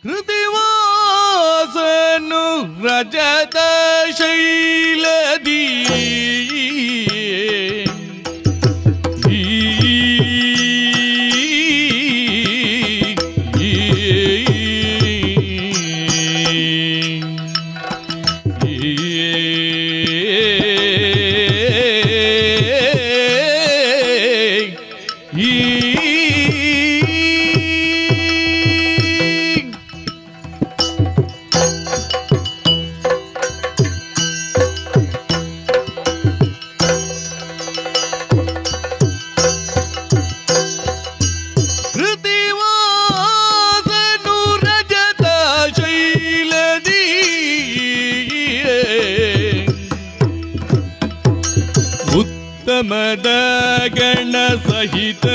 ಕೃತಿವಾಸನು ರಜತ ಶೈಲದಿ ಗಣ ಸಹಿತ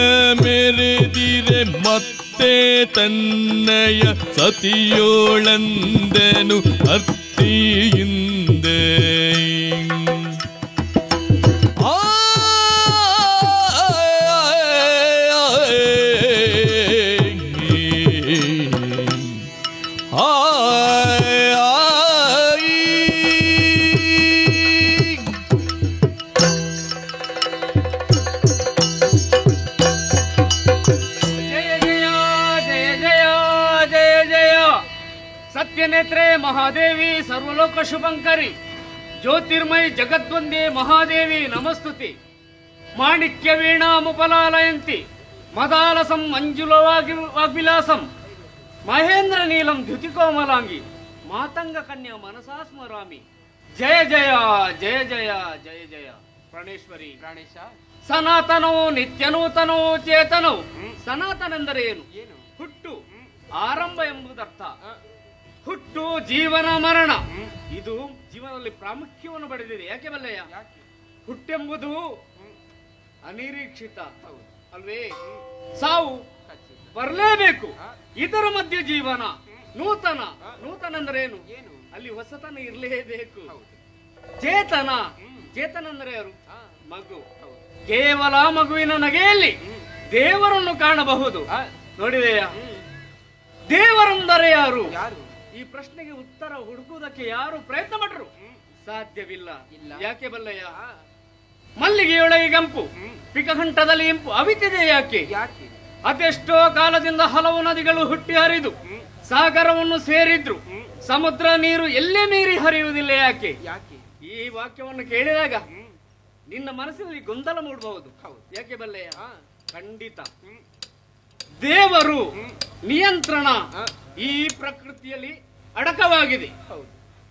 ಮೆರೆದಿರೆ ಮತ್ತೆ ತನ್ನಯ ಸತಿಯೋಳಂದನು ಅತ್ತಿಯಿಂದೆ. ಸತ್ಯನೇತ್ರೆ ಮಹಾದೇವಿ ಸರ್ವಲೋಕ ಶುಭಂಕರಿ ಜ್ಯೋತಿರ್ಮಯಿ ಜಗದ್ವಂದೇ ಮಹಾದೇವಿ ನಮಸ್ತುತಿ. ಮಾಣಿಕ್ಯ ವೀಣಾಮುಪಲಾಲಯಂತಿ ಮದಾಲಸಂ ಮಂಜುಲವಾಗಿ ವಾಗ್ವಿಲಾಸಂ ಮಹೇಂದ್ರ ನೀಲಂ ದ್ಯುತಿಕೋಮಲಾಂಗಿ ಮಾತಂಗ ಕನ್ಯಾ ಮನಸಾ ಸ್ಮರಾಮಿ. ಜಯ ಜಯ ಜಯ ಜಯ ಜಯ ಜಯ ಪ್ರಾಣೇಶ್ವರಿ. ಪ್ರಾಣೇಶ. ಸನಾತನವು ನಿತ್ಯನೂತನವು ಚೇತನವು. ಸನಾತನೆಂದರೆ ಏನು? ಹುಟ್ಟು ಆರಂಭ ಎಂಬುದರ್ಥ. ಹುಟ್ಟು ಜೀವನ ಮರಣ ಇದು ಜೀವನದಲ್ಲಿ ಪ್ರಾಮುಖ್ಯವನ್ನು ಪಡೆದಿದೆ. ಯಾಕೆ ಬಲ್ಲಯ್ಯ? ಹುಟ್ಟೆಂಬುದು ಅನಿರೀಕ್ಷಿತ ಅಲ್ವೇ? ಸಾವು ಬರಲೇಬೇಕು. ಇದರ ಮಧ್ಯೆ ಜೀವನ ನೂತನ. ನೂತನ ಅಂದ್ರೆ ಏನು? ಅಲ್ಲಿ ಹೊಸತನ ಇರಲೇಬೇಕು. ಚೇತನ. ಚೇತನ ಅಂದ್ರೆ ಯಾರು? ಮಗು. ಕೇವಲ ಮಗುವಿನ ನಗೆಯಲ್ಲಿ ದೇವರನ್ನು ಕಾಣಬಹುದು. ನೋಡಿದೆಯಾ? ದೇವರೆಂದರೆ ಯಾರು? ಈ ಪ್ರಶ್ನೆಗೆ ಉತ್ತರ ಹುಡುಕುವುದಕ್ಕೆ ಯಾರು ಪ್ರಯತ್ನ ಪಟ್ಟರು ಸಾಧ್ಯವಿಲ್ಲ. ಯಾಕೆ ಬಲ್ಲಯ್ಯ? ಮಲ್ಲಿಗೆಯೊಳಗೆ ಗಂಪು, ಪಿಕಘಂಟದಲ್ಲಿ ಇಂಪು ಅವಿತಿದೆ ಯಾಕೆ? ಅದೆಷ್ಟೋ ಕಾಲದಿಂದ ಹಲವು ನದಿಗಳು ಹುಟ್ಟಿ ಹರಿದು ಸಾಗರವನ್ನು ಸೇರಿದ್ರು ಸಮುದ್ರ ನೀರು ಎಲ್ಲೇ ಮೀರಿ ಹರಿಯುವುದಿಲ್ಲ ಯಾಕೆ? ಈ ವಾಕ್ಯವನ್ನು ಕೇಳಿದಾಗ ನಿನ್ನ ಮನಸ್ಸಿನಲ್ಲಿ ಗೊಂದಲ ಮೂಡಬಹುದು. ಯಾಕೆ ಬಲ್ಲಯ್ಯ? ಖಂಡಿತ ದೇವರು ನಿಯಂತ್ರಣ ಈ ಪ್ರಕೃತಿಯಲ್ಲಿ ಅಡಕವಾಗಿದೆ.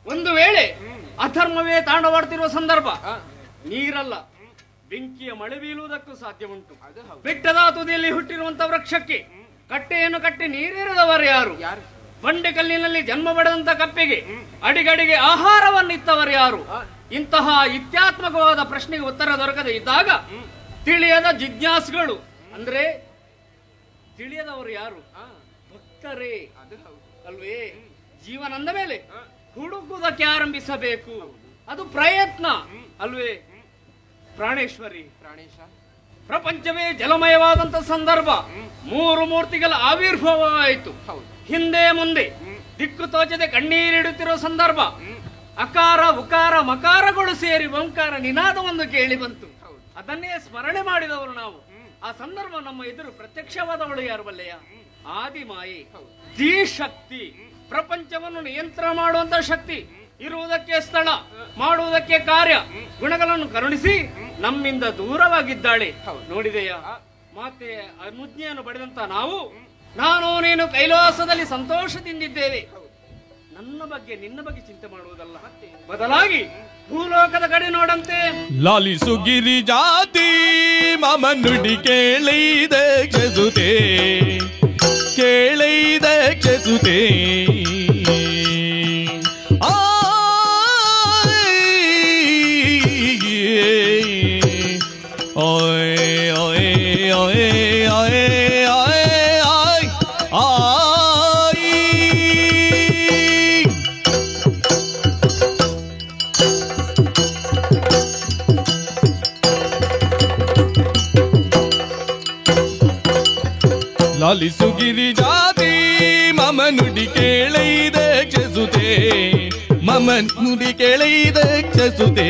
ಒಂದು ವೇಳೆ ಅಧರ್ಮವೇ ತಾಂಡವಾಡ್ತಿರುವ ಸಂದರ್ಭ ನೀರಲ್ಲ ಬೆಂಕಿಯ ಮಳೆ ಬೀಳುವುದಕ್ಕೂ ಸಾಧ್ಯ ಉಂಟು. ಬೆಟ್ಟದ ತುದಿಯಲ್ಲಿ ಹುಟ್ಟಿರುವಂತಹ ವೃಕ್ಷಕ್ಕೆ ಕಟ್ಟೆಯನ್ನು ಕಟ್ಟಿ ನೀರೇರದವರು ಯಾರು? ಬಂಡೆ ಕಲ್ಲಿನಲ್ಲಿ ಜನ್ಮ ಪಡೆದಂತ ಕಪ್ಪೆಗೆ ಅಡಿಗಡಿಗೆ ಆಹಾರವನ್ನಿತ್ತವರು ಯಾರು? ಇಂತಹ ಇತ್ಯಾತ್ಮಕವಾದ ಪ್ರಶ್ನೆಗೆ ಉತ್ತರ ದೊರಕದೆ ಇದ್ದಾಗ ತಿಳಿಯದ ಜಿಜ್ಞಾಸುಗಳು ಅಂದ್ರೆ ತಿಳಿಯದವರು ಯಾರು? ಭಕ್ತರೇ ಅಲ್ವೇ? ಜೀವನ ಅಂದ ಮೇಲೆ ಹುಡುಕುವುದಕ್ಕೆ ಆರಂಭಿಸಬೇಕು. ಅದು ಪ್ರಯತ್ನ ಅಲ್ವೇ? ಪ್ರಾಣೇಶ್ವರಿ. ಪ್ರಾಣೇಶ. ಪ್ರಪಂಚವೇ ಜಲಮಯವಾದಂತ ಸಂದರ್ಭ ಮೂರು ಮೂರ್ತಿಗಳ ಆವಿರ್ಭಾವವಾಯಿತು. ಹಿಂದೆ ಮುಂದೆ ದಿಕ್ಕು ತೋಚದೆ ಕಣ್ಣೀರಿಡುತ್ತಿರುವ ಸಂದರ್ಭ ಅಕಾರ ಉಕಾರ ಮಕಾರಗಳು ಸೇರಿ ಓಂಕಾರ ನಿನಾದವನ್ನು ಕೇಳಿ ಬಂತು. ಅದನ್ನೇ ಸ್ಮರಣೆ ಮಾಡಿದವರು ನಾವು. ಆ ಸಂದರ್ಭ ನಮ್ಮ ಎದುರು ಪ್ರತ್ಯಕ್ಷವಾದವಳು ಯಾರು ಬಲ್ಲೆಯ? ಆದಿಮಾಯಿ, ಶಕ್ತಿ, ಪ್ರಪಂಚವನ್ನು ನಿಯಂತ್ರಣ ಮಾಡುವಂತ ಶಕ್ತಿ, ಇರುವುದಕ್ಕೆ ಸ್ಥಳ, ಮಾಡುವುದಕ್ಕೆ ಕಾರ್ಯ, ಗುಣಗಳನ್ನು ಕರುಣಿಸಿ ನಮ್ಮಿಂದ ದೂರವಾಗಿದ್ದಾಳೆ. ನೋಡಿದೆಯಾ? ಮಾತೆ ಅನುಜ್ಞೆಯನ್ನು ಪಡೆದಂತ ನಾವು, ನಾನು ನೀನು ಕೈಲಾಸದಲ್ಲಿ ಸಂತೋಷದಿಂದಿದ್ದೇವೆ. ನನ್ನ ಬಗ್ಗೆ ನಿನ್ನ ಬಗ್ಗೆ ಚಿಂತೆ ಮಾಡುವುದಲ್ಲ, ಬದಲಾಗಿ ಭೂಲೋಕದ ಕಡೆ ನೋಡಂತೆ. ಲಾಲಿಸು ಗಿರಿಜಾತಿ ಮಮ ನುಡಿ ಕೇಳಿದೆ ಕ್ಷಸುತೆ, ಕೇಳಿದೆ ಕ್ಷಸುತೆ. ಲಾಲಿಸು ಗಿರಿಜಾತಿ ಮಮ ಮಮ ನುಡಿ ಕೇಳೈದ ಕ್ಷಸುತೆ, ಮಮ ನುಡಿ ಕೇಳೈದ ಕ್ಷಸುತೆ.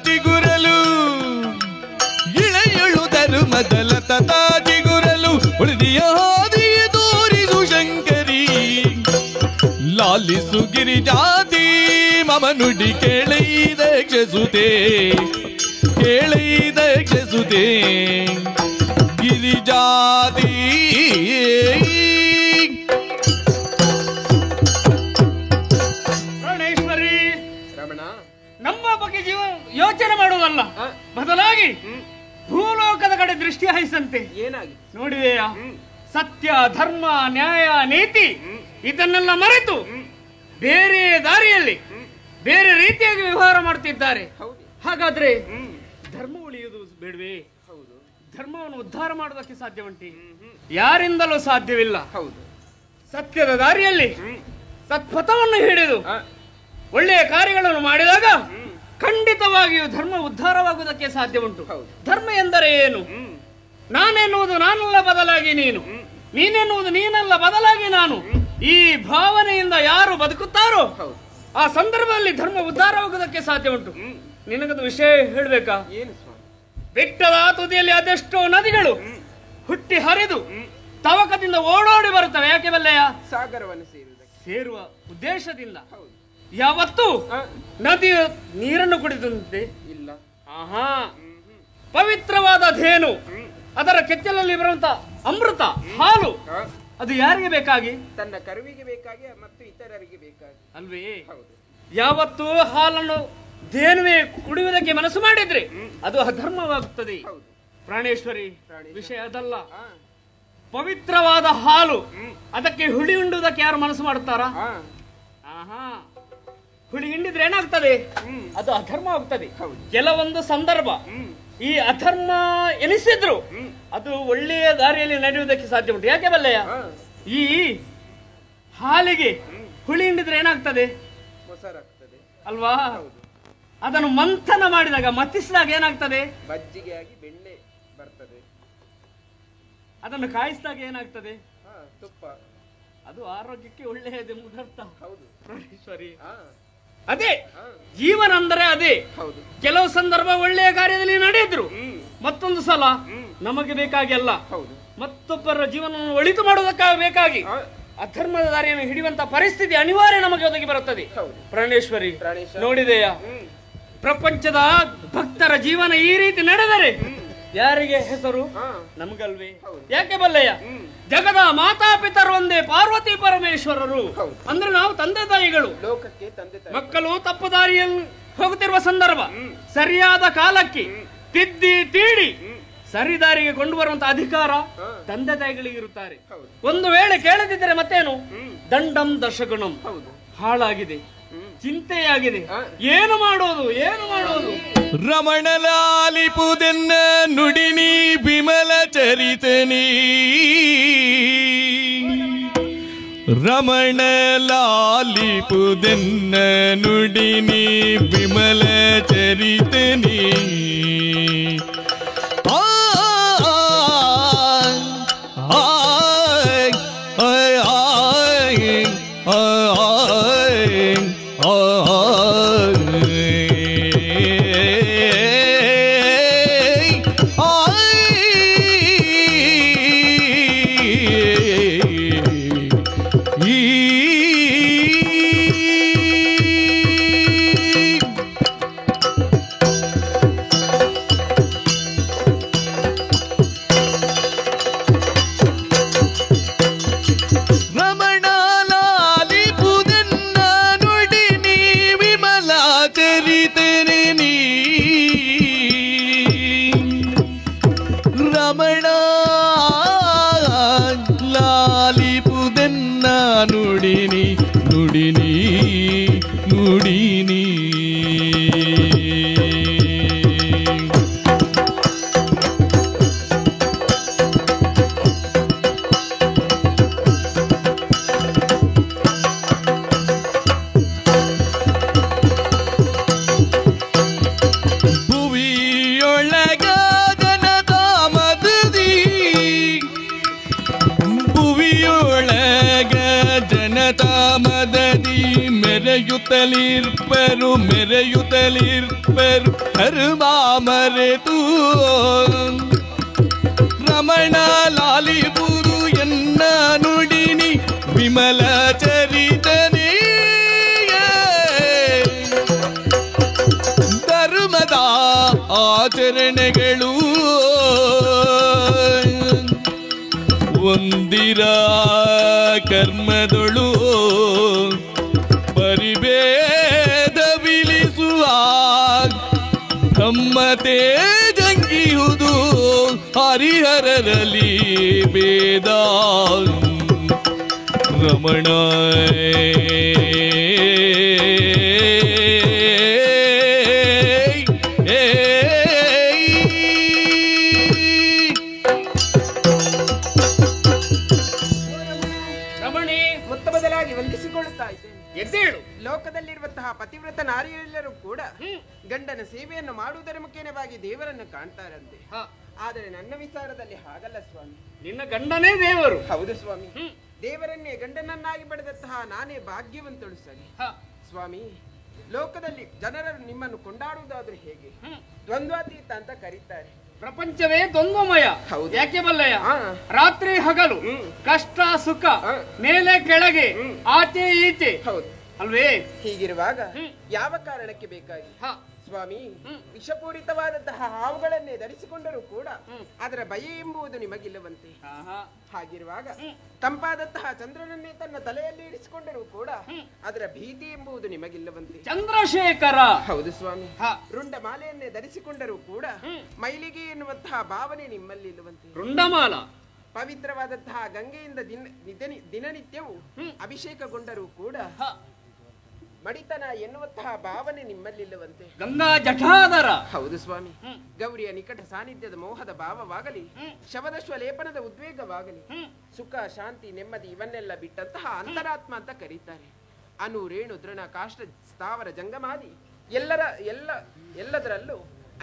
ಜಿಗುರಲು ಇಳೆಯೊಳುದರು ಮೊದಲ ತತಾ ಜಿಗುರಲು ಉಳಿದಿಯ ಹಾದಿಯ ತೋರಿಸು ಶಂಕರಿ. ಲಾಲಿಸು ಗಿರಿಜಾತಿ ಮಮ ನುಡಿ ಕೇಳೈದ ಕ್ಷಸುತೆ, ಕೇಳೈದ ಕ್ಷಸುತೆ ಗಿರಿಜಾತಿ. ಪ್ರಾಣೇಶ್ವರಿ, ನಮ್ಮ ಬಗ್ಗೆ ಜೀವ ಯೋಚನೆ ಮಾಡುವುದಲ್ಲ, ಬದಲಾಗಿ ಭೂಲೋಕದ ಕಡೆ ದೃಷ್ಟಿ ಹಾಯಿಸಂತೆ. ಏನಾಗಿ ನೋಡಿದೆಯಾ? ಸತ್ಯ, ಧರ್ಮ, ನ್ಯಾಯ, ನೀತಿ ಇದನ್ನೆಲ್ಲ ಮರೆತು ಬೇರೆ ದಾರಿಯಲ್ಲಿ ಬೇರೆ ರೀತಿಯಾಗಿ ವ್ಯವಹಾರ ಮಾಡುತ್ತಿದ್ದಾರೆ. ಹಾಗಾದ್ರೆ ಧರ್ಮ ಉಳಿಯುವುದು ಬೇಡವೇ? ಧರ್ಮವನ್ನು ಉದ್ಧಾರ ಮಾಡುವುದಕ್ಕೆ ಸಾಧ್ಯವುಂಟೆ? ಯಾರಿಂದಲೂ ಸಾಧ್ಯವಿಲ್ಲ. ಸತ್ಯದ ದಾರಿಯಲ್ಲಿ ಸತ್ಪಥವನ್ನು ಹಿಡಿದು ಒಳ್ಳೆಯ ಕಾರ್ಯಗಳನ್ನು ಮಾಡಿದಾಗ ಖಂಡಿತವಾಗಿಯೂ ಧರ್ಮ ಉದ್ಧಾರವಾಗುವುದಕ್ಕೆ ಸಾಧ್ಯ ಉಂಟು. ಧರ್ಮ ಎಂದರೆ ಏನು? ನಾನೆನ್ನುವುದು ನಾನಲ್ಲ ಬದಲಾಗಿ ನೀನು, ನೀನೆನ್ನುವುದು ನೀನಲ್ಲ ಬದಲಾಗಿ ನಾನು. ಈ ಭಾವನೆಯಿಂದ ಯಾರು ಬದುಕುತ್ತಾರೋ ಆ ಸಂದರ್ಭದಲ್ಲಿ ಧರ್ಮ ಉದ್ಧಾರವಾಗುವುದಕ್ಕೆ ಸಾಧ್ಯ ಉಂಟು. ನಿನಗದು ವಿಷಯ ಹೇಳಬೇಕಾ? ಬೆಟ್ಟದ ತುದಿಯಲ್ಲಿ ಅದೆಷ್ಟೋ ನದಿಗಳು ಹುಟ್ಟಿ ಹರಿದು ತವಕದಿಂದ ಓಡೋಡಿ ಬರುತ್ತವೆ. ಯಾಕೆ ಬಲ್ಲೆಯ? ಸಾಗರವನ್ನು ಸೇರುವ ಉದ್ದೇಶದಿಂದ. ಯಾವತ್ತೂ ನದಿಯ ನೀರನ್ನು ಕುಡಿದಂತೆ ಇಲ್ಲ. ಆಹಾ, ಪವಿತ್ರವಾದ ಧೇನು, ಅದರ ಕೆಚ್ಚಲಲ್ಲಿ ಬರುವಂತ ಅಮೃತ ಹಾಲು, ಅದು ಯಾರಿಗೆ ಬೇಕಾಗಿ? ತನ್ನ ಕರುವಿಗೆ ಬೇಕಾಗಿ ಮತ್ತು ಇತರರಿಗೆ ಬೇಕಾಗಿ ಅಲ್ವೇ? ಯಾವತ್ತೂ ಹಾಲನ್ನು ಧೇನುವೆ ಕುಡಿಯುವುದಕ್ಕೆ ಮನಸ್ಸು ಮಾಡಿದ್ರೆ ಅದು ಅಧರ್ಮವಾಗುತ್ತದೆ. ಪ್ರಾಣೇಶ್ವರಿ, ವಿಷಯ ಅದಲ್ಲ. ಪವಿತ್ರವಾದ ಹಾಲು, ಅದಕ್ಕೆ ಹುಳಿ ಉಂಡುವುದಕ್ಕೆ ಯಾರು ಮನಸ್ಸು ಮಾಡುತ್ತಾರಾ? ಆಹಾ, ಹುಳಿ ಹಿಂಡಿದ್ರೆ ಏನಾಗ್ತದೆ? ಅದು ಅಧರ್ಮ ಆಗ್ತದೆ. ಕೆಲವೊಂದು ಸಂದರ್ಭ ಈ ಅಧರ್ಮ ಎನಿಸಿದ್ರು ಅದು ಒಳ್ಳೆಯ ದಾರಿಯಲ್ಲಿ ನಡೆಯುವುದಕ್ಕೆ ಸಾಧ್ಯ ಉಂಟು. ಯಾಕೆ ಬಲ್ಲೆಯ? ಈ ಹಾಲಿಗೆ ಹುಳಿ ಹಿಂಡಿದ್ರೆ ಏನಾಗ್ತದೆ ಅಲ್ವಾ? ಅದನ್ನು ಮಂಥನ ಮಾಡಿದಾಗ, ಮಥಿಸಿದಾಗ ಏನಾಗ್ತದೆ? ಮಜ್ಜಿಗೆಯಾಗಿ ಬೆಣ್ಣೆ ಬರ್ತದೆ. ಅದನ್ನು ಕಾಯಿಸಿದಾಗ ಏನಾಗ್ತದೆ? ತುಪ್ಪ. ಅದು ಆರೋಗ್ಯಕ್ಕೆ ಒಳ್ಳೆಯದೆಂಬುದರ್ಥ. ಪ್ರಾಣೇಶ್ವರಿ, ಅದೇ ಜೀವನ ಅಂದರೆ ಅದೇ. ಕೆಲವು ಸಂದರ್ಭ ಒಳ್ಳೆಯ ಕಾರ್ಯದಲ್ಲಿ ನಡೆಯಿದ್ರು, ಮತ್ತೊಂದು ಸಲ ನಮಗೆ ಬೇಕಾಗಿ ಅಲ್ಲ, ಮತ್ತೊಬ್ಬರ ಜೀವನವನ್ನು ಒಳಿತು ಮಾಡುವುದಕ್ಕಾಗಿ ಬೇಕಾಗಿ ಅಧರ್ಮದ ದಾರಿಯನ್ನು ಹಿಡಿಯುವಂತ ಪರಿಸ್ಥಿತಿ ಅನಿವಾರ್ಯ ನಮಗೆ ಒದಗಿ ಬರುತ್ತದೆ. ಪ್ರಾಣೇಶ್ವರಿ, ನೋಡಿದೆಯಾ? ಪ್ರಪಂಚದ ಭಕ್ತರ ಜೀವನ ಈ ರೀತಿ ನಡೆದರೆ ಯಾರಿಗೆ ಹೆಸರು? ನಮಗಲ್ವೇ? ಯಾಕೆ ಬಲ್ಲೆಯ? ಜಗದ ಮಾತಾಪಿತರು ಒಂದೇ ಪಾರ್ವತಿ ಪರಮೇಶ್ವರರು. ಅಂದ್ರೆ ನಾವು ತಂದೆ ತಾಯಿಗಳು. ಲೋಕಕ್ಕೆ ತಂದೆ ತಾಯಿ. ಮಕ್ಕಳು ತಪ್ಪು ದಾರಿಯಲ್ಲಿ ಹೋಗುತ್ತಿರುವ ಸಂದರ್ಭ ಸರಿಯಾದ ಕಾಲಕ್ಕೆ ತಿದ್ದಿ ತೀಡಿ ಸರಿದಾರಿಗೆ ಕೊಂಡು ಬರುವಂತ ಅಧಿಕಾರ ತಂದೆ ತಾಯಿಗಳಿಗೆ ಇರುತ್ತಾರೆ. ಒಂದು ವೇಳೆ ಕೇಳದಿದ್ದರೆ ಮತ್ತೇನು? ದಂಡಂ ದಶಗುಣಂ ಹಾಳಾಗಿದೆ, ಚಿಂತೆಯಾಗಿದೆ, ಏನು ಮಾಡೋದು ಏನು ಮಾಡೋದು? ರಮಣಲಾಲಿಪುದೆನ್ನ ನುಡಿನಿ ವಿಮಲ ಚರಿತನಿ, ರಮಣಲಾಲಿಪುದೆನ್ನ ನುಡಿನಿ ವಿಮಲ ಚರಿತನಿ. ಆ ಆ ಆ ಆ ಆ ಭುವಿಯೊಳಗ ಜನತಾ ಮದದಿ, ಭುವಿಯೊಳಗ ಜನತಾ ಮದದಿ ಮೆರೆಯುತ್ತಲಿರ್ಪರು ಮೆರೆಯುತ್ತಲಿರ್ಪರು ಧರ್ಮ ಮರೆತು. ರಮಣ ಲಾಲಿಬುರು ಎನ್ನ ನುಡಿನಿ ವಿಮಲ ಚರಿತನೇ, ಧರ್ಮದ ಆಚರಣೆಗಳು ಒಂದಿರ ಕರ್ಮದೊಳು ಪರಿಭೇದವಿಲಿಸುವ ಬ್ರಹ್ಮತೆ ಜಂಗಿಯುವುದು ಹರಿಹರರಲ್ಲಿ ಭೇದ. ರಮಣ ರಮಣಿ, ಮೊತ್ತ ಮೊದಲಾಗಿ ವಂದಿಸಿಕೊಳ್ಳುತ್ತಾ ಇದ್ದೇನೆ. ಎದ್ದೇಳು. ಲೋಕದಲ್ಲಿರುವಂತಹ ಪತಿವ್ರತ ನಾರಿಯರೆಲ್ಲರೂ ಕೂಡ ಗಂಡನ ಸೇವೆಯನ್ನು ಮಾಡುವುದರ ಮುಖೇನವಾಗಿ ದೇವರನ್ನು ಕಾಣ್ತಾರಂತೆ. ಆದರೆ ನನ್ನ ವಿಚಾರದಲ್ಲಿ ಹಾಗಲ್ಲ ಸ್ವಾಮಿ. ನಿನ್ನ ಗಂಡನೇ ದೇವರು. ಹೌದು ಸ್ವಾಮಿ, ದೇವರನ್ನೇ ಗಂಡನನ್ನಾಗಿ ಪಡೆದಂತಹ ನಾನೇ ಭಾಗ್ಯವಂತಳು. ಸರಿ ಸ್ವಾಮಿ, ಲೋಕದಲ್ಲಿ ಜನರನ್ನು ನಿಮ್ಮನ್ನು ಕೊಂಡಾಡುವುದಾದ್ರೂ ಹೇಗೆ? ದ್ವಂದ್ವಾತೀತ ಅಂತ ಕರೀತಾರೆ. ಪ್ರಪಂಚವೇ ದ್ವಂದ್ವಮಯ. ಯಾಕೆ ಬಲ್ಲಯ್ಯ? ರಾತ್ರಿ ಹಗಲು, ಕಷ್ಟ ಸುಖ, ಮೇಲೆ ಕೆಳಗೆ, ಆಚೆ ಈಚೆ. ಹೌದು ಅಲ್ವೇ? ಹೀಗಿರುವಾಗ ಯಾವ ಕಾರಣಕ್ಕೆ ಬೇಕಾಗಿ ಸ್ವಾಮಿ ವಿಷಪೂರಿತವಾದಂತಹ ಹಾವುಗಳನ್ನೇ ಧರಿಸಿಕೊಂಡರೂ ಕೂಡ ಅದರ ಭಯ ಎಂಬುದು ನಿಮಗಿಲ್ಲವಂತೆ. ಹಾಗಿರುವಾಗ ತಂಪಾದಂತಹ ಚಂದ್ರನನ್ನೇ ತನ್ನ ತಲೆಯಲ್ಲಿ ಇರಿಸಿಕೊಂಡರೂ ಕೂಡ ಅದರ ಭೀತಿ ಎಂಬುದು ನಿಮಗಿಲ್ಲವಂತೆ. ಚಂದ್ರಶೇಖರ. ಹೌದು ಸ್ವಾಮಿ, ರುಂಡ ಮಾಲೆಯನ್ನೇ ಧರಿಸಿಕೊಂಡರೂ ಕೂಡ ಮೈಲಿಗೆ ಎನ್ನುವಂತಹ ಭಾವನೆ ನಿಮ್ಮಲ್ಲಿ ಇಲ್ಲವಂತೆ. ರುಂಡಮಾಲ ಪವಿತ್ರವಾದಂತಹ ಗಂಗೆಯಿಂದ ದಿನನಿತ್ಯವೂ ಅಭಿಷೇಕಗೊಂಡರೂ ಕೂಡ ಮಡಿತನ ಎನ್ನುವಂತಹ ಭಾವನೆ ನಿಮ್ಮಲ್ಲಿಲ್ಲವಂತೆ. ಗಂಗಾ ಜಠಾಧರ. ಹೌದು ಸ್ವಾಮಿ, ಗೌರಿಯ ನಿಕಟ ಸಾನ್ನಿಧ್ಯದ ಮೋಹದ ಭಾವವಾಗಲಿ, ಶವದಶ್ವ ಲೇಪನದ ಉದ್ವೇಗವಾಗಲಿ, ಸುಖ ಶಾಂತಿ ನೆಮ್ಮದಿ ಇವನ್ನೆಲ್ಲ ಬಿಟ್ಟಂತಹ ಅಂತರಾತ್ಮ ಅಂತ ಕರೀತಾರೆ. ಅನು ರೇಣು ದೃಣ ಕಾಷ್ಟ ಸ್ಥಾವರ ಜಂಗಮಾದಿ ಎಲ್ಲರ ಎಲ್ಲ ಎಲ್ಲದರಲ್ಲೂ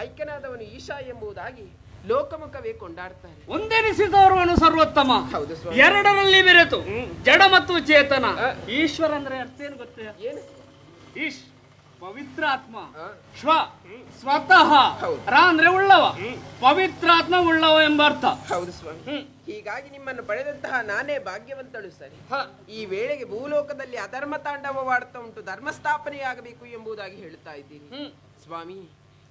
ಐಕ್ಯನಾದವನು ಈಶಾ ಎಂಬುದಾಗಿ ಲೋಕಮುಖವೇ ಕೊಂಡಾಡ್ತಾರೆ. ಒಂದೆನಿಸಿದವನು ಸರ್ವೋತ್ತಮ. ಹೌದು ಸ್ವಾಮಿ. ಎರಡರಲ್ಲಿ ಬೆರೆತು ಜಡ ಮತ್ತು ಚೇತನ. ಈಶ್ವರ ಅಂದ್ರೆ ಅರ್ಥ ಏನು ಗೊತ್ತೇ? ಏನು? ಈಶ್ ಪವಿತ್ರಾತ್ಮ, ಶ್ವ ಸ್ವತಃ, ರಾ ಅಂದ್ರೆ ಉಳ್ಳವ, ಪವಿತ್ರಾತ್ಮ ಉಳ್ಳವ ಎಂಬ ಅರ್ಥ. ಹೌದು ಸ್ವಾಮಿ, ಹೀಗಾಗಿ ನಿಮ್ಮನ್ನು ಪಡೆದಂತಹ ನಾನೇ ಭಾಗ್ಯವಂತಳು. ಸರಿ, ಈ ವೇಳೆಗೆ ಭೂಲೋಕದಲ್ಲಿ ಅಧರ್ಮ ತಾಂಡವವಾಡುತ್ತಾ ಉಂಟು, ಧರ್ಮ ಸ್ಥಾಪನೆಯಾಗಬೇಕು ಎಂಬುದಾಗಿ ಹೇಳುತ್ತಾ ಇದ್ದೀನಿ ಸ್ವಾಮಿ.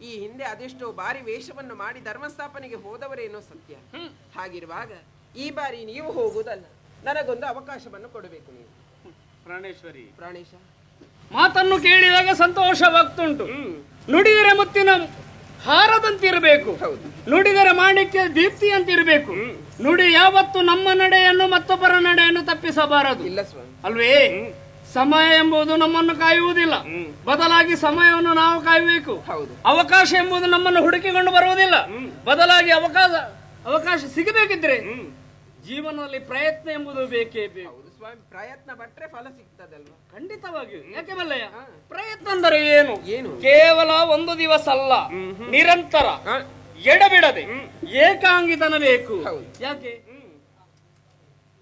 ಈ ಹಿಂದೆ ಅದೆಷ್ಟೋ ಬಾರಿ ವೇಷವನ್ನು ಮಾಡಿ ಧರ್ಮಸ್ಥಾಪನೆಗೆ ಹೋದವರೇನೋ ಸತ್ಯ. ಹಾಗಿರುವಾಗ ಈ ಬಾರಿ ನೀವು ಹೋಗುವುದಲ್ಲ, ನನಗೊಂದು ಅವಕಾಶವನ್ನು ಕೊಡಬೇಕು ನೀವು. ಪ್ರಾಣೇಶ್ವರಿ, ಪ್ರಾಣೇಶ ಮಾತನ್ನು ಕೇಳಿದಾಗ ಸಂತೋಷವಾಗ್ತುಂಟು. ನುಡಿದರೆ ಮುತ್ತಿನ ಹಾರದಂತಿರಬೇಕು, ನುಡಿದರೆ ಮಾಣಿಕ್ಯ ದೀಪ್ತಿ ಅಂತಿರಬೇಕು. ನುಡಿ ಯಾವತ್ತು ನಮ್ಮ ನಡೆಯನ್ನು ಮತ್ತೊಬ್ಬರ ನಡೆಯನ್ನು ತಪ್ಪಿಸಬಾರದು. ಇಲ್ಲ ಸ್ವಾಮಿ, ಅಲ್ವೇ? ಸಮಯ ಎಂಬುದು ನಮ್ಮನ್ನು ಕಾಯುವುದಿಲ್ಲ, ಬದಲಾಗಿ ಸಮಯವನ್ನು ನಾವು ಕಾಯಬೇಕು. ಅವಕಾಶ ಎಂಬುದು ನಮ್ಮನ್ನು ಹುಡುಕಿಕೊಂಡು ಬರುವುದಿಲ್ಲ, ಬದಲಾಗಿ ಅವಕಾಶ ಸಿಗಬೇಕಿದ್ರೆ ಜೀವನದಲ್ಲಿ ಪ್ರಯತ್ನ ಎಂಬುದು ಬೇಕೇ ಬೇಕು. ಸ್ವಾಮಿ, ಪ್ರಯತ್ನ ಪಟ್ಟರೆ ಫಲ ಸಿಗ್ತದಲ್ವಾ? ಖಂಡಿತವಾಗಿಯೂ. ಯಾಕೆ ಬಲ್ಲಯ್ಯ? ಪ್ರಯತ್ನ ಅಂದರೆ ಏನು? ಏನು? ಕೇವಲ ಒಂದು ದಿವಸ ಅಲ್ಲ, ನಿರಂತರ ಎಡಬಿಡದೆ ಏಕಾಂಗಿತನ ಬೇಕು. ಯಾಕೆ?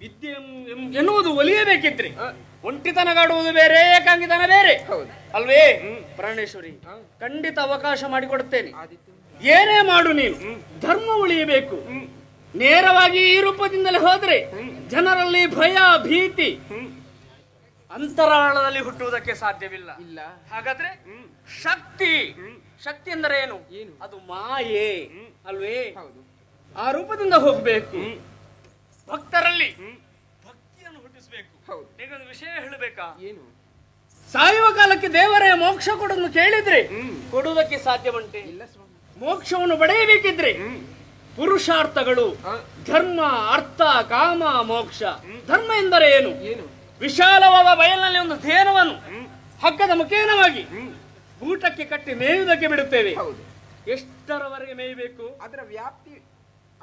ವಿದ್ಯೆ ಎನ್ನುವುದು ಒಲಿಯಬೇಕಿದ್ರೆ ಒಂಟಿತನಗಾಡುವುದು ಬೇರೆ, ಏಕಾಂಗಿತನ ಬೇರೆ, ಅಲ್ವೇ? ಪ್ರಾಣೇಶ್ವರಿ, ಖಂಡಿತ ಅವಕಾಶ ಮಾಡಿಕೊಡುತ್ತೇನೆ. ಏನೇ ಮಾಡು ನೀನು, ಧರ್ಮ ಉಳಿಯಬೇಕು. ನೇರವಾಗಿ ಈ ರೂಪದಿಂದಲೇ ಹೋದ್ರೆ ಜನರಲ್ಲಿ ಭಯ ಭೀತಿ ಅಂತರಾಳದಲ್ಲಿ ಹುಟ್ಟುವುದಕ್ಕೆ ಸಾಧ್ಯವಿಲ್ಲ. ಹಾಗಾದ್ರೆ ಶಕ್ತಿ, ಶಕ್ತಿ ಅಂದರೆ ಏನು? ಅದು ಮಾಯೆ ಅಲ್ವೇ? ಆ ರೂಪದಿಂದ ಹೋಗಬೇಕು. ಭಕ್ತರಲ್ಲಿ ಭಕ್ತಿಯನ್ನು ಹುಟ್ಟಿಸಬೇಕು. ಒಂದು ವಿಷಯ ಹೇಳಬೇಕಾ? ಏನು? ಸಾಯುವ ಕಾಲಕ್ಕೆ ದೇವರೇ ಮೋಕ್ಷ ಕೊಡನ್ನು ಕೇಳಿದ್ರೆ ಕೊಡುವುದಕ್ಕೆ ಸಾಧ್ಯವುಂಟೆ? ಮೋಕ್ಷವನ್ನು ಪಡೆಯಬೇಕಿದ್ರೆ ಪುರುಷಾರ್ಥಗಳು ಧರ್ಮ, ಅರ್ಥ, ಕಾಮ, ಮೋಕ್ಷ. ಧರ್ಮ ಎಂದರೆ ಏನು? ವಿಶಾಲವಾದ ಬಯಲಿನಲ್ಲಿ ಒಂದು ಧೇನವನ್ನು ಹಗ್ಗದ ಮುಖೇನವಾಗಿ ಗೂಟಕ್ಕೆ ಕಟ್ಟಿ ಮೇಯುವುದಕ್ಕೆ ಬಿಡುತ್ತೇವೆ. ಎಷ್ಟರವರೆಗೆ ಮೇಯಬೇಕು? ಅದರ ವ್ಯಾಪ್ತಿ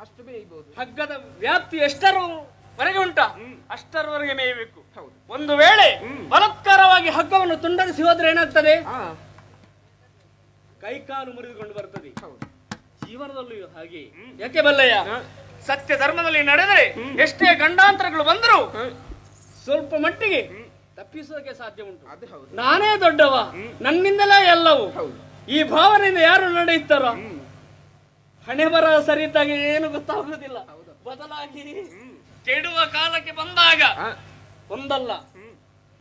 ಅಷ್ಟು ಮೇಯಬಹುದು. ಹಗ್ಗದ ವ್ಯಾಪ್ತಿ ಎಷ್ಟರವರೆಗೆ ಉಂಟಾ ಅಷ್ಟರವರೆಗೆ ಮೇಯಬೇಕು. ಒಂದು ವೇಳೆ ಬಲಾತ್ಕಾರವಾಗಿ ಹಗ್ಗವನ್ನು ತುಂಡರಿಸಿ ಹೋದ್ರೆ ಏನಾಗ್ತದೆ? ಕೈಕಾಲು ಮುರಿದುಕೊಂಡು ಬರ್ತದೆ. ಜೀವನದಲ್ಲೂ ಹಾಗೆ. ಯಾಕೆ ಬಲ್ಲಯ್ಯ, ಸತ್ಯ ಧರ್ಮದಲ್ಲಿ ನಡೆದರೆ ಎಷ್ಟೇ ಗಂಡಾಂತರಗಳು ಬಂದರೂ ಸ್ವಲ್ಪ ಮಟ್ಟಿಗೆ ತಪ್ಪಿಸೋಕೆ ಸಾಧ್ಯ ಉಂಟು. ನಾನೇ ದೊಡ್ಡವ, ನನ್ನಿಂದಲೇ ಎಲ್ಲವೂ, ಈ ಭಾವನೆಯಿಂದ ಯಾರು ನಡೆಯುತ್ತಾರೋ ಹಣೆ ಬರ ಸರಿತಾಗಿ ಏನು ಗೊತ್ತಾಗುವುದಿಲ್ಲ. ಬದಲಾಗಿ ಕೆಡುವ ಕಾಲಕ್ಕೆ ಬಂದಾಗ ಒಂದಲ್ಲ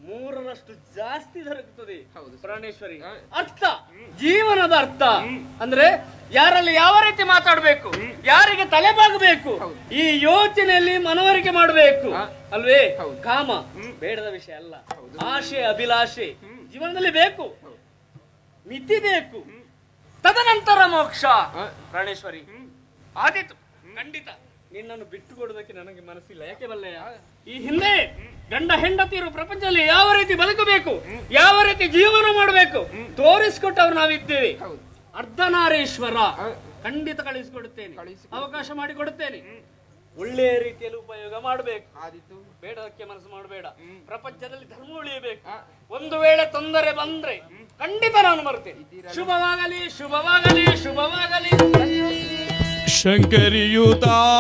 ಮೂರರಷ್ಟು ಜಾಸ್ತಿ ದೊರಕುತ್ತದೆ ಪ್ರಾಣೇಶ್ವರಿ. ಅರ್ಥ, ಜೀವನದ ಅರ್ಥ ಅಂದ್ರೆ ಯಾರಲ್ಲಿ ಯಾವ ರೀತಿ ಮಾತಾಡಬೇಕು, ಯಾರಿಗೆ ತಲೆಬಾಗಬೇಕು, ಈ ಯೋಚನೆಯಲ್ಲಿ ಮನವರಿಕೆ ಮಾಡಬೇಕು ಅಲ್ವೇ? ಕಾಮ ಬೇಡದ ವಿಷಯ ಅಲ್ಲ, ಆಶೆ ಅಭಿಲಾಷೆ ಜೀವನದಲ್ಲಿ ಬೇಕು, ಮಿತಿ ಬೇಕು, ತದನಂತರ ಮೋಕ್ಷ. ಪ್ರಾಣೇಶ್ವರಿ ಆದೀತು, ಖಂಡಿತ ನಿನ್ನನ್ನು ಬಿಟ್ಟು ಕೊಡುವುದಕ್ಕೆ ನನಗೆ ಮನಸ್ಸಿಲ್ಲ. ಯಾಕೆ ಬಲ್ಲೆಯ, ಈ ಹಿಂದೆ ಗಂಡ ಹೆಂಡತಿಯರು ಪ್ರಪಂಚದಲ್ಲಿ ಯಾವ ರೀತಿ ಬದುಕಬೇಕು, ಯಾವ ರೀತಿ ಜೀವನ ಮಾಡಬೇಕು ತೋರಿಸಿಕೊಟ್ಟವ್ರು ನಾವಿದ್ದೇವೆ. ಅರ್ಧನಾರೀಶ್ವರ ಖಂಡಿತ ಕಳಿಸಿಕೊಡುತ್ತೇನೆ, ಅವಕಾಶ ಮಾಡಿಕೊಡುತ್ತೇನೆ. ಒಳ್ಳೆಯ ರೀತಿಯಲ್ಲಿ ಉಪಯೋಗ ಮಾಡಬೇಕು, ಬೇಡಕ್ಕೆ ಮನಸ್ಸು ಮಾಡಬೇಡ. ಪ್ರಪಂಚದಲ್ಲಿ ಧರ್ಮ ಉಳಿಯಬೇಕು. ಒಂದು ವೇಳೆ ತೊಂದರೆ ಬಂದ್ರೆ ಖಂಡಿತ ನಾನು ಬರ್ತೇನೆ. ಶುಭವಾಗಲಿ, ಶುಭವಾಗಲಿ, ಶುಭವಾಗಲಿ. ಶಂಕರಿಯು ತಾನಾಗ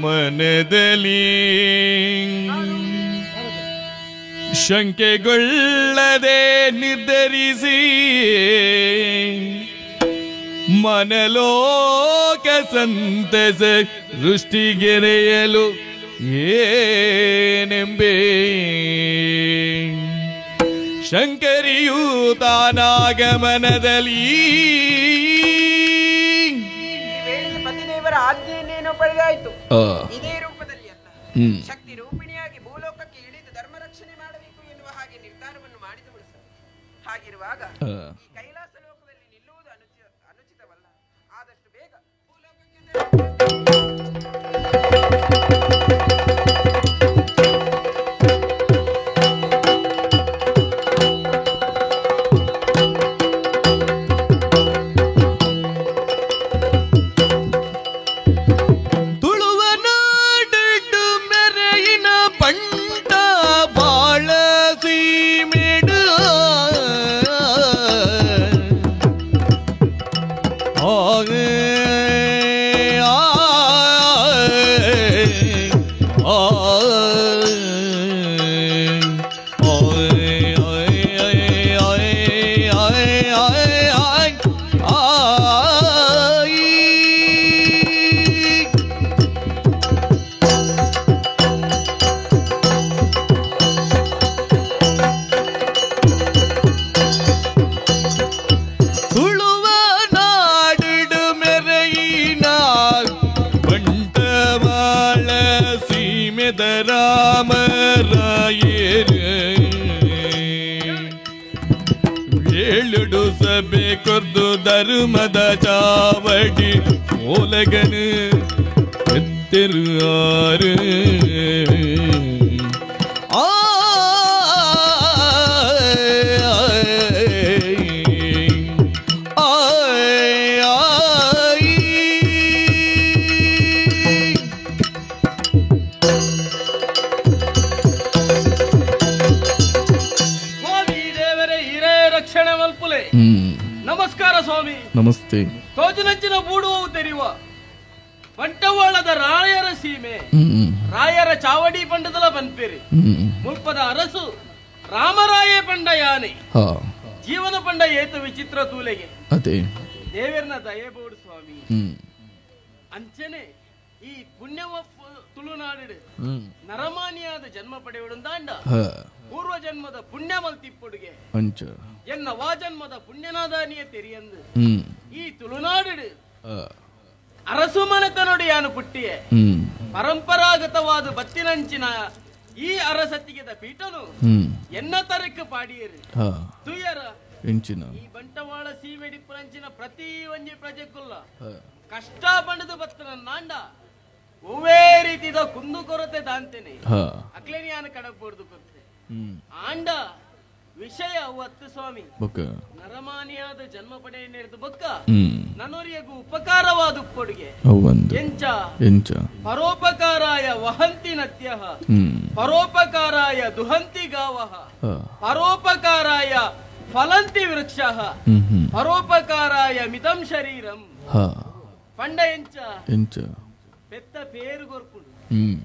ಮನದಲ್ಲಿ ಶಂಕೆಗೊಳ್ಳದೆ ನಿರ್ಧರಿಸಿ ಮನಲೋಕ ಸಂತಸ ದೃಷ್ಟಿಗೆರೆಯಲು ಏನೆಂಬೆ. ಶಂಕರಿಯು ತಾನಾಗಮನದಲ್ಲಿ ಪತಿದೇವರ ಆಜ್ಞೆಯನ್ನೇನೋ ಪಡೆದಾಯಿತು. ಇದೇ ರೂಪದಲ್ಲಿ ಅಲ್ಲ, ಶಕ್ತಿ ರೂಪಿಣಿಯಾಗಿ ಭೂಲೋಕಕ್ಕೆ ಇಳಿದು ಧರ್ಮ ರಕ್ಷಣೆ ಮಾಡಬೇಕು ಎನ್ನುವ ಹಾಗೆ ನಿರ್ಧಾರವನ್ನು ಮಾಡಿದವಳು ಸರ್. ಹಾಗಿರುವಾಗ ಈ ಕೈಲಾಸ ಲೋಕದಲ್ಲಿ ನಿಲ್ಲುವುದು ಅನುಚಿತವಲ್ಲ. ಆದಷ್ಟು ಬೇಗ ಭೂಲೋಕಕ್ಕೆ ಧರ್ಮದ ಚಾವಡಿ ಓಲಗನು ಎತ್ತಿರುವಾರು. ಆ ಸ್ವಾಮಿ ದೇವರೇ ಹಿರೇ ರಕ್ಷಣೆ ಮಲ್ಪುಲೆ. ನಮಸ್ಕಾರ ಸ್ವಾಮಿ. ನಮಸ್ತೆ. ತೋಜನಂಚಿನ ಬೂಡುವವು ತೆರೆಯುವ ಬಂಟವಾಳದ ರಾಯರ ಸೀಮೆ, ರಾಯರ ಚಾವಡಿ ಪಂಡದಲ ಬನ್ಪೇರಿ ಮುಲ್ಪದ ಅರಸು ರಾಮರಾಯೇ ಪಂಡ ಯಾನೆ ಜೀವನ ಪಂಡ ಏತು ವಿಚಿತ್ರ ತೂಲೆಗೆ ದೇವರನ ದಯೆಬೋಡು ಸ್ವಾಮಿ. ಅಂಚನೆ ಈ ಪುಣ್ಯವ ತುಳುನಾಡು ನರಮಾನಿಯಾದ ಜನ್ಮ ಪಡೆಯುವುದಂದಾಂಡ ಪೂರ್ವ ಜನ್ಮದ ಪುಣ್ಯ ಮಲ್ತಿಪ್ಪೊಡುಗೆ ಎನ್ನ ವಾ ಜನ್ಮದ ಪುಣ್ಯನಾದಾನಿಯ ತೆರಿಯಂದು ಈ ತುಳುನಾಡು ಅರಸು ಮನೆತನೊಡಿಯಾನು ಪುಟ್ಟಿಯೆ ಪರಂಪರಾಗತವಾದ ಬತ್ತಿನಂಚಿನ ಈ ಅರಸತ್ತಿಗೆದ ಪೀಠನು ಎನ್ನ ತರಕ್ಕೆ ಪಾಡಿಯರು ತುಯರ ಈ ಬಂಟವಾಳ ಸೀಮೆಡಿಪ್ಪುನಂಚಿನ ಪ್ರತಿ ಒಂಜಿ ಪ್ರಜೆಕುಲ್ಲ ಕಷ್ಟ ಬಂಡದು ಬತ್ತನ ನಾಂಡ ಒವ್ವೇ ರೀತಿದ ಕುಂದು ಕೊರತೆ ದಾಂತೇನೆ ಅಕ್ಲೇನಿಯಾನ ಕಡಬೋರ್ದು ಕೊತ್ತೆ ಆಂಡ ವಿಷಯ ಅವತ್ತು ಸ್ವಾಮಿ. ನರಮಾನಿಯಾದ ಜನ್ಮ ಪಡೆಯ ಬೊಕ್ಕ ನನೊರಿಯಗೂ ಉಪಕಾರವಾದ ಕೊಡುಗೆ ಎಂಚ ಪರೋಪಕಾರಾಯ ವಹಂತಿ ನದ್ಯಃ ಪರೋಪಕಾರಾಯ ದುಹಂತಿ ಗಾವಃ ಪರೋಪಕಾರಾಯ ಫಲಂತಿ ವೃಕ್ಷ ಪರೋಪಕಾರಾಯ ಮಿತಂ ಶರೀರಂ ಪಂಡ ಎಂಚ ಎಂಚ ಪೆತ್ತ ಪೇರು ಕೊರ್ಪುಂಡು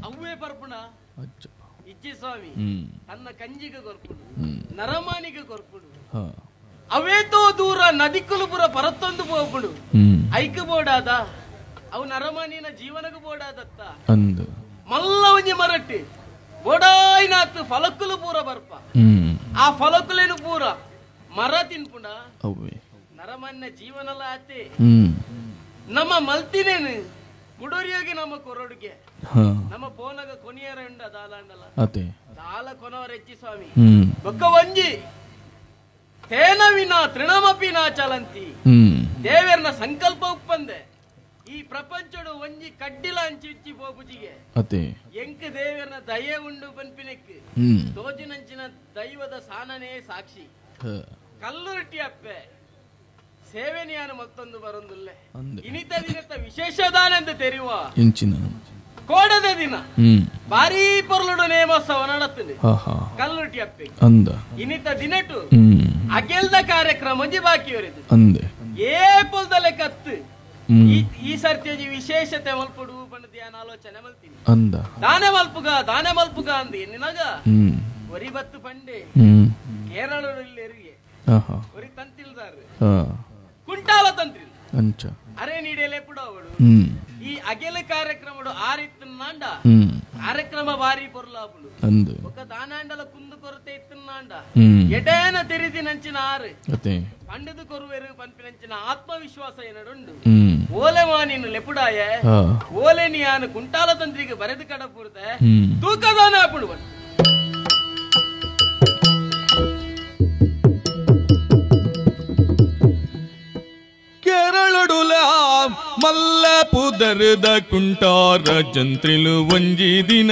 ಅವ್ವೇ ಪರ್ಪುಣ ಇಜ್ಜಿ ಸ್ವಾಮಿ ತನ್ನ ಕಂಜಿಗ ಕೊರ್ಪುಂಡು ನರಮಾನಿಗ ಕೊರ್ಪುಂಡು ಅವೇತೋ ದೂರ ನದಿಕ್ಕುಲು ಪುರ ಪರತ್ತೊಂದು ಪೋಪುಂಡು ಐಕ್ ಬೋಡಾದ ಅವು ನರಮಾನಿನ ಜೀವನకు ಬೋಡಾದತ್ತ ಮಲ್ಲ ಒಂಜಿ ಮರಟ್ಟಿ ಬೋಡಾಯಿನಾತ್ ಫಲಕ್ಕುಲು ಪೂರ ಬರ್ಪ ಆ ಫಲಕ್ಕುಲೇನು ಪೂರ ಮರ ತಿನ್ಪುಂಡ ನರಮಾನ್ಯ ಜೀವನಲ ಆತೆ ನಮ್ಮ ಮಲ್ತಿನೇನು ಕುಡೋರಿಯೋಗಿ ನಮ್ಮ ಕೊರೊಡುಗೆ ನಮ್ಮ ಪೋನಗ ಕೊನಿಯರ ಉಂಡ ದಾಲಾಂಡಲ ದಾಲ ಕೊನವರ ಹೆಚ್ಚಿ ಸ್ವಾಮಿ ಬೊಕ್ಕ ಒಂಜಿ ತೇನವಿನ ತೃಣಮಪಿ ನಾ ಚಲಂತಿ ದೇವರ್ನ ಸಂಕಲ್ಪ ಉಪ್ಪಂದೆ ಈ ಪ್ರಪಂಚಡು ಒಂಜಿ ಕಡ್ಡಿಲ ಅಂಚಿಚ್ಚಿ ಪೋಪುಜಿಗೆ ಎಂಕ್ ದೇವರ್ನ ದಯೆ ಉಂಡು ಪನ್ಪಿನೆಕ್ ತೋಜಿನಂಚಿನ ದೈವದ ಸಾನನೇ ಸಾಕ್ಷಿ ಕಲ್ಲುರಟ್ಟಿ ಅಪ್ಪೆ ಸೇವೆನಿಯಾನು ಮತ್ತೊಂದು ಬರೊಂದುಲ್ಲೆ ಇನಿತ ದಿನದ ವಿಶೇಷ ದಾನ ಅಂತ ತೆರಿವ ಕೋಡದ ದಿನ ಭಾರೀ ಪೊರ್ಲುಡು ನೇಮೋತ್ಸವ ನಡತ್ತದೆ ಕಲ್ಲುರಟ್ಟಿ ಅಪ್ಪೆ ಇನಿತ ದಿನಟು ಅಗೆಲ್ದ ಕಾರ್ಯಕ್ರಮ ಒಂಜಿ ಬಾಕಿ ಅವರಿದು ಏ ಪೊಲ್ದಲೆ ಕತ್ತು ಈ ಸರ್ತಿ ವಿಶೇಷತೆ ಮಲ್ಪುಡು ಪಂಡ ಧ್ಯಾನ ಆಲೋಚನೆ ಮಲ್ತೀನಿ ದಾನೆ ಮಲ್ಪುಗ ದಾನೆ ಮಲ್ಪುಗ ಅಂದ ನಿನಗ ಒರಿ ಬತ್ತು ಪಂಡೆ ಕೇರಳದಲ್ಲಿ ಎರಿಗೆ ಒರಿ ತಂತಿಲ್ದಾರು ಕುಂಟಾಲ ತಂತ್ರಿ ಅರೆ ನೀಡಲೆ ಪುಡ ಅವಳು ಈ ಅಗೆಲ ಕಾರ್ಯಕ್ರಮಡು ಆರಿತ್ತನ್ನಾಂಡ ಕಾರ್ಯಕ್ರಮ ಭಾರಿ ಪೊರ್ಲಾಪುಡು ఒక ದಾನಾಂಡಲ ಕುಂದು ಕೊರತೆ ಇತ್ತನ್ನಾಂಡ ಎಡೇನ ತೆರಿದಿನಂಚಿನ ಆರು పండుದು ಕೊರುವೆರು ಪನ್ಪಿನಂಚಿನ ಆತ್ಮವಿಶ್ವಾಸ ಏನಡುಂಡು ಓಲೆ ಮಾನಿನ ಲೆಪುಡಾಯ ಓಲೆ ನಿಯಾನು ಕುಂಟಾಲ ತಂತ್ರಿಗೆ ಬರೆದು ಕಡಪುರ್ತೆ ತೂಕದಾನ ಅಪುಡು ಕೇರಳಡುಲ ಮಲ್ಲ ಪುದರದ ಕುಂಟಾರ ಜಂತ್ರಿಲು ಒಂಜಿ ದಿನ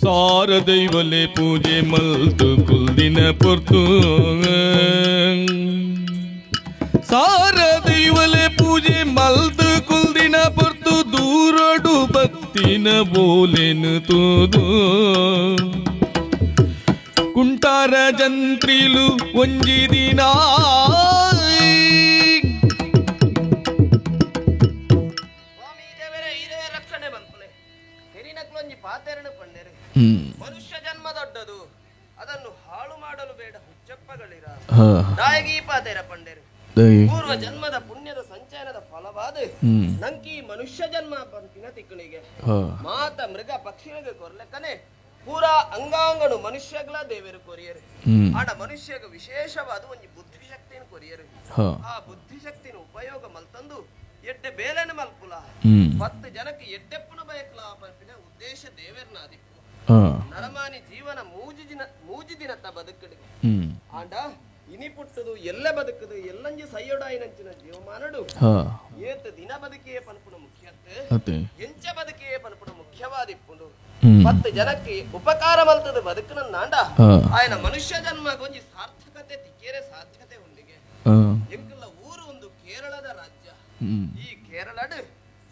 ಸಾರ ದೈವಲೆ ಪೂಜೆ ಮಲ್ತು ಕುಲ್ದಿನ ಪೊರ್ತು ಸಾರ ದೈವಲೆ ಪೂಜೆ ಮಲ್ತು ಕುಲ್ದಿನ ಪೊರ್ತು ದೂರಡು ಬತ್ತಿನ ಬೋಲೆನು ತೂದು ಕುಂಟಾರ ಜಂತ್ರಿಲು ಒಂಜಿ ದಿನ ಮನುಷ್ಯ ಜನ್ಮ ದೊಡ್ಡದು ಅದನ್ನು ಹಾಳು ಮಾಡಲು ಬೇಡ ಹುಚ್ಚಪ್ಪಗಳಿರ ನಾಯಗಿ ಪಾತೆರ ಪಂಡೆರು ಪೂರ್ವ ಜನ್ಮದ ಪುಣ್ಯದ ಸಂಚಯನದ ಫಲವಾದ ನಂಕಿ ಮನುಷ್ಯ ಜನ್ಮ ಪಂಪಿನ ತಿಕ್ಕಣಿಗೆ ಮಾತ ಮೃಗ ಪಕ್ಷಿಗಳಿಗೆ ಕೊರ್ಲೆಕ್ಕನೆ ಪೂರಾ ಅಂಗಾಂಗನು ಮನುಷ್ಯಗಳ ದೇವರು ಕೊರಿಯರು ಆಡ ಮನುಷ್ಯಗ ವಿಶೇಷವಾದ ಒಂದು ಬುದ್ಧಿಶಕ್ತಿಯನ್ನು ಕೊರಿಯರು ಆ ಬುದ್ಧಿಶಕ್ತಿನ ಉಪಯೋಗ ಮಲ್ತಂದು ಎಡ್ಡೆ ಬೇಲೆನ ಮಲ್ಪುಲ 10 ಜನಕ್ಕೆ ಎಡ್ಡೆಪ್ಪನ ಬಯಕಲ ಪಂಪಿನ ಉದ್ದೇಶ ದೇವರ್ನ ಆದಿಪ್ಪು ನರಮಾನಿ ಜೀವನ ಮೂಜಿ ದಿನತ್ತ ಬದುಕಡು ಆಂಡ ಇನಿ ಪುಟ್ಟದು ಎಲ್ಲ ಬದುಕದು ಎಲ್ಲಂಜಿ ಸೈಯೊಡಾಯಿನಂಚಿನ ಜೀವಮಾನಡು ಏತ್ ದಿನ ಬದುಕಿಯೇ ಪನ್ಪುನ ಮುಖ್ಯತ್ತು ಎಂಚ ಬದುಕಿಯೇ ಪನ್ಪುನ ಮುಖ್ಯವಾದಿಪ್ಪುಂಡು 10 ಜನಕ್ಕೆ ಉಪಕಾರ ಮಲ್ತದ ಬದುಕನ ನಾಂಡ ಆಯನ ಮನುಷ್ಯ ಜನ್ಮ ಗೊಂಜಿ ಸಾರ್ಥಕತೆ ತಿಕ್ಕೇರೆ ಸಾಧ್ಯತೆ ಉಂಡಿಗೆ ಎಂಕಲ್ಲ ಊರು ಒಂದು ಕೇರಳದ ರಾಜ್ಯ ಈ ಕೇರಳಡು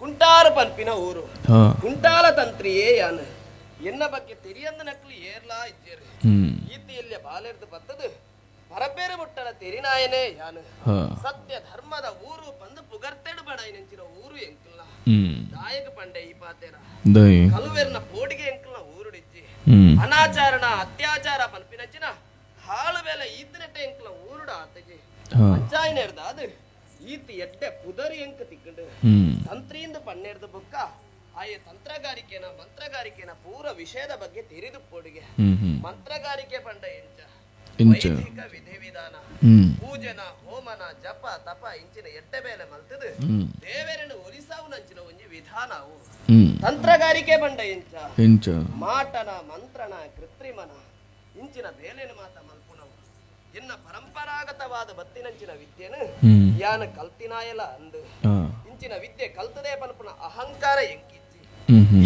ಕುಂಟಾರ ಪನ್ಪಿನ ಊರು ಕುಂಟಾಲ ತಂತ್ರಿಯೇ ಯಾನು ಎನ್ನ ಬಗ್ಗೆ ತೆರಿಯಂದ ನಕ್ಲು ಏರ್ಲಾ ಇಜ್ಜೇರು ಈತಿ ಎಲ್ಲಿಯ ಬಾಲೆರ್ದು ಬತ್ತದು ಪರಬೇರು ಮುಟ್ಟಲ ತೆರಿನಾಯನೇ ಯಾನು ಸತ್ಯ ಧರ್ಮದ ಊರು ಬಂದು ಪುಗರ್ತೆಡು ಬಡಾಯಿನಂಚಿನ ಊರು ಎಂಕಲ್ಲ ದಾಯಕ ಪಂಡೆ ಈ ಪಾತೇರ ಕಲುವೆರ್ನ ಪೋಡಿಗೆ ಎಂಕಲ್ನ ಊರುಡಿಜ್ಜಿ ಅನಾಚಾರಣ ಅತ್ಯಾಚಾರ ಪನ್ಪಿನಂಚಿನ ಹಾಳು ಬೇಲೆ ಈತನೆಟ್ಟ ಎಂಕಲ್ನ ಊರುಡ ಆತಜಿ ಅಂಚಾಯಿನೇರ್ದ ಅದು ಈತ ಎಡ್ಡೆ ಪುದರಿ ಎಂಕ ತಿಕ್ಕಂಡು ತಂತ್ರಿಯಿಂದ ಪನ್ನೇರ್ದ ಬುಕ್ಕ ಆಯೆ ತಂತ್ರಗಾರಿಕೆನ ಮಂತ್ರಗಾರಿಕೆನ ಪೂರ ವಿಷಯದ ಬಗ್ಗೆ ತೆರಿದು ಪೋಡಿಗೆ ಮಂತ್ರಗಾರಿಕೆ ಪಂಡ ಎಂಚ ವೈದಿಕ ವಿಧಿ ವಿಧಾನ ಪೂಜನ ಹೋಮನ ಜಪ ತಪ ಇಂಚಿನ ಎಡ್ಡೆ ಬೇಲೆ ಮಲ್ತದು ದೇವರನ್ನು ಒಲಿಸಾವು ನಂಚಿನ ಒಂಜಿ ವಿಧಾನವು ತಂತ್ರಗಾರಿಕೆ ಬಂಡ ಎಂಚ ಮಾಟನ ಮಂತ್ರನ ಕೃತ್ರಿಮನ ಇಂಚಿನ ಬೇಲೆನ ಮಾತ ಮಲ್ಪುನವು ಎನ್ನ ಪರಂಪರಾಗತವಾದ ಬತ್ತಿನಂಚಿನ ವಿದ್ಯೆನು ಯಾನ ಕಲ್ತಿನಾಯಲ ಅಂದು ಇಂಚಿನ ವಿದ್ಯೆ ಕಲ್ತದೆ ಪನ್ಪುನ ಅಹಂಕಾರ ಎಂಕಿಚ್ಚಿ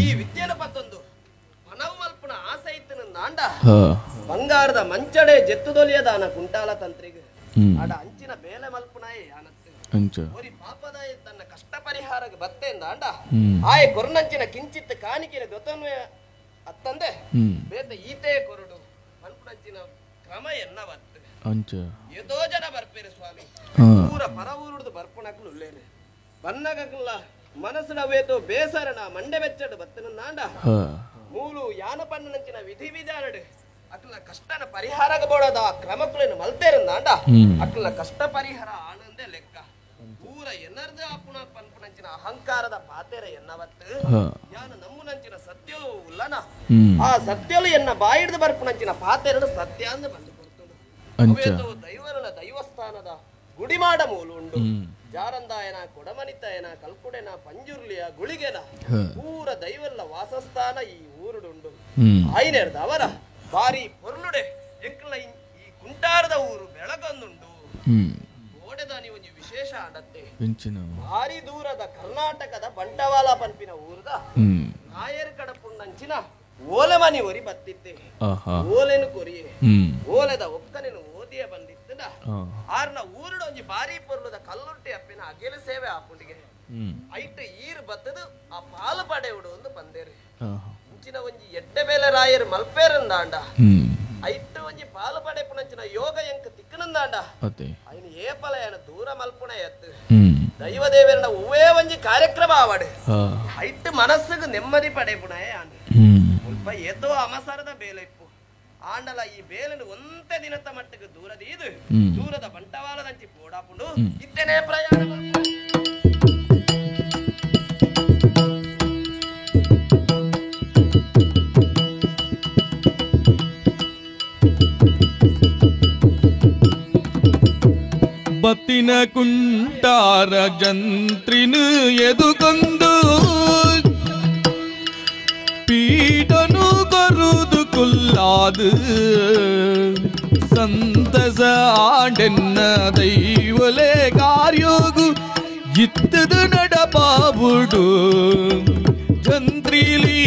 ಈ ವಿದ್ಯೆನ ಪತ್ತೊಂದು ಪನವು ಮಲ್ಪುನ ಆಸೆ ಇತ್ತನ ನಾಂಡ ಬಂಗಾರದ ಮಂಚಡೆ ಜೆತ್ತುದೊಲಿಯದಾನ ಕುಂಟಾಲ ತಂತ್ರಿಗ ಆಡ ಅಂಚಿನ ಬೇಲೆ ಮಲ್ಪುನಾಯೆ ಯಾನತ್ತು ಒರಿ ಪಾಪದಾಯ ತನ್ನ ಕಷ್ಟ ಪರಿಹಾರಕ್ಕೆ ಬತ್ತೆ ಅಂದಾಂಡ ಆಯೆ ಕೊರ್ನಂಚಿನ ಕಿಂಚಿತ್ ಕಾಣಿಕೆನ ದೊತನ್ವೇ ಅತ್ತಂದೆ ಬೇತ ಈತೇ ಕೊರಡು ಮಲ್ಪುನಂಚಿನ ಕ್ರಮ ಎನ್ನವತ್ತು ಅಂಚ ಏತೋ ಜನ ಬರ್ಪೇರು ಸ್ವಾಮಿ ಊರ ಪರ ಊರುಡ್ದು ಬರ್ಪುಣಕ್ಲು ಉಲ್ಲೇನೆ ಬನ್ನಗಲ್ಲ ಮನಸ್ಸಿನ ವೇತೋ ಬೇಸರನ ಮಂಡೆ ಬೆಚ್ಚಡು ಬತ್ತನ ನಾಂಡ ಮೂಲು ಯಾನ ಪಣ್ಣನಂಚಿನ ವಿಧಿ ವಿಧಾನಡು ಅಕ್ಲ ಕಷ್ಟನ ಪರಿಹಾರಗ ಬೋಡದ ಕ್ರಮಕ್ಕುಲೇನು ಮಲ್ತೇರು ನಾಂಡ ಅಕ್ಲ ಕಷ್ಟ ಪರಿಹಾರ ಆನಂದೆ ಲೆಕ್ಕ ಊರ ಎನ್ನರ್ದ ಆಪುಣ ಪನ್ಪುನಂಚಿನ ಅಹಂಕಾರದ ಪಾತೆರ ಎನ್ನವತ್ತು ಯಾನ ನಮ್ಮುನಂಚಿನ ಸತ್ಯಲು ಉಲ್ಲನ ಆ ಸತ್ಯಲು ಎನ್ನ ಬಾಯಿಡ್ದು ಬರ್ಪುನಂಚಿನ ಪಾತೆರಡು ಸತ್ಯ ಅಂದ ಬಂದು ಕೊಡ್ತುಂಡು ದೈವರನ ದೈವಸ್ಥಾನದ ಗುಡಿಮಾಡ ಮೂಲು ಉಂಡು ಜಾರಂದಾಯನ ಕೊಡಮನಿತಾಯನ ಕಲ್ಕುಡೆನ ಪಂಜುರ್ಲಿಯ ಗುಳಿಗೆನ ಊರ ದೈವಲ್ಲ ವಾಸಸ್ಥಾನ ಈ ಊರುಡುಂಡು ಆಯ್ನೇರ್ದ ಅವರ ಬಾರಿ ಪೊರ್ಲುಡೆ ಎಂಕಲ್ನ ಈ ಕುಂಟಾರದ ಊರು ಬೆಳಗಂದುಂಡು ಓಡೆದಾನಿ ಒಂಜಿ ವಿಶೇಷ ಆಡತ್ತೆ ಭಾರಿ ದೂರದ ಕರ್ನಾಟಕದ ಬಂಟವಾಲ ಪನ್ಪಿನ ಊರದ ನಾಯರ್ ಕಡಪುಣ್ಣಂಚಿನ ಓಲೆಮನಿ ಒರಿ ಬತ್ತಿತ್ತೆ ಓಲೆನು ಕೊರಿಯೆ ಓಲೆದ ಒಕ್ಕನೆನು ಓದಿಯ ಬಂದಿತ್ತದ ಆರ್ನ ಊರುಡ ಒಂಜಿ ಬಾರಿ ಪೊರ್ಲುದ ಕಲ್ಲುಟ್ಟಿ ಅಪ್ಪಿನ ಅಗೆಲ ಸೇವೆ ಆಪುಂಡಿಗೆ ಐಟ್ ಈರ್ ಬತ್ತದು ಆ ಪಾಲು ಪಡೆಯುಡು ಒಂದು ಬಂದೇರು ಇಂಚಿನ ಒಂಜಿ ಎಡ್ಡೆ ಬೇಲೆ ರಾಯರು ಮಲ್ಪೇರಂದಾಂಡ ಐಟ್ ಒಂಜಿ ಪಾಲು ಪಡೆಪುನಂಚಿನ ಯೋಗ ಎಂಕ್ ತಿಕ್ಕನಂದಾಂಡ ಐನ ಏಪಲಯನ ದೂರ ಮಲ್ಪುಣ ಎತ್ತು ದೈವ ದೇವರನ ಹೂವೇ ಒಂಜಿ ಕಾರ್ಯಕ್ರಮ ಆವಡು ಐಟ್ ಮನಸ್ಸಿಗೆ ನೆಮ್ಮದಿ ಪಡೆಪುಣ ಆಂಡ ಮುಲ್ಪ ಏತೋ ಅಮಸರದ ಬೇಲೆ ಇಪ್ಪು ಆಂಡಲ ಈ ಬೇಲನು ಒಂತೆ ದಿನದ ಮಟ್ಟಿಗೆ ದೂರದ ಇದು ದೂರದ ಬಂಟವಾಳದಂಚಿ ಪೋಡಾಪುಂಡು ಇತ್ತನೇ ಪ್ರಯಾಣ ಬತ್ತಿನ ಕುಂಟಾರ ಜಂತ್ರಿನು ಎದುಕೊಂದು ಪೀಠನು ಕೊರುದು ಕುಲ್ಲಾದು ಸಂತಸ ಆಂಡೆನ್ನ ದೈವಲೆ ಕಾರ್ಯೋಗು ಇತ್ತದು ನಡಪಾಬುಡು ಜಂತ್ರಿಲಿ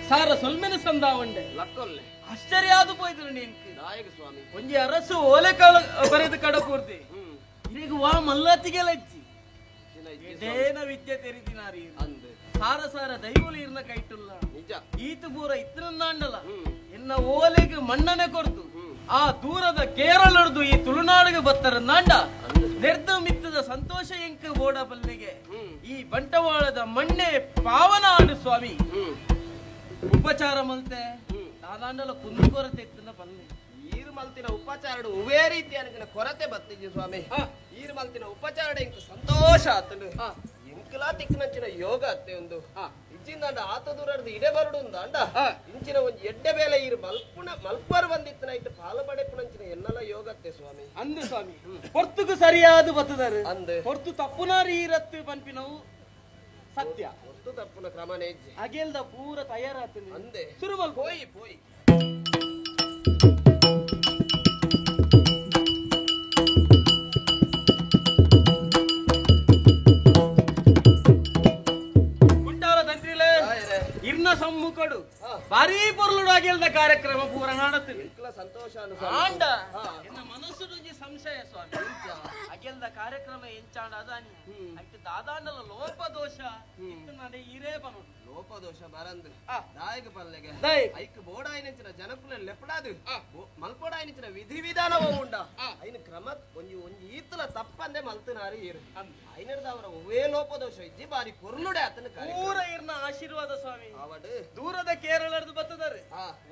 ಸಾರ ಸೊಲ್ಮೆನ ಸಂದಾವಂಡೆ ಲಕ್ಕೊಲ್ಲೆ ಆಶ್ಚರ್ಯ ಆದು ಪೋಯ್ತು ನೀನ್ಕ್ ನಾಯಕ ಸ್ವಾಮಿ ಒಂಜಿ ಅರಸು ಓಲೆ ಕಾಲ ಬರೆದು ಕಡಪೂರ್ತಿ ಈಗ ವಾ ಮಲ್ಲತ್ತಿಗೆಲ್ಲ ಇಚ್ಚಿ ಎಡೇನ ವಿದ್ಯೆ ತೆರಿದಿನಾರಿ ಸಾರ ಸಾರ ದೈವಲು ಇರ್ನ ಕೈಟುಲ್ಲ ನಿಜ ಈತು ಪೂರ ಇತ್ತನಂಡಲ ಎನ್ನ ಓಲೆಗೆ ಮಣ್ಣನೆ ಕೊರ್ತು ಆ ದೂರದ ಕೇರಳರ್ದು ಈ ತುಳುನಾಡಿಗೆ ಬತ್ತರ ನಾಂಡ ನೆರ್ದ ಮಿತ್ತದ ಸಂತೋಷ ಎಂಕ ಬೋಡ ಬಲ್ಲಿಗೆ ಈ ಬಂಟವಾಳದ ಮಣ್ಣೆ ಪಾವನ ಆಡು ಸ್ವಾಮಿ ಉಪಚಾರ ಮಲ್ತೆ ದಾದಾಂಡಲ ಕುಂದು ಕೊರತೆ ಇತ್ತನ ಬಲ್ಲೆ ಈರು ಮಲ್ತಿನ ಉಪಚಾರಡು ಉವೇ ರೀತಿ ಅನಗಿನ ಕೊರತೆ ಬತ್ತಿಜಿ ಸ್ವಾಮಿ ಈರು ಮಲ್ತಿನ ಉಪಚಾರಡು ಎಂಕ್ ಸಂತೋಷ ಆತನು ಎಂಕಲಾ ತಿಕ್ಕನಂಚಿನ ಯೋಗ ಅತ್ತೆ ಒಂದು ಇಜ್ಜಿಂದ ಆತ ದೂರಡ್ದು ಇಡೆ ಬರಡು ಅಂಡ ಇಂಚಿನ ಒಂಜಿ ಎಡ್ಡೆ ಬೇಲೆ ಈರು ಮಲ್ಪುಣ ಮಲ್ಪರು ಬಂದಿತ್ತನ ಇಟ್ಟು ಪಾಲು ಪಡೆಪುಣಂಚಿನ ಎನ್ನಲ ಯೋಗ ಅತ್ತೆ ಸ್ವಾಮಿ ಅಂದು ಸ್ವಾಮಿ ಹೊರ್ತುಕು ಸರಿಯಾದ ಬತ್ತದಾರು ಅಂದು ಹೊರ್ತು ತಪ್ಪುನಾರು ಈರತ್ತು ಪನ್ಪಿನವು ಸತ್ಯ ಹೊರ್ತು ತಪ್ಪುನ ಕ್ರಮನೇ ಅಗೆಲ್ದ ಪೂರ ತಯಾರಾತನು ಅಂದೆ ಸುರುಮಲ್ ಪೋಯಿ ಪೋಯಿ ಕುಂಟಾಲ ತಂತ್ರಿಲೆ ಇರ್ನ ಸಮ್ಮುಖಡು ಭಾರೀ ಪೊರ್ಲುಡು ಅಗೆಲ್ದ ಕಾರ್ಯಕ್ರಮ ಪೂರ ನಾಡತ್ತೀನಿ ಸಂತೋಷ ಆಂಡ ಎನ್ನ ಮನಸ್ಸು ಸಂಶಯ ಸ್ವಾಮಿ ಅಗೆಲ್ದ ಕಾರ್ಯಕ್ರಮ ಎಂಚಾಂಡ ಅದಾನಿ ಐಟ್ ದಾದಾಂಡಲ ಲೋಪದೋಷ ಇತ್ತು ನಾನೇ ಈರೇ ಬನು ಲೋಪದೋಷ ಬರಂದು ದಾಯಕ ಪಲ್ಲೆಗೆ ಐಕ್ ಬೋಡಾಯಿನಂಚಿನ ಜನಕುಲ ಲೆಪ್ಪಡಾದು ಮಲ್ಪೋಡಾಯಿನಂಚಿನ ವಿಧಿ ವಿಧಾನವ ಉಂಡ ಐನ ಕ್ರಮ ಒಂಜಿ ಒಂಜಿ ಈತಲ ತಪ್ಪಂದೆ ಮಲ್ತನಾರು ಈರು ಐನರ್ದ ಅವರ ಒವೇ ಲೋಪದೋಷ ಇಜ್ಜಿ ಬಾರಿ ಪೊರ್ಲುಡೆ ಆತನ ಪೂರ ಇರ್ನ ಆಶೀರ್ವಾದ ಸ್ವಾಮಿ ಅವಡು ದೂರದ ಕೇರಳರ್ದು ಬತ್ತದಾರೆ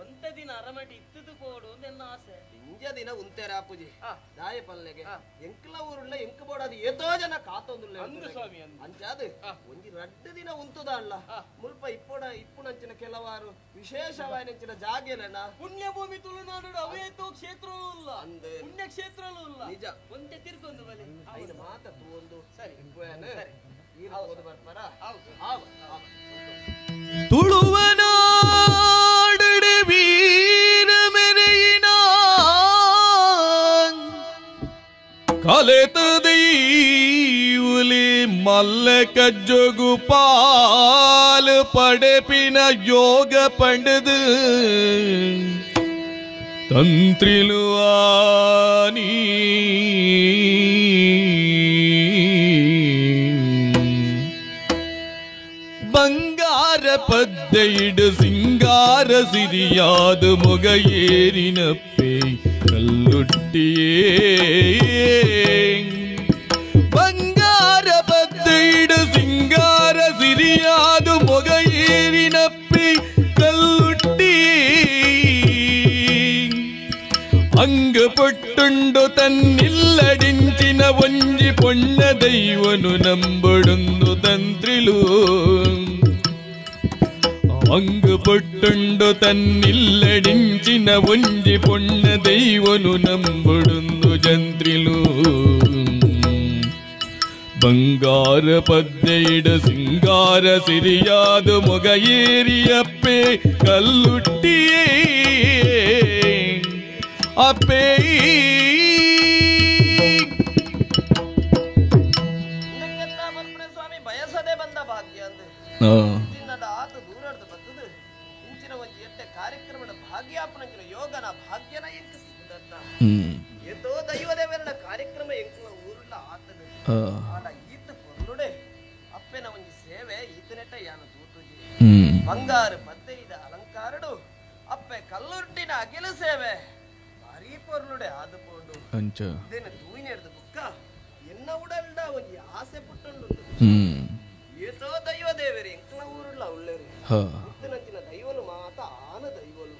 ಒಂತೆ ದಿನ ಅರಮಟಿ ಇತ್ತದು ಕೋಡು ಎನ್ನ ಆಸೆ ಇಂಜ ದಿನ ಉಂತೇರ ಪೂಜೆ ದಾಯ ಪಲ್ಲೆಗೆ ಎಂಕ್ಲ ಊರುಳ್ಳ ಎಂಕ್ ಬೋಡಾದು ಏತೋ ಜನ ಕಾತೊಂದುಲ್ಲ ಅಂದು ಸ್ವಾಮಿ ಅಂಚಾದು ಒಂಜಿ ರಡ್ಡು ದಿನ ಉಂತುದ ಅಲ್ಲ ಮುಲ್ಪ ಇಪ್ಪುಣ ಇಪ್ಪುಣಂಚಿನ ಕೆಲವಾರು ವಿಶೇಷವಾಯಿನಂಚಿನ ಜಾಗೆಲನ ಪುಣ್ಯಭೂಮಿ ತುಳುನಾಡು ಅವೇತೋ ಕ್ಷೇತ್ರವೂ ಇಲ್ಲ ಅಂದು ಪುಣ್ಯ ಕ್ಷೇತ್ರವೂ ಇಲ್ಲ ನಿಜ ಒಂತೆ ತಿರ್ಕೊಂದು ಬಲೆ ಐನ ಮಾತ ತೂವೊಂದು ಸರಿ ಸರಿ ಈರು ಹೋದು ಬರ್ಪರ ಹೌದು ಆವ ತುಳುವನಾಡಡೆ ವೀರ ಮೆರೆಯಿನ ಕಲೆತ ದೈವುಲಿ ಮಲ್ಲ ಕಜ್ಜೊಗು ಪಾಲು ಪಡೆಪಿನ ಯೋಗ ಪಂಡದು ತಂತ್ರಿಲು ಆನಿ ಬಂಗಾರ ಪದ್ದೆಯಿಡು ಸಿಂಗಾರ ಸಿರಿಯಾದ ಮೊಗಯೇರಿನಪ್ಪೆ ಕಲ್ಲುಟ್ಟಿಯೇ ಬಂಗಾರ ಪದ್ದೆಯಿಡು ಸಿಂಗಾರ ಸಿರಿಯಾದ ಮೊಗಯೇರಿನಪ್ಪೆ ಕಲ್ಲುಟ್ಟಿಯೇ ಅಂಗ ಪೊಟ್ಟುಂಡು ತನ್ನಿಲ್ಲಡಿಂಚಿನ ಒಂಜಿ ಪೊಣ್ಣ ದೈವನು ನಂಬುಡುಂದು ತಂತ್ರಿಲು ಅಂಗ ಪೊಟ್ಟುಂಡು ತನ್ನಿಲ್ಲಡಿಂಚಿನ ಒಂಜಿ ಪೊಣ್ಣ ದೈವನು ನಂಬುಡುಂದು ಜಂತ್ರಿಲು ಬಂಗಾರ ಪದ್ದೆಯಿಡ ಸಿಂಗಾರ ಸಿರಿಯಾದ ಮೊಗಯೇರಿಯಪ್ಪೆ ಕಲ್ಲುಟ್ಟಿಯೇ ಅಪ್ಪೇ ಸ್ವಾಮಿ ಬಯಸದೆ ಬಂದ ಭಾಗ್ಯ ಅಂದು ಆತ ದೂರಾಡ್ದು ಬರ್ತದೆ ಇಂಚಿನ ಒಂಜಿ ಎಟ್ಟೆ ಕಾರ್ಯಕ್ರಮದ ಭಾಗ್ಯಾಪನಂಚಿನ ಯೋಗನ ಭಾಗ್ಯನ ಎಂಕ್ ಸಿಕ್ಕದಂತ ಏತೋ ದೈವದೇವರನ ಕಾರ್ಯಕ್ರಮ ಎಂಕ್ಲ ಊರುಲ ಆತದ ಆಡ ಈತ ಪೊರ್ಲುಡೆ ಅಪ್ಪೆನ ಒಂಜಿ ಸೇವೆ ಈತನೆಟ್ಟ ಯಾನ ತೂತುಜಿ ಬಂಗಾರ ಪದ್ದೆಯಿದ ಅಲಂಕಾರಡು ಅಪ್ಪೆ ಕಲ್ಲುರ್ಟಿನ ಅಗಿಲ ಸೇವೆ ಭಾರಿ ಪೊರ್ಲುಡೆ ಆದು ಪೋಂಡು ಇದೇನು ತೂಯಿನೆಡ್ದು ಬುಕ್ಕ ಎನ್ನ ಉಡಲ್ಡ ಒಂಜಿ ಆಸೆ ಪುಟ್ಟುಂಡು ಏತೋ ದೈವ ದೇವರಿ ಎಂಕ್ಲ ಊರುಲ್ಲ ಉಳ್ಳೇರಿ ಇತ್ತನಂಚಿನ ದೈವಲು ಮಾತ ಆನ ದೈವಲು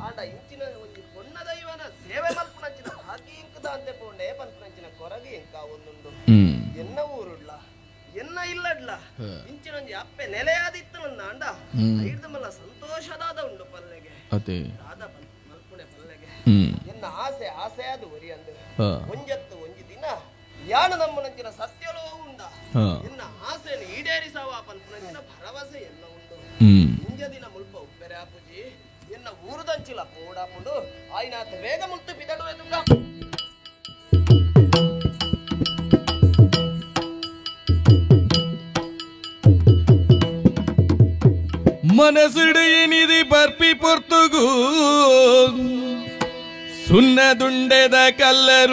ಆಂಡ ಇಂಚಿನ ಒಂಜಿ ಪೊಣ್ಣ ದೈವನ ಸೇವೆ ಮಲ್ಪುನಂಚಿನ ಭಾಗ್ಯ ಇಂಕದ ಅಂತೆ ಪೋಂಡೆ ಪನ್ಪುನಂಚಿನ ಕೊರಗಿ ಎಂಕ ಒಂದುಂಡು ಎನ್ನ ಊರುಡ್ಲ ಎನ್ನ ಇಲ್ಲಡ್ಲ ಇಂಚಿನ ಒಂಜಿ ಅಪ್ಪೆ ನೆಲೆಯಾದಿತ್ತು ನನ್ನ ಅಂಡ ಐರ್ದ ಮಲ್ಲ ಸಂತೋಷದಾದ ಉಂಡು ಪಲ್ಲೆಗೆ ದಾದ ಮಲ್ಪುಣೆ ಪಲ್ಲೆಗೆ ಎನ್ನ ಆಸೆ ಆಸೆ ಅದು ಒರಿ ಅಂದು ಒಂಜತ್ತು ಒಂಜಿ ದಿನ ಯಾಣ ನಮ್ಮನಂಚಿನ ಸತ್ಯಲೋ ಉಂಡ ಎನ್ನ ಆಸೆಯನ್ನು ಈಡೇರಿಸವ ಪನ್ಪುನಂಚಿನ ಭರವಸೆ ಎಲ್ಲ ಉಂಡು ಇಂಜ ದಿನ ಮುಲ್ಪ ಉಪ್ಪೆರೆ ಆಪುಜಿ ಎನ್ನ ಊರುದಂಚಿಲ ಪೋಡಾಪುಂಡು ಆಯ್ನಾತ್ ಬೇಗ ಮುಲ್ತು ಬಿದಡುವೆ ದುಂಗ ಮನಸ್ಸುಡು ಏನಿದೆ ಬರ್ಪಿ ಪೊರ್ತುಗು ಸುನ್ನದುಂಡೆದ ಕಲ್ಲರೂಪನು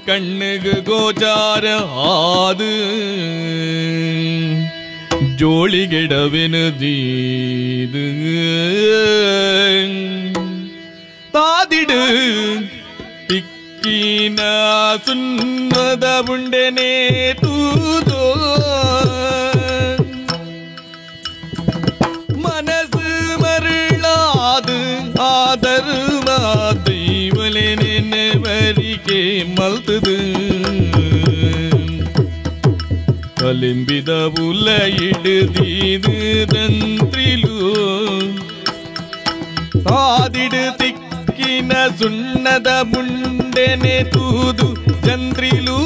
ಕಣ್ಣಿಗೆ ಗೋಚಾರ ಆದು ಜೋಳಿಗೆಡವೆನು ದೀದು ತಾದಿಡು ತಿಕ್ಕಿನ ಸುನ್ನದ ಉಂಡೆನೆ ತೂದೋ ಮನಸ್ಸು ಮರುಳಾದು ಆದರ್ವ ದೈವಲೆ ನೆನೆವರಿಗೆ ಮಲ್ತದು ಕಲಿಂಬಿದ ಉಲ ಹಿಡಿದೀದು ತಂತ್ರಿಲು ತಾದಿಡು ತಿಕ್ಕಿನ ಸುಣ್ಣದ ಮುಂಡೆನೆ ತೂದು ಜಂತ್ರಿಲು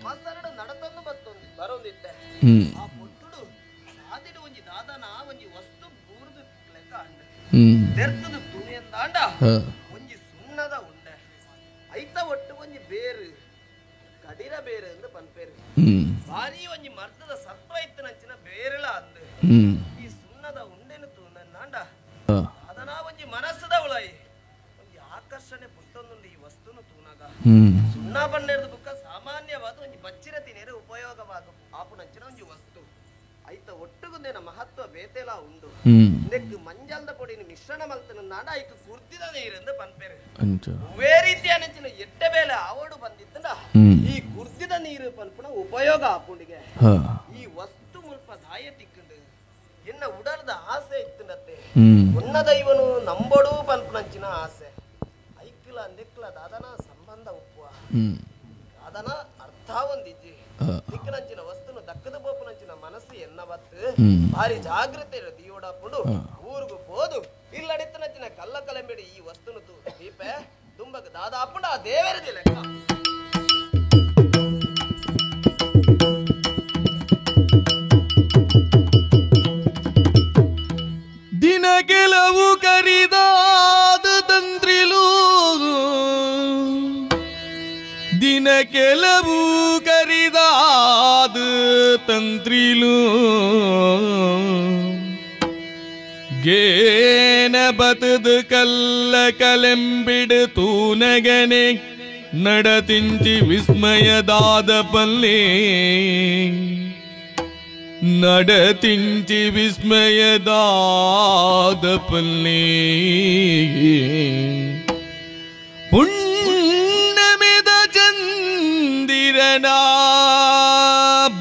ಅವಸರಡು ನಡತಂದು ಬತ್ತೊಂದು ಬರೋದಿತ್ತೆ ಆ ಪೊಟ್ಟುಡು ಸಾದಿಡು ಒಂಜಿ ದಾದನ ಒಂಜಿ ವಸ್ತು ಬೂರ್ದು ಲೆಕ್ಕ ಅಂಡ ತೆರ್ತದು ತುಣಿಯಂದಾಂಡ ಒಂಜಿ ಸುಣ್ಣದ ಉಂಡೆ ಐತ ಒಟ್ಟು ಒಂಜಿ ಬೇರು ಕಡಿರ ಬೇರು ಎಂದು ಪನ್ಪೇರು ಭಾರಿ ಒಂಜಿ ಮರ್ದದ ಸತ್ವ ಇತ್ತು ನಂಚಿನ ಬೇರೆಲ ಅಂದು ಈ ಸುಣ್ಣದ ಉಂಡೆನು ತೂನಂದಾಂಡ ದಾದನ ಒಂಜಿ ಮನಸ್ಸದ ಉಳಾಯಿ ಒಂಜಿ ಆಕರ್ಷಣೆ ಪುಟ್ಟೊಂದುಂಡು ಈ ವಸ್ತುನು ತೂನಾಗ ಸುಣ್ಣ ಬಣ್ಣದ ಬುಕ್ಕ ಸಾಮಾನ್ಯವಾದ ಒಂಜಿ ಬಚ್ಚಿರ ತಿನೇರು ಉಪಯೋಗವಾಗ ಆಪುನಂಚಿನ ಒಂಜಿ ವಸ್ತು ಐತ ಒಟ್ಟುಗುಂದೇನ ಮಹತ್ವ ಬೇತೆಲ ಉಂಡು ನೆಕ್ ಮಂಜಲ್ದ ಪೊಡಿನ ಮಿಶ್ರಣ ಮಲ್ತನ ನಾಡ ಐಕ್ ಕುರ್ದಿದ ನೀರೆಂದು ಪನ್ಪೇರು ಹೂವೇ ರೀತಿಯ ನೆಂಚಿನ ಎಟ್ಟೆ ಬೇಲೆ ಆವಡು ಬಂದಿತ್ತಂಡ ಈ ಕುರ್ದಿದ ನೀರು ಪನ್ಪುನ ಉಪಯೋಗ ಆಪುಂಡಿಗೆ ಈ ವಸ್ತು ಮುಲ್ಪ ದಾಯ ತಿಕ್ಕುಂಡು ಎನ್ನ ಉಡಲ್ದ ಆಸೆ ಇತ್ತಂಡತ್ತೆ ಉನ್ನ ದೈವನು ನಂಬಡು ಪನ್ಪುನಂಚಿನ ಆಸೆ ಐಕ್ಲ ನೆಕ್ಲ ದಾದನ ಸಂಬಂಧ ಉಪ್ಪುವ ಅದನ ಅರ್ಥ ಒಂದಿಜ್ಜಿ ದಿಕ್ಕನಂಚಿನ ವಸ್ತುನು ದಕ್ಕದ ಬೋಪನಂಚಿನ ಮನಸ್ಸು ಎನ್ನ ಬತ್ತು ಭಾರಿ ಜಾಗ್ರತೆ ದಿಯೋಡಾಪುಂಡು ಊರುಗು ಪೋದು ಇಲ್ಲಡಿತ್ತನಂಚಿನ ಕಲ್ಲ ಕಲಂಬಿಡಿ ಈ ವಸ್ತುನು ದೀಪೆ ದುಂಬಗ್ ದಾದಾಪುಂಡು ಆ ದೇವರದಿ ಲೆಕ್ಕ ದಿನ ಕೆಲವು ಕರಿದಾದ ತಂತ್ರಿಲು ದಿನ ಕೆಲವು ಕರಿದಾದ ತಂತ್ರಿಲು ಕೇನ ಬತದು ಕಲ್ಲ ಕಲೆಂಬಿಡು ತೂನಗನೆ ನಡತಿಂಚಿ ವಿಸ್ಮಯದಾದ ಪಲ್ಲೆ ನಡತಿಂಚಿ ವಿಸ್ಮಯದಾದ ಪಲ್ಲೆ ಪುಣ್ಯಮೆದ ಚಂದಿರನ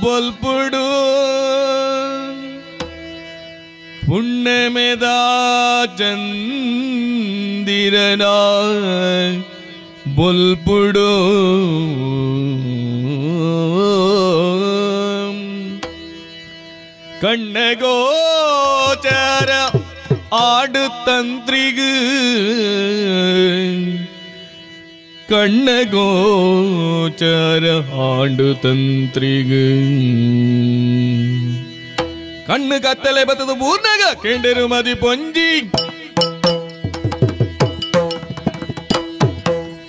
ಬೊಲ್ಪುಡು ಪುಣ್ಯಮೆದ ಚಂದಿರನ ಬೊಲ್ಪುಡು ಕಣ್ಣಗೋಚರ ಆಡು ತಂತ್ರಿಗ ಕಣ್ಣಗೋಚರ ಆಡು ತಂತ್ರಿಗ ಕಣ್ಣು ಕತ್ತಲೆ ಬತ್ತದು ಬೂರ್ನಗ ಕೆಂಡರು ಮದಿ ಪೊಂಜಿ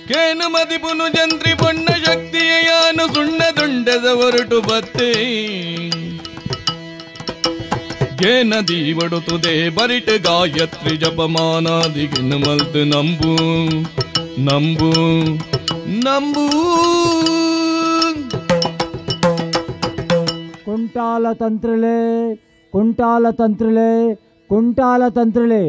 ಕೇನು ಮದಿಪುನು ಜಂತ್ರಿ ಪೊಣ್ಣ ಶಕ್ತಿಯಾನು ಸುಣ್ಣದುಂಡದ ಹೊರಟು ಬತ್ತೆ ಕೇನ ದೀವಡುತ್ತದೆ ಬರಿಟ ಗಾಯತ್ರಿ ಜಪಮಾನಾದಿಗಿನ ಮಲ್ತು ನಂಬು ನಂಬು ನಂಬು. ಕುಂಟಾಲ ತಂತ್ರಿಲೆ ಕುಂಟಾಲ ತಂತ್ರಿಲೆ ಕುಂಟಾಲ ತಂತ್ರಿಲೆ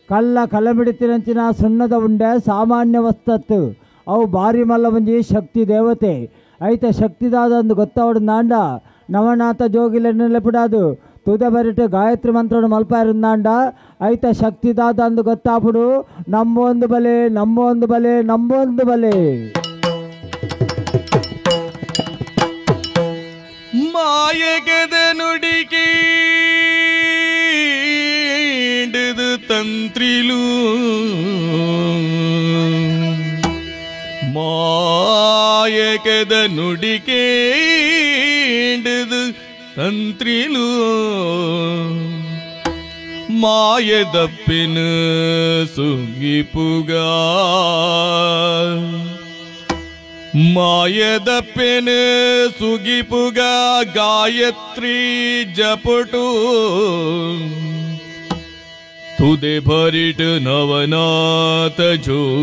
ಕಲ್ಲ ಕಲಮಿಡಿತಿನಂಚಿನ ಸುಣ್ಣದ ಉಂಡೆ ಸಾಮಾನ್ಯ ವಸ್ತತ್ತು ಅವು ಭಾರಿ ಮಲ್ಲ ಒಂಜಿ ಶಕ್ತಿ ದೇವತೆ ಐತ ಶಕ್ತಿದಾದಂದು ಗೊತ್ತವಡು ನಾಂಡ ನವನಾಥ ಜೋಗಿಲೆ ನೆಲೆಪಿಡಾದು ತುದ ಬರಿಟು ಗಾಯತ್ರಿ ಮಂತ್ರನು ಮಲ್ಪಾರುಂದಾಂಡ ಐತ ಶಕ್ತಿದಾದ ಅಂದು ಗೊತ್ತಾಪುಡು ನಂಬೊಂದು ಬಲೆ ನಂಬೊಂದು ಬಲೆ ನಂಬೊಂದು ಬಲೆ. ಮಾಯಗದ ನುಡಿಗೇಂಡದು ತಂತ್ರಿಲು ಮಾಯಕದ ನುಡಿಗೇಂಡದು ತಂತ್ರಿಲು ಮಾಯದಪ್ಪಿನ ಸುಗಿಪುಗ ಮಾಯದಪ್ಪಿನ ಸುಗಿಪುಗ ಗಾಯತ್ರಿ ಜಪಟು ತುದೆ ಭರಿಟ ನವನಾಥ ಜೋಗಿಲಿಡ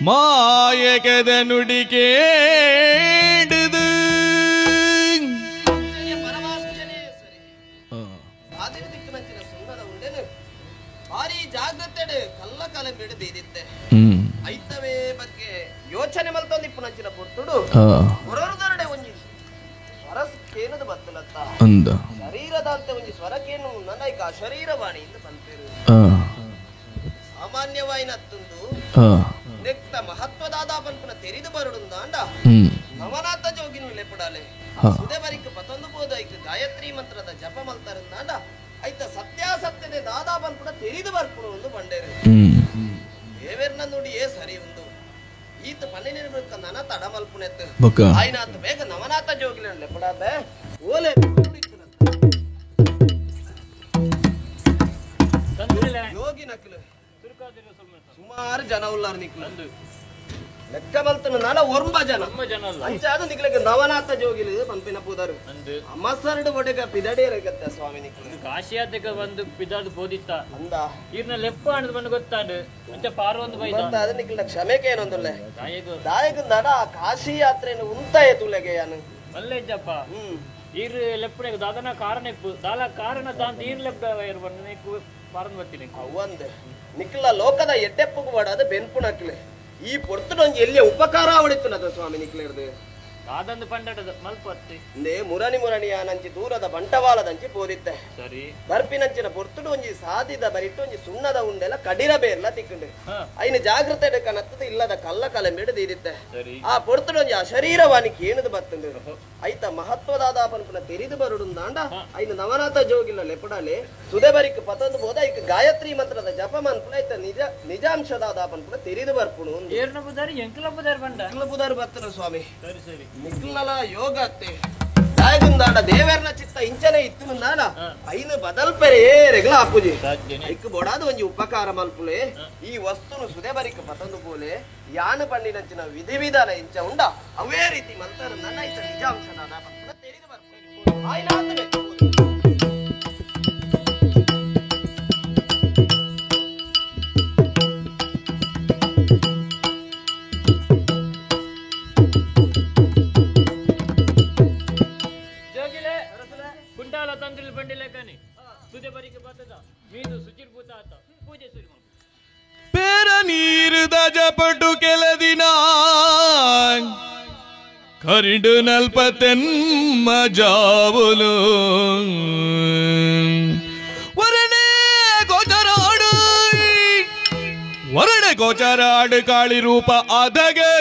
ಮಾಯಕದ ನುಡಿಕೇಡದು. ಭಾರಿ ಜಾಗ್ರತೆ ಕಲ್ಲ ಕಲಂಬಿಡು ಬೀದಿತ್ತೆ ಐತವೇ ಬಗ್ಗೆ ಯೋಚನೆ ಮಲ್ತೊಂದಿಪ್ಪು ನಂಚಿನ ಪೊರ್ತುಡು ಹೊರದೊರಡೆ ಒಂಜಿ ಸ್ವರ ಕೇನದು ಬತ್ತಲತ್ತ ಅಂದ ಶರೀರದಂತೆ ಒಂಜಿ ಸ್ವರಕೇನು ನನೈಕ ಶರೀರವಾಣಿ ಎಂದು ಪನ್ಪೇರು ಸಾಮಾನ್ಯವಾಯಿನ ಅತ್ತುಂದು ನೆಕ್ತ ಮಹತ್ವದಾದ ಪನ್ಪುನ ತೆರಿದು ಬರುಡುಂದಾಂಡ ನವನಾಥ ಜೋಗಿನ ಲೆಪುಡಾಲೆ ಸುದೆ ಬರಿಕ್ ಪತೊಂದು ಬೋದೈಕ್ ಗಾಯತ್ರಿ ಮಂತ್ರದ ಜಪ ಮಲ್ತರಂದಾಂಡ ಐತ ಸತ್ಯಾಸತ್ಯತೆ ದಾದಾ ಪನ್ಪುನ ತೆರಿದು ಬರ್ಪುಡು ಒಂದು ಬಂಡೇರು ದೇವೆರ್ನ ನುಡಿಯೇ ಸರಿ ಉಂದು ಈತ ಪನ್ನಿನ ನನ ತಡ ಮಲ್ಪುನೆತ್ತು ಆಯ್ನಾತ್ ಬೇಗ ನವನಾಥ ಜೋಗಿನ ಲೆಪುಡಾದೆ ಓಲೆ ಯೋಗಿ ನಕಲು ಸುಮಾರು ಜನ ಉಲ್ಲಾರ ನಿಕ್ಲು ಲೆಕ್ಕ ಬಲ್ತನ ನಾಲ ಒರ್ಂಬ ಜನ ಅಂಚಾದ ನಿಕ್ಲಕ್ಕೆ ನವನಾಥ ಜೋಗಿಲು ಪಂಪಿನ ಪೂದರು ಅಮಸರಡು ಒಡೆಗ ಪಿದಡೇರಗತ್ತ ಸ್ವಾಮಿ ನಿಕ್ಲು ಕಾಶಿಯಾದಕ ಬಂದು ಪಿದಾದು ಬೋದಿತ್ತ ಅಂದ ಇರ್ನ ಲೆಪ್ಪ ಅಂದ್ ಬಂದು ಗೊತ್ತಾಂಡು ಅಂಚ ಪಾರೊಂದು ಬೈದ ಗೊತ್ತಾದ ನಿಕ್ಲ ಕ್ಷಮೆಕೆ ಏನೊಂದುಲ್ಲೆ ದಾಯಕಂದಾಡ ಆ ಕಾಶಿ ಯಾತ್ರೆಯನ್ನು ಉಂತಾಯ ತುಲೆಗೆ ಯಾನು ಮಲ್ಲೆಜ್ಜಪ್ಪ ಈರ್ ಲೆಪ್ಪನೆಗ್ ದಾದನ ಕಾರಣ ಇಪ್ಪು ದಾಲ ಕಾರಣ ದಾಂತ ಈರ್ ಲೆಪ್ಪ ಬಂದು ನಿಕ್ಕು ಪಾರೊಂದು ಬರ್ತೀನಿ ಅವಂದೆ ನಿಕ್ಲ ಲೋಕದ ಎಡ್ಡೆಪ್ಪುಗು ಬಾಡಾದ ಬೆನ್ಪುಣಕ್ಲೆ ಈ ಪೊರ್ತುಡೊಂಜಿ ಎಲ್ಲಿಯ ಉಪಕಾರ ಅವಳಿತ್ತುನದ ಸ್ವಾಮಿ ನಿಕ್ಲೇರ್ದು ದಾದಂದು ಪಂಡಟದ ಮಲ್ಪತ್ತಿ ಇಂದೇ ಮುರಣಿ ಮುರಣಿ ಆನಂಚಿ ದೂರದ ಬಂಟವಾಳದಂಚಿ ಪೋದಿತ್ತೆ ಸರಿ ಬರ್ಪಿನಂಚಿನ ಪೊರ್ತುಡು ಒಂಜಿ ಸಾದಿದ ಬರಿಟ್ಟು ಒಂಜಿ ಸುಣ್ಣದ ಉಂಡೆಲ ಕಡಿರ ಬೇರ್ಲ ತಿಕ್ಕುಂಡು ಐನ ಜಾಗೃತೆ ಕನತ್ತದ ಇಲ್ಲದ ಕಲ್ಲ ಕಲಂಬಿಡು ದೀದಿತ್ತೆ ಆ ಪೊರ್ತುಡು ಒಂಜಿ ಅಶರೀರವಾಣಿ ಕೇಣದು ಬತ್ತುಂಡು ಐತ ಮಹತ್ವದಾದ ಪನ್ಪುನ ತೆರಿದು ಬರುಡುಂದಾಂಡ ಐನ ನವನಾಥ ಜೋಗಿಲ್ಲ ಲೆಪಡಲೆ ಸುದೆ ಬರಿಕ್ ಪತೊಂದು ಬೋದ ಐಕ್ ಗಾಯತ್ರಿ ಮಂತ್ರದ ಜಪ ಮನ್ಪುನ ಐತ ನಿಜ ನಿಜಾಂಶದಾದ ಪನ್ಪುನ ತೆರಿದು ಬರ್ಪುಣು ಏರ್ನ ಬುದಾರಿ ಎಂಕಲ ಬುದಾರಿ ಬಂಡ ಎಂಕಲ ಬುದಾರಿ ಬತ್ತನ ಸ್ವಾಮಿ ಸರಿ ಸರಿ ನಿಕ್ಲಲ ಯೋಗ ಅತ್ತೆ ದಾಯಗುಂದಾಡ ದೇವರ್ನ ಚಿತ್ತ ಇಂಚನೆ ಇತ್ತು ನಾಡ ಐನು ಬದಲ್ಪೆರೆ ಏರೆಗ್ಲ ಆಪುಜಿ ಐಕ್ ಬೊಡಾದ ಒಂಜಿ ಉಪಕಾರ ಮಲ್ಪುಲೆ ಈ ವಸ್ತುನು ಸುದೆ ಬರಿಕ್ ಪತೊಂದು ಪೋಲೆ ಯಾನು ಪಂಡಿನಂಚಿನ ವಿಧಿ ವಿಧಾನ ಇಂಚ ಉಂಡ ಅವೇ ರೀತಿ ಮಂತರ ನನ್ನ ಐತ ನಿಜಾಂಶದಾದ ಪನ್ಪುನ ತೆರಿದು ಬರ್ಪುಣು ಆಯ್ನಾತನೆ. ಕರಿಂಡು ನಲ್ಪತೆನ್ಮ ಜಾವುಲು ವರಣೆ ಗೋಚರಾಡು ವರಣೆ ಗೋಚರಾಡು ಕಾಳಿ ರೂಪ ಆದಗೆ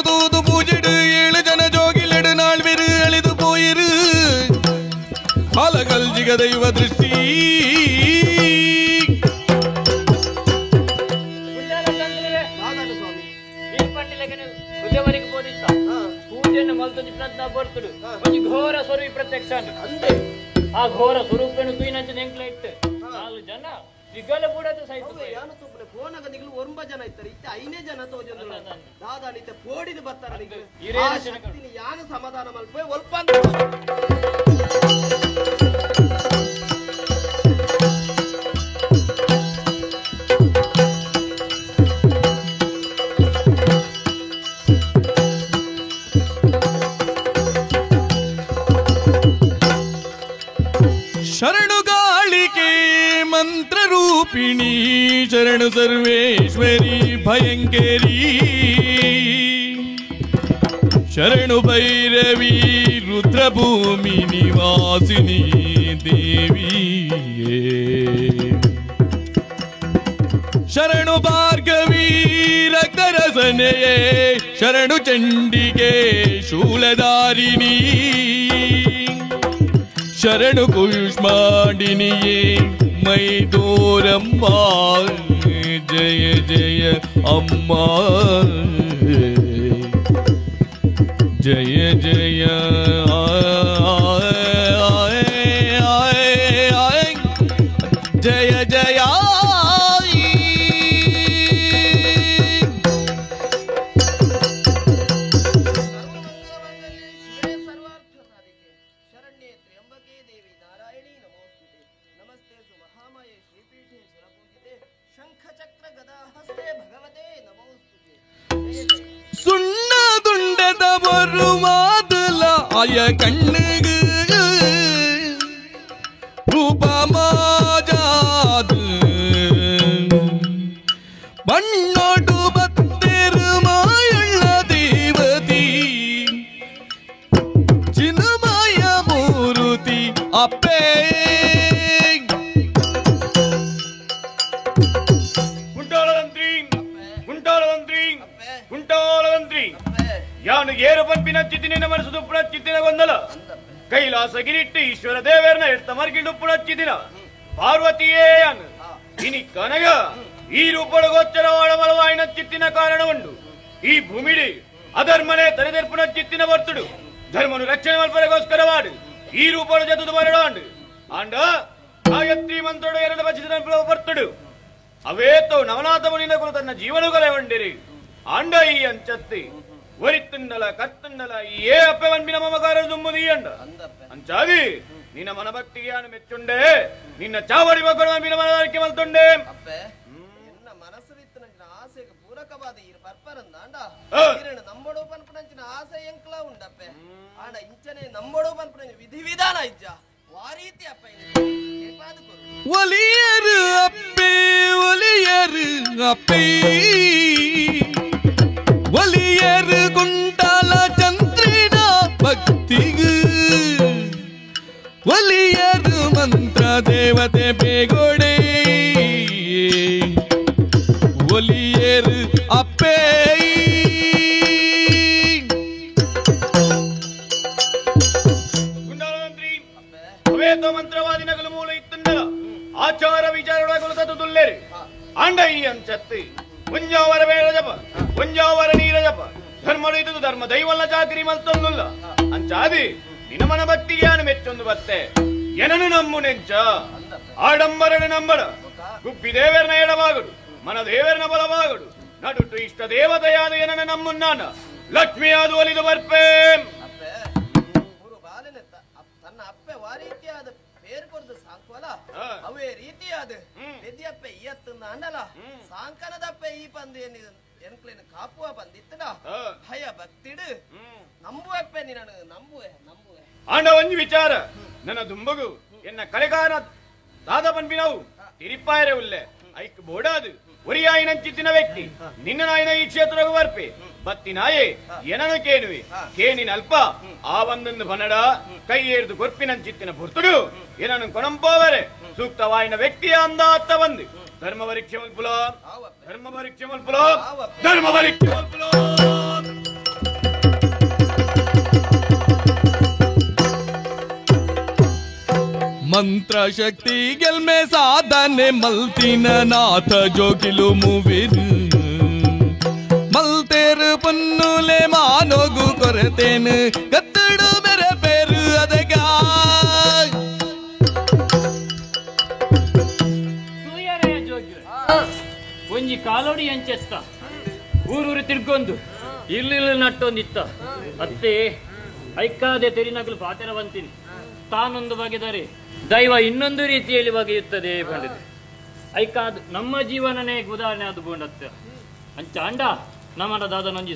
ತೂದು ಪೂಜೆಡು ಏಳು ಜನ ಜೋಗಿಲೆಡು ನಾಳ್ವೆರು ಅಳಿದು ಪೋಯಿರು ಅಲಗಲ್ಜಿಗ ದೈವ ದೃಷ್ಟಿ ಘೋರ ಸ್ವರೂಪ ಪ್ರತ್ಯಕ್ಷ ಆ ಘೋರ ಸ್ವರೂಪನ್ನು ತೂಯಿನಂಚ ಎಂಕ್ಲ ಇಟ್ಟು ನಾಲ್ಕು ಜನ ವಿಗಲ ಕೂಡ ಸಹಿತ ಫೋನಾಗ ನಿಗ್ಲು ಒಂಬ ಜನ ಇತ್ತಾರೆ ಇತ್ತೆ ಐನೇ ಜನ ತೋಜೊಂದು ದಾದಾ ನಿತ್ತೆ ಪೋಡಿದು ಬರ್ತಾರ ನಿಗ್ಲು ಶಕ್ತಿನಿ ಯಾನ ಸಮಾಧಾನ ಮಲ್ಪೆ ಒಲ್ಪ ಶರಣುಗಾಳಿಕೆ ಮಂತ್ರರೂಪಿಣಿ ಶರಣು ಸರ್ವೇಶ್ವರಿ ಭಯಂಕರಿ ಶರಣು ಭೈರವಿ ರುದ್ರಭೂಮಿ ನಿವಾಸಿನಿ ದೇವಿಯೇ ಶರಣು ಭಾರ್ಗವಿ ರಕ್ತರಸನೆಯೇ ಶರಣು ಚಂಡಿಗೆ ಶೂಲಧಾರಿಣಿ ಶರಣು ಕುಷ್ಮಾಂಡಿನಿಯೇ ಮೈದೋರಮ್ಮ ಜಯ ಜಯ ಅಮ್ಮ ಜಯ ಜಯ ಜಯ ಜಯ ಸುಣ್ಣದುಂಡದ ಬರುವಾದಲ ಆಯ ಕಣ್ಣಿಗೆ ರೂಪ ಮಾಜಾದು ಬಣ್ಣೋಟು ಬತ್ತೆರು ಮಾಯುಳ್ಳ ದೇವತಿ ಚಿನ್ಮಯ ಮೂರುತಿ ಅಪ್ಪೇ ಯಾನು ಏರು ಪಂಪಿನ ಚಿತ್ತಿನ ಮನಸ್ಸು ದುಪ್ಪುಣ ಚಿತ್ತಿನ ಗೊಂದಲ ಕೈಲಾಸ ಗಿರಿಟ್ಟು ಈಶ್ವರ ದೇವರನ ಎಡ್ತ ಮರ್ಗಿಡುಪ್ಪುಣ ಚಿತ್ತಿನ ಪಾರ್ವತಿಯೇ ಯಾನು ಇನಿ ಕನಗ ಈ ರೂಪದ ಗೋಚರವಾಡ ಮಲವಾಯಿನ ಚಿತ್ತಿನ ಕಾರಣ ಉಂಡು ಈ ಭೂಮಿಡಿ ಅಧರ್ಮನೇ ತಲೆದೆರ್ಪುಣ ಚಿತ್ತಿನ ಬರ್ತುಡು ಧರ್ಮನು ರಕ್ಷಣೆ ಮಲ್ಪರೆಗೋಸ್ಕರವಾಡು ಈ ರೂಪದ ಜತುದು ಮರಡಾಂಡು ಆಂಡ ಗಾಯತ್ರಿ ಮಂತ್ರೋಡು ಎರಡು ಬಚಿದ ಬರ್ತುಡು ಅವೇತೋ ನವನಾಥ ಮುನಿನ ಕುರು ತನ್ನ ಜೀವನಗಳೇ ಉಂಡಿರಿ ಆಂಡ ಈ ಅಂಚತ್ತಿ ಒರಿತ್ತುಂಡಲ ಕತ್ತುಂಡಲ ಏ ಅಪ್ಪೆ ವನ್ಬಿನ ಮಮಕಾರ ದುಮ್ಮುದಿ ಅಂಡ ಅಂಚಾದಿ ನಿನ್ನ ಮನಭಕ್ತಿಗೆ ಮೆಚ್ಚುಂಡೆ ನಿನ್ನ ಚಾವಡಿ ಮಕ್ಕಳು ವನ್ಬಿನ ಮನವರಿಕೆ ಮಲ್ತುಂಡೆ ಎನ್ನ ಮನಸ್ಸು ಆಸೆಗೆ ಪೂರಕವಾದ ಈ ಪರ್ಪರಂದಾಂಡ ನಂಬಡೋ ಪನ್ಪುನಂಚಿನ ಆಸೆ ಎಂಕ್ಲ ಉಂಡಪ್ಪೆ ಆಂಡ ಇಂಚನೆ ನಂಬಡೋ ಪನ್ಪುನ ವಿಧಿ ವಿಧಾನ ಇಜ್ಜ ವಾರೀತಿ ಅಪ್ಪ ಒಲಿಯರು ಅಪ್ಪೆ ಒಲಿಯರು ಅಪ್ಪೆ ಒಲಿಯರು ಗುಂಟಾಲ ಚಂದ್ರಿನ ಭಕ್ತಿಗು ಒಲಿಯರು ಮಂತ್ರ ದೇವತೆ ಬೇಗೋಡೆ ಒಲಿಯರು ಅಪ್ಪೆ ಅವೇತೋ ಮಂತ್ರವಾದಿನಗಲು ಮೂಲ ಇತ್ತುಂಡಲ ಆಚಾರ ವಿಚಾರಗಳು ತತ್ತುಲ್ಲೇರಿ ಆಂಡ ಈ ಅಂಚತ್ತಿ ಒಂಜಾವರ ಬೇಡ ಜಪ ಒಂಜಾವರ ನೀರ ಜಪ ಧರ್ಮಡು ಇದು ಧರ್ಮ ದೈವಲ್ಲ ಚಾಕರಿ ಮಲ್ತೊಂದುಲ್ಲ ಅಂಚಾದಿ ನಿನ್ನ ಮನ ಭಕ್ತಿಗೆ ಮೆಚ್ಚೊಂದು ಬತ್ತೆ ಏನನು ನಂಬು ನೆಂಚ ಆಡಂಬರನು ನಂಬಡ ಗುಬ್ಬಿ ದೇವರನ ಎಡವಾಗಡು ಮನ ದೇವರನ ಬಲವಾಗಡು ನಡುಟು ಇಷ್ಟ ದೇವತೆಯಾದ ಏನನ ನಮ್ಮುನ್ನಾನ ಲಕ್ಷ್ಮಿಯಾದ ಒಲಿದು ಬರ್ಪೇ ತನ್ನ ಅಪ್ಪೆ ವಾರೀತಿಯಾದ ಪೇರ್ ಕೊರ್ದು ಸಾಂಕುವಲ ಅವೇ ರೀತಿಯಾದ ಬೆದಿಯಪ್ಪೆ ಇಯತ್ತು ಅಂಡಲ ಸಾಂಕನದಪ್ಪೆ ಈ ಪಂದು ಎನ್ಕ್ಲೇನು ಕಾಪುವ ಬಂದಿತ್ತಡ ಭಯ ಭಕ್ತಿಡು ನಂಬುವಪ್ಪೆ ನೀನು ನಂಬುವೆ ನಂಬುವೆ ಆಂಡ ಒಂಜಿ ವಿಚಾರ ನನ್ನ ದುಂಬಗು ಎನ್ನ ಕಲೆಗಾರ ದಾದ ಪನ್ಪಿನವು ತಿರಿಪಾಯರೆ ಉಲ್ಲೆ ಐಕ್ ಬೋಡಾದು ಒರಿಯಾಯಿನಂಚಿತ್ತಿನ ವ್ಯಕ್ತಿ ನಿನ್ನ ನಾಯಿನ ಈ ಕ್ಷೇತ್ರಗೂ ಬರ್ಪೆ ಬತ್ತಿನಾಯೇ ಏನನು ಕೇನುವೆ ಕೇನಿನ ಅಲ್ಪ ಆ ಒಂದೊಂದು ಬನ್ನಡ ಕೈ ಏರ್ದು ಕೊರ್ಪಿನಂಚಿತ್ತಿನ ಪುರ್ತುಡು ಏನನು ಕೊನಂಪೋವರೆ ಸೂಕ್ತವಾಯಿನ ವ್ಯಕ್ತಿಯ ಅಂದ ಅತ್ತ ಬಂದು ಧರ್ಮ ಪರೀಕ್ಷೆ ಮಲ್ಪುಲ ಧರ್ಮ ಪರೀಕ್ಷೆ ಮಲ್ಪುಲ ಧರ್ಮ ಪರೀಕ್ಷೆ ಮಲ್ಪುಲ. ಮಂತ್ರ ಶಕ್ತಿ ಗೆಲ್ಮೆ ಸಾಧನೆ ಮಲ್ತಿನ ನಾಥ ಜೋಗಿಲು ಮೂವಿರು ಮಲ್ತೇರು ಪನ್ನುಲೆ ಮಾನೋಗು ಕೊರತೇನು ಕತ್ತಡು ಮೇರೆ ಪೇರು ಅದಗ ಒಂಜಿ ಕಾಲೋಡಿ ಅಂಚೆಸ್ತ ಊರೂರು ತಿರ್ಗೊಂದು ಇಲ್ಲಿ ನಟ್ಟೊಂದಿತ್ತ ಅತ್ತೆ ಐಕಾದೆ ತೆರಿನಗಲು ಪಾತೆರವಂತೀನಿ ತಾನೊಂದು ಬಗೆದರೆ ದೈವ ಇನ್ನೊಂದು ರೀತಿಯಲ್ಲಿ ಬಗೆಯುತ್ತದೆ ಬಂದಿದೆ. ಐಕಾದ್ ನಮ್ಮ ಜೀವನನೇ ಉದಾಹರಣೆ ಅದು ಬೋಂಡತ್ತ ಅಂಚ ಅಂಡ ನಮ್ಮನ ದಾದನೊಂಜಿ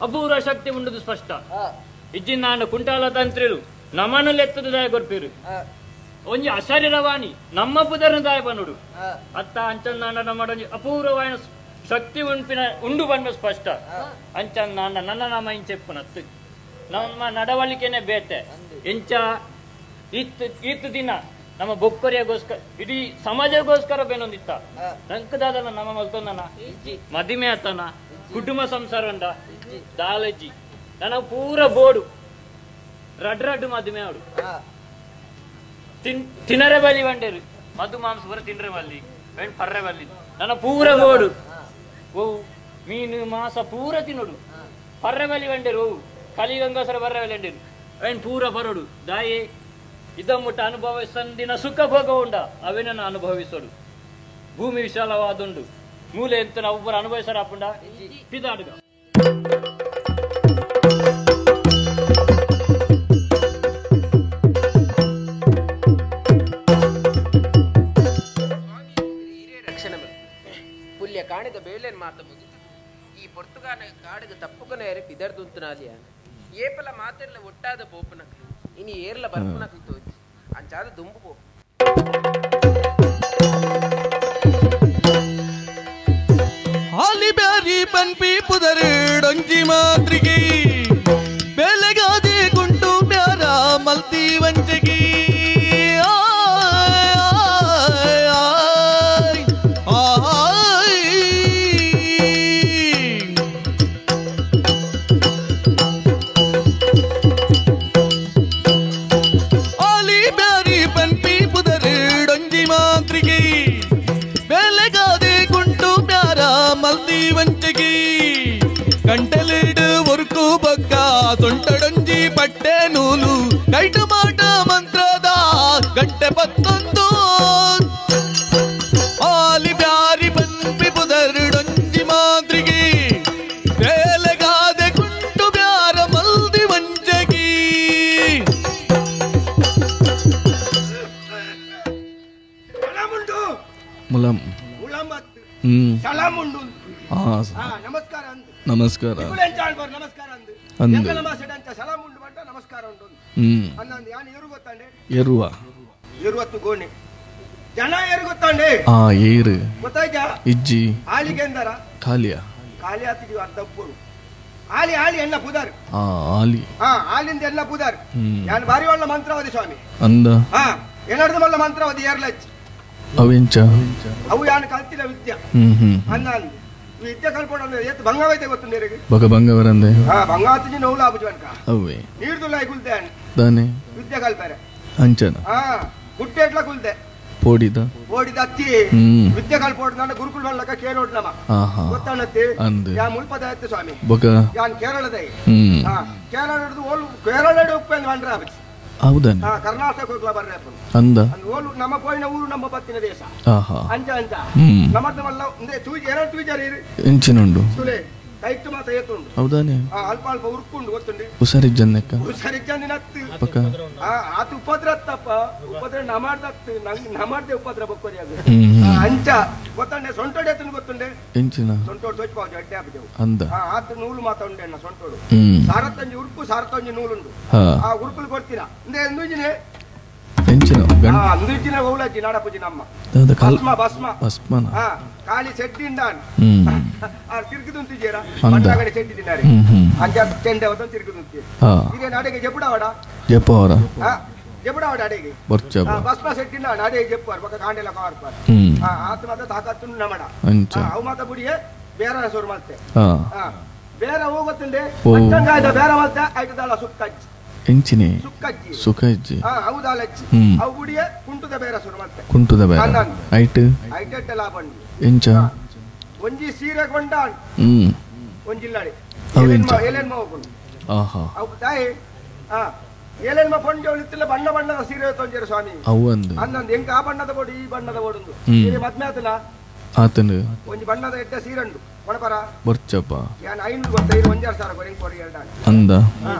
ಅಪೂರ್ವ ಶಕ್ತಿ ಉಂಡುದು ಸ್ಪಷ್ಟ. ಇಜ್ಜಿನ ಕುಂಟಾಲ ತಂತ್ರಿಲು ನಮ್ಮನ್ನು ಲೆತ್ತದ ದಾಯ ಕೊರ್ಪಿರು ಒಂಜಿ ಅಶರೀರವಾಣಿ ನಮ್ಮ ಪುದರ್ನ ದಾಯ ಬನ್ನುಡು ಅತ್ತ ಅಂಚನ್ನಾಂಡ ನಮ್ಮಡೊಂಜಿ ಅಪೂರ್ವವಾಯಿನ ಶಕ್ತಿ ಉಂಪಿನ ಉಂಡು ಬಣ್ಣ ಸ್ಪಷ್ಟ. ಅಂಚನ್ನಾಂಡ ನನ್ನ ನಾಮ ಇಂಚೆಪ್ಪುನತ್ತು ನಮ್ಮ ನಡವಳಿಕೆನೆ ಬೇತೆ ಎಂಚ ಇತ್ತು ಇತ್ತು ದಿನ ನಮ್ಮ ಬೊಕ್ಕರಿಯಗೋಸ್ಕರ ಇಡೀ ಸಮಾಜಗೋಸ್ಕರ ಬೇನೊಂದಿತ್ತ ನಂಕದಾದಲ್ಲ ನಮ್ಮ ಮಲ್ತೊಂದನ ಮದಿಮೆ ಆತನ ಕುಟುಂಬ ಸಂಸಾರ ಉಂಡ ದಾಲಜ್ಜಿ ನನ್ನ ಪೂರ ಬೋಡು ರಡ್ ರಡ್ಡು ಮದುಮೆ ಆಡು ತಿನ್ನರೆ ಬಲಿ ಬಂಡೇರು ಮಧು ಮಾಂಸ ಪೂರ ತಿನ್ರೆ ಬಲ್ಲಿ ಪರ್ರೆ ಬಲ್ಲಿ ನನ್ನ ಪೂರ ಬೋಡು ಓ ಮೀನು ಮಾಂಸ ಪೂರ ತಿನ್ನೋಡು ಪರ್ರೆ ಬಲಿ ಬಂಡೇರು ಓ ಕಲಿಗಂಗೋಸ್ಕರ ಬರ್ರೆ ಬಲಿ ಅಂಡೇರು ವೇಣ್ ಪೂರ ಬರೋಡು ದಾಯಿ ಇದ ಮುಟ್ಟ ಅನುಭವಿಸಂದಿನ ಸುಖ ಭೋಗ ಉಂಡ ಅವೇನ ಅನುಭವಿಸೋಡು ಭೂಮಿ ವಿಶಾಲವಾದುಂಡು ಮೂಲೆ ಎಂತ ನಾವು ಒಬ್ಬರು ಅನುಭವಿಸರ ಅಪ್ಪುಂಡ ಪಿದಾಡುಗ. ರಕ್ಷಣೆ ಪುಲ್ಯ ಕಾಣಿದ ಬೇಳೆನ್ ಮಾತ ಮುಗಿತು ಈ ಪೊರ್ತುಗಾನ ಕಾಡಿಗೆ ತಪ್ಪುಕನೇರೆ ಪಿದರ್ದುಂತುನಾಲಿಯ ಏಪಲ ಮಾತೆರ್ಲ ಒಟ್ಟಾದ ಪೋಪನಕ್ಲು ಇನಿ ಏರ್ಲ ಬರ್ಪುನಕ್ಲು ತೋಜಿ ಅಂಚಾದ ದುಂಬು ಪೋಪು. ಹಾಲಿ ಬ್ಯಾರಿ ಪನ್ಪಿ ಪುದರುಡೊಂಜಿ ಮಾತ್ರಿಗೆ ಬೆಳಗಾದೆ ಗುಂಟು ಬ್ಯಾರ ಮಲ್ತಿ ವಂಚಗಿ ಆಲಿ ಬ್ಯಾರಿ ಪನ್ಪಿ ಪುದರುಡೊಂಜಿ ಮಾತ್ರಿಗೆ ಬೆಳಗಾದೆ ಗುಂಟು ಬ್ಯಾರ ಮಲ್ತಿ ವಂಚಗಿ ಕಂಟಲಿಡು ಒರ್ಕು ಬೊಕ್ಕ ಸೊಂಟಡೊಂಜಿ ಪಟ್ಟೆ ನೂಲು ಕೈಟು ಮಾಟ ಮಂತ್ರದ ಗಂಟೆ ಪತ್ತೊಂದು ಆಲಿ ಬ್ಯಾರಿ ಪನ್ಪಿ ಪುದರುಡೊಂಜಿ ಮಾತ್ರಿಗೆ ಬೇಲೆಗಾದೆ ಗುಂಟು ಬ್ಯಾರ ಮಲ್ದಿ ವಂಚಗಿ. ಮುಲಂ ನಮಸ್ಕಾರ ನಮಸ್ಕಾರ ಎರುವ ಜನ ಏರು ಗೊತ್ತಾಂಡೆ ಆ ಏರು ಗೊತ್ತಾಯ್ತಾ ಇಜ್ಜಿ ಆಲಿಗೆ ಎಂದರ ಖಾಲಿಯ ಖಾಲಿ ಆತಿಗೆ ಅರ್ಧ ಉಪ್ಪುರು ಆಲಿ ಆಲಿ ಎನ್ನ ಪುದಾರ್ ಆ ಆಲಿ ಹಾ ಆಲಿಂದ ಎಲ್ಲ ಪುದಾರ್ ಯಾನ್ ಬಾರಿ ಒಳ್ಳ ಮಂತ್ರವಾದಿ ಸ್ವಾಮಿ ಅಂದ ಹಾ ಏನಾರ್ದು ಮಲ್ಲ ಮಂತ್ರವಾದಿ ಏರ್ಲಚ್ಚ ಅವೆಂಚ ಅವು ಯಾನ್ ಕಲ್ತಿನ ವಿದ್ಯೆ ಅನ್ನ ವಿದ್ಯೆ ಕಲ್ಪೋಣ ಎತ್ತು ಭಂಗವೈತೆ ಗೊತ್ತು ನೀರಿಗೆ ಬಗ ಭಂಗವರಂದೆ ಹಾ ಭಂಗಾತಿನಿ ನೋವು ಲಾಭ ಅವೇ ನೀರ್ದುಲ್ಲ ಕುಲ್ದೆ ದಾನೆ ವಿದ್ಯೆ ಕಲ್ಪಾರೆ ಅಂಚನ ಹಾ ಗುಟ್ಟೆ ಎಟ್ಲ ಕುಲ್ದೆ ಪೋಡಿದ ಪೋಡಿದ ಅತ್ತಿ ವಿದ್ಯೆ ಕಲ್ಪೋಡ್ ನನ್ನ ಗುರುಕುಲ ಮಲ್ಲಕ ಕೇರೋಡ್ ನಮ ಗೊತ್ತಾಣತ್ತಿ ಯಾ ಮುಲ್ಪದ ಅತ್ತಿ ಸ್ವಾಮಿ ಬೊಕ ಯಾನ್ ಕೇರಳದ ಹಾ ಕೇರಳದ ಓಲು ಕೇರಳ ಉಪ್ಪೆಂದು ಬಂದ್ರೆ ಆಪಚ್ಚಿ ಹೌದಾ ಹಾ ಕರ್ನಾಟಕ ಹೋಗ್ಲಾ ಬರ್ರೆ ಅಂದ ಓಲು ನಮ್ಮ ಪೋಯಿನ ಊರು ನಮ್ಮ ಬತ್ತಿನ ದೇಶ ಅಂಚ ಅಂಚ ನಮ್ಮದು ಮಲ್ಲ ಅಂದ್ರೆ ತೂಜಿ ಏನಾರು ತೂಜಾರಿ ಎಂಚಿನುಂಡು ತುಲೆ ಕೈಟ್ ಮಾತ್ರ ಏತುಂಡು ಹೌದಾನೆ ಅಲ್ಪ ಅಲ್ಪ ಉರ್ಕುಂಡು ಗೊತ್ತುಂಡು ಹುಷಾರಿಜ್ಜನ್ನಕ್ಕ ಹುಷಾರಿಜ್ಜಂದಿನತ್ತು ಆತ ಉಪದ್ರ ಅತ್ತಪ್ಪ ಉಪದ್ರ ನಮಾಡ್ದತ್ತು ನಂಗೆ ನಮಾಡ್ದೆ ಉಪದ್ರ ಬೊಕ್ಕೋರಿ ಅದು ಅಂಚ ಗೊತ್ತಂಡೆ ಸೊಂಟೋಡಿ ಎತ್ತುಂಡು ಗೊತ್ತುಂಡೆ ಎಂಚಿನ ಸೊಂಟೋಡು ತೋಚ್ಪಾವು ಅಡ್ಡೆ ಆಪಿದೆವು ಅಂದ ಆತ ನೂಲು ಮಾತ ಉಂಡೆ ಅಣ್ಣ ಸೊಂಟೋಡು ಸಾರತ್ತಂಜಿ ಉರುಪು ಸಾರತ್ತಂಜಿ ನೂಲುಂಡು ಆ ಉರುಪುಲು ಕೊಡ್ತೀರಾ ಅಂದೆ ಅಂದುಂಜಿನೆ ಎಂಚಿನ ಅಂದುಂಜಿನ ಓಲಾಜಿ ನಾಡಪೂಜಿ ನಮ್ಮ ಭಸ್ಮ ಭಸ್ಮ ಭಸ್ಮನ ಖಾಲಿ ಸೆಡ್ಡಿಂದಾನ್ ಆ ತಿರುಗುದುಂತಿಜೇರ ಬಂಡಾಗಡೆ ಸೆಡ್ಡಿದಿದ್ದಾರೆ ಅಂಚ ಚೆಂಡೆ ಅವತ್ತು ತಿರುಗುದುಂತಿ ಇದೇ ನಾಡೆಗೆ ಜೆಪುಡಾವಡ ಜೆಪ್ಪವರ ಜೆಪುಡಾವಡ ಅಡೆಗೆ ಭಸ್ಮ ಸೆಡ್ಡಿಂದ ನಾಡೆಗೆ ಜೆಪ್ಪುವಾರ್ ಬೊಕ ಕಾಂಡೆಲ ಕಾರ್ಪಾರ್ ಆತ ಮಾತ ತಾಕತ್ತು ನಮಡ ಅವು ಮಾತ ಬುಡಿಯೇ ಬೇರೆ ಸೋರು ಮಲ್ತೆ ಬೇರೆ ಹೋಗುತ್ತಂಡೆ ಪಟ್ಟಂಗಾಯ್ದ ಬೇರೆ ಮಲ್ತೆ ಐಟದಾಳ ಸುಕ್ಕಜ್ಜಿ ಎಂಚಿನಿ ಸುಕ್ಕಜ್ಜಿ ಸುಕ್ಕಜ್ಜಿ ಹೌದಾಲಜ್ಜಿ ಅವು ಗುಡಿಯೇ ಕುಂಟುದ ಬೇರೆ ಸುರು ಮಲ್ತೆ ಕುಂಟುದ ಬೇರೆ ಐಟ್ ಐಟ್ ಲಾಭ ಎಂಚ ಒಂಜಿ ಸೀರೆ ಕೊಂಡಾನ್ ಒಂಜಿಲ್ಲಾಡಿ ಏಲೇನ್ ಹೋಗುಂಡು ಆಹಾ ಅವು ತಾಯಿ ಏಲೇನ್ಮ ಪೊಂಜೋಳು ಇತ್ತಿಲ್ಲ ಬಣ್ಣ ಬಣ್ಣದ ಸೀರೆ ತೊಂಜೇರು ಸ್ವಾಮಿ ಅವು ಅಂದು ಅಂದಂದು ಎಂಕ ಆ ಬಣ್ಣದ ಬೋಡು ಈ ಬಣ್ಣದ ಬೋಡುಂದು ಸೀರೆ ಮದ್ಮೆ ಆತನ ಆತನು ಒಂಜಿ ಬಣ್ಣದ ಎಡ್ಡ ಸೀರೆ ಉಂಡು ಕೊಣಪರ ಬರ್ಚಪ್ಪ ಯಾನ್ 500 ಗೊತ್ತ ಒಂಜಾರು ಸಾವಿರ ಕೊಡಿ ಕೊಡಿ ಎರಡ ಅಂದ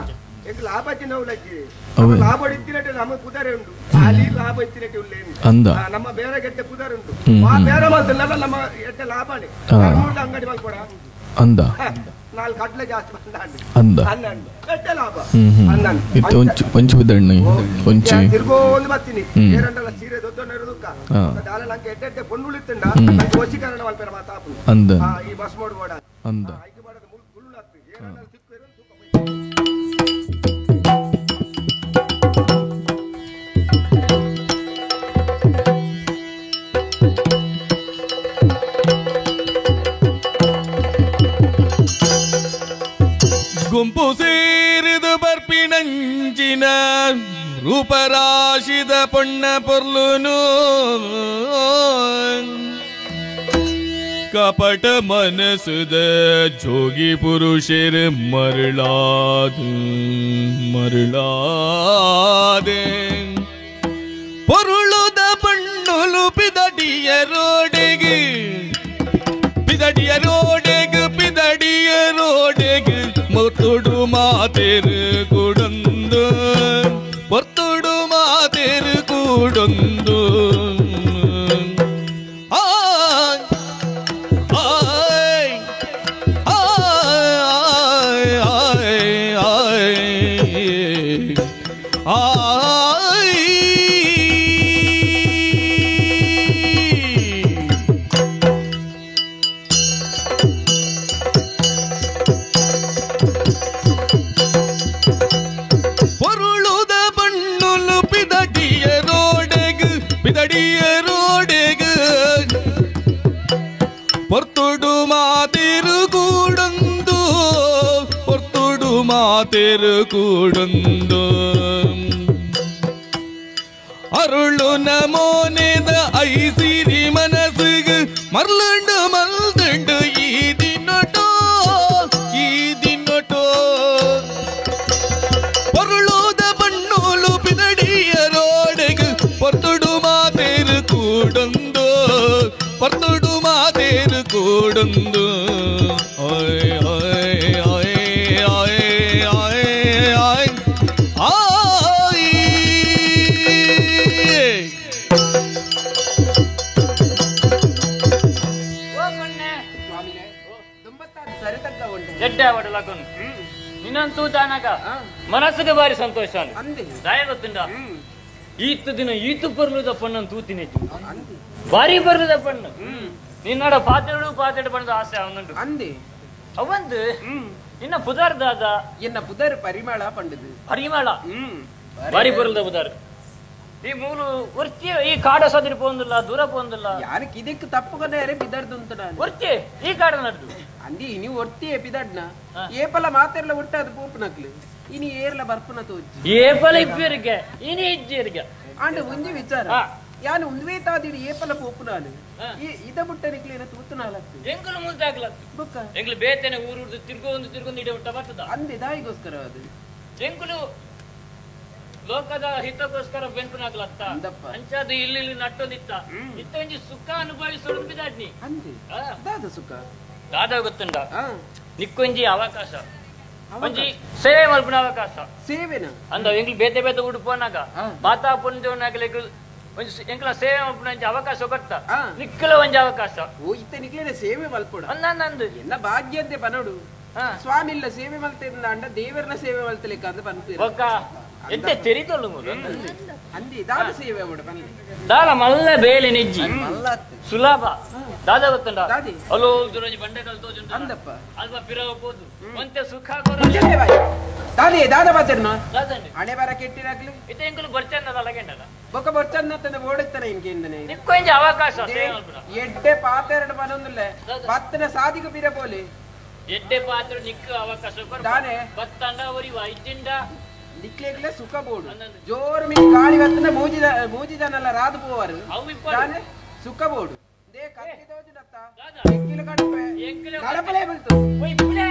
ಎಂಕ್ ಲಾಭ ಚಿನ್ನವುಲಜ್ಜಿ ಲಾಭ ಇತ್ತಿನಟ್ಟೆ ನಮ್ಮ ಪುದರೆ ಉಂಟು ಅಲ್ಲಿ ಲಾಭ ಇತ್ತಿನಟ್ಟೆ ಉಲ್ಲೇನು ಅಂದ ನಮ್ಮ ಬೇರೆ ಗೆಡ್ಡೆ ಪುದರೆ ಉಂಟು ಆ ಬೇರೆ ಮಾತಲ್ಲ ನಮ್ಮ ಎಡ್ಡೆ ಲಾಭನೇ ಅಂಗಡಿ ಮಲ್ಕೊಡ ಅಂದ ನಾಲ್ಕು ಕಡ್ಲೆ ಜಾಸ್ತಿ ಬಂದ ಅಂದ ಎಡ್ಡೆ ಲಾಭ ಇತ್ತು ಒಂಚು ಒಂಚು ಬಿದ್ದಣ್ಣ ಒಂಚು ತಿರ್ಗೋಂದು ಬರ್ತೀನಿ ಏರಂಡಲ್ಲ ಸೀರೆ ದೊಡ್ಡ ಇರೋದಕ್ಕ ದಾಲ ನಂಗೆ ಎಡ್ಡೆ ಎಡ್ಡೆ ಪೊಣ್ಣುಳಿತ್ತಂಡ ನಂಗೆ ವಶೀಕರಣ ಮಲ್ಪೆರ ಮಾತಾಪು ಅಂದ ಈ ಬಸ್ ಮಾಡೋಡ ಅಂದ ಐಕೆ ಬಾಡದ ಮುಳ್ಳು ಏರಂಡಲ್ಲ ಸಿಕ್ಕು ಗುಂಪು ಸೇರಿದು ಬರ್ಪಿನಂಚಿನ ರೂಪರಾಶಿದ ಪೊಣ್ಣ ಪೊರ್ಲುನು ಕಪಟ ಮನಸುದ ಜೋಗಿ ಪುರುಷರ ಮರಳಾದ ಮರಳಾದೆ ಪೊರುಳುದ ಬಣ್ಣುಲು ಪಿದಡಿಯ ರೋಡೆಗೆ ಪಿದಡಿಯ ರೋಡೆಗೆ ಪಿದಡಿಯ ರೋಡೆಗೆ ಮೊತ್ತುಡು ಮಾತೇರು ಕೂಡೊಂದು ಒತ್ತುಡು ಮಾತೇರು ಕೂಡೊಂದು ಆಯ್ ಆಯ್ ಆಯ್ ಆಯ್ ಆಯ್ பொருளுத பண்ணுலு பிதடிய ரோடகு பிதடிய ரோடகு பொர்த்துடு மாதிரு கூடந்து பொர்த்துடு மாதிரு கூடந்து அருளு நமோனேத ஐசிரி மனசுகு மர்லுண்டு மல்துண்டு ஈதினோட்டோ ஈதினோட்டோ பொருளுத பண்ணூலு பிதடிய ரோடுகு பொர்த்துடு மாதேரு கூடந்து பொர்த்துடு மாதேரு கூடந்து ஓய் ஓய் ஓய் ஓய் ஓய் ஓய் ஆய் ನಿನ್ನಂತೂ ದಾನಾಗ ಮನಸ್ಸಿಗೆ ಬಾರಿ ಸಂತೋಷ ದಾಯ ಗೊತ್ತುಂಡ ಈತ ದಿನ ಈತು ಬರ್ಲುದ ಪಣ್ಣನ್ ತೂತಿನ ಬಾರಿ ಬರ್ಲುದ ಪಣ್ಣು ನಿನ್ನಡ ಪಾತೆಡು ಪಾತೆಡು ಬಣ್ಣದ ಆಸೆ ಅವನುಂಟು ಅವಂದು ನಿನ್ನ ಪುದಾರ್ ದಾದ ಎನ್ನ ಪುದರ್ ಪರಿಮಳ ಪಂಡದು ಪರಿಮಳ ಬಾರಿ ಬರ್ಲುದ ಪುದಾರ್ ಈ ಮೂಲು ಒರ್ಚಿ ಈ ಕಾಡ ಸದಿರಿ ಪೋಂದಿಲ್ಲ ದೂರ ಪೋಂದಿಲ್ಲ ಯಾರಕ್ಕೆ ಇದಕ್ಕೆ ತಪ್ಪುಗನೇ ಬಿದರ್ದು ನಾನು ಒರ್ಚಿ ಈ ಕಾಡ ನಡ್ದು ಅಂದಿ ನೀವು ಒರ್ತಿಯೇ ಬಿದಡ್ನ ಏಪಲ ಮಾತೆರ್ಲ ಒಟ್ಟಾದ ಪೋಪುನಕ್ಲು ಇನಿ ಏರ್ಲ ಬರ್ಪುನ ತೋಜಿ ಏಪಲ ಇಬ್ಬೇರಿಗೆ ಇನಿ ಇಜ್ಜೇರಿಗೆ ಆಂಡ ಒಂಜಿ ವಿಚಾರ ಯಾನು ಒಂದುವೇ ತಾದಿಡಿ ಏಪಲ ಪೋಪುನಾಲು ಇದ ಬುಟ್ಟನಿಕ್ಲೇನ ತೂತುನಾಲತ್ತು ಎಂಕುಲು ಮುದ್ದಾಗ್ಲತ್ತು ಬುಕ್ಕ ಎಂಕುಲು ಬೇತನೆ ಊರುಡ್ದು ತಿರ್ಗೊಂದು ತಿರ್ಗೊಂದು ಇಡ ಬಿಟ್ಟ ಬರ್ತದ ಅಂದೆ ದಾಯಿಗೋಸ್ಕರ ಅದು ಎಂಕುಲು ಲೋಕದ ಹಿತಕ್ಕೋಸ್ಕರ ಬೆನ್ಪುನಾಗ್ಲತ್ತ ಅಂಚಾದ ಇಲ್ಲಿ ಇಲ್ಲಿ ನಟ್ಟೊಂದಿತ್ತ ಇತ್ತ ಒಂಜಿ ಸುಖ ಅನುಭವಿಸೋದು ಬಿದಾಡ್ನಿ ಅಂದೆ ದಾದ ಸುಖ ದಾದಾ ಗೊತ್ತುಂಡ ನಿಕ್ಕೊಂಜಿ ಅವಕಾಶ ಒಂಜಿ ಸೇವೆ ಮಲ್ಪುನ ಅವಕಾಶ ಸೇವೆನ ಅಂದ ಎಂಕ್ಲು ಬೇತೆ ಬೇತೆ ಉಡುಪೋನಾಗ ಮಾತಾ ಪುಂಜೋನಾಗಲಿಕ್ಕೆ ಒಂಜಿ ಎಂಕ್ಲ ಸೇವೆ ಮಲ್ಪುನ ಒಂಜಿ ಅವಕಾಶ ಕೊರ್ತ ನಿಕ್ಕಲ ಒಂಜಿ ಅವಕಾಶ ಓ ಇತ್ತೆ ನಿಕ್ಲೇನೆ ಸೇವೆ ಮಲ್ಪುಡ ಅಂದ ಎನ್ನ ಭಾಗ್ಯಂತೆ ಬನೋಡು ಸ್ವಾಮಿ ಇಲ್ಲ ಸೇವೆ ಮಲ್ತಿಂದ ಅಂಡ ದೇವರನ ಸೇವೆ ಮಲ್ತಲಿಕ್ಕೆ ಅಂತ ಬಂತು ಒಕ್ಕ ಎಂತ ತೆರಿದೊಲ್ಲು ಅಂದಿ ದಾದ ಸೇವೆ ಅವಡು ಬನ್ನಿ ದಾಲ ಮಲ್ಲ ಬೇಲೆ ನೆಜ್ಜಿ ಸುಲಭ ದಾದ ಗೊತ್ತುಂಡ ಅಲೋ ದುರಂಜಿ ಬಂಡೆ ಕಲ್ತೋ ಅಂದಪ್ಪ ಅಲ್ಪ ಪಿರವ ಪೋದು ಒಂತೆ ಸುಖ ದಾದೆ ದಾದ ಬಾತಿರ್ನ ಹಣೆ ಬರ ಕೆಟ್ಟಿರಾಗ್ಲಿ ಇತ್ತೆ ಎಂಕುಲು ಬರ್ಚಂದದ ಲಗೆಂಡದ ಬೊಕ್ಕ ಬರ್ಚಂದ ತಂದ ಓಡುತ್ತಾನೆ ಇನ್ಕೆಂದನೆ ನಿಕ್ಕೊಂಜಿ ಅವಕಾಶ ಎಡ್ಡೆ ಪಾತೆರಡು ಬನೊಂದುಲ್ಲ ಬತ್ತನ ಸಾದಿಗ ಪಿರ ಪೋಲಿ ಎಡ್ಡೆ ಪಾತ್ರ ನಿಕ್ಕ ಅವಕಾಶ ದಾನೆ ಬತ್ತಂಡ ಒರಿವ ಇಜ್ಜಿಂಡ ನಿಕ್ಲೆಗ್ಲೆ ಸುಖ ಬೋಡು ಜೋರು ಮೀ ಗಾಳಿ ಬತ್ತನ ಮೂಜಿದ ಮೂಜಿದನಲ್ಲ ರಾದು ಪೋವರು ದಾನೆ ಸುಖ ಬೋಡು they ಕತ್ತಿ ತೋಜುಡತ್ತ ಎಂಕಿಲ ಕಡಪೆ ಕಡಪಲೆ ಬೀಳ್ತು ಓಯ್ ಪುಲೆ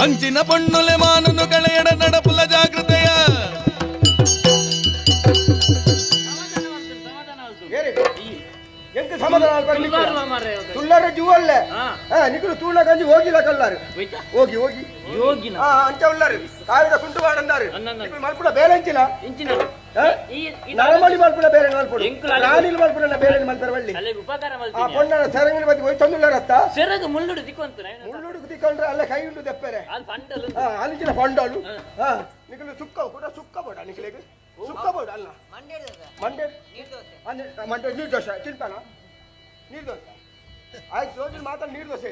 ಅಂಚಿನ ಪಣ್ಣುಲೆ ಮಾನನು ಕಳೆಯಡ ನಡಪುಲ ಜಾಗೃತೆಯ ತುಳ್ಳಾರ ಜೂವಲ್ಲೇ ನಿಕಲು ತೂಣ ಗಂಜಿ ಹೋಗಿಲ್ಲ ಕಲ್ಲಾರು ಹೋಗಿ ಹೋಗಿ ಯೋಗಿನ ಅಂಚ ಉಳ್ಳಾರು ಕಾವಿದ ಕುಂಟು ಮಾಡಂದಾರು ಮಲ್ಪುಡ ಬೇರೆ ಅಂಚಿನ ನರಮಳಿ ಮಲ್ಪುಡ ಬೇರೆ ಮಲ್ಪುಡು ರಾಣಿಲ್ ಮಲ್ಪುಡ ಬೇರೆ ಮಲ್ಪರ ಬಳ್ಳಿ ಆ ಪೊಣ್ಣನ ಸೆರಂಗಿನ ಬದಿ ಹೋಯ್ ತಂದುಳ್ಳಾರತ್ತ ಸೆರಗು ಮುಳ್ಳುಡು ದಿಕ್ಕೊಂತ ಮುಳ್ಳುಡು ದಿಕ್ಕೊಂಡ್ರೆ ಅಲ್ಲೇ ಕೈ ಉಂಡು ದೆಪ್ಪರೆ ಅಲ್ಲಿಂಚಿನ ಪಂಡಲು ನಿಕಲು ಸುಕ್ಕ ಕೂಡ ಸುಕ್ಕ ಬೋಡ ನಿಕಲಿಗೆ ಸುಕ್ಕ ಬೋಡ ಅಲ್ಲ ಮಂಡೆ ಮಂಡೆ ನೀರು ದೋಸೆ ತಿಂತಾನ ನೀರು ದೋಸೆ ಆಯ್ತು ದೋಸೆ ಮಾತ್ರ ನೀರು ದೋಸೆ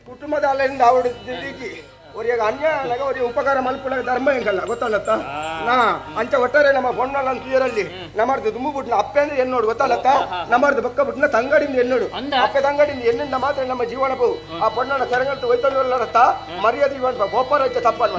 ಕುಟುಂಬದ ಅಲ್ಲಿಂದ ಅವಡು ಅವರಿಗೆ ಅನ್ಯಾಯ ಅವರಿಗೆ ಉಪಕಾರ ಮಲ್ಪುಳ ಧರ್ಮ ಹೆಂಗಲ್ಲ ಗೊತ್ತಲ್ಲತ್ತ ನಾ ಅಂಚ ಒಟ್ಟಾರೆ ನಮ್ಮ ಪೊಣ್ಣಲ್ಲ ಅಂತ ನಮ್ಮರ್ದು ದುಂಬು ಬಿಟ್ನ ಅಪ್ಪೆ ಅಂದ್ರೆ ಎನ್ನೋಡು ಗೊತ್ತಲ್ಲತ್ತ ನಮ್ಮರ್ದು ಬಕ್ಕ ಬಿಟ್ನ ತಂಗಡಿಂದ ಎನ್ನೋಡು ಅಪ್ಪೆ ತಂಗಡಿಂದ ಎನ್ನಿಂದ ಮಾತ್ರ ನಮ್ಮ ಜೀವನ ಬಹು ಆ ಪೊಣ್ಣನ ಸೆರಂಗಲ್ತು ಹೋಯ್ತಲ್ಲತ್ತ ಮರ್ಯಾದೆ ಗೋಪಾರ ತಪ್ಪಲ್ಲ.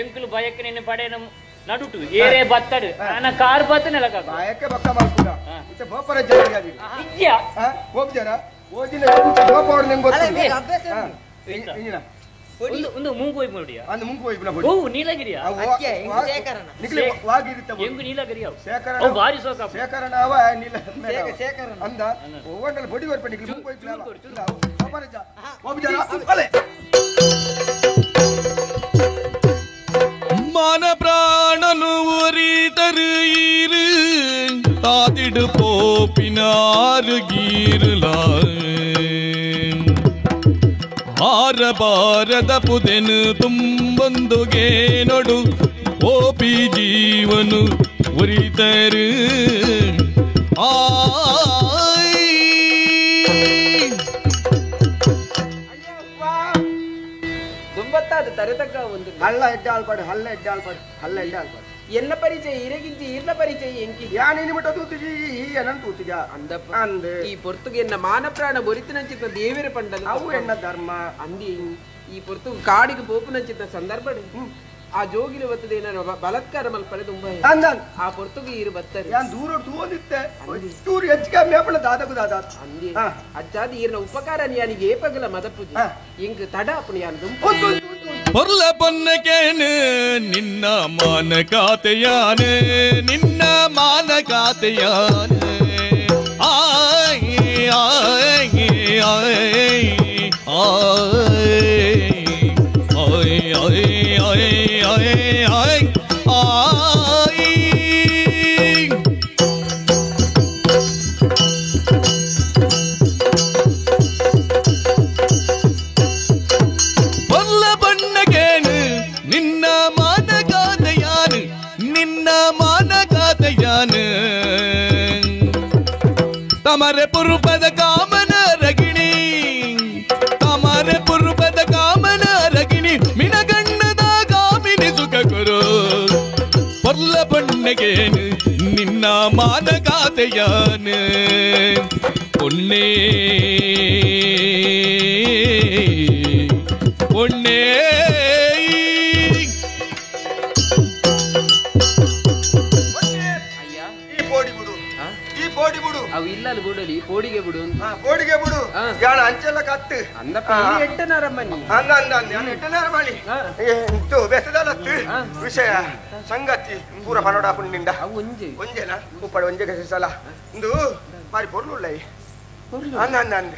ಎಂಕುಲು ಬಯಕ್ಕೆ ನಿನ್ನ ಪಡೆಯನ ನಡುಟು ಏರೇ ಬತ್ತಡು ನಾನ ಕಾರ್ ಬತ್ತನೆಲ್ಲ ಬಯಕ್ಕೆ ಬಕ್ಕ ಮಲ್ಪುಡ ಇತ್ತೆ ಬೋಪರ ಜನ ಇಜ್ಜಾ ಹೋಗ್ಜಾರ ಓದಿನ ಬೋಪರ ನಿಂಗೆ ಗೊತ್ತು ಇಂಜಿನ ಒಂದು ಒಂದು ಮುಂಗು ಹೋಯ್ ಮುಡಿಯ ಅಂದ ಮುಂಗು ಹೋಯ್ ಓ ನೀಲಗಿರಿಯ ಶೇಖರಣ ನಿಕ್ಲೆ ವಾಗಿರಿತ ಎಂಗು ನೀಲಗಿರಿಯ ಶೇಖರಣ ಓ ಬಾರಿ ಸೋಕ ಶೇಖರಣ ಅವ ನೀಲ ಶೇಖರಣ ಅಂದ ಓವಂಡಲ ಬೊಡಿ ಬರ್ಪ ನಿಕ್ಲೆ ಮುಂಗು ಹೋಯ್ ಬೋಪರ ಜ ಹೋಗ್ಜಾರ ಅಲೆ ಮಾನ ಪ್ರಾಣನು ಒರಿತರು ಈರು ತಾದಿಡು ಪೋಪಿನಾರು ಗೀರುಲ. ಸಂಸಾರ ಭಾರದ ಪುದೆನು ತುಂಬೊಂದುಗೇನೊಡು ಓಪಿ ಜೀವನು ಉರಿತರು ಆಯ್ ದುಂಬತ್ತಾದ ತರೆತಕ್ಕ ಒಂದು ಹಳ್ಳ ಎಡ್ಡಾಳ್ಪಾಡು ಹಳ್ಳ ಎಡ್ಡಾಳ್ಪಾಡು ಹಳ್ಳ ಎಡ್ಡಾಳ್ಪಾಡು ಎನ್ನ ಪರಿಚಯ ಇರಗಿಂಚಿ ಇರ್ನ ಪರಿಚಯ ಎಂಕಿ ಯಾನೇನು ಮಟ್ಟ ತೂತಿಜಿ ಈ ಏನನ್ ತೂತಿಜ ಅಂದಪ್ಪ ಅಂದೆ ಈ ಪೊರ್ತುಗೆ ಎನ್ನ ಮಾನ ಪ್ರಾಣ ಬೊರಿತಿನಂಚಿತ್ತ ದೇವರ ಪಂಡಲು ಅವು ಎನ್ನ ಧರ್ಮ ಅಂದಿ ಈ ಪೊರ್ತು ಕಾಡಿಗೆ ಪೋಪುನಂಚಿತ್ತ ಸಂದರ್ಭ ಆ ಜೋಗಿಲು ಬರ್ತದೆ ಏನಾರು ಬಲಾತ್ಕಾರ ಮಲ್ಪಲೆ ತುಂಬ ಅಂದ ಆ ಪೊರ್ತುಗೆ ಇರು ಬತ್ತಾರೆ ಯಾನ್ ದೂರ ತೂದಿತ್ತೆ ಚೂರು ಹೆಚ್ಚಿಗೆ ಕಮ್ಮಿ ಆಪಣ ದಾದಕು ದಾದ ಅಂದಿ ಅಜ್ಜಾದಿ ಈರ್ನ ಉಪಕಾರ ಯಾನಿಗೆ ಏಪಗಲ ಮದಪುಜಿ ಇಂಕ್ ತಡ ಅಪ್ಪಣ ಯಾನ್ ದುಂಪು ಪೊರ್ಲ ಪೊನ್ನಕೇನು ನಿನ್ನ ಮಾನ ಕಾತೆಯಾನೆ ನಿನ್ನ ಮಾನ ಕಾತೆಯಾನೆ ಆಯ್ ಆಯ್ ಆಯ್ ಆಯ್ ಆಯ್ ಆಯ್ ಆಯ್ ಆಯ್ ಆಯ್ ಪೊರ್ಲ ಬಣ್ಣಗೇನು ನಿನ್ನ ಮಾನಗಾದೆಯಾನು ನಿನ್ನ ಮಾನಗಾದೆಯಾನು ತಮರೆ ಪುರುಪದ ಕಾಮನ ರಗಿಣಿ ತಮರೆ ಪುರುಪದ ಕಾಮನ ರಗಿಣಿ ಮಿನಗಣ್ಣದ ಕಾಮಿನಿ ಸುಖ ಗುರು ಪೊರ್ಲ ಬಣ್ಣಗೇನು ನಿನ್ನ ಮಾನಗಾದೆಯಾನು பொன்னே பொன்னே ಈ ಪೋಡಿ ಬಿಡು ಈ ಪೋಡಿ ಬಿಡು ಅವು ಇಲ್ಲ ಬಿಡಲಿ ಪೋಡಿಗೆ ಬಿಡು ಪೋಡಿಗೆ ಬಿಡು ಯಾಣ ಅಂಚೆಲ್ಲ ಕತ್ತು ಅಂದಪ್ಪ ಎಟ್ಟನಾರಮ್ಮ ನೀ ಅಂದ ಅಂದ ಅಂದ ಯಾನ್ ಎಟ್ಟನಾರ ಮಾಡಿ ಇಂತು ಬೆಸದಲತ್ತು ವಿಷಯ ಸಂಗತಿ ಪೂರ ಪನೋಡ ಪುಣ್ಣಿಂಡ ಅವು ಒಂಜೆ ಒಂಜೆನಾ ಉಪ್ಪಡ ಒಂಜೆ ಸಲ ಇಂದು ಬಾರಿ ಪೊರ್ಲುಳ್ಳ ಅಂದ ಅಂದ ಅಂದ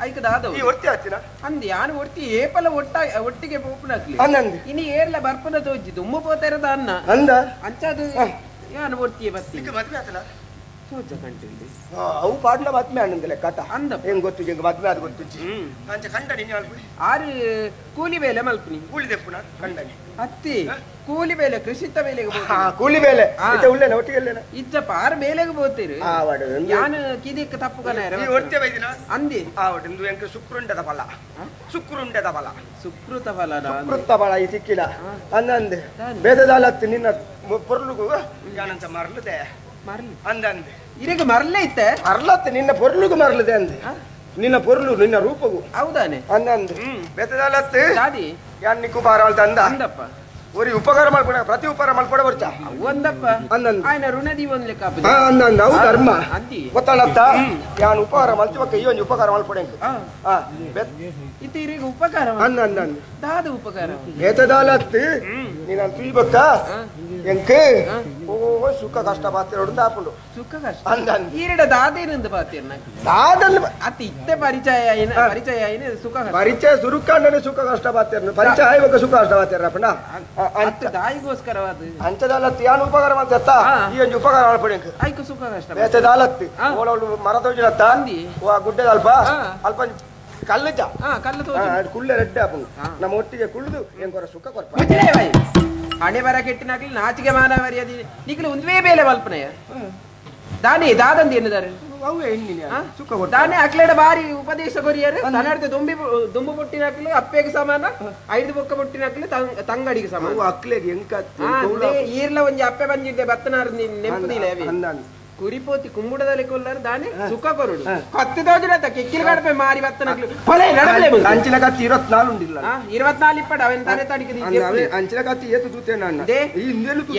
ಐಕ ದಾದ ಈ ಒರ್ತಿ ಆತಿನ ಅಂದ್ ಯಾನ್ ಒರ್ತಿ ಏಪಲ ಒಟ್ಟ ಒಟ್ಟಿಗೆ ಪೋಪುನಾಕ್ಲಿ ಅಂದಂದು ಇನಿ ಏರ್ಲ ಬರ್ಪನ ತೋಜಿ ದುಮ್ಮು ಪೋತಾರದ ಅನ್ನ ಅಂದ ಅಂಚಾದು ಯಾನ್ ಒರ್ತಿಯೇ ಬತ್ತಿ ಈಗ ಮದ್ವೆ ಆತನ ತೋಜ ಕಂಟಿಲ್ಲಿ ಅವು ಪಾಡ್ಲ ಮದ್ವೆ ಅಣ್ಣಂದಲೆ ಕಥ ಅಂದ ಹೆಂಗ್ ಗೊತ್ತು ಹೆಂಗ್ ಮದ್ವೆ ಅದು ಗೊತ್ತು ಅಂಚ ಕಂಡನಿ ಆರು ಕೂಲಿ ಬೇಲೆ ಮಲ್ಪನಿ ಕೂಲಿ ದೆಪ್ಪುನ ಕಂಡನಿ ಅತ್ತಿ ಕೂಲಿ ಬೇಲೆ ಕೃಷಿತ ಬೇಲೆಗೆ ಕೂಲಿ ಬೇಲೆ ಉಲ್ಲೇನ ಒಟ್ಟಿಗೆ ಇಲ್ಲೇನ ಇಜ್ಜಪ್ಪ ಆರು ಬೇಲೆಗೆ ಬೋತೀರು ಯಾನ್ ಕಿದಿಕ್ ತಪ್ಪು ಕನ ಒರ್ತೆ ಬೈದಿನ ಅಂದಿ ಆವಡು ಇಂದು ಎಂಕ ಸುಕ್ರುಂಡದ ಫಲ ಸುಕ್ರುಂಡದ ಫಲ ಸುಕೃತ ಫಲ ಸುಕೃತ ಫಲ ಈ ಸಿಕ್ಕಿಲ್ಲ ಅಂದಂದೆ ಬೇದದಾಲತ್ತು ನಿನ್ನ ಪೊರ್ಲುಗು ಯಾನಂತ ಮರಲುದೆ ಮರಲು ಅಂದಂದೆ ಇರಗ ಮರಲೇ ಇತ್ತೆ ಮರಲತ್ತೆ ನಿನ್ನ ಪೊರ್ಲುಗು ಮರಲುದೆ ಅಂದೆ ನಿನ್ನ ಪೊರ್ಲು ನಿನ್ನ ರೂಪಗು ಹೌದಾನೆ ಅಂದಂದೆ ಬೇತದಾಲತ್ತು ದಾದಿ ಯಾನ್ ನಿಕ್ಕು ಬಾರಾಳ್ತ ಅಂದ ಅಂದಪ್ಪ ಒರಿ ಉಪಕಾರ ಮಾಡ್ಕೊಡ ಪ್ರತಿ ಉಪಕಾರ ಮಾಡ್ಕೊಡ ಬರ್ಚ ಒಂದಪ್ಪ ಅಂದಂದು ಆಯ್ನ ಋಣ ದೀವನ್ ಲೆಕ್ಕ ಅಂದಂದು ಅವು ಧರ್ಮ ಅಂದಿ ಗೊತ್ತಾಳತ್ತ ಯಾನ್ ಉಪಕಾರ ಮಲ್ತಿವಕ್ಕ ಈ ಒಂಜಿ ಉಪಕಾರ ಮಲ್ಪಡೆ ಇತ್ತ ಇರಿಗೆ ಉಪಕಾರ ಅಂದ ಅಂದಂದು ದಾದ ಉಪಕಾರ ಬೇತದಾಲತ್ತು ನೀನು ತುಯ್ಬಕ್ಕ ಎಂಕ್ ಓ ಸುಖ ಕಷ್ಟ ಪಾತ್ರ ಆಪುಂಡು ಸುಖ ಕಷ್ಟ ಅಂದಂದು ಈರಡ ದಾದೇನಂದು ಪಾತಿರ್ನ ದಾದನ್ ಅತಿ ಇತ್ತೆ ಪರಿಚಯ ಐನ ಪರಿಚಯ ಐನ ಸುಖ ಪರಿಚಯ ಸುರುಕಾಂಡನೆ ಸುಖ ಕಷ್ಟ ಪಾತಿರ್ನ ಪರಿಚಯ ಆಯ್ಬಕ್ಕ ಸುಖ ಕಷ್ಟ ಪಾತಿರ್ನಪ್ಪಣ ಅತ್ತ ದಾಯಿಗೋಸ್ಕರವಾದ ಅಂಚದಾಲತ್ತು ಯಾನ್ ಉಪಕಾರ ಮಾಡ್ತತ್ತ ಈ ಒಂಜಿ ಉಪಕಾರ ಮಲ್ಪಡೆ ಐಕು ಸುಖ ಕಷ್ಟ ಬೇತದಾಲತ್ತು ಓಲೋಳು ಮರ ತೋಜಿನತ್ತ ಓ ಗುಡ್ಡೆದ ಅಲ್ಪ ಅಲ್ಪ ಕಲ್ಲುಜ ಕಲ್ಲು ಕುಳ್ಳೆ ರೆಡ್ಡೆ ಆಪುಂಡು ನಮ್ಮ ಒಟ್ಟಿಗೆ ಕುಳ್ದು ಎಂಕೊರ ಸುಖ ಕೊರ್ಪ ಹಣೆ ಬರ ಕೆಟ್ಟಿನಾಗ್ಲಿ ನಾಚಿಗೆ ಮಾನ ಮರ್ಯಾದೆ ನಿಕ್ಲು ಒಂದ್ವೇ ಬೇಲೆ ಮಲ್ಪನೆಯ ದಾನಿ ದಾದಂದು ಎನ್ನುದಾರೆ ದಾನೆ ಅಕ್ಲೆಡ ಬಾರಿ ಉಪದೇಶ ಕೊರಿಯರು ತನ್ನಡ್ದು ದುಂಬಿ ದುಂಬು ಪುಟ್ಟಿನಾಕ್ಲು ಅಪ್ಪೆಗೆ ಸಮಾನ ಐದು ಬೊಕ್ಕ ಪುಟ್ಟಿನಾಕ್ಲು ತಂಗಡಿಗೆ ಸಮಾನ ಅಕ್ಲೆಗೆ ಎಂಕ ಈರ್ಲ ಒಂಜಿ ಅಪ್ಪೆ ಬಂದಿದ್ದೆ ಬತ್ತನಾರು ನೆಂಪುದಿಲ್ಲ ಕುರಿಪೋತಿ ಕುಂಬುಡದಲ್ಲಿ ಕೊಲ್ಲರು ದಾನೆ ಸುಖ ಕೊರುಡು ಕತ್ತಿ ತೋಜಿನ ಕಿಕ್ಕಿಲ್ ಕಡಪೆ ಮಾರಿ ಬತ್ತನಾಕ್ಲು ಕೊಲೆ ನಡಬಲೆ ಅಂಚಿನ ಕತ್ತಿ 24 ಉಂಡಿಲ್ಲ 24 ಇಪ್ಪಡ ಅವನ ತಾನೆ ತಡಿಕೆ ಅಂಚಿನ ಕತ್ತಿ ಏತು ತೂತೆ ನಾನು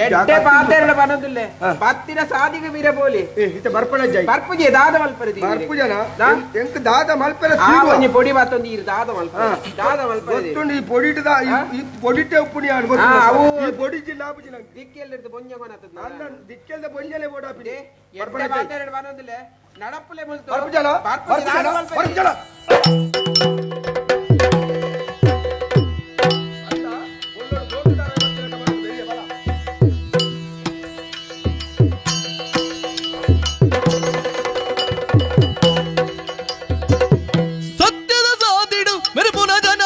ಎಡ್ಡೆ ಪಾತೆರಡ ಬನದುಲ್ಲೆ ಬತ್ತಿನ ಸಾದಿಗೆ ಬೀರ ಬೋಲಿ ಇತ ಬರ್ಪಣ ಜೈ ಬರ್ಪುಜೆ ದಾದ ಮಲ್ಪರೆ ಬರ್ಪುಜನ ಎಂಕ್ ದಾದ ಮಲ್ಪರೆ ಆ ಒಂಜಿ ಪೊಡಿ ಬಾತೊಂದು ಈರ್ ದಾದ ಮಲ್ಪರೆ ದಾದ ಮಲ್ಪರೆ ಗೊತ್ತುಂಡು ಈ ಪೊಡಿಟದ ಈ ಪೊಡಿಟೆ ಉಪ್ಪುನಿ ಅನ್ ಗೊತ್ತು ಅವು ಈ ಪೊಡಿ ಜಿಲ್ಲಾ ಬುಜಿನ ದಿಕ್ಕೆಲ್ದ ಬೊಂಜ ಕೊನತದ ಅಲ್ಲ ದಿಕ್ಕೆಲ್ದ ಬೊಂಜಲೆ ಬೋಡಾಪಿದೆ ಎಡ್ಡೆ ಪಾತೆರಡ ಬನದುಲ್ಲೆ ನಡಪುಲೆ ಮುಲ್ತು ಬರ್ಪುಜನ ಬರ್ಪುಜನ ಬರ್ಪುಜನ ಸತ್ಯದ ಸಾದಿಡು ಮೆರುಪುನ ಜನ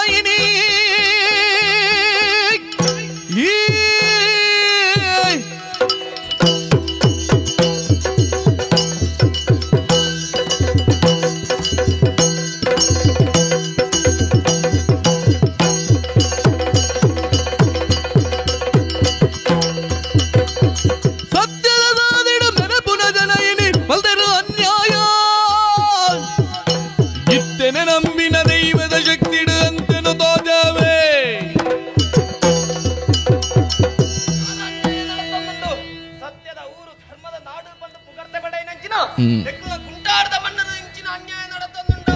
ಎಕ್ಕುಲ ಕುಂಟಾರದ ಮಣ್ಣದ ಇಂಚಿನ ಅನ್ಯಾಯ ನಡತಂದುಂಡ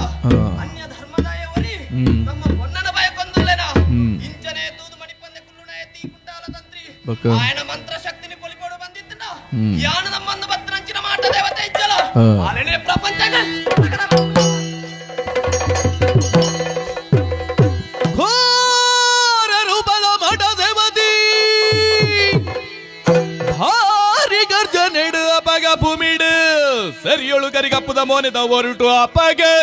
ಅನ್ಯ ಧರ್ಮದಾಯ ಒರಿ ನಮ್ಮ ಪೊನ್ನನ ಭಯ ಕೊಂದುಲ್ಲೆನ ಇಂಚನೆ ತೂದು ಮಣಿಪಂದೆ ಕುಲ್ಲುಣ ಎತ್ತಿ ಕುಂಟಾಲ ತಂತ್ರಿ ఆయన ಮಂತ್ರಶಕ್ತಿని పొలిపోడు ಬಂದಿತ್ತನ ಯಾನು ನಮ್ಮನ್ನು ಬತ್ತನಂಚಿನ ಮಾಟ ದೇವತೆ ಇಜ್ಜಲ ಆಲನೆ ಪ್ರಪಂಚ ಘೋರ ರೂಪದ ಮಠ ದೇವತಿ ಭಾರಿ ಗರ್ಜನೆಡು ಅಪಗ ಭೂಮಿಡು ಸರಿಯೊಳು ಕರಿಗಪ್ಪದ ಮೋನೆದ ಒರಟು ಅಪ್ಪಗೆ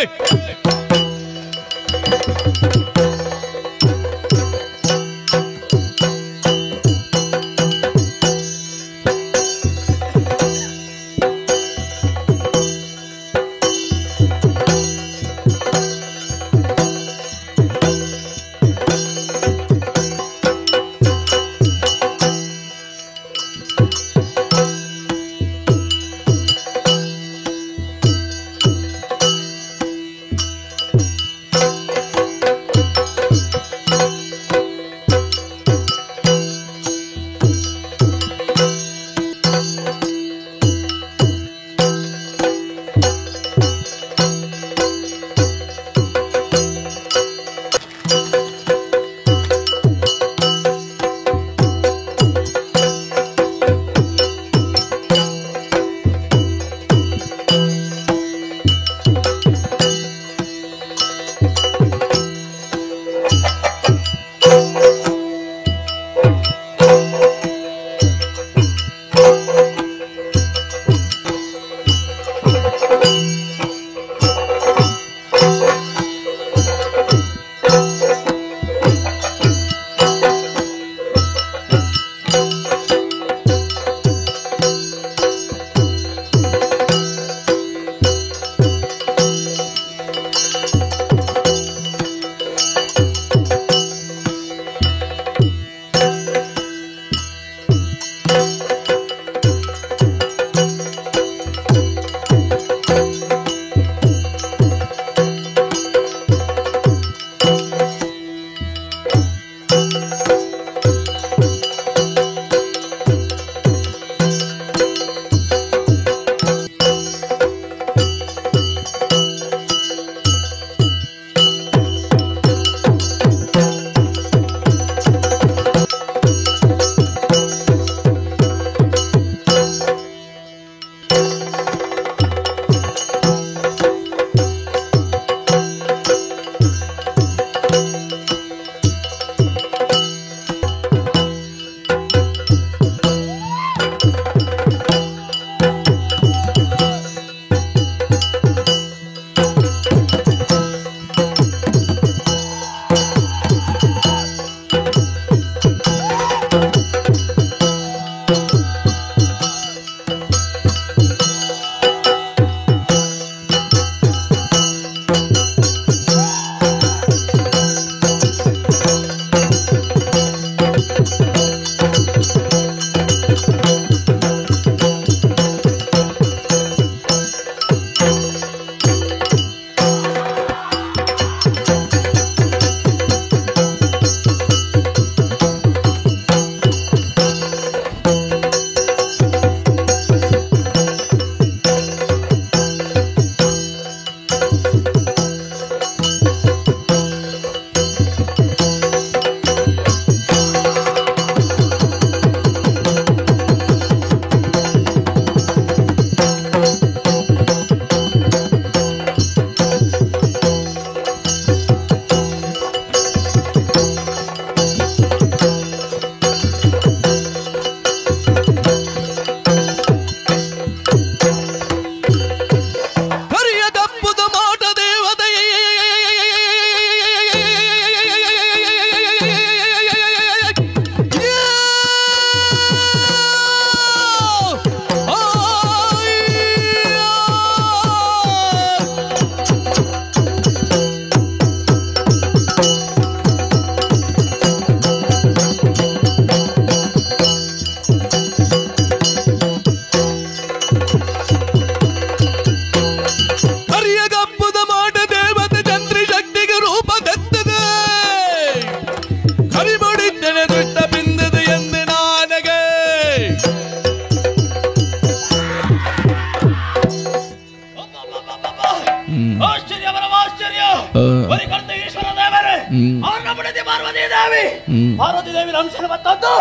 ಪಾರ್ವತಿ ದೇವಿನ ಅಂಶನ ಬತ್ತದ್ದು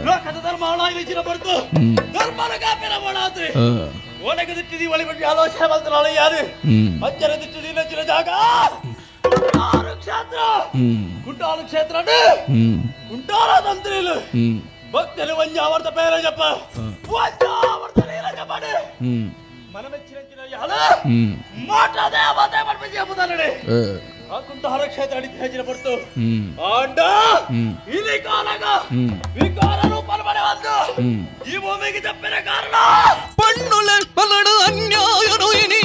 ಲೋಕದ ಧರ್ಮ ಇಚ್ಚಿನ ಬರ್ತು ಧರ್ಮನ ಕಾಪಿನ ಮಾಡಾತ್ರಿ ಒಳಗೆ ದಿಟ್ಟಿದಿ ಒಳಗೆ ಬಿಟ್ಟು ಆಲೋಚನೆ ಮಾಡ್ತಾಳೆ ಯಾರು ಅಜ್ಜರ ದಿಟ್ಟಿದಿ ನಚ್ಚಿನ ಜಾಗ ಕುಂಟಾರು ಕ್ಷೇತ್ರ ಕುಂಟಾರು ಕ್ಷೇತ್ರ ಕುಂಟಾರ ತಂತ್ರಿಲು ಭಕ್ತರು వంజావర్త పేర చెప్ప వంజావర్త నీల చెప్పండి మనమెచ్చినచ్చిన యాల మాట దేవత పడిపి చెబుతానడి ఆ కుంటార క్షేత్రానికి హెచ్చిన పడుతూ ఆండ ఇది కాలగా వికార రూపాలు పడవద్దు ఈ భూమికి చెప్పిన కారణం పన్నుల పలడు అన్యాయను ఇని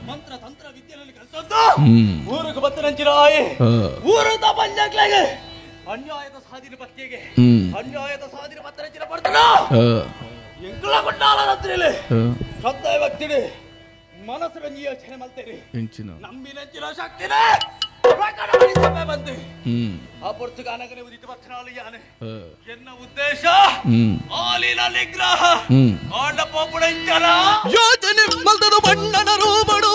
ಮಂತ್ರ ತಂತ್ರ ವಿದ್ಯೆಯಲ್ಲಿ ಕಲಿಸದ್ದು ಊರಿಗೆ ಬತ್ತನಂಚಿರಾಯಿ ಊರು ತಪಂಜಕ್ಲೆಗೆ ಅನ್ಯಾಯದ ಸಾಧಿನ ಪತ್ತಿಗೆ ಅನ್ಯಾಯದ ಸಾಧಿನ ಪತ್ತನಂಚಿನ ಪಡ್ತಾನ ಎಂಕಲ ಕೊಂಡಾಲ ಶ್ರದ್ಧೆ ಭಕ್ತಿಡಿ ಮನಸ್ಸು ಯೋಚನೆ ಮಲ್ತೇರಿ ನಂಬಿನಂಚಿನ ಶಕ್ತಿನೇ ಬಂದು ಆ ಪೊರ್ತುಗಾನಗನೆ ಉದಿತ ಬತ್ತನಾಳು ಯಾನೆ ಎನ್ನ ಉದ್ದೇಶ ಆಲಿನ ನಿಗ್ರಹ ಆಂಡ ಪೋಪುಡಂಚನ ಯೋಚನೆ ಮಲ್ದದು ಬಣ್ಣನ ರೂಪಡು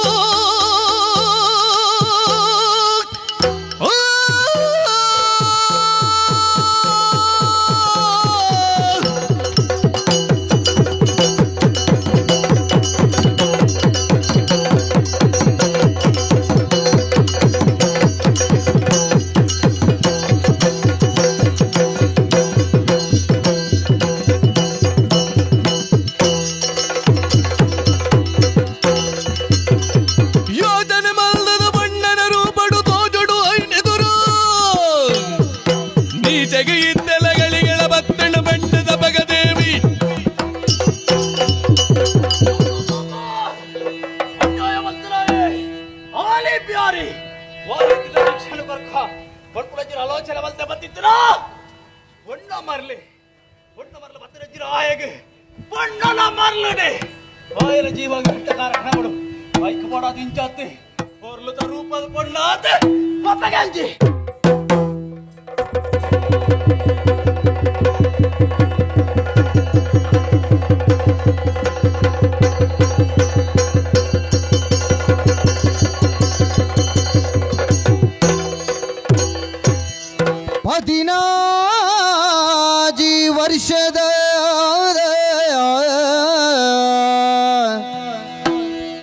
ಪದಿನಾಜಿ ವರ್ಷದ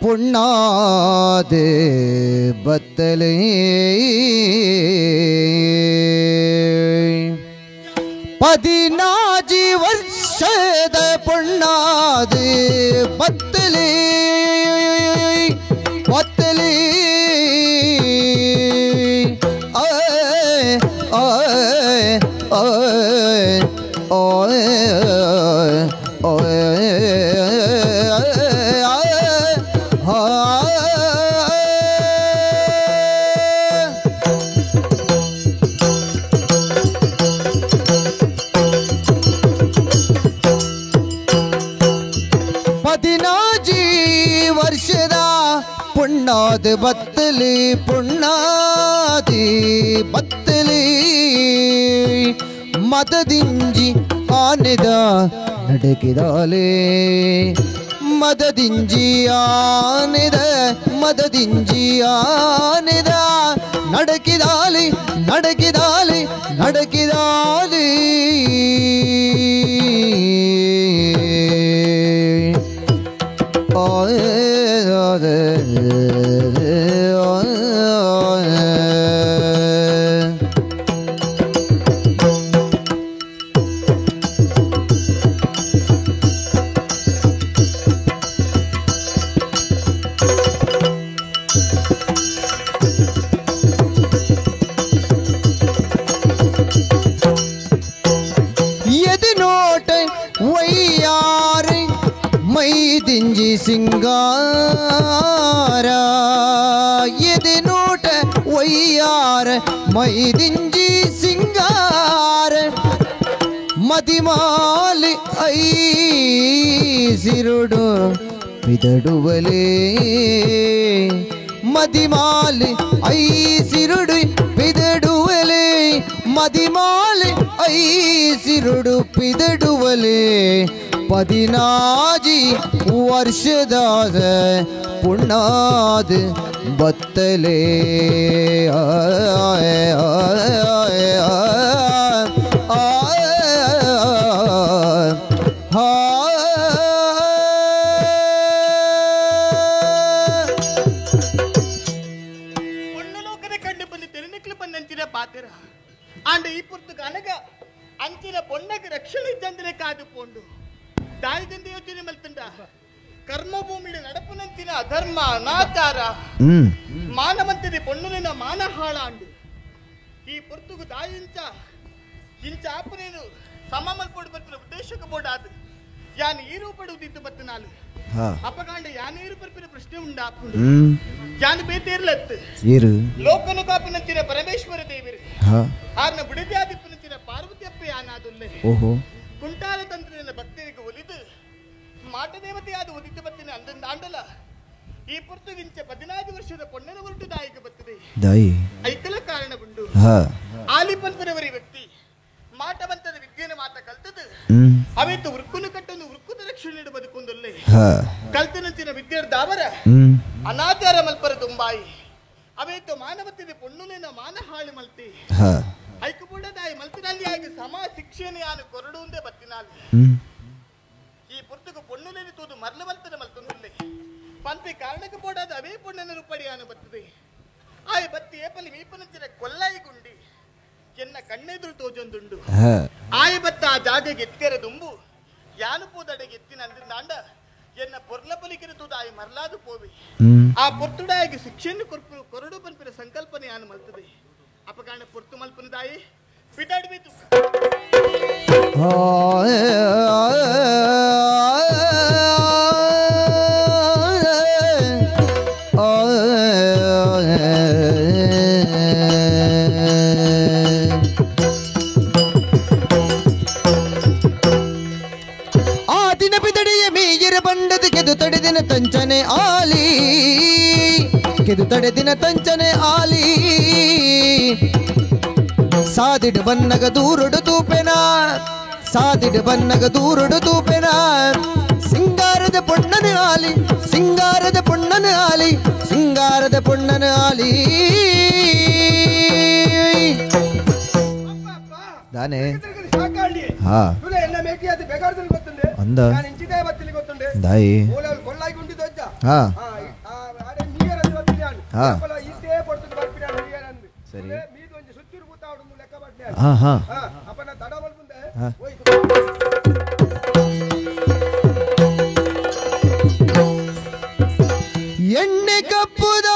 ಪುಣ್ಣಾದಿ ಬತ್ತಲಿ ಬತ್ತಲಿ ಪುಣ್ಣಾದ ಬತ್ತಲಿ ಪುಣ್ಣಾದಿ ಬತ್ತಲಿ ಮದದಿಂಜಿ ಆನೆದ ನಡಗಿದಾಲೆ ಮದದಿಂಜಿ ಆನೆದ ಮದದಿಂಜಿ ಆನೆದ ನಡಕಿದಾಲಿ ನಡಕಿದಾಲಿ ನಡಕಿದಾಲಿ ಎದೆ ನೋಟ ವೈಯಾರ ಮೈದಿಂಜಿ ಸಿಂಗಾರ ಮದಿಮಾಲಿ ಐಸಿರುಡು ಪಿದಡುವಲೇ ಮದಿಮಾಲಿ ಐಸಿರುಡು ಪಿದಡುವಲೇ ಮದಿಮಾಲಿ ಐಸಿರುಡು ಪಿದಡುವಲೇ 14 ವರ್ಷದಾದ ಪುಣ್ಣಾದ ಬತ್ತಲೇ ಪೊಣ್ಣಲೋಕದ ಕಂಡು ಬಂದು ತೆರನಿಕ್ಲು ಬಂದಂತಿರ ಪಾತಿರ ಆಂಡ ಈ ಪುರ್ತಕ ಅನಗ ಅಂಚಿನ ಪೊಣ್ಣಗೆ ರಕ್ಷಣೆ ಇದ್ದಂದ್ರೆ ಕಾದು ಪೋಂಡು ದಾಯಿದಂದ ಯೋಚನೆ ಮಲ್ತುಂಡ ಕರ್ಮಭೂಮಿಯ ನಡಪುನಂತಿನ ಅಧರ್ಮ ಅನಾಚಾರ ಮಾನವಂತದೆ ಪೊಣ್ಣುಲಿನ ಮಾನ ಹಾಳಾಂಡು ಈ ಪುರ್ತುಗು ದಾಯಿಂಚ ಇಂಚ ಆಪನೇನು ಸಮ ಮಲ್ಪೋಡು ಬರ್ತಿನ ಉದ್ದೇಶಕ್ಕೆ ಬೋಡಾದು ಯಾನ್ ಈರು ಪಡುವುದಿತ್ತು ಬತ್ತು ನಾಲು ಅಪಗಾಂಡ ಯಾನೇರು ಬರ್ಪಿನ ಪ್ರಶ್ನೆ ಉಂಡಾಪುಂಡು ಯಾನು ಬೇತೇರ್ಲತ್ತು ಲೋಕನು ಕಾಪಿನಂತಿನ ಪರಮೇಶ್ವರ ದೇವರು ಆರ್ನ ಬುಡಿದ್ಯಾದಿಪ್ಪನಂತಿನ ಪಾರ್ವತಿ ಅಪ್ಪ ಯಾನಾದುಲ್ಲೆ ಕುಂಟಾಲ ತಂತ್ರಿನ ಭಕ್ತರಿಗೆ ಒಲಿದು ಮಾಟದೇವತೆಯಾದ ಉದಿತ ಬತ್ತಿನ ಅಂದಂದಾಂಡಲ ಈ ಪುರ್ತುಗಿಂಚ 14 ವರ್ಷದ ಪೊಣ್ಣನ ಹೊರಟು ದಾಯಿಗೆ ಬತ್ತದೆ ಐಕಲ ಕಾರಣ ಉಂಡು ಆಲಿಪನ್ಪುರವರಿ ವ್ಯಕ್ತಿ ಮಾಟವಂತದ ವಿದ್ಯೆನ ಮಾತ ಕಲ್ತದು ಅವೇತು ಉರ್ಕುನು ಕಟ್ಟನ್ನು ಉರ್ಕುದ ರಕ್ಷಣೆ ಬದುಕೊಂದೊಲ್ಲೆ ಕಲ್ತನಂಚಿನ ವಿದ್ಯೆರ್ದಾವರ ಅನಾಚಾರ ಮಲ್ಪರ ತುಂಬಾಯಿ ಅವೇತು ಮಾನವತಿದ ಪೊಣ್ಣುಲಿನ ಮಾನ ಹಾಳು ಮಲ್ತಿ ಐಕುಬುಡದಾಯಿ ಮಲ್ತಿನಲ್ಲಿ ಆಗಿ ಸಮ ಶಿಕ್ಷೆಯನ್ನು ಯಾನು ಕೊರಡುಂದೇ ಬತ್ತಿನಾಲ್ ಈ ಪುರ್ತುಗು ಪೊಣ್ಣುಲೇನು ತೂದು ಮರಳು ಮಲ್ತನ ಮಲ್ತೊಂದುಲ್ಲೆ ಪಂಪಿ ಕಾರಣಕ್ಕೆ ಬೋಡಾದ ಅವೇ ಪೊಣ್ಣನ ರೂಪಡಿ ಯಾನು ಬತ್ತದೆ ಆಯ್ ಬತ್ತಿ ಏಪಲಿ ಮೀಪನಂಚಿನ ಕೊಲ್ಲಾಯಿ ಗುಂಡಿ ಎನ್ನ ಕಣ್ಣೆದುರು ತೋಜೊಂದುಂಡು ಆಯ್ ಬತ್ತ ಆ ಜಾಗೆಗೆ ಎತ್ತೆರ ದುಂಬು ಯಾನು ಪೋದಡೆಗೆ ಎತ್ತಿನ ಅಂದಿಂದಾಂಡ ಎನ್ನ ಪೊರ್ಲ ಪಲಿಕೆರ ತೂದು ಆಯ್ ಮರಲಾದು ಪೋವಿ ಆ ಪೊರ್ತುಡಾಯಿಗೆ ಶಿಕ್ಷೆಯನ್ನು ಕೊರಡು ಪನ್ಪಿನ ಸಂಕಲ್ಪನೆ ಯಾನು ಮಲ್ತದೆ ಅಪಗಾಣ ಪೊರ್ತು ಮಲ್ಪನದಾಯಿ ಬಿದಾಡ್ಬೇಕು ಆ ದಿನ ಬಿದಡಿಯ ಮೀಯರ ಬಂಡದ ಕೆದು ತಡೆದಿನ ತಂಚನೆ ಆಲಿ ಕೆದು ತಡೆದಿನ ತಂಚನೆ ಆಲಿ ಸಾದಿಡು ಬನ್ನಗ ದೂರುಡು ತೂಪೆನ ಸಾದಿಡು ಬನ್ನಗ ದೂರುಡು ತೂಪೆನ ಸಿಂಗಾರದ ಪೊಣ್ಣನ ಆಲಿ ಸಿಂಗಾರದ ಪೊಣ್ಣನ ಆಲಿ ಸಿಂಗಾರದ ಪೊಣ್ಣನ ಆಲಿ ದಾನೆ ಅಂದ ದಾಯಿ ಹಾ ಹಾ ಸರಿ ಹಾ ಹಾ ಎಣ್ಣೆ ಕಪ್ಪುದ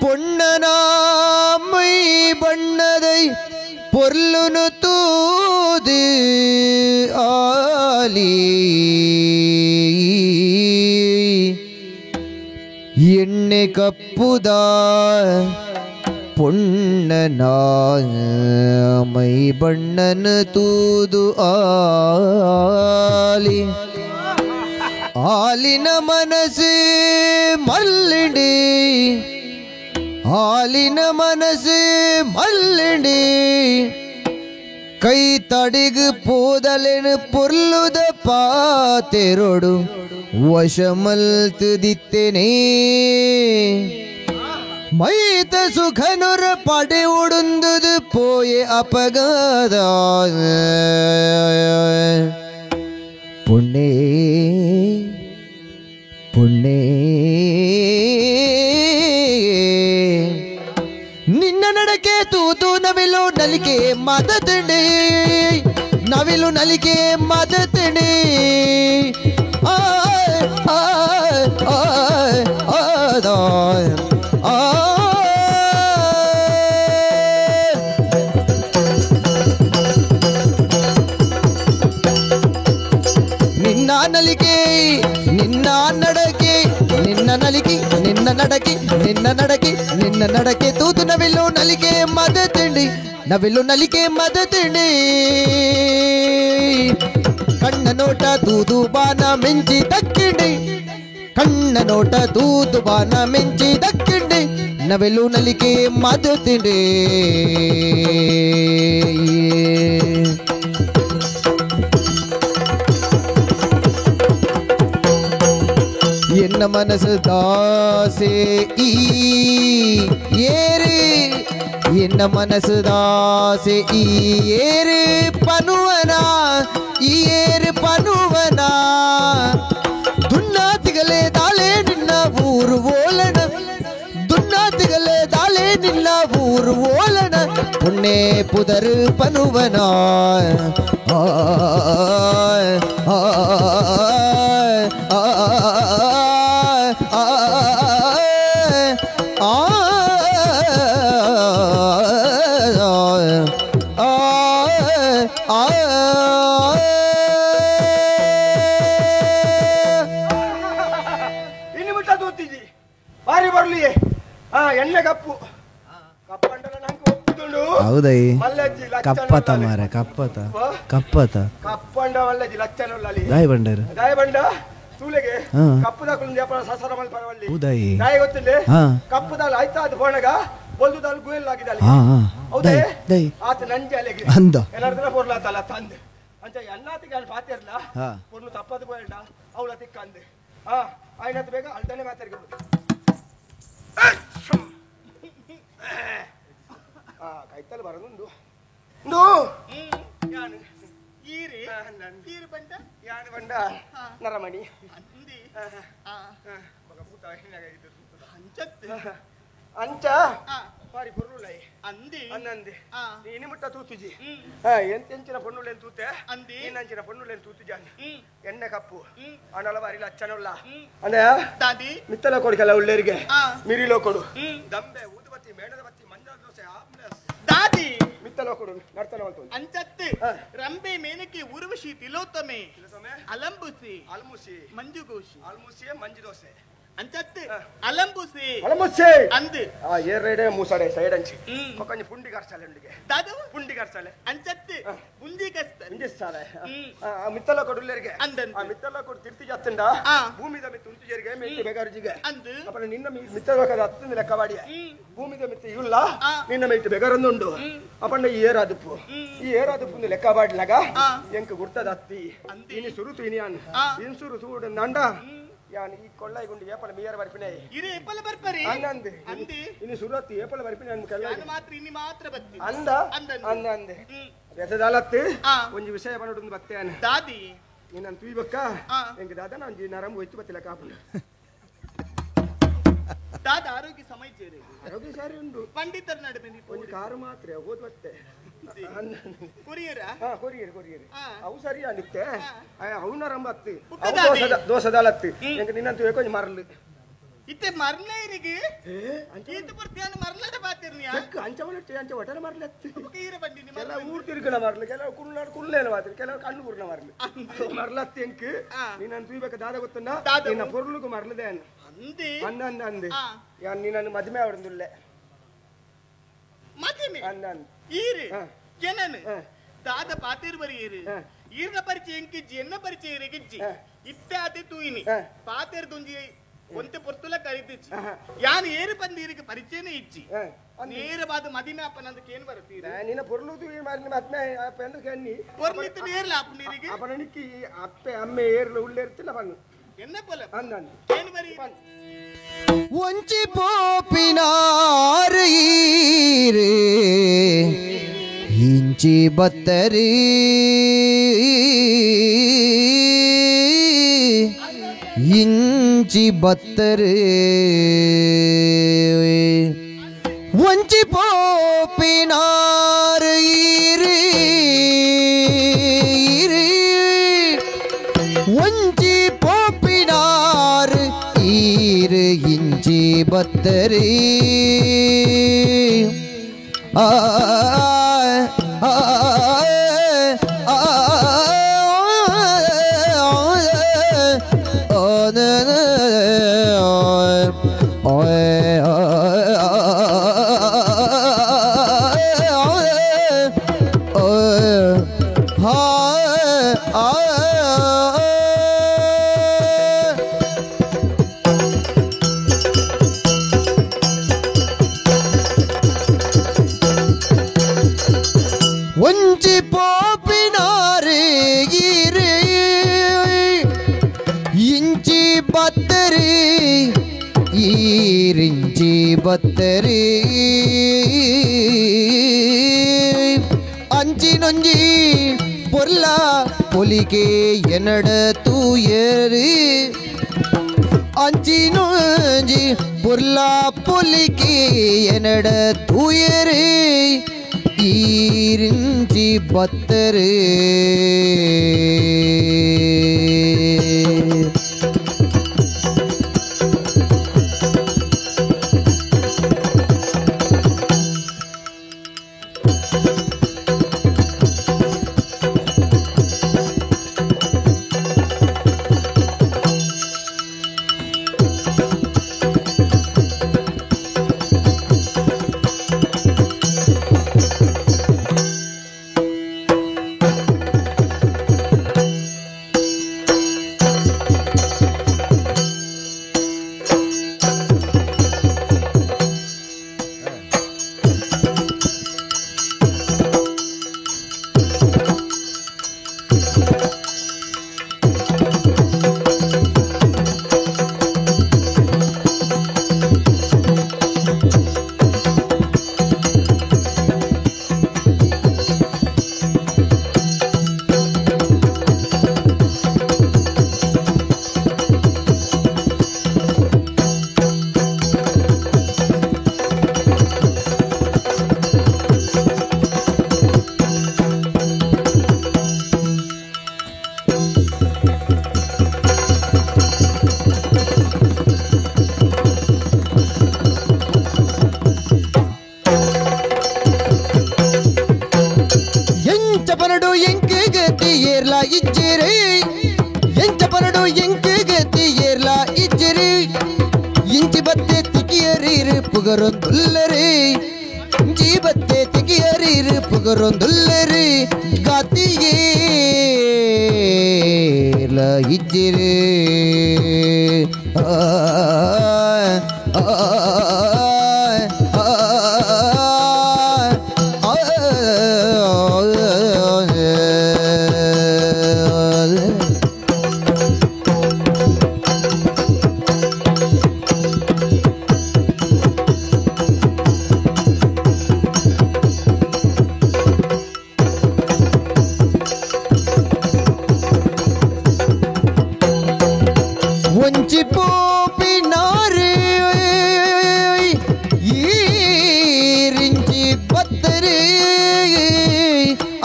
ಪೊಣ್ಣನ ಮೈ ಬಣ್ಣದೈ ಪೊರ್ಲುನು ತೂದು ಆಲಿ ಎಣ್ಣೆ ಕಪ್ಪುದ ಪೊಣ್ಣನ ಮೈ ಬಣ್ಣನ ತೂದು ಆಲಿ ಆಲಿನ ಮನಸ್ಸು ಮಲ್ಲಿಡಿ ಆಲಿನ ಮನಸ್ಸು ಮಲ್ಲಿಡಿ ಕೈ ತಡಿಗು ಪೋದಲೆನು ಪೊರ್ಲುದ ಪಾತೆರೊಡು ವಶಮಲ್ತುದಿತ್ತೇನೆ ಮೈತ ಸುಖನುರ ಪಡೆ ಉಡುಂದುದು ಪೋಯೆ ಅಪಗದ ಪುಣ್ಯೇ ಪುಣ್ಯೇ ನಿನ್ನ ನಡಕೆ ತೂತು ನವಿಲು ನಲಿಕೆ ಮದತಣಿ ನವಿಲು ನಲಿಕೆ ಮದತಣಿ ಆ ಆ ಆ ಆ ನಿನ್ನ ನಿನ್ನ ನಲಿಕೆ ನಿನ್ನ ನಡಕೆ ನಿನ್ನ ನಲಿಕೆ ನಿನ್ನ ನಡಕೆ ನಿನ್ನ ನಡಕೆ ನಿನ್ನ ನಡಕೆ ತೂತು ನವಿಲು ನಲಿಕೆ ಮದ ತಿಂಡಿ ನವಿಲು ನಲಿಕೆ ಮದ ತಿಂಡಿ ಕಣ್ಣ ನೋಟ ತೂದು ಬಾನ ಮಿಂಚಿ ದಕ್ಕಿಂಡಿ ಕಣ್ಣ ನೋಟ ತೂದು ಬಾನ ಮಿಂಚಿ ದಕ್ಕಿಂಡಿ ನವಿಲು ನಲಿಕೆ ಮದ ತಿಂಡಿ ಎನ್ನ ಮನಸ್ಸು ದಾಸೆ ಈ ಏರು ಎನ್ನ ಮನಸ್ಸು ದಾಸೆ ಈ ಏರು ಪನುವನ ಈ ಏರು ಪನುವನ ದುನ್ನಾತಿಗಲೇ ದಾಳೆ ನಿನ್ನ ಊರು ಓಲಣ ದುನ್ನಾತಿಗಲೇ ದಾಳೆ ನಿನ್ನ ಊರು ಓಲಣ ಪುಣ್ಣೆ ಪುದರು ಪನುವನ ಆ ಆ ಆ ಆ ಆ ಇನ್ನು ಬಿಟ್ಟ ತೂತಿಜಿ ಬಾರಿ ಬರ್ಲಿ ಆ ಎಣ್ಣೆ ಕಪ್ಪು ಕಪ್ಪಂಡಲ ನಂಗೆ ಒಪ್ಪುದುಂಡು ಹೌದೈ ಮಲ್ಲಜ್ಜಿ ಕಪ್ಪತ ಮಾರ ಕಪ್ಪತ ಕಪ್ಪತ ಕಪ್ಪಂಡ ಮಲ್ಲಜ್ಜಿ ಲಚ್ಚನ ಉಳ್ಳಲಿ ದಾಯ ಬಂಡರು ದಾಯ ಬಂಡ ತೂಲೆಗೆ ಕಪ್ಪುದಾಕುಲು ಜಪನ ಸಸರ ಮಲ್ ಪರವಲ್ಲಿ ಹೌದೈ ದಾಯ ಗೊತ್ತಿಲ್ಲ ಕಪ್ಪುದಾಲ್ ಆಯ್ತಾ ಅದು ಬೋಣಗ ಬೊಲ್ದುದಾಲ್ ಗುಯಲ್ ಆಗಿದಾಲಿ ಹೌದೇ ಆತ ನಂಜೆ ಅಲೆಗೆ ಅಂದ ಎಲ್ಲಾರ್ದಲ ಪೊರ್ಲಾತಲ್ಲ ತಂದೆ ಅಂಚ ಎನ್ನಾತಿಗೆ ಅಲ್ಲಿ ಪಾತಿರ್ಲ ಪೊರ್ಲು ತಪ್ಪದು ಬೋಯಲ್ಡ ಅವಳ ತಿಕ್ಕಂದೆ ಹಾ ಆಯ್ನತ್ ಬೇಗ ಅಲ್ದನೆ ಮಾತಾಡ್ಗೆ ಆ ಕೈತಲ್ ಬರದುಂಡು ನೋ ಯಾನು ಈರಿ ಈರು ಬಂಡ ಯಾನು ಬಂಡ ನರಮಣಿ ಅಂದಿ ಅಂಚ ಬಾರಿ ಪೊರ್ಲುಲೈ ಅಂದಿ ಅನ್ನಂದಿ ನೀನು ಮುಟ್ಟ ತೂತುಜಿ ಎಂತೆಂಚಿನ ಪೊನ್ನುಲೆನ್ ತೂತೆ ಅಂದಿ ನೀನಂಚಿನ ಪೊನ್ನುಲೆನ್ ತೂತುಜಾನ್ ಎಣ್ಣೆ ಕಪ್ಪು ಅಣಲ ಬಾರಿ ಲಚ್ಚನುಲ್ಲ ಅಂದೆ ದಾದಿ ಮಿತ್ತಲ ಕೊಡು ಕೆಲವು ಉಳ್ಳೇರಿಗೆ ಮಿರಿಲೋ ಕೊಡು ದಂಬೆ ಊದುಬತ್ತಿ ಮೇಣದ ಬತ್ತಿ ಮಂಜಾಳ ದೋಸೆ ಆಂಬುಲೆನ್ಸ್ ದಾದಿ ಮಿತ್ತಲ ಕೊಡು ನರ್ತನ ಮಲ್ತು ಅಂಚತ್ತು ರಂಬೆ ಮೇನಕೆ ಉರ್ವಶಿ ತಿಲೋತ್ತಮೆ ಅಲಂಬುಸಿ ಅಲ್ಮುಸಿ ಮಂಜುಗೋಶಿ ಅಲ್ಮುಸಿ ಮಂಜು ದೋಸೆ ಅಂಚತ್ತು ಅಲಂಬುಸಿ ಅಲಂಬುಸಿ ಅಂದು ಆ ಏರಡೆ ಮೂಸಡೆ ಸೈಡ್ ಅಂಚಿ ಕೊಕೊಂಜಿ ಪುಂಡಿ ಕರ್ಸಾಲೆ ಉಂಡಿಗೆ ದಾದು ಪುಂಡಿ ಕರ್ಸಾಲೆ ಅಂಚತ್ತು ಪುಂಡಿ ಕರ್ಸ ಪುಂಡಿ ಆ ಮಿತ್ತಲ ಕೊಡು ಉಳ್ಳೇರಿಗೆ ಅಂದಂದು ಆ ಮಿತ್ತಲ ಕೊಡು ತಿರ್ತಿ ಜತ್ತಂಡ ಭೂಮಿದ ಮಿತ್ತು ಉಂಟು ಜರಿಗೆ ಮೆಟ್ಟಿ ಬೆಗರುಜಿಗೆ ಅಂದು ಅಪ್ಪನ ನಿನ್ನ ಮಿತ್ತಲ ಹತ್ತಂದು ಲೆಕ್ಕವಾಡಿಯ ಭೂಮಿದ ಮಿತ್ತು ಇಲ್ಲ ನಿನ್ನ ಮೆಟ್ಟು ಬೆಗರೊಂದುಂಡು ಅಪ್ಪಣ್ಣ ಈ ಏರಾದುಪ್ಪು ಈ ಏರಾದುಪ್ಪು ಲೆಕ್ಕವಾಡ್ಲಾಗ ಎಂಕ್ ಗುರ್ತದ ಅತ್ತಿ ಇನಿ ಸುರುತು ಇನಿಯಾನ್ ಇನ್ಸುರು ಸೂಡು ನಂಡ ಯಾನ್ ಈ ಕೊಳ್ಳೈ ಗುಂಡಿ ಏಪಲ ಮೀಯರ ಬರ್ಪಿನೆ ಇರಿ ಏಪಲ ಬರ್ಪರಿ ಅಂದಂದೆ ಅಂದಿ ಇನಿ ಸುರತ್ ಏಪಲ ಬರ್ಪಿನೆ ಅನ್ ಕೆಲ್ಲ ನಾನು ಮಾತ್ರ ಇನಿ ಮಾತ್ರ ಬತ್ತಿ ಅಂದ ಅಂದ ಅಂದೆ ಬೆಸದಾಲತ್ತು ಒಂಜಿ ವಿಷಯ ಬನ್ನಡುಂದು ಬತ್ತೆ ಅನ್ ದಾದಿ ನೀನನ್ ತುಯ್ಬಕ್ಕ ಎಂಕ್ ದಾದ ನಾನು ನರಂ ಹೋಯ್ತು ಬತ್ತಿಲ್ಲ ಕಾಪುಂಡು ದಾದ ಆರೋಗ್ಯ ಸಮಯ ಚೇರಿ ಆರೋಗ್ಯ ಸಾರಿ ಉಂಡು ಪಂಡಿತರ ನಡುವೆ ಒಂಜಿ ಕಾರು ಮಾತ್ರ ಹೋದ್ ಬತ್ತೆ ಕೊರಿಯರ ಹಾ ಕೊರಿಯರ್ ಕೊರಿಯರ್ ಅವು ಸರಿ ಅನಿತ್ತೆ ಅವನ ರಂಬತ್ತಿ ದೋಸದಾಲತ್ತಿ ಎಂಕ್ ನಿನ್ನಂತೂ ಕೊಂಚ ಮರಲು ಇತ್ತೆ ಮರ್ಲ ಇರಿಗೆ ಈತ ಪೂರ್ತಿಯನ್ನು ಮರ್ಲಡ ಬಾತಿರ್ನಿಯ ಚೆಕ್ ಅಂಚವನ ಅಂಚ ಒಟರ ಮರ್ಲತ್ತಿ ಈರ ಬಂದಿನಿ ಕೆಲವು ಊರು ತಿರುಗಣ ಮರ್ಲು ಕೆಲವು ಕುರುನಾಡು ಕುಲ್ಲೇನ ಮಾತಿರಿ ಕೆಲವು ಕಣ್ಣು ಕುರ್ನ ಮರ್ಲು ಮರ್ಲತ್ತಿ ಎಂಕ್ ನಿನ್ನನ್ನು ತೂಯ್ಬೇಕ ದಾದ ಗೊತ್ತನ್ನ ನಿನ್ನ ಪೊರ್ಲುಗು ಮರ್ಲದೆ ಅಂದಿ ಅಂದ ಅಂದ ಅಂದೆ ಯಾನ್ ನಿನ್ನನ್ನು ಮದುವೆ ಅವಡಂದುಲ್ಲೆ ಮದುವೆ ಅಂದ ಅಂದ ಈರು ಜನನು ದಾದ ಪಾತಿರ್ ಬರಿ ಈರು ಈರ್ನ ಪರಿಚಯ ಎಂಕಿಜ್ಜಿ ಎನ್ನ ಪರಿಚಯ ಇರಿಗಿಜ್ಜಿ ಇತ್ತೆ ಅದೇ ತೂಯಿನಿ ಪಾತಿರ್ ದುಂಜಿ ಒಂತೆ ಪೊರ್ತುಲ ಕರಿತಿಚ್ಚಿ ಯಾನ್ ಏರು ಬಂದು ಈರಿಗೆ ಪರಿಚಯನೇ ಇಜ್ಜಿ ನೇರವಾದ ಮದಿಮೆ ಅಪ್ಪ ನಂದಕ್ಕೆ ಏನ್ ಬರುತ್ತೀರಿ ನಿನ್ನ ಪೊರ್ಲುದು ಮದ್ಮೆ ಅಪ್ಪ ಎಂದು ಕೆನ್ನಿ ಪೊರ್ಲಿತ್ತು ನೇರ್ಲ ಅಪ್ಪ ನೀರಿಗೆ ಅಪ್ಪನ ನಿಕ್ಕಿ ಅಪ್ಪೆ ಅಮ್ಮೆ ಏರ್ಲು ಉಳ್ಳೇರ್ತಿಲ್ಲ ಬನ್ನು ಎನ್ನ ಪೊಲ ಅಂದ ಅಂದ ಏನ್ ಬರಿ ಒಂಚಿ ಪೋಪಿನಾರು ಈರು ಇಂಚಿ ಬತ್ತರಿ ಇಂಚಿ ಬತ್ತರಿ ಒಂಚಿ ಪೋಪಿನಾರು ಈರು ಈರು ಒಂಚಿ ಪೋಪಿನಾರು ಈರು ಇಂಚಿ ಬತ್ತರಿ ಆ ಆ ಆ ಆ ಒಂಜಿ ಪೋಪಿನಾರೆ ಈರೆ ಇಂಚಿ ಬತ್ತರಿ ಈರಿಂಚಿ ಬತ್ತರಿ ಅಂಚಿನೊಂಜಿ ಪೊರ್ಲ ಪೊಲಿಕೆ ಎನ್ನಡ ತೂಯರಿ ಅಂಚಿನೊಂಜಿ ಪೊರ್ಲ ಪೊಲಿಕೆ ಎನ್ನಡ ತೂಯರಿ ಈರಿಂಚಿ ಬತ್ತರಿ. ಪುಗರೊಂದುಲ್ಲರಿ ಜೀವತ್ತೆ ತೆಗಿಯರೀರು ಪುಗರೊಂದುಲ್ಲರಿ ಗಾತಿಯೇ ಇಜ್ಜಿರಿ ಆ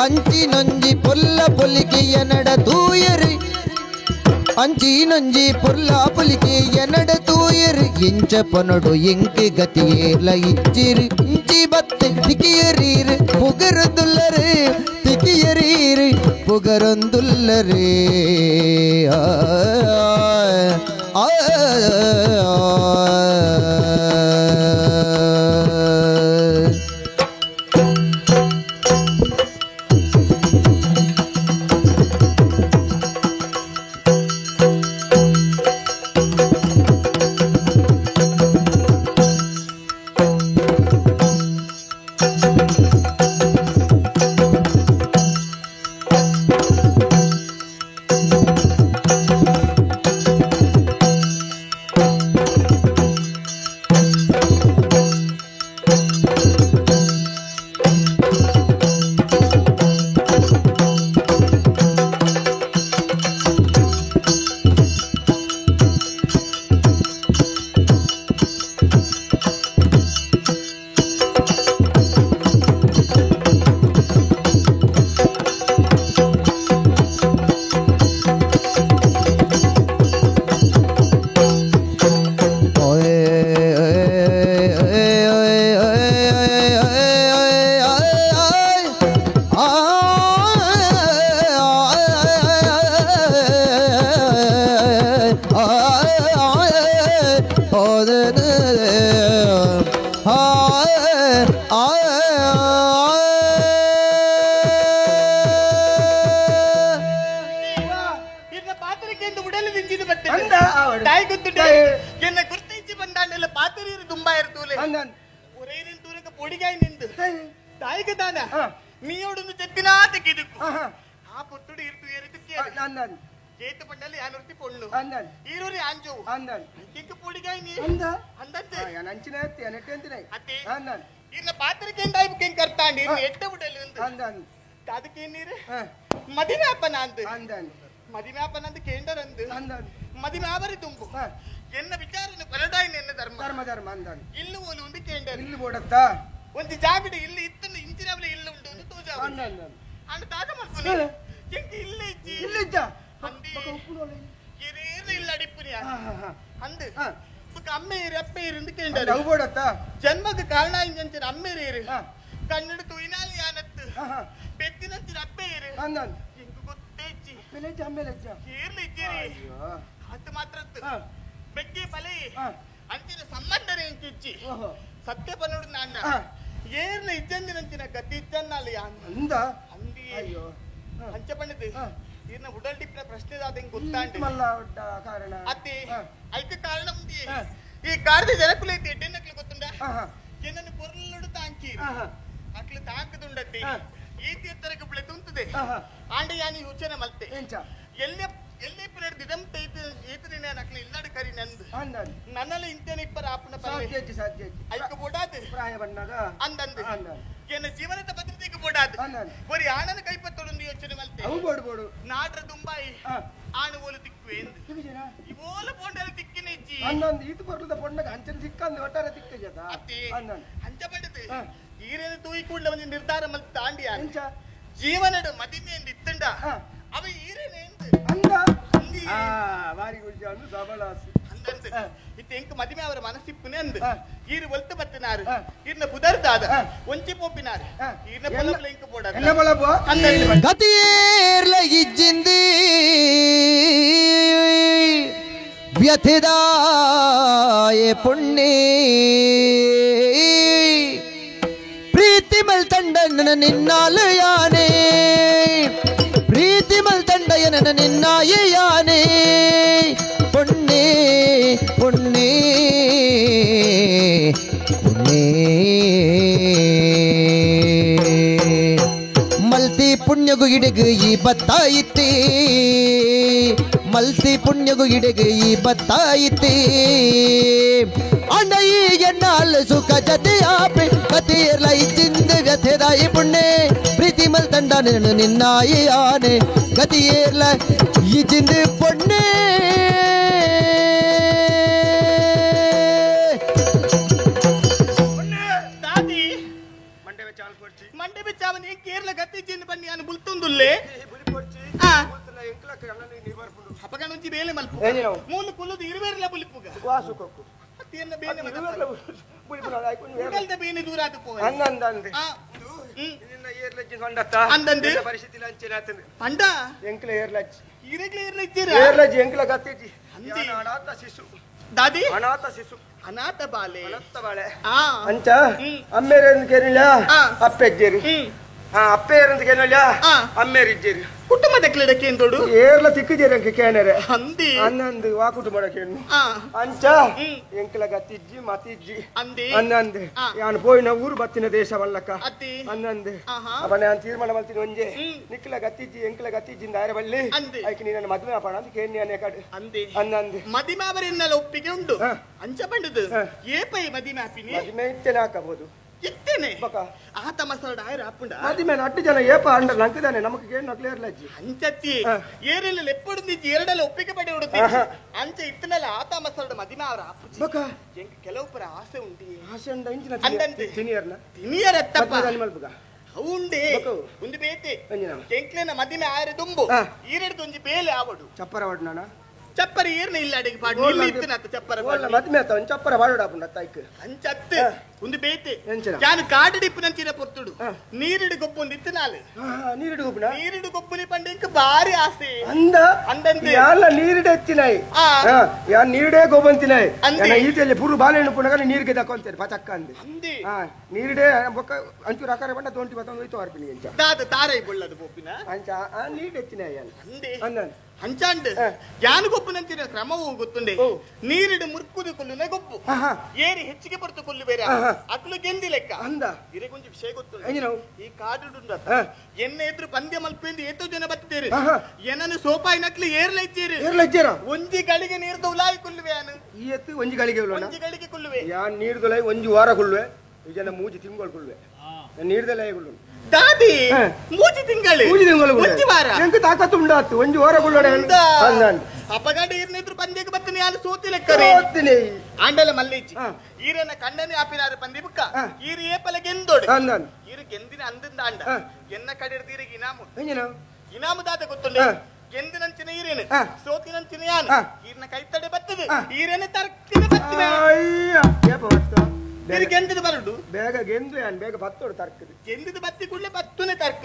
ಅಂಚಿನೊಂಜಿ ಪೊಲ್ಲ ಪೊಲಿಕೆಯ ನಡ ತೂಯರಿ ಅಂಚಿನೊಂಜಿ ಪೊಲ್ಲ ಪೊಲಿಕೆಯ ನಡ ತೂಯರಿ ಇಂಚ ಪನೊಡು ಇಂಕಿ ಗತಿಯೇಲ ಇಚ್ಚಿರಿ ಇಂಚಿ ಬತ್ತೆ ತಿಕಿಯರೀರು ಪುಗರೊಂದುಲ್ಲರಿ ತಿಕಿಯರೀರು ಪುಗರೊಂದುಲ್ಲರಿ ಆ ಆ ಗತಿಯೇರ್ಲ ಇಜ್ಜಿಂದಿ ವ್ಯಥಿದಾಯ ಪುಣ್ಯ ಪ್ರೀತಿ ಮಲ್ತಂಡನ ನಿನ್ನಾಲು ಯಾನೆ ಪ್ರೀತಿ ಮಲ್ತಂಡಯನ ನಿನ್ನಾಯ ಯಾನೆ ಪುಣ್ಯ ಪುಣ್ಯ ಪುಣ್ಯ ಮಲ್ತಿ ಪುಣ್ಯಗು ಇಡೆಗು ಈ ಬತ್ತಾಯಿತಿ ಮಲ್ತಿ ಪುಣ್ಯಗು ಇಡೆಗು ಈ ಬತ್ತಾಯಿತಿ ಅಣ್ಣ ಎನ್ನಾಲ್ ಸುಖ ಜತೆಯಾಪೆ ಕತಿಯರ್ಲ ಇಚ್ಚಿಂದ ವ್ಯಥೆದಾಯಿ ಪುಣ್ಯ ಪ್ರೀತಿ ಮಲ್ತಂಡ ನಿನ್ನ ನಿನ್ನಾಯಿ ಆನೆ ಗತಿಯೇರ್ಲ ಇಚ್ಚಿಂದ ಪುಣ್ಯ ಅನಾಥ ಬಾಲೆ ಅಂಚ ಅಮ್ಮೇರೇನು ಕೇಳಿಲ್ಲ ಅಪ್ಪೆಜ್ಜೇರಿ ಅಪ್ಪೇರಂತ ಕೇಳಿಲ್ಲ ಅಮ್ಮೇರಿಜ್ಜೇರಿ ಕುಟುಂಬದ ಕ್ಲೀಡಕ್ಕೆ ಏರ್ಲ ತಿಕ್ಕಿಜೇರಿ ಅಂಕ ಕೇನರೆ ಅಂದಿ ಅನ್ನಂದು ವಾ ಕುಟುಂಬದ ಕೇನು ಅಂಚ ಎಂಕಲ ಗತಿಜ್ಜಿ ಮತಿಜ್ಜಿ ಅಂದಿ ಅನ್ನಂದು ಯಾನು ಪೋಯಿನ ಊರು ಬತ್ತಿನ ದೇಶ ವಲ್ಲಕ್ಕ ಅನ್ನಂದು ಅಪ್ಪ ನಾನು ತೀರ್ಮಾನ ಮಲ್ತೀನಿ ಒಂಜೆ ನಿಕ್ಕಲ ಗತಿಜ್ಜಿ ಎಂಕಲ ಗತಿಜ್ಜಿಂದ ಆರೆ ಬಳ್ಳಿ ಐಕೆ ನೀನು ಮದುವೆ ಅಪ್ಪಣ ಅಂತ ಕೇಳಿ ಅನೇ ಕಡೆ ಅಂದಿ ಅನ್ನಂದು ಮದಿಮೆ ಅವರೆನ್ನೆಲ್ಲ ಒಪ್ಪಿಗೆ ಉಂಟು ಅಂಚ ಪಂಡದು ಏಪೈ ಮದಿಮೆ ಆಪಿನಿ ಮದಿಮೆ ಇತ್ತೇನೆ ಹಾಕಬಹುದು ಇತ್ತೇನೆ ಆತ ಮಸಾಡ ಆಯ್ರ ಅಪ್ಪುಂಡ ಮದಿಮೆ ಅಟ್ಟು ಜನ ಏಪ ಅಂಡ ಲಂಕದಾನೆ ನಮಕ್ ಕೇಳಿ ನಕ್ಲೇರ್ಲ ಅಜ್ಜಿ ಅಂಚತ್ತಿ ಏರೆಲ್ಲ ಲೆಪ್ಪುಡುಂದಿಜ್ಜಿ ಎರಡಲ್ಲ ಒಪ್ಪಿಗೆ ಪಡೆ ಉಡುತ್ತಿ ಅಂಚ ಇತ್ತನಲ್ಲ ಆತ ಮಸಾಡ ಮದಿಮೆ ಅವರ ಅಪ್ಪುಜಿ ಬಕ ಎಂಕ್ ಕೆಲವು ಪರ ಆಸೆ ಉಂಡಿ ಆಸೆ ಉಂಡ ಇಂಚಿನ ಅಂದಂತೆ ತಿನಿಯರ್ನ ತಿನಿಯರ್ ಅತ್ತಪ್ಪ ಮಲ್ಪುಗ ಉಂಡೆ ಒಂದು ಬೇತೆ ಎಂಕ್ಲೆನ ಮದಿಮೆ ಆಯ್ರ ದುಂಬು ಈರೆಡ್ದು ಒಂಜಿ ಬೇಲೆ ಆವಡು ಚಪ್ಪರ ಅವಡು ನಾನ ಚಪ್ಪರ ಏರ್ನ ಇಲ್ಲ ಅಡಿಗೆ ಪಾಡು ಇಲ್ಲಿ ಇತ್ತಿನತ್ತ ಚಪ್ಪರ ಓಲ್ಲ ಮದ್ಮೆ ಆತ ಒಂದ್ ಚಪ್ಪರ ಬಾಡೋಡಾಪುಂಡ ತೈಕ್ ಅಂಚತ್ತು ಒಂದು ಬೇತೆ ಯಾನು ಕಾಡಿಡಿಪ್ಪು ನಂಚಿನ ಪೊರ್ತುಡು ನೀರಿಡು ಗೊಬ್ಬೊಂದು ಇತ್ತಿನಾಲು ನೀರಿಡು ಗೊಬ್ಬನ ನೀರಿಡು ಗೊಬ್ಬುನಿ ಪಂಡ ಇಂಕ್ ಬಾರಿ ಆಸೆ ಅಂದ ಅಂದಂತೆ ಯಾಲ ನೀರಿಡೆ ಎತ್ತಿನಾಯಿ ಯಾ ನೀರಿಡೆ ಗೊಬ್ಬಂತಿನಾಯಿ ಯಾನ ಈತೆಲ್ಲಿ ಪುರು ಬಾಳೆಹಣ್ಣು ಪುನಗ ನೀರಿಗೆ ದಕ್ಕೊಂತೇನೆ ಪಚಕ್ಕ ಅಂದೆ ಅಂದೆ ನೀರಿಡೆ ಬೊಕ್ಕ ಅಂಚೂರು ಆಕಾರ ಬಂಡ ತೋಂಟಿ ಬತ್ತೊಂದು ಹೋಯ್ತು ಅರ್ಪಿನಿ ಅಂಚ ದಾದ ತಾರೈ ಬೊಳ್ಳದು ಪೋಪಿನ ಅಂಚ ಆ ನೀರಿಡೆ ಎತ್ತಿನಾಯಿ ಯಾನ್ ಅಂದೆ ಅಂದನ್ ಅಂಚಾಂಡ್ ಯಾನು ಗೊಬ್ಬುನಂಚಿನ ಕ್ರಮವು ಗೊತ್ತುಂಡೆ ನೀರಿಡು ಮುರ್ಕುದು ಕೊಲ್ಲುನ ಗೊಬ್ಬು ಏರಿ ಹೆಚ್ಚಿಗೆ ಪಡ್ತು ಕೊಲ್ಲು ಬೇರೆ ಅಕ್ಲು ಗೆಂದಿ ಲೆಕ್ಕ ಅಂದ ಇರೆಗೊಂಜಿ ವಿಷಯ ಗೊತ್ತುಂಡು ಈ ಕಾಡುಂಡ ಎನ್ನ ಎದುರು ಪಂದ್ಯ ಮಲ್ಪೆಂದು ಏತೋ ಜನ ಬತ್ತೇರು ಏನನ್ನು ಸೋಪಾಯಿನಕ್ಲು ಏರ್ಲೈಚೇರು ಏರ್ಲೈಚೇರ ಒಂಜಿ ಗಳಿಗೆ ನೀರ್ದ ಉಲಾಯಿ ಕೊಲ್ಲುವೆ ಯಾನು ಈ ಎತ್ತು ಒಂಜಿ ಗಳಿಗೆ ಒಂಜಿ ಗಳಿಗೆ ಕೊಲ್ಲುವೆ ಯಾನ್ ನೀರ್ದುಲಾಯಿ ಒಂಜಿ ವಾರ ಕೊಲ್ಲುವೆ ಈ ಜನ ಮೂಜಿ ತಿಂಗಳು ಕೊಲ್ಲುವೆ ನೀರ್ದಲಾಯಿ ಕೊಲ್ಲುವೆ ದಾದಿ ಮೂಜಿ ತಿಂಗಳು ಮೂಜಿ ತಿಂಗಳು ಒಂಜಿ ವಾರ ಎಂಕ್ ತಾಕತ್ತು ಉಂಡಾತು ಒಂಜಿ ವಾರ ಕೊಲ್ಲೋಡೆ ಅಪಗಂಡ ಈರ್ನಿದ್ರು ಪಂದ್ಯಕ್ಕೆ ಬತ್ತನೆ ಯಾರು ಸೋತಿ ಲೆಕ್ಕರೆ ಸೋತಿನಿ ಆಂಡಲ ಮಲ್ಲಿಚ್ಚಿ ಈರನ ಕಣ್ಣನೆ ಆಪಿನಾರು ಪಂದಿ ಬುಕ್ಕ ಈರು ಏಪಲ ಗೆಂದೋಡು ಈರು ಗೆಂದಿನ ಅಂದಿಂದ ಅಂಡ ಎನ್ನ ಕಡೆರ್ದೀರಿಗೆ ಇನಾಮು ಇನಾಮು ದಾದ ಗೊತ್ತುಂಡೆ ಗೆಂದಿನಂಚಿನ ಈರೇನು ಸೋತಿನಂಚಿನ ಯಾನು ಈರ್ನ ಕೈತಡೆ ಬತ್ತದು ಈರೇನ ತರ್ಕಿನ ಬತ್ತಿನ ನೀರು ಗೆಂದಿದ ಬರಡು ಬೇಗ ಗೆಂದು ಯಾನ್ ಬೇಗ ಬತ್ತೋಡು ತರ್ಕದು ಗೆಂದಿದ ಬತ್ತಿ ಕೂಡಲೇ ಬತ್ತುನೆ ತರ್ಕ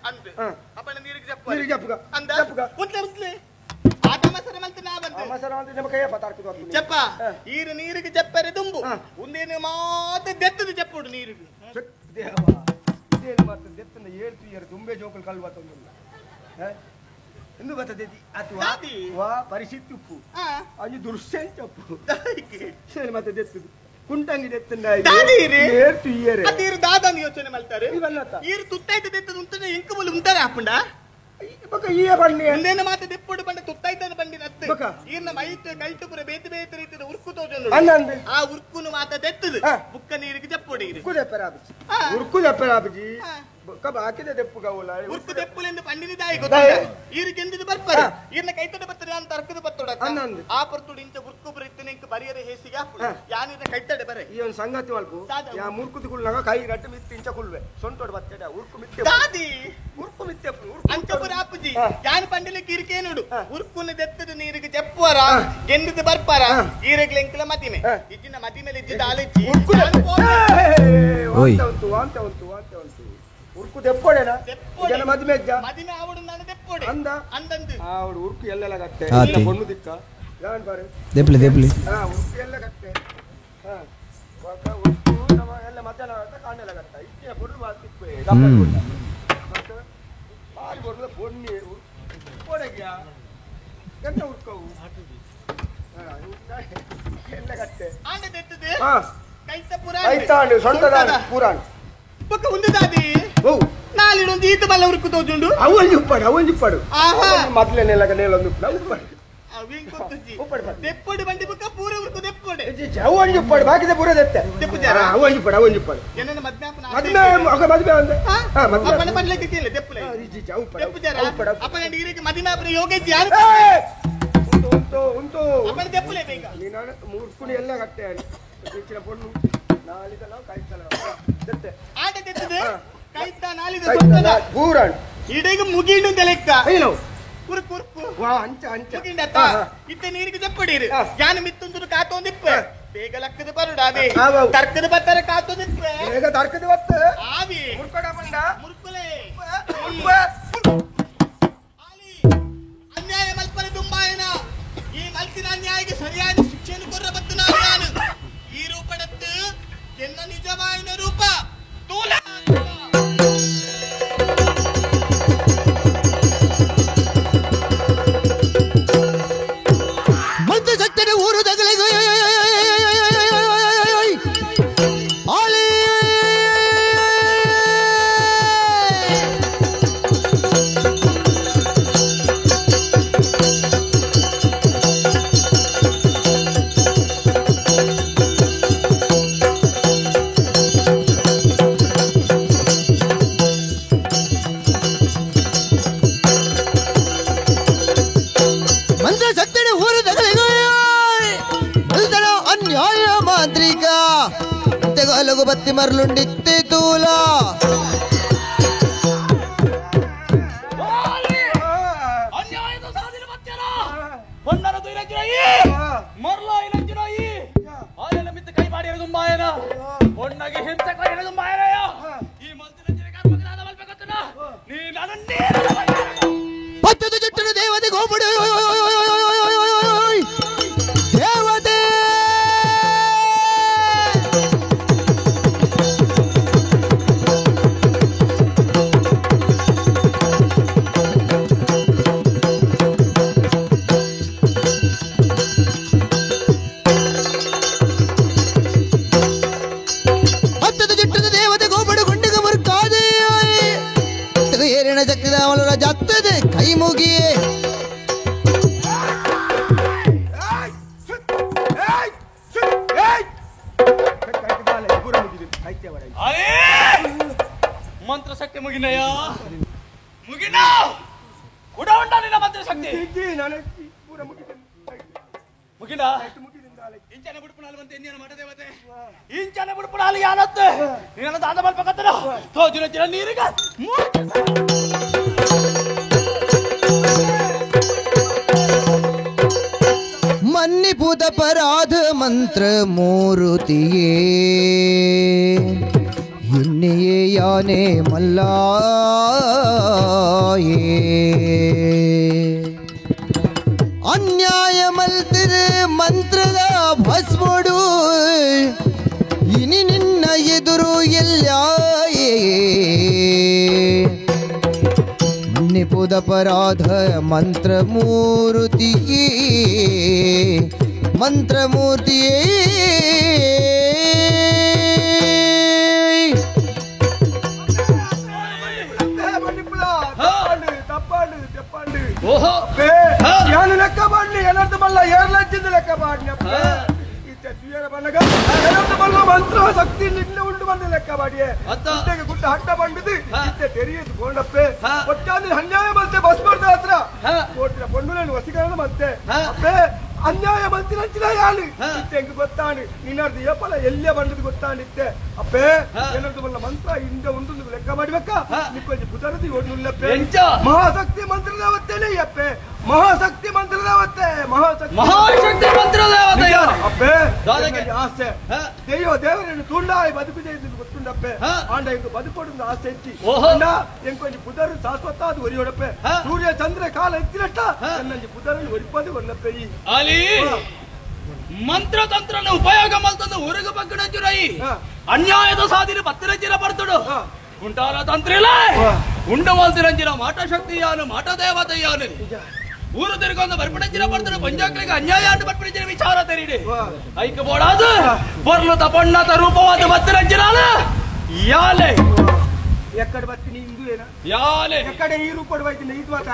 ಅಂದು ಅಪ್ಪನ ನೀರಿಗೆ ಜಪ್ಪು ನೀರಿಗೆ ಜಪ್ಪುಗ ಅಂದ ಉಂಟ್ಲೆ ಉಂಟ್ಲೆ ಆಟ ಮಸರ ಮಲ್ತು ನಾ ಬಂದೆ ಮಸರ ಅಂತ ನಮ್ಮ ಕೈಯ ಪತಾರ್ಕದು ಜಪ್ಪ ಈರು ನೀರಿಗೆ ಜಪ್ಪರೆ ದುಂಬು ಉಂದೇನು ಮಾತ ದೆತ್ತದು ಜಪ್ಪುಡು ನೀರಿಗೆ ದೇವ ಇದೇನು ಮಾತ ದೆತ್ತನ ಏಳ್ತು ಏರು ದುಂಬೆ ಜೋಕಲ್ ಕಲ್ವ ತಂದುಲ್ಲ ಎಂದು ಬರ್ತದೆ ಅಥವಾ ವಾ ಪರಿಸ್ಥಿತಿ ಉಪ್ಪು ಅಂಜು ದುರ್ಸೆಂಚಪ್ಪು ಸರಿ ಮತ್ತೆ ದೆತ್ತದು ಕುಂಟಂಗಿ ದಾದಾನ ಯೋಚನೆ ಮಲ್ತಾರೆ ಈರು ತುತ್ತಾಯ್ತ ದೆತ್ತದು ಉಂಟನೆ ಇಂಕು ಮುಲು ಉಂಟಾರೆ ಆಪುಂಡ ಒಂದೇನ ಮಾತ ದೆಪ್ಪುಡು ಬಂಡ ತುತ್ತಾಯ್ತಾನ ಬಂಡಿನ ಅತ್ತು ಈರ್ನ ಮೈಟ್ ಕೈಟು ಪುರ ಬೇತೆ ಬೇತೆ ರೀತಿದ ಉರ್ಕು ತೋಜೊಂದು ಆ ಉರ್ಕುನು ಮಾತ ದೆತ್ತದು ಬುಕ್ಕ ನೀರಿಗೆ ಜಪ್ಪುಡು ಈರು ಉರ್ಕು ಜಪ್ಪರಾಬಜಿ ಬೊಕ್ಕ ಬಾಕಿದ ದೆಪ್ಪು ಗೌಲ ಉರ್ಕು ದೆಪ್ಪುಲೆಂದು ಪಂಡಿನ ದಾಯಿ ಗೊತ್ತ ಈರು ಗೆಂದಿದು ಬರ್ಪರ ಈರ್ನ ಕೈತಡೆ ಬರ್ತದೆ ನಾನು ತರ್ಕದ ಬತ್ತೋಡ ಆ ಪರ್ತುಡು ಇಂಚ ಉರ್ಕು ಬರಿತ್ತನೆ ಇಂಕ ಬರಿಯರೆ ಹೇಸಿಗೆ ಯಾನಿನ ಕೈತಡೆ ಬರೆ ಈ ಒಂದು ಸಂಗತಿ ಮಲ್ಪು ಯಾ ಮುರ್ಕು ಕುಲ್ನಾಗ ಕೈ ರಟ್ಟು ಮಿತ್ತಿ ಇಂಚ ಕುಲ್ವೆ ಸೊಂಟೋಡು ಬತ್ತಡೆ ಉರ್ಕು ಮಿತ್ತೆ ದಾದಿ ಉರ್ಕು ಮಿತ್ತೆ ಅಂಚಪುರ ಆಪುಜಿ ಯಾನ್ ಪಂಡಿಲೆ ಕಿರಿಕೆ ನೋಡು ಉರ್ಕುನ ದೆತ್ತದ ನೀರಿಗೆ ಜಪ್ಪುವರ ಗೆಂದಿದು ಬರ್ಪಾರ ಈರಗ್ಲ ಎಂಕಲ ಮದಿಮೆ ಇಜ್ಜಿನ ಮದಿಮೇಲೆ ಇಜ್ಜಿದ ಆಲಿಜ್ಜಿ ವಾಂತ ಉಂಟು ವಾಂತ ಉಂಟು ವಾಂತ ಉಂಟು ಉರ್ಕು ದೆಪ್ಪೋಡೆನಾ ಜನ ಮದಿಮೆ ಅಜ್ಜ ಮದಿಮೆ ಆವಡು ನಾನು ದೆಪ್ಪೋಡೆ ಅಂದ ಅಂದಂದು ಆವಡು ಉರ್ಕು ಎಲ್ಲೆಲ್ಲ ಕಟ್ಟೆ ಪೊಣ್ಣು ದಿಕ್ಕ ಯಾನ್ ಬಾರೆ ದೆಪ್ಲೆ ದೆಪ್ಲೆ ಹಾ ಉರ್ಕು ಎಲ್ಲ ಕಟ್ಟೆ ಹಾ ಉರ್ಕು ನಮ್ಮ ಎಲ್ಲ ಮಧ್ಯಾಹ್ನ ಕಾಣೆಲ್ಲ ಕಟ್ಟ ಇಚ್ಚಿನ ಪೊಣ್ಣು ಮಾತಿಪ್ಪೆ ಮತ್ತೆ ಬಾರಿ ಬರುದ ಪೊಣ್ಣೆ ಉರ್ಕೋಡೆಗ್ಯಾ ಎಂತ ಉರ್ಕವು ಎಲ್ಲ ಕಟ್ಟೆ ಆಂಡ ದೆತ್ತದೆ ಹಾ ಕೈತ ಪುರಾಣ ಕೈತಾಂಡು ಸೊಂಟದಾಂಡು ಪುರಾಣ ಬೊಕ್ಕ ಉಂದುದಾದಿ ಓ ನಾಲಿಡೊಂದು ಈತ ಬಲ್ಲ ಉರ್ಕು ತೋಜುಂಡು ಅವೊಂಜಿ ಉಪ್ಪಾಡು ಅವೊಂಜಿ ಉಪ್ಪಾಡು ಆಹಾ ಮೊದಲನೆಲ್ಲ ನೇಲೊಂದು ಉಪ್ಪು ಉಪ್ಪಾಡು ಅವೇನ್ ಗೊತ್ತುಜಿ ದೆಪ್ಪೊಡು ಬಂಡಿ ಬೊಕ್ಕ ಪೂರ ಉರ್ಕು ದೆಪ್ಪೊಡೆ ಅವೊಂಜಿ ಉಪ್ಪಾಡು ಬಾಕಿದ ಪೂರ ದೆತ್ತೆ ದೆಪ್ಪು ಜಾರ ಅವೊಂಜಿ ಉಪ್ಪಾಡು ಅವೊಂಜಿ ಉಪ್ಪಾಡು ಏನನ್ನ ಮದ್ಮ್ಯಾಪನ ಮದ್ಮೆ ಮದ್ಮೆ ಅಂದೆ ಹಾ ಮದ್ಮೆ ಪಂಡ್ಲಕ್ಕೆ ಕೇಳಿ ದೆಪ್ಪುಲೆ ದೆಪ್ಪು ಜಾರ ಅಪ್ಪನ ಈರಿಗೆ ಮದಿನಾಪನ ಯೋಗೇಜಿ ಯಾರು ಉಂಟು ಉಂಟು ಉಂಟು ಅಪ್ಪನ ದೆಪ್ಪುಲೆ ಬೇಗ ನೀನು ಮುರ್ಕುನಿ ಎಲ್ಲ ಕಟ್ಟೆ ಇಚ್ಚಿನ ಪೊಣ್ಣು ನಾಲಿದಲ ಕೈತಲ ದೆತ್ತೆ ಆಟ ದೆತ್ತದೆ ಕೈತ ನಾಲಿದ ಸೊಂಟದ ಪೂರಾಣ್ ಇಡೀಗ ಮುಗಿಂಡು ಲೆಕ್ಕ ಏನು ಉರ್ಕು ಉರ್ಕು ವಾ ಅಂಚ ಅಂಚ ಮುಗಿಂಡತ್ತ ಇತ್ತೆ ನೀರಿಗೆ ಜಪ್ಪಡಿರು ಯಾನು ಮಿತ್ತುಂದು ಕಾತೊಂದಿಪ್ಪೆ ಬೇಗ ಲಕ್ಕದ ಬರುಡಾವೆ ತರ್ಕದ ಬತ್ತರ ಕಾತೊಂದಿಪ್ಪೆ ಬೇಗ ತರ್ಕದ ಬತ್ತ ಆವಿ ಮುರ್ಕಡ ಬಂಡ ಮುರ್ಕುಲೆ ಆಲಿ ಅನ್ಯಾಯ ಮಲ್ಪನೆ ದುಂಬಾಯನ ಈ ಮಲ್ತಿನ ಅನ್ಯಾಯಕ್ಕೆ ಸರಿಯಾದ ಶಿಕ್ಷೆಯನ್ನು ಕೊರ್ರ ಬತ್ತು ನಾನು ಈ ರೂಪಡತ್ತು ಎನ್ನ ನಿಜವಾಯಿನ ರೂಪ ತೂಲ ಊರು ತಗಲಿಗೆ ಆಲಿ ಮಂತ್ರ ಊರು ತಗಲಿಗೆ ಅನ್ಯಾಯ ಮಾಂತ್ರಿಕ ತೆಗಲಗು ಬತ್ತಿ ಮರಳುಂಡಿತ್ತೆ ತೂಲ ಅನ್ಯಾಯದ ಸಾಧಿನ ಬತ್ತೆರ ಹೊನ್ನರ ಮರ್ಲಾಯಿನಂಚಿನಾಯಿ ಆಲೆನ ಮಿತ್ತ ಕೈ ಮಾಡಿರದುಂಬಾಯನ ಒಣ್ಣಗೆ ಹಿಂಸೆ ಕೊರಿರದುಂಬಾಯನಯ್ಯ ಈ ಮಲ್ತಿನಂಚಿನ ಕರ್ಮಕನಾದ ಮಲ್ಪೆಗೊತ್ತನ ನೀ ನನ್ನ ಪತ್ತದ ಜುಟ್ಟನು ದೇವತೆ ಗೋಪುಡು ದೇವತೆ ಹತ್ತದ ಜುಟ್ಟದ ದೇವತೆ ಗೋಪುಡು ಗುಂಡಿಗೆ ಮುರುಕಾದೆ ಏರಿನ ಶಕ್ತಿದ ಅವಳ ಜತ್ತದೆ ಕೈ ಮುಗಿಯೇ ಮಂತ್ರ ಶಕ್ತಿ ಮುಗಿನಯ್ಯ ಮುಗಿನ ಕೂಡ ಉಂಟ ನಿನ್ನ ಮಂತ್ರ ಶಕ್ತಿ ಮುಗಿನ ಇಂಚನೆ ಬಿಡ್ಪುಣಾಲು ಅಂತ ಇನ್ನೇನು ಮಾಡ ದೇವತೆ ಇಂಚನೆ ಬಿಡ್ಪುಣಾಲು ಯಾನತ್ತೆ ನೀನ ದಾದ ಮಲ್ಪಕತ್ತನ ತೋಜಿನ ಚಿರ ನೀರಿಗ ಮನ್ನಿಪುದಪರಾಧ ಮಂತ್ರ ಮೂರುತಿಯೇ ಇನ್ನೆಯೇ ಯಾನೆ ಮಲ್ಲಾಯೇ ಅನ್ಯಾಯ ಮಲ್ತಿರೆ ಮಂತ್ರದ ಭಸ್ಮೊಡು ಇನಿ ನಿನ್ನ ಎದುರು ಎಲ್ಲಾಯೇ ಮನ್ನಿಪುದಪರಾಧ ಮಂತ್ರ ಮೂರುತಿಯೇ ಮಂತ್ರಮೂರ್ತಿಯೇ ಯಾನು ಲೆಕ್ಕ ಮಾಡಲಿ ಎಲ್ಲರದ್ದು ಬಲ್ಲ ಏರ್ಲಜ್ಜಿಂದ ಲೆಕ್ಕ ಮಾಡಲಿ ಬಲ್ಲ ಮಂತ್ರ ಶಕ್ತಿ ನಿನ್ನ ಉಂಡು ಬಂದ ಲೆಕ್ಕ ಮಾಡಿಯೇ ಗುಡ್ಡ ಹಟ್ಟ ಬಂಡಿದ್ದು ಇತ್ತೆ ತೆರೆಯದು ಗೋಂಡಪ್ಪೆ ಒಟ್ಟಾದ್ರೆ ಅನ್ಯಾಯ ಬಂತೆ ಬಸ್ ಬರ್ದ ಹತ್ರ ಕೋಟಿನ ಪೊಣ್ಣುలను ವಸೀಕರಣ ಬಂತೆ ಅಪ್ಪೆ ಅನ್ಯಾಯ ಬಂತಿನ ಯಾಳು ಇತ್ತೆ ಹೆಂಗ್ ಗೊತ್ತಾಣಿ ನಿನ್ನರ್ದು ಏಪಲ ಎಲ್ಲೇ ಬಂದದ್ದು ಗೊತ್ತಾಣಿತ್ತೆ ಅಪ್ಪೆ ಏನರ್ದು ಬಲ್ಲ ಮಂತ್ರ ಇಂದ ಉಂಡು ಲೆಕ್ಕ ಮಾಡ್ಬೇಕಾ ನಿಕ್ಕೊಂಜಿ ಪುದರದಿ ಓಡುಲ್ಲಪ್ಪೆ ಮಹಾಶಕ್ತಿ ಮಂತ್ರದೇವತೆನೇ ಅಪ್ಪೆ ಮಹಾಶಕ್ತಿ ಮಂತ್ರದೇವತೆ ಮಹಾಶಕ್ತಿ ಮಹಾಶಕ್ತಿ ಮಂತ್ರದೇವತೆ ಅಪ್ಪೆ ಆಸೆ ದೈವ ದೇವರನ್ನು ತುಂಡಾಯಿ ಬದುಕುದೇ ಗೊತ್ತುಂಡಪ್ಪೆ ಆಂಡ ಇಂದು ಬದುಕೊಡು ಆಸೆ ಇಚ್ಚಿ ಎಂಕೊಂಜಿ ಪುದರು ಶಾಶ್ವತ ಅದು ಒರಿಯೋಡಪ್ಪೆ ಸೂರ್ಯ ಚಂದ್ರ ಕಾಲ ಎತ್ತಿನಟ್ಟ ನನ್ನಂಜಿ ಪುದರನ್ನು ಒರಿಪದು ಒಲ್ಲಪ್ಪೆ ಈ ಅಲ್ಲಿ ಮಂತ್ರತಂತ್ರನ ಉಪಯೋಗ ಮಲ್ತಂದು ಊರಿಗೆ ಪಕ್ಕಡಂಚುರೈ ಅನ್ಯಾಯದ ಸಾಧಿನ ಪತ್ತಿರಂಚಿನ ಬರ್ತಡು ಉಂಟಾರ ತಂತ್ರಿಲ ಉಂಡು ಮಲ್ತಿರಂಚಿನ ಮಾಟ ಶಕ್ತಿಯಾನು ಮಾಟ ದೇವತೆಯಾನು ಊರು ತಿರ್ಗೊಂದು ಬರ್ಪಡಂಚಿನ ಬರ್ತಡು ಪಂಜಾಕ್ಲಿಗೆ ಅನ್ಯಾಯ ಅಂಟು ಬರ್ಪಡಂಚಿನ ವಿಚಾರ ತೆರೀಡಿ ಐಕ ಬೋಡಾದು ಬರ್ಲು ತಪಣ್ಣತ ರೂಪವಾದ ಬತ್ತಿರಂಚಿನಾಲ ಯಾಲೆ ಎಕ್ಕಡೆ ಬತ್ತೀನಿ ಇಂದು ಏನ ಯಾಲೆ ಎಕ್ಕಡೆ ಈ ರೂಪಡ್ ಬೈತಿನ ಇದು ಮಾತ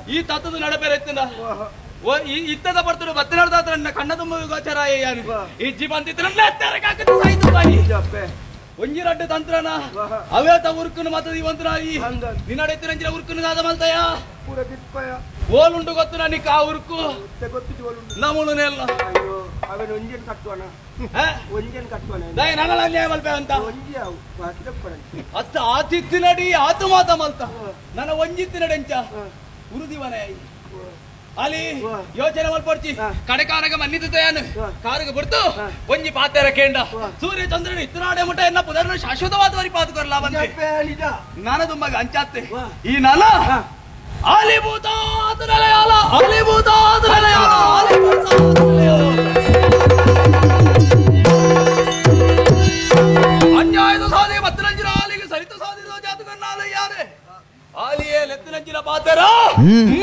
ಈ ತತ್ತದ ನಡಪೆರೆತ್ತಿನ ಇತ್ತದ ಬರ್ತಡು ಬತ್ತಿನಾಡ್ದಾತ್ರ ನನ್ನ ಕಣ್ಣ ತುಂಬ ಗೋಚರ ಯಾನು ಇಜ್ಜಿ ಬಂದಿತ್ತು ಒಂಜಿ ರಡ್ಡು ತಂತ್ರನ ಅವೇತ ಉರ್ಕುನು ಮತ ಇವಂತನಾಯಿ ನಿನ್ನಡೆತ್ತಿರಂಜಿನ ಉರ್ಕುನು ದಾದ ಮಲ್ತಯ ಓಲುಂಡು ಗೊತ್ತು ನನಗೆ ಆ ಉರ್ಕು ನಮೂಲನೆಲ್ಲ ಅನ್ಯಾಯ ಮಲ್ಪೆ ಅಂತ ಅತ್ತ ಆತಿತ್ತಿನಡಿ ಆತು ಮಾತ ಮಲ್ತ ನನ್ನ ಒಂಜಿತ್ತಿನಡಿ ಅಂಚ ಉರುದಿವನೇ ಅಲ್ಲಿ ಯೋಚನೆ ಮಲ್ಪಡ್ಚಿ ಕಡೆಕಾನಗ ಮನ್ನಿದ್ದ ಕಾರುಗ ಬಿಡ್ತು ಒಂಜಿ ಪಾತೆರ ಕೇಂಡ ಸೂರ್ಯ ಚಂದ್ರನ ಇತ್ತನಾಡೆ ಮುಟ್ಟ ಎನ್ನ ಪುದರ್ನ ಶಾಶ್ವತವಾದ ವರಿ ಪಾತುಕೊರ್ಲ ಬಂದೆ ನಾನ ತುಂಬಾಗ ಅಂಚಾತ್ತೆ ಈ ನಾನ ಆಲಿಭೂತಾತ ನೆಲೆಯಾಲ ಆಲಿಭೂತಾತ ನೆಲೆಯಾಲ ಆಲಿಭೂತಾತ ನೆಲೆಯಾಲ ಅನ್ಯಾಯದ ಸಾಧಿ ಮತ್ತರಂಜಿನ ಆಲಿಗೆ ಸರಿತ ಸಾಧಿದ ಜಾತಕನ್ನಾಲ ಯಾರೇ ಆಲಿಯೇ ಲೆತ್ತಿನಂಚಿನ ಪಾತೆರ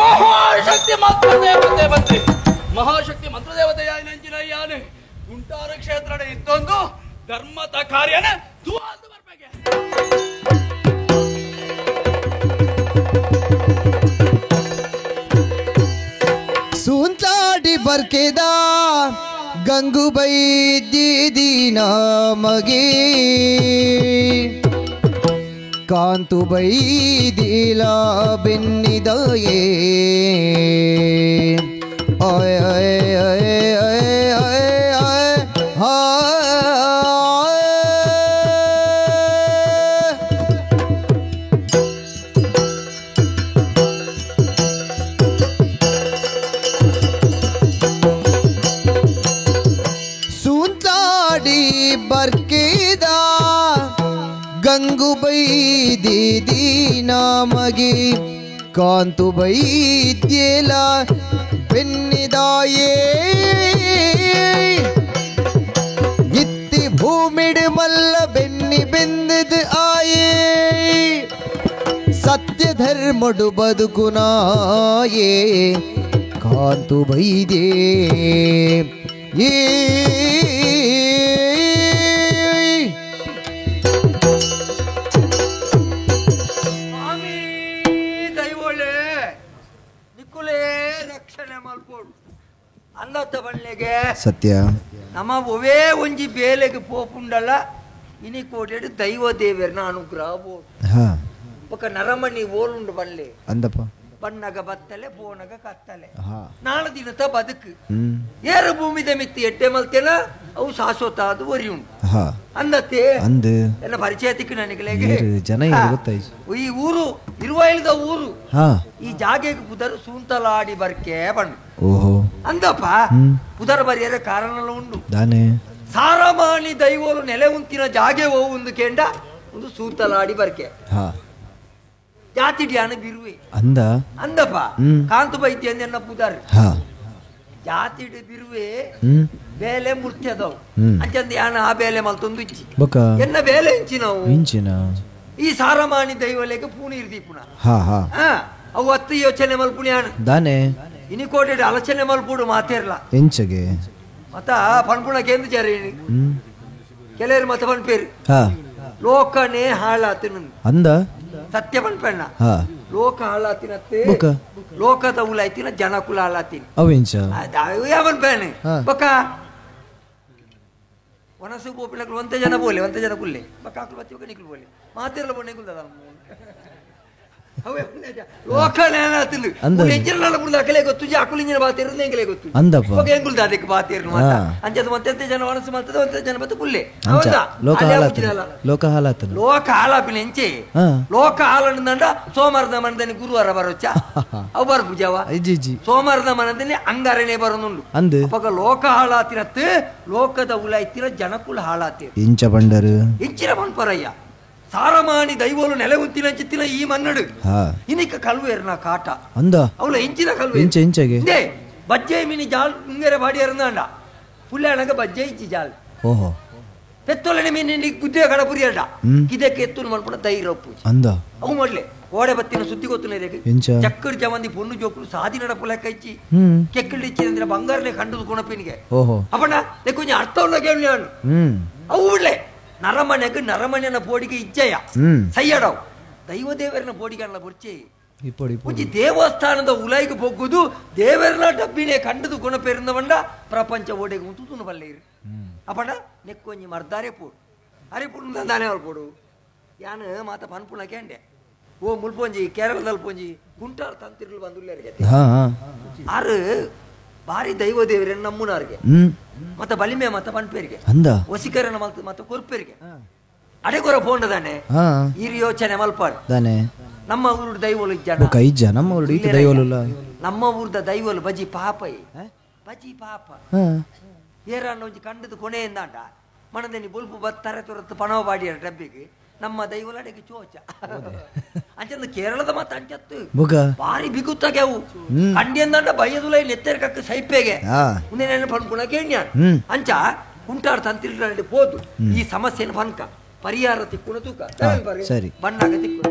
ಮಹಾಶಕ್ತಿ ಮಂತ್ರದೇವತೆ ಬಂತೆ ಮಹಾಶಕ್ತಿ ಮಂತ್ರದೇವತೆಯ ನಂಚಿನ ಯಾನೆ ಕುಂಟಾರ ಕ್ಷೇತ್ರ ಇತ್ತೊಂದು ಧರ್ಮದ ಕಾರ್ಯನ ದುವಾಂದು ಬರ್ಬೇಕೆ ಸೂಂತಾಡಿ ಬರ್ಕೆದ ಗಂಗುಬೈ ಮಗಿ ಕಾಂತು ಬೈದಿಲ ಬೆನ್ನಿದಯೇ ಆಯ್ ಆಯ್ ಆಯ್ ಆಯ್ ಆಯ್ ಆಯ್ ಹಾ ಬರ್ಕೇದ ಗಂಗು ಬೈದಿ ನಾಮಗೆ ಕಾಂತು ಬೈದ್ಯೇಲ ಬೆನ್ನಿದಾಯೇ ಇತ್ತಿ ಭೂಮಿಡು ಮಲ್ಲ ಬೆನ್ನಿ ಬೆಂದದು ಆಯೇ ಸತ್ಯ ಧರ್ಮಡು ಬದುಕುನಾಯೇ ಕಾಂತು ಬೈದೇ ಏ ಸ್ವಾಮಿ ದೈವೋಳೆ ನಿಕ್ಕುಲೇ ರಕ್ಷಣೆ ಮಲ್ಪೋಡು ಅಂದತ್ತ ಬಣ್ಣಿಗೆ ಸತ್ಯ ನಮ್ಮ ಒವೇ ಒಂಜಿ ಬೇಲೆಗೆ ಪೋಪುಂಡಲ್ಲ ಇನಿ ಕೋಟೆಡು ದೈವ ದೇವರನ ಅನುಗ್ರಹ ಬೋಡು ಬೊಕ ನರಮಣಿ ಓಲುಂಡು ಬಲ್ಲೆ ಅಂದಪ್ಪ ಬಣ್ಣಗ ಬತ್ತಲೆ ಪೋನಗ ಕತ್ತಲೆ ನಾಳೆ ದಿನತ ಬದುಕು ಏರು ಭೂಮಿದ ಮಿತ್ತಿ ಎಟ್ಟೆ ಮಲ್ತೇನ ಅವು ಶಾಶ್ವತ ಅದು ಒರಿ ಉಂಟು ಅಂದತ್ತೆ ಅಂದು ಎಲ್ಲ ಪರಿಚಯ ತಿಕ್ಕು ನನಗೆ ಜನ ಗೊತ್ತಾಯ್ತು ಈ ಊರು ಇರುವೈಲ್ದ ಊರು ಈ ಜಾಗೆಗೆ ಪುದರ್ ಸೂಂತಲಾಡಿ ಬರ್ಕೆ ಬಣ್ಣ ಓಹೋ ಅಂದಪ್ಪ ಪುದರ್ ಬರಿಯರ ಕಾರಣಲ್ಲ ಉಂಡು ದಾನೆ ಸಾರಮಾನಿ ದೈವೋಲು ನೆಲೆ ಉಂತಿನ ಜಾಗೆ ಒಂದು ಕೇಂಡ ಒಂದು ಸೂತಲಾಡಿ ಬರ್ಕೆ ಜಾತಿ ಡ್ಯಾನ ಬಿರುವೆ ಅಂದ ಅಂದಪ್ಪ ಕಾಂತು ಬೈತಿ ಅಂದ ಪುದಾರ್ ಜಾತಿ ಬಿರುವೆ ಬೇಲೆ ಮೂರ್ತಿ ಅದಾವು ಅಂಚಂದ ಯಾನ ಆ ಬೇಲೆ ಮಲ್ತೊಂದು ಇಚ್ಚಿ ಎನ್ನ ಬೇಲೆ ಇಂಚಿ ನಾವು ಇಂಚಿನ ಈ ಸಾರಮಾನಿ ದೈವಲೇಕ ಪೂನೀರ್ ದೀಪುಣ ಅವು ಅತ್ತು ಯೋಚನೆ ಮಲ್ಪುಣ್ಯಾನ ದಾನೆ ಇನಿ ಕೋಟೆ ಅಲಚನೆ ಮಲ್ಪುಡು ಮಾತೇರ್ಲ ಎಂಚಗೆ ಮತ್ತ ಪನ್ಪುಣ ಕೇಂದ್ರ ಜಾರಿ ಕೆಲವರು ಮತ ಪನ್ಪೇರು ಲೋಕನೇ ಹಾಳಾತಿನ ಅಂದ ಸತ್ಯ ಪನ್ಪಣ್ಣ ಲೋಕ ಹಾಳಾತಿನತ್ತೆ ಲೋಕದ ಉಲಾಯ್ತಿನ ಜನಕುಲ ಹಾಳಾತಿನ ಅವೆಂಚ ಯಾವನ್ ಬೊಕ ವನಸು ಗೋಪಿಲಕ್ಲು ಒಂತೆ ಜನ ಬೋಲೆ ಒಂತೆ ಜನ ಕುಲ್ಲೆ ಬೊಕ ಆಕುಲು ಬತ್ತಿ ಬೊಕ ನಿಕ್ಲು ಬೋಲೆ ಮಾತಿರ್ಲ ಬೋನೆ ಕುಲ್ದದ ಲೋಕ ಹಾಲಂಡ ಸೋಮವಾರದ ಮನದಲ್ಲಿ ಗುರುವಾರ ಬರೋಚ್ಚ ಅವು ಬರ್ ಪೂಜಾವ ಸೋಮವಾರದ ಮನದಲ್ಲಿ ಅಂಗಾರನೇ ಬರೋನುಂಡು ಅಪಗ ಲೋಕ ಹಾಳಾತಿರತ್ತು ಲೋಕದ ಉಲಾಯ್ತಿರ ಜನಕುಲ ಹಾಳಾತಿರ ಇಂಚ ಬಂಡರು ಇಂಚಿನ ಬಂಡ್ಪರಯ್ಯ ಸಾರಮಾನಿ ದೈವೋಲು ನೆಲೆಗುತ್ತಿನ ಚಿತ್ತಿನ ಈ ಮನ್ನಡು ಇನಿಕ ಕಲ್ವೇರ್ನ ಕಾಟ ಅಂದ ಅವಳ ಇಂಚಿನ ಕಲ್ವೆ ಇಂಚ ಇಂಚಗೆ ಬಜ್ಜೆ ಮಿನಿ ಜಾಲ್ ಮುಂಗರೆ ಬಾಡಿ ಅರಂದಾಂಡ ಪುಲ್ಯಾಣಗ ಬಜ್ಜೆ ಇಂಚಿ ಜಾಲ್ ಓಹೋ ಪೆತ್ತೊಲನೆ ಮೀನಿ ಗುದ್ದೆ ಕಡ ಪುರಿಯಡ ಇದಕ್ಕೆ ಎತ್ತುನು ಮಲ್ಪುಣ ಧೈರ್ಯ ಪೂಜೆ ಅಂದ ಅವು ಮೊದಲೇ ಓಡೆ ಬತ್ತಿನ ಸುದ್ದಿ ಗೊತ್ತುನ ಇದಕ್ಕೆ ಚಕ್ಕಡ್ ಜವಂದಿ ಪೊಣ್ಣು ಜೋಕುಲು ಸಾದಿ ನಡಪು ಲೆಕ್ಕ ಇಚ್ಚಿ ಕೆಕ್ಕಳು ಇಚ್ಚಿ ಅಂದ್ರೆ ಬಂಗಾರನೆ ಕಂಡದು ಗುಣಪಿನಿಗೆ ಓಹೋ ಅಪ್ಪಣ್ಣ ಕೊಂಚ ಅರ್ಥ ಉಳ್ಳ ಕೇಳಿ ನಾನು ಅವು ಬಿಡ್ಲೆ ನರಮನೆಗೆ ನರಮನೆಯ ಪೋಡಿಗೆ ಇಜ್ಜಯ ಸೈಯಡವು ದೈವ ದೇವರನ ಪೋಡಿಗೆ ಬೊರ್ಚೆ ಒಂಜಿ ದೇವಸ್ಥಾನದ ಉಲಾಯಿಗೆ ಬೊಗ್ಗುದು ದೇವರನ ಡಬ್ಬಿನೇ ಕಂಡದು ಗುಣಪೇರಿಂದ ಬಂಡ ಪ್ರಪಂಚ ಓಡೆಗೆ ಉಂಟು ತುನು ಬಲ್ಲೇರು ಅಪ್ಪಣ್ಣ ನೆಕ್ಕೊಂಜಿ ಮರ್ದಾರೆ ಪೋಡು ಅರೆ ಪುಡು ದಾನೆ ಅವ್ರು ಪೋಡು ಯಾನು ಮಾತ ಪನ್ಪುಣ ಕೇಂಡೆ ಓ ಮುಲ್ಪೊಂಜಿ ಕೇರಳದಲ್ಲಿ ಪೊಂಜಿ ಕುಂಟಾರ್ ತಂತಿರ್ಲು ಬಂದುಲ್ಲೇರಿಗೆ ಆರು ಬಾರಿ ದೈವ ದೇವರನ್ನ ನಮ್ಮುನಾರ್ಗೆ ಮತ್ತ ಬಲಿಮೆ ಮತ್ತ ಪನ್ಪೇರಿಗೆ ವಸೀಕರಣ ಮಲ್ತ ಮತ್ತ ಕೊರ್ಪೇರಿಗೆ ಅಡೆಗೊರ ಫೋಂಡದಾನೆ ಈ ಯೋಚನೆ ಮಲ್ಪಾಡು ನಮ್ಮ ಊರು ದೈವಲು ಇಜ್ಜ ನಮ್ಮ ಊರು ದೈವಲು ನಮ್ಮ ಊರ್ದ ದೈವಲು ಬಜಿ ಪಾಪ ಬಜಿ ಪಾಪ ಏರನ್ನ ಒಂಜಿ ಕಂಡದ ಕೊನೆಯಿಂದಾಂಡ ಮನದಲ್ಲಿ ಬುಲ್ಪು ಬತ್ತಾರೆ ತುರತ್ತು ಪಣವ ಬಾಡಿಯ ಡಬ್ಬಿಗೆ ನಮ್ಮ ದೈವಲ ಅಡೆಗೆ ಚೋಚ ಅಂಚಂದು ಕೇರಳದ ಮತ್ತ ಅಂಚತ್ತು ಬಾರಿ ಬಿಗುತ್ತಾಗೆ ಅವು ಕಂಡಿಯಂದಾಂಡ ಬಯ್ಯದುಲ ನೆತ್ತೆರ ಕಕ್ಕ ಸೈಪೆಗೆ ಮುಂದೆ ಪನ್ಪುಣ ಕೇಣ್ಯ ಅಂಚ ಕುಂಟಾರ್ ತಂತಿರ್ಲಿ ಪೋದು ಈ ಸಮಸ್ಯೆನ ಪನ್ಕ ಪರಿಹಾರ ತಿಕ್ಕುಣ ತೂಕ ಸರಿ ಬಣ್ಣಾಗ ತಿಕ್ಕುಣ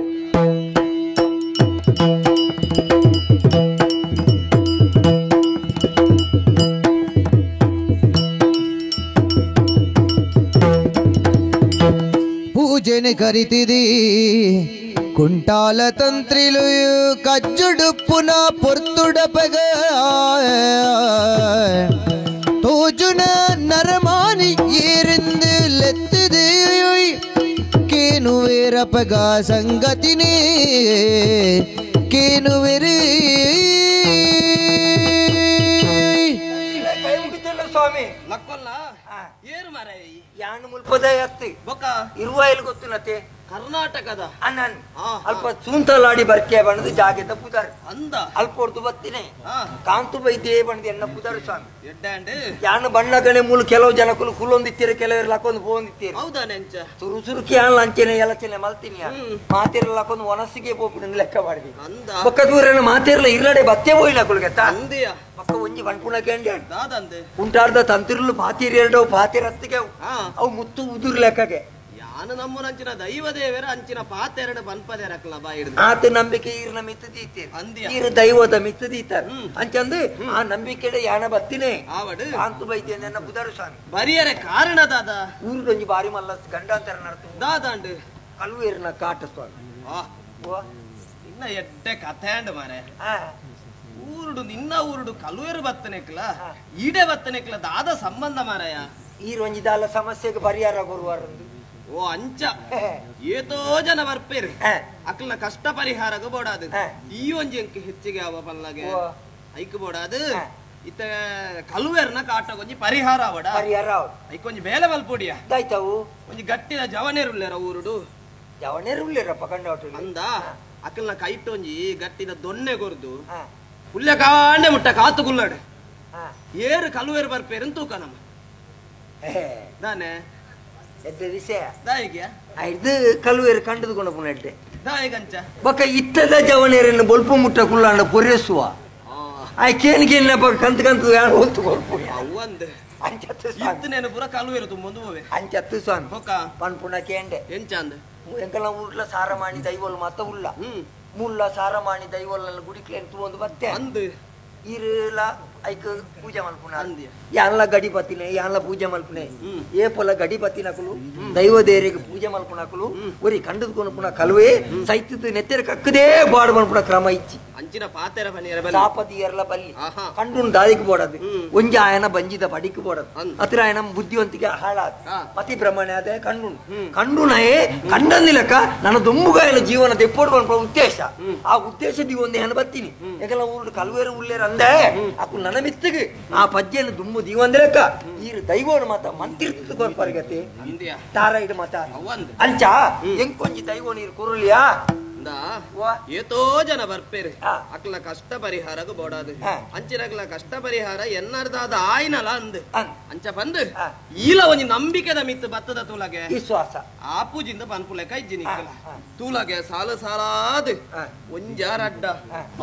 ಪೂಜೆನೆ ಕರಿತಿದಿ ಕುಂಟಾಲ ತಂತ್ರಿಲು ಕಜ್ಜುಡುಪ್ಪುನ ಪೊರ್ತುಡಪಗ ತೋಜುನ ನರಮಾನಿ ಏರಿಂದು ಲೆತ್ತಿದೆ ಕೇನುವೇರಪಗ ಸಂಗತಿನೇ ಕೇನುವೆರಿ ಕೈ ಮುಗಿತಿಲ್ಲ ಸ್ವಾಮಿ ಲಕ್ಕೊಲ್ಲ ಏರು ಮಾರಾಯ ಯಾನು ಮುಲ್ಪದ ಅತ್ತಿ ಬೊಕ್ಕ ಇರುವಾಯಿಲ್ ಗೊತ್ತಿಲ್ಲತೆ ಕರ್ನಾಟಕದ ಅಣ್ಣನ್ ಅಲ್ಪ ಸೂಂತಲಾಡಿ ಬರ್ಕೆ ಬಣ್ಣದ ಜಾಗೆದ ಪುದರ್ ಅಂದ ಅಲ್ಪ ಹೊರ್ತು ಬತ್ತಿನೇ ಕಾಂತು ಬೈದೇ ಬಣ್ಣದ ಎನ್ನ ಪುದರ್ ಸ್ವಾಮಿ ಎಡ್ಡಾಂಡ್ ಯಾನ ಬಣ್ಣಗಣೆ ಮೂಲ ಕೆಲವು ಜನಕ್ಕೂ ಕುಲೊಂದಿತ್ತೀರ ಕೆಲವರು ಲಕ್ಕೊಂದು ಪೋಂದಿತ್ತೀರ ಹೌದಾ ನೆಂಚ ಸುರು ಸುರುಕಿ ಅಲ್ಲ ಅಂಚೆನೆ ಎಲಚನೆ ಮಲ್ತೀನಿ ಮಾತಿರಲ್ಲ ಹಾಕೊಂಡು ಒನಸಿಗೆ ಪೋಪಿನ ಲೆಕ್ಕ ಮಾಡಿದಿ ಅಂದ ಬೊಕ್ಕ ದೂರನ ಮಾತಿರಲ್ಲ ಇರ್ಲಡೆ ಬತ್ತೆ ಹೋಯಿನ ಕುಲ್ಗೆತ್ತ ಅಂದಿಯ ಬೊಕ್ಕ ಒಂಜಿ ಬಣ್ಪುಣ ಕೇಂದ್ರ ದಾದಂದೆ ಉಂಟಾರ್ದ ತಂತಿರ್ಲು ಪಾತಿರ್ ಎರಡವು ಪಾತಿರತ್ತಿಗೆ ಅವು ಮುತ್ತು ಉದುರ್ ಲೆಕ್ಕಗೆ ಯಾನು ನಮ್ಮನಂಚಿನ ದೈವ ದೇವರ ಅಂಚಿನ ಪಾತೆರಡು ಬನ್ಪದೇರಕ್ಲ ಬಾ ಹಿಡ್ದು ಆತ ನಂಬಿಕೆ ಈರ್ನ ಮಿತ್ತದೀತೇನೆ ಅಂದಿಯ ಈರು ದೈವದ ಮಿತ್ತದೀತಾರ ಅಂಚಂದು ಆ ನಂಬಿಕೆ ಯಾನ ಬತ್ತಿನೇ ಆವಡು ಕಾಂತು ಬೈತೆ ನನ್ನ ಬುಧರು ಸ್ವಾಮಿ ಬರಿಯರೆ ಕಾರಣ ದಾದ ಊರುಡೊಂಜಿ ಬಾರಿ ಮಲ್ಲ ಗಂಡಾಂತರ ನಡತು ದಾದಾಂಡು ಕಲ್ವೇರ್ನ ಕಾಟ ಸ್ವಾಮಿ ನಿನ್ನ ಎಡ್ಡೆ ಕಥೆ ಅಂಡ್ ಮಾರೆ ಊರುಡು ನಿನ್ನ ಊರುಡು ಕಲ್ವೇರು ಬತ್ತನೆಕ್ಲ ಈಡೆ ಬತ್ತನೆಕ್ಲ ದಾದ ಸಂಬಂಧ ಮಾರಾಯ ಈರೊಂಜಿ ದಾಲ ಸಮಸ್ಯೆಗೆ ಪರಿಹಾರ ಕೊರುವಾರಂದು ಓ ಅಂಚ ಏತೋ ಜನ ಬರ್ಪೇರು ಅಕ್ಲ ಕಷ್ಟ ಪರಿಹಾರಗ ಬೋಡಾದು ಈ ಒಂಜಿ ಅಂಕ ಹೆಚ್ಚಿಗೆ ಅವ ಪಲ್ಲಗೆ ಐಕ್ ಬೋಡಾದು ಇತ್ತ ಕಲ್ವೇರ್ನ ಕಾಟ ಒಂಜಿ ಪರಿಹಾರ ಅವಡ ಪರಿಹಾರ ಐಕ್ ಒಂಜಿ ಬೇಲೆ ಮಲ್ಪೊಡಿಯ ದಾಯ್ತಾವು ಒಂಜಿ ಗಟ್ಟಿದ ಜವನೇರುಲ್ಲೇರ ಊರುಡು ಜವನೇರುಲ್ಲೇರಪ್ಪ ಕಂಡ ಅಂದ ಅಕ್ಲನ ಕೈಟ್ ಒಂಜಿ ಗಟ್ಟಿದ ದೊನ್ನೆ ಕೊರ್ದು ಪುಲ್ಯ ಕಾಂಡೆ ಮುಟ್ಟ ಕಾತು ಗುಲ್ಲಾಡು ಏರು ಕಲ್ವೇರು ಬರ್ಪೇರು ತೂಕ ನಮ್ಮ ದಾನೆ ಎದ್ದ ವಿಷಯ ದಾಯಿಗೆ ಇದು ಕಲ್ವೇರು ಕಂಡದು ಪುನಡ್ಡೆ ದಾಯಿಗಂಚ ಬೊಕ್ಕ ಇತ್ತದ ಜವನೇರನ್ನು ಬೊಲ್ಪು ಮುಟ್ಟ ಕುಲ್ಲಾಂಡ ಪೊರೆಸುವ ಆ ಕೇನ್ ಕೇನ್ ಕಂತು ಕಂತು ಹೊತ್ತು ಕೊರ್ಪು ಅವಂದು ಅಂಚತ್ತು ಇತ್ತನೇನು ಪೂರ ಕಲ್ವೇರು ತುಂಬೊಂದು ಹೋವೆ ಅಂಚತ್ತು ಸ್ವಾಮಿ ಬೊಕ್ಕ ಪನ್ಪುಣ ಕೇಂಡೆ ಎಂಚ ಅಂದ ಎಂಕಲ ಊರ್ಲ ಸಾರಮಾಣಿ ದೈವಲ್ ಮಾತ ಉಲ್ಲ ಮುಲ್ಲ ಸಾರಮಾಣಿ ದೈವಲ್ ಗುಡಿಕ್ಲೇನ್ ತೂವೊಂದು ಬತ್ತೆ ಅಂದು ಈರುಲ ಐಕ್ ಪೂಜೆ ಮಲ್ಪುಣ ಯಾನ್ಲ ಗಡಿ ಪತ್ತಿನೆ ಯಾನ್ಲ ಪೂಜೆ ಮಲ್ಪುನೆ ಏಪೊಲ ಗಡಿ ಪತ್ತಿನಕುಲು ದೈವ ದೇರಿಗೆ ಪೂಜೆ ಮಲ್ಪುನಕುಲು ಒರಿ ಕಂಡದು ಪುನ ಕಲುವೆ ಸೈತದ ನೆತ್ತೆರ ಕಕ್ಕದೇ ಬಾಡು ಮಲ್ಪುನ ಕ್ರಮ ಇಚ್ಚಿ ಅಂಚಿನ ಪಾತೆರ ಬನಿಯರ ಸಾಪದಿಯರ್ಲ ಬಲ್ಲಿ ಕಂಡುನ್ ದಾದಿಗೆ ಬೋಡದು ಒಂಜಿ ಆಯನ ಬಂಜಿದ ಬಡಿಕ್ ಬೋಡದು ಅತ್ರ ಆಯನ ಬುದ್ಧಿವಂತಿಕೆ ಹಾಳಾದ ಮತಿ ಪ್ರಮಾಣ ಅದೇ ಕಂಡುನ್ ಕಂಡುನಯೇ ಕಂಡಂದಿಲಕ್ಕ ನನ್ನ ದುಂಬುಗಾಯನ ಜೀವನ ದೆಪ್ಪೋಡು ಮಲ್ಪುನ ಉದ್ದೇಶ ಆ ಉದ್ದೇಶ ಒಂದು ಏನ ಬತ್ತೀನಿ ಯಾಕೆಲ್ಲ ಊರು ಕಲ್ವೇರು ಉಳ್ಳೇರ ಅಂದೆ ಅಕು ನನ್ನ ಮಿತ್ತಿಗೆ ಆ ಪಜ್ಜೆಯನ್ನು ದುಮ್ಮು ದೀವಂದ್ರಕ್ಕ ಈರು ದೈವನ ಮಾತ ಮಂತಿರ್ತು ಕೊರ್ಪರ್ಗತಿ ತಾರಾಯಿಡು ಮಾತ ಅಂಚ ಎಂಕೊಂಜಿ ದೈವ ನೀರು ಕುರುಲಿಯಾ ಏತೋ ಜನ ಬರ್ಪೇರು ಅಕ್ಲ ಕಷ್ಟ ಪರಿಹಾರಗ ಬೋಡಾದು ಅಂಚಿನಕ್ಲ ಕಷ್ಟ ಪರಿಹಾರ ಎನ್ನರ್ದಾದ ಆಯ್ನಲ ಅಂದ್ ಅಂಚ ಬಂದು ಈಲ ಒಂಜಿ ನಂಬಿಕೆದ ಮಿತ್ತು ಬತ್ತದ ತೂಲಗೆ ವಿಶ್ವಾಸ ಆ ಪೂಜಿಂದ ಪನ್ಪುಲೆಕ ಇಜ್ಜಿ ನಿಕ್ಕಲ ತೂಲಗೆ ಸಾಲ ಸಾಲಾದ ಒಂಜಾರ ಅಡ್ಡ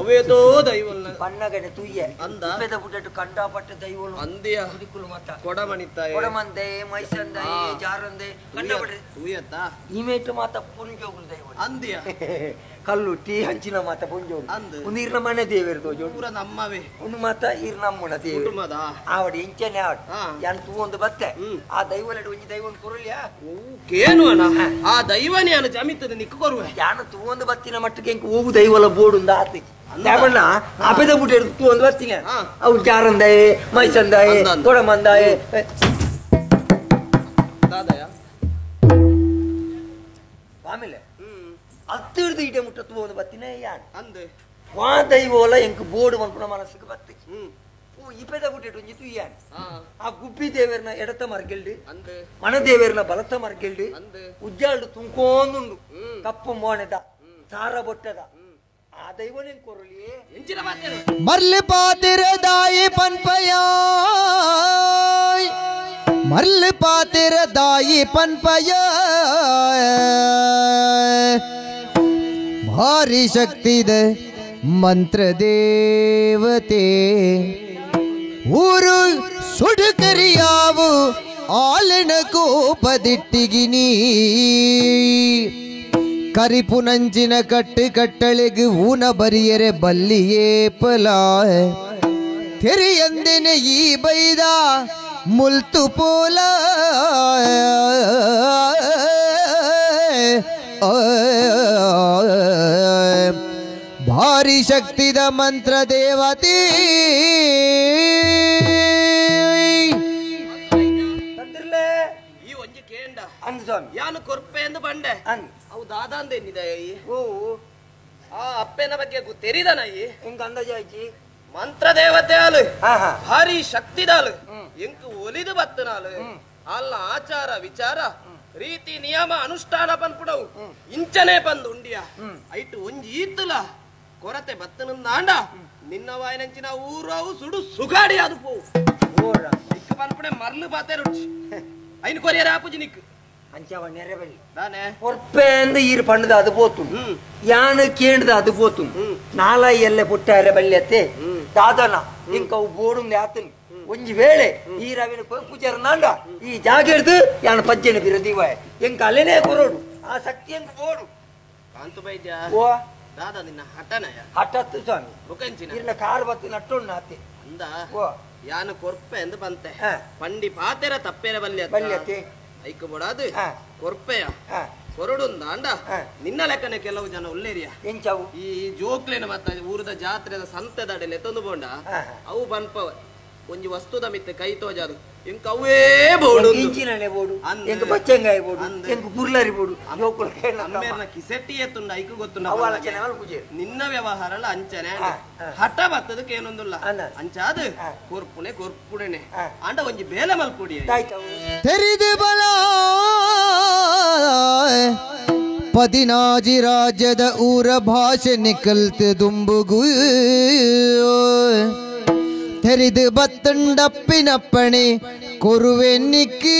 ಅವೇತೋ ದೈವಲ್ನ ಬಣ್ಣಗಡೆ ತುಯ್ಯ ಅಂದ ಪುಟ್ಟಟ್ಟು ಕಂಡಾಪಟ್ಟ ದೈವಲು ಅಂದಿಯ ಮಾತ ಕೊಡಮಣಿತ್ತಾಯ ಕೊಡಮಂದೆ ಮೈಸಂದೆ ಜಾರಂದೆ ಕಂಡಪಟ್ಟೆ ತೂಯತ್ತ ಈಮೇಟು ಮಾತ ಪುಂಜೋಗುಲು ದೈವ ಅಂದಿಯ ಕಲ್ಲುಟ್ಟಿ ಹಂಚಿನ ಮಾತ ಪುಂಜೋಡು ಒಂದು ಇರ್ನ ಮನೆ ದೇವರು ತೋಜೋಡು ಪೂರ ನಮ್ಮವೇ ಒಂದು ಮಾತ ಇರ್ ನಮ್ಮನ ದೇವರು ಆವಡಿ ಇಂಚನೆ ಆವಡಿ ಯಾನ್ ತೂ ಒಂದು ಬತ್ತೆ ಆ ದೈವಲೆಡು ಒಂಜಿ ದೈವ ಕುರುಲಿಯಾ ಕೇನು ಅಣ್ಣ ಆ ದೈವನೇ ಅನ್ನ ಜಮಿತದ ನಿಕ್ಕು ಕೊರುವೆ ಯಾನು ತೂ ಒಂದು ಬತ್ತಿನ ಮಟ್ಟಕ್ಕೆ ಎಂಕ್ ಹೋಗು ದೈವಲ ಬೋಡುಂದ ಆತಿ ದಾಬಣ್ಣ ಆಪೆದ ಬುಟ್ಟ ಹಿಡಿದು ತೂ ಒಂದು ಬತ್ತಿನ ಅವು ಜಾರಂದಾಯೆ ಮೈಸಂದಾಯೆ ಕೊಡಮಂದಾಯೆ ದಾದಯ ಆಮೇಲೆ ಅತ್ತು ಹಿಡಿದು ಇಡೆ ಮುಟ್ಟ ತೂ ಒಂದು ಬತ್ತಿನ ಯಾನ್ ಅಂದೆ ವಾ ದೈವೋಲ ಎಂಕ್ ಬೋರ್ಡ್ ಮನ್ಪುನ ಮನಸ್ಸಿಗೆ ಬತ್ತಿ ಓ ಇಪೆದ ಬುಟ್ಟೆಡು ಒಂಜಿ ತುಯ್ಯಾನ್ ಆ ಗುಬ್ಬಿ ದೇವರ್ನ ಎಡತ ಮರ್ಗೆಲ್ಡು ಮಣದೇವರ್ನ ಬಲತ ಮರ್ಗೆಲ್ಡು ಉಜ್ಜಾಲ್ಡು ತುಂಕೋಂದುಂಡು ಕಪ್ಪು ಮೋಣೆದ ಸಾರ ಬೊಟ್ಟದ ಆ ದೈವನೇ ಕೊರಲಿ ಮರ್ಲಿ ಪಾತಿರ ದಾಯಿ ಪನ್ಪಯ ಮರ್ಲಿ ಪಾತಿರ ದಾಯಿ ಪನ್ಪಯ ಭಾರಿ ಶಕ್ತಿದ ಮಂತ್ರ ದೇವತೆ ಊರು ಸುಡುಕರಿಯಾವು ಆಲಿನ ಕೋಪದಿಟ್ಟಿಗಿನಿ ಕರಿಪುನಂಚಿನ ಕಟ್ಟು ಕಟ್ಟಳೆಗು ಊನ ಬರಿಯರೆ ಬಲ್ಲಿಯೇ ಪಲ ತೆರೆಯಂದಿನ ಈ ಬೈದ ಮುಲ್ತು ಪೋಲ ಭಾರಿ ಶಕ್ತಿದ ಮಂತ್ರ ದೇವತೆ ಈ ಒಂಜಿ ಕೇಂಡ ಅಂದ್ ಸ್ವಾಮಿ ಯಾನು ಕೊರ್ಪೆ ಎಂದು ಬಂಡೆ ಅಂದ್ ಅವು ದಾದ ಅಂದೇನಿದೆ ಓ ಆ ಅಪ್ಪೆನ ಬಗ್ಗೆ ತೆರಿದನ ಈ ಹಿಂಗ ಅಂದಾಜಾಯ್ಚಿ ಮಂತ್ರ ದೇವತೆ ಅಲು ಭಾರಿ ಶಕ್ತಿದಾಲು ಎಂಕು ಒಲಿದು ಬತ್ತನಾಲು ಅಲ್ಲ ಆಚಾರ ವಿಚಾರ ರೀತಿ ನಿಯಮ ಅನುಷ್ಠಾನ ಪನ್ಪುಡವು ಇಂಚನೆ ಬಂದು ಉಂಡಿಯ ಐಟು ಒಂಜಿ ಈತುಲ ಕೊರತೆ ಬತ್ತನಂದಾಂಡ ನಿನ್ನ ವಾಯಿನಂಚಿನ ಊರವು ಸುಡು ಸುಗಾಡಿ ಅದು ಪೋವು ಇಕ್ಕ ಪನ್ಪುಡೆ ಮರ್ಲು ಪಾತೆ ರುಚಿ ಐನ್ ಕೊರಿಯರ ಆಪುಜಿ ನಿಕ್ ಅಂಚವ ನೆರೆಬಲ್ಲಿ ದಾನೆ ಕೊರ್ಪೆಂದು ಈರು ಪಣ್ಣದ ಅದು ಪೋತು ಯಾನು ಕೇಂಡ್ದ ಅದು ಪೋತು ನಾಲಾಯಿ ಎಲ್ಲೆ ಪುಟ್ಟಾರೆ ಬಲ್ಯತ್ತೆ ದಾದನ ಇಂಕವು ಬೋಡುಂದು ಆತನು ಒಂಜಿ ವೇಳೆ ಈ ರವಿನ ಪೂಜಾರ ನಾಂಡ ಈ ಜಾಗ ಹಿಡ್ದು ಯಾನು ಪಜ್ಜೆನ ಬಿರದೀವ ಎಂಕ ಅಲ್ಲೇನೇ ಕೊರೋಡು ಆ ಶಕ್ತಿ ಎಂಕ ಬೋಡು ಕಾಂತು ಬೈದ್ಯ ಓ ದಾದ ನಿನ್ನ ಹಠನಯ ಹಠತ್ತು ಸ್ವಾಮಿ ಬುಕಂಚಿನ ಇರ್ನ ಕಾರ್ ಬತ್ತು ನಟ್ಟೊಣ್ಣು ಆತೆ ಅಂದ ಓ ಯಾನು ಕೊರ್ಪೆ ಎಂದು ಬಂತೆ ಪಂಡಿ ಪಾತೆರ ತಪ್ಪೇರ ಬಲ್ಯ ಬಲ್ಯತೆ ಐಕ ಬೋಡಾದು ಕೊರ್ಪೆಯ ಕೊರಡುಂದಾಂಡ ನಿನ್ನ ಲೆಕ್ಕನೆ ಕೆಲವು ಜನ ಉಲ್ಲೇರಿಯ ಎಂಚವು ಈ ಜೋಕ್ಲೇನ ಮತ್ತ ಊರದ ಜಾತ್ರೆದ ಸಂತೆದಡೆಲೆ ತಂದು ಬೋಂಡ ಅವು ಬನ್ಪವ ಒಂಜಿ ವಸ್ತುದ ಮಿತ್ತೆ ಕೈ ತೋಜಾದು ಇಂಕ ಅವೇ ಬೋಡು ಇಂಚಿನನೆ ಬೋಡು ಎಂಕ ಬಚ್ಚಂಗಾಯಿ ಬೋಡು ಎಂಕ ಕುರ್ಲರಿ ಬೋಡು ಜೋಕುಲು ಅಮ್ಮೇರ್ನ ಕಿಸೆಟ್ಟಿ ಎತ್ತುಂಡ ಐಕು ಗೊತ್ತುಂಡ ಅವು ಆಲೋಚನೆ ಮಲ್ಪುಜೆ ನಿನ್ನ ವ್ಯವಹಾರ ಅಂಚನೆ ಹಠ ಬತ್ತದಕ್ಕೆ ಏನೊಂದುಲ್ಲ ಅಂಚಾದು ಕೊರ್ಪುಣೆ ಕೊರ್ಪುಣೆ ಅಂಡ ಒಂಜಿ ಬೇಲೆ ಮಲ್ಪುಡಿ ತೆರಿದು ಬಲ ಪದಿನಾಜಿ ರಾಜ್ಯದ ಊರ ಭಾಷೆ ನಿಕಲ್ತು ದುಂಬುಗು ತೆರಿದು ಬತ್ತಂಡಪ್ಪಿನಪ್ಪಣೆ ಕೊರುವೆ ನಿಕ್ಕಿ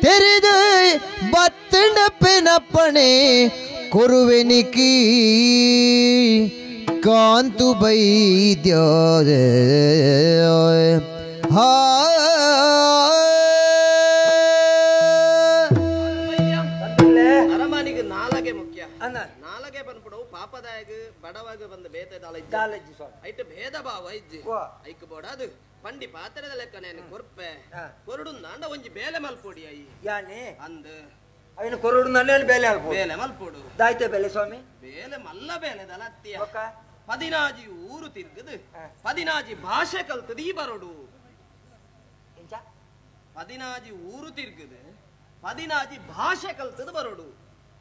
ತೆರಿದು ಬತ್ತಂಡಪ್ಪಿನಪ್ಪಣೆ ಕೊರುವೆ ನಿಕ್ಕಿ ಕಾಂತು ಬೈದ್ಯ ಹಾ ಅರಮಾನಿಗೆ ನಾಲಗೆ ಮುಖ್ಯ ನಾಲಗೆ ಬಂದ್ಬಿಡವು ಪಾಪದಾಯಗ ಬಡವಾಗ ಬಂದ ಬೇತೆ ದಾಲಜ್ಜಿ ಐಟ್ ಭೇದ ಭಾವ ಇಜ್ಜಿ ಐಕ್ ಬೋಡಾದು ಪಂಡಿ ಪಾತ್ರದ ಲೆಕ್ಕನೆ ಕೊರ್ಪೆ ಕೊರಡು ನಾಂಡ ಒಂಜಿ ಬೇಲೆ ಮಲ್ಪೊಡಿ I ಯಾನೆ ಅಂದ್ ಅವನು ಕೊರಡು ನಾನೇ ಬೇಲೆ ಅಲ್ಪೋಡು ಬೇಲೆ ಮಲ್ಪೊಡು ದಾಯ್ತೆ ಬೇಲೆ ಸ್ವಾಮಿ ಬೇಲೆ ಮಲ್ಲ ಬೇಲೆ ದಲತ್ತಿಯ ಪದಿನಾಜಿ ಊರು ತಿರ್ಗದು ಪದಿನಾಜಿ ಭಾಷೆ ಕಲ್ತದ ಈ ಬರೋಡು ಪದಿನಾಜಿ ಊರು ತಿರ್ಗದು ಪದಿನಾಜಿ ಭಾಷೆ ಕಲ್ತದ ಬರೋಡು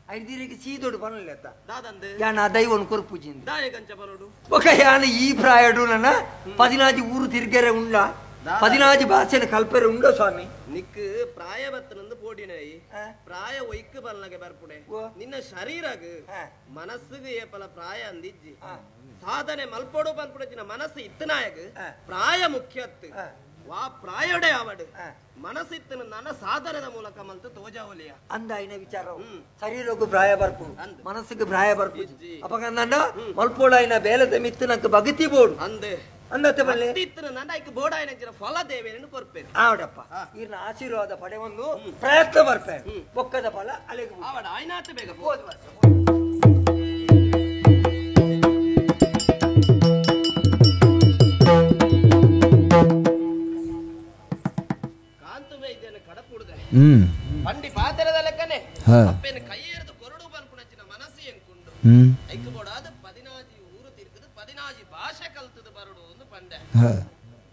ಐದಿರಿಗೆ ಸೀದೋಡು ಬನ್ನಲೆತ್ತ ದಾದಂದು ಯಾನ ದೈವನ್ ಕೊರ್ಪುಜಿಂದ ದಾಯಗಂಚ ಬರೋಡು ಒಕ ಯಾನ ಈ ಪ್ರಾಯಡು ನನ್ನ ಪದಿನಾಜಿ ಊರು ತಿರ್ಗೆರೆ ಉಂಡ ಪದಿನಾಜಿ ಭಾಷೆನ ಕಲ್ಪೆರೆ ಉಂಡ ಸ್ವಾಮಿ ನಿಕ್ ಪ್ರಾಯ ಬತ್ತನಂದು ಪೋಡಿನೈ ಪ್ರಾಯ ಒಯ್ಕ್ ಬಲ್ಲಗೆ ಬರ್ಪುಡೆ ನಿನ್ನ ಶರೀರಗ್ ಮನಸ್ಸಿಗೆ ಏಪಲ ಪ್ರಾಯ ಅಂದಿಜ್ಜಿ ಸಾಧನೆ ಮಲ್ಪೋಡು ಪನ್ಪುಡಚಿನ ಮನಸ್ಸು ಇತ್ತನಾಯಗ್ ಪ್ರಾಯ ಮುಖ್ಯತ್ತು ವಾ ಪ್ರಾಯೋಡೆ ಆವಡು ಮನಸ್ಸಿತ್ತನ ನನ್ನ ಸಾಧನದ ಮೂಲಕ ಮಲ್ತು ತೋಜಾವಲಿಯ ಅಂದಾಯಿನ ವಿಚಾರ ಶರೀರಕ್ಕೂ ಪ್ರಾಯ ಬರ್ಪು ಮನಸ್ಸಿಗೆ ಪ್ರಾಯ ಬರ್ಪು ಅಪಗ ನನ್ನ ಮಲ್ಪೋಡಾಯಿನ ಬೇಲದ ಮಿತ್ತು ನಂಗೆ ಬಗತಿ ಬೋಡು ಅಂದೆ ಅಂದತ್ತೆ ಬಲ್ಲೆ ಇತ್ತನ ನನ್ನ ಐಕ್ ಬೋಡಾಯಿನ ಫಲ ದೇವೇನನ್ನು ಕೊರ್ಪೇರು ಆವಡಪ್ಪ ಇರ್ನ ಆಶೀರ್ವಾದ ಪಡೆವೊಂದು ಪ್ರಯತ್ನ ಬರ್ಪೆ ಬೊಕ್ಕದ ಫಲ ಅಲೆಗೆ ಆವಡ ಆಯ್ನಾತ ಬೇಗ ಹೋದ್ ಪಂಡಿ ಪಾತ್ರದ ಲೆಕ್ಕನೆ ಅಪ್ಪೆನ ಕೈಯೇರ್ದು ಕೊರಡು ಪನ್ಪುಣಚಿನ ಮನಸ್ಸು ಎಂಕುಂಡು ಐಕ್ ಬೋಡಾದ ಪದಿನಾಜಿ ಊರು ತಿರ್ಗದು ಪದಿನಾಜಿ ಭಾಷೆ ಕಲ್ತದು ಬರಡು ಒಂದು ಪಂಡೆ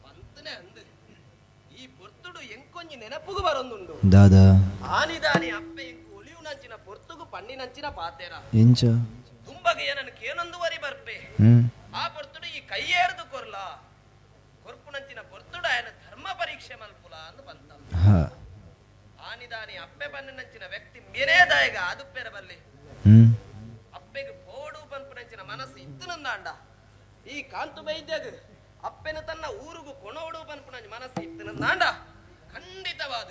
ಪಂತನೆ ಅಂದು ಈ ಪೊರ್ತುಡು ಎಂಕೊಂಜಿ ನೆನಪುಗು ಬರೊಂದುಂಡು ದಾದಾ ಆನಿದಾನಿ ಅಪ್ಪೆ ಎಂಕು ಒಲಿಯುನಂಚಿನ ಪೊರ್ತುಗು ಪಣ್ಣಿನಂಚಿನ ಪಾತೇರ ಎಂಚ ದುಂಬಗೆ ಏನನ್ನು ಕೇನೊಂದು ವರಿ ಬರ್ಪೆ ಆ ಪೊರ್ತುಡು ಈ ಕೈಯೇರ್ದು ಕೊರ್ಲ ಕೊರ್ಪುನಂಚಿನ ಪೊರ್ತುಡು ಆಯನ ಧರ್ಮ ಪರೀಕ್ಷೆ ಮಲ್ಪುಲ ಅಂದು ಬಂತ ಆನಿದಾನಿ ಅಪ್ಪೆ ಬನ್ನಂಚಿನ ವ್ಯಕ್ತಿ ಮೇನೇದಾಯಗ ಅದುಪ್ಪೆರ ಬಲ್ಲಿ ಅಪ್ಪೆಗೆ ಪೋಡು ಪನ್ಪುನಂಚಿನ ಮನಸ್ಸು ಇತ್ತನಂದಾಂಡ ಈ ಕಾಂತು ವೈದ್ಯಗ ಅಪ್ಪೆನ ತನ್ನ ಊರುಗು ಕೊಣೋಡು ಪನ್ಪುನಂಚ ಮನಸ್ಸು ಇತ್ತನಂದಾಂಡ ಖಂಡಿತವಾದ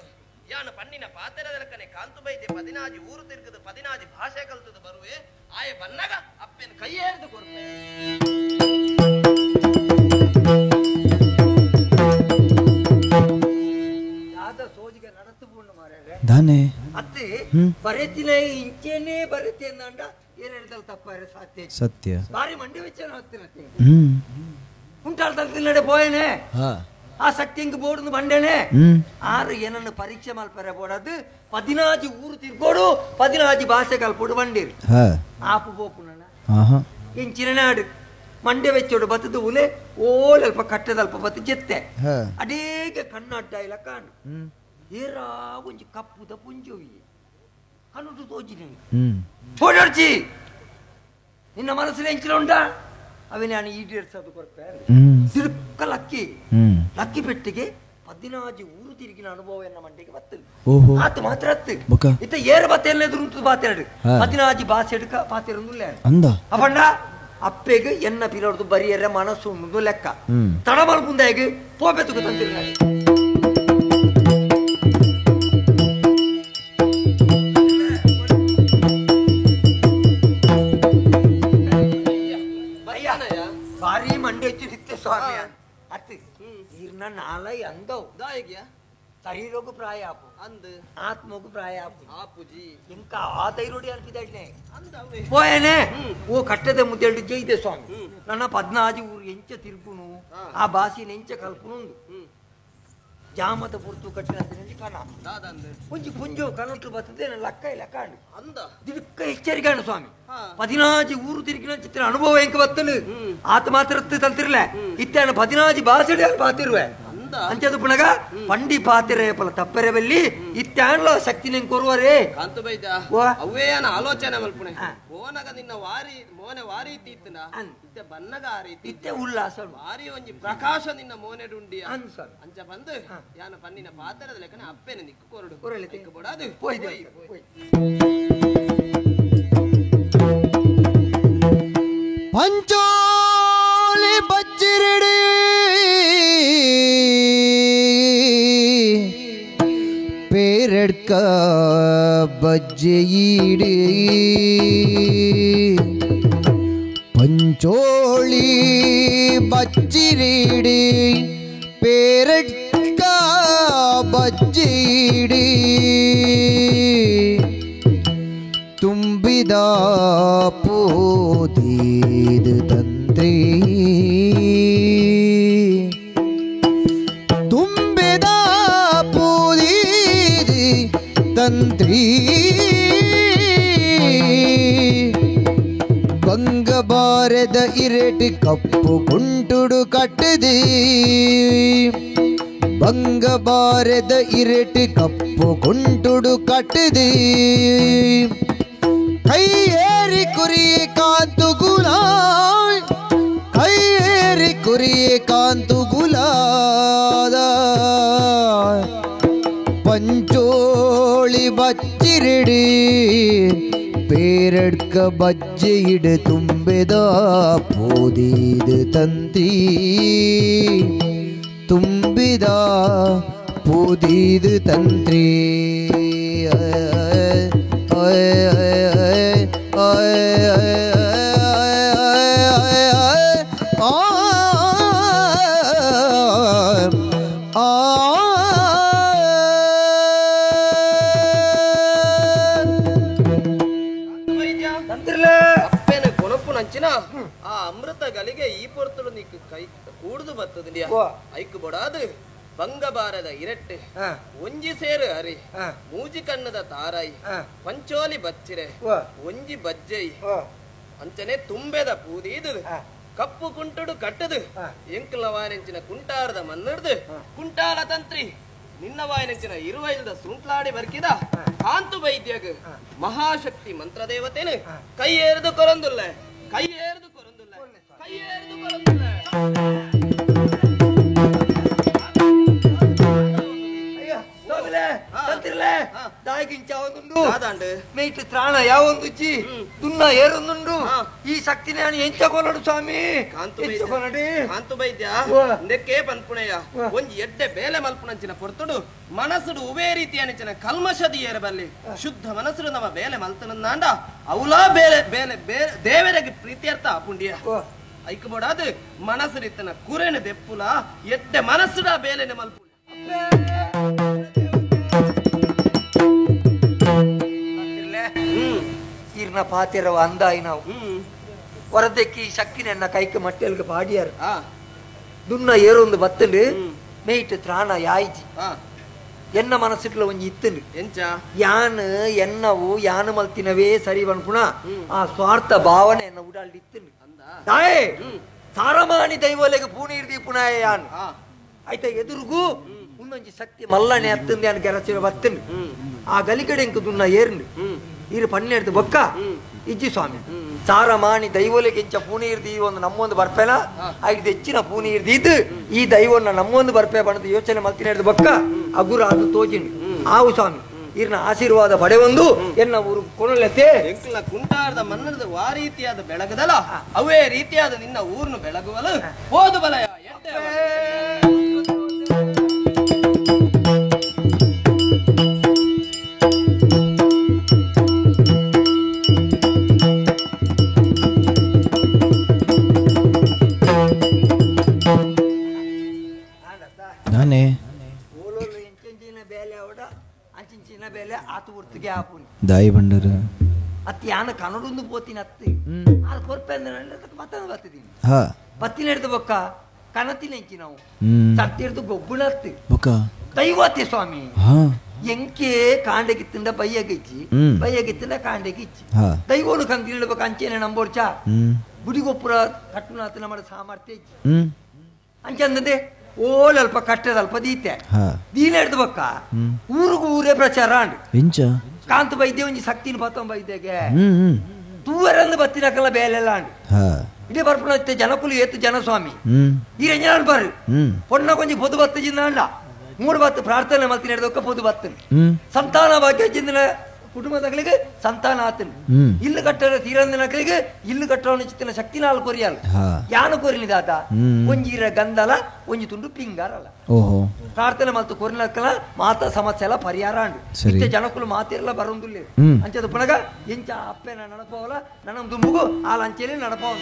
ಯಾನು ಪಣ್ಣಿನ ಪಾತೆರದ ಲೆಕ್ಕನೆ ಕಾಂತು ವೈದ್ಯ ಪದಿನಾಜಿ ಊರು ತಿರುಗದು ಪದಿನಾಜಿ ಭಾಷೆ ಕಲ್ತದು ಬರುವೆ ಆಯ ಬನ್ನಗ ಅಪ್ಪೆನ ಕೈಯೇರ್ದು ಕೊರ್ಪೆ ದಾನೆ ಅತ್ತೆ ಬರೆತಿನ ಇಂಚೆನೆ ಬರೆತಿ ಅಂದಾಂಡ ಏನ್ ಹೇಳ್ದಲ್ಲ ತಪ್ಪಾರೆ ಸಾಧ್ಯ ಸತ್ಯ ಬಾರಿ ಮಂಡಿ ವೆಚ್ಚ ಹತ್ತಿನ ಉಂಟಾಳ್ದಲ್ ನಡೆ ಪೋಯನೆ ಆ ಶಕ್ತಿ ಹಿಂಗ್ ಬೋರ್ಡ್ ಬಂಡೇನೆ ಆರು ಏನನ್ನು ಪರೀಕ್ಷೆ ಮಲ್ಪರೆ ಬೋಡದು ಪದಿನಾಜಿ ಊರು ತಿರ್ಗೋಡು ಪದಿನಾಜಿ ಭಾಷೆ ಕಲ್ಪೋಡು ಬಂಡೇರಿ ಆಪು ಬೋಪು ನನ್ನ ಇಂಚಿನ ನಾಡು ಮಂಡೆ ವೆಚ್ಚೋಡು ಬತ್ತದು ಉಲೆ ಓಲಲ್ಪ ಕಟ್ಟದಲ್ಪ ಬತ್ತು ಜೆತ್ತೆ ಅಡೇಗೆ ಕಣ್ಣು ಅಡ್ಡ ಇಲ್ಲ ಕಾಣು ಏರಾ ಒಂಜಿ ಕಪ್ಪುದ ಪುಂಜೋವಿ ಕಣ್ಣು ತೋಜಿನಿ ಓಡಾಡ್ಚಿ ನಿನ್ನ ಮನಸ್ಸಿನ ಎಂಚಿನ ಉಂಟಾ ಅವೇ ನಾನು ಈಡೇರಿಸೋದು ಕೊರ್ಪೆ ಸಿರುಕ್ಕ ಲಕ್ಕಿ ಲಕ್ಕಿ ಪೆಟ್ಟಿಗೆ ಪದಿನಾಜಿ ಊರು ತಿರುಗಿನ ಅನುಭವ ಎನ್ನ ಮಂಡೆಗೆ ಬತ್ತು ಓಹೋ. ಆತು ಮಾತ್ರ ಅತ್ತು ಬೊಕ? ಇತ್ತ ಏರು ಬತ್ತೆಲ್ಲ ಎದುರು ಬಾತೆರಡು ಹಾ. ಪದಿನಾಜಿ ಬಾಸೆ ಎಡ್ಕ ಪಾತೆರೊಂದು ಅಂದ ಅಪಂಡ ಅಪ್ಪೆಗ್ ಎನ್ನ ಪಿರೊಡ್ದು ಬರಿಯರ ಮನಸ್ಸು ಉಂಡು ಲೆಕ್ಕ ಹ್ಮ್ ತಡಮಲ್ ಮುಂದೆಗ್ ಪೋಪೆತುಗು ತಂತಿರ್ಲ ಭಾರಿ ಮಂಡೆ ಹೆಚ್ಚು ಸ್ವಾಮಿ ಅತ್ತು ಇರ್ನ ನಾಲೈ ಅಂದವು ದಾಯಗ್ಯ ಶರೀರಗು ಪ್ರಾಯ ಆಪು ಅಂದ್ ಆತ್ಮಗು ಪ್ರಾಯ ಆಪು ಆಪುಜಿ ಇಂಕ ಆ ತೈರೋಡಿ ಅನ್ಪಿದಾಡ್ನೆ ಅಂದ ಅವೇ ಪೋಯನೆ ಓ ಕಟ್ಟದ ಮುದ್ದೆರಡು ಜೈದೆ ಸ್ವಾಮಿ ನನ್ನ ಪದ್ನಾಜಿ ಊರು ಎಂಚ ತಿರುಗುನು ಆ ಬಾಸಿನ ಎಂಚ ಕಲ್ಪುನು ಜಾಮದ ಪುರ್ತು ಕಟ್ಟಿನ ಕಣ ದಾದಂದ್ ಒಂಜಿ ಪುಂಜೋ ಕನೊಟ್ಟು ಬರ್ತದೆ ನನ್ನ ಲಕ್ಕ ಇಲ್ಲ ಕಾಂಡು ಅಂದ ದಿಡಕ್ಕ ಎಚ್ಚರಿಕೆ ಸ್ವಾಮಿ ಪದಿನಾಜಿ ಊರು ತಿರುಗಿನ ಚಿತ್ರ ಅನುಭವ ಎಂಕ ಬತ್ತಲು ಆತ ಮಾತ್ರ ತಲ್ತಿರ್ಲೆ ಇತ್ತಾನ ಪದಿನಾಜಿ ಬಾಸಡಿ ಪಾತಿರುವೆ ಅಂಚದು ಪುಣಗ ಪಂಡಿ ಪಾತಿರೆ ಪಲ ತಪ್ಪರೆ ಬಲ್ಲಿ ಇತ್ತಾನ್ಲ ಶಕ್ತಿ ನೆಂಗ್ ಕೊರುವರೇ ಕಾಂತು ಬೈದ ವಾ. ಅವೇ ಅನ ಆಲೋಚನೆ ಮಲ್ಪುಣೆ ಓನಗ ನಿನ್ನ ವಾರಿ ಮೋನೆ ವಾರಿ ಇತ್ತಿನ ಇತ್ತೆ ಬನ್ನಗ ಆ ರೀತಿ ಇತ್ತೆ ಉಲ್ಲಾಸ ವಾರಿ ಒಂಜಿ ಪ್ರಕಾಶ ನಿನ್ನ ಮೋನೆ ಡುಂಡಿಯ ಅಂದ್ ಸ್ವಾಮಿ. ಅಂಚ ಬಂದು ಯಾನ ಪನ್ನಿನ ಪಾತ್ರದ ಲೆಕ್ಕನೆ ಅಪ್ಪೆನ ನಿಕ್ಕು ಕೊರಡು ಕೊರಳೆ. ನಿಕ್ಕು ಬೊಡಾದು ಪೋಯ್ದೆ. ಪೋಯ್, ಪೋಯ್. ಪಂಚೋಲಿ ಬಜ್ಜಿರಡಿ ಪೇರಡ್ಕ ಬಜ್ಜೆಯಿಡಿ ಪಂಚೋಳಿ ಬಜ್ಜಿರಿಡಿ ಪೇರಡ್ಕ ಬಜ್ಜಿಡಿ ತುಂಬಿದ ಪೋದೀದು ತಂತ್ರಿ ತುಂಬಿದ ಪೋದೀದು ತಂತ್ರಿ ಬಂಗಬಾರದ ಇರೆಟಿ ಕಪ್ಪು ಕುಂಟುಡು ಕಟ್ಟದಿ ಬಂಗಬಾರದ ಇರೆಟಿ ಕಪ್ಪು ಕುಂಟುಡು ಕಟ್ಟದಿ ಕೈಯೇರಿ ಕುರಿಯೇ ಕಾಂತು ಗುಲಾಯ್ ಕೈಯೇರಿ ಕುರಿಯೇ ಕಾಂತು ಗುಲಾದ ಪಂಚೋಳಿ ಬಚ್ಚಿರಿಡಿ ಪೇರಡ್ಕ ಬಜ್ಜೆಯಿಡು ತುಂಬಿದ ಪೋದೀದು ತಂತ್ರಿ ತುಂಬಿದ ಪೋದೀದು ತಂತ್ರಿ ಅಪ್ಪೆನ ಕೊನಪ್ಪು ನಂಚಿನ ಆ ಅಮೃತ ಗಲಿಗೆ ಈ ಪೊರ್ತುಡು ನಿಕ್ಕು ಕೈ ಕೂಡುದು ಬತ್ತದ ಐಕ್ ಬೊಡಾದು ಬಂಗಬಾರದ ಇರಟ್ಟೆ ಒಂಜಿ ಸೇರು ಅರಿ ಮೂಜಿ ಕಣ್ಣದ ತಾರಾಯಿ ಪಂಚೋಲಿ ಬಚ್ಚಿರೆ ಒಂಜಿ ಬಜ್ಜೈ ಅಂಚನೆ ತುಂಬೆದ ಪೂದೀದು ಕಪ್ಪು ಕುಂಟುಡು ಕಟ್ಟದು ಎಂಕುಲ ವಾಯನೆಂಚಿನ ಕುಂಟಾರದ ಮನ್ನಿಡ್ದು ಕುಂಟಾಲ ತಂತ್ರಿ ನಿನ್ನ ವಾಯನೆಂಚಿನ ಇರುವೈಲ್ದ ಸುಂಟ್ಲಾಡಿ ಬರ್ಕಿದ ಕಾಂತು ವೈದ್ಯಗ್ ಮಹಾಶಕ್ತಿ ಮಂತ್ರದೇವತೆನು ಕೈ ಏರ್ದು ಕೊರಂದುಲ್ಲ ಕೈ ಏರ್ದು ಕೊರಂದುಲ್ಲ ಕೈ ಏರ್ದು ಕೊರಂದುಲ್ಲ. ಮೇಟ್ ತ್ರಾಣ ಯಾವೊಂದುಜ್ಜಿ ದುನ್ನ ಏರೊಂದುಂಡು ಈ ಶಕ್ತಿ ನಾನು ಎಂಚಕೊನಡು ಸ್ವಾಮಿ ಕಾಂತು ವೈದ್ಯ ಇಂದಕ್ಕೆ ಪನ್ಪುಣಯ್ಯ ಒಂಜಿ ಎಡ್ಡೆ ಬೇಲೆ ಮಲ್ಪುಣಂಚಿನ ಪೊರ್ತುಡು ಮನಸ್ಸುಡು ಉವೇ ರೀತಿಯ ನೆಂಚಿನ ಕಲ್ಮಶದಿ ಏರಬಲ್ಲಿ ಶುದ್ಧ ಮನಸ್ಸುಡು ನಮ್ಮ ಬೇಲೆ ಮಲ್ತನಂದಾಂಡ ಅವಲಾ ಬೇಲೆ ಬೇಲೆ ಬೇರೆ ದೇವರಿಗೆ ಪ್ರೀತ್ಯರ್ಥ ಆಪುಂಡಿಯ ಐಕ್ ಬೋಡಾದು ಮನಸ್ಸು ರೀತನ ಕುರೆನ ದೆಪ್ಪುಲ ಎಡ್ಡೆ ಮನಸ್ಸುಡ ಬೇಲೆನೆ ಮಲ್ಪು ಈರ್ನ ಪಾತಿರವ ಅಂದಾಯಿ ನಾವು ಹೊರದಕ್ಕೆ ಈ ಶಕ್ತಿ ನನ್ನ ಕೈക്ക് ಮಟ್ಟೆಲ್ಗೆ ಪಾಡಿಯಾರು ದುನ್ನ ಏರೊಂದು ಬತ್ತಲು ಮೇಯ್ಟ್ ತ್ರಾಣ ಯಾಯ್ಜಿ ಎನ್ನ ಮನಸ್ಸಿಟ್ಲ ಒಂಜಿ ಇತ್ತಲು ಎಂಚ ಯಾನ್ ಎನ್ನವು ಯಾನು ಮಲ್ತಿನವೇ ಸರಿ ಬನ್ಪುಣ ಆ ಸ್ವಾರ್ಥ ಭಾವನೆ ಎನ್ನ ಉಡಾಲ್ಡ್ ಇತ್ತಲು ತಾಯೇ ಸಾರಮಾನಿ ದೈವಲೆಗೆ ಪೂನೀರ್ ದೀಪುನಾಯ ಯಾನ್ ಆಯ್ತಾ ಎದುರುಗೂ ಒಂದೊಂಜಿ ಶಕ್ತಿ ಮಲ್ಲನೆ ಅತ್ತಂದೆ ಯಾನ್ ಗೆರಚಿನ ಬತ್ತನು ಆ ಗಲಿಗಡೆ ಎಂಕು ದುನ್ನ ಏರ್ನು ಈರು ಪನ್ನೆಡ್ದು ಬೊಕ್ಕ ಇಜ್ಜಿ ಸ್ವಾಮಿ ಸಾರ ಮಾಣಿ ದೈವೊಲೆಗಿಂಚ ಪೂನೀರ್ದಿ ಒಂದು ನಮ್ಮೊಂದು ಬರ್ಪೆನ ಐದು ಹೆಚ್ಚಿನ ಪೂನೀರ್ದಿದ್ದು ಈ ದೈವನ್ನ ನಮ್ಮೊಂದು ಬರ್ಪೆ ಬಣ್ಣದ ಯೋಚನೆ ಮಲ್ತಿನ ಬೊಕ್ಕ ಅಗುರ ಅದು ತೋಜಿಂಡು ಆವು ಸ್ವಾಮಿ ಈರ್ನ ಆಶೀರ್ವಾದ ಪಡೆವೊಂದು ಎನ್ನ ಊರು ಕೊನಲೆತೆ ಎಂಕಲ್ನ ಕುಂಟಾರದ ಮನ್ನದ ವಾ ರೀತಿಯಾದ ಬೆಳಗದಲ್ಲ ಅವೇ ರೀತಿಯಾದ ನಿನ್ನ ಊರ್ನು ಬೆಳಗುವಲು ಹೋದು ಬಲಯ ನಾನೇ ದಾಯಿ ಬಂಡರು ಅತ್ತಿ ಯಾನ ಕನ್ನಡೊಂದು ಪೋತಿನ ಅತ್ತಿ ಅದು ಕೊರ್ಪೆ ಅಂದ್ರೆ ಬತ್ತಿದ್ದೀನಿ ಬತ್ತಿನ ಹಿಡ್ದು ಬೊಕ್ಕ ಕನತಿನ ಹೆಂಚಿ ನಾವು ಸತ್ತಿ ಹಿಡ್ದು ಗೊಬ್ಬುಣ ಅತ್ತಿ ಬೊಕ್ಕ ದೈವತೆ ಸ್ವಾಮಿ ಎಂಕೆ ಕಾಂಡಗಿತ್ತಿಂದ ಬೈಯಗಿಚ್ಚಿ ಬೈಯಗಿತ್ತಿಂದ ಕಾಂಡಗಿಚ್ಚಿ ದೈವನು ಕಂದಿಡ್ಬೇಕು ಅಂಚೆನೆ ನಂಬೋರ್ಚ ಗುಡಿಗೊಪ್ಪುರ ಕಟ್ಟುನಾಥ ನಮ್ಮ ಸಾಮರ್ಥ್ಯ ಇಚ್ಚಿ ಅಂಚಂದಂದೆ ಓಲ್ ಅಲ್ಪ ಕಟ್ಟದಲ್ಪ ದೀತೆ ದೀನ ಹಿಡ್ದು ಬೊಕ್ಕ ಊರಿಗೂ ಊರೇ ಪ್ರಚಾರ ಅಂಡು ಕಾಂತ ಬೈದ್ಯ ಒಂಜಿ ಶಕ್ತಿನ ಪತ್ತೊಂಬ ಬೈದ್ಯಗೆ ತೂವರಂದು ಬತ್ತಿನಕಲ್ಲ ಬೇಲೆಲ್ಲ ಅಂಡು ಇಡೀ ಬರ್ಪುಣ ಜನಕುಲು ಏತು ಜನ ಸ್ವಾಮಿ ಈ ರಂಜನ ಬಾರು ಪೊಣ್ಣ ಕೊಂಜಿ ಪೊದು ಬತ್ತು ಜಿಂದ ಅಂಡ ಮೂರು ಬತ್ತು ಪ್ರಾರ್ಥನೆ ಮಲ್ತಿನ ಹಿಡ್ದೊಕ್ಕ ಪೊದು ಬತ್ತನು ಸಂತಾನ ಭಾಗ್ಯ ಜಿಂದಿನ ಕುಟುಂಬದಗಳಿಗೆ ಸಂತಾನ ಆತನು ಇಲ್ಲು ಕಟ್ಟರ ತೀರಂದಿನಕಲಿಗೆ ಇಲ್ಲು ಕಟ್ಟೋಣ ಚಿತ್ತಿನ ಶಕ್ತಿ ನಾಲ್ ಕೊರಿಯಲ್ಲ ಯಾನು ಕೊರಿನಿ ದಾತ ಒಂಜಿರ ಗಂಧಲ ಒಂಜಿ ತುಂಡು ಪಿಂಗಾರಲ್ಲ ಪ್ರಾರ್ಥನೆ ಮಲ್ತು ಕೊರಿನಕ್ಕಲ ಮಾತಾ ಸಮಸ್ಯೆ ಎಲ್ಲ ಪರಿಹಾರ ಅಂಡು ಇತ್ತೆ ಜನಕುಲು ಮಾತಿರಲ್ಲ ಬರೋದಿಲ್ಲ ಅಂಚದ ಪುನಗ ಎಂಚ ಅಪ್ಪೆನ ನಡಪವಲ್ಲ ನನ್ನ ದುಂಬುಗು ಆ ಲಂಚೆಯಲ್ಲಿ ನಡಪವ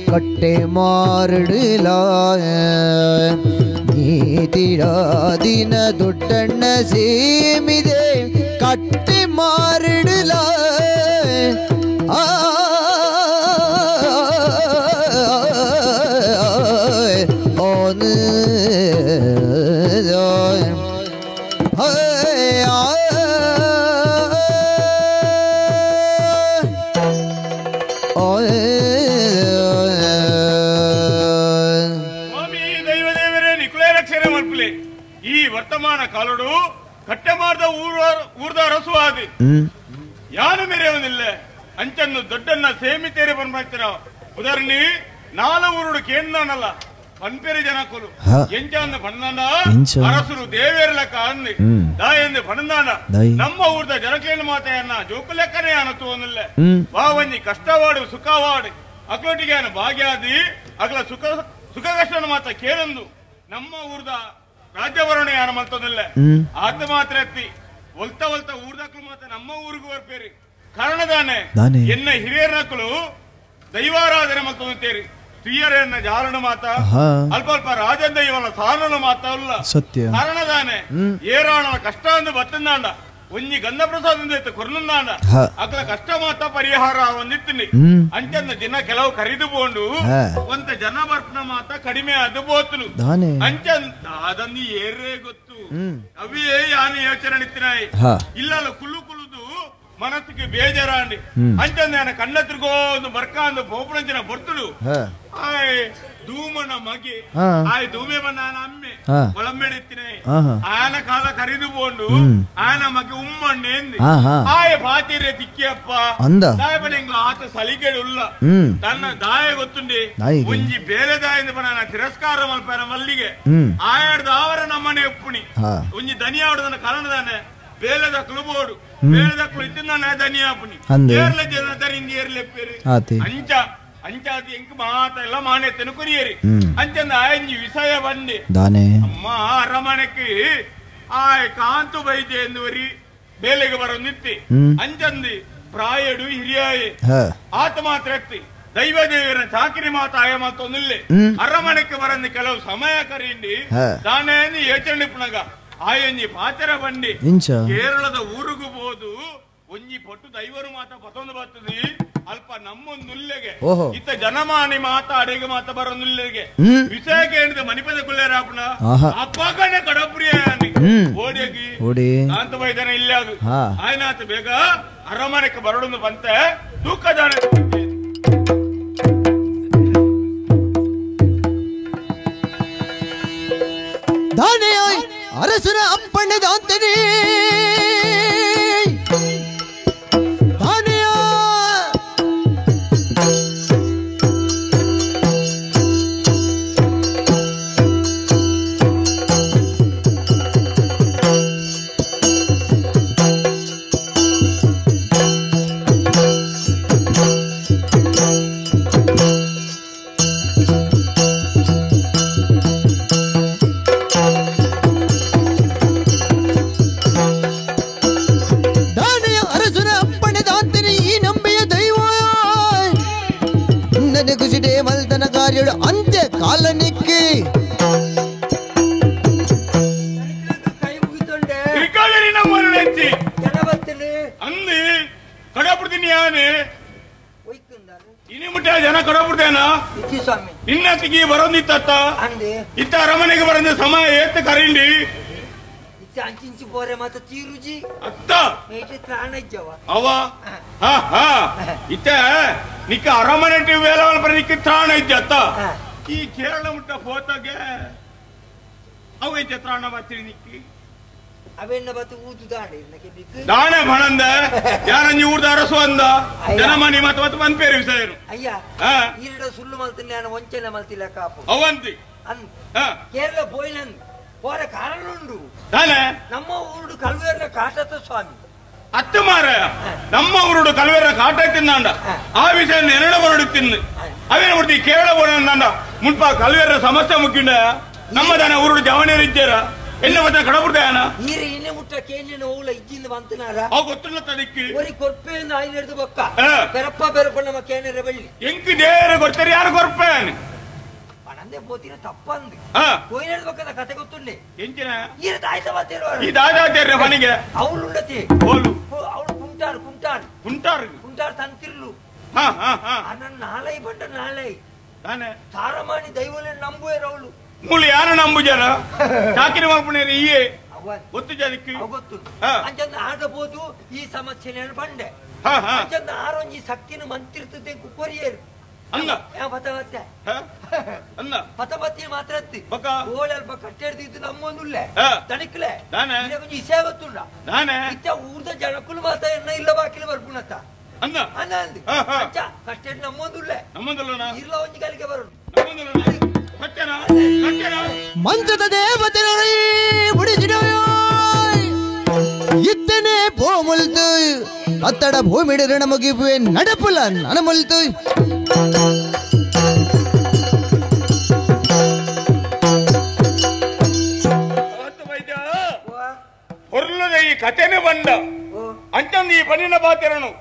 ಕಟ್ಟೆ ಮಾರಡಲ ನೀತಿಡಾದಿನ ದೊಡ್ಡಣ್ಣ ಸೇಮಿದೆ ಕಟ್ಟೆ ಮಾರಡಲ ಆ ವರ್ತಮಾನ ಕಾಲಡು ಕಟ್ಟೆಮಾರ್ದ ಊರ್ದ ರಸುವಾದಿ ಯಾನು ಮೆರೆಯವನಿಲ್ಲ ಅಂಚನ್ನು ದೊಡ್ಡನ್ನ ಸೇಮಿತೇರೆ ಬಂದ್ಮಾಡ್ತೀರ ಉದಾಹರಣೆ ನಾಲ ಊರುಡು ಕೇಂದ್ರನಲ್ಲ ಪನ್ಪೆರೆ ಜನಕುಲು ಎಂಚಾಂದ ಪಣ್ಣನ ಅರಸರು ದೇವೇರ್ಲಕ್ಕ ಅಂದಿ ದಾಯಂದು ಪಣ್ಣಾನ ನಮ್ಮ ಊರ್ದ ಜನಕೇನು ಮಾತೆಯನ್ನ ಜೋಕುಲೆಕ್ಕನೇ ಅನತುವನಿಲ್ಲ ಬಾವಂಜಿ ಕಷ್ಟವಾಡು ಸುಖವಾಡು ಅಕ್ಲೊಟ್ಟಿಗೆ ಭಾಗ್ಯಾದಿ ಅಗ್ಲ ಸುಖ ಸುಖ ಕಷ್ಟನ ಮಾತ ಕೇಳಂದು ನಮ್ಮ ಊರ್ದ ರಾಜ್ಯವರಣೆ ಯಾನ ಮಲ್ತದಿಲ್ಲ ಆತ ಮಾತ್ರ ಎತ್ತಿ ಒಲ್ತ ಒಲ್ತ ಊರ್ದಕ್ಲು ಮಾತ್ರ ನಮ್ಮ ಊರಿಗೂ ಬರ್ಪೇರಿ ಕಾರಣದಾನೆ ಎನ್ನ ಹಿರಿಯರ್ನಕ್ಲು ದೈವಾರಾಧನೆ ಮಲ್ತೊಂತೇರಿ ತುಯ್ಯರೆಯನ್ನ ಜಾರಣ ಮಾತ ಅಲ್ಪ ಅಲ್ಪ ರಾಜ ದೈವನ ಸಾನನ ಮಾತ ಅಲ್ಲ ಸತ್ಯ ಕಾರಣದಾನೆ ಏರಾಣನ ಕಷ್ಟ ಅಂದು ಬತ್ತಂದಾಂಡ ಒಂಜಿ ಗಂಧ ಪ್ರಸಾದ ಕೊರ್ನುಂದಾಂಡ ಅಕ್ಲ ಕಷ್ಟ ಮಾತ ಪರಿಹಾರ ಒಂದಿತ್ತಿನಿ ಅಂಚಂದ ದಿನ ಕೆಲವು ಖರೀದು ಪೋಂಡು ಒಂತ ಜನ ಬರ್ಪನ ಮಾತ ಕಡಿಮೆ ಅದು ಬೋತುನು ಅಂಚಂತ ಅದನ್ನು ಏರೇ ಗೊತ್ತು ಅವೇ ಯಾನು ಯೋಚನೆ ನಿತ್ತಿನಾಯಿ ಇಲ್ಲ ಕುಲ್ಲು ಕುಲುದು ಮನಸ್ಸಿಗೆ ಬೇಜಾರಾಂಡಿ ಅಂಚಂದ ಯಾನ ಕಣ್ಣ ತಿರ್ಗೋ ಒಂದು ಬರ್ಕಾಂದು ಪೋಪುಣಂಚಿನ ಬರ್ತುಡು ಆಯ್ ಧೂಮನ ಮಗೆ ಆಯ್ ಧೂಮೆ ಬಣ್ಣ ಅಮ್ಮೆ ಒಳಂಬೆಡಿತ್ತಿನ ಆನ ಕಾಲ ಕರಿದು ಪೋಂಡು ಆನ ಮಗೆ ಉಮ್ಮಣ್ಣೆ ಆಯ ಪಾತಿರೆ ತಿಕ್ಕಿಯಪ್ಪ ದಾಯಪನ ಆತ ಸಲಿಗೆಡು ಉಲ್ಲ ತನ್ನ ದಾಯ ಗೊತ್ತುಂಡಿ ಒಂಜಿ ಬೇರೆ ದಾಯಿಂದ ಪಣ ತಿರಸ್ಕಾರ ಮಲ್ಪಾರ ಮಲ್ಲಿಗೆ ಆಯಾಡ್ದ ಆವರ ನಮ್ಮನೆ ಒಪ್ಪುಣಿ ಒಂಜಿ ದನಿಯಾವಡದನ ಕಾರಣದಾನೆ ಬೇಲೆದಕ್ಲು ಬೋಡು ಬೇಲೆದಕ್ಲು ಇತ್ತಿನ ದನಿಯಾಪುನಿ ಏರ್ಲ ಜನ ದರಿಂದ ಏರ್ಲೆಪ್ಪೇರು ಅಂಚ ಅಂಚಾದಿ ಎಂಕ್ ಮಾತ ಎಲ್ಲ ಮಾನ್ಯತೆನು ಕುರಿಯರಿ ಅಂಚಂದ ಆಯಂಜಿ ವಿಷಯ ಬಂದೆ ಅಮ್ಮ ಅರಮನೆக்கு ಆಯ್ ಕಾಂತು ಬೈದೆ ಎಂದುವರಿ ಬೇಲೆಗೆ ಬರೋ ನಿತ್ತಿ ಅಂಚಂದಿ ಪ್ರಾಯಡು ಹಿರಿಯಾಯೆ ಆತ ಮಾತ್ರ ಎತ್ತಿ ದೈವ ದೇವರ ಚಾಕಿರಿ ಮಾತ ಆಯ ಮಾತೊಂದಿಲ್ಲೆ ಅರಮನೆಗೆ ಬರಂದು ಕೆಲವು ಸಮಯ ಕರೀಂಡಿ ತಾನೇ ಯೋಚನೆ ಪುಣಗ ಆಯಂಜಿ ಪಾಚರ ಬಂಡಿ ಕೇರಳದ ಊರುಗು ಬೋದು ಒಂಜಿ ಪೊಟ್ಟು ದೈವರು ಮಾತ ಪತೊಂದು ಬರ್ತದೆ ಅಲ್ಪ ನಮ್ಮೊಂದುಲ್ಲೆಗೆ ಇತ್ತ ಜನಮಾನಿ ಮಾತ ಅಡಿಗೆ ಮಾತ ಬರೋನುಲ್ಲೆಗೆ ವಿಷಯ ಕೇಳಿದ ಮಣಿಪದ ಕುಲ್ಲೇರಾಪನ ಅಪ್ಪಗನೆ ಕಡಪ್ರಿಯ ಓಡಿಯಾಗಿ ಕಾಂತ ಬೈದನ ಇಲ್ಲ ಅದು ಆಯ್ನಾತ ಬೇಗ ಅರಮನೆಗೆ ಬರಡೊಂದು ಬಂತೆ ತೂಕದಾನೆ ದಾನೆಯಾಯ್ ಅರಸನ ಅಪ್ಪಣ್ಣದಾಂತನೇ ದಾನೆಯ ಅಂತ್ಯ ಕಾಲನಿಕ್ಕಿ ಅಂದು ಕಡಪುಡ್ತೀನಿ ಯಾನೆ ಇನಿ ಮುಟ್ಟ ಜನ ಕಡಪುಡ್ತೇನ ನಿನ್ನತ್ತಿಗೆ ಬರೋದಿತ್ತ ಇತ್ತ ಅರಮನೆಗೆ ಬರಂದ ಸಮಯ ಏತ್ ಕರೀಂಡಿ ಅತ್ತ ಅವ ಇತ್ತ ನಿಕ್ಕ ಅರಮನೆ ವೇಲವನ ಬರ ನಿಕ್ಕ ತ್ರಾಣ ಇದ್ದೆ ಅತ್ತ ಈ ಕೇರಳ ಮುಟ್ಟ ಹೋತಾಗೆ ಅವ ಇದ್ದೆ ತ್ರಾಣ ಬಾತಿರಿ ನಿಕ್ಕಿ ಅವೆನ್ನ ಬತ್ತು ಊದು ದಾಣೆ ದಾಣೆ ಬಣಂದ ಯಾರಂಜಿ ಊರ್ದ ಅರಸು ಅಂದ ಜನಮಾನಿ ಮತ್ತ ಮತ್ತೆ ಬಂದ್ಪೇರು ವಿಷಯರು ಅಯ್ಯ ಈರಡ ಸುಳ್ಳು ಮಲ್ತೀನಿ ನಾನು ವಂಚನೆ ಮಲ್ತಿಲ್ಲ ಕಾಪು ಅವಂತಿ ಅಂದ್ ಕೇರಳ ಪೋಯಿನಂದ್ ಹೋರ ಕಾರಣ ಉಂಡು ನಮ್ಮ ಊರುಡು ಕಲ್ವೇರ ಕಾಟತ ಸ್ವಾಮಿ ಅತ್ತು ಮಾರ ನಮ್ಮ ಊರುಡು ಕಲ್ವೇರ ಕಾಟ ತಿಂದಾಂಡ ಆ ವಿಷಯ ನೆನಡ ಬರಡು ತಿಂದು ಅವೇನ ಬಿಡ್ತಿ ಕೇರಳ ಬೋಡ ಮುನ್ಪ ಕಲ್ವೇರ ಸಮಸ್ಯೆ ಮುಕ್ಕಿಂಡ ನಮ್ಮ ದಾನ ಊರುಡು ಜವನೇರು ಇದ್ದಾರ ಎನ್ನ ಮತ್ತೆ ಕಡಬುಡ್ದಾನ ಈರೆ ಇನೆ ಮುಟ್ಟ ಕೇನಿನ ಓಲ ಇಜ್ಜಿಂದ ಬಂತನಾರ ಅವ ಗೊತ್ತಿಲ್ಲ ತದಕ್ಕೆ ಒರಿ ಕೊರ್ಪೆಯಿಂದ ಆಯ್ನ ಹಿಡಿದು ಬೊಕ್ಕ ಪೆರಪ್ಪ ಬೆರಪ್ಪ ನಮ್ಮ ಕೇನರ ಬಳ್ಳಿ ಎಂಕ್ ದೇರ ಗೊತ್ತರಿ ಯಾರು ಕೊರ್ಪೇನ್ ಪಣಂದೆ ಪೋತಿನ ತಪ್ಪಂದು ಕೋಯಿನ ಬೊಕ್ಕದ ಕತೆ ಗೊತ್ತುಂಡೆ ಎಂಚಿನ ಈರೆ ತಾಯ್ತ ಬತ್ತೇರು ಈ ದಾದಾತೇರ್ರ ಮನೆಗೆ ಅವಳು ಉಂಡತಿ ಓಲು ಅವಳು ಕುಂಟಾರು ಕುಂಟಾರು ಕುಂಟಾರು ಕುಂಟಾರು ತಂತಿರ್ಲು ಹಾ ಹಾ ಹಾ ನನ್ನ ನಾಲೈ ಬಂಡ ನಾಲೈ ತಾನೆ ತಾರಮಾಣಿ ದೈವಲೆ ನಂಬುವೇರು ಅವಳು ಮೂಲು ಯಾರು ನಂಬು ಜನ ಚಾಕಿರಿ ಮಾಡ್ಪುಣೇರಿ ಈಯೇ ಗೊತ್ತು ಜನಕ್ಕೆ ಗೊತ್ತು ಅಂಚಂದ ಆಡಬಹುದು ಈ ಸಮಸ್ಯೆ ಬಂಡೆ ಅಂಚಂದ ಆರೊಂಜಿ ಸಕ್ತಿನ ಮಂತಿರ್ತದೆ ಕೊರಿಯರು ಅಲ್ಲ ಪತ ಮತ್ತೆ ಅಲ್ಲ ಪತ ಪತ್ತಿ ಮಾತ್ರ ಓಳೆ ಅಲ್ಪ ಕಟ್ಟೆಡ್ದಿದ್ದು ನಮ್ಮೊಂದುಲ್ಲೆ ತಣಿಕ್ಲೆ ಒಂಜಿ ಇಸೆ ಗೊತ್ತುಂಡ ಇತ್ತ ಊರ್ದ ಜನಕ್ಕೂ ಮಾತ್ರ ಎನ್ನ ಇಲ್ಲ ಬಾಕಿಲು ಬರ್ಪುಣತ್ತ ಅನ್ನ ಅನ್ನ ಅಂದು ಅಂಚ ಕಟ್ಟೆಡ್ ನಮ್ಮೊಂದುಲ್ಲೆ ನಮ್ಮೊಂದುಲ್ಲ ಇರ್ಲ ಒಂಜಿ ಕಲಿಕೆ ಬರೋಣ ಮಂತ್ರದ ದೇವತೆನೈ ಮುಡಿಸಿಡೋಯ್ ಇತ್ತನೆ ಪೋಮುಲ್ತು ಅತ್ತಡ ಭೂಮಿಡಿರ ನಮಗಿಬುವೆ ನಡಪುಲ ನನಮುಲ್ತು ಹೊರ್ಲದ ಈ ಕಥೆನೆ ಬಂದ ಅಂಚಂದು ಈ ಪನ್ನಿನ ಪಾತಿರನು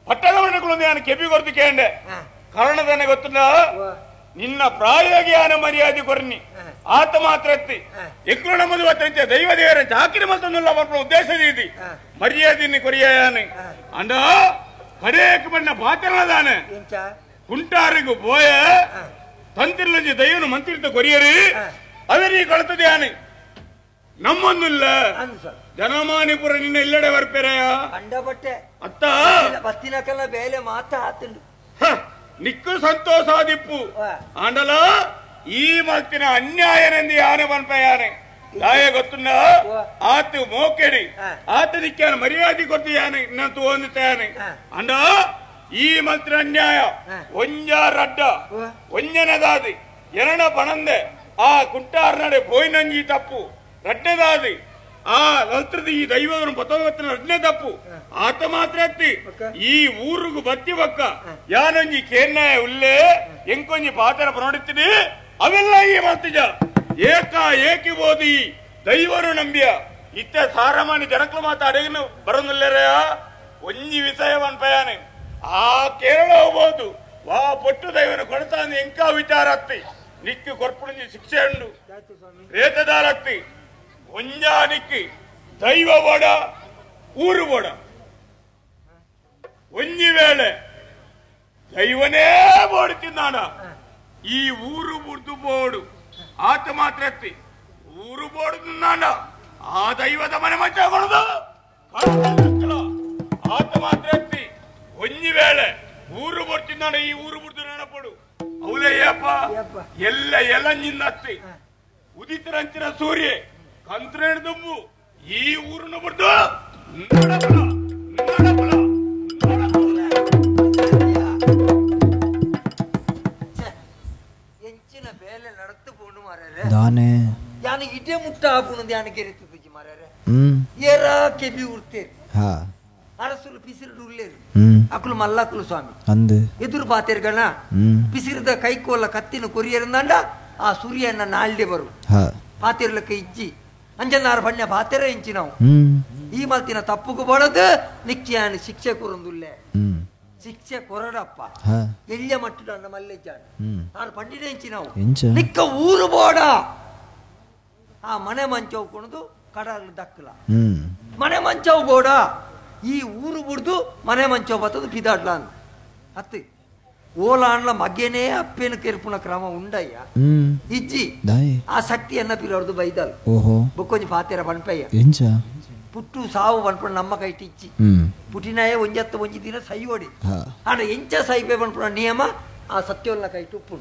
ಪಟ್ಟದ ಮಣ್ಣುಗಳು ನಾನು ಕೆಬಿ ಕೊರ್ದು ಕೇಂಡೆ ಕಾರಣದಾನೆ ಗೊತ್ತಿಲ್ಲ ನಿನ್ನ ಪ್ರಾಯಗೆ ಆನ ಮರ್ಯಾದೆ ಕೊರ್ನಿ ಆತ ಮಾತ್ರ ಎತ್ತಿ ಎಕ್ಕಳು ನಮ್ಮದು ಬತ್ತಂತೆ ದೈವ ದೇವರ ಚಾಕಿರಿ ಮತ್ತೊಂದುಲ್ಲ ಬರ್ಪುನ ಉದ್ದೇಶ ದೀದಿ ಮರ್ಯಾದಿನಿ ಕೊರಿಯಾನೆ ಅಂಡ ಕಡೇಕ್ ಬಣ್ಣ ಪಾತ್ರದಾನೆ ಕುಂಟಾರಿಗೂ ಬೋಯ ತಂತಿರ್ಲಂಜಿ ದೈವನು ಮಂತ್ರಿತ ಕೊರಿಯರಿ ಅವರಿ ಕಳತದೆ ಆನೆ ನಮ್ಮೊಂದಿಲ್ಲ ಜನಮಾನಿಪುರ ನಿನ್ನ ಇಲ್ಲಡೆ ಬರ್ಪೆರೆಯ ಅಂಡಬಟ್ಟೆ ಅತ್ತ ಬತ್ತಿನಕಲ್ಲ ಬೇಲೆ ಮಾತ ಆತಂಡು ನಿಕ್ಕು ಸಂತೋಷಾದಿಪ್ಪು ಆಂಡಲ ಈ ಮತ್ತಿನ ಅನ್ಯಾಯನೆಂದು ಯಾನೆ ಬನ್ಪಯಾನೆ ದಾಯ ಗೊತ್ತುಂಡ ಆತು ಮೋಕೆಡಿ ಆತ ನಿಕ್ಕಾನ ಮರ್ಯಾದೆ ಕೊಡ್ತು ಯಾನೆ ಇನ್ನ ತೋಂದಿತ್ತಾನೆ ಅಂಡ ಈ ಮಂತ್ರ ಅನ್ಯಾಯ ಒಂಜ ರಡ್ಡ ಒಂಜನದಾದಿ ಎರಣ ಪಣಂದೆ ಆ ಕುಂಟಾರ್ನಡೆ ಬೋಯ್ನಂಜಿ ತಪ್ಪು ರಡ್ಡದಾದಿ ಆ ಲಲ್ತ್ರದ ಈ ದೈವದನು ಪತೋಗತ್ತಿನ ರಡ್ನೆ ತಪ್ಪು ಆತ ಮಾತ್ರ ಎತ್ತಿ ಈ ಊರುಗು ಬತ್ತಿ ಬಕ್ಕ ಯಾನೊಂಜಿ ಕೇರ್ನಾಯ ಉಲ್ಲೇ ಎಂಕೊಂಜಿ ಪಾತ್ರ ಪನೋಡಿತ್ತೀನಿ ಅವೆಲ್ಲ ಈ ಮಾತಿಜ ಏಕ ಏಕಿ ಬೋದಿ ದೈವರು ನಂಬಿಯ ಇತ್ತ ಸಾರಮಾನಿ ಜನಕ್ಲು ಮಾತಾಡೇನು ಬರೋದಿಲ್ಲರೆಯ ಒಂಜಿ ವಿಷಯ ಪಯಾನೆ ಆ ಕೇರಳ ಹೋಗ್ಬೋದು ವಾ ಪೊಟ್ಟು ದೈವನ ಕೊಡತಾನೆ ಎಂಕಾ ವಿಚಾರ ಅತ್ತಿ ನಿಕ್ಕು ಕೊರ್ಪುಣಿ ಶಿಕ್ಷೆ ಉಂಡು ರೇತದಾರತ್ತಿ ಒಂಜಾನಿಕ್ಕಿ ದೈವ ಬೋಡ ಊರು ಬೋಡ ಒಂಜಿ ವೇಳೆ ದೈವನೇ ಬೋಡು ತಿನ್ನಾಡ ಈ ಊರು ಬುಡ್ದು ಬೋಡು ಆತ ಮಾತ್ರ ಎತ್ತಿ ಊರು ಬೋಡು ತಿನ್ನಾಡ ಆ ದೈವದ ಮನೆ ಮಂಚ ಕೊಡುದು ಆತ ಮಾತ್ರ ಎತ್ತಿ ಒಂಜಿ ವೇಳೆ ಊರು ಬರ್ತಿದ್ದಾಡ ಈ ಊರು ಬುಡ್ದು ನೆನಪಡು ಅವಲಯ್ಯಪ್ಪ ಎಲ್ಲ ಎಲಂಜಿಂದ ಅತ್ತಿ ಉದಿತರಂಚಿನ ಸೂರ್ಯ ಕಂತ್ರೇಣ ದುಂಬು ಈ ಊರನ್ನು ಬಿಡ್ದು ನಡಪಲ ನಡಪಲ ಎಂಚಿನ ಬೇಲೆ ನಡತು ಪೋಂಡು ಮಾರ್ಯಾರೆ ದಾನೆ ಯಾನ ಇಡೇ ಮುಟ್ಟ ಆಪುಣದು ಯಾನ ಗೆರೆತು ಮಾರ್ಯಾರೆ ಏರಾ ಕೆಬಿ ಉರ್ತೇರು ಹಾ ಅರಸುಲು ಪಿಸಿರು ಉಲ್ಲೇರು ಅಕುಲು ಮಲ್ಲಕುಲು ಸ್ವಾಮಿ ಅಂದು ಎದುರು ಪಾತೇರ್ಗಣ ಪಿಸಿರದ ಕೈಕೋಲ ಕತ್ತಿನ ಕೊರಿಯರಂದಾಂಡ ಆ ಸೂರ್ಯನ ನಾಲ್ಡೆ ಬರು ಪಾತಿರ್ಲಕ್ಕ ಇಜ್ಜಿ ಅಂಜನಾರ ಬಣ್ಣ ಪಾತೆರ ಇಂಚಿ ನಾವು ಈ ಮಲ್ತಿನ ತಪ್ಪುಗು ಬಡದು ನಿಕ್ಕಿಯಾನ ಶಿಕ್ಷೆ ಕೊರಂದುಲ್ಲೆ ಶಿಕ್ಷೆ ಕೊರಡಪ್ಪ ಎಲ್ಲಿಯ ಮಟ್ಟದ ಅನ್ನ ಮಲ್ಲೆಜ್ಜಾನ ಆರು ಪಂಡಿನ ಇಂಚಿ ನಾವು ನಿಕ್ಕ ಊರು ಬೋಡ ಆ ಮನೆ ಮಂಚವು ಕೊಣದು ಕಡಲು ದಕ್ಕಲ ಮನೆ ಮಂಚವು ಬೋಡ ಈ ಊರು ಬುಡ್ದು ಮನೆ ಮಂಚವು ಬತ್ತದು ಪಿದಾಡ್ಲ ಅತ್ತಿ ಓಲಾಂಡ್ಲ ಮಗ್ಗೆನೇ ಅಪ್ಪೇನು ಕೆರ್ಪುನ ಕ್ರಮ ಉಂಡಯ್ಯ ಇಜ್ಜಿ ಆ ಶಕ್ತಿಯನ್ನ ಪಿರವ್ರದ್ದು ಬೈದಲ್ ಬೊಕ್ಕೊಂಜಿ ಪಾತೆರ ಪನ್ಪಯ್ಯ ಪುಟ್ಟು ಸಾವು ಪನ್ಪುಣ ನಮ್ಮ ಕೈಟ್ ಇಜ್ಜಿ ಪುಟಿನಾಯ ಒಂಜತ್ತ ಒಂಜಿ ದಿನ ಸೈಯೋಡಿ ಆಂಡ ಎಂಚ ಸೈಪೆ ಪನ್ಪುಣ ನಿಯಮ ಆ ಸತ್ಯವನ್ನ ಕೈಟ್ ಉಪ್ಪು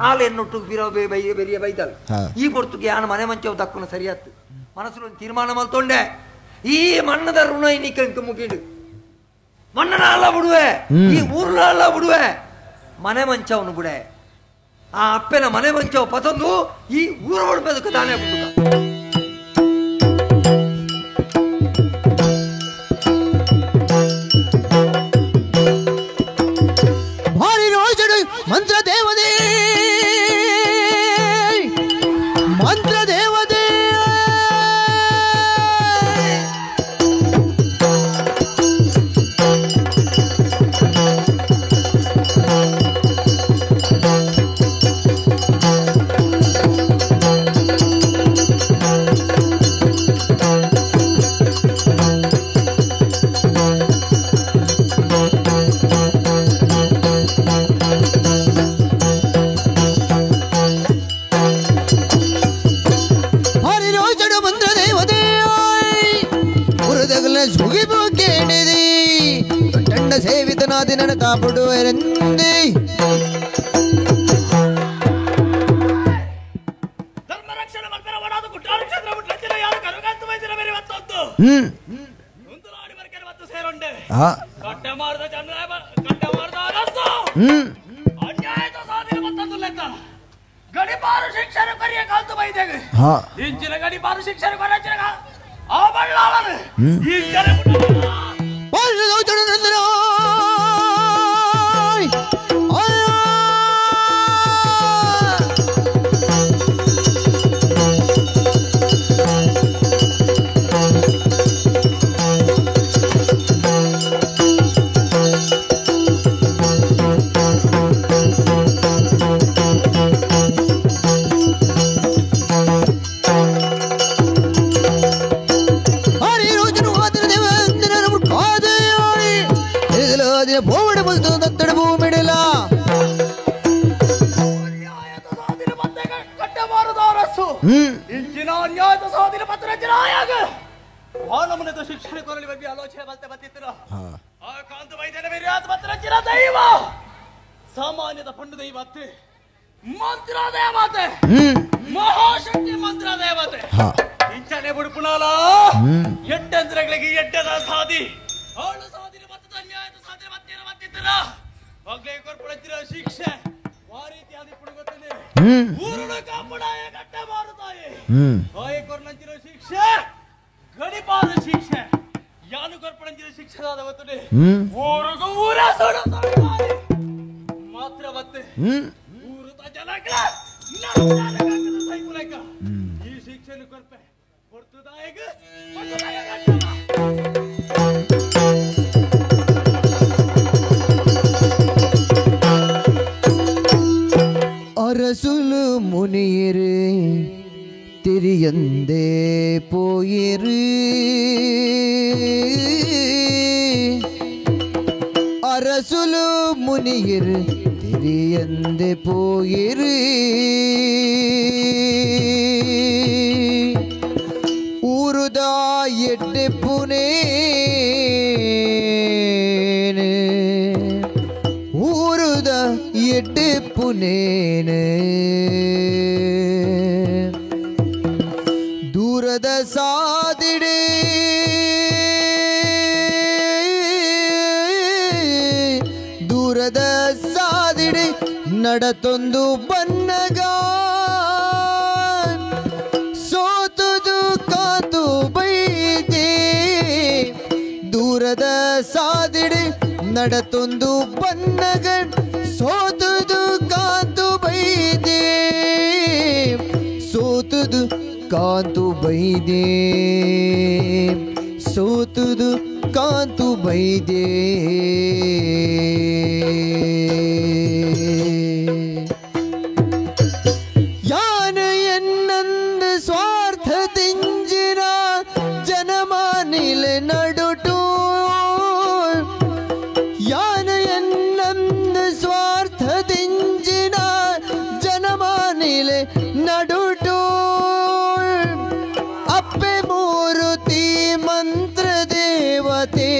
ಆಲ ಎನ್ನೊಟ್ಟು ಪಿರವ್ ಬೆರಿಯ ಬೈದಲ್ ಈ ಪೊರ್ತುಗೆ ಆನ ಮನೆ ಮಂಚವು ದಕ್ಕುನ ಸರಿಯಾತ್ತು ಮನಸ್ಸು ಒಂದು ತೀರ್ಮಾನ ಮಲ್ತೊಂಡೆ ಈ ಮಣ್ಣದ ಋಣ ಇನ್ನಿಕ್ಕ ಮುಗಿಡು ಮಣ್ಣನ ಅಲ್ಲ ಬಿಡುವೆ ಈ ಊರ್ನ ಅಲ್ಲ ಬಿಡುವೆ ಮನೆ ಮಂಚವನು ಬಿಡೆ ಆ ಅಪ್ಪನ ಮನೆ ಮಂಚವ ಪತಂದು ಈ ಊರ ಬಿಡ್ಬೇಕು ತಾನೇ ಬಿಡುಗ ಭಾರಿ ರೋಜಡು ಮಂತ್ರ ದೇವದೇ ಮಂತ್ರ ದೇವದೇ ಇಂಚಿನ ಅನ್ಯಾಯದ ಸಾಧಿನ ಪತ್ರ ಜಿರಾಯಾಗ ಮಾನವನದ ಶಿಕ್ಷಣ ಕೊರಲಿ ಬಗ್ಗೆ ಆಲೋಚನೆ ಬಲ್ತೆ ಬತ್ತಿತ್ತಿರ ಆ ಕಾಂತ ವೈದ್ಯನ ವಿರ್ಯಾದ ಪತ್ರ ಚಿರ ದೈವ ಸಾಮಾನ್ಯದ ಪಂಡು ದೈವ ಅತ್ತೆ ಮಂತ್ರ ದೇವತೆ ಮಹಾಶಕ್ತಿ ಮಂತ್ರ ದೇವತೆ ಇಂಚನೆ ಬುಡುಪುಣಾಲ ಎಡ್ಡಂದ್ರಗಳಿಗೆ ಎಡ್ಡದ ಸಾಧಿ ಅವಳು ಸಾಧಿನ ಮತ್ತದ ಅನ್ಯಾಯದ ಸಾಧನೆ ಮತ್ತೇನ ಮತ್ತಿತ್ತರ ಮಗಳೇ ಕೊರ್ಪುಣತ್ತಿರ ಶಿಕ್ಷೆ ವಾರೀತಿಯಾದಿ ಪುಡುಗೊತ್ತನೆ ಊರುಡು ಕಾಪುಡಾಯ ಕಟ್ಟ ಮಾರುತಾಯಿ ಆಯ್ ಕೊರ್ನಂಚಿನ ಶಿಕ್ಷೆ ಗಡಿಪಾದ ಶಿಕ್ಷೆ ಯಾನು ಕೊರ್ಪಣಂಚಿನ ಶಿಕ್ಷೆದಾದ ಗೊತ್ತುನೆ ಊರುಗು ಊರ ಸೋಡ ಮಾತ್ರ ಮತ್ತೆ ಊರುತ ಜನಗಳ ಈ ಶಿಕ್ಷೆನು ಕೊರ್ಪೆ ಕೊಡ್ತದಾಯಗ ಅರಸುಲು ಮುನಿಯರು ತಿರಿಯಂದೇ ಪೋಯಿರು ಅರಸುಲು ಮುನಿಯರು ತಿರಿಯಂದೇ ಪೋಯಿರು ಊರುದ ಎಡ್ಡೆ ಪುನೇ ಊರುದ ಎಡ್ಡೆ ಪುನೇನೆ ದೂರದ ಸಾದಿಡೆ ದೂರದ ಸಾದಿಡೆ ನಡತೊಂದು ಬನ್ನಗ ಸೋತುದು ಕಾತು ಬೈದೆ ದೂರದ ಸಾದಿಡೆ ನಡತೊಂದು ಬನ್ನಗ ಸೋತುದು ಕಾತು ಬೈದೆ ಸೋತುದು ಕಾಂತು ಬೈದೆ ಸೋತುದು ಕಾಂತು ಬೈದೆ ಯಾನ ಎನ್ನಂದ ಸ್ವಾರ್ಥ ತಿಂಜಿನ ಜನಮಾನಿಲೆ ನಡುಟು ಯಾನ ಎನ್ನಂದ ಸ್ವಾರ್ಥ ತಿಂಜಿನ ಜನಮಾನಿಲೆ ನಡುಟು ಅಪ್ಪೆ ಮೂರುತಿ ಮಂತ್ರ ದೇವತೆ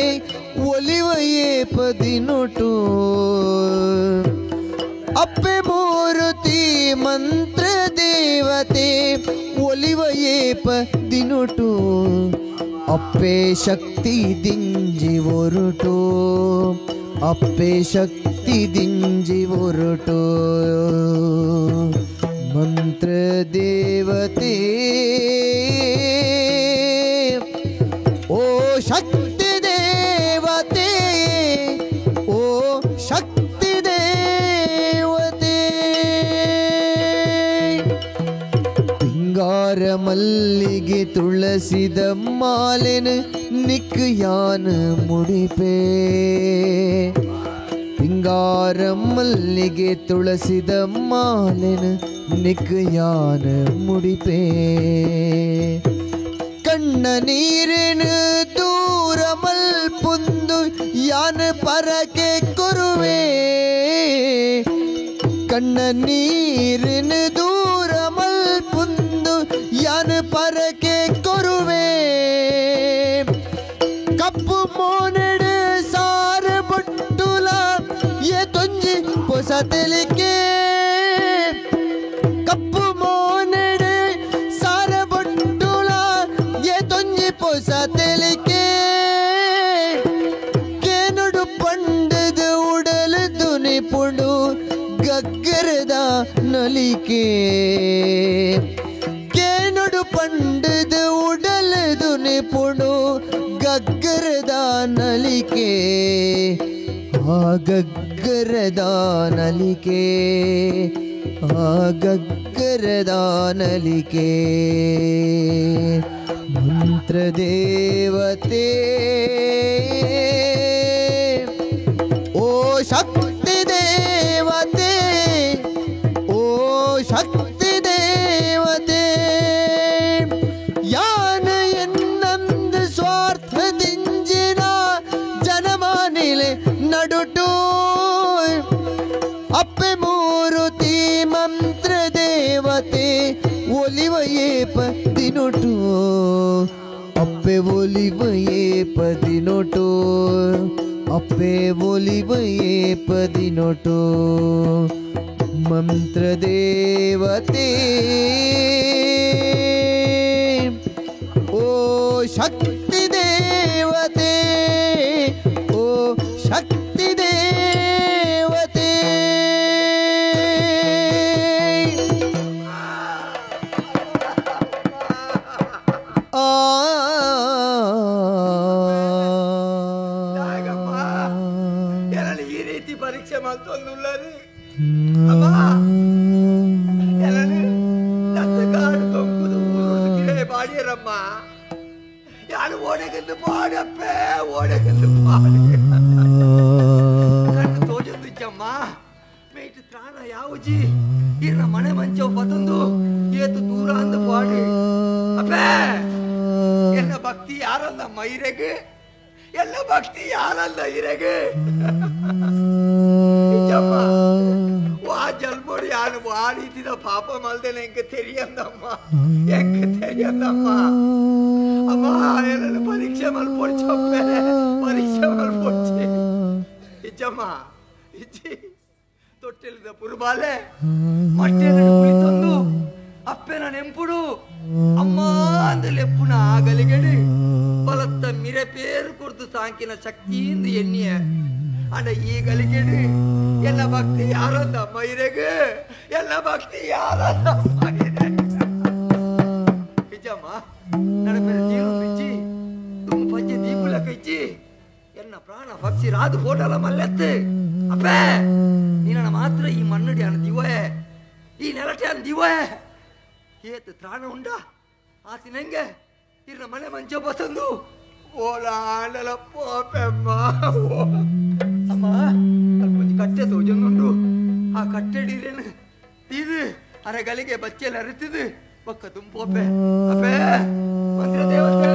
ಒಲಿವಯೇ ಪದಿನುಟು ಅಪ್ಪೆ ಮೂರುತಿ ಮಂತ್ರ ದೇವತೆ ಒಲಿವಯೇ ಪದಿನುಟು ಅಪ್ಪೆ ಶಕ್ತಿ ದಿಂಜಿ ಒರುಟು ಅಪ್ಪೆ ಶಕ್ತಿ ದಿಂಜಿ ಒರುಟು ಮಂತ್ರ ದೇವತೆ ಓ ಶಕ್ತಿ ದೇವತೆ ಓ ಶಕ್ತಿ ದೇವತೆ ಪಿಂಗಾರ ಮಲ್ಲಿಗೆ ತುಳಸಿದ ಮಾಲೆನ ನಿಕ್ ಯಾನ ಮುಡಿಪೇ ಪಿಂಗಾರ ಮಲ್ಲಿಗೆ ತುಳಸಿದ ಮಾಲೆನ ನಿಕ್ ಯಾನ ಮುಡಿಪೇ ಕಣ್ಣ ನೀರಿನ ದೂರ ಮಲ್ಪುಂದು ಯಾನ ಪರಕೆ ಕೊರುವೆ ಕಣ್ಣ ನೀರಿನ ದೂರ ಮಲ್ಪುಂದು ಯಾನ ಪರಕೆ ಕೊರುವೆ ಕಪ್ಪು ಮೋನೆಡು ಸಾರ ಬೊಟ್ಟುಲ ಎ ತೊಂಜಿ ಪೊಸ ತೆಲಿಕೆ ಕಪ್ಪು ಮೋನೆಡು ಸಾರ ಬೊಟ್ಟುಲ ಎ ತೊಂಜಿ ಪೊಸ ತೆಲಿಕೆ ಕೇನುಡು ಪಂಡದು ಉಡಲು ದುನಿಪುಂಡು ಗಗ್ಗರದ ನಲಿಕೆ ಕೇನುಡು ಪಂಡದು ಉಡಲು ದುನಿಪುಂಡು ಗಗ್ಗರದ ನಲಿಕೆ ಆ ಗಗ್ಗರದ ನಲಿಕೆ ಆ ಗಗ್ಗರದ ನಲಿಕೆ ಮಂತ್ರ ದೇವತೆ ಓ ಶಕ್ತಿ ದೇವತೆ ಓ ಶಕ್ತಿ ದೇವತೆ ಯಾನ ಎನ್ನಂದು ಸ್ವಾರ್ಥ ದಿಂಜಿನ ಜನಮಾನಿಲೆ ನಡುಟು ಅಪ್ಪೆ ಮೂರುತಿ ಮಂತ್ರ ದೇವತೆ ಒಲಿವಯೇ ಪದಿನೊಟು ಅಪ್ಪೆ ಒಲಿವಯೇ ಪದಿನೊಟು ಅಪ್ಪೆ ಒಲಿವಯೇ ಪದಿನೊಟು ಮಂತ್ರದೇವತೆ ಓ ಶಕ್ತಿ ದೇವತೆ ಓ ಶಕ್ತಿ ದೇವತೆ ಆ ಈ ರೀತಿ ಪರೀಕ್ಷೆ ಮಾಡ್ತೊಂದುಲ್ಲರಿ ಬಾಡಿಯರಮ್ಮ ಯಾರು ಓಡೆಗೆಂದು ಪಾಡಪ್ಪೆ ಓಡೆಗೆಂದು ಪಾಡಿ ಕಣ್ಣು ತೋಜೊಂದಿಚ್ಚಮ್ಮ ಮೇಟ್ ತ್ರಾಣ ಯಾವುಜಿ ಇರ್ನ ಮನೆ ಮಂಚವು ಬತಂದು ಏತು ದೂರ ಅಂದು ಪಾಡಿ ಅಪ್ಪೆ ಎಲ್ಲ ಭಕ್ತಿ ಯಾರಲ್ಲಮ್ಮ ಇರೆಗೆ ಎಲ್ಲ ಭಕ್ತಿ ಯಾರಲ್ಲ ಇರೆಗೆ ವಾ ಜಲ್ಮೋಡಿ ಯಾರು ಆ ರೀತಿದ ಪಾಪ ಮಲ್ದೇನೆ ಎಂಗೆ ತೆರಿಯಂದಮ್ಮ ಎಂಗೆ ತೆರಿಯಂದಮ್ಮ ಅಮ್ಮ ಏನನ್ನು ಪರೀಕ್ಷೆ ಮಲ್ಪೊಡ್ಚಪ್ಪೆ ಪರೀಕ್ಷೆ ಮಲ್ಪೊಡ್ಚಿ ಇಜ್ಜಮ್ಮ ಇಜ್ಜಿ ತೊಟ್ಟೆಲಿದ ಪುರುಬಾಲೆ ಮಟ್ಟೆನ ಕುಳಿತಂದು ಅಪ್ಪೆನ ನೆಂಪುಡು ಅಮ್ಮ ಅಂದಲೆಪ್ಪುನ ಆಗಲಿಗಡಿ ಬಲತ್ತ ಮಿರೆ ಪೇರು ಕೊಡ್ತು ಸಾಂಕಿನ ಶಕ್ತಿಯಿಂದ ಎಣ್ಣಿಯ ಅಣ್ಣ ಈ ಗಲಿಗೆಡು ಎಲ್ಲ ಭಕ್ತಿ ಯಾರಲ್ಲ ಇರೆಗೆ ಎಲ್ಲ ಭಕ್ತಿ ಯಾರಲ್ಲ ನಿಜಮ್ಮ ನನ್ನ ಮೇಲೆ ನೀರು ಬಿಚ್ಚಿ ತುಂಬ ಪಂಚೆ ದೀಪುಲ ಕೈಚಿ ಎನ್ನ ಪ್ರಾಣ ಪಕ್ಷಿ ರಾದು ಫೋಟೋಲ ಮಲ್ಲೆತ್ತು ಅಪ್ಪೇ ನೀನ ಮಾತ್ರ ಈ ಮಣ್ಣಡಿ ಅನ್ನ ದಿವೇ ಈ ನೆಲಟೆ ಅನ್ನ ದಿವೇ ಏತು ತ್ರಾಣ ಉಂಡಾ ಆಸಿನಂಗೆ ಇರ್ನ ಮನೆ ಮಂಚ ಬಸಂದು ಓಲಾಂಡಲ ಪೋಪೆಮ್ಮ ಅಮ್ಮ ಅಲ್ಲಿ ಕಟ್ಟೆ ತೋಜೊಂದುಂಡು ಆ ಕಟ್ಟೆಡಿರೇನು ಇದು ಅರೆಗಳಿಗೆ ಬಚ್ಚೆಲ್ಲ ಅರಿತಿದ್ದು ಬಕ್ಕ ತುಂಬೋಪೆ ಅಪ್ಪೇ ಮಂತ್ರ ದೇವತೆ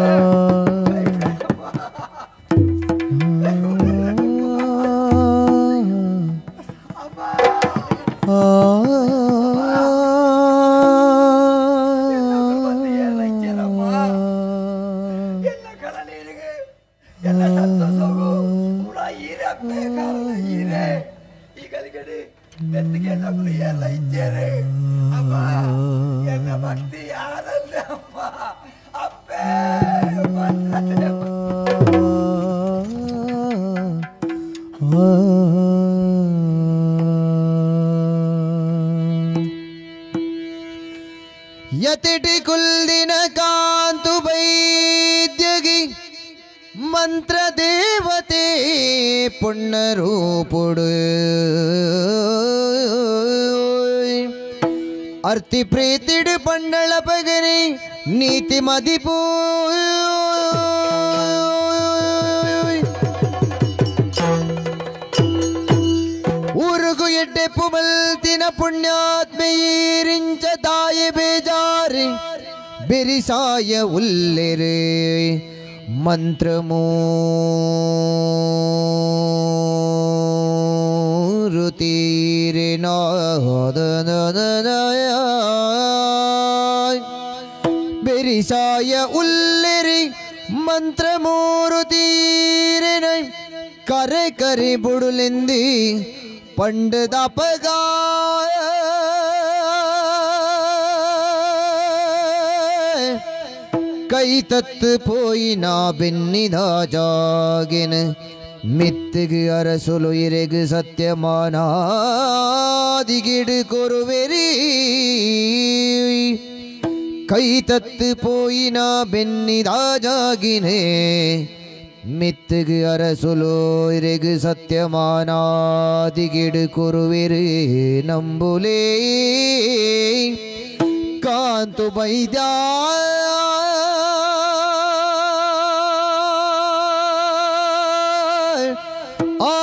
ಯತಿಟಿ ಕುಲ್ದಿನ ಕಾಂತು ವೈದ್ಯಗಿ ಮಂತ್ರ ದೇವತೆ ಪುಣ್ಯರೂಪುಡು ಅರ್ತಿ ಪ್ರೀತಿಡು ಪಂಡಳ ಪಗರಿ ನೀತಿ ಮದಿಪು ಊರುಗು ಎಡ್ಡೆ ಪುಮಲ್ತಿನ ಪುಣ್ಯಾತ್ಮೆಯೀರಿಂಚ ತಾಯಿ ಬೇಜಾರಿ ಬಿರಿಸಾಯ ಉಲ್ಲೆರೆ ಮಂತ್ರಮೂರುತೀರಿ ಬೆರಿಸಾಯ ಉಲ್ಲೆರಿ ಮಂತ್ರಮೂರುತೀರಿನ ಕರೆ ಕರೆ ಬುಡುಲೆಂದಿ ಪಂಡದ ಪಗಾಯ ಕೈ ತತ್ತು ಪೋಯಿನ ಬೆನ್ನಿದ ಜಾಗಿನ ಮಿತ್ತಿಗೆ ಅರಸುಲು ಇರೆಗು ಸತ್ಯಮಾನಾದಿಗಿಡು ಕೊರುವೆರಿ ಕೈ ತತ್ತು ಪೋಯಿನ ಬೆನ್ನಿದ ಜಾಗಿನೇ ಮಿತ್ತಿಗೆ ಅರಸುಲು ಇರೆಗು ಸತ್ಯಮಾನಾದಿಗಿಡು ಕೊರುವೆರಿ ನಂಬುಲೇ ಕಾಂತು ಬೈದ್ಯ ಆ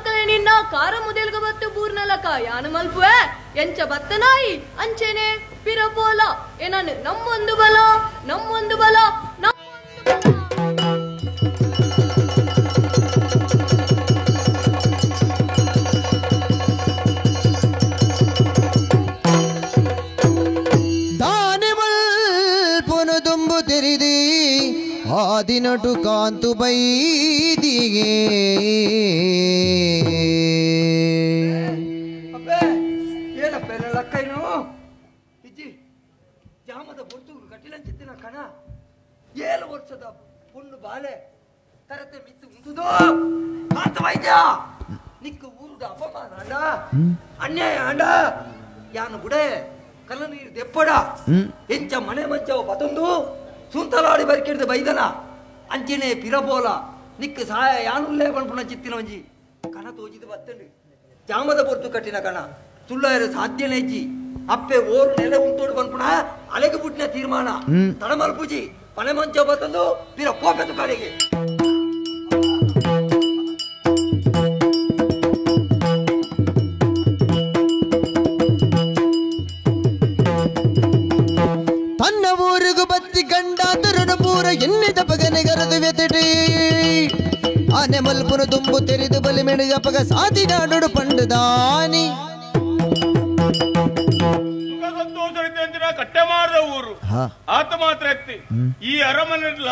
ಮಕ್ಕಳೇ ನಿನ್ನ ಕಾರ ಮುದೆಲ್ಗ ಬತ್ತು ಬೂರ್ನಲಕ ಯಾನು ಮಲ್ಪುವೆ ಎಂಚ ಬತ್ತನಾಯಿ ಅಂಚೆನೆ ಪಿರಪೋಲ ಏನನು ನಮ್ಮೊಂದು ಬಲ ನಮ್ಮೊಂದು ಬಲ ನಮ್ಮೊಂದು ಬಲ. ಆದಿನಟು ಕಾಂತು ಬೈದಿಗೆ ಅಪ್ಪೆ ಏನಪ್ಪ ಲಕ್ಕೈನು ಇಜ್ಜಿ ಜಾಮದ ಪೊರ್ತು ಕಟ್ಟಿಲಂಚಿತ್ತಿನ ಕಣ 7 ವರ್ಷದ ಪೊಣ್ಣು ಬಾಲೆ ತರತೆ ಮಿತ್ತು ಉಂಟುದೋ ಕಾಂತ ವೈದ್ಯ ನಿಕ್ಕ ಊರುದ ಅಪಮಾನ ಅಂಡ ಅನ್ಯಾಯ ಅಂಡ ಯಾನು ಗುಡೆ ಕಲ್ಲ ನೀರು ದೆಪ್ಪಡ ಎಂಚ ಮನೆ ಮಂಚವ ಬತೊಂದು ಸುಂತಲಾಡಿ ಬರಿಕೆಡ್ದು ಬೈದನ ಅಂಚೆನೆ ಪಿರಬೋಲ ನಿಕ್ಕ ಸಹಾಯ ಯಾನುಲ್ಲೇ ಪಣ್ಪುಣ ಚಿತ್ತಿನ ಒಂಜಿ ಕಣ ತೋಜಿದು ಬತ್ತಂಡು ಜಾಮದ ಪೊರ್ತು ಕಟ್ಟಿನ ಕಣ ಸುಳ್ಳಾಯರ ಸಾಧ್ಯನೇ ಇಜ್ಜಿ ಅಪ್ಪೆ ಓರು ನೆಲೆ ಉಂಟೋಡು ಪನ್ಪುಣ ಅಲೆಗೆ ಬುಟ್ಟಿನ ತೀರ್ಮಾನ ತಡಮಲ್ಪುಜಿ ಪನೆ ಮಂಚ ಬತ್ತಂದು ಪಿರ ಕೋಪೆದು ಕಡೆಗೆ ತನ್ನ ಊರಿಗೂ ಬತ್ತಿ ಕಂಡ ತರುಣ ಪೂರ ಎನ್ನಿದ ಪಗನೆಗರದು ವ್ಯತಿಟಿ ಆನೆ ಮಲ್ಪುನ ತುಂಬು ತೆರೆದು ಬಲಿ ಮೆಣಗ ಪಗ ಸಾದಿ ನಾಡು ಪಂಡದಾನಿ ಕಟ್ಟೆ ಮಾರದ ಊರು ಆತ ಮಾತ್ರ ಎತ್ತಿ ಈ ಅರಮನೆಲ್ಲ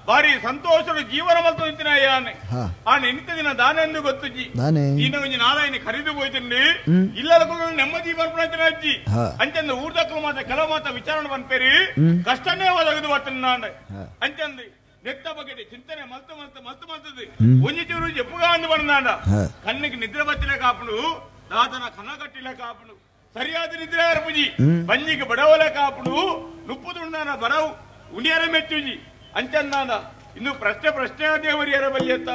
ಬಾರಿ ಸಂತೋಷದ ಜೀವನ ಮಲ್ತು ನಿಂತಿನ ಯಾನೆ ಆ ನಿಂತ ದಿನ ದಾನೆಂದು ಗೊತ್ತುಜ್ಜಿ ಈನ ಒಂಜಿ ನಾರಾಯಣ ಖರೀದು ಹೋಯ್ತೀನಿ ಇಲ್ಲದಕ್ಕೂ ನೆಮ್ಮದಿ ಬರ್ಪಣ ಅಜ್ಜಿ ಅಂಚಂದ ಊರ್ದಕ್ಕಲು ಮಾತ್ರ ಕೆಲವು ಮಾತ್ರ ವಿಚಾರಣೆ ಬಂದ್ಪೇರಿ ಕಷ್ಟನೇ ಒದಗದು ಬರ್ತೀನಿ ನಾನು ಅಂಚಂದು ನೆತ್ತ ಬಗ್ಗೆ ಚಿಂತನೆ ಮಲ್ತು ಮಲ್ತು ಮಲ್ತು ಮಲ್ತದೆ ಒಂಜಿ ಚೂರು ಜೆಪ್ಪುగా ಅಂದು ಬಂದಾಂಡ ಕಣ್ಣಿಗೆ ನಿದ್ರೆ ಬತ್ತಿಲೆ ಕಾಪುಡು ದಾದನ ಕನ ಕಟ್ಟಿಲೆ ಕಾಪುಡು ಸರಿಯಾದ ನಿದ್ರೆ ಅರ್ಪುಜಿ ಬಂಜಿಗೆ ಬಡವಲೆ ಕಾಪುಡು ನುಪ್ಪುದುಂಡಾನ ಬರವು ಉಣಿಯರ ಮೆಚ್ಚುಜಿ ಅಂಚಂದಾನ ಇನ್ನು ಪ್ರಶ್ನೆ ಪ್ರಶ್ನೆ ದೇವರಿಯರ ಬಲ್ಲಿಯತ್ತ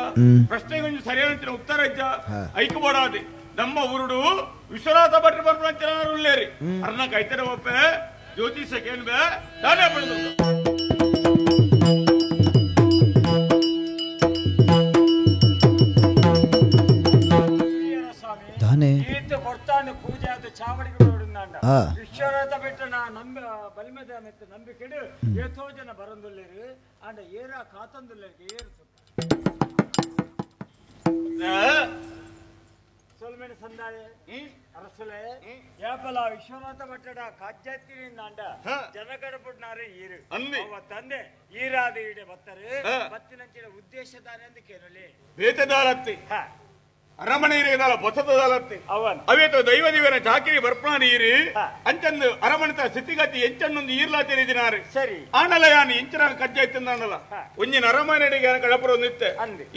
ಪ್ರಶ್ನೆಗೆ ಒಂದು ಸರಿಯಾದ ಉತ್ತರ ಇದ್ದ ಐಕ್ಬೋಡಾದೆ ನಮ್ಮ ಊರುಡು ವಿಶ್ವನಾಥ ಭಟ್ರು ಬರ್ಪಣಂಚನಾರು ಅರ್ನ ಕೈತರ ಒಪ್ಪೆ ಜ್ಯೋತಿಷ ಕೇಳ್ಬೆ ದಾನೆ ಪಡೆದು ವಿಶ್ವನಾಥ ಬೆಟ್ಟನ ನಂಬ ಬಲಿಮದ ನಂಬಿಕೆಡು ಏತೋ ಜನ ಬರಂದುಲ್ಲೇರು ಅಂಡ ಏರ ಕಾತಂದುಲ್ಲೇರು ಏರು ಸೊಲ್ಮೆಣ ಸಂದಾಯ ಅರಸುಲೆ ಏಪಲ ವಿಶ್ವನಾಥ ಭಟ್ಟಡ ಕಾಜ್ಯಾತಿನಿಂದ ಜನಗಡಪುಡ್ನಾರು ಈರು ಅವ ತಂದೆ ಈರಾದ ಈಡೆ ಬತ್ತರು ಬತ್ತಿನಂಚಿನ ಉದ್ದೇಶ ದಾನೆಂದು ಕೇಳಲಿ ಬೇತದಾರತ್ತಿ ಅರಮನೆ ಇರಿದಾಲ ಬೊಸದಲತ್ತಿ ಅವೇತೋ ದೈವ ದಿವನ ಚಾಕಿರಿ ಬರ್ಪಣ ಈರಿ ಅಂಚಂದು ಅರಮನೆತ ಸ್ಥಿತಿಗತಿ ಎಂಚನ್ನೊಂದು ಈರ್ಲಾ ತೆರಿದಿನಾರು ಸರಿ ಆನಲ ಯಾನು ಇಂಚನ ಕಜ್ಜ ಇತ್ತಂದಾನಲ್ಲ ಒಂಜಿನ ಅರಮನೆಡಿಗೆ ಕಳಪುರ ನಿತ್ತೆ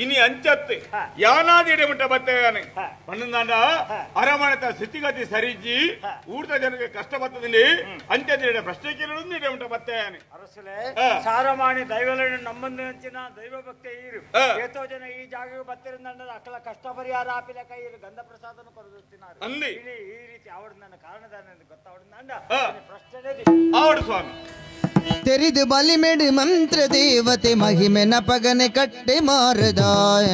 ಇನಿ ಅಂಚತ್ತಿ ಯಾನಾದಿ ಎಡೆ ಮುಟ್ಟ ಬತ್ತೆ ಯಾನೆ ಪನ್ನಂದಾಂಡ ಅರಮನೆತ ಸ್ಥಿತಿಗತಿ ಸರಿಜಿ ಊರ್ದ ಜನಕ್ಕೆ ಕಷ್ಟ ಬತ್ತದಲ್ಲಿ ಅಂಚದ ಪ್ರಶ್ನೆ ಕೇಳಲು ಎಡೆ ಮುಟ್ಟ ಬತ್ತೆ ಯಾನೆ ಅರಸುಲೆ ಸಾರಮಾಣಿ ದೈವలను ನಮ್ಮನ್ನು ಅಂಚಿನ ದೈವ ಭಕ್ತಿ ಈರು ಏತೋ ಜನ ಈ ಜಾಗಕ್ಕೆ ಬತ್ತಿರಂದ ಅಕ್ಕಲ ಕಷ್ಟ ಪರಿಹಾರ ಆಪಿಲ ಕೈ ಗಂಧ ಪ್ರಸಾದನ ಕೊರದುತ್ತಿನಾರು ಈ ರೀತಿ ಅವಡು ನನ್ನ ಕಾರಣದಾನ ಗೊತ್ತಾವಡು ಪ್ರಶ್ನೆ ಆವಡು ಸ್ವಾಮಿ ತೆರಿದು ಬಲಿಮೆಡು ಮಂತ್ರ ದೇವತೆ ಮಹಿಮೆ ನಪಗನೆ ಕಟ್ಟೆ ಮಾರದಾಯ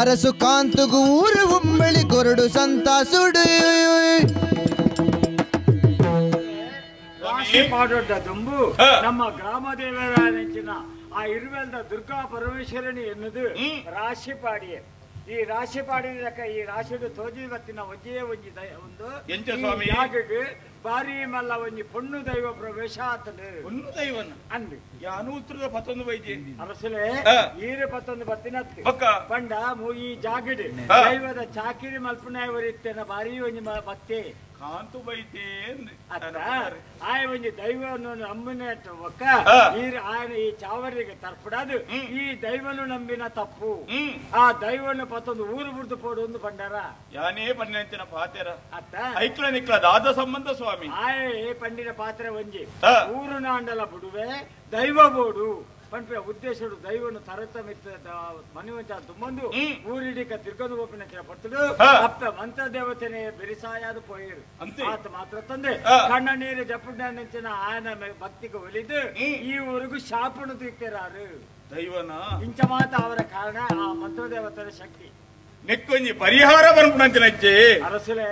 ಅರಸು ಕಾಂತುಗು ಊರು ಉಮ್ಮಳಿ ಕೊರಡು ಸಂತಾಸುಡು ರಾಶಿ ಮಾಡೋಡ್ಡ ದುಂಬು ನಮ್ಮ ಗ್ರಾಮ ದೇವರ ನೆಂಚಿನ ಆ ಇರುವೆಲ್ದ ದುರ್ಗಾ ಪರಮೇಶ್ವರಣಿ ಎನ್ನುವುದು ರಾಶಿ ಪಾಡಿಯೇ. ಈ ರಾಶಿ ಪಾಡಿನ ಲೆಕ್ಕ ಈ ರಾಶಿಡು ತೋಜಿ ಬತ್ತಿನ ಒಂಜೇ ಒಂಜಿ ಒಂದು ಜಾಗಕ್ಕೆ ಬಾರಿ ಮಲ್ಲ ಒಂಜಿ ಪೊಣ್ಣು ದೈವ ಪ್ರವೇಶ ಆತನು ಪೊಣ್ಣು ದೈವನ ಅಂದು ಯಾನು ಉತ್ತರದ ಪತ್ತೊಂದು ಬೈಜಿ ಅರಸುಲೆ ಈರು ಪತ್ತೊಂದು ಬತ್ತಿನ ಪಂಡ ಈ ಜಾಗಡು ದೈವದ ಚಾಕಿರಿ ಮಲ್ಪುನಾಯವರಿತ್ತೇನ ಬಾರಿ ಒಂಜಿ ಬತ್ತೆ ಕಾಂತು ಬೈತೆ ಆಯ ಒಂಜಿ ದೈವನು ನಂಬಿನ ಒಕ್ಕ ఆయన ಈ ಚಾವರಿಗೆ ತರ್ಪಡದು ಈ ದೈವನು ನಂಬಿನ ತಪ್ಪು ಆ ದೈವನು ಪತ್ತೊಂದು ಊರು ಬಿಡ್ದು ಪೋಡು ಒಂದು ಬಂಡಾರ ಯಾನೇ ಪಂಡಿನ ಪಾತೆರ ಅತ್ತ ಐಕ್ಲ ನಿಕ್ಲ ದಾದ ಸಂಬಂಧ ಸ್ವಾಮಿ ಆಯೇ ಪಂಡಿನ ಪಾತ್ರೆ ಒಂಜಿ ಊರು ನಾಂಡಲ ಬಿಡುವೆ ದೈವ ಬೋಡು ಪಂಪೆ ಉದ್ದೇಶಡು ದೈವನು ತರತ ಮಿತ್ತ ಮನುವಂಚ ತುಂಬಂದು ಊರಿಡಿಕ ತಿರ್ಗದು ಒಪ್ಪಿನ ಪಟ್ಟದು ಅಪ್ಪ ಮಂತ್ರ ದೇವತೆನೆ ಬೆರಿಸಾಯಾದ ಪೋಯಿರು ಆತ ಮಾತ್ರ ತಂದೆ ಕಣ್ಣ ನೀರು ಜಪ್ಪುಂಚಿನ ಆಯನ ಭಕ್ತಿಗೆ ಒಲಿದು ಈ ಊರಿಗೂ ಶಾಪನು ತೀರ್ತಿರಾರು ದೈವನ ಇಂಚ ಮಾತ ಅವರ ಕಾರಣ ಆ ಮಂತ್ರ ದೇವತೆಯ ಶಕ್ತಿ. ನೆಕ್ಕೊಂಜಿ ಪರಿಹಾರ ಬರ್ಪುನಂಚಿನಚ್ಚೆ ಅರಸುಲೆ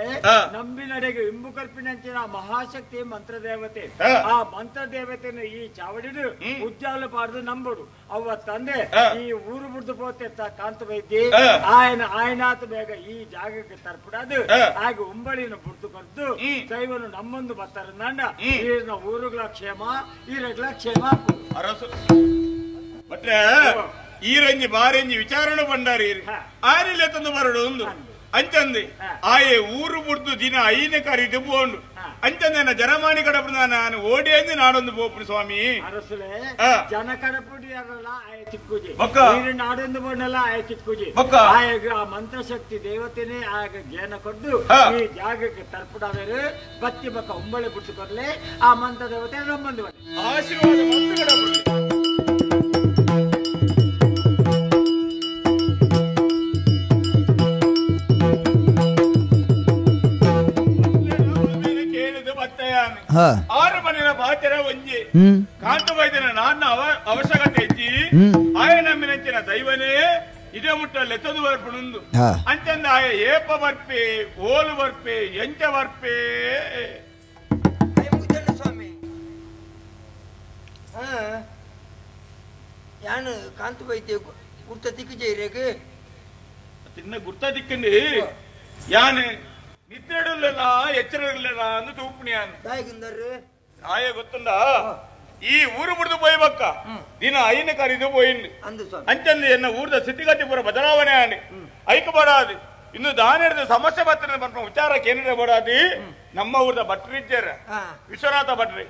ನಂಬಿನಡೆಗೆ ಇಂಬು ಕರ್ಪಿನಂಚಿನ ಮಹಾಶಕ್ತಿ ಮಂತ್ರದೇವತೆ ಆ ಮಂತ್ರದೇವತೆನ ಈ ಚಾವಡಿಡು ಉಜ್ಜಾಲು ಪಾಡ್ದು ನಂಬುಡು ಅವ್ವ ತಂದೆ ಈ ಊರು ಬಿಡ್ದು ಪೋತೆ ಕಾಂತ ವೈದ್ಯ ಆಯನ ಆಯನಾತ ಬೇಗ ಈ ಜಾಗಕ್ಕೆ ತರ್ಪಡದು ಹಾಗೆ ಉಂಬಳಿನ ಬುಡ್ದು ಕರ್ದು ದೈವನು ನಮ್ಮೊಂದು ಬರ್ತಾರೆ ನಂಡ ಈರಿನ ಊರುಗಳ ಕ್ಷೇಮ ಈರಗಳ ಕ್ಷೇಮ ಅರಸು ಬಟ್ರೆ ಈರಂಜಿ ಬಾರಂಜಿ ವಿಚಾರಣೆ ಬಂಡಾರಿ ಆರಿಲ್ಲ ತಂದು ಬರಡು ಒಂದು ಅಂಚಂದಿ ಆಯೆ ಊರು ಬುಡ್ದು ದಿನ ಐನೇ ಕರೀದು ಪೋಂಡು ಅಂಚಂದೆ ಜನಮಾನಿ ಕಡಪು ನಾನು ಓಡಿ ಅಂದು ನಾಡೊಂದು ಪೋಪುಡು ಸ್ವಾಮಿ ಅರಸುಲೆ ಜನ ಕಡಪುಡಿ ಅರಲ್ಲ ಆಯ ಚಿಕ್ಕುಜಿ ನಾಡೊಂದು ಬೋಂಡಲ್ಲ ಆಯ ಚಿಕ್ಕುಜಿ ಆಯಗ ಆ ಮಂತ್ರಶಕ್ತಿ ದೇವತೆನೇ ಆಗ ಜ್ಞಾನ ಕೊಟ್ಟು ಈ ಜಾಗಕ್ಕೆ ತರ್ಪುಡಾವೇರು ಬತ್ತಿ ಬಕ್ಕ ಉಂಬಳೆ ಬಿಟ್ಟು ಕೊಡ್ಲೆ ಆ ಮಂತ್ರ ದೇವತೆ ನಮ್ಮೊಂದು ಆಶೀರ್ವಾದ ಮಂತ್ರ ಕಡಪುಡಿ ಆರು ಮನೆಯ ಬಾಚರ ಒಂಜಿ ಕಾಂತ ವೈದ್ಯನ ನಾನ್ನ ಅವಶ್ಯಕತೆ ಇಜ್ಜಿ ಆಯ ನಮ್ಮಿನಂಚಿನ ದೈವನೇ ಇದೇ ಮುಟ್ಟ ಲೆತ್ತದು ಬರ್ಪುನುಂದು ಅಂಚಂದ ಆಯ ಏಪ ಬರ್ಪೆ ಓಲು ಬರ್ಪೆ ಎಂಚ ಬರ್ಪೆ ಸ್ವಾಮಿ ಯಾನು ಕಾಂತ ವೈದ್ಯ ಗುರ್ತ ದಿಕ್ಕು ತಿನ್ನ ಗುರ್ತ ದಿಕ್ಕಂಡಿ ಯಾನು ನಿದ್ರೆಡುಲ್ಲ ಎಚ್ಚರಲ್ಲ ಅಂದು ತೂಪುಣಿಯಾನು ಆಯೆ ಗೊತ್ತುಂಡ ಈ ಊರು ಬಿಡ್ದು ಪೋಯ್ಬಕ್ಕ ದಿನ ಐನ ಕರಿದು ಪೋಯಿಂಡು ಅಂಚಂದು ಎನ್ನ ಊರ್ದ ಸ್ಥಿತಿಗತಿ ಪೂರ ಬದಲಾವಣೆ ಆಂಡಿ ಐಕ ಬಡಾದಿ ಇನ್ನು ದಾನಿಡ್ದ ಸಮಸ್ಯೆ ಬರ್ತದೆ ಬರ್ಪ ವಿಚಾರಕ್ಕೆ ಏನಿದೆ ಬಡಾದಿ ನಮ್ಮ ಊರ್ದ ಭಟ್ರಿಜ್ಜರ ವಿಶ್ವನಾಥ ಭಟ್ರಿ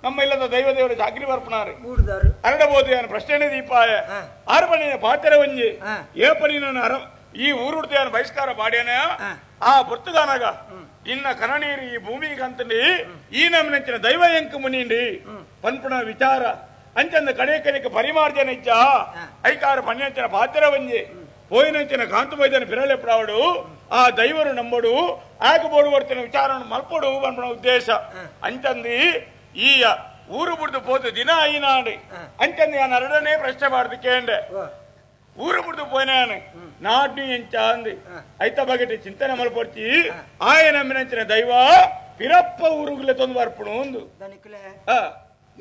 ನಮ್ಮ ಇಲ್ಲದ ದೈವ ದೇವರ ಜಾಗ್ರಿ ಬರ್ಪಣಾರಿ ಅರಡಬಹುದು ಯಾನು ಪ್ರಶ್ನೆ ದೀಪಾಯ ಆರು ಮನೆಯ ಪಾತ್ರೆ ಒಂಜಿ ಏಪನಿ ನಾನು ಅರ ಈ ಊರುಡ್ದು ಬಹಿಷ್ಕಾರ ಬಾಡ್ಯಾನ ಆ ಬೊರ್ತುಗಾನಗ ನಿನ್ನ ಕನನೀರು ಈ ಭೂಮಿಗೆ ಅಂತಂడి ಈ ನಮ್ಮಿನ ದೈವ ಎಂಕು ಮುನಿಂಡಿ ಪನ್ಪುಣ ವಿಚಾರ ಅಂಚಂದ ಕಡೆ ಕಡೆಗೆ ಪರಿಮಾರ್ಜನ ಇಚ್ಚ ಐಕಾರ ಪಣ್ಯಂಚನ ಪಾತ್ರ ಒಂಜಿ ಪೋಯಿನಂಚಿನ ಕಾಂತು ವೈದ್ಯನ ಬಿರಳೆಪ್ಪಡಾವಡು ಆ ದೈವರು ನಂಬಡು ಆಗ ಬೋಡು ಬರ್ತಿನ ವಿಚಾರವನ್ನು ಮಲ್ಪಡು ಪನ್ಪುಣ ಉದ್ದೇಶ ಅಂಚಂದಿ ಈ ಊರು ಬಿಡ್ದು ಪೋತು ದಿನ ಐನಾಡಿ ಅಂಚಂದಿ ನಾನು ಎರಡನೇ ಪ್ರಶ್ನೆ ಮಾಡ್ದು ಕೇಂಡೆ ಊರು ಬಿಡ್ದು ಪೋಯ್ನಾನು ನಾಡ್ನಿ ಎಂಚ ಅಂది ಐತ ಬಗೆಟಿ ಚಿಂತನೆ ಮಲ್ಪೊಡ್ಚಿ ಆಯ ನಮ್ಮಿನಂಚಿನ ದೈವ ಪಿರಪ್ಪ ಊರುಗುಲೆ ತೊಂದು ಬರ್ಪುಣು ಒಂದು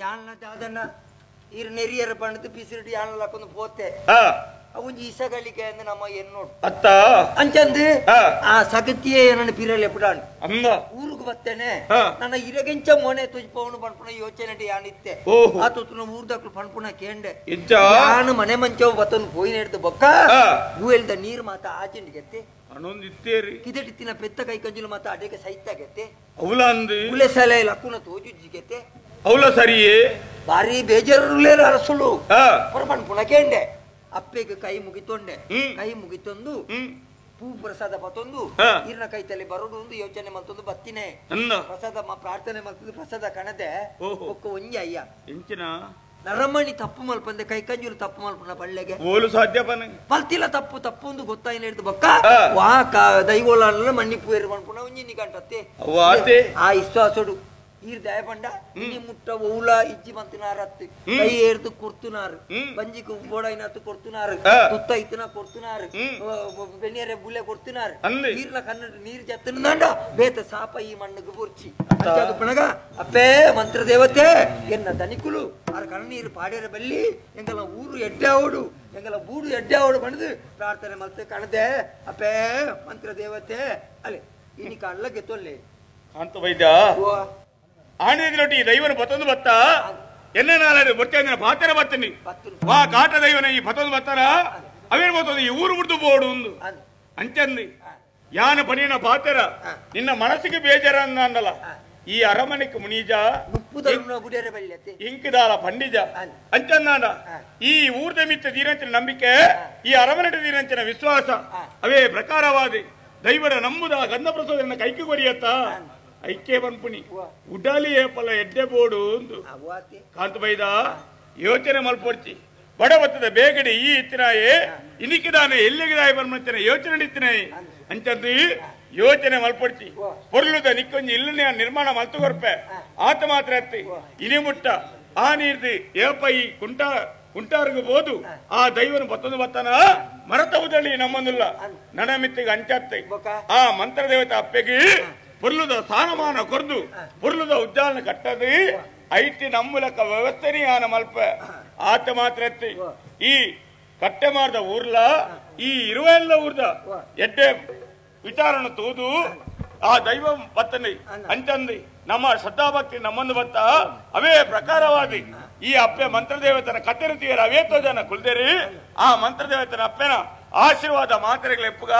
ಯಾನ ದಾದನ್ನ ಈರು ನೆರಿಯರ ಪಂಡದು ಪಿಸಿರಿಡಿ ಯಾನಲ್ಲ ಕೊಂದು ಪೋತೆ ಒಂಜಿ ಇಸಗಳಿಕೆ ಅಂದ್ ನಮ್ಮ ಎನ್ನೋಡು ಅತ್ತ ಅಂಚಂದು ಆ ಸಗತಿಯೇ ನನ್ನ ಪಿರಲೆ ಪುಡಾಣು ಅಂದ ಊರುಗು ಬತ್ತೇನೆ ನನ್ನ ಇರಗೆಂಚ ಮೊನೆ ತುಜ್ಪವನು ಪನ್ಪುಣ ಯೋಚನೆ ಯಾನಿತ್ತೆ ಆ ತುತ್ತುನ ಊರ್ದಕ್ಲು ಪನ್ಪುಣ ಕೇಂಡೆ ಯಾನು ಮನೆ ಮಂಚವ ಬತ್ತೊಂದು ಪೋಯಿನ ಹಿಡ್ದು ಬೊಕ್ಕ ಗೂವೆಲ್ದ ನೀರು ಮಾತ ಆಚೆಂಡಿಗೆತ್ತೆ ಅನೊಂದಿತ್ತೇರಿ ಕಿದಟಿತ್ತಿನ ಪೆತ್ತ ಕೈ ಕಂಜುಲು ಮಾತ ಅಡೇಗೆ ಸೈತಾಗೆತ್ತೆ ಅವಲ ಅಂದು ಉಲೆ ಸಲೆ ಲಕ್ಕುನ ತೋಜುಜ್ಜಿಗೆತ್ತೆ ಅವಲ ಸರಿಯೇ ಭಾರಿ ಬೇಜಾರುಲೇರು ಅರಸುಳು ಪೊರಪನ್ಪುಣ ಕೇಂಡೆ ಅಪ್ಪೆಗೆ ಕೈ ಮುಗಿತೊಂಡೆ ಕೈ ಮುಗಿತೊಂದು ಪೂ ಪ್ರಸಾದ ಬತ್ತೊಂದು ಈರ್ನ ಕೈ ತಲೆ ಬರೋಡು ಒಂದು ಯೋಚನೆ ಮಲ್ತೊಂದು ಬತ್ತಿನೇ ಪ್ರಸಾದ ಪ್ರಾರ್ಥನೆ ಮಲ್ತೊಂದು ಪ್ರಸಾದ ಕಣದೆ ಒಕ್ಕ ಒಂಜಿ ಅಯ್ಯ ನರಮಣಿ ತಪ್ಪು ಮಲ್ಪಂದೆ ಕೈ ಕಂಜುಲು ತಪ್ಪು ಮಲ್ಪನ ಪಳ್ಳೆಗೆ ಓಲು ಸಾಧ್ಯ ಪಲ್ತಿಲ ತಪ್ಪು ತಪ್ಪು ಒಂದು ಗೊತ್ತಾಯಿನ ಹಿಡಿದು ಬೊಕ್ಕ ವಾ ದೈವೋಲ ಮಣ್ಣಿಪು ಏರು ಮನ್ಪುಣ ಒಂಜಿ ನಿಗಂಟತ್ತೆ ಆ ಇಸ್ವಾಸೋಡು ಈರ್ ದಯಪಂಡ ನೀ ಮುಟ್ಟ ಓಲ ಇಜ್ಜಿ ಮಂತಿನಾರತ್ತು ಕೈ ಏರ್ದು ಕೊಡ್ತುನಾರು ಬಂಜಿக்கு ಬೋಡೈನತ್ತು ಕೊಡ್ತುನಾರು ತುತ್ತ ಇತ್ತನ ಕೊಡ್ತುನಾರು ಬೆನಿಯರೆ ಬುಲೆ ಕೊಡ್ತುನಾರು ನೀರ್ನ ಕನ್ನಡ ನೀರ್ ಜತ್ತನಂಡ ಬೇತ ಸಾಪ ಈ ಮಣ್ಣುಗೆ ಬುರ್ಚಿ ಪಣಗ ಅಪ್ಪೇ ಮಂತ್ರ ದೇವತೆ ಎನ್ನ ದನಿಕುಲು ಆರ್ ಕಣ್ಣೀರು ಪಾಡ್ಯರ ಬಲ್ಲಿ ಎಂಗಲ ಊರು ಎಡ್ಡೆ ಅವಡು ಎಂಗಲ ಬೂಡು ಎಡ್ಡೆ ಅವಡು ಬಣದು ಪ್ರಾರ್ಥನೆ ಮಲ್ತು ಕಣದೆ ಅಪ್ಪೇ ಮಂತ್ರ ದೇವತೆ ಅಲೆ ಇನಿ ಕಳ್ಳಗೆ ತೊಲ್ಲೆ ಕಾಂತ ವೈದ್ಯ ಆಣಿದಿನೊಟ್ಟಿ ಈ ದೈವನ ಬತ್ತೊಂದು ಬತ್ತ ಎನ್ನ ನಾಳೆ ಬೊಟ್ಟೆ ಪಾತ್ರ ಬತ್ತನಿ ವಾ ಕಾಟ ದೈವನ ಈ ಬತ್ತೊಂದು ಬತ್ತಾರ ಅವೇನು ಬತ್ತೊಂದು ಈ ಊರು ಬಿಡ್ದು ಬೋಡು ಒಂದು ಅಂಚಂದಿ ಯಾನ ಪನಿನ ಪಾತ್ರ ನಿನ್ನ ಮನಸ್ಸಿಗೆ ಬೇಜಾರ ಅಂದಲ್ಲ ಈ ಅರಮನೆಗೆ ಮುನೀಜ ಇಂಕಿದಾಲ ಪಂಡಿಜ ಅಂಚಂದಾಂಡ ಈ ಊರ್ದ ಮಿತ್ತ ದೀನಂಚಿನ ನಂಬಿಕೆ ಈ ಅರಮನೆ ದೀನಂಚಿನ ವಿಶ್ವಾಸ ಅವೇ ಪ್ರಕಾರವಾದಿ ದೈವರ ನಂಬುದ ಗಂಧ ಪ್ರಸಾದ ಕೈಗೆ ಕೊರಿಯತ್ತ ಐಕೆ ಬನ್ಪುಣಿ ಉಡಾಲಿ ಏಪಲ ಎಡ್ಡೆ ಬೋಡು ಒಂದು ಕಾಂತ ಬೈದ ಯೋಚನೆ ಮಲ್ಪೊಡ್ಚಿ ಬಡ ಬತ್ತದ ಬೇಗಡಿ ಈ ಇತ್ತಿನಾಯೇ ಇನಿಕಿದಾನೆ ಎಲ್ಲಿಗಿದಾಯ ಬನ್ಮಂಚಿನ ಯೋಚನೆ ಇತ್ತಿನಾಯಿ ಅಂಚಂದು ಯೋಚನೆ ಮಲ್ಪೊಡ್ಚಿ ಪೊರ್ಲುದ ನಿಕ್ಕೊಂಜಿ ಇಲ್ಲನೆ ನಿರ್ಮಾಣ ಮಲ್ತುಗೊರ್ಪೆ ಆತ ಮಾತ್ರ ಅತ್ತಿ ಇನಿ ಮುಟ್ಟ ಆ ನೀರ್ದು ಏಪ ಈ ಕುಂಟ ಕುಂಟಾರ್ಗು ಬೋದು ಆ ದೈವನ ಬತ್ತೊಂದು ಬತ್ತನ ಮರತ ಉದಳಿ ನಮ್ಮನ್ನುಲ್ಲ ನಡಮಿತ್ತಿಗೆ ಅಂಚಾತ್ತೆ ಆ ಮಂತ್ರ ದೇವತೆ ಅಪ್ಪೆಗೆ ಪುರ್ಲುದ ಸ್ಥಾನಮಾನ ಕೊರ್ದು ಪುರ್ಲುದ ಉಜ್ಜಾಲನ ಕಟ್ಟದು ಐತಿ ನಮ್ಮೂಲಕ ವ್ಯವಸ್ಥೆನೇ ಆನ ಮಲ್ಪ ಆತ ಮಾತ್ರ ಎತ್ತಿ ಈ ಕಟ್ಟೆ ಮಾಡ್ದ ಊರ್ಲ ಈ ಇರುವ ಎಲ್ಲ ಊರ್ದ ಎಡ್ಡೆ ವಿಚಾರಣ ತೂದು ಆ ದೈವ ಬತ್ತನಿ ಅಂಚಂದಿ ನಮ್ಮ ಶ್ರದ್ಧಾಭಕ್ತಿ ನಮ್ಮನ್ನು ಬತ್ತ ಅವೇ ಪ್ರಕಾರವಾದಿ ಈ ಅಪ್ಪೆ ಮಂತ್ರದೇವತನ ಕತ್ತೆರ ಅವೇ ಜನ ಕುಲ್ದೇರಿ ಆ ಮಂತ್ರದೇವತನ ಅಪ್ಪೆನ ಆಶೀರ್ವಾದ ಮಾತ್ರೆಗಳೆಪ್ಪುಗ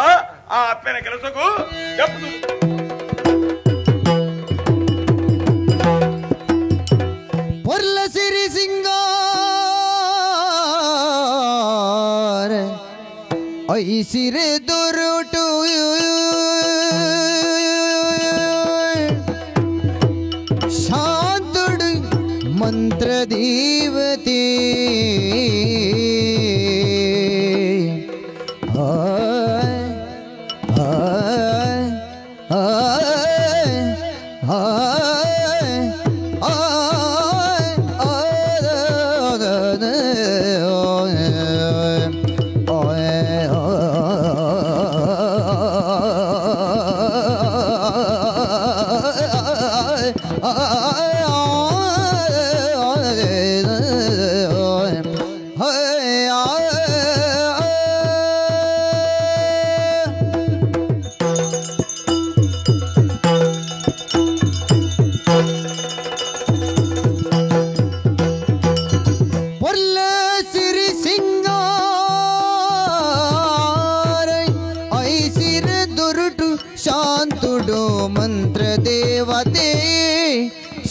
ಆ ಅಪ್ಪೆನ ಕೆಲಸಕ್ಕೂ ಜಪ್ಪು. ಪೊರ್ಲ ಸಿರಿ ಸಿಂಗಾರ ಐಸಿರೆ ದುರುಟು ಶಾಂತುಡು ಮಂತ್ರ ದೇವತೆ ಆಯ್ ಆಯ್ ಆಯ್ ಆಯ್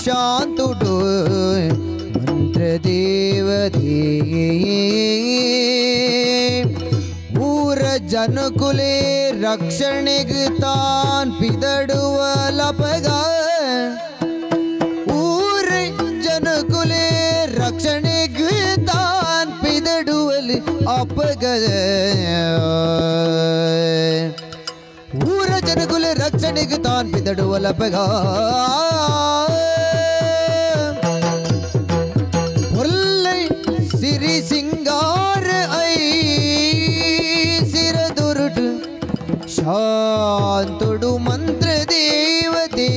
శాంతుడు మంత్రదేవతే ಊರ ಜನಕುಲೇ ರಕ್ಷಣೆಗೆ ತಾನ್ ಪಿದಡುವ ಲಪಗ ಊರ ಜನಕುಲೇ ರಕ್ಷಣೆಗೆ ತಾನ್ ಪಿದಡುವಲಿ ಅಪಗ ಊರ ಜನಕುಲೇ ರಕ್ಷಣೆಗೆ ತಾನ್ ಪಿದಡುವ ಲಪಗ ಸಿರಿ ಸಿಂಗಾರ I ಸಿರದುರುಟು ಶಾಂತುಡು ಮಂತ್ರ ದೇವತೆ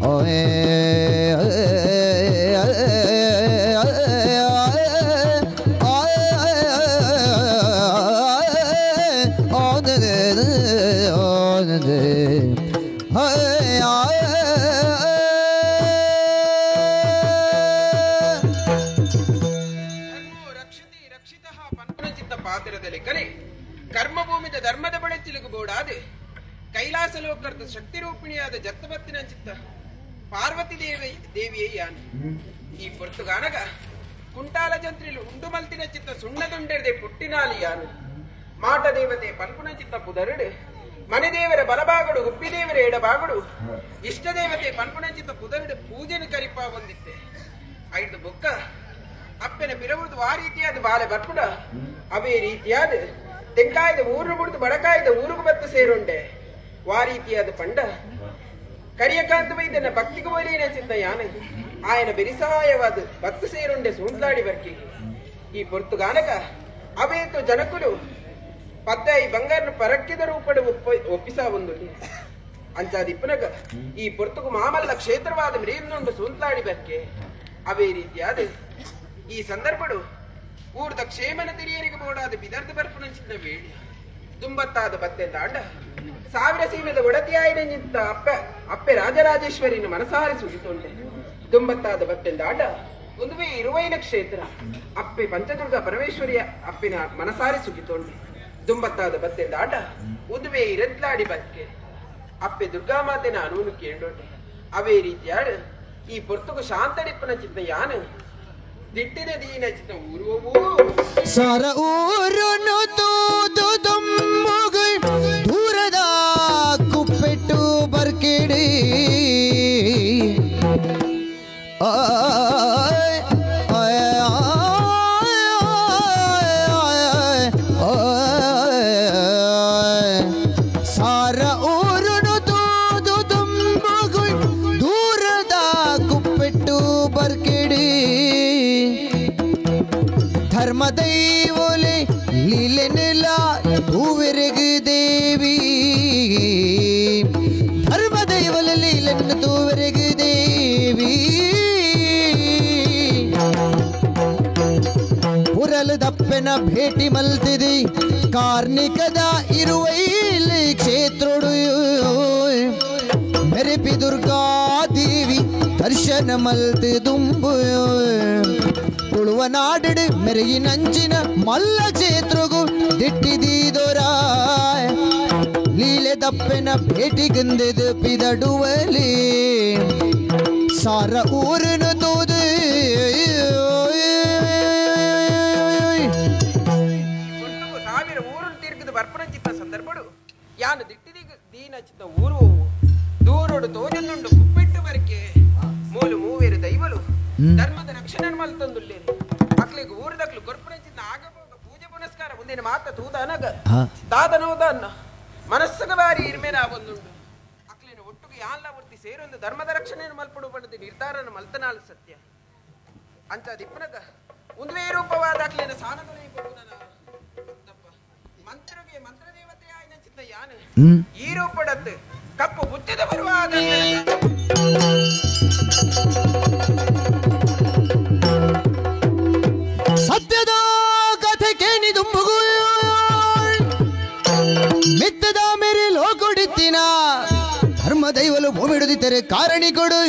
ಓಯ್ ಕರ್ಮಭೂಮಿದ ಧರ್ಮದ ಬಳೆಚಿಲುಗು ಬೋಡಾದೆ ಕೈಲಾಸ ಲೋಕರ್ದ ಶಕ್ತಿ ರೂಪಿಣಿಯಾದ ಜತ್ತಬತ್ತಿನ ಚಿತ್ತ ಪಾರ್ವತಿ ದೇವಿ ದೇವಿಯೇ ಯಾನು ಈ ಪೊರ್ತುಗಾನಗ ಕುಂಟಾಲ ಜಂತ್ರಿಲು ಉಂಡು ಮಲ್ತಿನ ಚಿತ್ತ ಸುಣ್ಣದುಂಡೆರ್ದೆ ಪುಟ್ಟಿನಾಲಿ ಯಾನು ಮಾಟ ದೇವತೆ ಪಲ್ಪುನ ಚಿತ್ತ ಪುದರುಡು ಮನೆದೇವರ ಬಲಬಾಗಡು ಹುಬ್ಬಿದೇವರ ಎಡಬಾಗಡು ಇಷ್ಟ ದೇವತೆ ಪಲ್ಪುನ ಚಿತ್ತ ಪುದರುಡು ಪೂಜೆನು ಕರಿಪ ಬಂದಿತ್ತೆ ಐದು ಬೊಕ್ಕ ಅಪ್ಪನ ಬಿರವುದು ಆ ರೀತಿಯಾದ ಬಾಲೆ ಬರ್ಪುಡ ಅವೇ ರೀತಿಯಾದ ತೆಂಕಾಯದ ಊರು ಬಿಡ್ದು ಬಡಕಾಯದ ಊರುಗು ಬತ್ತು ಸೇರುಂಡೆ ವಾ ರೀತಿಯಾದ ಪಂಡ ಕರಿಯಕಾಂತ ವೈದ್ಯನ ಭಕ್ತಿಗೆ ಒಲಿಯನ ಚಿತ್ತ ಯಾನೆ ಆಯನ ಬೆರಿಸಹಾಯವಾದ ಬತ್ತು ಸೇರುಂಡೆ ಸೂಂದ್ಲಾಡಿ ಬರ್ಕಿ ಈ ಪೊರ್ತುಗಾನಕ ಅವೇತು ಜನಕುಲು ಪದ್ದಾಯಿ ಬಂಗಾರನ ಪರಕ್ಕಿದ ರೂಪಡು ಒಪ್ಪಿಸ ಒಂದು ಅಂಚಾದಿಪ್ಪನಗ ಈ ಪೊರ್ತುಗು ಮಾಮಲ್ಲ ಕ್ಷೇತ್ರವಾದ ಮ್ರೀರ್ನುಂಡು ಸೂಂದ್ಲಾಡಿ ಬರ್ಕೆ ಅವೇ ರೀತಿಯಾದ ಈ ಸಂದರ್ಭಡು ಊರ್ದ ಕ್ಷೇಮನ ತಿರಿಯರಿಗೆ ಬೋಡಾದ ಬಿದರ್ದ ಬರ್ಪುನಂಚಿನ ವೇಳಿ ದುಂಬತ್ತಾದ ಬತ್ತೆ ತಾಂಡ ಸಾವಿರ ಸೀಮೆದ ಒಡತಿಯಾಯಿನ ನಿಂತ ಅಪ್ಪ ಅಪ್ಪೆ ರಾಜರಾಜೇಶ್ವರಿನ ಮನಸಾರಿ ಸುಗಿತೊಂಡೆ ದುಂಬತ್ತಾದ ಬತ್ತೆಂದಾಂಡ ಒಂದುವೇ ಇರುವೈನ ಕ್ಷೇತ್ರ ಅಪ್ಪೆ ಪಂಚದುರ್ಗ ಪರಮೇಶ್ವರಿಯ ಅಪ್ಪಿನ ಮನಸಾರಿ ಸುಗಿತೊಂಡೆ ದುಂಬತ್ತಾದ ಬತ್ತೆಂದಾಂಡ ಉದುವೆ ಇರತ್ಲಾಡಿ ಬಕ್ಕೆ ಅಪ್ಪೆ ದುರ್ಗಾಮಾತೆನ ಅನುನು ಕೇಂಡೊಂಡೆ ಅವೇ ರೀತಿಯಾಡು ಈ ಪೊರ್ತುಗು ಶಾಂತಡಿಪ್ಪನ ಚಿತ್ತ ಯಾನು ದಿಟ್ಟಿನ ದೀನ ಚಿತ್ತ ಊರುವವು ಸರ ಊರುನು ತೂದು ದುಮ್ಮುಗು ದೂರದ ಕುಪ್ಪೆಟ್ಟು ಬರ್ಕಿಡಿ ಆಯ್ ಆಯ್ ಆಯ್ ಸಾರ ಊರುನು ತೂದು ದುಮ್ಮುಗು ದೂರದ ಕುಪ್ಪೆಟ್ಟು ಬರ್ಕಿಡಿ ಲೀಲೆನೆಲ ತೂವೆರೆಗು ದೇವಿ ಧರ್ಮ ದೈವಲ ಲೀಲೆನ್ನು ತೂವೆರೆಗು ದೇವಿ ಪುರಲು ದಪ್ಪೆನ ಭೇಟಿ ಮಲ್ತಿದಿ ಕಾರ್ಣಿಕದ ಇರುವೈಲಿ ಕ್ಷೇತ್ರೋಡು ಮೆರೆಪಿ ದುರ್ಗಾದೇವಿ ದರ್ಶನ ಮಲ್ತು ದುಂಬು ತುಳುವ ನಾಡು ಮೆರೆಯಿನಂಚಿನ ಮಲ್ಲ ಕ್ಷೇತ್ರಗು ದಿಟ್ಟಿದೀದೊರಾಯ್ ಲೀಲೆ ದಪ್ಪೆನ ಭೇಟಿಗಂದೆದು ಪಿದಡುವಲಿ ಸಾರ ಊರನು ತೋದು ಸಾವಿರ ಊರನ್ನು ತೀರ್ಗದ ಬರ್ಪಣಚಿತ್ತ ಸಂದರ್ಭಡು ಯಾನು ದಿಟ್ಟಿದಿ ದೀನಚಿತ್ತ ಊರು ದೂರೋಡು ತೋಜನ್ನುಂಡು ಕುಪ್ಪಿಟ್ಟು ಬರಕೆ ಮೂಲು ಮೂವೇರು ದೈವಲು ಧರ್ಮದ ರಕ್ಷಣೆ ಮಲ್ತಂದುಲ್ಲೇರಿ ಅಕ್ಲಿಗೆ ಊರದಕ್ಲು ಕೊರ್ಪಣಚಿತ್ತ ಆಗಬೋಗ ಪೂಜೆ ಪುನಸ್ಕಾರ ಮುಂದಿನ ಮಾತ ತೂದ ಅನಗ ದಾದನೋದನ್ನ ಮನಸ್ಸುಗ ಬಾರಿ ಇರ್ಮೇನ ಒಂದುಂಡು ಅಕ್ಲಿನ ಒಟ್ಟುಗೆ ಯಾನ್ಲ ವೃತ್ತಿ ಸೇರೊಂದು ಧರ್ಮದ ರಕ್ಷಣೆಯನ್ನು ಮಲ್ಪಡು ಬಣ್ಣದ ನಿರ್ಧಾರನ ಮಲ್ತನಾಳು ಸತ್ಯ ಅಂತ ದಿಪ್ಪನಗ ಒಂದುವೇ ರೂಪವಾದ ಅಕ್ಲಿನ ಸಾನದೊಳಗೆ ಮಂತ್ರಗೆ ಮಂತ್ರದೇವತೆ ಆಯ್ನ ಚಿತ್ತ ಯಾನು ಈ ರೂಪಡತ್ತು ಕಪ್ಪು ಬುತ್ತಿದ ಬರುವಾದ ಸತ್ಯದ ಕಥೆ ಕೇಣಿ ದುಂಬುಗು ಮಿತ್ತದ ಮೇರೆ ಲೋಕೊಡಿತ್ತಿನ ಧರ್ಮ ದೈವಲು ಭೂಮಿಡುದಿತ್ತರೆ ಕಾರಣಿ ಕೊಡು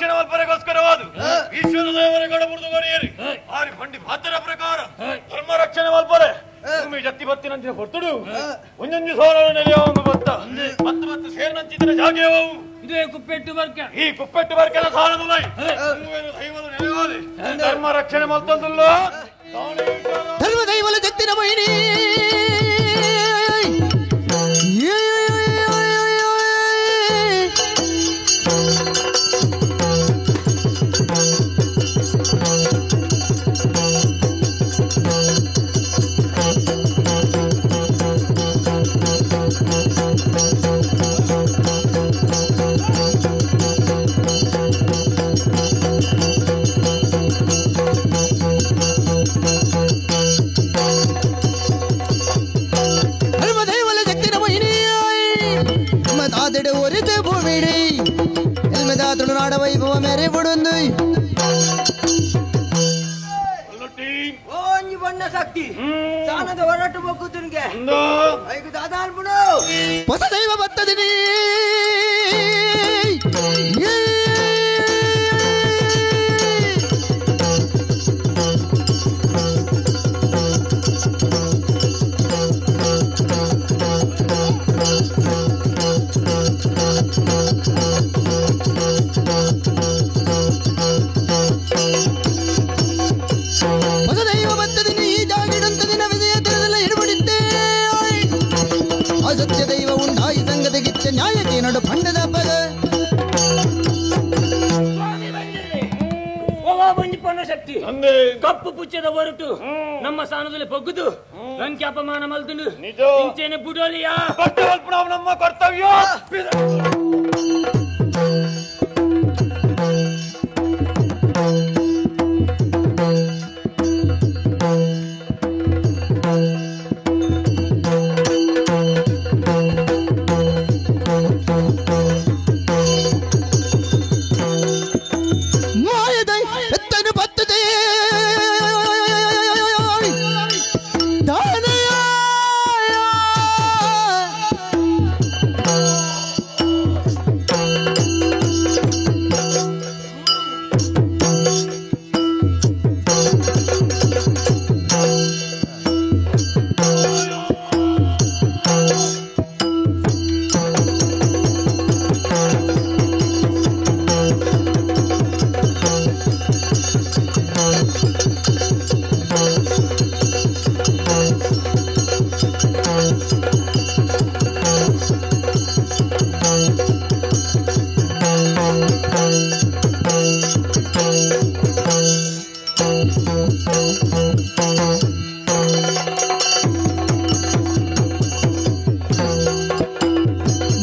ರಕ್ಷಣೆ ಮಲ್ಪರೆಗೋಸ್ಕರವಾದ ಈಶ್ವರ ದೇವರ ಗಡಬುರ್ದು ಕೊರಿಯರಿ ಆರಿ ಬಂಡಿ ಭಾತರ ಪ್ರಕಾರ ಧರ್ಮ ರಕ್ಷಣೆ ಮಲ್ಪರೆ ಭೂಮಿ ಜತ್ತಿ ಬತ್ತಿನಂಚಿನ ಹೊರ್ತುಡು ಒಂದೊಂದು ಸೋರ ನೆಲೆಯ ಒಂದು ಬತ್ತ ಮತ್ತು ಮತ್ತು ಸೇರಿನಂಚಿನ ಜಾಗೆಯವು ಇದೇ ಕುಪ್ಪೆಟ್ಟು ಬರ್ಕ ಈ ಕುಪ್ಪೆಟ್ಟು ಬರ್ಕದ ಸಾಲದುಲೈ ದೈವದ ನೆಲೆವಾದೆ ಧರ್ಮ ರಕ್ಷಣೆ ಮಲ್ತಂದುಲ್ಲ ಧರ್ಮ ದೈವಲ ಜತ್ತಿನ ಮಹಿಣಿ ತುಳುನಾಡ ವೈಭವ ಮೇರೆ ಬಿಡೊಂದು ಓಂಜಿ ಬಣ್ಣ ಶಕ್ತಿ ಸಾನದ ಹೊರಟು ಬೊಕ್ಕುದುನ್ಗೆ ಐದು ದಾದಾನ್ಪುಡು ಹೊಸ ದೈವ ಬತ್ತದಿನಿ ಹೊಸ ದೈವ ಬತ್ತದಿನಿ ಈ ಜಾಗಿಡಂತದಿನ ವಿಜಯ ತೆರೆದಲ್ಲ ಹಿಡುಬಿಡಿದ್ದೆ ಅಸತ್ಯ ದೈವ ಉಂಡಾಯಿ ಸಂಗದ ಗಿಚ್ಚ ನ್ಯಾಯಕ್ಕೆ ನಡು ಪಂಡದ ಪದ ಶಕ್ತಿ ಕಪ್ಪು ಪುಚ್ಚದ ಹೊರಟು ನಮ್ಮ ಸ್ಥಾನದಲ್ಲಿ ಬಗ್ಗುದು ನಂಗೆ ಅಪಮಾನ ಮಲ್ದುಂಡು ಇಂಚೇನೆ ಬುಡೋಲಿಯಾ ನಮ್ಮ ಕರ್ತವ್ಯ.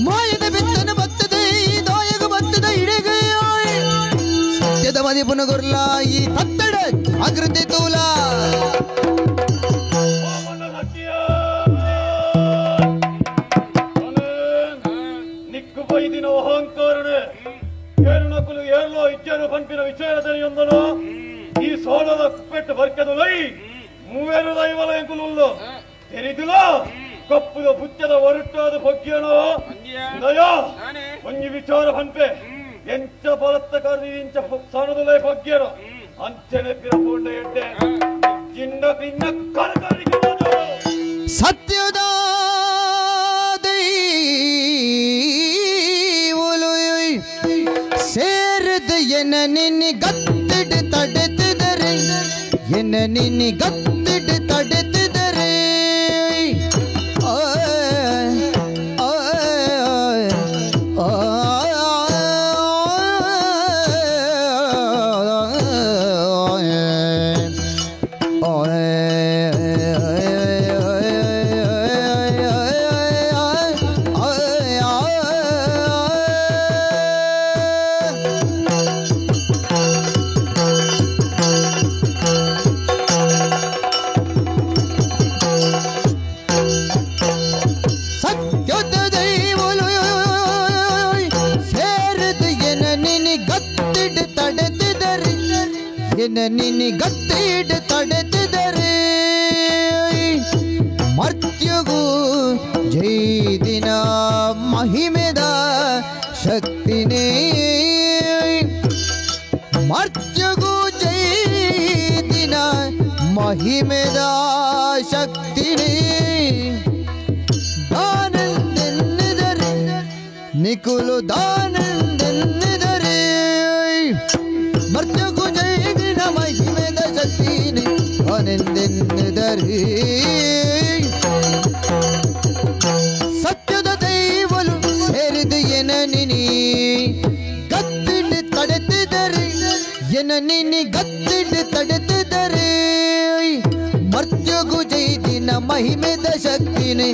ಮಾಯದ ಬಿತ್ತನ ಬತ್ತದೆ ದಾಯಗ ಬತ್ತದ ಇಡೆಗೆ ಸತ್ಯದ ಮದಿಪುನ ಗುರ್ಲ ಈ ತತ್ತಡ ಅಕೃತಿ ತೂಲ ನಿಕ್ಕು ಬೈದಿನ ಅಹಂಕಾರನೆ ಏರುನಕುಲು ಏರ್ಲೋ ಇಜ್ಜರು ಪಂಪಿನ ವಿಚಾರದಲ್ಲಿ ಈ ಸೋಲದ ಕುಪ್ಪೆಟ್ಟು ಬರ್ಕದು ಲೈ ಮೂವೇರು ದೈವಲ ಎಂಕುಲುಲ್ಲು ತೆರಿದುಲ ಕಪ್ಪುದ ಬುಚ್ಚದ ಒರಟಾದ ಬಗ್ಗೆನೋ ದಯ ಒಂಜಿ ವಿಚಾರ ಪಂಪೆ ಎಂಚ ಬಲತ್ತ ಕರ್ದಿ ಇಂಚ ಸಣದುಲೈ ಬಗ್ಗೆನೋ ಅಂಚನೆ ಪಿರಪೋಂಡ ಎಡ್ಡೆ ಚಿನ್ನ ಪಿನ್ನ ಕರಕರಿಗೆ ಸತ್ಯದ ದೈವಲು ಸೇರಿದ ಎನ ನಿನ್ನಿ ಗತ್ತಿಡು ತಡೆತಿದರೆ ಎನ ನಿನ್ನಿ ಗತ್ತಿಡು ತಡೆತಿದರೆ ಸತ್ಯದ ದೈವಲು ಸೇರಿದ ಎನ ನಿನಿ ಗತ್ತಿಡು ತಡೆತಿದರೆ ಎನ ನಿನಿ ಗತ್ತಿಡು ತಡೆತಿದರೆ ಮರ್ತ್ಯಗೂ ಜೈ ದಿನ ಮಹಿಮೆದ ಶಕ್ತಿನೇ. ಮರ್ತ್ಯಗು ಜೈದಿನ ಮಹಿಮೆದ ಶಕ್ತಿನಿ ದಾನಂದೆನ್ನಿದರೆ ನಿಕುಲು ದಾನಂದೆನ್ನಿದರೆ ಮರ್ತ್ಯಗು ಜೈದಿನ ಮಹಿಮೆದ ಶಕ್ತಿನಿ ದಾನಂದೆನ್ನಿದರೆ ಸತ್ಯದ ದೈವಲು ಸೇರಿದ ಎನನಿನಿ ಗತ್ತಿಡು ತಡೆತಿದರೆ ಎನನಿನಿ ಗತ್ತಿಡು ತಡೆತಿದರೆ ಮರ್ತ್ಯಗು ಜೈದಿನ ಮಹಿಮೆದ ಶಕ್ತಿನಿ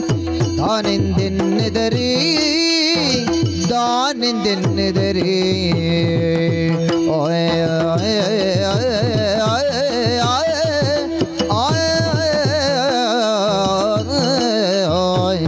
ತಾನೆಂದೆನ್ನೆದರೆ ದಾನೆಂದೆನ್ನೆದರೆ ಓಯ್ ಓಯ್ ಓಯ್ ಓಯ್ ಓಯ್ ಓಯ್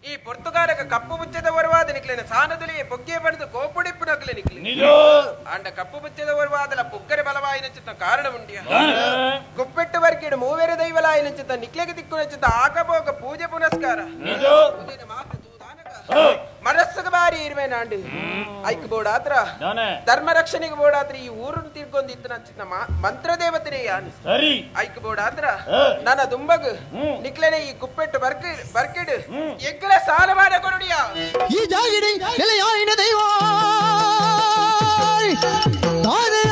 ಈ ಪೊರ್ತುಗಾಲಕ ಕಪ್ಪು ಬುಚ್ಚದ ವರವಾದ ನಿಕ್ಲೇನ ಸಾನದುಲಿ ಪೊಗ್ಗೆ ಪಡೆದು ಕೋಪುಡಿಪ್ಪು ನಕ್ಲೆ ನಿಕ್ಲೆ ಅಂಡ ಕಪ್ಪು ಬುಚ್ಚದ ವರವಾದಲ ಪುಕ್ಕರೆ ಬಲವಾಯಿನ ಚಿತ್ತ ಕಾರಣ ಉಂಡಿಯ ಗುಪ್ಪೆಟ್ಟು ವರ್ಗಿಡು ಮೂವೆರೆ ದೈವಲಾಯಿನ ಚಿತ್ತ ನಿಕ್ಲೆಗೆ ದಿಕ್ಕುನ ಚಿತ್ತ ಆಕಬೋಗ ಪೂಜೆ ಪುನಸ್ಕಾರ ಮನಸ್ಸುಗೆ ಬಾರಿ ಇರುವೆ ನಾಂಡು ಐಕ್ ಬೋಡಾತ್ರ ಧರ್ಮ ರಕ್ಷಣೆಗೆ ಬೋಡಾತ್ರ ಈ ಊರನ್ನು ತಿರ್ಗೊಂದಿತ್ತು ನಚ್ಚಿನ ಮಂತ್ರದೇವತೆನೇ ಯಾನು ಸರಿ ಐಕ್ ಬೋಡಾತ್ರ ನನ್ನ ದುಂಬಗು ನಿಕ್ಲೆನೆ ಈ ಕುಪ್ಪೆಟ್ಟು ಬರ್ಕಿಡು ಎಗ್ಗಲ ಸಾಲವಾದ ಕೊರುಡಿಯ ಈ ಜಾಗಿಡಿ ನೆಲೆಯಾಯಿನ ದೈವ ತಾನೆಯ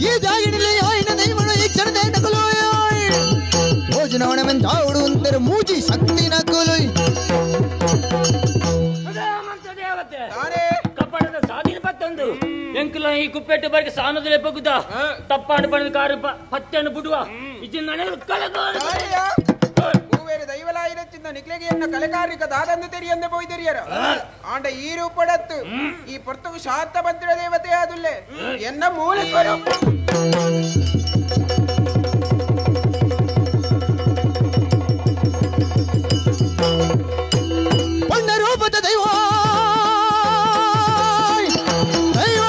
ಈ ಜಾಗಿಡಿ ಆಯ್ನ ದೈವನು ಈ ಕ್ಷಣದ ನಕಲು ಭೋಜನವಣವೆಂದಾవుಡು ಅಂತಾರೆ ಮೂಜಿ ಶಕ್ತಿ ನಕಲು ಕಪ್ಪಡದ ಸಾಧಿನ ಪತ್ತೊಂದು ಎಂಕುಲ ಈ ಕುಪ್ಪೆಟ್ಟು ಬರಿಗೆ ಸಾನದಲ್ಲೇ ಪಗುದ ತಪ್ಪಾಡು ಪಡೆದ ಕಾರು ಪತ್ತೆಯನ್ನು ಬಿಡುವ ಇದು ನನಗೆ ಮೂವೇರು ದೈವಲಾಯಿನಚ್ಚಿಂದ ನಿಕ್ಲೆಗೆ ಎನ್ನ ಕಲೆಕಾರಿಕ ದಾದಂದು ತೆರಿಯಂದೆ ಪೋಯ್ ತೆರಿಯರ ಆಂಡ ಈ ರೂಪಡತ್ತು ಈ ಪೊರ್ತುಗು ಶಾಂತ ಮಂತ್ರ ದೇವತೆ ಆದುಲ್ಲೆ ಎನ್ನ ಮೂಲ ಸ್ವರೂಪ ಪಣ್ಣ ರೂಪದ ದೈವ ದೈವ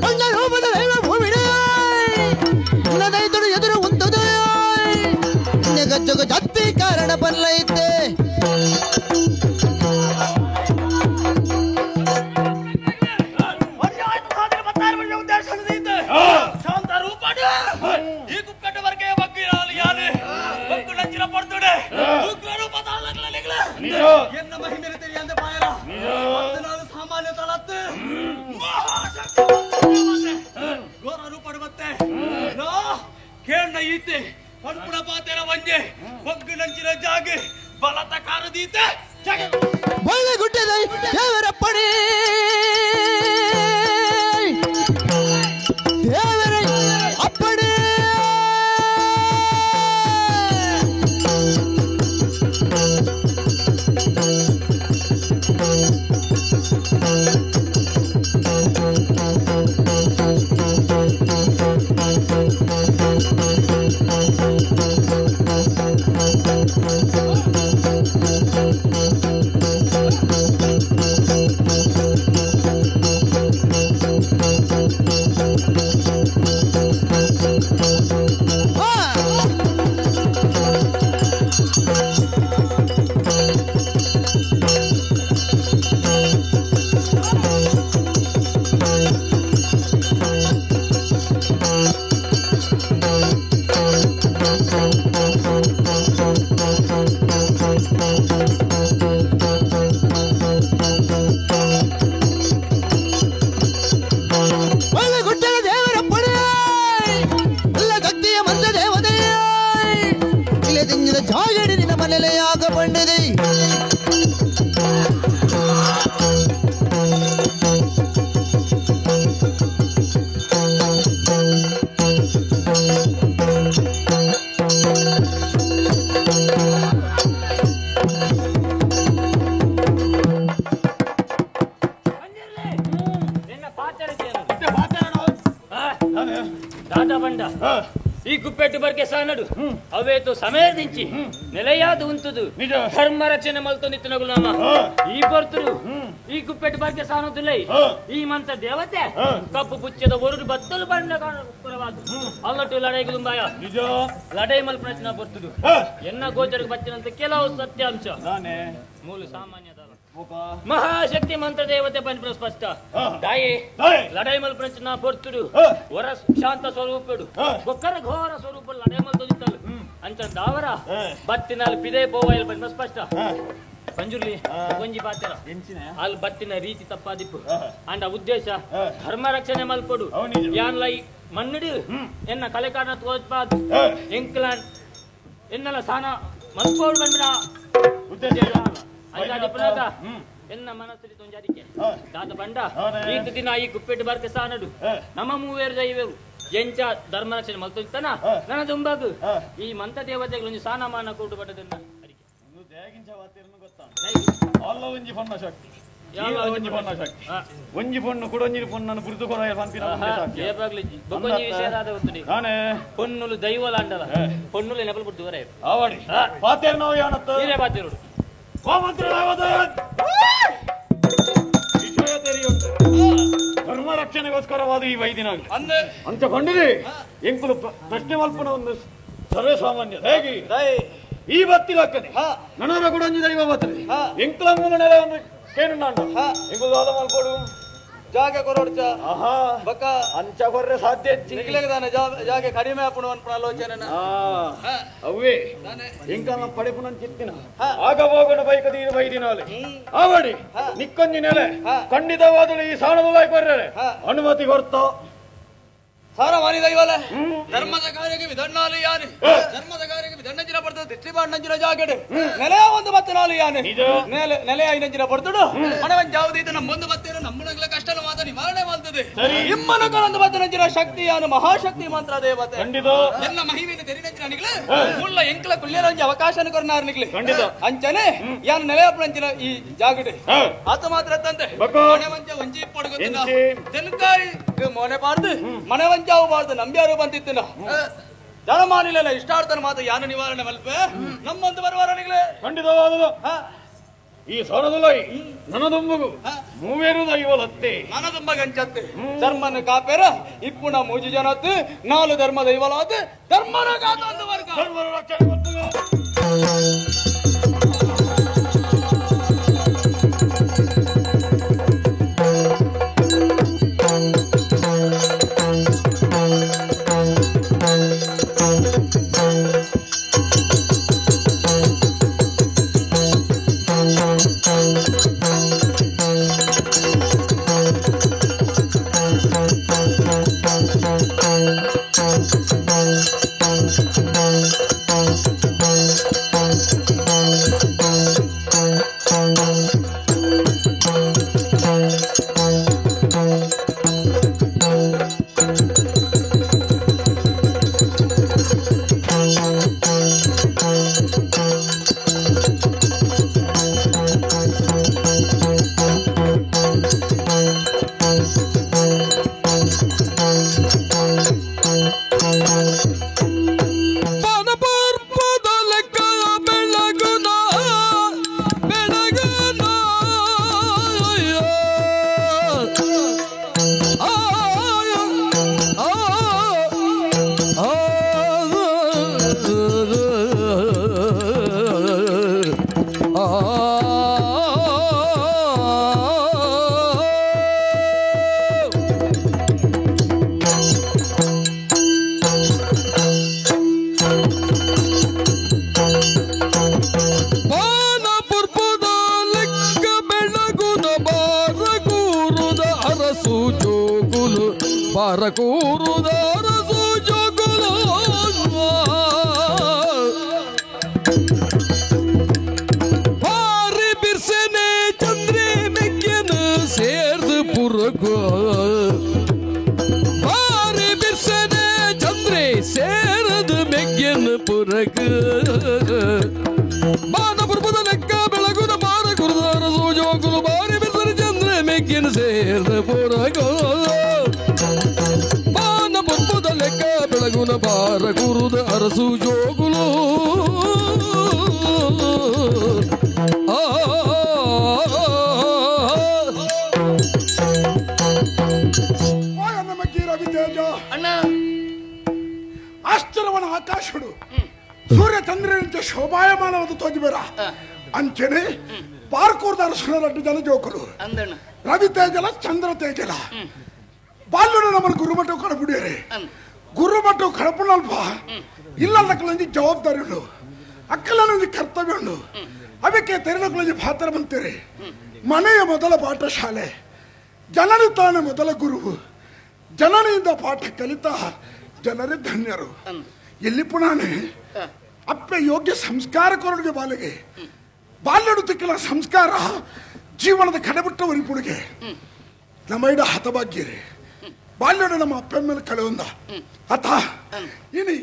ಪಣ್ಣ ರೂಪದ ದೈವ ಭೂಮಿಡೆ ದೈತರು ಎದುರು ಉಂತದೆ ಜಗಜ್ಜಗ ಜತ್ತಿ ಕಾರಣ ಬಲ್ಲೈತೆ ಈ ಕುಪ್ಪೆಟ್ಟು ಬರ್ಗೆ ಬಗ್ಗಿರಾಲು ಯಾರು ಬಗ್ಗು ನಂಚಿನ ಪಡ್ತುಡೆ ಉಗ್ರ ರೂಪ ಎನ್ನ ಮಹಿಮೆಲೆ ತೆರಿಯಂದ ಪಾಯರ ನಾನು ಸಾಮಾನ್ಯ ತಲತ್ತು ಘೋರ ರೂಪಡು ಮತ್ತೆ ಕೇಳ್ನ ಈತೆ ಪಡ್ಪುಡ ಪಾತೆರ ಒಂಜೆ ಬಗ್ಗು ನಂಚಿನ ಜಾಗೆ ಬಲತ ಕಾರದೀತೆ ಒಳ್ಳೆ ಗುಡ್ಡದ ದೇವರಪ್ಪಣೆ ದೇವರ ಅಪ್ಪಣೆ ನೆಲೆಯಾಗ ಪಂಡದೆ ಈ ಗುಪ್ಪೆಟ್ಟು ಬರ್ಕೆ ಸಾನಡು ಅವೇತು ಸಮಯದಿಂಚಿ ನೆಲೆಯಾದ ಉಂತುದು ಧರ್ಮ ರಕ್ಷಣೆ ಮಲ್ತು ನಿತ್ತನಗುಲು ನಾಮ ಈ ಬರ್ತರು ಈ ಗುಪ್ಪೆಟ್ಟು ಬರ್ಕೆ ಸಾನದುಲೈ ಈ ಮಂತ ದೇವತೆ ಕಪ್ಪು ಪುಚ್ಚದ ಒರುಡು ಬತ್ತಲು ಬಣ್ಣ ಕಾಣುವಾದು ಅಲ್ಲಟ್ಟು ಲಡೈಗುಲುಂಬಾಯ ಲಡೈ ಮಲ್ಪನಚಿನ ಬರ್ತುದು ಎನ್ನ ಗೋಚರಕ್ಕೆ ಬಚ್ಚಿನಂತ ಕೆಲವು ಸತ್ಯಾಂಶ ಮೂಲ ಸಾಮಾನ್ಯದ ಮಹಾಶಕ್ತಿ ಮಂತ್ರ ದೇವತೆ ಪಂಚ ಸ್ಪಷ್ಟ ದಾಯಿ ಲಡೈ ಮಲ್ಪನಚಿನ ಬರ್ತುಡು ವರ ಶಾಂತ ಸ್ವರೂಪಡು ಬೊಕ್ಕರ ಘೋರ ಸ್ವರೂಪ ಲಡೈ ಮಲ್ತೊಂದಿತ್ತಲು ಅಂಚ ದಾವರ ಬತ್ತಿನಲ್ಲಿ ಪಿದೆ ಪೋವಾಯಿಲ್ ಪಂಚ ಸ್ಪಷ್ಟ ಪಂಜುರ್ಲಿ ಒಂಜಿ ಪಾತ್ರ ಅಲ್ಲಿ ಬತ್ತಿನ ರೀತಿ ತಪ್ಪಾದಿಪ್ಪು ಅಂಡ ಉದ್ದೇಶ ಧರ್ಮ ರಕ್ಷಣೆ ಮಲ್ಪಡು ಯಾನ್ಲೈ ಮಣ್ಣುಡು ಎನ್ನ ಕಲೆಕಾರನ ತೋಜ್ಪಾದ್ ಎಂಕ್ಲ ಎನ್ನಲ ಸಾನ ಮಲ್ಪೋಡು ಬಂದ್ರ ಉದ್ದೇಶ ಎನ್ನ ಮನಸ್ಸಲ್ಲಿ ತೊಂಜಾರಿಕೆ ದಾದ ಬಂಡ ಈತ ದಿನ ಈ ಗುಪ್ಪೆಟ್ಟು ಬರ್ಕೆ ಸಾನಡು ನಮ್ಮ ಮೂವೇರು ದೈವೇರು ಎಂಚ ಧರ್ಮ ರಕ್ಷಣೆ ಮಲ್ತೊಂತಾನ ನನ್ನ ದುಂಬಾಗು ಈ ಮಂತ ದೇವತೆಗಳು ಸಾನ ಮಾನ ಕೂಟು ಪಟ್ಟದನ್ನ ಒಂಜಿ ಪೊಣ್ಣು ಕುಡೊಂಜಿ ಪೊಣ್ಣನ್ನು ಬುರ್ದು ಕೊರ ಪನ್ಪಿನ ಪೊನ್ನುಲು ದೈವಲಾಂಡಲ ಪೊನ್ನುಲು ನೆಪಲು ಬುರ್ದು ವರೆ ಆವಾಡಿ ಪಾತೇರು ನಾವು ಯಾನತ್ತ ನೀರೇ ಪಾತೇರು ಧರ್ಮ ರಕ್ಷಣೆಗೋಸ್ಕರವಾದ ಈ ವೈದಿನ ಅಂತ ಕೊಂಡಿದೆ ಎಂಕುಲು ಪ್ರಶ್ನೆ ಮಲ್ಪನ ಒಂದು ಸರ್ವಸಾಮಾನ್ಯ ಹೇಗೆ ಈ ಬತ್ತಿಲಕ್ಕನೆ ನನರ ಕೂಡ ಒಂಜಿ ದೈವ ಬರ್ತದೆ ಎಂಕುಲ ಮೂಲ ನೆಲೆ ಒಂದು ಕೇನು ನಾಂಡ ಎಂಕುಲು ದಾದ ಮಲ್ಪಡು ಜಾಗೆ ಕೊರೊಡ್ಚ ಆಹಾ ಬಕ್ಕ ಅಂಚ ಕೊರ್ರೆ ಸಾಧ್ಯ ನಿಕ್ಲೆಗ್ ದಾನೆ ಜಾಗೆ ಕಡಿಮೆ ಆಪುಣ ಅನ್ಪುನ ಆಲೋಚನೆ ಅವ್ವೇ ಎಂಕಲ್ನ ಪಡೆಪುನ ಚಿತ್ತಿನ ಆಗ ಹೋಗೋಣ ಬೈಕ ದೀನ ಬೈದಿನಾಲೆ ಆವಡಿ ನಿಕ್ಕೊಂಜಿ ನೆಲೆ ಖಂಡಿತವಾದಳು ಈ ಸಾಣದ ಬೈಕ್ ಬರ್ರೆ ಅನುಮತಿ ಕೊರ್ತ ಸಾರ ಮಾನಿ ದೈವಲೆ ಧರ್ಮದ ಕಾರ್ಯಕ್ಕೆ ವಿಧಣ್ಣಾಲಿ ಯಾನೆ ಧರ್ಮದ ಕಾರ್ಯಕ್ಕೆ ವಿಧಣ್ಣಂಜಿನ ಪಡ್ತದೆ ದಿಟ್ಟಿ ಬಾಣ್ಣಂಜಿನ ಜಾಗಡೆ ನೆಲೆಯ ಒಂದು ಬತ್ತನಾಲಿ ಯಾನೆ ನೆಲೆ ನೆಲೆಯ ಐನಂಜಿನ ಪಡ್ತಡು ಮಣವನ್ ಜಾವುದೀತ ನಮ್ಮೊಂದು ಬತ್ತೇನು ನಮ್ಮನಗಳ ಕಷ್ಟ ಮಾತ ನಿವಾರಣೆ ಮಾಡ್ತದೆ ಇಮ್ಮನಕರೊಂದು ಬತ್ತನಂಜಿನ ಶಕ್ತಿ ಯಾನು ಮಹಾಶಕ್ತಿ ಮಂತ್ರ ದೇವತೆ ಎಲ್ಲ ಮಹಿಮೆಯನ್ನು ತೆರಿನಂಜಿನ ನಿಗ್ಲೆ ಮುಲ್ಲ ಎಂಕಲ ಕುಲ್ಯರಂಜಿ ಅವಕಾಶನ ಕೊರ್ನಾರ್ ನಿಗ್ಲೆ ಅಂಚನೆ ಯಾನು ನೆಲೆಯಪ್ಪನಂಚಿನ ಈ ಜಾಗಡೆ ಆತ ಮಾತ್ರ ತಂದೆ ಮಣವಂಚ ಒಂಜಿ ಪಡ್ಗೊತ್ತಿನ ತೆನ್ಕಾಯಿ ಮೋನೆ ಪಾರ್ದು ಮಣವಂಚ ಬಾರ್ದು ನಂಬ್ಯಾರು ಬಂದಿತ್ತಿನ ಜನಮಾನಿಲೆಲ್ಲ ಇಷ್ಟಾರ್ಥನ ಮಾತು ಯಾನು ನಿವಾರಣೆ ಮಲ್ಪೆ ನಮ್ಮೊಂದು ಬರುವಾರನಿಗಳೇ ಖಂಡಿತವಾದ ಈ ಸೌರದುಲೈ ನನದೊಂಬಗು ಮೂವೇರು ದೈವಲತ್ತೆ ನನದೊಂಬ ಗಂಚತ್ತೆ ಧರ್ಮನ ಕಾಪೇರ ಇಪ್ಪುಣ ಮೂಜಿ ಜನತ್ತು ನಾಲು ಧರ್ಮ ದೈವಲಾತ್ ಧರ್ಮನ ಕಾತೊಂದು ವರ್ಗ ಧರ್ಮನ ರಕ್ಷಣೆ ಮಲ್ಪುಗ. ಪುರಕ ಬಾನ ಪುರ್ಪದ ಲೆಕ್ಕ ಬೆಳಗುನ ಬಾರ ಗುರುದಾರ ಸೂಜೋಗುಲು ಬಾರಿ ಬಿಸರಿ ಚಂದ್ರ ಮೆಗ್ಗಿನ ಸೇರ್ದ ಪುರಕ ಬಾನ ಪುರ್ಪದ ಲೆಕ್ಕ ಬೆಳಗುನ ಬಾರ ಗುರುದ ಅರಸು ಜೋಗುಲು ಆಶ್ಚರ್ಯವನ ಆಕಾಶಡು ಸೂರ್ಯ ಚಂದ್ರನಂತೆ ಶೋಭಾಯಮಾನವಾದ ತೋಜಿಬೇರ ಅಂಚನೆ ಪಾರ್ಕೂರ್ದ ಅರಸುನ ಜನ ಜೋಕುಲು ರವಿ ತೇಜಲ ಚಂದ್ರ ತೇಜಲ ಬಾಲ್ಯನ ನಮ್ಮ ಗುರುಮಠ ಕಡಪುಡಿಯರೆ ಗುರುಮಠ ಕಡಪುಣಲ್ಪ ಇಲ್ಲ ನಕ್ಕಲೊಂದು ಜವಾಬ್ದಾರಿ ಉಂಡು ಅಕ್ಕಲನೊಂದು ಕರ್ತವ್ಯ ಉಂಡು ಅದಕ್ಕೆ ತೆರನಕ್ಕಲೊಂದು ಪಾತ್ರ ಬಂತೀರಿ. ಮನೆಯ ಮೊದಲ ಪಾಠಶಾಲೆ ಜನನಿ ತಾನೇ ಮೊದಲ ಗುರುವು. ಜನನಿಯಿಂದ ಪಾಠ ಕಲಿತ ಜನರೇ ಧನ್ಯರು. ಎಲ್ಲಿ ಪುಣಾನೆ ಅಪ್ಪೆ ಯೋಗ್ಯ ಸಂಸ್ಕಾರ ಕೊರಡಿಗೆ ಬಾಲಿಗೆ ಬಾಲ್ಯಡು ತಿಕ್ಕಲ ಸಂಸ್ಕಾರ ಜೀವನದ ಕಡೆಬಿಟ್ಟ ಒರಿಪುಡಿಗೆ ನಮ್ಮ ಇಡ ಹತಭಾಗ್ಯರಿ. ಬಾಲ್ಯಡು ನಮ್ಮ ಅಪ್ಪೆ ಮೇಲೆ ಕಳೆಯೊಂದ ಅಥ ಇನಿ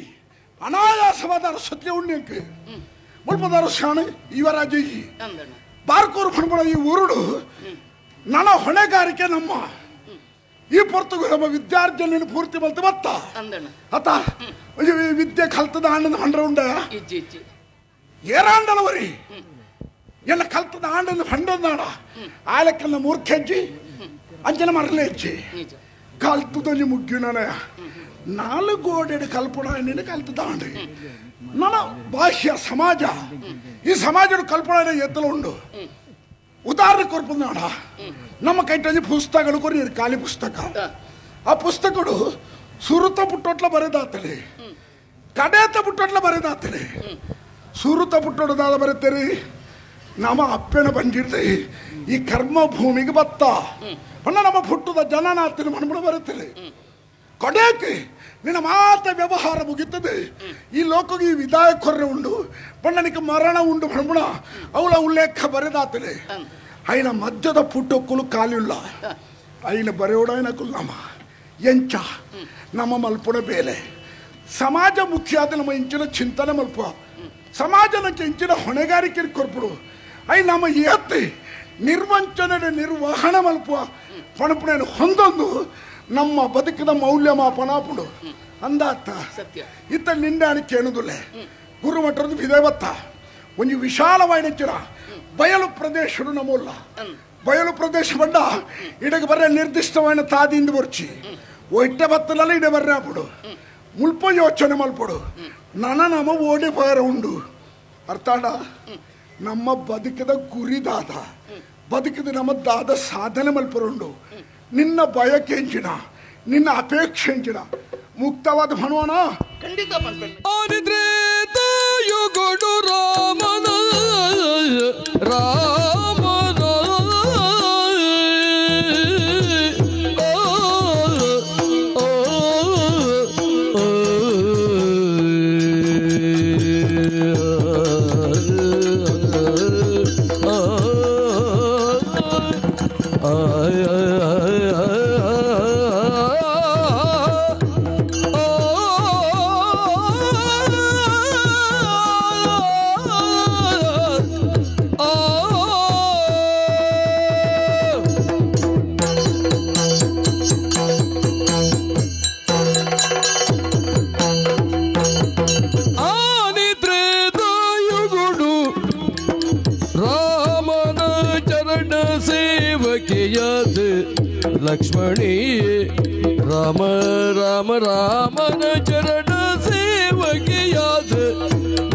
ಅನಾಯಾಸವಾದ ಸತ್ಯ ಉಣ್ಯಕ್ಕೆ ಮುಲ್ಪದಾರ ಶಾಣೆ ಯುವರಾಜ ಈ ಬಾರ್ಕೂರು ಫಣ್ಬಳ ಈ ಊರುಡು ನನ್ನ ಹೊಣೆಗಾರಿಕೆ ನಮ್ಮ ಈ ಪೊರ್ತುಗು ನಮ್ಮ ವಿದ್ಯಾರ್ಜನೆಯನ್ನು ಪೂರ್ತಿ ಬಲ್ತ ಬತ್ತ ಅತ ವಿದ್ಯೆ ಕಲ್ತದ ಆಂಡದ ಹಂಡ್ರ ಉಂಡ ಏರಾಂಡಲವರಿ ಎಲ್ಲ ಕಲ್ತದ ಆಂಡದ ಹಂಡದಾಡ ಆಲಕ್ಕನ್ನ ಮೂರ್ಖೆಜ್ಜಿ ಅಂಜನ ಮರಲೆ ಹೆಜ್ಜಿ ಕಲ್ತದೊಂಜಿ ಮುಗ್ಗಿನ ನಾಲ್ಕು ಗೋಡೆ ಕಲ್ಪಣ ನೀನು ಕಲ್ತದ ಆಂಡ್ರಿ ನನ್ನ ಭಾಷ್ಯ ಸಮಾಜ ಈ ಸಮಾಜದ ಕಲ್ಪನೆ ಎತ್ತಲ ಉಂಡು. ಉದಾಹರಣೆ ಕೊರ್ಪುಂದಾಡ ನಮ್ಮ ಕೈಟಲ್ಲಿ ಪುಸ್ತಕಗಳು ಕೊರಿ ಖಾಲಿ ಪುಸ್ತಕ ಆ ಪುಸ್ತಕಗಳು ಸುರುತ ಪುಟ್ಟೊಟ್ಲ ಬರೆದಾತಲೆ ಕಡೇತ ಪುಟ್ಟೊಟ್ಲ ಬರೆದಾತಲೆ ಸುರುತ ಪುಟ್ಟೊಡದಾದ ಬರೀತಾರೆ ನಮ್ಮ ಅಪ್ಪನ ಬಂದಿರ್ತೆ ಈ ಕರ್ಮ ಭೂಮಿಗೆ ಬತ್ತ ಬಣ್ಣ ನಮ್ಮ ಪುಟ್ಟದ ಜನನಾತಿನ ಮಣ್ಮುಡ ಬರುತ್ತಾರೆ ಕೊಡೇಕೆ ನಿನ್ನ ಮಾತ ವ್ಯವಹಾರ ಮುಗಿತದೆ ಈ ಲೋಕಗೆ ಈ ವಿದಾಯ ಕೊರ್ರೆ ಉಂಡು ಬಣ್ಣನಿಗೆ ಮರಣ ಉಂಡು ಬಣ್ಣ ಅವಳ ಉಲ್ಲೇಖ ಬರೆದಾತಲೆ ಐನ ಮಧ್ಯದ ಪುಟ್ಟೊಕ್ಕಲು ಕಾಲಿಲ್ಲ ಐನ ಬರೆಯೋಡೈನ ಕುಲ್ ನಮ್ಮ ಎಂಚ ನಮ್ಮ ಮಲ್ಪುಣ ಬೇಲೆ ಸಮಾಜ ಮುಖ್ಯ ಆದ ನಮ್ಮ ಇಂಚಿನ ಚಿಂತನೆ ಮಲ್ಪ ಸಮಾಜನ ಇಂಚಿನ ಹೊಣೆಗಾರಿಕೆ ಕೊರ್ಪುಡು I ನಮ್ಮ ಎತ್ತಿ ನಿರ್ವಂಚನೆ ನಿರ್ವಹಣೆ ಮಲ್ಪ ಪಣಪುಣೆ ಹೊಂದೊಂದು ನಮ್ಮ ಬದುಕಿನ ಮೌಲ್ಯಮಾಪನ ಪುಡು ಅಂದಾತ ಸತ್ಯ ಇತ್ತ ನಿಂಡೆ ಕೇಳುದಿಲ್ಲ ಗುರುಮಠರದ್ದು ವಿದೇವತ್ತ ಒಂದು ವಿಶಾಲವಾದ ಬಯಲು ಪ್ರದೇಶಡು ನಮ್ಮಲ್ಲ ಬಯಲು ಪ್ರದೇಶ ಬಂಡ ಇಡಗೆ ಬರ್ರೆ ನಿರ್ದಿಷ್ಟವಾದ ತಾದಿಂದ ಬರ್ಚಿ ಒಟ್ಟೆ ಬತ್ತಲಲ್ಲ ಇಡೆ ಬರ್ರೆ ಅಪ್ಪಡು ಮುಲ್ಪ ಯೋಚನೆ ಮಲ್ಪಡು ನನ ನಮ್ಮ ಓಡಿ ಬಾರ ಉಂಡು ಅರ್ಥಾಡ ನಮ್ಮ ಬದುಕಿದ ಗುರಿದಾದ ಬದುಕಿದ ನಮ್ಮ ದಾದ ಸಾಧನೆ ಮಲ್ಪರುಂಡು ನಿನ್ನ ಬಯಕೆ ಎಂಜಿನ ನಿನ್ನ ಅಪೇಕ್ಷೆ ಎಂಜಿನ ಮುಕ್ತವಾದ ಭಣವನ ಖಂಡಿತ ರಾಮನ ರಾಮನ ಲಕ್ಷ್ಮಣಿ ರಾಮ ರಾಮ ರಾಮನ ಚರಣ ಸೇವಕಿಯಾದ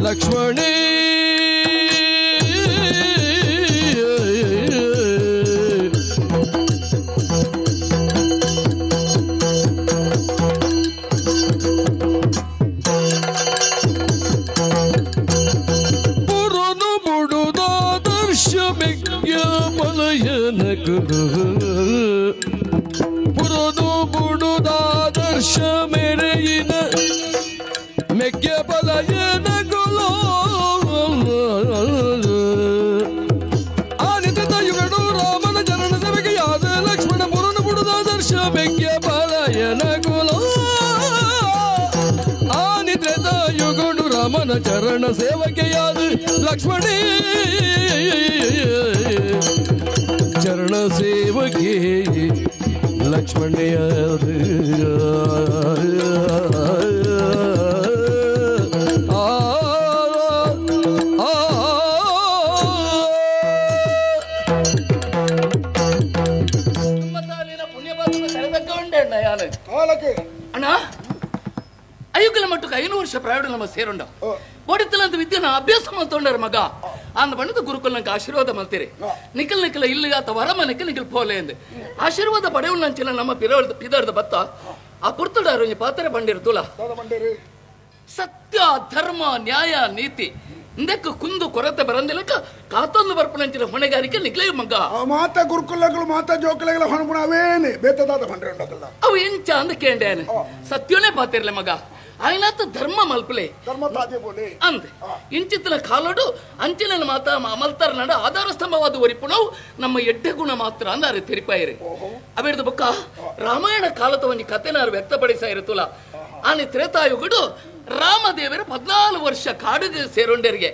ಲಕ್ಷ್ಮಣಿ ಪುರನು ಬುಡುದಾದರ್ಶ ಮಲಯನ ಪುರನು ಬುಡುದಾದರ್ಶ ಮೆರೆಯಿನ ಮೆಗ್ಯ ಬಲಯನ ಗುಲೋ ಆನಿತಯುಗಡು ರಾಮನ ಚರಣ ಸಭೆಗೆಯಾದ ಲಕ್ಷ್ಮಣ ಪುರನು ಬುಡುದಾದರ್ಶ ಮೆಗ್ಯ ಬಲಯನ ಗುಲೋ ಆನಿತಯುಗಡು ರಾಮ ರಾಮನ ಚರಣ ಸೇವಕೆಯಾದ ಲಕ್ಷ್ಮಣೇ ಚರಣ ಸೇವಕೆ ಲಕ್ಷ್ಮಣೆಯಾದ ಅಣ್ಣ ಅಯ್ಯುಕಲ ಮಟ್ಟಕ್ಕೆ 5 ವರ್ಷ ಪ್ರಾಯೋಡು ನಮ್ಮ ಸೇರುಂಡ ಒಡಿತಲಂತ ವಿದ್ಯೆನ ಅಭ್ಯಾಸ ಮಲ್ತೊಂಡರ ಮಗ ಅಂದ ಬಣ್ಣದ ಗುರುಕುಲಂಕ ಆಶೀರ್ವಾದ ಮಲ್ತೀರಿ ನಿಖಲ್ ನಿಖಲ ಇಲ್ಲಿ ಅಥವಾ ವರಮ ನಿಖಲ್ ನಿಖಲ್ ಪೋಲೆ ಎಂದೆ ಆಶೀರ್ವಾದ ಪಡೆಯುವ ನಮ್ಮ ಪಿದರ್ದ ಬತ್ತ ಆ ಪುರ್ತುಡಾರು ಪಾತ್ರೆ ಬಂಡಿರು ತುಲ ಸತ್ಯ ಧರ್ಮ ನ್ಯಾಯ ನೀತಿ ಇಂದಕ್ಕೆ ಕುಂದು ಕೊರತೆ ಬರಂದಿಲ್ಲಕ್ಕ ಕಾತೊಂದು ಬರ್ಪಣಂಚಿನ ಹೊಣೆಗಾರಿಕೆ ನಿಕ್ಲೇ ಮಗ ಮಾತ ಗುರುಕುಲಗಳು ಮಾತ ಜೋಕುಲಗಳ ಹೊಣಗುಣ ಅವೇನೆ ಬೇತದಾದ ಬಂಡ್ರೆ ಅವು ಎಂಚ ಅಂದ ಕೇಂಡೇನೆ ಸತ್ಯನೇ ಪಾತಿರ್ಲೆ ಮಗ ಆಯ್ನಾತ ಧರ್ಮ ಮಲ್ಪಲೆ ಧರ್ಮ ತಾದೆ ಬೋಲೆ ಅಂದೆ ಇಂಚಿತ್ತಿನ ಕಾಲೋಡು ಅಂಚಿನ ಮಾತ ಮಲ್ತಾರ ನಡ ಆಧಾರ ಸ್ತಂಭವಾದ ಒರಿಪುಣವು ನಮ್ಮ ಎಡ್ಡೆ ಗುಣ ಮಾತ್ರ ಅಂದಾರೆ ತೆರಿಪಾಯಿರಿ ಅವೇರ್ದ ಬೊಕ್ಕ ರಾಮಾಯಣ ಕಾಲದ ಒಂಜಿ ಕಥೆನಾರು ವ್ಯಕ್ತಪಡಿಸಾಯಿರುತ್ತಲ್ಲ ಆನೆ ತ್ರೇತಾಯುಗಡು ರಾಮದೇವರು 14 ವರ್ಷ ಕಾಡಿಗೆ ಸೇರೊಂಡರಿಗೆ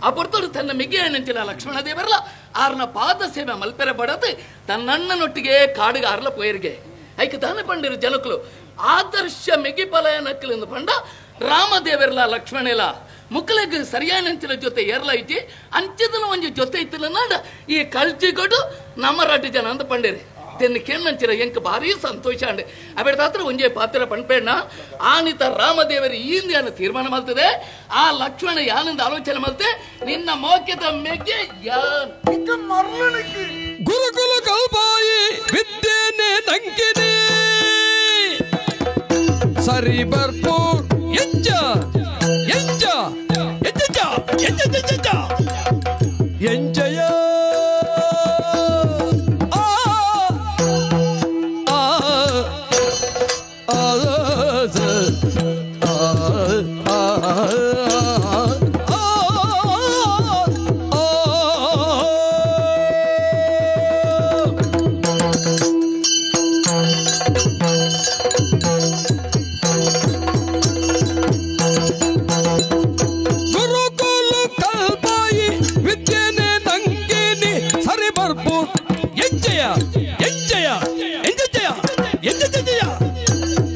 ಆ ಪೊರ್ತೋಡು ತನ್ನ ಮಿಗಿಯಂಚಿನ ಲಕ್ಷ್ಮಣ ದೇವರಲ್ಲ ಆರ್ನ ಪಾದ ಸೇವೆ ಮಲ್ಪೆರೆ ಬಡತೆ ತನ್ನಣ್ಣನೊಟ್ಟಿಗೆ ಕಾಡಿಗೆ ಆರ್ಲ ಪೋಯರಿಗೆ ಐಕೆ ತಾನೆ ಪಂಡಿರು ಜನಕಲು ಆದರ್ಶ ಮಿಗಿ ಪಲಯ ನಕ್ಕಲಿಂದ ಪಂಡ ರಾಮದೇವರಲ್ಲ ಲಕ್ಷ್ಮಣೆಲ್ಲ ಮುಕ್ಕಲಿಗೆ ಸರಿಯಾನಂಚಿನ ಜೊತೆ ಏರ್ಲ ಐತಿ ಅಂಚಿದನ ಒಂಜಿ ಜೊತೆ ಇತ್ತಿಲ್ಲ ನಾಡ ಈ ಕಲ್ಚಿಗಡು ನಮ್ಮ ರಡ್ಡು ಜನ ಅಂತ ಪಂಡಿರಿ ತೆನ್ನ ಕೇಳಂಚಿರ ಎಂಕ ಭಾರಿ ಸಂತೋಷ ಅಂಡೆ ಅಬೇಡ ಒಂಜೆ ಪಾತ್ರ ಪಣ್ಪೇಣ ಆನಿತ ರಾಮದೇವರು ಈಂದ ತೀರ್ಮಾನ ಮಾಡ್ತದೆ ಆ ಲಕ್ಷ್ಮಣ ಯಾನಿಂದ ಆಲೋಚನೆ ಮಾಡ್ತೆ ನಿನ್ನ ಮೋಕ್ಯದ ಮೆಗ್ಗೆ ಯಾನ್ ಗುರುಕುಲ ಕಲ್ಪಾಯಿ ವಿದ್ಯೆನೆ ನಂಕಿನಿ ಸರಿ ಬರ್ಪು ಎಂಜ ಎಂಜ ಎಂಜ ಎಂಜ ಎಂಜಯ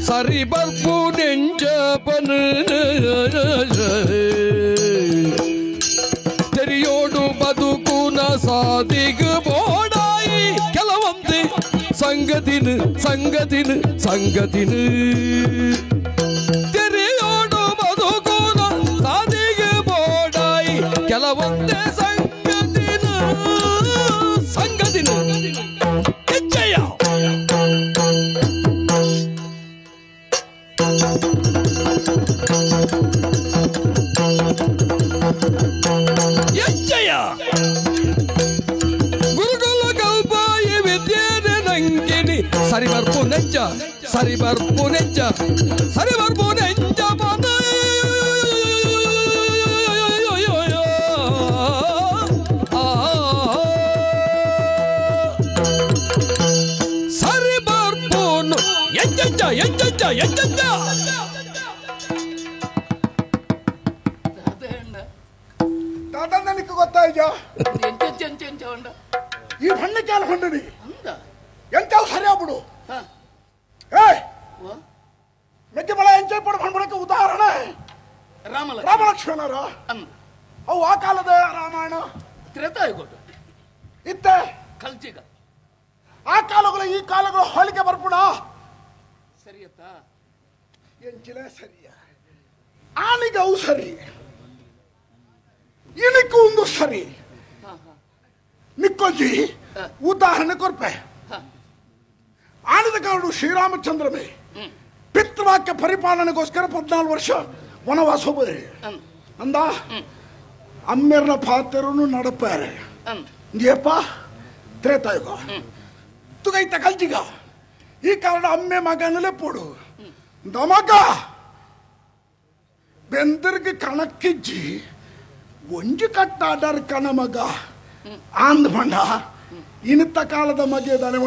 ಸರಿ ಬರ್ಪು ನೆಂಜಪನ ತೆರಿಯೋಡು ಬದುಕುನ ಸಾದಿಗ ಬೋಡಾಯಿ ಕೆಲವೊಂದು ಸಂಗತಿನ ಸಂಗತಿನ ಸಂಗತಿನ ತೆರಿಯೋಡು ಬದುಕುನ ಸಾದಿಗ ಬೋಡಾಯಿ ಕೆಲವೊಂದೇ ಸಂಗತಿನ ಸಂಗತಿನ ಹೆಚ್ಚಯ್ಯ ಎಚ್ಚಯ ಗುರುಕುಲ ಕಲ್ಪಾಯಿ ವಿದ್ಯೆನೆ ನಂಗಿನಿ ಸರಿ ಬರ್ಪು ನೆಂಜ ಸರಿ ಬರ್ಪು ನೆಂಜ ಸರಿ ಬರ್ಪು ನೆಂಜ ಪದ ಸರಿ ಬರ್ಪುನು ಎಂಜ ಎಂಜ ಎಂಜ ಗೊತ್ತಾಯ್ತಾ ಈ ಬಣ್ಣಕ್ಕೆ ಹೊಂಡನಿ ಎಂತ ಸರಿಯಾ ಬಿಡು ಏಯ್ ಮೆಕ್ಕೆ ಬಳ ಎಂಜಾಯ್ ಪಡ ಬಂಡ್ಬಿಡಕ್ಕೆ ಉದಾಹರಣೆ ರಾಮ ಲಕ್ಷ್ಮಣರ ಅವು ಆ ಕಾಲದ ರಾಮಾಯಣ ತ್ರೇತಾಯುಗ ಇತ್ತೆ ಕಲ್ಜಿಗ ಆ ಕಾಲಗಳು ಈ ಕಾಲಗಳು ಹೋಲಿಕೆ ಬರ್ಪುಣ ಸರಿಯತ್ತ ಎಂಚಿನ ಸರಿಯ ಆನಿಗೆ ಅವು ಸರಿ ಇನಕ್ಕೆ ಒಂದು ಸರಿ ನಿಕ್ಕೊಂಜಿ ಉದಾಹರಣೆ ಕೊರ್ಪೆ ಆನದ ಕಾರಣ ಶ್ರೀರಾಮಚಂದ್ರಮೇ ಪಿತೃವಾಕ್ಯ ಪರಿಪಾಲನೆಗೋಸ್ಕರ 14 ವರ್ಷ ವನವಾಸ ಹೋಗ್ರಿ ಅಂದ ಅಮ್ಮೆರ್ನ ಪಾತ್ರನು ನಡಪಾರೆ ಏಪ ತ್ರೇತಾಯುಗ ತುಗೈತ ಕಲ್ಜಿಗ ಈ ಕಾರಣ ಅಮ್ಮೆ ಮಗನಲ್ಲೇ ಪೋಡು ನಮಗ ಬೆಂದರ್ಗೆ ಕಣಕ್ಕಿಜ್ಜಿ ಒಂಜಿ ಕಟ್ಟಾಡರ್ ಕಣ ಮಗ ಆಂದ ಬಂಡ ಇನಿತ ಕಾಲದ ಮಗೆ ದಾನೆ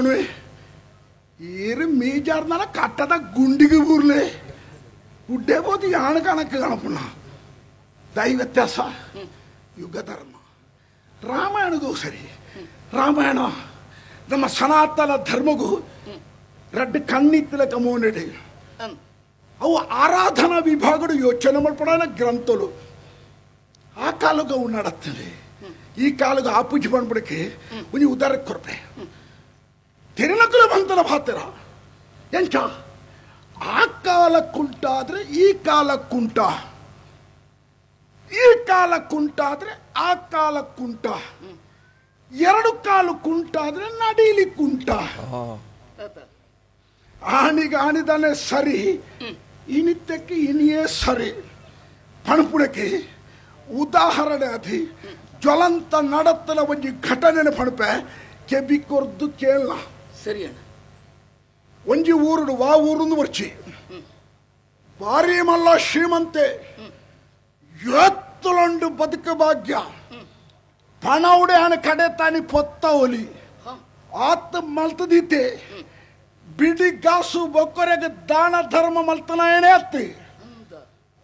ಏರು ಮೇಜಾರ್ನಾಲ ಕಟ್ಟದ ಗುಂಡಿಗೆ ಬೂರ್ಲೆ ಗುಡ್ಡೆ ಬೋದು ಯಾಣ ಕಣಕ್ಕೆ ಕಣಪುಣ್ಣ ದೈ ವ್ಯತ್ಯಾಸ ಯುಗ ಧರ್ಮ ರಾಮಾಯಣಗೂ ಸರಿ ರಾಮಾಯಣ ನಮ್ಮ ಸನಾತನ ಧರ್ಮಗೂ ರಡ್ಡು ಕಣ್ಣಿತ್ತಲ ಮೋನೆಡೆ ಅವು ಆರಾಧನಾ ವಿಭಾಗಡು ಯೋಚನೆ ಮಾಡ್ಪಡೋಣ ಗ್ರಂಥಲು ಆ ಕಾಲಕ್ಕೆ ಅವು ನಡತ್ತದೆ ಈ ಕಾಲಕ್ಕೆ ಆ ಪೂಜೆ ಮಾಡ್ಬಿಡಕ್ಕೆ ಒಂದು ಉದಾಹರಣೆ ಕೊರಪೆ ತಿರುನಕುಲ ಬಂತನ ಭಾತರ ಎಂಚ ಆ ಕಾಲಕ್ಕುಂಟಾದ್ರೆ ಈ ಕಾಲಕ್ಕುಂಟ ಈ ಕಾಲಕ್ಕುಂಟಾದ್ರೆ ಆ ಕಾಲಕ್ಕುಂಟ ಎರಡು ಕಾಲು ಕುಂಟಾದ್ರೆ ನಡೀಲಿ ಕುಂಟ ಆಣಿಗೆ ಆಣಿದಾನೆ ಸರಿ ಇನಿತ್ಯಕ್ಕೆ ಇನಿಯೇ ಸರಿ ಪಣಪುಣಕ್ಕೆ ಉದಾಹರಣೆ ಅಧಿ ಜ್ವಲಂತ ನಡತ್ತಲ ಒಂಜಿ ಘಟನೆ ಪಣಪೆ ಕೆಬಿ ಕೊರ್ದು ಕೇಳ ಸರಿ ಅಣ್ಣ ಒಂಜಿ ಊರುಡು ವಾ ಊರುಂದು ವರ್ಚಿ ಭಾರಿ ಮಲ್ಲ ಶ್ರೀಮಂತೆ ಎತ್ತಲೊಂಡು ಬದುಕ ಭಾಗ್ಯ ಪಣವುಡೆ ಹಣ ಕಡೆ ತಾನಿ ಪೊತ್ತ ಒಲಿ ಆತ ಮಲ್ತದೀತೆ ಬಿಡಿ ಗಾಸು ಬೊಕ್ಕರೆಗೆ ದಾನ ಧರ್ಮ ಮಲ್ತನ ಏನೇ ಅತ್ತಿ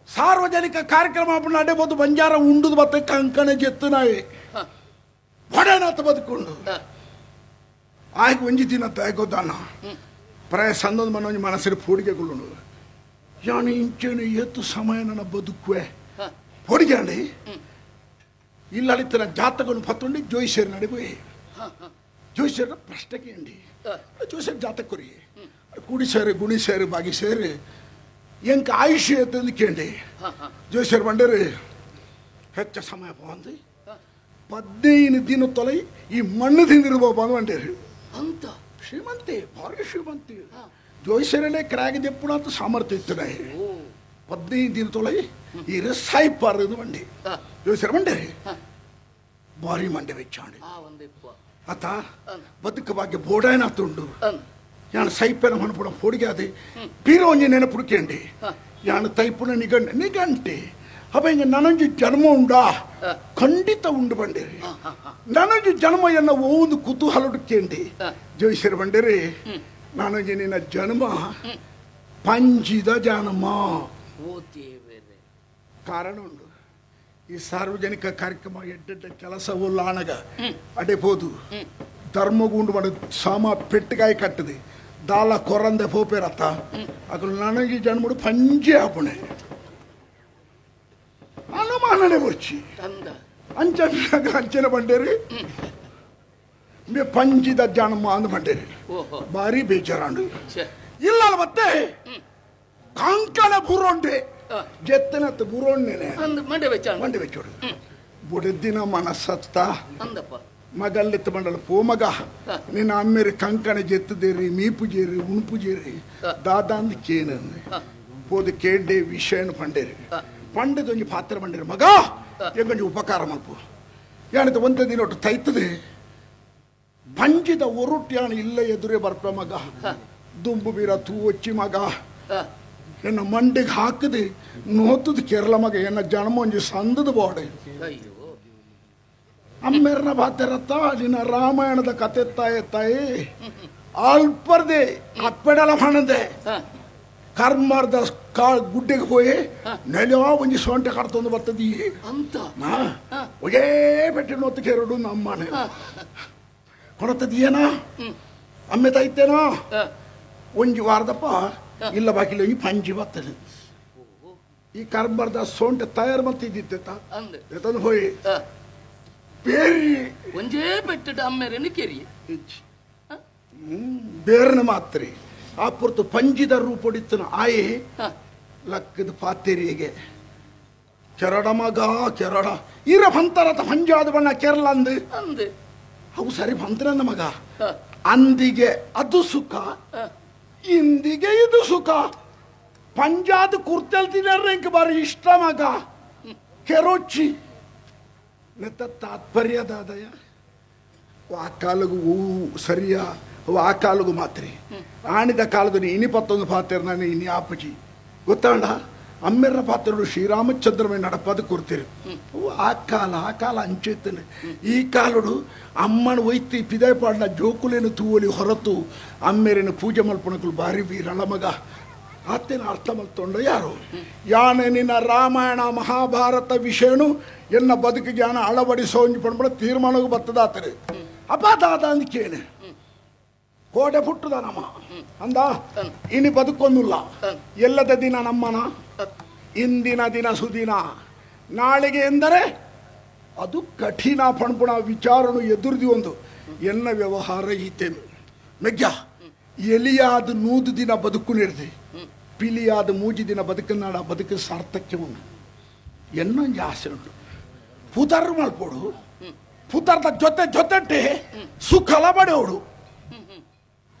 ಸಾರ್ವಜನಿಕ ಕಾರ್ಯಕ್ರಮ ನಡೆಬೋದು ಬಂಜಾರ ಉಂಡುದು ಮತ್ತೆ ಕಂಕಣ ಜೆತ್ತನಾಯಿ ಹೊಡೆನಾತ ಬದುಕೊಂಡು ಆಯ್ಕೆ ಒಂಜಿ ದಿನ ತಾಯ್ಗೋದಾನ ಪ್ರಾಯ ಸಂದೊಂದು ಮನ ಒಂಜಿ ಮನಸ್ಸಿನ ಪೋಡಿಗೆಗಳು ಯಾನು ಇಂಚೇನು ಎತ್ತು ಸಮಯ ನನ್ನ ಬದುಕುವೆ ಪೋಡಿಗೆ ಅಂಡಿ ಇಲ್ಲ ಜಾತಕವನ್ನು ಪತ್ತೊಂಡು ಜೋಯಿಸೇರು ನಡಿಬೋಯಿ ಜೋಯಿಸೇರ ಪ್ರಶ್ನೆಗೆ ಅಂಡಿ ಜೋಯಿಸೇರು ಜಾತಕ ಕೊರಿ ಕುಡಿ ಸೇರು ಗುಣಿ ಸೇರು ಬಾಗಿ ಸೇರು ಎಂಕ ಆಯುಷ್ಯ ಎತ್ತಂದು ಕೇಂಡಿ ಜೋಯಿಸೇರು ಬಂಡೇರಿ ಹೆಚ್ಚ ಸಮಯ ಬಂದು 15 ದಿನ ತೊಲೈ ಈ ಮಣ್ಣು ತಿಂದಿರ್ಬೋದು ಬಂದು ಬಂಡೇರಿ ಅಂತ ಶ್ರೀಮಂತಿ ಭಾರಿ ಶ್ರೀಮಂತಿ ಜೋಯಿಸರಲ್ಲೇ ಕ್ರಾಗಿ ದೆಪ್ಪುಣ ಅಂತ ಸಾಮರ್ಥ್ಯ ಇತ್ತು 15 ದಿನ ತೊಲೈ ಈ ಸಾಯಿಪಾರದು ಬಂಡಿ ಜೋಯಿಸರ ಬಂಡೇರಿ ಭಾರಿ ಮಂಡೆ ವೆಚ್ಚಾಂಡಿ ಆತ ಬದುಕ ಭಾಗ್ಯ ಬೋಡಾಯನಾತುಂಡು ಯಾನು ಸೈಪೆನ ಮಣಪುಣ ಪೊಡಿಗೆ ಅದು ಪೀರೋಂಜಿ ನೆನಪುಡ್ಕೇಂಡಿ ಯಾನು ತೈಪುಣ ನಿಗಂಟೆ ನಿಗಂಟೆ ಅಪ್ಪ ಹಿಂಗೆ ನನಂಜಿ ಜನ್ಮ ಉಂಡಾ ಖಂಡಿತ ಉಂಡು ಬಂಡೇರಿ ನನಂಜಿ ಜನ್ಮ ಎನ್ನ ಒಂದು ಕುತೂಹಲುಡ್ಕೇಂಡಿ ಜೋಯಿಸರು ಬಂಡೇರಿ ನಾನೊಂಜಿ ನಿನ್ನ ಜನ್ಮ ಪಂಜಿದ ಜನ್ಮ ಕಾರಣ ಉಂಡು ಈ ಸಾರ್ವಜನಿಕ ಕಾರ್ಯಕ್ರಮ ಎಡ್ಡೆಡ್ಡ ಕೆಲಸವು ಲಾಣಗ ಅಡೆಬೋದು ಧರ್ಮಗುಂಡು ಮಾಡ ಸಾಮ ಪೆಟ್ಟಿಗಾಯಿ ಕಟ್ಟದೆ ದಾಲ ಕೊರಂದೆ ಪೋಪೇರತ್ತ ಅಕಲು ನನಗೆ ಜನ್ಮಡು ಪಂಜೆ ಆಪಣೆ ಅನುಮಾನನೆ ಬರ್ಚಿ ಅಂಚ ಅಂಚನೆ ಬಂಡೇರಿ ಮೇ ಪಂಜಿದ ಜನ್ಮ ಅಂದ್ ಬಂಡೇರಿ ಭಾರಿ ಬೇಜಾರಾಂಡು ಇಲ್ಲ ಮತ್ತೆ ಕಂಕಣ ಬುರೋಂಡೆ ಜೆತ್ತನತ್ತ ಬುರೋಣ್ಣೆ ಮಂಡೆ ವೆಚ್ಚ ಮಂಡೆ ವೆಚ್ಚೋಡು ಬುಡದಿನ ಮನಸ್ಸತ್ತ ಮಗಲ್ಲಿತ್ತ ಮಂಡಲ ಪೋ ಮಗ ನಿನ್ನ ಅಮ್ಮೇರಿ ಕಂಕಣ ಜೆತ್ತದೇರಿ ಮೀಪು ಜೇರಿ ಉಣುಪು ಜೇರಿ ದಾದ ಅಂದ್ ಕೇನ ಪೋದು ಕೇಂಡೆ ವಿಷಯನ ಪಂಡೇರಿ ಪಂಡದೊಂಜಿ ಪಾತ್ರ ಬಂಡೇರಿ ಮಗ ಎಂಗೊಂಜಿ ಉಪಕಾರ ಮಲ್ಪು ಯಾನದ ಒಂದೇ ದಿನ ಒಟ್ಟು ತೈತದೆ ಪಂಜಿದ ಒರುಟ್ಟು ಯಾಣ ಇಲ್ಲ ಎದುರೇ ಬರ್ಪ ಮಗ ದುಂಬು ಬೀರ ತೂ ಒಚ್ಚಿ ಮಗ ಎನ್ನ ಮಂಡಿಗೆ ಹಾಕದೆ ನೋತದ ಕೇರಳ ಮಗ ಎನ್ನ ಜನ್ಮ ಒಂಜಿ ಸಂದದ ಬೋಡೆ ಅಮ್ಮೆರ್ನ ಬಾತೆರತ್ತ ನಿನ್ನ ರಾಮಾಯಣದ ಕತೆ ತಾಯಿ ತಾಯಿ ಅಲ್ಪರ್ದೆ ಅಪ್ಪೆಡಲ ಹಣದೆ ಕರ್ಮರ್ದ ಗುಡ್ಡೆಗೆ ಹೋಯಿ ನೆಲ ಒಂಜಿ ಸೊಂಟೆ ಕಡ್ತೊಂದು ಬರ್ತದಿ ಅಂತ ಒಗೇ ಪೆಟ್ಟಿ ನೋತು ಕೇರಡು ನಮ್ಮನೆ ಕೊಡತದೀಯನಾ ಅಮ್ಮೆ ತೈತೇನಾ ಒಂಜಿ ವಾರದಪ್ಪ ಇಲ್ಲ ಬಾಕಿಲ್ಲ ಒಂಜಿ ಪಂಜಿ ಬರ್ತದೆ ಈ ಕರ್ಮರ್ದ ಸೊಂಟೆ ತಯಾರು ಮತ್ತಿದ್ದಿತ್ತ ತಂದು ಹೋಯಿ ಬೇರಿ ಒಂಜೇ ಪೆಟ್ಟಿಟ್ಟು ಅಮ್ಮೇರೇನು ಕೆರಿ ಬೇರನ ಮಾತ್ರಿ ಆ ಪುರ್ತು ಪಂಜಿದ ರೂಪೊಡಿತ್ತನ ಆಯಿ ಲಕ್ಕದ ಪಾತೆರಿಗೆ ಕೆರಡ ಮಗ ಕೆರಡ ಇರ ಬಂತರತ ಪಂಜಾದ ಬಣ್ಣ ಕೇರಳ ಅಂದು ಅಂದು ಅವು ಸರಿ ಬಂತರನ್ನ ಮಗ ಅಂದಿಗೆ ಅದು ಸುಖ ಇಂದಿಗೆ ಇದು ಸುಖ ಪಂಜಾದ ಕುರ್ತಲ್ತಿನಾರ ಇಂಕ ಬಾರಿ ಇಷ್ಟ ಮಗ ಕೆರೋಚಿ ನೆತ್ತ ತಾತ್ಪರ್ಯದಾದಯ ಆ ಕಾಲಗೂ ಸರಿಯಾ ಆ ಕಾಲಗೂ ಮಾತ್ರಿ ಆಣಿದ ಕಾಲದ ಇನಿ ಪತ್ತೊಂದು ಪಾತ್ರ ನಾನು ಇನಿ ಆಪಜಿ ಗೊತ್ತಾಂಡ ಅಮ್ಮೆರ್ನ ಪಾತ್ರಗಳು ಶ್ರೀರಾಮಚಂದ್ರమే ನಡಪದು ಕೊಡ್ತೀರಿ ಆ ಕಾಲ ಆ ಕಾಲ ಅಂಚೆತ್ತನೆ ಈ ಕಾಲಡು ಅಮ್ಮನ ಒಯ್ತಿ ಪಿದಾಯ್ಪಾಡಿನ ಜೋಕುಲೇನು ತೂವಲಿ ಹೊರತು ಅಮ್ಮೇರೇನು ಪೂಜೆ ಮಲ್ಪಣಕುಲು ಬಾರಿ ವೀರಳ ಮಗ ಆತನ ಅರ್ಥ ಮಲ್ತೊಂಡು ಯಾರು ಯಾನೆ ನಿನ್ನ ರಾಮಾಯಣ ಮಹಾಭಾರತ ವಿಷಯನು ಎನ್ನ ಬದುಕಿಗೆ ಯಾನ ಅಳವಡಿಸೋ ಪಂಡ್ಬಿಡ ತೀರ್ಮಾನಕ್ಕೆ ಬರ್ತದಾತರೆ ಅಪ್ಪ ದಾದ ಅಂದ್ ಕೇಳಿ ಕೋಟೆ ಪುಟ್ಟದ ನಮ್ಮ ಅಂದ ಇನಿ ಬದುಕೊಂದಿಲ್ಲ ಎಲ್ಲದ ದಿನ ನಮ್ಮನ ಇಂದಿನ ದಿನ ಸುದಿನ ನಾಳೆಗೆ ಎಂದರೆ ಅದು ಕಠಿಣ ಪಣಪುಣ ವಿಚಾರನು ಎದುರ್ದಿ ಒಂದು ಎನ್ನ ವ್ಯವಹಾರ ಈತೇನು ಮೆಗ್ಯ ಎಲಿಯಾದ 100 ದಿನ ಬದುಕು ನೀಡಿದೆ ಪಿಲಿಯಾದ 3 ದಿನ ಬದುಕನ್ನಾಡ ಬದುಕು ಸಾರ್ಥಕ್ಯ ಉಂಟು ಎನ್ನೊಂದು ಆಸೆ ಉಂಟು ಪುತರ್ ಮಲ್ಪೋಡು ಪುತರ್ದ ಜೊತೆ ಜೊತೆಟ್ಟೆ ಸುಖಲ ಬಡೆಯೋಡು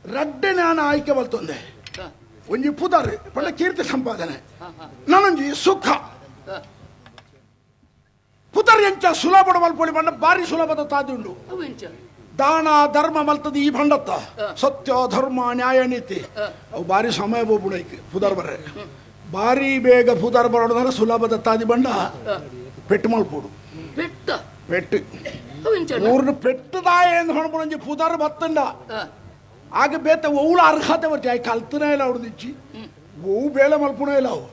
ರಡ್ಡೆ ನಾನು ಆಯ್ಕೆ ಬಲ್ತೊಂದೆ ಒಂಜಿ ಪುದರ್ ಪಂಡ ಕೀರ್ತಿ ಸಂಪಾದನೆ ನಾನೊಂಜಿ ಸುಖ ಪುದರ್ ಎಂಚ ಸುಲಭ ಮಲ್ಪೊಳಿ ಪಂಡ ಭಾರಿ ಸುಲಭದ ತಾದಿ ಉಂಡು ದಾನ ಧರ್ಮ ಮಲ್ತದ ಈ ಭಂಡತ್ತ ಸತ್ಯ ಧರ್ಮ ನ್ಯಾಯ ನೀತಿ ಅವು ಭಾರಿ ಸಮಯ ಬೋಬುಡೈಕ್ ಪುದರ್ ಬರ್ರೆ ಭಾರಿ ಬೇಗ ಪುದರ್ ಬರೋದಂದ್ರೆ ಸುಲಭದ ತಾದಿ ಬಂಡ ಪೆಟ್ಟು ಮಲ್ಪೋಡು ಪೆಟ್ಟು ಊರ್ನ ಪೆಟ್ಟುದಾಯ ಎಂದು ಹೊಣಪುಣಂಜಿ ಪುದರ್ ಬತ್ತಂಡ ಆಗ ಬೇತ ಒವ್ಳು ಅರ್ಹತೆ ಬರ್ತಿ ಆಯ್ ಕಲ್ತನೇ ಇಲ್ಲ ಅವ್ರದಿಚ್ಚಿ ಒವು ಬೇಳೆ ಮಲ್ಪುಣ ಇಲ್ಲ ಅವು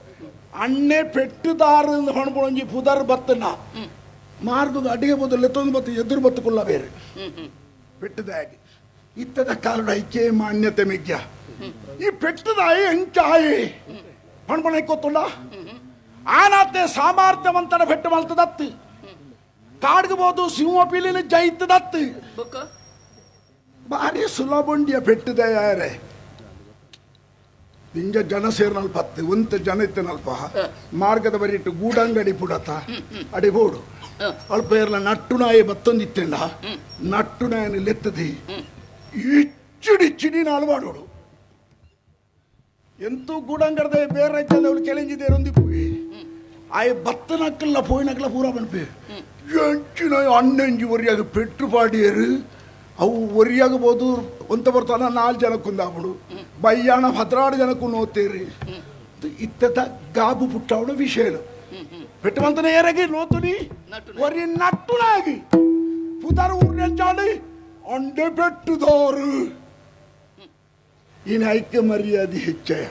ಅಣ್ಣೆ ಪೆಟ್ಟುದಾರ ಹೊಣಪುಣಂಜಿ ಪುದರ್ ಬತ್ತಂಡ ಮಾರ್ಗದ ಅಡಿಗೆ ಬದಲು ಎತ್ತೊಂದು ಬತ್ತು ಎದುರು ಬತ್ತುಕೊಳ್ಳ ಬೇರೆ ಪೆಟ್ಟದಾಗಿ ಇತ್ತದ ಕಾರಣ ಐಕೆ ಮಾನ್ಯತೆ ಮಿಗ್ಯ ಈ ಪೆಟ್ಟದಾಯಿ ಎಂಚಾಯಿ ಪಣಪಣ ಗೊತ್ತುಂಡ ಆನಾತೆ ಸಾಮರ್ಥ್ಯವಂತನ ಪೆಟ್ಟು ಮಲ್ತದತ್ತು ಕಾಡ್ಗಬಹುದು ಸಿಂಹ ಪಿಲಿನ ಜೈತದತ್ತು ಭಾರಿ ಸುಲಭಂಡಿಯ ಪೆಟ್ಟದೆ ಯಾರೇ ಹಿಂಗೆ ಜನ ಸೇರ್ನಲ್ಪ ಹತ್ತು ಒಂತ ಜನ ಇತ್ತನಲ್ಪ ಮಾರ್ಗದ ಬರಿಟ್ಟು ಗೂಡಂಗಡಿ ಪುಡತ ಅಡಿಬೋಡು ಅಲ್ಪ ಇರಲ ನಟ್ಟು ನಾಯಿ ಬತ್ತೊಂದಿತ್ತಿಲ್ಲ ನಟ್ಟು ನಾಯನ ಲೆತ್ತದೆ ಇಚ್ಚಿಡಿ ಚಿಡಿ ನಾಲು ಮಾಡೋಡು ಎಂತೂ ಗೂಡಂಗಡ್ದೆ ಬೇರೆ ಅವಳು ಕೆಳಂಜಿದೇರೊಂದಿ ಪೋಯಿ ಆಯ್ ಬತ್ತನಕ್ಕಲ್ಲ ಪೋಯಿನಕ್ಕಲ್ಲ ಪೂರ ಬನ್ಪೆ ಎಂಚಿನ ಅಣ್ಣಂಜಿ ಒರಿಯಾಗ ಪೆಟ್ಟು ಪಾಡಿಯರು ಅವು ಒರಿಯಾಗಬಹುದು ಒಂತ ಬರ್ತಾನ 4 ಜನಕ್ಕೊಂದಾಬಿಡು ಬಯ್ಯಾಣ 16 ಜನಕ್ಕೂ ನೋತೇರಿ ಇತ್ತದ ಗಾಬು ಪುಟ್ಟವಳು ವಿಷಯ ಪೆಟ್ಟು ಮಂತನ ಏರಾಗಿ ನೋತುನಿ ಒರಿ ನಟ್ಟುನಾಗಿ ಪುದರ್ ಊರ್ನೆಂಚಾಡಿ ಅಂಡೆ ಪೆಟ್ಟುದೋರು ಈನ ಐಕ್ಯ ಮರ್ಯಾದೆ ಹೆಚ್ಚಯ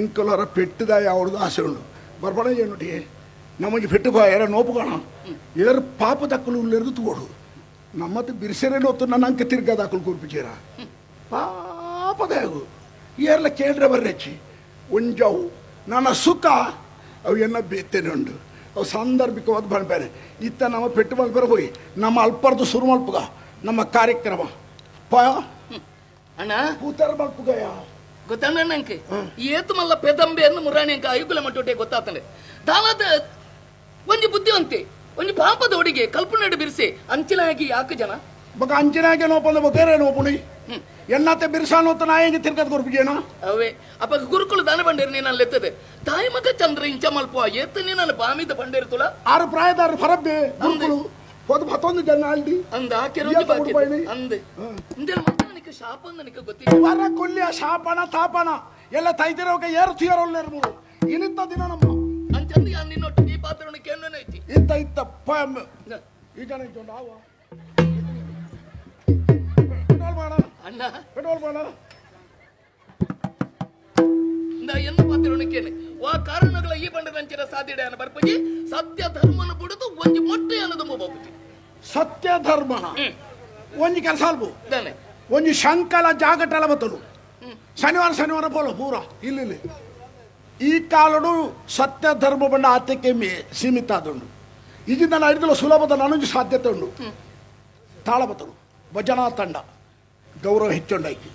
ಎಂಕಲರ ಪೆಟ್ಟುದಾಯ ಅವ್ರದ್ದು ಆಸೆ ಉಂಡು ಬರ್ಬಡ ಏನುಟಿ ನಮಗೆ ಪೆಟ್ಟು ಬಾ ಯಾರ ನೋಪುಗೋಣ ಏರು ಪಾಪ ತಕ್ಕಲು ಉಳ್ಳೆರ್ದು ತಗೋಡು ನಮ್ಮದು ಬಿರ್ಸೆರೆ ನೋತು ನನ್ನ ಅಂಕ ತಿರ್ಗದ ಹಾಕಲು ಕೂರ್ಪಿಚೇರ ಪಾಪದಾಗು ಏರ್ಲ ಕೇಂದ್ರ ಬರ್ರೆಚ್ಚಿ ಒಂಜವು ನನ್ನ ಸುಖ ಅವು ಎನ್ನ ಬೇತೇನೆ ಉಂಡು ಅವು ಸಾಂದರ್ಭಿಕವಾದ ಬಣ್ಬೇನೆ ಇತ್ತ ನಮ್ಮ ಪೆಟ್ಟು ಮಲ್ಪರ ಹೋಯಿ ನಮ್ಮ ಅಲ್ಪರ್ದು ಸುರು ಮಲ್ಪುಗ ನಮ್ಮ ಕಾರ್ಯಕ್ರಮ ಪ ಅಣ್ಣ ಪೂತರ ಮಲ್ಪುಗಯ ಗೊತ್ತಣ್ಣ ನಂಗೆ ಏತು ಮಲ್ಲ ಪೆದಂಬೆ ಅನ್ನು ಮುರಾಣಿ ಅಂಕ ಐಗುಲ ಮಟ್ಟೊಟ್ಟೆ ಗೊತ್ತಾತಂಡೆ ದಾನದ ಒಂಜಿ ಬುದ್ಧಿವಂತೆ ಒಂಜಿ ಪಾಪದ ಒಡಿಗೆ ಕಲ್ಪನೆ ಬಿರ್ಸೆ ಅಂಚಿನಾಗಿ ಯಾಕೆ ಜನ ಬಗ ಅಂಚಿನಾಗೆ ನೋಪಂದ ಬೇರೆ ನೋಪುಣಿ ಎನ್ನತ್ತೆ ಬಿರ್ಸಾನೋತ ನಾಯಿಗೆ ತಿರ್ಗದ ಕೊರ್ಪಿಜೇನ ಅವೇ ಅಪ್ಪ ಗುರುಕುಲ ದಾನ ಬಂಡೇರಿ ನೀನು ಲೆತ್ತದೆ ತಾಯಿ ಮಗ ಚಂದ್ರ ಇಂಚ ಮಲ್ಪ ಏತ ನೀನು ಬಾಮಿದ ಬಂಡೇರಿ ತುಳ ಆರು ಪ್ರಾಯದಾರು ಫರಬ್ಬೆ ಗುರುಕುಲು ಹೋದ ಮತ್ತೊಂದು ಜನ ಅಲ್ಡಿ ಅಂದ ಆಕೆರೊಂದು ಬಾಕಿ ಅಂದೆ ಇಂದೆಲ್ಲ ಮತ್ತೆ ನನಗೆ ಶಾಪ ನನಗೆ ಗೊತ್ತಿಲ್ಲ ವರ ಕೊಲ್ಲಿಯ ಶಾಪನ ತಾಪನ ಎಲ್ಲ ತೈತಿರೋಕ ಏರು ತಿಯರೊಲ್ಲೇರು ಮೂರು ಇನಿತ್ತ ದಿನ ನಮ್ಮ ಅಂಚಂದು ಯಾನ್ ನಿನ್ನೊಟ್ಟು ಈ ಪಾತ್ರವನ್ನು ಕೇಳೋಣ ಐತಿ ಇತ್ತ ಇತ್ತ ಈ ಜನ ಇದ್ದೊಂಡು ಆವ ಪೆಟ್ರೋಲ್ ಮಾಡ ಅಣ್ಣ ಪೆಟ್ರೋಲ್ ಮಾಡ ಇಂದ ಎನ್ನ ಪಾತ್ರವನ್ನು ಕೇಳಿ ವಾ ಕಾರಣಗಳ ಈ ಬಂಡದಂಚಿನ ಸಾಧ್ಯಡೆ ಅನ್ನ ಬರ್ಪಜಿ ಸತ್ಯ ಧರ್ಮನ ಬಿಡುದು ಒಂಜಿ ಮೊಟ್ಟೆ ಅನ್ನೋದು ಬಾಪುಜಿ ಸತ್ಯ ಧರ್ಮನ ಒಂಜಿ ಕೆಲಸ ಅಲ್ಬು ದಾನೆ ಒಂಜಿ ಶಂಕಲ ಜಾಗಟಲ ಬತ್ತಲು ಶನಿವಾರ ಶನಿವಾರ ಬೋಲ ಪೂರ ಇಲ್ಲಿ ಈ ಕಾಲಡು ಸತ್ಯ ಧರ್ಮ ಬಂಡ ಆತಕ್ಕೆ ಸೀಮಿತ ಆದುಂಡು ಈಗಿನ ನಾನು ಹಿಡಿದಲ್ಲ ಸುಲಭದ ನಾನೊಂದು ಸಾಧ್ಯತೆ ಉಂಡು ತಾಳಬತ್ತಲು ಭಜನಾ ತಂಡ ಗೌರವ ಹೆಚ್ಚುಂಡಾಕಿ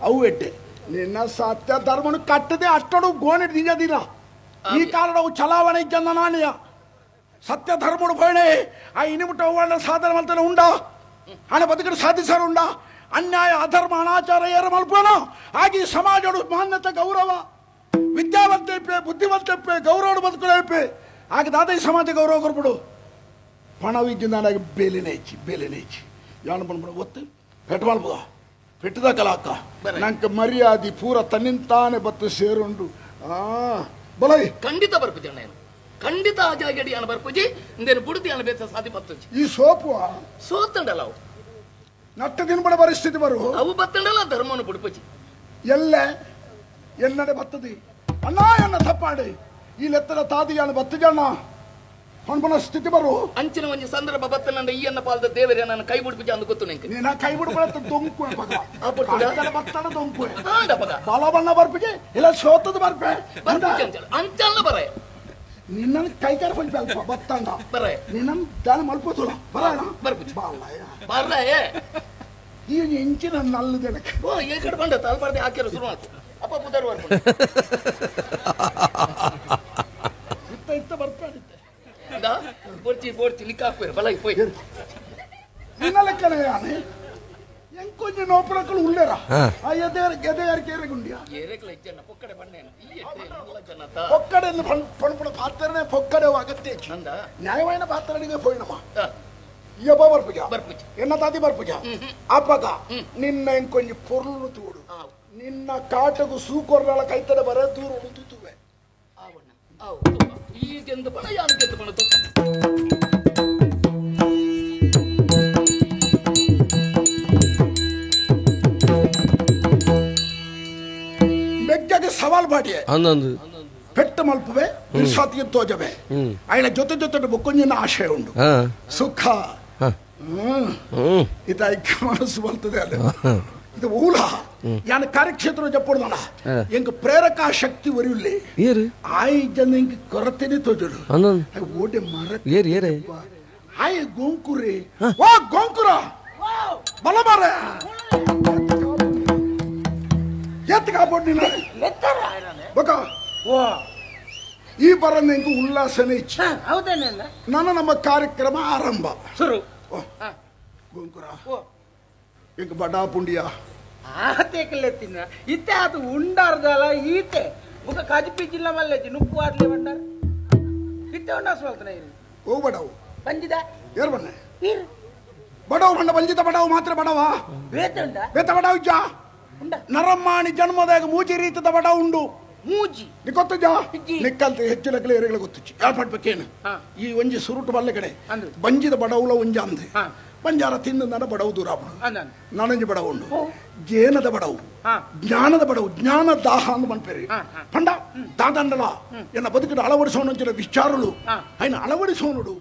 ಅವು ಎಡ್ಡೆ ನಿನ್ನ ಸತ್ಯ ಧರ್ಮನು ಕಟ್ಟದೆ ಅಷ್ಟಡು ಗೋಣಿ ನಿಜ ದಿನ ಈ ಕಾಲಡು ಚಲಾವಣೆ ಇದ್ದ ನಾಣ್ಯ ಸತ್ಯ ಧರ್ಮಡು ಪೋಯಣೆ ಆ ಇನಿಮುಟ್ಟ ಹೂವಣ್ಣ ಸಾಧನೆ ಮಲ್ತನ ಉಂಡ ಹಣ ಬದುಕಡು ಸಾಧಿಸರು ಉಂಡ ಅನ್ಯಾಯ ಅಧರ್ಮ ಅನಾಚಾರ ಏರ ಮಲ್ಪೋಣ ಹಾಗೆ ಸಮಾಜಡು ಮಾನ್ಯತೆ ಗೌರವ ವಿದ್ಯಾವಂತ ಇಪ್ಪೆ ಬುದ್ಧಿವಂತ ಇಪ್ಪೆ ಗೌರವ ಬದುಕುಳ ಇಪ್ಪೆ ಆಗ ದಾದ ಈ ಸಮಾಜ ಗೌರವ ಕೊರ್ಬಿಡು ಪಣವಿದ್ದ ಬೇಲೆನೇ ಹೆಚ್ಚಿ ಬೇಲೆನೇ ಹೆಚ್ಚಿ ಯಾನು ಬಂದ್ಬಿಡು ಒತ್ತು ಪೆಟ್ಟು ಮಾಡ್ಬೋದ ಪೆಟ್ಟದ ಕಲಾಕ ನಂಗೆ ಮರ್ಯಾದೆ ಪೂರ ತನ್ನಿಂತಾನೆ ಬತ್ತು ಸೇರುಂಡು ಆ ಬಲೈ ಖಂಡಿತ ಬರ್ಪುಜಿ ಅಣ್ಣ ಖಂಡಿತ ಆ ಜಾಗಡಿ ಅಣ್ಣ ಬರ್ಪುಜಿ ಇಂದೇನು ಬುಡ್ತಿ ಅಣ್ಣ ಬೇಸ ಸಾಧಿ ಬತ್ತುಜಿ ಈ ಸೋಪು ಸೋತಂಡಲ್ಲ ಅವು ನಟ್ಟ ದಿನಬಡ ಪರಿಸ್ಥಿತಿ ಬರು ಅವು ಬತ್ತಂಡಲ್ಲ ಧರ್ಮವನ್ನು ಬುಡ್ಪುಜಿ ಎಲ್ಲ ಎನ್ನಡೆ ಬತ್ತದಿ ಅಣ್ಣ ಎನ್ನ ತಪ್ಪಾಡಿ ಈ ಲೆತ್ತದ ತಾದಿಯಾನು ಬತ್ತಜಣ್ಣ ಹೊಣ್ಬನ ಸ್ಥಿತಿ ಬರು ಅಂಚಿನ ಒಂಜಿ ಸಂದರ್ಭ ಬತ್ತ ನನ್ನ ಈ ಅನ್ನ ಪಾಲ್ದ ದೇವರೇ ನಾನು ಕೈ ಬಿಡ್ಪುಜ ಅಂದು ಗೊತ್ತು ನಿಂಗೆ ನೀನ ಕೈ ಬಿಡ್ಬಳತ್ತ ದೊಂಕು ಬತ್ತಡ ದೊಂಕು ಬಲಬಣ್ಣ ಬರ್ಪಿಗೆ ಇಲ್ಲ ಸೋತದ ಬರ್ಪೆ ಅಂಚಲ್ಲ ಬರ ನಿನ್ನ ಕೈ ಕಾರ ಕೊಂಚ ಅಲ್ಪ ಬತ್ತಂಡ ಬರ ನಿನ್ನ ದಾನ ಮಲ್ಪೋತುಲ ಬರಣ ಬರ್ಪುಜ ಬಾಲ ಬರ್ರ ಈ ಇಂಚಿನ ನಲ್ಲದೆನಕ್ಕೆ ಓ ಈ ಕಡೆ ಬಂಡ ತಲ್ಬಾರ್ದೆ ಹಾಕಿರೋ ಶುರು ಮಾಡ್ತು ಅಪ್ಪ ಬುಧವಾರ ಬರ್ಪು ಇತ್ತ ಇತ್ತ ಬರ್ಪಾಡಿತ್ತೆ ಬೋಡ್ಚಿ ಬೋಡ್ಚಿ ನಿಕ್ಕಾಕ್ಬೇರು ಬಲ ಪೋಯ್ ನಿನ್ನ ಲೆಕ್ಕನೆ ಯಾನೆ ಎಂಕೊಂಜಿ ನೋಪಣಕಲು ಉಳ್ಳೇರ ಆ ಎದೆ ಎದೆಗಾರಿಕೆ ಗುಂಡಿಯ ಏರೆಕ್ಲ ಇಜ್ಜಣ್ಣ ಪೊಕ್ಕಡೆ ಬಣ್ಣೇನು ಈ ಎಟ್ಟೆ ಮುಲ್ಲ ಜನತ ಪೊಕ್ಕಡೆ ಪಣಪಣ ಪಾತ್ರನೇ ಪೊಕ್ಕಡೆ ಅಗತ್ಯ ನಂದ ನ್ಯಾಯವಾಯಿನ ಪಾತ್ರನಿಗೆ ಪೋಯಿನಮ್ಮ ಯಬ್ಬ ಬರ್ಪುಜ ಬರ್ಪುಜ ಎನ್ನ ತಾತಿ ಬರ್ಪುಜ ಅಪ್ಪಗ ನಿನ್ನ ಎಂಕೊಂಜಿ ಪೊರ್ಲು ತೂಡು ನಿನ್ನ ಕಾಟಗು ಸೂಕೊರ್ನಾಳ ಕೈತಡೆ ಬರ ದೂರ ಉಳಿದುವೆ ಆವಣ್ಣ ಆವು ಈಗೆಂದು ಬಣ ಯಾನಗೆಂದು ಬಣ ತುಪ್ಪ ಮೆಗ್ಗಗೆ ಸವಾಲ್ ಬಾಟಿಯೆ ಅಂದಂದು ಪೆಟ್ಟ ಮಲ್ಪುವೆ ಬಿರ್ಸಾತಿಗೆ ತೋಜವೆ ಆಯ್ನ ಜೊತೆ ಜೊತೆ ಬೊಕ್ಕೊಂಜಿನ ಆಶಯ ಉಂಡು ಸುಖ ಇದು ಐಕ್ಯ ಮನಸ್ಸು ಬರ್ತದೆ ಅದು ಇದು ಊಲ ಯಾನ ಕಾರ್ಯಕ್ಷೇತ್ರ ಜಪ್ಪುಡ್ದಣ ಎಂಕ್ ಪ್ರೇರಕ ಶಕ್ತಿ ಒರಿಯುಲ್ಲಿ ಆಯ್ ಜನ ಇಂಕ್ ಕೊರತೆನೆ ತೋಜಡು ಓಡೆ ಮರ ಏರ್ ಏರೇ ಆಯ್ ಗೋಂಕುರಿ ಓ ಗೋಂಕುರ ಬಲ ಮಾರ ಎತ್ತ ಕಾಪೋಡ್ ನೀನು ಬಕ ಈ ಬರನ್ನ ಇಂಕು ಉಲ್ಲಾಸನೆ ಇಚ್ಛೆ ನನ್ನ ನಮ್ಮ ಕಾರ್ಯಕ್ರಮ ಆರಂಭ ಶುರು ಗೋಂಕುರ ಇಂಕ್ ಬಡಾ ಪುಂಡಿಯ ಆತೇಕಲೆತ್ತಿನ ಇತ್ತೆ ಅದು ಉಂಡಾರ್ದಲ್ಲ ಈತೆ ಬುಕ ಕಜಿಪಿ ಜಿಲ್ಲಾ ಮಲ್ಲೆಜಿ ನುಪ್ಪು ಆಡ್ಲಿ ಬಂಡಾರ ಇತ್ತೆ ಉಂಡಾಸ್ ಮಲ್ತನ ಇರು ಓ ಬಡವು ಬಂಜಿದ ಏರ್ ಬನ್ನೆ ಬಡವು ಬಂಡ ಬಂಜಿತ ಬಡವು ಮಾತ್ರ ಬಡವ ಬೇತ ಉಂಡ ಬೇತ ಬಡವು ಇಜ್ಜಾ ನರಮ್ಮಾಣಿ ಜನ್ಮದಾಗ ಮೂಜಿ ರೀತಿದ ಬಡ ಉಂಡು ಮೂಜಿ ನಿಕ್ಕೊತ್ತಜಾ ನಿಕ್ಕಂತ ಹೆಚ್ಚು ಲಕ್ಕಲೆ ಏರಿಗಳ ಗೊತ್ತಿಚ್ಚಿ ಯಾರು ಪಡ್ಬೇಕೇನು ಈ ಒಂಜಿ ಸುರುಟು ಬಲ್ಲೆ ಕಡೆ ಬಂಜಿದ ಬಡವುಲ ಒಂಜ ಅಂದೆ ಬಂಜಾರ ತಿಂದು ನನ್ನ ಬಡವು ದೂರ ನಾನಂಜಿ ಬಡವು ಉಂಡು ಜೇನದ ಬಡವು ಜ್ಞಾನದ ಬಡವು ಜ್ಞಾನ ದಾಹ ಅಂದು ಮನ್ಪೇರಿ ಪಂಡ ದಾದಂಡಲ ಎನ್ನ ಬದುಕಿನ ಅಳವಡಿಸೋಣ ವಿಚಾರಲು ఆయన ಅಳವಡಿಸೋನುಡು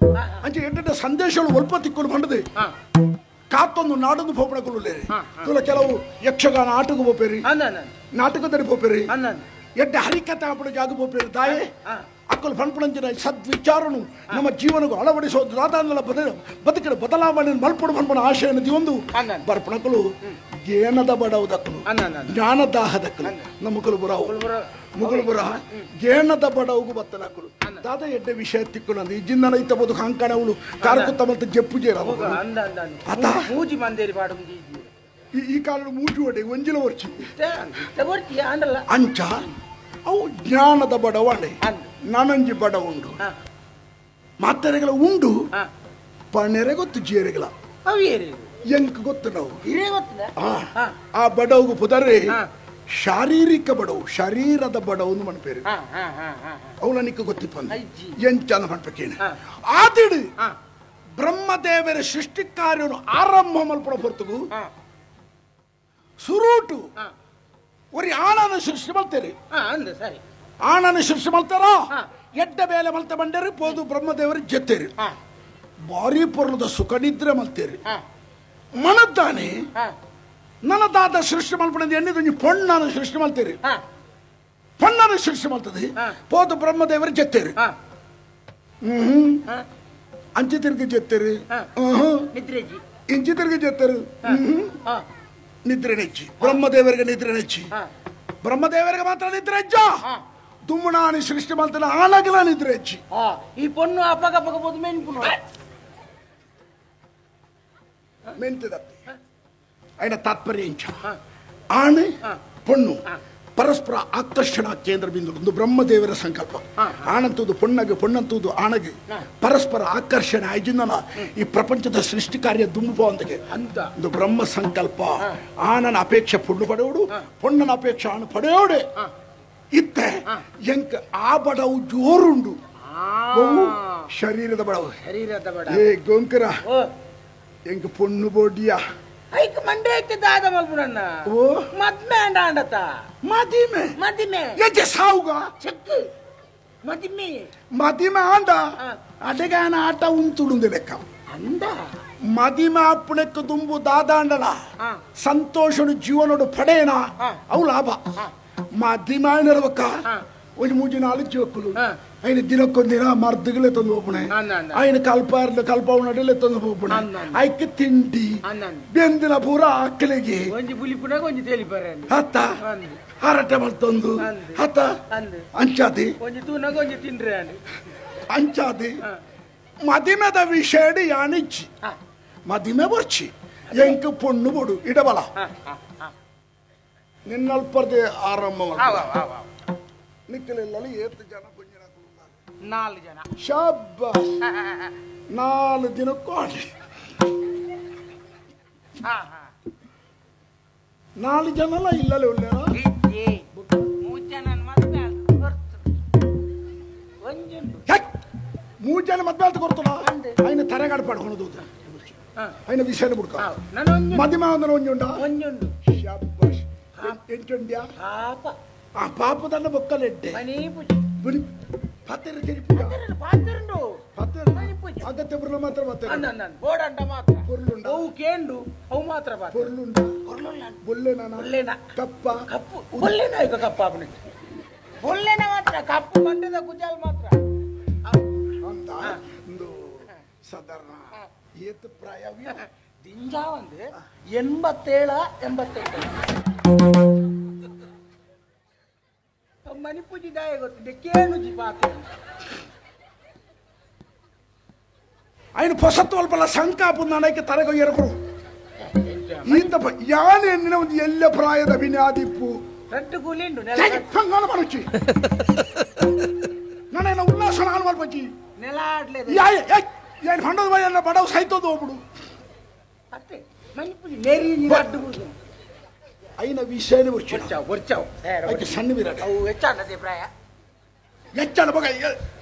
ಅಂಚೆ ಎಡ್ಡೆಡ್ಡ ಸಂದೇಶಗಳು ಒಲ್ಪ ತಿಕ್ಕಲು ಬಂಡದೆ ಕಾತೊಂದು ನಾಡೊಂದು ಪೋಪಣಕುಲು ತುಲ ಕೆಲವು ಯಕ್ಷಗಾನ ಆಟకు ಪೋಪೇರಿ ನಾಟಕದಲ್ಲಿ ಪೋಪೇರಿ ಎಡ್ಡೆ ಹರಿಕತೆ ಆಪಡು ಜಾಗ ಪೋಪೇರಿ ದಾಯೆ ಅಕ್ಕಲು ಪಣ್ಪಣಂಚಿನ ಸದ್ವಿಚಾರನು ನಮ್ಮ ಜೀವನకు ಅಳವಡಿಸೋದು ದಾದಾಂದಲ ಬದುಕಿನ ಬದಲಾವಣೆ ಮಲ್ಪಡು ಪಣ್ಪಣ ಆಶಯನ ಒಂದು ಬರ್ಪಣಕಲು ಗೇನದ ಬಡವು ದಕ್ಕಲು ಜ್ಞಾನದಾಹದಕ್ಕಲು ನಮ್ಮ ಬುರಾವು ಮುಗುಲು ಬುರ ಗೇಣದ ಬಡವುಗು ಬತ್ತನಕ್ಕಲು ದಾದ ಎಡ್ಡೆ ವಿಷಯ ತಿಕ್ಕಲು ಅಂದ ಇಜ್ಜಿಂದನ ಇತ್ತ ಬದುಕು ಅಂಕಣವಳು ಕಾರಕುತ್ತ ಮತ್ತು ಜಪ್ಪು ಜೇರ ಅತ ಮೂಜಿ ಮಂದೇರಿ ಪಾಡು ಈ ಕಾಲದ ಮೂಜು ಒಡೆ ಒಂಜಿಲ ವರ್ಚಿ ಅಂಚ ಅವು ಜ್ಞಾನದ ಬಡವಣೆ ನಾನಂಜಿ ಬಡ ಉಂಡು ಮಾತೆರೆಗಳ ಉಂಡು ಪಣೆರೆ ಗೊತ್ತು ಜೇರೆಗಳ ಎಂಕ್ ಗೊತ್ತು ನಾವು ಆ ಬಡವುಗು ಪುದರೆ ಶಾರೀರಿಕ ಬಡವು ಶರೀರದ ಬಡವು ಮನ್ಪೇರು ಅವಳ ನಿಕ್ಕ ಗೊತ್ತಿಪ್ಪ ಎಂಚ ಮನ್ಪೇನು ಆದಿಡು ಬ್ರಹ್ಮದೇವರ ಸೃಷ್ಟಿ ಕಾರ್ಯನು ಆರಂಭ ಮಲ್ಪಡ ಹೊರತುಗು ಸುರೂಟು ಒರಿ ಆಣನ ಸೃಷ್ಟಿ ಮಲ್ತೇರಿ ಆಣನ ಸೃಷ್ಟಿ ಮಲ್ತಾರ ಎಡ್ಡ ಬೇಲೆ ಮಲ್ತ ಬಂಡೇರಿ ಪೋದು ಬ್ರಹ್ಮದೇವರು ಜತ್ತೇರಿ ಭಾರಿ ಪೊರ್ಲದ ಸುಖ ನಿದ್ರೆ ಮಲ್ತೇರಿ ಮನದ್ದಾನೆ ನನದಾದ ಸೃಷ್ಟಿ ಮಲ್ಪಣದ ಎಣ್ಣಿದ ಪೊಣ್ಣನ ಸೃಷ್ಟಿ ಮಲ್ತೇರಿ ಪೊಣ್ಣನ ಸೃಷ್ಟಿ ಮಲ್ತದೆ ಪೋದು ಬ್ರಹ್ಮದೇವರು ಜತ್ತೇರಿ ಅಂಚೆ ತಿರುಗಿ ಜತ್ತೇರಿ ಇಂಚಿ ತಿರುಗಿ ಜತ್ತೇರಿ ನಿದ್ರೆ ನೆಚ್ಚಿ ಬ್ರಹ್ಮದೇವರಿಗೆ ನಿದ್ರೆ ನೆಚ್ಚಿ ಬ್ರಹ್ಮದೇವರಿಗೆ ಮಾತ್ರ ನಿದ್ರೆ ಹೆಜ್ಜ ದುಮ್ಮನಾನಿ ಸೃಷ್ಟಿ ಮಾಡ್ತಾನೆ ಆನಗಲ ನಿದ್ರೆ ಹೆಚ್ಚಿ ಈ ಪೊಣ್ಣು ಅಪ್ಪಗ ಅಪ್ಪಗ ಮೆನ್ಪುನು ಮೆಂತದತ್ತೆ ఆయన ತಾತ್ಪರ್ಯ ಇಂಚ ಆಣೆ ಪೊಣ್ಣು ಪರಸ್ಪರ ಆಕರ್ಷಣಾ ಕೇಂದ್ರ ಬಿಂದು ಒಂದು ಬ್ರಹ್ಮದೇವರ ಸಂಕಲ್ಪ ಆಣಂತುದು ಪೊಣ್ಣಗೆ ಪೊಣ್ಣಂತುದು ಆಣಗೆ ಪರಸ್ಪರ ಆಕರ್ಷಣೆ ಐಜಿಂದನ ಈ ಪ್ರಪಂಚದ ಸೃಷ್ಟಿ ಕಾರ್ಯ ದುಂಬುವಂದಿಗೆ ಒಂದು ಬ್ರಹ್ಮ ಸಂಕಲ್ಪ ಆಣನ ಅಪೇಕ್ಷೆ ಪೊಣ್ಣು ಪಡೆಯೋಡು ಪೊಣ್ಣನ ಅಪೇಕ್ಷೆ ಆಣ ಪಡೆಯೋಡೆ ಇತ್ತೆ ಎಂಕ್ ಆ ಬಡವು ಜೋರುಂಡು ಶರೀರದ ಬಡವು ಶರೀರದ ಬಡ ಏ ಗೋಂಕರ ಎಂಕ್ ಪೊಣ್ಣು ಬೋಡಿಯಾ ಐಕ್ ಮಂಡೆ ಐತೆ ದಾದ ಮಲ್ಪುನಣ್ಣ ಓ ಮದ್ಮೆ ಅಂಡ ಅಂಡತ ಮದಿಮೆ ಮದಿಮೆ ಎಜ್ಜೆ ಸಾವುಗ ಚೆಕ್ ಮದಿಮೆ ಮದಿಮೆ ಆಂಡ ಅಡೆಗಾನ ಆಟ ಉಂತುಡುಂದು ಲೆಕ್ಕ ಅಂದ ಮದಿಮೆ ಅಪ್ಪಣೆಕ್ ದುಂಬು ದಾದಾಂಡಲ ಸಂತೋಷನು ಜೀವನೋಡು ಪಡೇನ ಅವು ಲಾಭ ಮದಿಮೆ ಆಯ್ನಿರ್ಬೇಕ ಒಂದು ಮೂಜಿ ನಾಲ್ಕು ಜೋಕುಲು ఆయన ದಿನಕ್ಕೊಂದಿನ ಮರ್ದುಗಳೇ ತಂದು ಹೋಗ್ಬಣೆ ఆయన ಕಲ್ಪ ಕಲ್ಪವನಡಲೆ ತಂದು ಹೋಗ್ಬಣೆ ಐಕ್ ತಿಂಡಿ ಬೆಂದಿನ ಪೂರ ಆಕಲಿಗೆ ಒಂಜಿ ಪುಲಿಪುನಾಗ ಒಂಜಿ ತೇಲಿ ಹತ್ತ ಹರಟೆ ಮಲ್ತೊಂದು ಹತ್ತ ಅಂಚಾದಿ ಒಂಜಿ ತೂನಾಗ ಒಂಜಿ ತಿಂಡ್ರೆ ಅಂಚಾದಿ ಮದಿಮೆದ ವಿಷಯಡು ಯಾನಿಚ್ಚಿ ಮದಿಮೆ ಬರ್ಚಿ ಎಂಕ್ ಪೊಣ್ಣು ಬೊಡು ಇಡಬಲ ನಿನ್ನಲ್ಪರ್ದೆ ಆರಂಭ ನಿಕ್ಕಲೆಲ್ಲ ಏತ್ ಜನ ನಾಲ್ಕು ಜನ ಶಬ್ಬಾಸ್ ನಾಲ್ಕು ದಿನಕ್ಕೂ ಆಡಿ ನಾಲ್ಕು ಜನಲ್ಲ ಇಲ್ಲಲೇ ಉಳ್ಳೇರ ಮೂರು ಜನ ಮದ್ವೆ ಅಂತ ಕೊಡ್ತಾರ ఆయన ತರೆಗಾಡು ಪಡ್ಕೊಳೋದು ఆయన ವಿಷಯ ಬುಡ್ಕ ಮದಿಮ ಅಂದ್ರೆ ಒಂಜುಂಡ ಒಂಜುಂಡು ಶಬ್ಬಾಸ್ ಎಂಟುಂಡ್ಯಾ ಪಾಪ ಆ ಪಾಪದನ್ನ ಬೊಕ್ಕಲೆಡ್ಡೆ ಪತ್ತೆರು ಪಾತ್ರೆಂಡು ಅಗತ್ಯ ಬುರ್ಲ ಮಾತ್ರ ಮಾತ್ರ ಬೋಡಂಡ ಮಾತ್ರ ಪೊರ್ಲುಂಡ ಅವು ಕೇಂಡು ಅವು ಮಾತ್ರ ಪೊರ್ಲುಂಡ ಬೊಲ್ಲೆನ ಬೊಲ್ಲೆನ ಕಪ್ಪ ಕಪ್ಪು ಬೊಲ್ಲೆನ ಈಗ ಕಪ್ಪ ಅವನಿಗೆ ಬೊಲ್ಲೆನ ಮಾತ್ರ ಕಪ್ಪು ಬಂಡದ ಕುಜಾಲ್ ಮಾತ್ರ ಅಂತ ಒಂದು ಸಾಧಾರಣ ಏತ್ ಪ್ರಾಯ ದಿಂಜಾ ಒಂದು 87 88 ಮಣಿಪೂಜಿ ದಾಯ ಗೊತ್ತಿದೆ ಕೇಳುಜಿ ಪಾತ್ರ ఆయన పొసత్వల్పల ಸಂಕಾಪುಂದಾನಕ್ಕೆ ತರಗ ಎರಕರು ಇಂತ ಯಾನೆ ಎನ್ನಿನ ಒಂದು ಎಲ್ಲ ಪ್ರಾಯದ ವಿನಾದಿಪ್ಪು ರಟ್ಟು ಕೂಲಿಂಡು ಹಂಗಾನ ಮನುಚಿ ನಾನೇನ ಉಲ್ಲಾಸ ನಾನು ಮಲ್ಪಚ್ಚಿ ನೆಲ ಆಡ್ಲೆ ಯಾಯ್ ಯಾಯ್ ಫಂಡದ ಬಾಯನ್ನ ಬಡವ ಸೈತೋದು ಒಬ್ಬಡು ಅತ್ತೆ ಮಣಿಪೂಜಿ ನೇರಿ ನೀರು ಅಡ್ಡು ಕೂಸು ಐನ ವಿಷಯನೇ ಬರ್ಚಾವ್ ಬರ್ಚಾವ್ ಅದಕ್ಕೆ ಸಣ್ಣ ವಿರಾಟ ಅವು ಹೆಚ್ಚಾಣದೆ ಪ್ರಾಯ ಹೆಚ್ಚಾಣ ಬಗ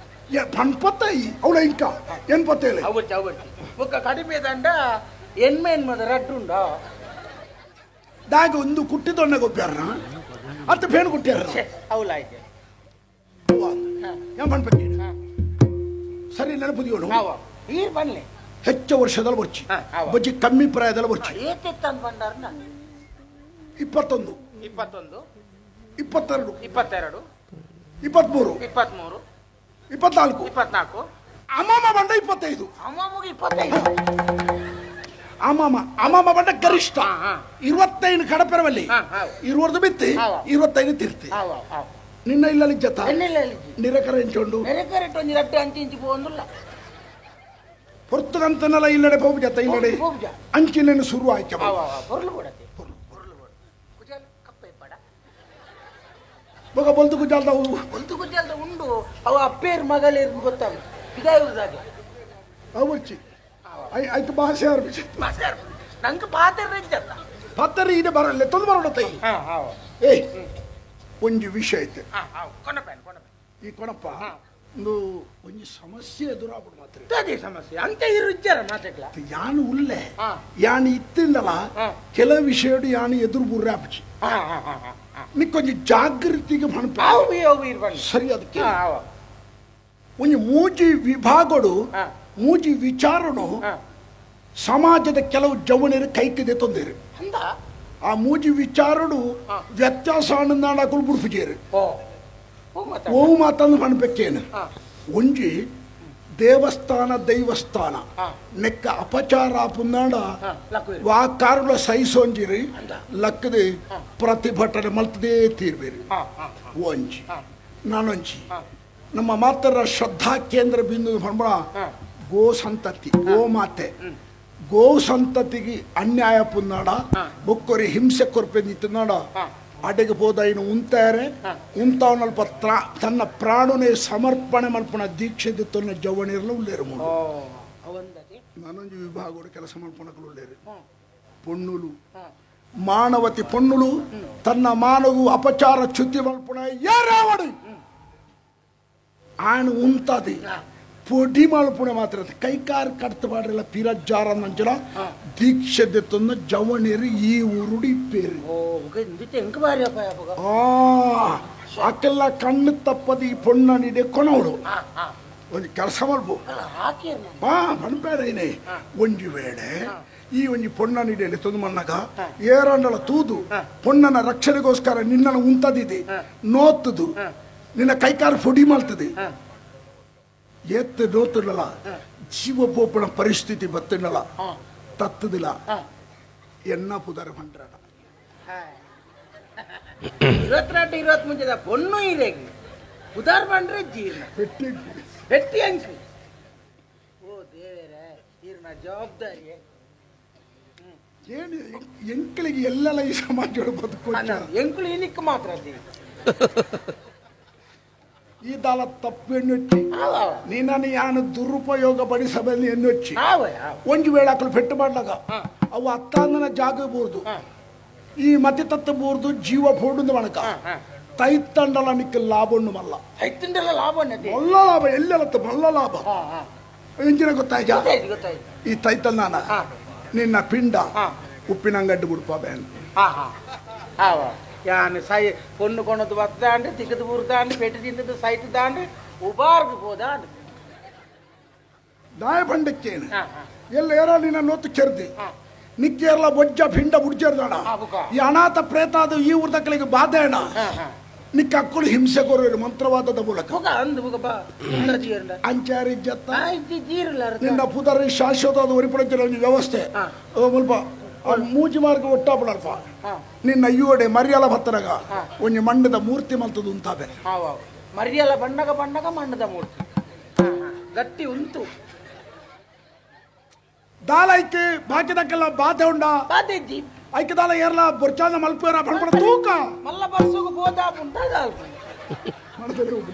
ಪನ್ಪತ್ತೈ ಅವಳ ಇಂಕ ಎನ್ಪತ್ತೇಳು ಅವು ಬರ್ಚಾವ್ ಬರ್ಚಿ ಬೊಕ್ಕ ಕಡಿಮೆ ದಂಡ ಎನ್ಮೆ ಎನ್ಮದ ರಡ್ಡುಂಡ ದಾಗ ಒಂದು ಕುಟ್ಟಿದೊಣ್ಣ ಗೊಬ್ಬ್ಯಾರನ ಅತ್ತ ಫೇಣು ಕುಟ್ಟಿಯಾರ ಅವಲಾಯ್ತು ಏನ್ ಪನ್ಪತ್ತಿ ಸರಿ ನೆನಪುದಿಯೋಳು ಈರ್ ಬನ್ನಿ ಹೆಚ್ಚು ವರ್ಷದಲ್ಲಿ ಬರ್ಚಿ ಬಜ್ಜಿ ಕಮ್ಮಿ ಪ್ರಾಯದಲ್ಲಿ ಬರ್ಚಿ ಏತೆತ್ತಂದ್ ಬಂದಾರನ 21 21 22 22 23 23 24 24 ಅಮ್ಮಮ್ಮ ಬಂಡ 25 ಅಮ್ಮಮ್ಮಗೆ 25 ಅಮ್ಮಮ್ಮ ಅಮ್ಮಮ್ಮ ಬಂಡ ಗರಿಷ್ಠ 25 ಕಡಪೆರವಲ್ಲಿ 20 ಬಿತ್ತಿ 25 ತಿರ್ತಿ ನಿನ್ನ ಇಲ್ಲಲ್ಲಿ ಜತ ನಿರಕರ ಎಂಚೊಂಡು ನಿರಕರ ಒಂಜಿ ರಡ್ಡು ಅಂಚಿ ಇಂಚಿ ಪೋಂದುಲ್ಲ ಪೊರ್ತುಗಂತನಲ್ಲ ಇಲ್ಲಡೆ ಪೋಪು ಜತ ಇಲ್ಲಡೆ ಅಂಚಿನ ಶುರು ಆಯ್ಕೆ ಪೊರ್ಲು ಕೊಡತ್ತೆ ಬೊಕ ಬೊಲ್ತು ಕುಜಾಲ್ದ ಬೊಲ್ತು ಕುಜಾಲ್ದ ಉಂಡು ಅವು ಅಪ್ಪೇರ್ ಮಗಳೇರ್ ಗೊತ್ತಾಗ ಇದಾಗಿ ಅವರ್ಚಿ ಆಯ್ತು ಭಾಷೆ ಆರ್ಬಿಚಿ ಭಾಷೆ ನಂಗೆ ಪಾತ್ರ ಇದ್ದಲ್ಲ ಪಾತ್ರ ಇದೆ ಬರಲ್ಲ ತೊಂದು ಬರೋಣ ತೈ ಏ ಒಂಜಿ ವಿಷಯ ಐತೆ ಈ ಕೊಣಪ್ಪ ಒಂದು ಒಂಜಿ ಸಮಸ್ಯೆ ಎದುರಾಗ್ಬಿಡು ಮಾತ್ರ ಅದೇ ಸಮಸ್ಯೆ ಅಂತ ಇರು ಮಾತಾಡ್ಲ ಯಾನು ಉಲ್ಲೆ ಯಾನು ಇತ್ತಿಲ್ಲಲ್ಲ ಕೆಲವು ವಿಷಯ ಯಾನು ಎದುರು ಬುರ್ರೆ ಆಪಚಿ ನಿಕ್ಕೊಂಜಿ ಜಾಗೃತಿಗೆ ಸರಿ ಅದಕ್ಕೆ ಒಂಜಿ ಮೂಜಿ ವಿಭಾಗಡು ಮೂಜಿ ವಿಚಾರನು ಸಮಾಜದ ಕೆಲವು ಜವನರು ಕೈತಿದೆ ತೊಂದರೆ ಆ ಮೂಜಿ ವಿಚಾರಡು ವ್ಯತ್ಯಾಸ ಅಣ್ಣಾಡಕುಲು ಬುಡ್ಪುಜೇರು ಓ ಮಾತಂದು ಪಣ್ಪೆಕ್ಕೇನು ಒಂಜಿ ದೇವಸ್ಥಾನ ದೈವಸ್ಥಾನ ನೆಕ್ಕ ಅಪಚಾರ ಪುನ್ನಾಡ ವಾ ಕಾರುಳ ಸೈಸೊಂಜಿರಿ ಲಕ್ಕದೆ ಪ್ರತಿಭಟನೆ ಮಲ್ತದೇ ತೀರ್ಬೇರಿ ಒಂಜಿ ನಾನೊಂಜಿ ನಮ್ಮ ಮಾತರ ಶ್ರದ್ಧಾ ಕೇಂದ್ರ ಬಿಂದು ಪಂಬಳ ಗೋ ಸಂತತಿ ಗೋ ಮಾತೆ ಗೋ ಸಂತತಿಗೆ ಅನ್ಯಾಯ ಪುನ್ನಾಡ ಬೊಕ್ಕೊರಿ ಹಿಂಸೆ ಕೊರ್ಪೆ ನಿಂತುನ್ನಾಡ ಅಡೆಗೆ ಹೋದ ಇನ್ನು ಉಂತಾರೆ ಉಂತಾವನಲ್ಪ ತನ್ನ ಪ್ರಾಣನೇ ಸಮರ್ಪಣೆ ಮಲ್ಪಣ ದೀಕ್ಷೆ ತೊನ್ನ ಜವಣಿರಲು ಉಳ್ಳೇರು ನಾನೊಂದು ವಿಭಾಗಗಳು ಕೆಲಸ ಮಲ್ಪಣಕಲು ಉಳ್ಳೇರು ಪೊಣ್ಣುಲು ಮಾನವತಿ ಪೊಣ್ಣುಲು ತನ್ನ ಮಾನವು ಅಪಚಾರ ಚ್ಯುತಿ ಮಲ್ಪಣ ಯಾರಾವಡು ಆಣು ಉಂತಾದಿ ಪೊಡಿ ಮಲ್ಪುಣೆ ಮಾತ್ರ ಕೈಕಾರ್ ಕಡ್ತ ಪಾಡ್ರೆಲ್ಲ ಪಿರಜ್ಜಾರ ನಂಚಲ ದೀಕ್ಷೆ ದೆತ್ತೊಂದು ಜವಣೇರು ಈ ಊರುಡಿ ಇಪ್ಪೇರು. ಅಕ್ಕೆಲ್ಲ ಕಣ್ಣು ತಪ್ಪದು ಈ ಪೊಣ್ಣನಿಡೆ ಕೊನವಳು ಒಂದು ಕೆಲಸ ಮಲ್ಪು ಹಾ ಪಣಪೇಡ ಒಂಜಿ ವೇಳೆ ಈ ಒಂಜಿ ಪೊಣ್ಣನಿಡೆಯಲ್ಲಿ ತೊಂದು ಮಣ್ಣಗ ಏರಂಡಲ ತೂದು ಪೊಣ್ಣನ ರಕ್ಷಣೆಗೋಸ್ಕರ ನಿನ್ನನ್ನು ಉಂತದಿದೆ ನೋತುದು ನಿನ್ನ ಕೈಕಾರು ಪೊಡಿ ಮಾಡ್ತದೆ ಏತ್ ನೋತುಡಲ ಜೀವ ಪೋಪಣ ಪರಿಸ್ಥಿತಿ ಬತ್ತಿಡಲ ತತ್ತದಿಲ್ಲ ಎನ್ನ ಪುದರ ಪಂಡ್ರಡ 22 20 ಪೊಣ್ಣು ಇರೇಗಿ ಪುದಾರ್ ಪಂಡ್ರೆ ಜೀರ್ಣ ಪೆಟ್ಟಿ ಅಂಕು. ಓ ದೇವರೇ ಈರ್ನ ಜವಾಬ್ದಾರಿ ಏನು ಎಂಕಳಿಗೆ ಎಲ್ಲೆಲ್ಲ ಈ ಸಮಾಜ ಬದುಕು ಎಂಕುಳು ಇನಿಕ್ ಮಾತ್ರ ಈ ದಾಲ ತಪ್ಪು ಎಣ್ಣೊಚ್ಚಿ ನೀನನ್ನು ಯಾನು ದುರುಪಯೋಗ ಪಡಿಸಬಲ್ಲ ಎಣ್ಣೊಚ್ಚಿ ಒಂಜಿ ವೇಳೆ ಅಕ್ಕಳು ಪೆಟ್ಟು ಮಾಡ್ಲಾಗ ಅವು ಅತ್ತಾಂದನ ಜಾಗ ಬೋರ್ದು ಈ ಮತಿ ತತ್ತ ಬೋರ್ದು ಜೀವ ಫೋಡುಂದು ಮಣಕ ತೈತಂಡಲ ನಿಕ್ಕ ಲಾಭ ಮಲ್ಲ ತೈತಂಡಲ ಲಾಭ ಮಲ್ಲ ಲಾಭ ಎಲ್ಲೆಲ್ಲ ಮಲ್ಲ ಲಾಭ ಎಂಜಿನ ಗೊತ್ತಾಯ್ತಾ ಈ ತೈತಂದಾನ ನಿನ್ನ ಪಿಂಡ ಉಪ್ಪಿನಂಗಡ್ಡು ಬಿಡ್ಪ ಬೇನ್ ಯಾನ್ ಸೈ ಪೊಣ್ಣು ಕೊಣದು ಬತ್ತಾಂಡು ತಿಕ್ಕದು ಬುರ್ದಾಂಡು ಪೆಟ್ಟು ತಿಂದದ್ದು ಸೈಟ್ ದಾಂಡು ಉಬಾರ್ಗ್ ಹೋದಾಂಡು ದಾಯ ಪಂಡಕ್ಕೇನು ಎಲ್ಲ ಏರ ನಿನ್ನ ನೋತು ಕೆರ್ದಿ ನಿಕ್ಕೇರ್ಲ ಬೊಜ್ಜ ಪಿಂಡ ಬುಡ್ಜೇರ್ದಾಣ ಈ ಅನಾಥ ಪ್ರೇತ ಅದು ಈ ಊರ್ದಕ್ಕಳಿಗೆ ಬಾಧೆ ಅಣ್ಣ ನಿಕ್ಕ ಅಕ್ಕಳು ಹಿಂಸೆ ಕೊರೋರು ಮಂತ್ರವಾದದ ಮೂಲಕ ಅಂಚಾರಿ ಜತ್ತ ನಿನ್ನ ಪುದರಿ ಶಾಶ್ವತವಾದ ಒರಿಪಡಂಚಿನ ಒಂದು ವ್ಯವಸ್ಥೆ ಮುಲ್ಪ ಮೂಜಿ ಮಾರ್ಗ ಒಟ್ಟಾಪಡಲ್ಪ ನಿನ್ನ ಅಯ್ಯೋಡೆ ಮರ್ಯಾಲ ಭತ್ತರಗ ಒಂಜಿ ಮಣ್ಣದ ಮೂರ್ತಿ ಮಲ್ತದು ಉಂತಾವೆ ಮರ್ಯಾಲ ಬಣ್ಣಗ ಬಣ್ಣಗ ಮಣ್ಣದ ಮೂರ್ತಿ ಗಟ್ಟಿ ಉಂಟು ದಾಲ ಐಕೆ ಬಾಕಿದಕ್ಕೆಲ್ಲ ಬಾಧೆ ಉಂಡ ಬಾಧೆ ಐಕೆ ದಾಲ ಏರ್ಲ ಬೊರ್ಚಾದ ಮಲ್ಪೇರ ಬಣ್ಣ ತೂಕ ಮಲ್ಲ ಬರ್ಸುಗು ಬೋದಾ ಉಂಟ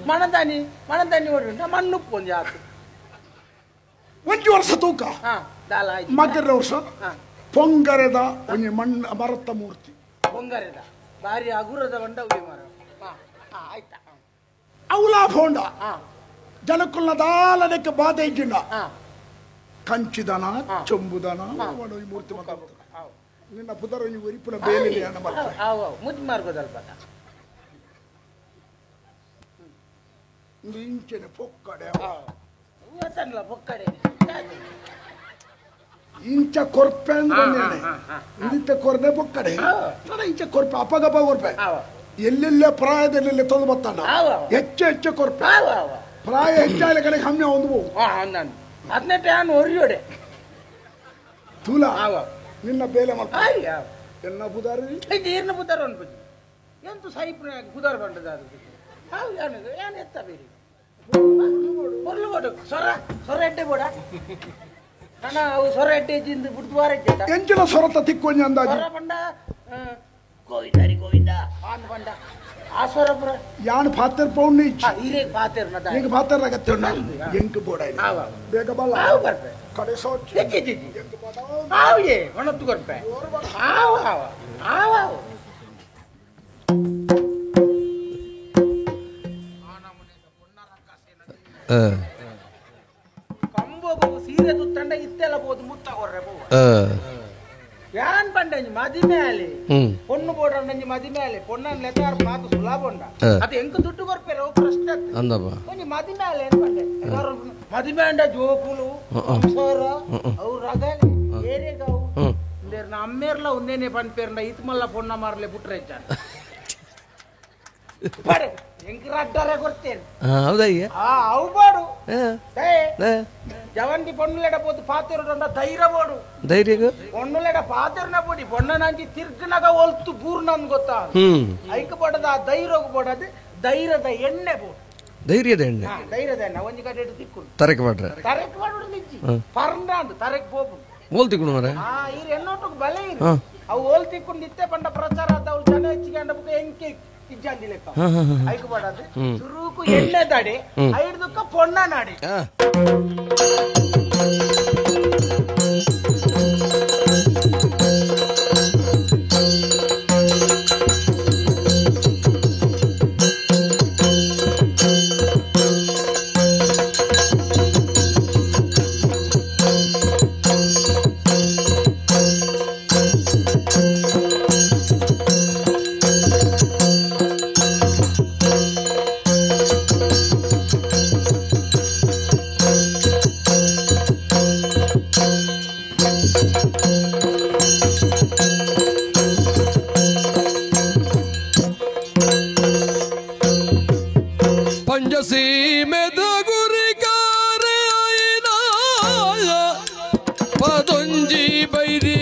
ಮಣದಾನಿ ಮಣದಾನಿ ಓಡಿ ಮಣ್ಣುಪ್ಪು ಒಂದು ಆತು ಒಂಜಿ ವರ್ಷ ತೂಕ ಮಗರ ವರ್ಷ ಪೊಂಗರೆದ ಒಂಜಿ ಮಣ್ಣ ಮರತ್ತ ಮೂರ್ತಿ ಪೊಂಗರೆದ ಭಾರಿ ಅಗುರದ ಬಂಡ ಮರ ಆಯ್ತಾ ಅವಲಾ ಫೋಂಡ ಜನಕ್ಕುಲ್ಲ ದಾಲನಕ್ಕೆ ಬಾಧೆ ಇಜ್ಜಿಂಡ ಕಂಚಿದನ ಚೊಂಬುದನ ಮೂರ್ತಿ ಮಾತಾಡ್ತಾರೆ ನಿನ್ನ ಪುದರ ಒರಿಪುನ ಬೇಲೆ ಮುದ್ದು ಮಾರ್ಗೋದಲ್ಪ ಇಂಚನೆ ಪೊಕ್ಕಡೆ ಪೊಕ್ಕಡೆ ಇಂಚ ಕೊರ್ಪೆ ಅಂದ್ರೆ ಇಂತ ಕೊರ್ದೆ ಪೊಕ್ಕಡೆ ಇಂಚ ಕೊರ್ಪೆ ಅಪಗಪ ಕೊರ್ಪೆ ಎಲ್ಲೆಲ್ಲ ಪ್ರಾಯದಲ್ಲೆಲ್ಲ ತೊಂದು ಬರ್ತಾನ ಹೆಚ್ಚು ಹೆಚ್ಚು ಕೊರ್ಪೆ ಪ್ರಾಯ ಹೆಚ್ಚಾದ ಕಡೆಗೆ ಹಮ್ಮೆ ಒಂದು ಹೋಗು 18 ಒರಿಯೋಡೆ ತುಲ ನಿನ್ನ ಬೇಲೆ ಮಾಡ್ತ ಎನ್ನ ಬುದಾರಿ ಏನ ಬುದಾರ ಅನ್ಬೋದು ಎಂತ ಸೈಪ್ನ ಬುದಾರ ಬಂಡದ ಅದು ಹಾವು ಯಾನು ಯಾನು ಎತ್ತ ಬೇರೆ ಹೊರ್ಲು ಬೋಡು ಸೊರ ಸೊರ ಎಡ್ಡೆ ಬೋಡ ಅಣ್ಣ ಅವು ಸೊರ ಎಡ್ಡೆ ಜಿಂದು ಬುಡ್ದು ವಾರ ಎಂಚಿನ ಸೊರತ ತಿಕ್ಕೊಂಜಿ ಅಂದಾಜು ಸೊರ ಬಂಡ ಗೋವಿಂದ ರೀ ಗೋವಿಂದ ಆನ್ ಬಂಡ ಆ ಸೊರ ಪುರ ಯಾನ್ ಪಾತೆರ್ ಪೌಂಡ್ ಹೀರೆ ಪಾತೆರ್ ನದ ಈಗ ಪಾತೆರ್ ಆಗತ್ತೆ ಎಂಕ್ ಬೋಡ ಬೇಗ ಬಲ್ಲ ಹಾವು ಬರ್ಪೆ ಕಡೆ ಸೋಚ್ ಹಾವು ಏ ಒಣತ್ತು ಕೊರ್ಪೆ ಹಾವು ಹಾವು ಹಾವು ಹಾವು ಕಂಬೋಗು ಸೀರೆ ತುತ್ತಂಡ ಇತ್ತೆಲ್ಲ ಬೋದು ಮುತ್ತ ಕೊರ್ರೆ ಪೋ ಯಾನ್ ಪಂಡಂಜಿ ಮದಿ ಮೇಲೆ ಪೊಣ್ಣು ಬೋಡಂಜಿ ಮದಿ ಮೇಲೆ ಪೊಣ್ಣನ್ ಲೆತ್ತಾರ ಮಾತು ಸುಲಾಭ ಉಂಡ ಅದು ಎಂಕ ದುಡ್ಡು ಕೊರ್ಪೇರ ಪ್ರಶ್ನೆ ಒಂಜಿ ಮದಿ ಮೇಲೆ ಏನ್ ಪಂಡೆ ಮದಿ ಮೇಂಡ ಜೋಕುಲು ಸಂಸಾರ ಅವು ರಗಲೆ ಏರೆಗಾವು ಇಂದೇರ್ನ ಅಮ್ಮೇರ್ಲ ಉಂದೇನೆ ಪನ್ಪೇರ್ನ ಇತ್ಮಲ್ಲ ಪೊಣ್ಣ ಮಾರ್ಲೆ ಬುಟ್ರೆ ಪಡೆ ಎಂಕ ರಡ್ಡರೆ ಕೊರ್ತೇನೆ ಹೌದಯ್ಯ ಅವು ಬಾಡು ಜವಂತಿ ಪೊಣ್ಣುಲೆಡ ಪೋತು ಪಾತೆರುಡ ಧೈರ್ಯ ಬೋಡು ಧೈರ್ಯ ಪೊಣ್ಣುಲೆಡ ಪಾತೆರ್ನ ಪೊಡಿ ಪೊಣ್ಣನಂಜಿ ತಿರ್ಗನಗ ಒಲ್ತು ಬೂರ್ನನ್ ಗೊತ್ತಾ ಐಕ ಬೋಡದ ಆ ಧೈರ್ಯಗ್ ಬೋಡದು ಧೈರ್ಯದ ಎಣ್ಣೆ ಬೋಡು ಧೈರ್ಯದ ಎಣ್ಣೆ ಧೈರ್ಯದ ಎಣ್ಣೆ ಒಂಜಿ ಕಡೆ ತಿಕ್ಕು ತರಕ್ ಮಾಡ್ರೆ ತರಕ್ ಮಾಡುದು ನಿಜ್ಜಿ ಪರ್ಂಡಾಂದು ತರಕ್ ಪೋಪು ಓಲ್ ತಿಕ್ಕು ಮಾರೆ ಆ ಇರ್ ಎಣ್ಣೊಟ್ಟುಗ್ ಬಲೆ ಇರು ಅವು ಓಲ್ ತಿಕ್ಕೊಂಡು ಇತ್ತೆ ಪಂಡ ಪ್ರಚಾರ ಆದ ಅವ್ಳು ಜನ ಹೆಚ್ಚಿಗೆ ಅಂಡ ಬುಕ್ಕ ಎಂಕೆ ಇಜ್ಜಾಂದಿ ಲೆಕ್ಕ ಐಕ ಬೋಡದು ಸುರುಕು ಎಣ್ಣೆ ದಾಡಿ ಐಡ್ದುಕ್ಕ ಪೊಣ್ಣ ನಾಡಿ ಸೀಮೆದ ಗುರಿಕಾರೆ ಪದೊಂಜಿ ಬೈದಿ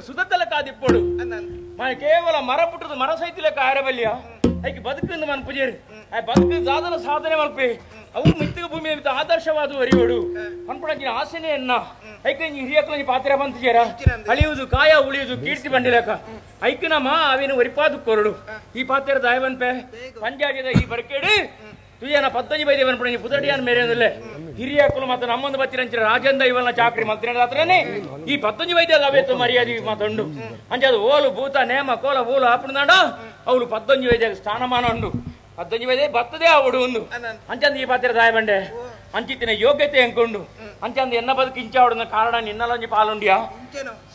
ಸುದತ್ತಲ ಕಾದಿಪ್ಪೋಡು ಮನ ಕೇವಲ ಮರ ಪುಟ್ಟದ ಮರ ಸೈತಿಲ ಕಾರಬಲ್ಯ ಐಕೆ ಬದುಕಿಂದ ಮನ ಪೂಜೇರಿ ಆ ಬದುಕು ಸಾಧನ ಸಾಧನೆ ಮಲ್ಪೆ ಅವು ಮಿತ್ತಿಗ ಭೂಮಿ ಮಿತ್ತ ಆದರ್ಶವಾದ ಅರಿಯೋಡು ಪನ್ಪುಣಂಚಿನ ಆಸೆನೇ ಎನ್ನ ಐಕೆ ಹಿರಿಯಕ್ಕಲ ಪಾತ್ರ ಬಂತಿಜೇರ ಅಳಿಯುವುದು ಕಾಯ ಉಳಿಯುವುದು ಕೀರ್ತಿ ಬಂಡಿಲಕ ಐಕೆ ನಮ್ಮ ಅವೇನು ಒರಿಪಾದು ಕೊರಡು ಈ ಪಾತ್ರ ದಾಯವನ್ಪೆ ಪಂಜಾಜಿದ ಈ ಬರ್ಕೇಡು ತುಯ್ಯನ ಪದ್ದನಿ ಬೈದೆ ಪನ್ಪುಣಂಚಿ ಪುದಡಿಯಾನ್ ಮೇರೆ ಹಿರಿಯಕ್ಕಲು ಮತ್ತು ನಮ್ಮೊಂದು ಬತ್ತಿರಂಚಿನ ರಾಜೇಂದ್ರ ಇವನ್ನ ಚಾಕ್ರಿ ಮಂತ್ರಿ ಈ ಪತ್ತೊಂಜಿ ವೈದ್ಯ ಅವೇತು ಮರ್ಯಾದೆ ಮಾತುಂಡು ಅಂಚೆ ಅದು ಓಲು ಭೂತ ನೇಮ ಕೋಲ ಓಲು ಆಪುಣದಾಂಡ ಅವಳು ಪತ್ತೊಂಜಿ ವೈದ್ಯ ಸ್ಥಾನಮಾನ ಉಂಡು ಪತ್ತೊಂಜಿ ವೈದ್ಯ ಬತ್ತದೇ ಆವಡು ಒಂದು ಅಂಚಂದ ಈ ಪಾತ್ರ ದಾಯಬಂಡೆ ಅಂಚಿತ್ತಿನ ಯೋಗ್ಯತೆ ಎಂಕೊಂಡು ಅಂಚಂದ ಎನ್ನ ಬದುಕು ಇಂಚಾವಡುನ ಕಾರಣ ನಿನ್ನಲೊಂಜಿ ಪಾಲುಂಡಿಯಾ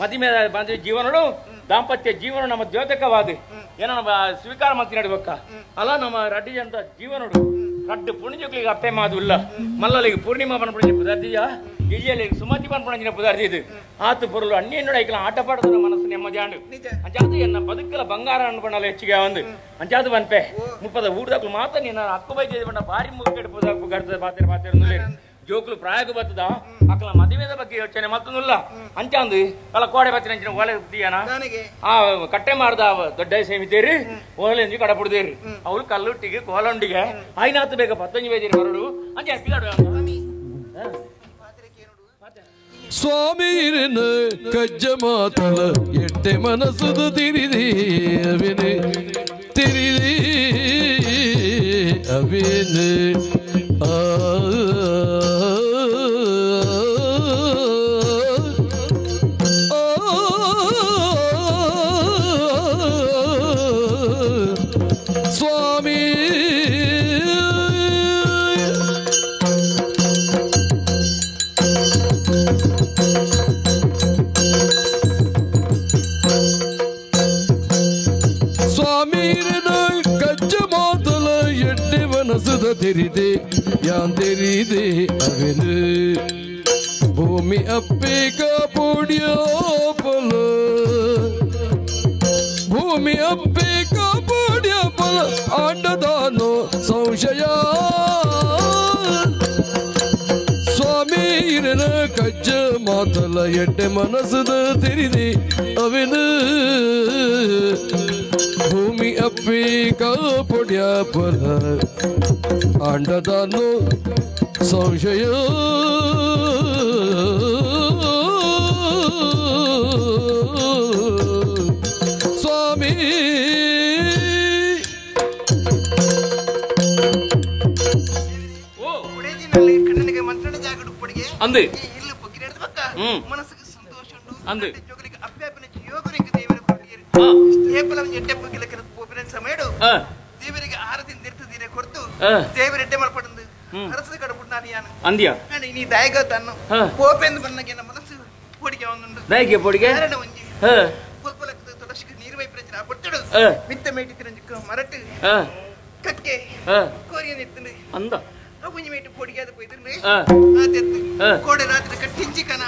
ಮದಿಮೆ ಮದುವೆ ಜೀವನಡು ದಾಂಪತ್ಯ ಜೀವನ ನಮ್ಮ ದ್ಯೋತಕವಾದ ಏನೋ ನಮ್ಮ ಸ್ವೀಕಾರ ಮಂತ್ರಿ ನಡ್ಬೇಕ ಅಲ್ಲ ನಮ್ಮ ರಡ್ಡಿ ಅಂತ ಜೀವನಡು ರಡ್ಡು ಪುಣ್ಯಜೋಕ್ಲಿಗೆ ಅಪ್ಪೆ ಮಾದುಲ್ಲ ಮಲ್ಲಲಿಗೆ ಪೂರ್ಣಿಮಾ ಪನ್ಪುಣಂಜಿ ಪುದಾರ್ದಿಯ ಇಳಿಯಲಿಗೆ ಸುಮತಿ ಪನ್ಪುಣಂಜಿನ ಪುದಾರ್ದಿದ್ದು ಆತು ಪೊರುಳು ಅಣ್ಣೆನ್ನೋಡ ಐಕಲ ಆಟ ಪಾಡದ ಮನಸ್ಸು ನೆಮ್ಮದಿಯಾಂಡು ಅಂಚಾದು ಎನ್ನ ಬದುಕಲ ಬಂಗಾರ ಅನ್ಕೊಂಡಲ್ಲ ಹೆಚ್ಚಿಗೆ ಒಂದು ಅಂಚಾದು ಬನ್ಪೆ ಮುಪ್ಪದ ಊರ್ದಾಕ್ಲು ಮಾತ್ರ ನಿನ್ನ ಅಕ್ಕು ಬೈದ ಬಂಡ ಭಾರಿ ಮುಗ್ಗೆಡ್ ಪುದಾಕು ಗಡ್ತದ ಪಾತ್ರೆ ಪಾತ್ರೆ ಜೋಕ್ಲು ಪ್ರಾಯಕ ಬತ್ತದ ಅಕ್ಕಲ ಮದುವೆದ ಬಗ್ಗೆ ಯೋಚನೆ ಮತ್ತೊಂದುಲ್ಲ ಅಂಚಾಂದು ಅಲ್ಲ ಕೋಡೆ ಬತ್ತಿನ ಅಂಚಿನ ಓಲೆ ದಿಯಾನ ಆ ಕಟ್ಟೆ ಮಾರ್ದ ದೊಡ್ಡ ಸೇಮಿತೇರಿ ಓಲೆ ಅಂಜಿ ಕಡಪುಡ್ದೇರಿ ಅವಳು ಕಲ್ಲುಟ್ಟಿಗೆ ಕೋಲಂಡಿಗೆ ಆಯ್ನಾತು ಬೇಗ ಪತ್ತಂಜಿ ಬೇಜೇರಿ ಹೊರಡು ಅಂಚೆ ಅಪ್ಪಿಗಾಡು ಸ್ವಾಮೀರನ ಕಜ್ಜ ಮಾತಲ ಎಟ್ಟೆ ಮನಸ್ಸುದು ತಿರಿದಿ ಅವಿನೆ ತಿರಿದಿ ಅವಿನೆ ಆ ಸ್ವಾಮಿ ಸ್ವಾಮೀರನ ಕಜ್ಜ ಮಾತಲ ಎಡ್ಡೆ ಮನಸ್ಸುದ ತೆರಿದೆ ಯಾನ್ ತೆರಿದೆ ಅವನು ಭೂಮಿ ಅಪ್ಪೆ ಕಾಪೋಡ್ಯೋಪಲ ಭೂಮಿ ಅಪ್ಪೆ ಕಾಪೋಡ್ಯೋಪಲ ಆಂಡದಾನೋ ಸಂಶಯ ಸ್ವಾಮೀರನ ಕಜ್ಜ ಮಾತಲ ಎಡ್ಡೆ ಮನಸ್ಸುದ ತೆರಿದೆ ಅವನು ಭೂಮಿ ಅಪ್ಪಿ ಕಾಪೊಡ್ಯಾಪಲ ಆಂಡದಾನು ಸಂಶಯ ಸ್ವಾಮಿ ಅಂದು ಮನಸ್ಸಿಗೆ ಸಂತೋಷ ಉಂಟು ಅಂದು ಜೋಗಲಿಗೆ ಅಪ್ಪ್ಯಾಪಿನ ಯೋಗರಿಗೆ ದೇವರ ಕೊಟ್ಟಿಯರು ಏಪಲ ಎಡ್ಡೆ ಪೊಗಿಲ ಪೋಪಿನ ಸಮಯಡು ದೇವರಿಗೆ ಆರತಿ ನಿರ್ತದೀರೆ ಕೊಡ್ತು ದೇವರ ಎಡ್ಡೆ ಮಲ್ಪಡಂದು ಅರಸದ ಕಡಪುಡ್ ನಾನು ಯಾನು ಅಂದ್ಯ ನೀ ದಾಯಗ ತನ್ನು ಪೋಪೆಂದು ಬನ್ನಗೆ ನಮ್ಮ ಮನಸ್ಸು ಪೊಡಿಗೆ ಒಂದುಂಡು ದಾಯಗೆ ಪೊಡಿಗೆ ಕಾರಣ ಒಂಜಿ ಪೊಲ್ಪಲಕ್ಕದ ತೊಡಶಿಗೆ ನೀರು ವೈಪ್ರಚನ ಪೊಟ್ಟಡು ಮಿತ್ತ ಮೇಟಿ ತಿರಂಜುಕ ಮರಟು ಕಕ್ಕೆ ಕೋರಿಯ ನಿತ್ತಂಡು ಅಂದ ಒಂಜಿ ಮೇಟು ಪೊಡಿಗೆ ಅದು ಪೋಯ್ತಿಂಡು ಆತೆತ್ತು ಕೋಡೆ ರಾತ್ರಿ ಕಟ್ಟಿಂಚಿ ಕನ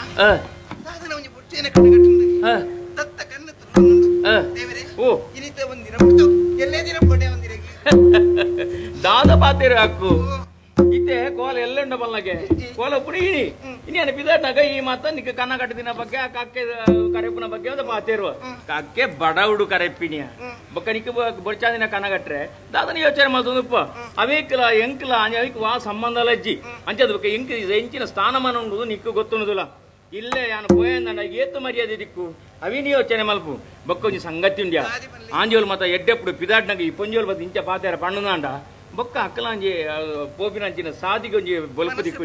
ಸಾಧನ ಒಂಜಿ ಬುಡ್ಚೇನ ಕಣ್ಣು ಕಟ್ಟುಂಡು ದತ್ತ ಕಣ್ಣು ತುಲ್ಲುಂಡು ದೇವರೇ ಇನಿತ ಒಂದಿನ ಬಿಡ್ತು ಎಲ್ಲೇ ದಿನ ಪೊಡೆ ಒಂದಿರಗಿ ದಾದ ಪಾತೇರು ಹಾಕು ಇತ್ತೆ ಕೋಲ ಎಲ್ಲುಂಡ ಬಲ್ಲಗೆ ಕೋಲ ಪುಡಿ ಇನಿ ಬಿದಾಡ್ನಾಗ ಈ ಮಾತ ನಿಕ್ಕ ಕನ್ನ ಕಟ್ಟದಿನ ಬಗ್ಗೆ ಕಕ್ಕೆ ಕರೆಪುನ ಬಗ್ಗೆ ಒಂದು ಮಾತೇರುವ ಕಕ್ಕೆ ಬಡವುಡು ಕರೆಪಿನಿಯ ಬೊಕ್ಕ ನಿಕ್ಕ ಬೊರ್ಚಾದಿನ ಕನ್ನ ಕಟ್ರೆ ದಾದನ ಯೋಚನೆ ಮಾಡ್ತುಪ್ಪ ಅವೇಕಲ ಎಂಕಲ ಅವಿಕ್ ವಾ ಸಂಬಂಧ ಲಜ್ಜಿ ಅಂಚದ ಬೊಕ್ಕ ಎಂಕ್ ಎಂಚಿನ ಸ್ಥಾನಮಾನ ಉಂಡು ನಿಕ್ಕ ಗೊತ್ತುಂಡುದಿಲ್ಲ ಇಲ್ಲೇ ಯಾನು ಪೋಯಂದ ಏತು ಮರ್ಯಾದೆ ದಿಕ್ಕು ಅವಿನಿ ಯೋಚನೆ ಮಲ್ಪು ಬೊಕ್ಕ ಒಂಜಿ ಸಂಗತಿ ಉಂಡ್ಯಾ ಆಂಜೋಲ್ ಮತ ಎಡ್ಡೆಪ್ಪುಡು ಪಿದಾಡ್ನಾಗ ಈ ಪೊಂಜೋಲ್ ಮತ್ತ ಇಂಚ ಪಾತೇರ ಪಣ್ಣುದಾಂಡ ಬೊಕ್ಕ ಅಕ್ಕಲಾಂಜಿ ಪೋಪಿನಂಚಿನ ಸಾದಿಗೆ ಒಂಜಿ ಬೊಲ್ಪು ದಿಕ್ಕು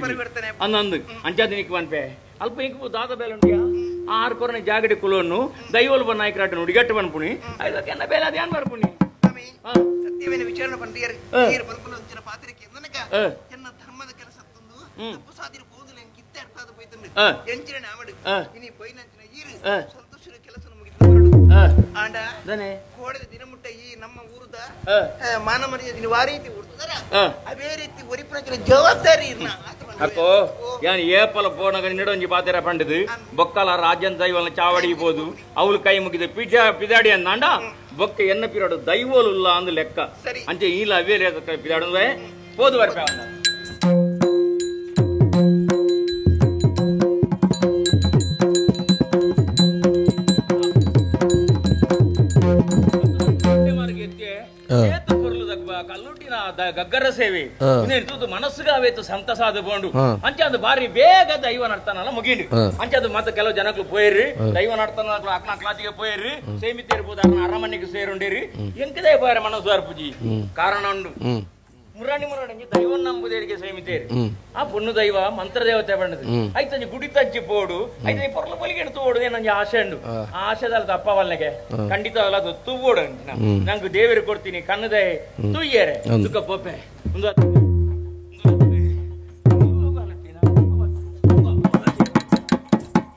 ಅಂದಂದು ಅಂಚಾದ ನಿಕ್ಕು ಪನ್ಪೆ ಅಲ್ಪ ಇಂಕು ದಾದ ಬೇಲೆ ಉಂಡ್ಯಾ ಆರು ಕೊರನೆ ಜಾಗಡಿ ಕುಲೋನು ದೈವೋಲ್ ಬನ್ನ ನಾಯಕರಾಟ ನುಡಿಗಟ್ಟು ಪನ್ಪುಣಿ ಐದಕ್ಕೆ ಎನ್ನ ಬೇಲೆ ಅದೇನ್ ಬರ್ಪುಣಿ ಸತ್ಯವೇನ ವಿಚಾರಣೆ ಪಂಡಿಯರ್ ಪನ್ಪುನ ಅಂಚಿನ ಪಾತ್ರಿಕೆ ನನಗ ಎನ್ನ ಧರ್ಮದ ಕೆಲಸ ತಂದು ತಪ್ಪು ಸಾದಿರ ಪೋದುಲ ಎಂಕಿತ್ತೆ ಅರ್ಥ ಆದ ಪೋಯ್ತಂದು ಎಂಚಿನ ನಾವಡು ಇನಿ ಪೋಯಿನಂಚಿನ ಈರು ಸಂತೋಷದ ಕೆಲಸ ಮುಗಿದು ಹೊರಡು ಆಂಡ ಕೋಡೆದ ದಿನಮುಟ್ಟ ಈ ನಮ್ಮ ಊರುದ ಮಾನ ಮರ್ಯಾದೆ ವಾ ರೀತಿ ಉಡ್ತದರ ಅದೇ ರೀತಿ ಒರಿಪುನಂಚಿನ ಜವಾಬ್ದಾರಿ ಇರ್ನ ಅಕ್ಕೋ ಯಾನ್ ಏಪಲ ಪೋನಗ ನಿಡೊಂಜಿ ಪಾತೆರ ಪಂಡದು ಬೊಕ್ಕಲ ರಾಜ್ಯನ್ ದೈವನ ಚಾವಡಿ ಬೋದು ಅವಳು ಕೈ ಮುಗಿದ ಪಿಜಾ ಪಿದಾಡಿ ಅಂದಾಂಡ ಬೊಕ್ಕ ಎನ್ನ ಪಿರಾಡು ದೈವೋಲುಲ್ಲ ಅಂದು ಲೆಕ್ಕ ಅಂಚೆ ಈಲ ಅವೇ ಪಿದಾಡು ಪೋದು ಬರ್ಪೆ ಅವನ ಗಗ್ಗರ ಸೇವೆ ಮನಸ್ಸುಗ ಅವೇತು ಸಂತಸಾದ ಬೋಂಡು ಅಂಚೆ ಅದು ಬಾರಿ ಬೇಗ ದೈವ ನಡ್ತಾನಲ್ಲ ಮುಗಿಂಡು ಅಂಚೆ ಅದು ಮತ್ತೆ ಕೆಲವು ಜನಕ್ಲು ಪೋಯಿರ್ರಿ ದೈವ ನಡ್ತಾನ ಅಕ್ನ ಕ್ಲಾತಿಗೆ ಪೋಯಿರ್ರಿ ಸೇಮಿತ ಇರ್ಬೋದು ಅಕ್ನ ಅರಮನೆಗೆ ಸೇರುಂಡೇರಿ ಎಂಕದೇ ಪೋಯರ ಮನಸ್ಸು ಅರ್ಪುಜಿ ಕಾರಣ ಉಂಡು ಮುರಾಣಿ ಮುರಾಣಿ ದೈವ ನಂಬುದೇರಿಗೆ ಸೇಮಿತೇರಿ ಆ ಪೊಣ್ಣು ದೈವ ಮಂತ್ರದೇವತೆ ಬಂಡದು ಐತಂಜಿ ಗುಡಿ ತಜ್ಜಿ ಪೋಡು ಐತ ಪೊರ್ಲ ಪೊಲಿಗೆ ತೋಡು ಏನಂಜಿ ಆಸೆ ಉಂಡು ಆ ಆಶೆದಲ್ಲ ತಪ್ಪವಲ್ಲಗೆ ಖಂಡಿತ ಅದು ತೂவோಡು ನಂಗೆ ದೇವರು ಕೊಡ್ತೀನಿ ಕಣ್ಣದೆ ತೂಯ್ಯರೆ ತುಕ್ಕ ಪೋಪೆ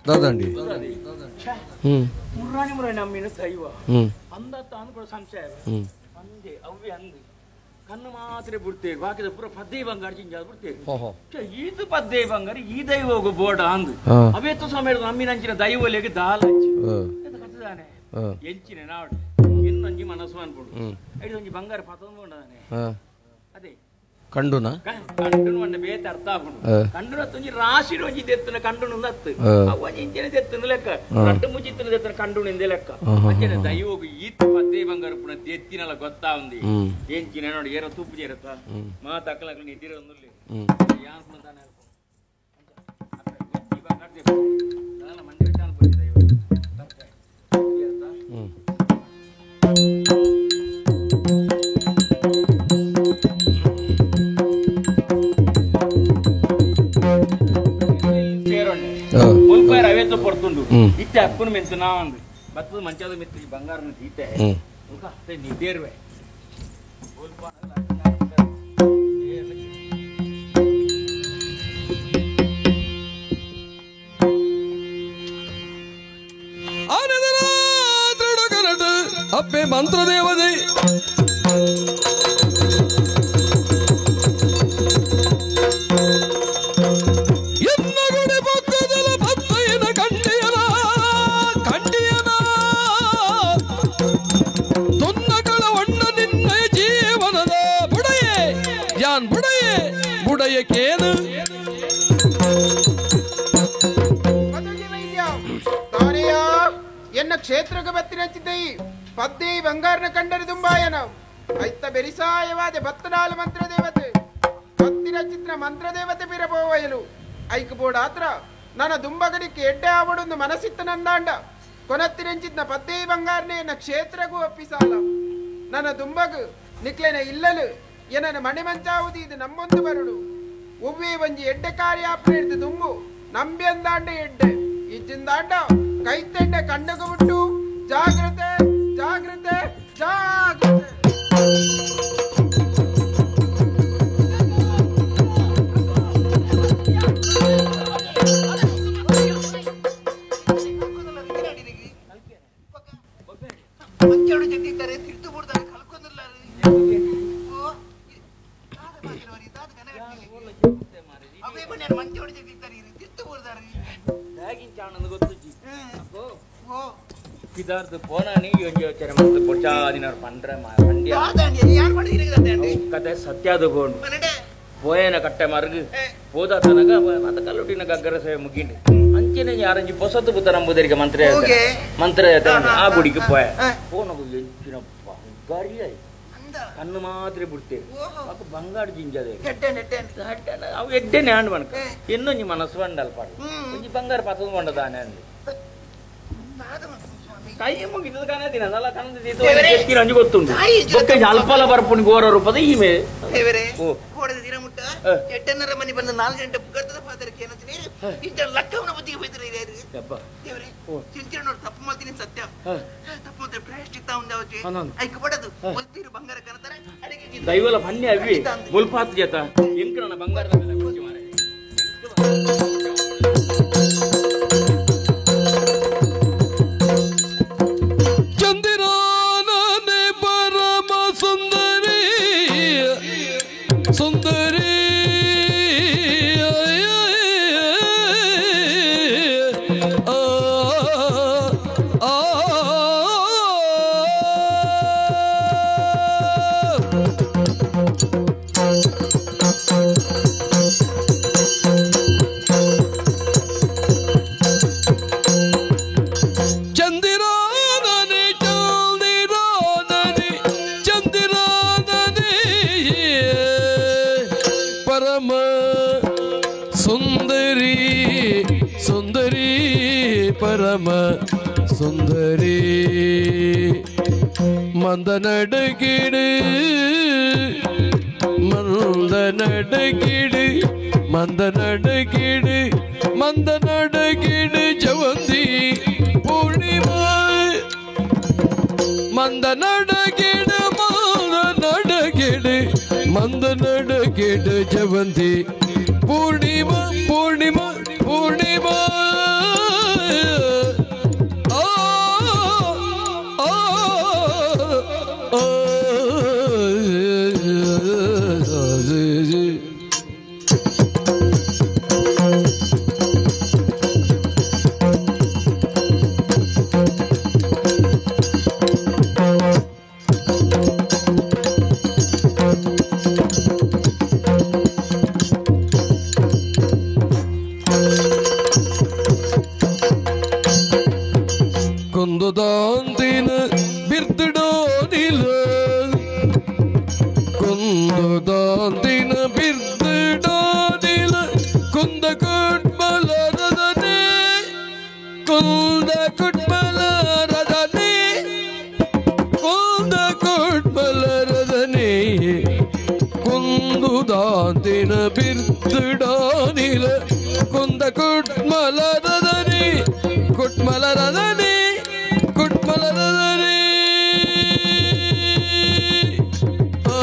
ದಾದಂಡಿ ಮುರಾಣಿ ಮುರಾಣಿ ನಮ್ಮಿನ ದೈವ ಅಂದತ್ತ ಅಂದ್ಕೊಳ ಸಂಶಯ ಅಂದೆ ಅವ್ವೆ ಅಂದೆ ಕಣ್ಣು ಮಾತ್ರ ಬಿಡ್ತೇವೆ ಬಾಕಿದ ಪೂರ ಪದ್ದೇ ಬಂಗಾರ ಜಿಂಜ ಬಿಡ್ತೇವೆ ಇದು ಪದ್ದೇ ಬಂಗಾರ ಈ ದೈವ ಹೋಗು ಬೋಡ ಅಂದು ಅವೇತು ಸಮಯ ನಮ್ಮಿನಂಚಿನ ದೈವಲೆಗೆ ದಾಲಂಚಿ ಕತ್ತದಾನೆ ಎಂಚಿನ ನಾಡು ಇನ್ನೊಂಜಿ ಮನಸ್ಸು ಅನ್ಕೊಂಡು ಐದೊಂಜಿ ಬಂಗಾರ ಪತೊಂದಾನೆ ಅದೇ ಕಂಡುನ ಕಂಡುನು ಒಂಡ ಬೇತೆ ಅರ್ಥ ಆಪುಂಡು ಕಂಡುನ ಒಂಜಿ ರಾಶಿ ಒಂಜಿ ದೆತ್ತನ ಕಂಡುನು ಅತ್ತು ಅವ ಇಂಚಿನ ದೆತ್ತನ ಲೆಕ್ಕ ರಡ್ಡು ಮುಜಿತ್ತನ ದೆತ್ತನ ಕಂಡುನು ಇಂದೆ ಲೆಕ್ಕ ಅಂಚಿನ ದೈವಗು ಈತ ಪದ್ದೇ ಬಂಗಾರ ಪುಣ ದೆತ್ತಿನಲ್ಲ ಗೊತ್ತಾ ఉంది ಎಂಚಿನ ನೋಡಿ ಏರೋ ತುಪ್ಪು ചേರತ್ತ ಮಾತ ಅಕ್ಕಲಕ್ಕಲ ನಿದ್ದಿರ ಒಂದುಲ್ಲಿ ಯಾನ್ ಪುಣ ತಾನೆ ಅವೇತ ಪೊರ್ತುಂಡು ಇತ್ತೆ ಅಕ್ಕುನು ಮೆಂತು ನಾವಂದು ಬತ್ತದ ಮಂಚಾದ ಮೆತ್ತು ಈ ಬಂಗಾರನ ದೀತೆ ಅತ್ತೆ ನಿದ್ದೇರ್ವೆ ಅಪ್ಪೆ ಮಂತ್ರದೇವತೆ ಬುಡಯಕೇನು ಎನ್ನ ಕ್ಷೇತ್ರಕ್ಕೆ ಬತ್ತಿನಂಚಿದ್ದೈ ಪದ್ದೇ ಬಂಗಾರನ ಕಂಡರೆ ದುಂಬಾಯನ ಐತ ಬೆರಿಸಾಯವಾದ ಬತ್ತನಾಲ ಮಂತ್ರದೇವತೆ ಬತ್ತಿನ ಚಿತ್ರ ಮಂತ್ರದೇವತೆ ಬಿರಬೋವಯಲು ಐಕ್ ಬೋಡಾತ್ರ ನನ್ನ ದುಂಬಗಡಿಕ್ಕೆ ಎಡ್ಡೆ ಆವಡೊಂದು ಮನಸ್ಸಿತ್ತ ನಂದಾಂಡ ಕೊನತ್ತಿರಂಚಿದ್ನ ಪದ್ದೇ ಬಂಗಾರನೇ ಎನ್ನ ಕ್ಷೇತ್ರಗೂ ಒಪ್ಪಿಸಾಲ ನನ್ನ ದುಂಬಗು ನಿಕ್ಲೆನ ಇಲ್ಲಲು ಏನನ ಮಣೆ ಮಂಚಾವುದು ಇದು ನಮ್ಮೊಂದು ಬರುಡು ಒವ್ವೇ ಒಂಜಿ ಎಡ್ಡೆ ಕಾರ್ಯಾಪ್ರೇರಿತ ದುಂಬು ನಂಬಿಯಂದಾಂಡ ಎಡ್ಡೆ ಇಜ್ಜಿಂದಾಂಡ ಕೈತೆಡ್ಡೆ ಕಣ್ಣಗು ಬಿಟ್ಟು ಜಾಗ್ರತೆ ಜಾಗ್ರತೆ ಜಾಗ್ರತೆ. ಮಂಚೋಡು ಜಟ್ಟಿದ್ದಾರೆ ತಿರ್ತು ಬಿಡ್ತಾರೆ ಕಲ್ಕೊಂಡಿಲ್ಲ. ಮಂಚೋಡು ಜಟ್ಟಿದ್ದಾರೆ ತಿರ್ತು ಬಿಡ್ತಾರೆ. ಪಿದಾರ್ದು ಪೋನಾನಿ ಒಂಜಿ ಯೋಚನೆ ಮತ್ತು ಬೊಚ್ಚಾದಿನವ್ರು ಪಂಡ್ರೆ ಪಂಡ್ಯ ಕತೆ ಸತ್ಯಾದ ಬೋಂಡು. ಪೋಯನ ಕಟ್ಟೆ ಮಾರ್ಗ ಪೋದ ತನಗ ಮಾತ ಕಲ್ಲುಟಿನ ಗಗ್ಗರ ಸೇವೆ ಮುಗಿಂಡು ಅಂಚನೆ ಯಾರಂಜಿ ಪೊಸತ್ತು ಬುತ್ತ ನಂಬುದರಿಗೆ ಮಂತ್ರ ಮಂತ್ರ ಆ ಗುಡಿಗೆ ಪೋಯ ಪೋನಗು ಎಂಚಿನ ಬಂಗಾರಿ ಕಣ್ಣು ಮಾತ್ರ ಬಿಡ್ತೇವೆ ಅಪ್ಪ ಬಂಗಾರ ಜಿಂಜದೆ ಅವು ಎಡ್ಡೆನೆ ಹ್ಯಾಂಡ್ ಮನ್ಕ ಇನ್ನೊಂಜಿ ಮನಸ್ಸು ಬಂಡಲ್ ಪಾಡು ಒಂಜಿ ಬಂಗಾರ ಪತ್ತದ ಬಂಡದಾನೆ ಅಂದು ಕೈ ಮುಗಿದ ಕಾಣದಿನ ನಲ್ಲ ಕಣ್ಣು ಅಂಜು ಗೊತ್ತುಂಟು ಅಲ್ಪಲ ಬರ್ಪುಣಿ ಗೋರ ರೂಪದ ಈಮೆ ಎಟ್ಟನ್ನರ ಮನೆ ಬಂದ 4 ಗಂಟೆ ಪುಗರ್ತದ ಫಾದರ್ ಏನಂತೀನಿ ಇಂಚ ಲಕ್ಕವನ ಬುದ್ಧಿಗೆ ಹೋಯ್ತಾರೆ ದೇವರೇ ಚಿಂಚಿನ ತಪ್ಪು ಮಾಡ್ತೀನಿ ಸತ್ಯ ತಪ್ಪು ಮಾಡ್ತಾರೆ ಪ್ರಾಯಶ್ಚಿತ್ತ ಉಂಡಾವಚಿ ಐಕ್ ಪಡದು ಒಲ್ತೀರು ಬಂಗಾರ ಕನತಾರೆ ಅಡಿಗೆ ದೈವಲ ಬನ್ನಿ ಅವಿ ಮುಲ್ಪಾತ್ ಜತ ಎಂಕರನ ಬಂಗಾರದ ಮೇಲೆ ಕುರ್ಚಿ ಮಾರೆ ಚಂದಿರಾನನೆ ಪರಮ ಸುಂದರಿ ಸುಂದರಿ ಸುಂದರಿ ಸುಂದರಿ ಪರಮ ಸುಂದರಿ ಮಂದನಡಗಿಡು ಮಂದನಡಗಿಡು ಮಂದನಡಗಿಡು ಮಂದನಡಗಿಡು ಜವಂತಿ ಪೂರ್ಣಿಮಾ ಮಂದನಡಗಿಡು ಮಂದನಡಗಿಡು ಮಂದನಡಗಿಡು ಜವಂತಿ ಪೂರ್ಣಿಮಾ ಪೂರ್ಣಿಮಾ ಪೂರ್ಣಿಮಾ ಆ ಆ ಕುಂದುದಾಂತಿನ ಬಿರ್ದುಡೋನಿಲ ಕುಂದುದಾಂತಿನ ಬಿರ್ದುಡೋನಿಲ ಕುಂದ ಕುಟ್ಮಲರದನೆ ಕುಂದ ಕುಟ್ಮಲರದನೆ ಕುಂದ ಕುಟ್ಮಲರದನೆ ಕುಂದುದಾಂತಿನ ಬಿರ್ದುಡೋನಿಲ ಕುಂದ ಕುಟ್ಮಲರದನೆ ಕುಟ್ಮಲರದನೆ ಕುಟ್ಮಲರದನೆ ಆ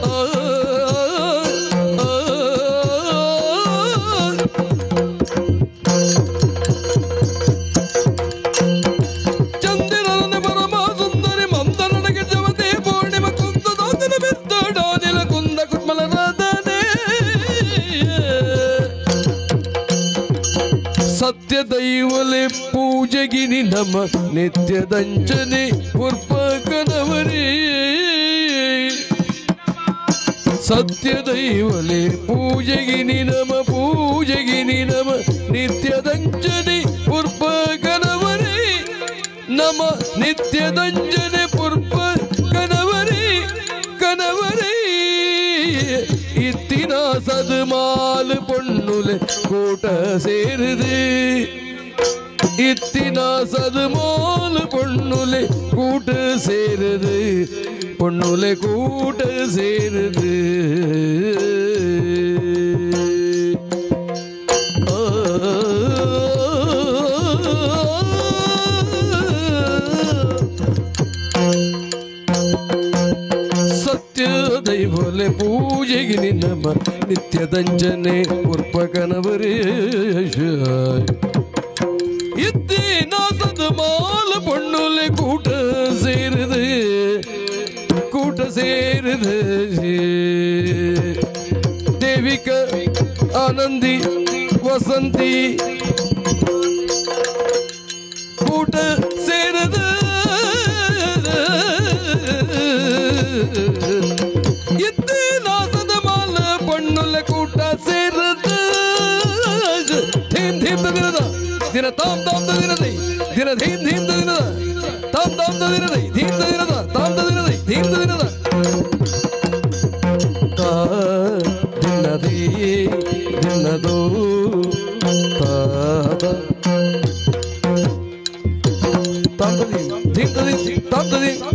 ಆ ಆ ಚಂದಿರನ ಪರಮ ಸುಂದರಿ ಮಂದನಡಗೆ ಜವತೆ ಪೂರ್ಣಿಮ ಕುಂದದಾಂತಿನ ಬಿದ್ದಡಾನಿಲ ಕುಂದ ಕುಟ್ಮಲರದನೆ ಸತ್ಯ ದೈವಲೆ ಪೂಜೆಗಿನಿ ನಮ ನಿತ್ಯದಂಚನೆ ಪುರ್ಪಕನವರೇ ಸತ್ಯ ದೈವಲೆ ಪೂಜೆಗಿನಿ ನಮ ಪೂಜೆಗಿನಿ ನಮ ನಿತ್ಯದಂಚನೆ ಪುರ್ಪಕನವರೇ ನಮ ನಿತ್ಯದಂಜನೆ ಪುರ್ಪ ಕನವರೇ ಕನವರೇ ಇತ್ತಿನ ಸದುಮಾಲು பொண்ணுல கூட்ட சேருது இத்தின சதுமாலு பொண்ணுல கூட்டு சேருது பொண்ணுல கூட்டு சேருது ಸತ್ಯ ದೈವಲೆ ಪೂಜೆಗೆ ನಿನ್ನಮ್ಮ ನಿತ್ಯದಂಜನೆ ಪುರ್ಪಕನವರೇ ಇತ್ತಿನ ಸದಮಾಲ பொண்ணுல கூட்ட சேருது கூட்ட சேருது தேவிக ஆனந்தி வசந்தி கூட்ட சேருது இத்தின ದಿನದ ದಿನ ತಾಂ ತಾಂ ದಿನದೈ ದಿನ ಧೀಂ ಧೀಂ ದಿನದ ತಾಂ ತಾಂ ದಿನದೈ ಧೀಂ ದಿನದ ತಾಂ ದಿನದೈ ಧೀಂ ದಿನದ ತಾ ದಿನದೇ ದಿನದೋ ತಾದ ತಾಂ ಧೀಂ ಧೀಂ ತಾಂ ಧೀಂ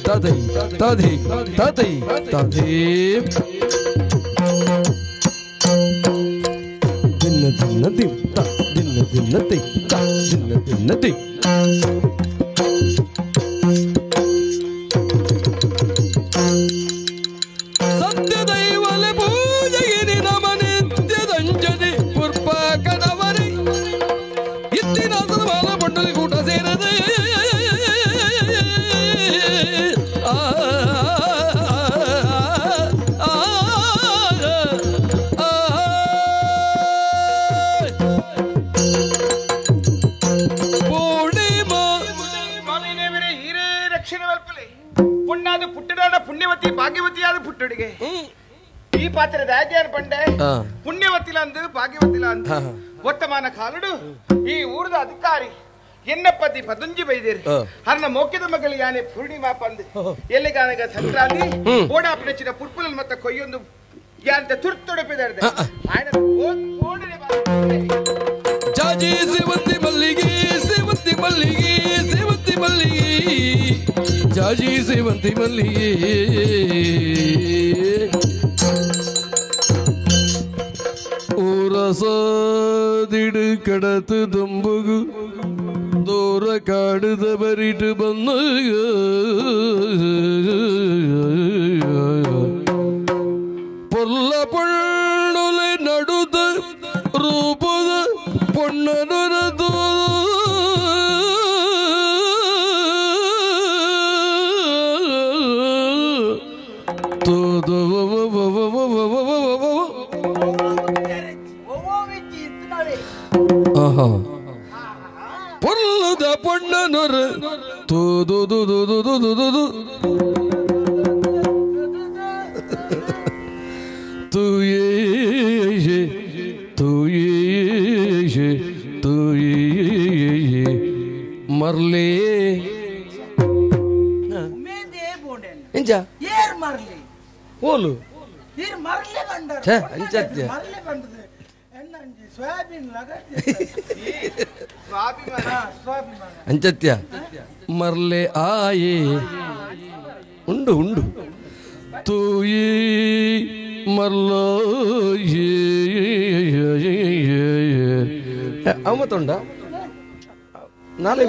ತದೈ ತದೈ ತದೈ ತದೈ ದಿನ ದಿನ ದಿಂ ತ ದಿನ ದಿನ ತಿ ತ ದಿನ ದಿನ ತಿ ಸತ್ಯದೈವಲೆ ಪೂಜೆಗಿರಿ ನಮ ನಿತ್ಯದಂಜನಿ ಪುರ್ಪ ಕಡವರಿ ಇತ್ತಿನ ಸದಬಾಲ ಪೊಟ್ಟಲಿ ಕೂಟ ಸೇರದೆ ಪುಣ್ಯವತಿ ಭಾಗ್ಯವತಿಯಾದ ಪುಟ್ಟುಡಿಗೆ ಈ ಪಾತ್ರದ ಆಜ್ಞಾನ ಪಂಡೆ ಪುಣ್ಯವತಿಲ ಅಂದು ಭಾಗ್ಯವತಿಲ ಅಂದು ವರ್ತಮಾನ ಕಾಲುಡು ಈ ಊರದ ಅಧಿಕಾರಿ ಎನ್ನಪ್ಪದಿ ಪದಂಜಿ ಬೈದಿರಿ ಹರ್ನ ಮೋಕ್ಯದ ಮಗಳು ಯಾನೆ ಪೂರ್ಣಿಮಾ ಪಂದು ಎಲ್ಲಿಗಾನಗ ಸಂಕ್ರಾಂತಿ ಓಡಾಪಿನ ಪುರ್ಪುಲನ್ ಮತ್ತ ಕೊಯ್ಯೊಂದು ಯಾಂತ ತುರ್ತೊಡಪಿದಾರ್ದೆ ఆయన ಜಾಜಿ ಸೇವಂತಿ ಮಲ್ಲಿಗೆ ಸೇವಂತಿ ಮಲ್ಲಿಗೆ ಸೇವಂತಿ ಮಲ್ಲಿಗೆ ಜಾಜಿ ಸೇವಂತಿ ಮಲ್ಲಿಗೆ ಊರಸದಿಡು ಕಡತು ದುಂಬುಗು ದೂರ ಕಾಡುದ ಬರಿಟು ಬಂದು ಪೊಲ್ಲ ಪೊಳ್ಳುಲೆ ನಡುದ ರೂಪದ ಪೊಣ್ಣನುರದು பொல்லுத பொண்ணனொரு தூது து து து து து தூயே தூயே தூயே மர்லே ಓಲು ಅಂಚತ್ಯ ಮರ್ಲೆ ಆಯೇ ಉಂಡು ಉಂಡು ತೂಯಿ ಮರ್ಲೋ ಅವ ಮತ್ತುಂಡ ನಾಳೆ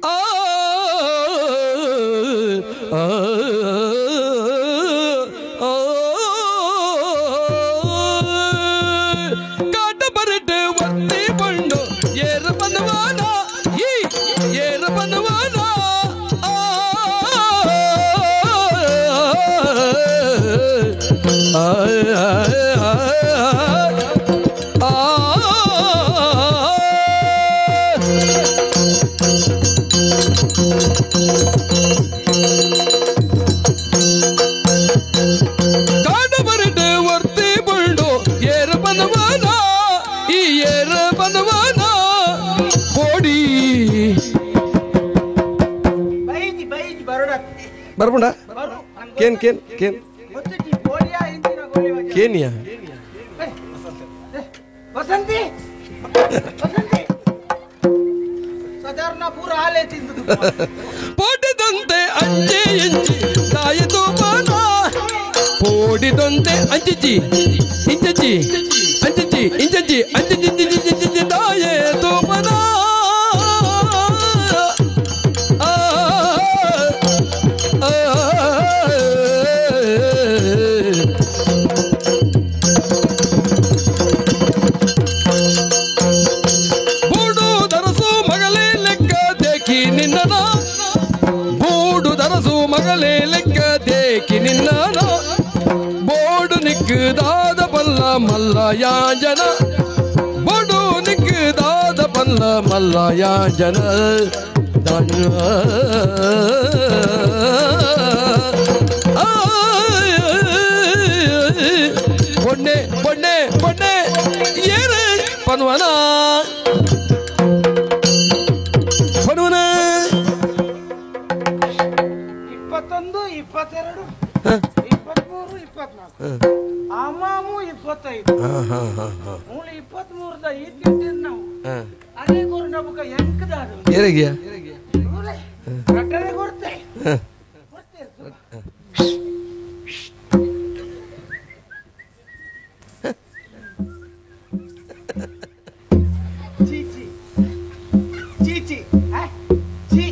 ಆ ಬರ್ಪುಂಡ ಕೇನ್ ಕೇನ್ ಕೇನ್ ಕೇನಿಯಾ ವಸಂತಿ ವಸಂತಿ ಸಾಧಾರಣ ಪೂರ ಆಲೆ ತಿಂದು ಪೋಡಿದಂತೆ ಅಂಚೆ ಇಂಚಿ ತಾಯಿತು ಪಾದ ಪೋಡಿದಂತೆ ಅಂಚಿಚಿ ಇಂಚಚಿ ಅಂಚಚಿ ಇಂಚಚಿ ಅಂಚಿ ತಾಯೇ ತೋಪನ ಬೋಡು ನಿಕ್ಕುದಾದ ಬಲ್ಲ ಮಲ್ಲ ಯಾಜನ ಬೋಡು ನಿಕ್ಕುದಾದ ಬಲ್ಲ ಮಲ್ಲ ಯಾಜನ பொண்ணே பொண்ணே பொண்ணே ஏறு பண்ணுவனா பண்ணுவனா 21 22 23 24 ಅಮಾಮು 25 ಮೂಲ 23 the ಈತಿಟ್ಟಿನ ನಾವು ಅರೆ ಗೊರ್ನ ಬುಕ ಎಂಕದಾದು ಏರೆಗಿಯ ರಟ್ಟರೆ ಗೊರ್ತೆ ಗೊರ್ತೆ ಚೀಚಿ ಚೀಚಿ ಆ ಚೀ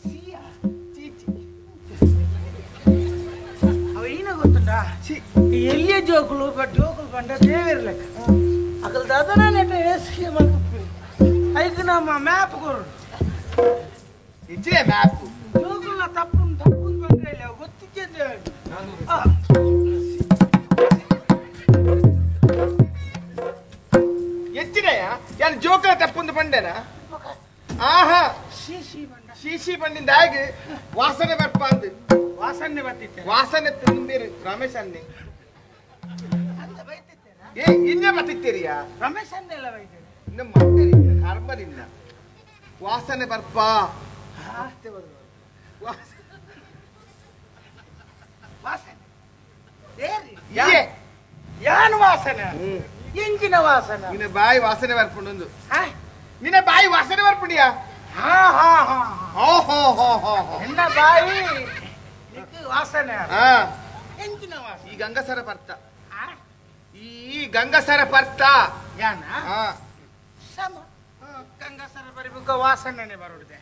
ಸಿಯಾ ಚೀಚಿ ಅವ ಏನ ಗೊತ್ತುಂಟಾ ಎಲ್ಲಿಯ ಜೋಕುಲು ಜೋಕುಲು ಪಂಡ ದೇವಿರ್ಲೆಕ್ಕ ಅಕಲ್ ದಾದನ ನೆಟ ಏಸಿಗೆ ಮಲ್ಪುಪ್ಪಿ ಐಕ್ ನಮ್ಮ ಮ್ಯಾಪ್ ಕೊರು ಇಜ್ಜೆ ಮ್ಯಾಪ್ ಜೋಕುಲ್ನ ತಪ್ಪುನ್ ತಪ್ಪುನ್ ಬಂದ್ರೆ ಇಲ್ಲ ಗೊತ್ತಿದ್ದೆ ಎಚ್ಚಿದೆಯ ಯಾನ್ ಜೋಕುಲ ತಪ್ಪುಂದು ಬಂಡೆನಾ ಆಹಾ ಶೀಶಿ ಬಂಡಿಂದ ಆಗಿ ವಾಸನೆ ಬರ್ಪ ಅಂದು ವಾಸನೆ ಬರ್ತಿತ್ತೆ ವಾಸನೆ ತುಂಬಿರು ರಮೇಶ್ ಅನ್ನೆ ಏ ಇನ್ನೇ ಬರ್ತಿತ್ತೀರಿಯಾ ರಮೇಶ್ ಅನ್ನೆಲ್ಲ ಬೈತೇನೆ ಇನ್ನು ಮಾಡ್ತೀರಿ ಕರ್ಮನಿನ್ನ ವಾಸನೆ ಬರ್ಪ ವಾಸನೆ ಯಾನು ವಾಸನೆ ಎಂಜಿನ ವಾಸನೆ ನಿನ್ನ ಬಾಯಿ ವಾಸನೆ ಬರ್ಪುಂಡು ನಿನ್ನ ಬಾಯಿ ವಾಸನೆ ಬರ್ಪುಂಡಿಯಾ ಹಾ ಹಾ ಹಾ ಹೋ ಹೋ ಹೋ ಹೋ ನಿನ್ನ ಬಾಯಿ ವಾಸನೆ ಎಂಜಿನ ವಾಸನೆ ಈ ಗಂಗಸರ ಬರ್ತ ಈ ಗಂಗಸರ ಬರ್ತ ಯಾನ ಸಮ ಗಂಗಸರ ಬರಿಬುಕ್ಕ ವಾಸನೆ ಬರುಡಿದೆ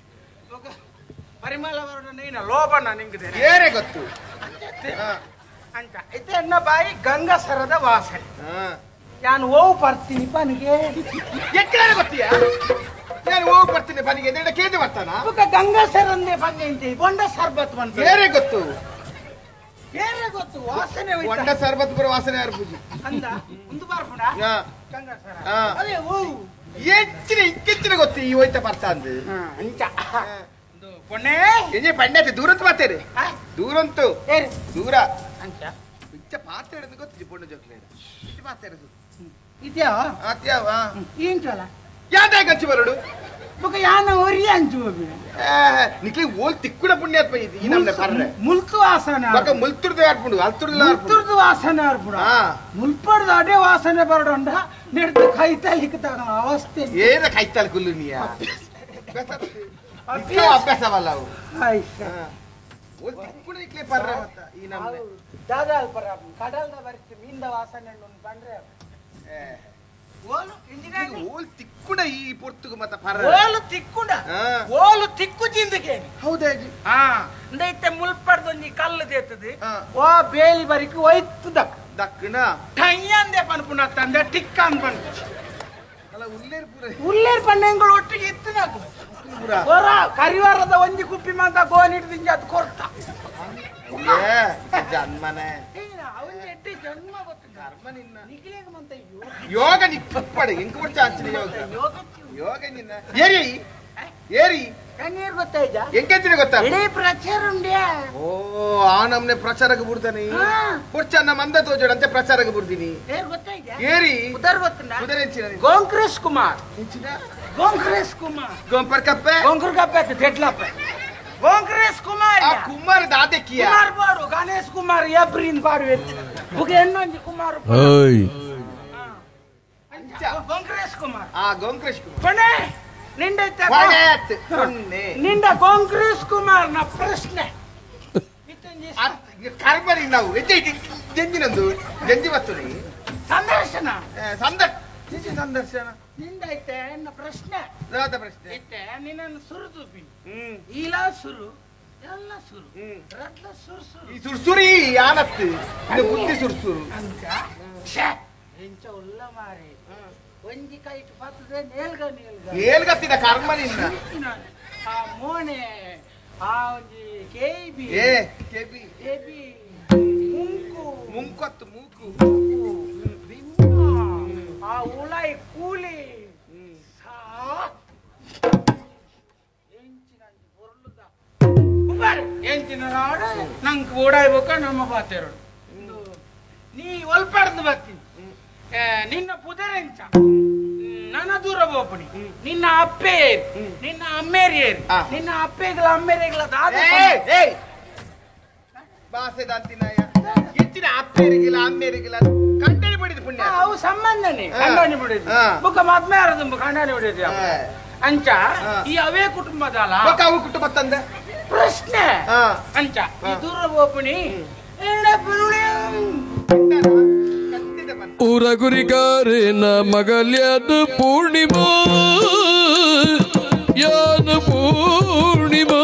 ಪರಿಮಳ ಬರುಡ ನೀನ ಲೋಭನ ನಿಂಗಿದೆ ಏನೇ ಗೊತ್ತು ಅಂತ ಇತ್ತೆ ಎನ್ನ ಬಾಯಿ ಗಂಗಸರದ ವಾಸನೆ ನಾನು ಓವು ಬರ್ತೀನಿ ಪನಿಗೆ ಎಕ್ಕಡೆ ಗೊತ್ತೀಯಾ ನಾನು ಓವು ಬರ್ತೀನಿ ಪನಿಗೆ ನಿನ್ನ ಕೇಂದ್ರ ಬರ್ತಾನ ಗಂಗಸರಂದೇ ಪಂಗೆ ಇಂತೆ ಬೊಂಡ ಸರ್ಬತ್ ಬಂತ ಏನೇ ಗೊತ್ತು ಏನೇ ಗೊತ್ತು ವಾಸನೆ ಬೊಂಡ ಸರ್ಬತ್ ಬರೋ ವಾಸನೆ ಯಾರು ಪೂಜೆ ಅಂದ ಒಂದು ಬರ್ಪುಣ ಗಂಗಸರ ಅದೇ ಓವು ಹೆಚ್ಚಿನ ಇಕ್ಕೆಚ್ಚಿನ ಗೊತ್ತು ಈ ಹೋಯ್ತ ಬರ್ತಾ ಅಂದು ಅಂಚ ಪೊಣ್ಣೆ ಎಂಜೆ ಪಂಡ್ಯಾತೆ ದೂರಂತ ಮಾತೇರಿ ದೂರಂತು ದೂರ ಅಂಚ ಇಚ್ಚ ಪಾತ್ರೆ ಹಿಡಿದು ಗೊತ್ತಿದೆ ಪೊಣ್ಣು ಜೋಕ್ಲೆ ಇಚ್ಚ ಪಾತ್ರೆ ಹಿಡಿದು ಇದ್ಯಾವ ಆತ್ಯಾವ ಏಂಚಲ ಯಾವ್ದೇ ಗಂಚು ಬರಡು ಬೊಕ ಯಾನ ಒರಿ ಅಂಚು ಹೋಗಿ ನಿಕ್ಲಿ ಓಲ್ ತಿಕ್ಕುಡ ಪುಣ್ಯಾತ್ಮ ಇದು ಈ ನಮ್ನೆ ಪರ್ರೆ ಮುಲ್ತು ವಾಸನೆ ಬೊಕ ಮುಲ್ತುರ್ದು ಆರ್ಪುಂಡು ಅಲ್ತುರ್ದು ಮುಲ್ತುರ್ದು ವಾಸನೆ ಆರ್ಪುಂಡು ಮುಲ್ಪಡ್ದು ಅಡೆ ವಾಸನೆ ಬರಡೊಂಡ ನೆಡ್ದು ಕೈತಲಿಕ್ಕೆ ಅವಸ್ಥೆ ಏನ ಕೈತಲ್ ಕುಲ್ಲು ನೀಯ ಅಭ್ಯಾಸವಲ್ಲ ಅವು ಓಲ್ ತಿಕ್ಕುಡ ನಿಕ್ಲೆ ಪರ್ರೆ ಮತ್ತ ಈ ನಮ್ನೆ ದಾದಾಲ್ ಪರ ಕಡಲ್ದ ಬರ್ತಿ ಮೀನ್ದ ವಾಸನೆ ಉಂಡು ಬಂದ್ರೆ ಓಲ್ ತಿಕ್ಕುಡ ಈ ಪೊರ್ತುಗು ಮತ್ತ ಪರ ಓಲು ತಿಕ್ಕುಡ ಓಲು ತಿಕ್ಕು ಜಿಂದಗೆ ಹೌದಾಗಿ ಹಾ ಅಂದ ಇತ್ತೆ ಮುಲ್ಪಡ್ದೊಂಜಿ ಕಲ್ಲು ದೇತದೆ ಓ ಬೇಲಿ ಬರಿಕ್ ಒಯ್ತು ದಕ್ ದಕ್ಕಣ ಟಯ್ಯಂದೆ ಪನ್ಪುನ ತಂದೆ ಟಿಕ್ಕ ಅನ್ಪಂಡು ಅಲ್ಲ ಉಲ್ಲೇರ್ ಪೂರ ಉಲ್ಲೇರ್ ಪಣ್ಣೆಂಗಳು ಒಟ್ಟಿಗೆ ಇತ್ತು ನಾಕು ಹೊರ ಕರಿವಾರದ ಒಂಜಿ ಕುಪ್ಪಿ ಮಾತ ಗೋನ್ ಹಿಡ್ದಿಂಜ ಅದು ಕೊರ್ತ ಜನ್ಮನೆ ಜನ್ಮ ಗೊತ್ತು ಕರ್ಮ ನಿನ್ನ ನಿಗ್ಲೇಗ ಮಂತ ಯೋಗ ನಿಪ್ಪಡೆ ಎಂಕ ಕೊಡ್ಚ ಅಂಚಿನ ಯೋಗ ಯೋಗ ನಿನ್ನ ಏರಿ ಏರಿ ಕಣ್ಣೀರ್ ಗೊತ್ತಾಯ್ತ ಎಂಕೆಂಚಿನ ಗೊತ್ತಾ ಇಡೀ ಪ್ರಚಾರ ಉಂಡ್ಯಾ ಓ ಆ ನಮ್ನೆ ಪ್ರಚಾರಕ್ಕೆ ಬಿಡ್ತಾನೆ ಕೊಡ್ಚ ನಮ್ಮ ಮಂದ ತೋಜೋಡ ಅಂತೆ ಪ್ರಚಾರಕ್ಕೆ ಬಿಡ್ತೀನಿ ಏರ್ ಗೊತ್ತಾಯ್ತಾ ಏರಿ ಉದರ್ ಗೊತ್ತುಂಡ ಉದರ್ ಎಂಚಿನ ಗೋಂಕ್ರೇಶ್ ಕುಮಾರ್ ಎಂಚಿನ ಗೋಂಕ್ರೇಶ್ ಕುಮಾರ್ ಗೋಂಪರ್ ಕಪ್ಪೆ ಗೋಂಕ್ರ ಕಪ್ಪೆ ಆಯ್ತು ತೆಡ್ಲಪ್ಪೆ ಗೋಂಕ್ರೇಶ್ ಕುಮಾರ್ ಆ ಕುಮಾರ್ ದಾದೆಕ್ಕಿಯ ಕುಮಾರ್ ಬಾಡು ಗಣೇಶ್ ಕುಮಾರ್ ಎಬ್ರಿನ್ ಬಾಡು ಬುಗೆ ಎನ್ನೊಂಜಿ ಕುಮಾರ್ ಓಯ್ ಅಂಚ ಗೋಂಕ್ರೇಶ್ ಕುಮಾರ್ ಆ ಗೋಂಕ್ರೇಶ್ ಕುಮಾರ್ ಕೊನೆ ನಿಂಡ ಕೊನೆ ನಿಂಡ ಗೋಂಕ್ರೇಶ್ ಕುಮಾರ್ ನ ಪ್ರಶ್ನೆ ಕರ್ಮರಿ ನಾವು ಜಂಜಿನಂದು ಜಂಜಿ ಬರ್ತದೆ ಸಂದರ್ಶನ ಸಂದರ್ಶನ ನಿಂದೈತೆ ಎನ್ನ ಪ್ರಶ್ನೆ ಯಾವ್ದ ಪ್ರಶ್ನೆ ಇತ್ತೆ ನಿನ್ನನ್ನು ಸುರುದು ಈಲ ಸುರು ಎಲ್ಲ ಸುರು ರತ್ನ ಸುರು ಸುರು ಈ ಸುರ್ಸುರಿ ಯಾನತ್ತು ಇದು ಬುದ್ಧಿ ಸುರ್ಸುರು ಅಂತ ಛೆ ಎಂಚ ಉಲ್ಲ ಮಾರಿ ಒಂಜಿ ಕೈಟ್ ಪತ್ತದೆ ನೇಲ್ಗ ನೇಲ್ಗ ನೇಲ್ಗತ್ತಿದ ಕರ್ಮ ನಿನ್ನ ಆ ಮೋನೆ ಆ ಒಂಜಿ ಕೆಬಿ ಏ ಕೆಬಿ ಕೆಬಿ ಮುಂಕು ಮುಂಕೊತ್ತು ಮೂಕು ಆ ಉಳೈ ಕೂಲಿ ಎಂಚಿನ ನಾಡು ನಂಗೆ ಓಡಾಯ್ಬೇಕ ನಮ್ಮ ಬಾತೆರಡು ನೀ ಒಲ್ಪಾಡ್ದು ಬರ್ತೀನಿ ನಿನ್ನ ಪುದರೆಂಚ ನನ್ನ ದೂರ ಬೋಪಣಿ ನಿನ್ನ ಅಪ್ಪೆ ನಿನ್ನ ಅಮ್ಮೇರಿಯೇರಿ ನಿನ್ನ ಅಪ್ಪೆಗಳ ಅಮ್ಮೇರಿಗಳ ದಾದ ಬಾಸೆ ದಾಂತಿನಾಯ ಹೆಚ್ಚಿನ ಅಪ್ಪೇರಿಗಿಲ್ಲ ಅಮ್ಮೇರಿಗಿಲ್ಲ ಕಂಡನಿ ಬಿಡಿದ ಪುಣ್ಯ ಅವು ಸಂಬಂಧನೇ ಕಂಡನಿ ಬಿಡಿದ ಬುಕ್ಕ ಮದ್ಮೆ ಆರದು ಕಂಡನಿ ಬಿಡಿದ ಅಂಚ ಈ ಅವೇ ಕುಟುಂಬದಲ್ಲ ಅವು ಕುಟುಂಬ ತಂದೆ ಪ್ರಶ್ನೆ ಅಂಚ ಈ ದೂರ ಬೋಪಣಿ ಊರ ಗುರಿಗಾರಿನ ಮಗಲ್ಯದ ಪೂರ್ಣಿಮಾ ಯಾನ ಪೂರ್ಣಿಮಾ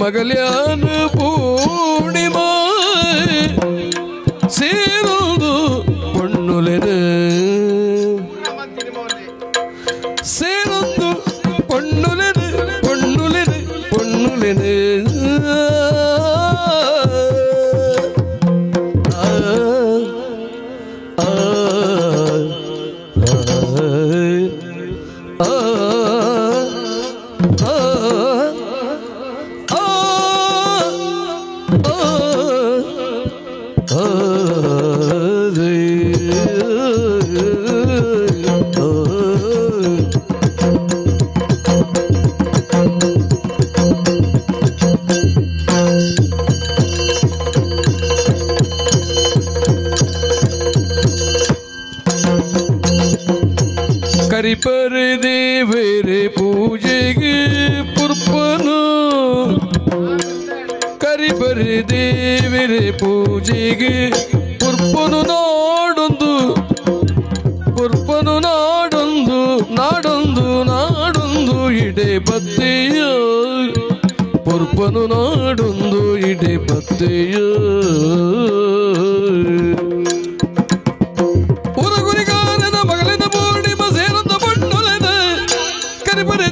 ಮಗಲ್ಯಾನ ಪೂರ್ಣಿಮಾ ಸೇರುವುದು ಪೊಣ್ಣುಲೆನು ಸೇರೊಂದು ಪೊಣ್ಣುಲೆನು ಪೊಣ್ಣುಲೆನು ಪೊಣ್ಣುಲೆನು ಕರಿಪರ ದೇವರೇ ಪೂಜೆಗೆ ಪುರ್ಪನು ಕರಿಪರ ದೇವರೇ ಪೂಜೆಗೆ ಪುರ್ಪನು ನಾಡೊಂದು ಪುರ್ಪನು ನಾಡೊಂದು ನಾಡೊಂದು ನಾಡೊಂದು ಇಡೆ ಬತ್ತೆಯ ಪುರ್ಪನು ನಾಡೊಂದು ಇಡೆ ಬತ್ತೆಯ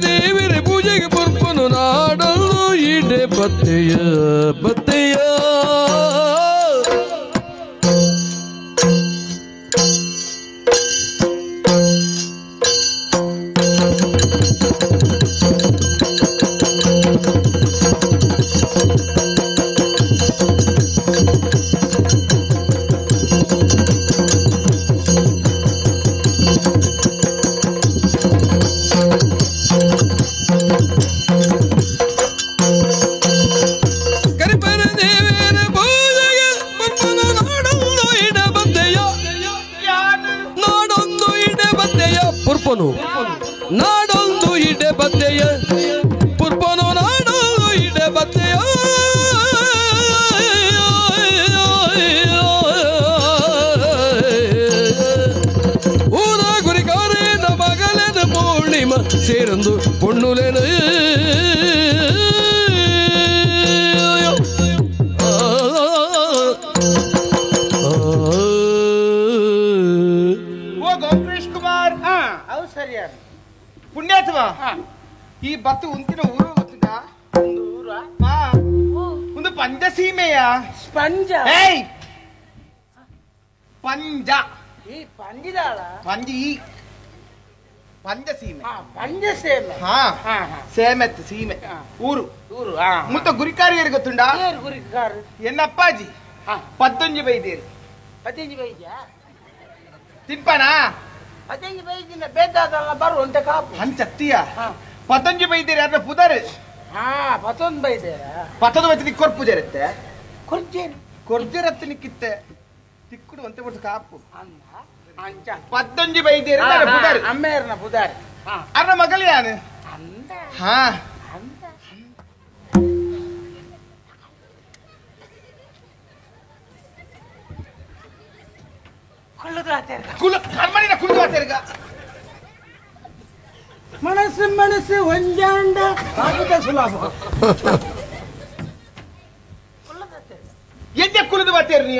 ದೇವರ ಪೂಜೆಗೆ ಪುರ್ಪನು ನಾಡಲು ಇಡೆ ಬತ್ತೆಯ ಬತ್ತೆಯ ಕರಿಪರ ಒಂದು ಪಂಚಸೀಮೆಯ ಸ್ಪಂಜ. ಏಯ್ ಪಂಜ ಈ ಪಂಜಿದಾಳ ಪಂಜಿ ಪಂಜಸೀಮೆ. ಪಂಜಸೀಮೆ. ಹಾ ಸೇಮೆತ್ ಸೀಮೆ ಊರು ಊರು. ಮುತ್ತ ಗುರಿಕಾರಿಯರು ಗೊತ್ತುಂಡಾ? ಗುರಿಕಾರು ಎನ್ನ ಅಪ್ಪಾಜಿ 15 ಬೈದೇರು. 15 ಬೈದ್ಯ ತಿನ್ಪನಾ? 15 ಬೈದಿನ ಬೇದಾದಲ್ಲ ಬರು ಒಂಟೆ ಕಾಪು ಅಂಚತ್ತೀಯ. 15 ಬೈದೇರು ಯಾರ ಪುದಾರು? ಹಾ 11 ಬೈದೇರ. 19 ಬೈದ ಕೊರ್ಪುಜರತ್ತೆ ಕೊರ್ಜೇರು ಕೊರ್ಜರತ್ತೆ ನಿಕ್ಕಿತ್ತೆ ತಿಕ್ಕುಡು ಒಂತೆ ವರ್ಷ ಕಾಪು. ಅಂಚ 15 ಬೈದೇರು ಪುದಾರು ಅಮ್ಮೇರ್ನ ಪುದಾರು ಅರ್ನ ಮಗಲು ಯಾನು? ಹಾ ಮನಸ್ಸು ಮನಸ್ಸು ಒಂಜಾಂಡ ಸುಲಭ. ಎಂತ ಕುಲಿದು ಬಾತೇರು ನೀ?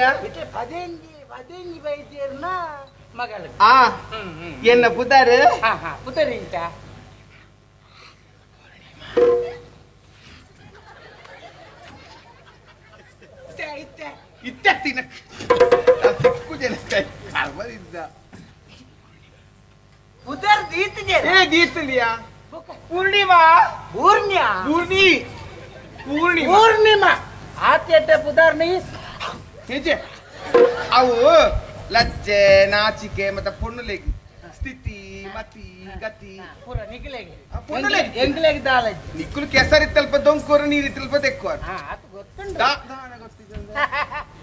15 ಬೈದೇರ್ನ ಮಗಳು. ಆ ಎನ್ನ ಪುದಾರು? ಪುದಾರಿ ಇಂತ ಇತ್ತೆತ್ತಿನ ಸಿಕ್ಕು ಜನ ಕರ್ಮದಿದ್ದ ಪುದಾರ್ ದೀತಿದೆ. ಏ ದೀತಲಿಯಾ ಪೂರ್ಣಿಮಾ ಪೂರ್ಣ್ಯ ಪೂರ್ಣಿ ಪೂರ್ಣಿಮಾ ಪೂರ್ಣಿಮಾ ಆತೇಟೆ ಪುದಾರ್ ನೀ ನಿಜ. ಅವು ಲಜ್ಜೆ ನಾಚಿಕೆ ಮತ್ತೆ ಪೊಣ್ಣುಲೆಗ್ ಸ್ಥಿತಿ ಮತಿ ಗತಿ ಪೂರ ನಿಕ್ಲೆಗೆ ಪೊಣ್ಣುಲೆಗ್ ಎಂಕ್ಲೆಗ್ ದಾಲಜ್ಜೆ ನಿಕ್ಕುಲು ಕೆಸರಿತ್ತಲ್ಪ ದೊಂಕೂರು ನೀರಿತ್ತಲ್ಪ ತೆಕ್ಕುವರು. ಅದು ಗೊತ್ತುಂಟು.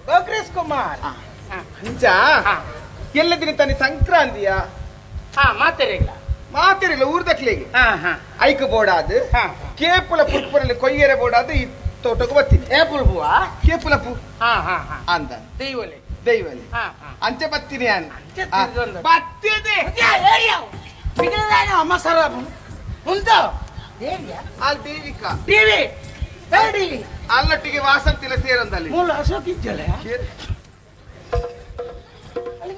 ಗೋಗ್ರೇಶ್ ಕುಮಾರ್ ಅಂಚ ಎಲ್ಲ ದಿನ ತಾನೆ ಸಂಕ್ರಾಂತಿಯ ಮಾತೆರಿಲ್ಲ ಮಾತೆರಿಲ್ಲ ಊರ್ದಕ್ಲೆಗೆ ಐಕ ಬೋಡಾದು ಕೇಪುಲ ಪುರ್ಪುರಲ್ಲಿ ಕೊಯ್ಯರೆ ಬೋಡಾದು ಈ ತೋಟಕ್ಕೆ ಬರ್ತೀನಿ. ಕೇಪುಲ ಹೂವ ಕೇಪುಲ ಪೂ ಅಂದ ದೈವಲೆ ದೈವಲೆ ಅಂಚೆ ಬತ್ತೀನಿ ಬತ್ತಿದೆ. ದೇವಿಕಾ ಟಿವಿ ಅಲ್ಲೊಟ್ಟಿಗೆ ವಾಸಂತಿಲ್ಲ ಸೇರಂದಲ್ಲಿ ಮೂಲ ಅಶೋಕ್ ಇಜ್ಜಲೆ ಅಲ್ಲಿ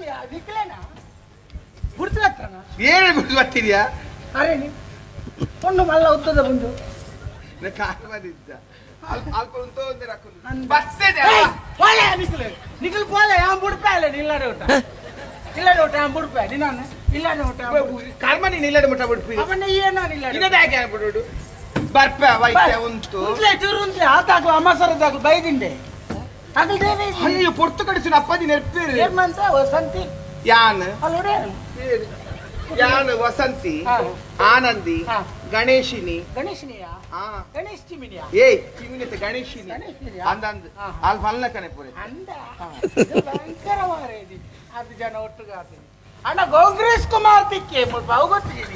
ಬಿಡ್ತಾನ ಏನು ಬಿಡ್ತು ಬರ್ತೀರಿಯಾ? ಅರೆ ನೀ ಪೊಣ್ಣು ಮಲ್ಲ ಉದ್ದದ ಬಂದು ಕಾಲ್ ಅಲ್ಪ ಉಂಟು ಬರ್ತದೆ. ಪೋಲೆ ನಿಖಲ್ ನಿಖಲ್ ಪೋಲೆ ಯಾನ್ ಬುಡ್ಪಾಲೆ ನಿಲ್ಲಡೆ ಊಟ ಇಲ್ಲಡೆ ಊಟ ಯಾನ್ ಬುಡ್ಪೆ ನಿನ್ನ ಇಲ್ಲಡೆ ಊಟ ಕರ್ಮ ನೀನು ಇಲ್ಲಡೆ ಮುಟ್ಟ ಬುಡ್ಪಿ ಅವನ್ನ ಏನ ನಿಲ್ಲಡೆ ಇನ್ನದಾಗೆ ಆಗ್ಬಿಡು ಬರ್ಪ ವೈದ್ಯ ಉಂಟು ಉಂಟ್ಲೆ ಚೂರು ಉಂಟ್ಲೆ ಆತಾಗ್ಲು ಅಮಸರದಾಗ್ಲು ಬೈದಿಂಡೆ ಅಗಲ್ ದೇವಿ ಅಯ್ಯೋ ಪೊರ್ತು ಕಡಿಸು ಅಪ್ಪಾಜಿ ನೆರ್ಪೇರು ಏರ್ಮಂತ ವಸಂತಿ ಯಾನ್ ಅಲ್ಲೋಡೆ ಯಾನ್ ವಸಂತಿ ಆನಂದಿ ಗಣೇಶಿನಿ ಗಣೇಶಿನಿಯಾ ಗಣೇಶ್ ಚಿಮಿನಿಯಾ ಏಯ್ ಚಿಮಿನಿತ ಗಣೇಶಿನಿ ಅಂದ ಅಂದ ಅಲ್ಲಿ ಫಲ್ನ ಕಣೆ ಪೂರೆ ಅಂದ ಭಯಂಕರವಾರ ಇದು ಅದು ಜನ ಒಟ್ಟುಗಾತೀನಿ ಅಣ್ಣ ಗೋಗ್ರೇಶ್ ಕುಮಾರ್ ತಿಕ್ಕೆ ಮುಲ್ಪ ಅವು ಗೊತ್ತಿದ್ದೀನಿ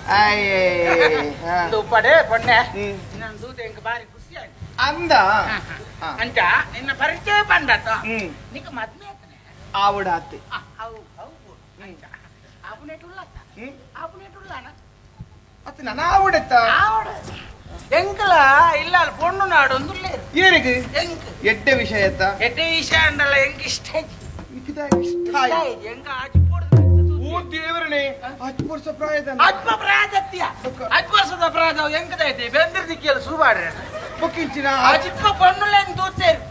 ಉಪ್ಪಡೆ ಪೊಣ್ಣೆ ನನ್ನ ದೂತ ಎಂಕ್ ಬಾರಿ ಖುಷಿ ಆಯ್ತು ಅಂದ ಅಂಚ ನಿನ್ನ ಪರಿಚಯ ಬಂದಾತ ನಿಕ್ಕ ಮದ್ಮೆ ಆತನೆ ಆವಡ ಆತೆ ಅವು ಅವು ಅಂಚ ಆಪುನೇಟುಳ್ಳಾತ ಆಪುನೇಟುಳ್ಳಾನ ಅತ್ತ ನನ್ನ ಆವಡತ್ತ ಆವಡ ಎಂಕಲ ಇಲ್ಲ ಅಲ್ಲಿ ಪೊಣ್ಣು ನಾಡು ಒಂದುಲ್ಲ ಏರಿಗೆ ಎಂಕ್ ಎಡ್ಡೆ ವಿಷಯತ್ತ ಎಡ್ಡೆ ವಿಷಯ ಅಂಡಲ್ಲ ಎಂಕ್ ಇಷ್ಟ ಇಷ್ಟ ಎಂಕ ಆಜಿ ಓ ದೇವರನೇ 10 ವರ್ಷ ಪ್ರಾಯದ ಅಜ್ಮ ಪ್ರಾಯದತ್ತಿಯ 10 ವರ್ಷದ ಪ್ರಾಯದ ಎಂಕದೈತೆ ಬೆಂದಿರ್ ದಿಕ್ಕಿಯಲ್ಲಿ ಸೂಬಾಡ್ರೆ ಬೊಕ್ಕಿಂಚಿನ ಅಜಿಪ್ಪ ಪೊಣ್ಣುಲೇನ್ ದೂತೇರು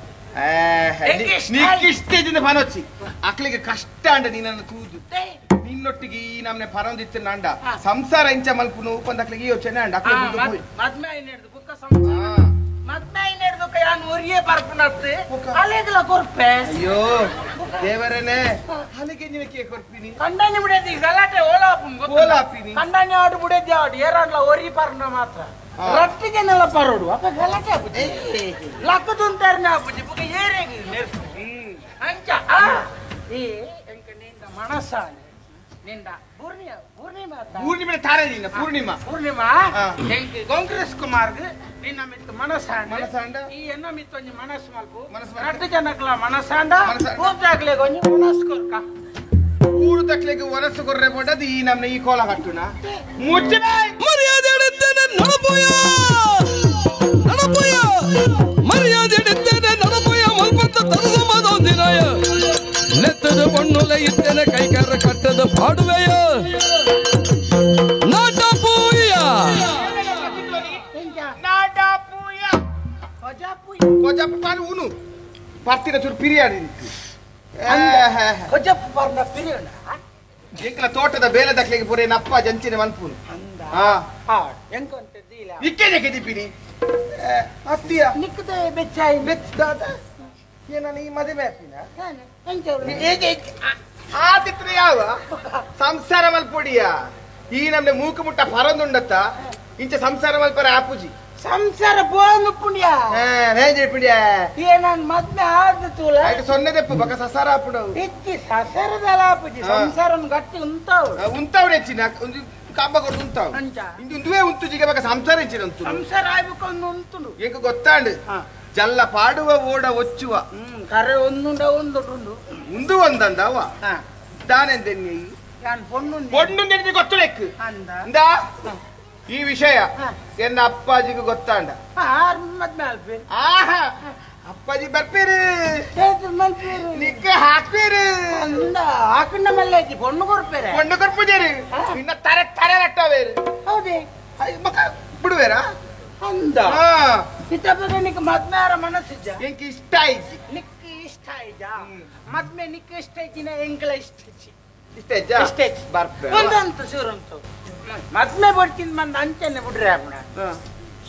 ನಿಕ್ಕಿಷ್ಟೇಜಿಂದ ಪನೊಚ್ಚಿ ಅಕ್ಲಿಗೆ ಕಷ್ಟ ಅಂಡ ನೀನನ್ನು ತೂದು ನಿನ್ನೊಟ್ಟಿಗೆ ಈ ನಮ್ನೆ ಪರೊಂದಿತ್ತು ನಾಂಡ ಸಂಸಾರ ಇಂಚ ಮಲ್ಪುನು ಪಂದಕ್ಲಿಗೆ ಯೋಚನೆ ಅಂಡ ಅಕ್ಲೆ ಮದ್ಮೆ ಐನೆಡ್ದು ಬುಕ್ಕ ಸಂಸಾರ ಮದ್ಮೆ ಐನೆಡ್ದು ಯಾನ್ ಒರಿಯೇ ಪರ್ಪುನತ್ತು ಅಲೆಗಲ ಕೊರ್ಪೆ ಅಯ್ಯೋ ದೇವರನೇ ಅಲ್ಲಿಗೆ ನಿನಗೆ ಕೊರ್ಪಿನಿ ಕಂಡಾನಿ ಬಿಡೇದಿ ಗಲಾಟೆ ಓಲಾಪುನ್ ಓಲಾಪಿನಿ ಕಂಡಾನಿ ಆಡು ಬಿಡೇದಿ ಆಡು ಏರಾಂಡ್ಲ ಒರಿ ಪರ್ನ ಮಾತ್ರ ರಟ್ಟಿಗೆ ನೆಲ ಪರೋಡು ಅಪ್ಪ ಗಲಾಟೆ ಆಪುಜಿ ಲಕ್ಕದುಂತಾರನೆ ಆಪುಜಿ ಬುಕ್ಕ ಏರೇಗಿ ನೆರ್ಪು ಅಂಚ ಈ ಎಂಕ ನಿಂದ ಮನಸ್ಸಾನೆ ನಿಂದ ಪೂರ್ಣಿಮಾ ಪೂರ್ಣಿಮಾ ಪೂರ್ಣಿಮೆ ತಾರೆ ನಿನ್ನ ಪೂರ್ಣಿಮಾ ಪೂರ್ಣಿಮಾ ಎಂಕ್ ಕಾಂಗ್ರೆಸ್ ಕುಮಾರ್ಗ್ ನಿನ್ನ ಮಿತ್ತು ಮನಸ್ಸಾಂಡ ಮನಸ್ಸಾಂಡ ಈ ಎನ್ನ ಮಿತ್ತು ಒಂಜಿ ಮನಸ್ಸು ಮಲ್ಪು ರಡ್ಡು ಜನಕ್ಲ ಮನಸ್ಸಾಂಡ ಪೂರ್ತಾಗ್ಲೆಗ್ ಒಂಜಿ ಮನಸ್ಸು ಕೊರ್ಕ ಊರು ತಕ್ಲೆಗ್ ವನಸ್ಸು ಕೊರ್ರೆ ಪೊಡದು ಈ ನಮ್ನ ಈ ಕೋಲ ಕಟ್ಟುನ ಮುಚ್ಚ ಮರ್ಯಾದೆ ಎಡುತ್ತೇನೆ ನಡಪೋಯ ನಡಪೋಯ ಮರ್ಯಾದೆ ಎಡುತ್ತೇನೆ ನಡಪೋಯ ಮಲ್ಪತ್ತ ತರಸಮದೊಂದಿನಾಯ ನೆತ್ತದ ಪಣ್ಣುಲ ಇತ್ತೇನೆ ಕೈಕಾರ ಕಟ್ಟದ ಪಾಡುವೆಯ ನಾಟ ಪೂಯ ನಾಟ ಪೂಯ ಕೊಜಪ್ಪ ಪಾನ್ ಉನು ಪರ್ತಿನ ಚೂರು ಪಿರಿಯಾಡಿ ಕೊಜಪ್ಪ ಪಾರ್ನ ಪಿರಿಯಣ ಎಂಕಲ ತೋಟದ ಬೇಲೆ ದಕ್ಲೆಗೆ ಪೂರ ಅಪ್ಪ ಜಂಚಿನ ಮನ್ಪುನು ಹಾ ಎಂಕೊಂತ ಇಕ್ಕೆ ದಿಪ್ಪಿನಿ ಅತ್ತಿಯ ನಿಕ್ಕದ ಬೆಚ್ಚಾಯಿ ಬೆಚ್ಚಾದ ಏನ ಈ ಮದುವೆ ಆಪಿನ ಆತಿತ್ರ ಯಾವ ಸಂಸಾರ ಮಲ್ಪೊಡಿಯ ಈ ನಮ್ನೆ ಮೂಕು ಮುಟ್ಟ ಪರಂದುಂಡತ್ತ ಇಂಚ ಸಂಸಾರ ಮಲ್ಪರ ಆಪುಜಿ ಸಂಸಾರ ಬೋನು ಪುಣ್ಯ ಪುಣ್ಯ ಏನಾನ್ ಮದ್ವೆ ಆದ ತೂಲ ಸೊನ್ನೆ ದೆಪ್ಪು ಬಕ ಸಸಾರ ಆಪುಡವು ಇಚ್ಚಿ ಸಸಾರದಲ್ಲ ಆಪುಜಿ ಸಂಸಾರ ಗಟ್ಟಿ ಉಂತಾವು ಉಂತಾವು ಹೆಚ್ಚಿನ ಒಂದು ಕಂಬ ಕೊಟ್ಟು ಉಂತಾವು ಇಂದುವೇ ಉಂತು ಜಿಗೆ ಬಕ ಸಂಸಾರ ಹೆಚ್ಚಿನ ಉಂತು ಸಂಸಾರ ಆಯ್ಬೇಕು ಒಂದು ಉಂತುಂಡು ಏಕ ಗೊತ್ತಾಂಡು ಜಲ್ಲ ಪಾಡುವ ಓಡ ಒಚ್ಚುವ ಕರೆ ಒಂದುಂಡ ಒಂದು ಉಂದು ಒಂದಂಡ ಅವ ದಾನೆಂದೆನ್ನಿ ಪೊಣ್ಣು ಪೊಣ್ಣು ಗೊತ್ತುಲೆಕ್ ಅಂದ ಈ ವಿಷಯ ಎನ್ನ ಅಪ್ಪಾಜಿಗೂ ಗೊತ್ತಾಂಡ ಆಹಾ ಅಪ್ಪಾಜಿ ಬರ್ಪೀರಿ ನಿಕ್ಕ ಹಾಕ್ಪೀರಿ ಹಾಕೊಂಡ ಮೇಲೆ ಪೊಣ್ಣು ಕೊರ್ಪೇರೆ ಪೊಣ್ಣು ಕೊರ್ಪುಜೇರಿ ಇನ್ನ ತರೆ ತರೆ ನಟ್ಟವೇರು ಹೌದೇ ಮಕ್ಕ ಬಿಡುವೇರಾ ಅಂದ ಇತ್ತ ನಿಕ್ ಮದ್ಮೇರ ಮನಸ್ಸಿಜ್ಜ ಎಂಕ್ ಇಷ್ಟ ಆಯ್ತು ನಿಕ್ ಇಷ್ಟ ಆಯ್ತಾ ಮದ್ಮೆ ನಿಕ್ ಇಷ್ಟ ಐತಿನ ಎಂಕಲ ಇಷ್ಟ ಇಷ್ಟ ಇಷ್ಟ ಬರ್ಪೆ ಒಂದಂತ ಸೂರಂತು ಮದ್ಮೆ ಬಡ್ತಿಂದ ಬಂದ ಅಂಚನೆ ಬಿಡ್ರಿ ಅಪ್ಪಣ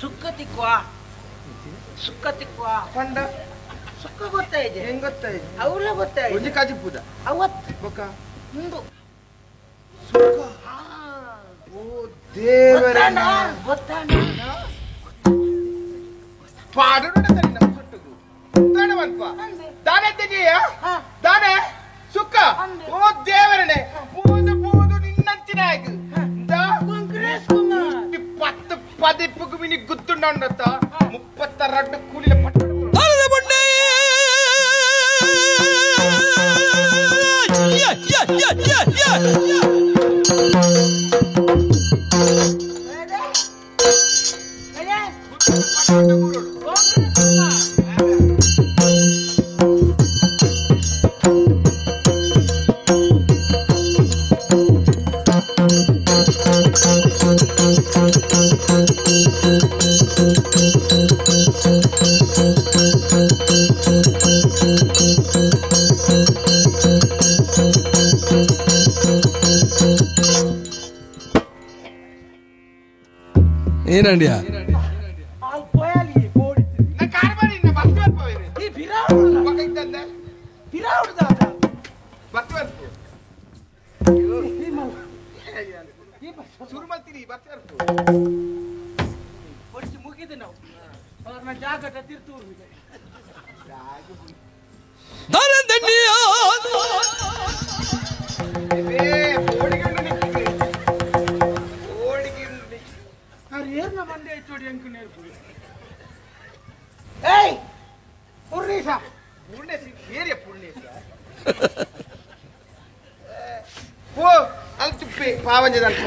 ಸುಕ್ಕ ತಿಕ್ಕುವ ಸುಕ್ಕ ತಿಕ್ಕುವ ಪಂಡ ಸುಕ್ಕ ಗೊತ್ತಾಯ್ತು ಹೆಂಗ್ ಗೊತ್ತಾಯ್ತು ಅವಳ ಗೊತ್ತಾಯ್ತು ಒಂಜಿ ಕಾಜಿ ಪೂಜ ಅವತ್ತು ಬೊಕ್ಕ ಉಂದು ಸುಕ್ಕ ಓ ದೇವರೇ ಗೊತ್ತಾಣ ಪಾಡುಡ ತರಿ ನಮ್ಮ ಸುಟ್ಟುಗು ದಾನೆ ಮಲ್ಪ ದಾನೆ ತೆಗೆಯ ದಾನೆ ಸುಕ್ಕ ಓ ದೇವರೇ ಪೂದು ಪೂದು ನಿನ್ನಂಚಿನ ಆಗ 10 ಪದಿಪ್ಪುಗು ಮಿನಿ ಗುತ್ತುಂಡತ್ತ 32 ಕೂಲಿನ ಪಟ್ಟ ಏನಂಡಿಯ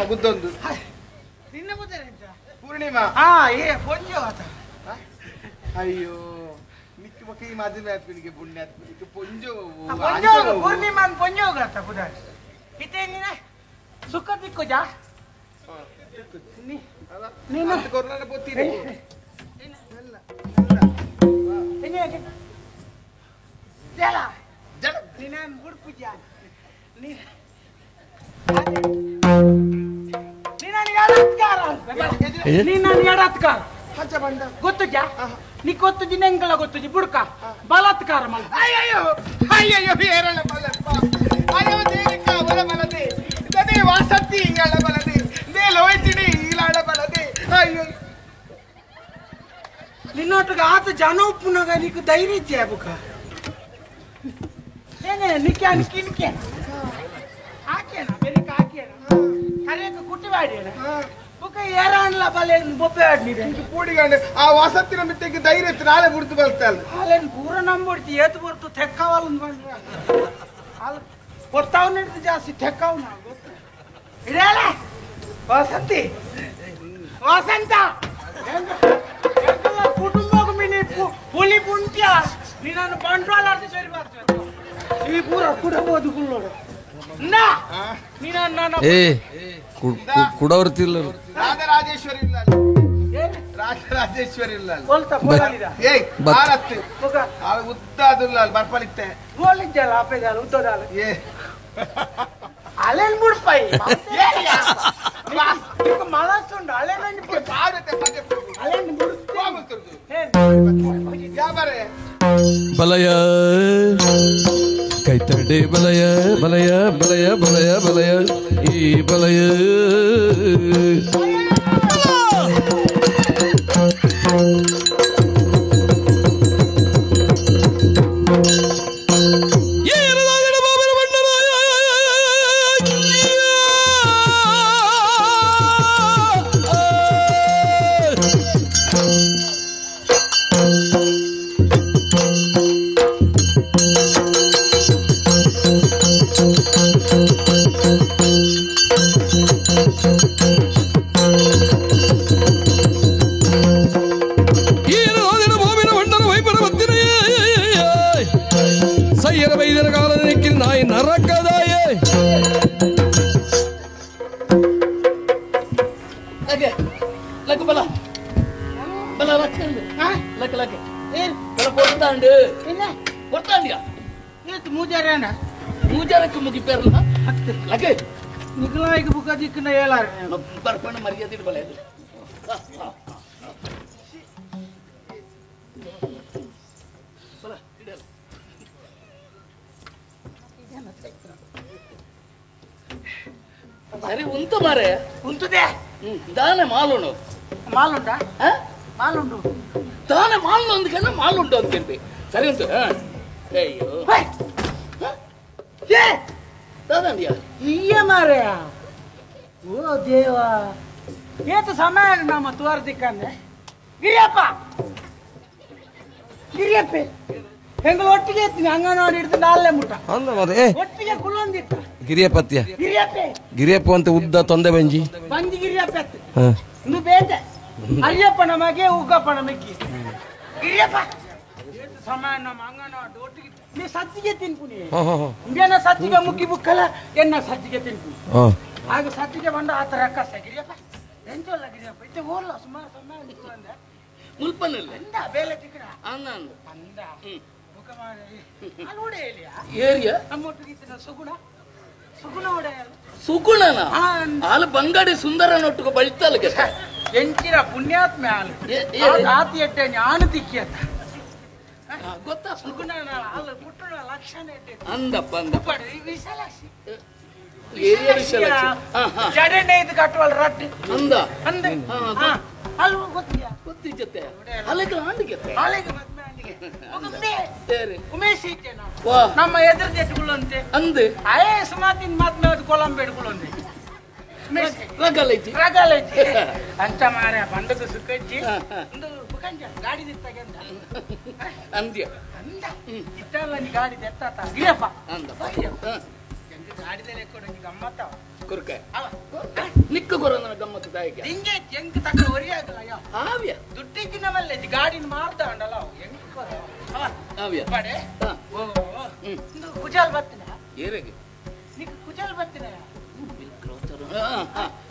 ಗುದ್ದೊಂದು ಪೂರ್ಣಿಮಾ ಅಯ್ಯೋ ನಿಕ್ಕ ಮಕ್ಕ ಈ ಮದುವೆ ಆತ್ಮನಿಗೆ ಪುಣ್ಯ ಆತ್ಮನಿಗೆ ಪೊಂಜೋ ಪೂರ್ಣಿಮಾ ಪೊಂಜೋ ಸುಖ ದಿಕ್ಕುಜಾ ನೀನು ಕೊರೋನಾ ಪೋತೀರಿ ಜಲ ಜಲ ನೀನ ಗುಡ್ಪುಜಾ ನೀ ಗೊತ್ತುಜಾ ನೀ ಗೊತ್ತುಜಿ ನೆಂಗಳ ಗೊತ್ತುಜಿ ಬುಡ್ಕ ಬಲಾತ್ಕಾರ ಅಯ್ಯೋ ಅಯ್ಯೋ ಏರಳ ಮಲಪ್ಪ ಅಯ್ಯೋ ದೇವಿಕ ಅವರ ಮಲದೆ they Vasanthi ಇಂಗಳ ಮಲದೆ they ಲೋಯ್ತಿಡಿ ಈಲಾಡ ಮಲದೆ ಅಯ್ಯೋ ನಿನ್ನೊಟ್ಟಿಗೆ ಆತ ಜನ ಉಪ್ಪುನಾಗ ನೀಕು ಧೈರ್ಯ ಇಜ್ಜೆ ಬುಕ ಏನೇ ನಿಕ್ಕೆ ಅನ್ಕಿನ್ಕೆ ಹಾಕೇನ ಬೆಳಿಗ್ಗೆ ಹಾಕೇನ ಕರೆಯಕ್ಕೆ ಕುಟ್ಟಿ ಬಾಡೇನ ಬುಕ ಏರಾನ್ಲ ಬಲೆ ಬೊಬ್ಬೆ ಆಡ್ನಿದೆ ಪೂಡಿಗಂಡ ಆ ವಾಸಂತಿನ ಮಿಟ್ಟೆಗೆ ಧೈರ್ಯ ಇತ್ತು ನಾಳೆ ಬುಡ್ದು ಬಲ್ತಾಳೆ ಅಲ್ಲೇನು ಪೂರ ನಂಬಿಡ್ತಿ ಏತು ಬರ್ತು ತೆಕ್ಕವಲ್ಲ ಬಂದ್ರ ಅಲ್ಲಿ ಕೊಡ್ತಾವ್ ನಡ್ದು ಜಾಸ್ತಿ ತೆಕ್ಕವ್ ನಾವು ಗೊತ್ತು ಇಡಲ್ಲ ವಾಸಂತಿ ವಾಸಂತ ಕುಟುಂಬಕ್ಕೆ ಮಿನಿ ಪುಲಿ ಪುಂಟ್ಯ ನೀನನ್ನು ಬಂಡವಾಳ ಆಡ್ತಿ ಸರಿ ಬರ್ತದೆ ಈ ಪೂರ ಕುಡಬೋದು ಕುಳ್ಳೋಡು ಏ ಕುಡವರ್ತಿಲ್ಲ ರಾಜರಾಜೇಶ್ವರಿ ಇಲ್ಲ ರಾಜರಾಜೇಶ್ವರಿ ಇಲ್ಲ ಏಯ್ ಆರತ್ತು ಉದ್ದ ಅದುಲ್ಲ ಬರ್ಪಲಿತ್ತೆ ಗೋಲಿಜ್ಜಲ್ಲ ಅಪ್ಪೆದಾಲ ಉದ್ದದಾಲ ಏ ಅಲೆನ್ ಮುಡ್ಪಾಯಿ ಮಲಸುಂಡು ಅಲೆನ್ ಅಲೆನ್ ಬಲಯ ಕೈತಡೆ ಬಲಯ ಬಲಯ ಬಲಯ ಬಲಯ ಬಲಯ ಈ ಬಲಯ ಸರಿ ಉಂಟು ಮಾರೆ ಉಂಟುದೆ ದಾನೆ ಮಾಲುಂಡು ಮಾಲುಂಡ ಮಾಲುಂಡು ದಾನೆ ಮಾಲು ಅಂದ್ಕಂದ್ರೆ ಮಾಲುಂಡು ಅಂತ ಸರಿ ಉಂಟು. ಅಯ್ಯೋ ದಾದಂಡಿಯ ಈಯ ಮಾರೆಯ ಓ ದೇವಾ ಏತು ಸಮಯ ನಮ್ಮ ತುವಾರ ದಿಕ್ಕಂದ್ರೆ ಗಿರಿಯಪ್ಪ ಗಿರಿಯಪ್ಪೆ ಹೆಂಗಲು ಒಟ್ಟಿಗೆ ಎತ್ತೀನಿ ಅಂಗನವಾಡಿ ಹಿಡಿದು ನಾಲ್ನೇ ಮುಟ್ಟ ಒಟ್ಟಿಗೆ ಕುಲ್ಲೊಂದಿತ್ತ ಗಿರಿಯಪತ್ಯ ಗಿರಿಯಪ್ಪೆ ಗಿರಿಯಪ್ಪ ಅಂತ ಉದ್ದ ತೊಂದೆ ಬಂಜಿ ಬಂಜಿ ಗಿರಿಯಪ್ಪ ಇನ್ನು ಬೇತೆ ಅರಿಯಪ್ಪ ನಮಗೆ ಉಗ್ಗಪ್ಪ ನಮಗೆ ಗಿರಿಯಪ್ಪ ಏತು ಸಮಯ ನಮ್ಮ ಅಂಗನವಾಡಿ ಒಟ್ಟಿಗೆ ನೀ ಸಜ್ಜಿಗೆ ತಿನ್ಪುನಿ ಇಂದೇನ ಸಜ್ಜಿಗೆ ಮುಗ್ಗಿ ಬುಕ್ಕಲ್ಲ ಎನ್ನ ಸಜ್ಜಿಗೆ ತಿನ್ಪುನಿ ಆಗ ಸಜ್ಜಿಗೆ ಬಂದ ಆ ಥರ ಕಸ ಗಿರಿಯಪ್ಪ ಎಂಚಲ್ಲ ಗಿರಿಯಪ್ಪ ಇತ್ತೆ ಓರ್ಲ ಸುಮಾರು ಸಮಯ ಅಂದೆ ಮುಲ್ಪನಲ್ಲ ಅಂದ ಬೇಲೆ ಚಿಕ್ಕಡ ಅಂದ ಅಂದ ಮುಖ ಮಾಡಿ ಅಲ್ಲಿ ಒಡೆಯಲಿಯಾ ಏರಿಯಾ ನಮ್ಮೊಟ್ಟಿಗೆ ಇತ್ತಿನ ಸುಗುಣ ಸುಗುಣ ಒಡೆಯಲ್ಲ ಸುಗುಣನ ಹಾಲು ಬಂಗಾಡಿ ಸುಂದರನೊಟ್ಟಿಗೆ ಬಳಿತಲ್ಲ ಎಂಚಿನ ಪುಣ್ಯಾತ್ಮ ಹಾಲು ಆತಿ ಎಟ್ಟೆ ಜ್ಞಾನ ತಿಕ್ಕಿಯತ್ತ ಗೊತ್ತಾ ಸುಗುಣ ಹಾಲು ಪುಟ್ಟಣ ಲಕ್ಷಣ ಎಟ್ಟೆ ಅಂದಪ್ಪ ಅಂದಪ್ಪ ವಿಶಾಲಾಕ್ಷಿ ವಿಶಾಲಾಕ್ಷಿ ಜಡೆಂಡೆ ಇದು ಕಟ್ಟುವಲ್ ರಟ್ಟಿ ಅಂದ ಅಂದ ಅಲ್ವ ಗೊತ್ತಿಯಾ ಗೊತ್ತಿಜ್ಜತ್ತೆ ಅಲೆಗೆ ಆಂಡಿಗೆ ಅಲೆಗೆ ಮದ್ವೆ ಆಂಡಿಗೆ ಉಮೇಶ್ ಇದ್ದೆ ನಮ್ಮ ಎದುರು ಜೆಟ್ಗುಳಂತೆ ಅಂದೆ ಅಯೇ ಸುಮಾತಿನ ಮಾತ್ಮೆ ಅದು ಕೊಲಂಬೆಡ್ಗುಳಂತೆ ರಗಲೈತಿ ರಗಲೈತಿ ಅಂಚ ಮಾರೆ ಬಂಡದ ಸುಖಜ್ಜಿ ಒಂದು ಬುಕಂಜ ಗಾಡಿ ದಿತ್ತಾಗೆಂದ ಅಂದ್ಯ ಅಂದ ಇತ್ತಲ್ಲ ನೀ ಗಾಡಿ ದೆತ್ತಾತ ಗಿರಿಯಪ್ಪ ಅಂದ ಗಾಡಿದಲ್ಲೇ ಕೊಡು ಗಮ್ಮತ್ತ ಕುರ್ಕೆ ನಿಕ್ಕ ಕೊರ ಗಮ್ಮತ್ತು ತಾಯಿಗೆ ಹಿಂಗೆ ಹೆಂಗ್ ತಕ್ಕ ಒರಿ ಆಗಲ್ಲ ಅಯ್ಯೋ ಆವ್ಯ ದುಡ್ಡಿಗೆ ನಮ್ಮಲ್ಲೇ ಗಾಡಿನ ಮಾರ್ದ ಅಂಡಲ್ಲ ಹೆಂಗ್ ಕೊರ ಆವ್ಯ ಬಡೆ ಓ ಕುಜಾಲ್ ಬತ್ತಿನ ಏರೆಗೆ ನಿಕ್ಕ ಕುಜಾಲ್ ಬತ್ತಿನ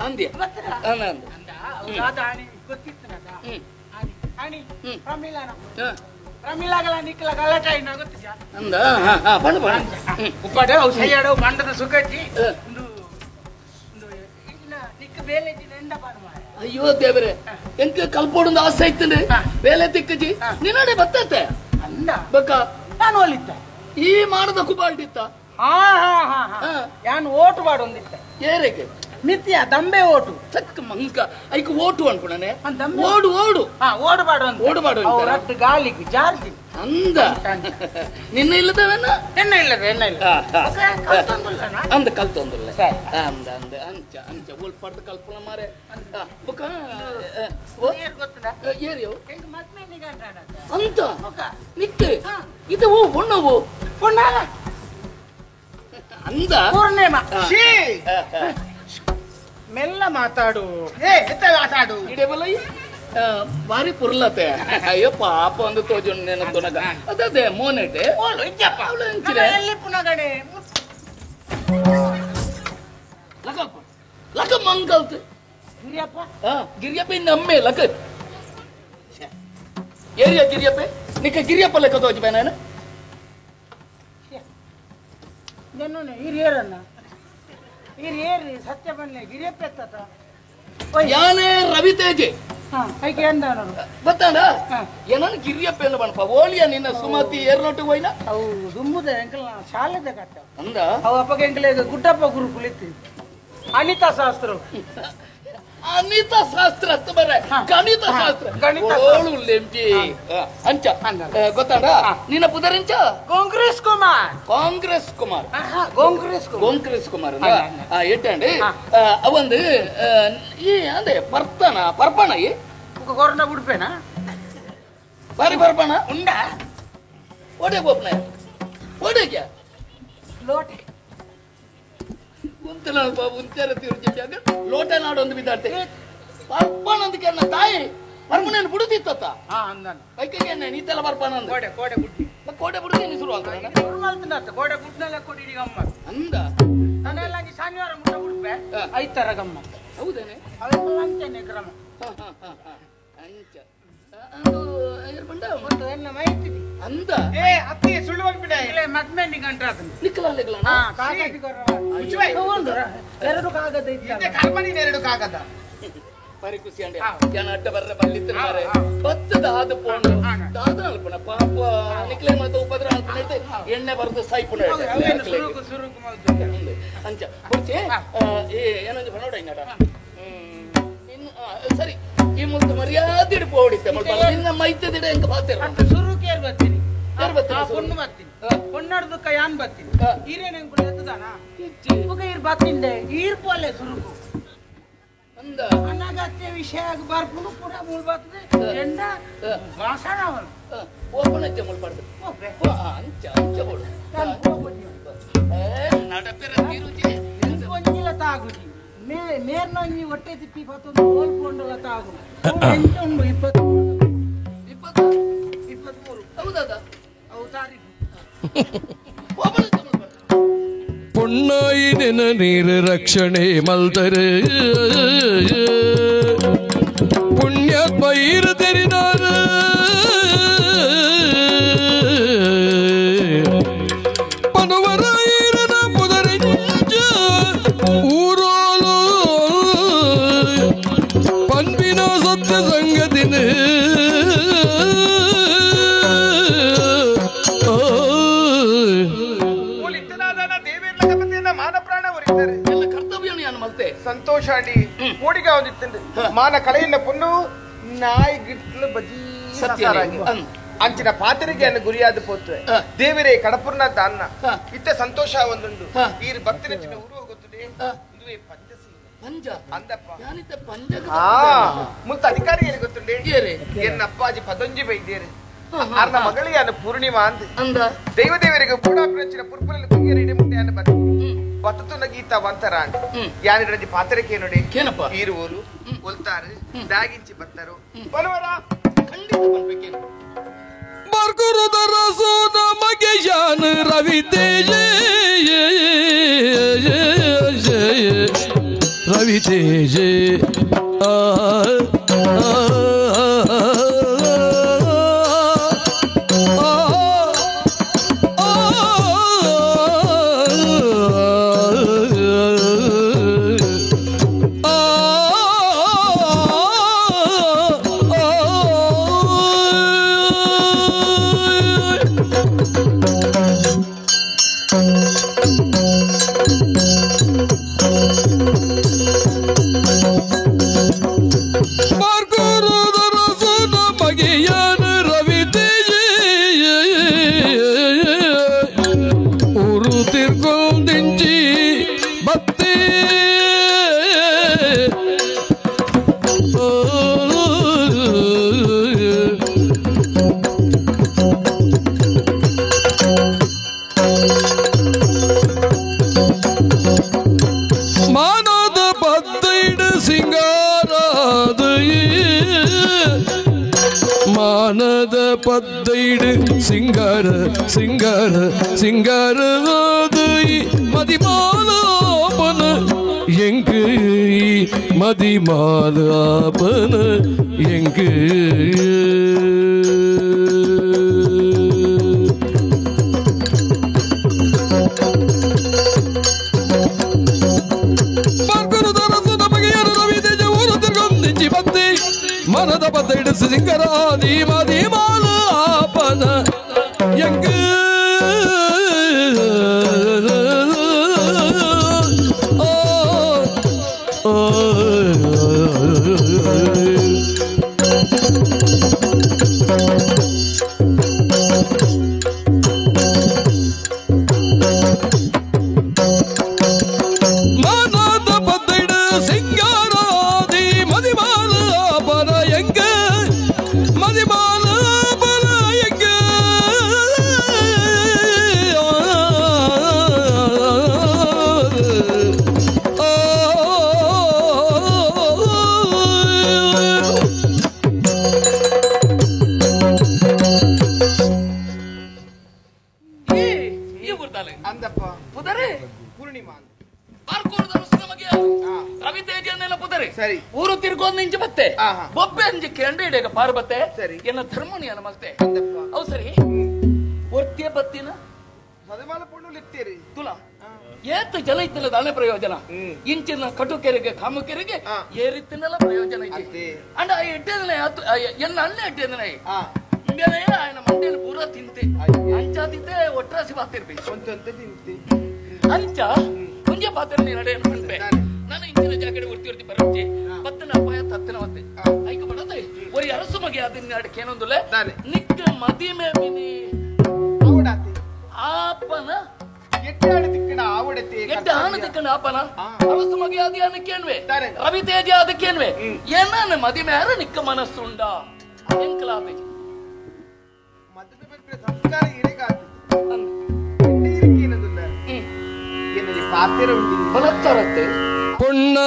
ಅಂದ್ಯ ಬತ್ತಿನ ಅಂದ ಅಂದ ಹೌದಾದ ಆಣಿ ಗೊತ್ತಿತ್ತು ಆಣಿ ಆಣಿ ಪ್ರಮಿಲಾನ ಪ್ರಮಿಲಾಗಲ ನಿಕ್ಕಲ ಗಲಾಟೆ ಆಯ್ನ ಗೊತ್ತಿದ್ಯಾ ಅಂದ ಬಣ್ಣ ಬಣ್ಣ ಉಪ್ಪಾಡೆ ಅವು ಸೈಯಾಡವು ಬಂಡದ ಸುಖಜ್ಜಿ ಅಯ್ಯೋ ದೇವರೇ ಎಂಕ ಕಲ್ಪೋಡೊಂದು ಆಸೆ ಇತ್ತು ಬೇಲೆ ತಿಕ್ಕಜಿ ನಿನ್ನಡೆ ಬತ್ತತ್ತೆ ಅಂದ ಬಕ್ಕ ನಾನು ಒಲಿದ್ದ ಈ ಮಾಡದ ಕುಬಾಲ್ಟಿತ್ತ ಹಾ ಹಾ ಹಾ ಹಾ ಯಾನ್ ಓಟು ಬಾಡೊಂದಿತ್ತ ಏರೆಗೆ ಮಿತಿಯ ದಂಬೆ ಓಟು ಚಕ್ಕ ಮಂಕ ಐಕ್ ಓಟು ಅನ್ಕೊಂಡನೆ ಓಡು ಓಡು ಹಾ ಓಡು ಬಾಡೊಂದು ಓಡು ಬಾಡು ರಟ್ಟು ಗಾಲಿಗೆ ಜಾರ್ಜಿ ಅಂದ ನಿನ್ನ ಇಲ್ಲದವೇನ ಎನ್ನ ಇಲ್ಲದ ಎನ್ನ ಇಲ್ಲ ಅಂದ ಕಲ್ತೊಂದಿಲ್ಲ ಅಂದ ಅಂದ ಅಂಚ ಅಂಚ ಉಲ್ಪಡ್ದ ಕಲ್ಪನ ಮಾರೆ ಬುಕ್ಕ ಏರಿಯೋ ಅಂತ ನಿಕ್ಕೆ ಇದು ಹೊಣ್ಣವು ಹೊಣ್ಣಾಲ ಅಂದ ಪೂರ್ಣಿಮಾ ಮೆಲ್ಲ ಮಾತಾಡು ಏ ಎತ್ತ ಮಾತಾಡು ಇಡೇಬಲ್ಲ ಬಾರಿ ಪುರ್ಲತೆ ಅಯ್ಯೋ ಪಾಪ ಒಂದು ತೋಜು ನೆನಪುನಗ ಅದೇ ಮೋನೆಟೆ ಓಲು ಇಜ್ಜಪ್ಪ ಎಲ್ಲಿ ಪುನಗಡೆ ಲಕ ಲಕ ಮಂಗಲ್ತು ಗಿರಿಯಪ್ಪ ಗಿರಿಯಪ್ಪ ಇನ್ನು ಅಮ್ಮೆ ಲಕ ಏರಿಯಾ ಗಿರಿಯಪ್ಪೆ ನಿಕ್ಕ ಗಿರಿಯಪ್ಪ ಲೆಕ್ಕ ತೋಜಿ ಬೇನ ಹಿರಿಯರನ್ನ ಹಿರಿಯರಿ ಸತ್ಯ ಬನ್ನಿ ಗಿರಿಯಪ್ಪ ಎತ್ತತ ಯಾನೇ ರವಿತೇಜೆ ಗೊತ್ತಾಂಡ ಏನನ್ ಗಿರಿಯಪ್ಪ ಎಂದು ಬಣಪ ಓಲಿಯ ನಿನ್ನ ಸುಮತಿ ಏರ್ನೋಟು ಹೋಯ್ನ ಅವು ದುಂಬುದ ಎಂಕಲ್ ಶಾಲೆದ ಕಟ್ಟ ಅಂದ ಅವು ಅಪ್ಪಗೆ ಎಂಕಲ್ ಗುಡ್ಡಪ್ಪ ಗುರುಕುಲ ಇತ್ತು ಅನಿತಾ ಶಾಸ್ತ್ರ ಅನಿತಾ ಶಾಸ್ತ್ರ ಅಂತ ಬರ್ರೆ ಗಣಿತ ಶಾಸ್ತ್ರ ಗಣಿತ ಓಳು ಲೆಂಜಿ ಅಂಚ ಗೊತ್ತಾಂಡ ನಿನ್ನ ಪುದರಿಂಚ ಕಾಂಗ್ರೆಸ್ ಕುಮಾರ್ ಕಾಂಗ್ರೆಸ್ ಕುಮಾರ್ ಕಾಂಗ್ರೆಸ್ ಕಾಂಗ್ರೆಸ್ ಕುಮಾರ್ ಎಟ್ಟಂడి ಅವಂದು ಈ ಅಂದೆ ಪರ್ತನ ಪರ್ಪಣ ಈ ಕೊರೋನಾ ಬಿಡ್ಪೇನಾ ಬಾರಿ ಪರ್ಪಣ ಉಂಡ ಓಡೆ ಬೋಪ್ನ ಓಡೆಗೆ ಲೋಟೆ ಉಂತನ ಉಂಚಾರ ತೀರ್ಜಾಗ ಲೋಟ ನಾಡೊಂದು ಬಿದ್ದಾಡ್ತೆ ಪರ್ಪಣ ಅಂದಕ್ಕೆ ತಾಯಿ ಪರ್ಮನೇನು ಬಿಡುತ್ತಿತ್ತ ಐಕೆಗೆ ನೀತೆಲ್ಲ ಪರ್ಪಣ ಅಂದ ಕೋಡೆ ಕೋಡೆ ಬುಡ್ಡಿ ಕೋಡೆ ಬಿಡುತ್ತೆ ನೀನು ಶುರು ಅಂತ ಶುರು ಕೋಡೆ ಬುಡ್ನೆಲ್ಲ ಕೊಡಿ ಗಮ್ಮ ಅಂದ ನಾನೆಲ್ಲ ಶನಿವಾರ ಮುಟ್ಟ ಬಿಡ್ಪೆ ಐತರ ಗಮ್ಮ ಹೌದೇನೆ ಅವೆಲ್ಲ ಅಂಚನೆ ಕ್ರಮ ಅಂಚ ಅಂದು ಏರ್ಪಂಡ ಮತ್ತು ಎನ್ನ ಮೈತಿದಿ ಅಂದ ಏ ಅತ್ತಿ ಸುಳ್ಳು ಬಂದ್ಬಿಡ ಇಲ್ಲ ಮದ್ಮೆಂಡಿ ಗಂಟ್ರ ನಿಕ್ಕಲಾಗಲ್ಲ ಹಾ ಕಾಗದ ಎರಡು ಕಾಗದ ಇದ್ದೆ ಕರ್ಮನಿನ ಎರಡು ಕಾಗದ ಬಾರಿ ಖುಷಿ ಅಂಡೆ ಜನ ಅಡ್ಡ ಬರ್ರೆ ಬಲ್ಲಿತ್ತು ಮಾರೆ ಬತ್ತದ ಆದ ಪೋಂಡು ದಾದ ಅಲ್ಪಣ ಪಾಪ ನಿಕ್ಲೆ ಮಾತ ಉಪದ್ರ ಅಲ್ಪಣ ಎಣ್ಣೆ ಬರೆದು ಸಾಯ್ಪುಣ ಅಂಚ ಬುಡ್ಚೆ ಏ ಏನಂಜ ಬನ್ನೋಡ ಹಿಂಗಡ ಸರಿ ಈ ಮುಲ್ತು ಮರ್ಯಾದೆ ಇಡು ಪೋಡಿತ್ತೆ ನಿನ್ನ ಮೈತದಿಡ ಹೆಂಗ ಬಾತಿರ ಸುರುಕೇರ್ ಬರ್ತೀನಿ ಪೊಣ್ಣು ಬರ್ತೀನಿ ಪೊಣ್ಣಾಡ್ದಕ್ಕ ಯಾನ್ ಬರ್ತೀನಿ ಈರೇನ ಎತ್ತದಾನ ಈರ್ ಬರ್ತಿಂದೆ ಈರ್ ಪೋಲೆ ಸುರುಕು ಅಂದ ಅನಗತ್ಯ ವಿಷಯ ಬರ್ಪುನು ಪೂರ ಮೂಳ್ ಬರ್ತದೆ ಎಂಡ ವಾಸನ ಅವನು ಓಪನ್ ಅಜ್ಜ ಮುಳ್ಬಾರ್ದು ಅಂಚ ಅಂಚ ಬೋಡು ನಡಪೆರ ತಿರುಜಿ ಒಂಜಿಲ ತಾಗುಜಿ ಮೇ ಮೇರ್ನೊಂಜಿ ಹೊಟ್ಟೆ ತಿಪ್ಪಿ ಪತ್ತೊಂದು ಹೋಲ್ ಪೊಂಡಲ ತಾಗು ಎಂಟುಂಡು 23 23 ಹೌದಾ ಅವು ತಾರೀಕು ಪೊಣ್ಣಾಯಿ ನಿನ ನೀರು ರಕ್ಷಣೆ ಮಲ್ತರೆ ಪುಣ್ಯಾತ್ಮ ಈರು ತೆರಿನಾರ ಪನುವರ ಈರನ ಪುದರಿಂಚ ಊರೋಲು ಪನ್ಪಿನ ಸತ್ಯ ಸಂಗತಿನ ಸಂತೋಷ ಅಡಿ ಕೋಡಿಗ ಒಂದಿತ್ತಂದು ಮಾನ ಕಲೆಯನ್ನ ಪೊಣ್ಣು ನಾಯಿ ಗಿಟ್ಲು ಬಜೀ ಅಂಚಿನ ಪಾತ್ರೆಗೆ ಅನ್ನ ಗುರಿಯಾದ ಪೋತ್ವೆ ದೇವರೇ ಕಡಪುರ್ನ ದಾನ್ನ ಇತ್ತ ಸಂತೋಷ ಒಂದುಂಡು ಈರು ಭಕ್ತಿನ ಚಿನ್ನ ಊರು ಹೋಗುತ್ತದೆ ಪಂಜ ಅಂದಪ್ಪ ಯಾನಿತ ಪಂಜ ಮುತ್ತ ಅಧಿಕಾರಿ ಏನು ಗೊತ್ತುಂಡೆ ಎನ್ನ ಅಪ್ಪಾಜಿ ಪದೊಂಜಿ ಬೈದೇರು ಅರ್ನ ಮಗಳಿಯಾನ ಪೂರ್ಣಿಮಾ ಅಂದ ಅಂದ ದೈವ ದೇವರಿಗೆ ಪೂಡಾಪ್ರಂಚಿನ ಪುರ್ಪುರಲ್ಲಿ ಕುಯ್ಯರ ಇಡೆ ಮುಂದೆ ಅನ್ನ ಬರ್ತೀನಿ ಬತ್ತುನ ಗೀತ ವಂತರ ಯಾನಿಡಂಜಿ ಪಾತ್ರಕ್ಕೆ ನೋಡಿ ಏನಪ್ಪ ಈರುವೋಲು ಒಲ್ತಾರು ದಾಗಿಂಚಿ ಬತ್ತರು ಬಲವರ ಖಂಡಿತ ಬರ್ಬೇಕೇನು ಬರ್ಗುರುದರ ಸೋನ ಮಗೆ ಯಾನ ರವಿ ತೇಜ ರವಿ ತೇಜ ಆ ಪದ್ದೈಡು ಸಿಂಗಾರ ಸಿಂಗಾರ ಸಿಂಗಾರ ಮದಿಮಾಲಾಪನ ಎಂகு ಮದಿಮಾಲಾಪನ ಎಂகு. ಸಿಂಗಾರಾದಿ ಮದಿಮಾಲ ಆಪನ ಎಂಗ ಮಾನದ ಪದ್ದಿಡ ಸಿಂಗಾರಾದಿ ಮದಿಮಾಲ ಆಪನ ಎಂಗ ಮದಿಮಾಲ ಆಪನ ಎಂಗ ಅಂದಪ್ಪ ಪುದರೆ ಪೂರ್ಣಿಮಾ ರವಿ ತೇಜನ್ನೆಲ್ಲ ಪುದರೆ ಸರಿ ಊರು ತಿರ್ಗೋದ್ ನಿಂಚೆ ಬತ್ತೆ ಬೊಬ್ಬೆ ಅಂಜಿ ಕೆಂಡ ಇಡೇಗ ಪಾರ್ ಬತ್ತೆ ಸರಿ ಎನ್ನ ಧರ್ಮನಿಯನ್ನ ಮಲ್ತೆ ಅವು ಸರಿ ಒರ್ತಿಯ ಬತ್ತಿನ ಸದಮಾಲ ಪೊಣ್ಣು ಇತ್ತೀರಿ ತುಲಾ ಏತ್ ಜಲ ಇತ್ತಿಲ್ಲ ದಾನೆ ಪ್ರಯೋಜನ ಇಂಚಿನ ಕಟುಕೆರೆಗೆ ಕಾಮುಕೆರೆಗೆ ಏರಿತ್ತಿನಲ್ಲ ಪ್ರಯೋಜನ ಐತಿ ಅಂಡ ಆ ಎಡ್ಡೆದನೆ ಎನ್ನ ಅಲ್ಲೇ ಎಡ್ಡೆದನೆ ಇಂಬೇನೆ ಆಯನ ಮಂಡೇನ ಪೂರ ತಿಂತೆ ಅಂಚಾದಿದ್ದೆ ಒಟ್ರಾಸಿ ಬಾತಿರ್ಬೇಕು ತಿಂತೆ ಅಂಚ ಮುಂಜೆ ಪಾತ್ರ ನಡೆ ಅನ್ಕೊಂಡ್ರೆ ನಾನು ಇಂಚಿನ ಜಾಗಡೆ ಉರ್ತಿ ಉರ್ತಿ ಬರುತ್ತೆ ಬತ್ತನ ಅಪಾಯ ತತ್ತನ ಮತ್ತೆ ಐಕ ಬಡದೆ ಒರಿ ಅರಸು ಮಗೆ ಅದನ್ನ ಅಡಕೆ ಏನೊಂದುಲೆ ನಿಕ್ಕ ಮದಿಮೆ ಮಿನಿ ಆಪನ ಎಡ್ಡೆ ಆಣ ದಿಕ್ಕಣ ಆಪನ ಅರಸು ಮಗೆ ಅದಿ ಅನಕೇನ್ವೆ ರವಿ ತೇಜ ಅದಕ್ಕೇನ್ವೆ ಏನಾನ ಮದಿಮೆ ಆರ ನಿಕ್ಕ ಮನಸ್ಸುಂಡ ಎಂಕಲಾತೆ ಸಂಸ್ಕಾರ ಇರೆಗಾತು ಪಾತ್ರ ಉಂಟು ಬಲತ್ತರತ್ತೆ ಪೊಣ್ಣ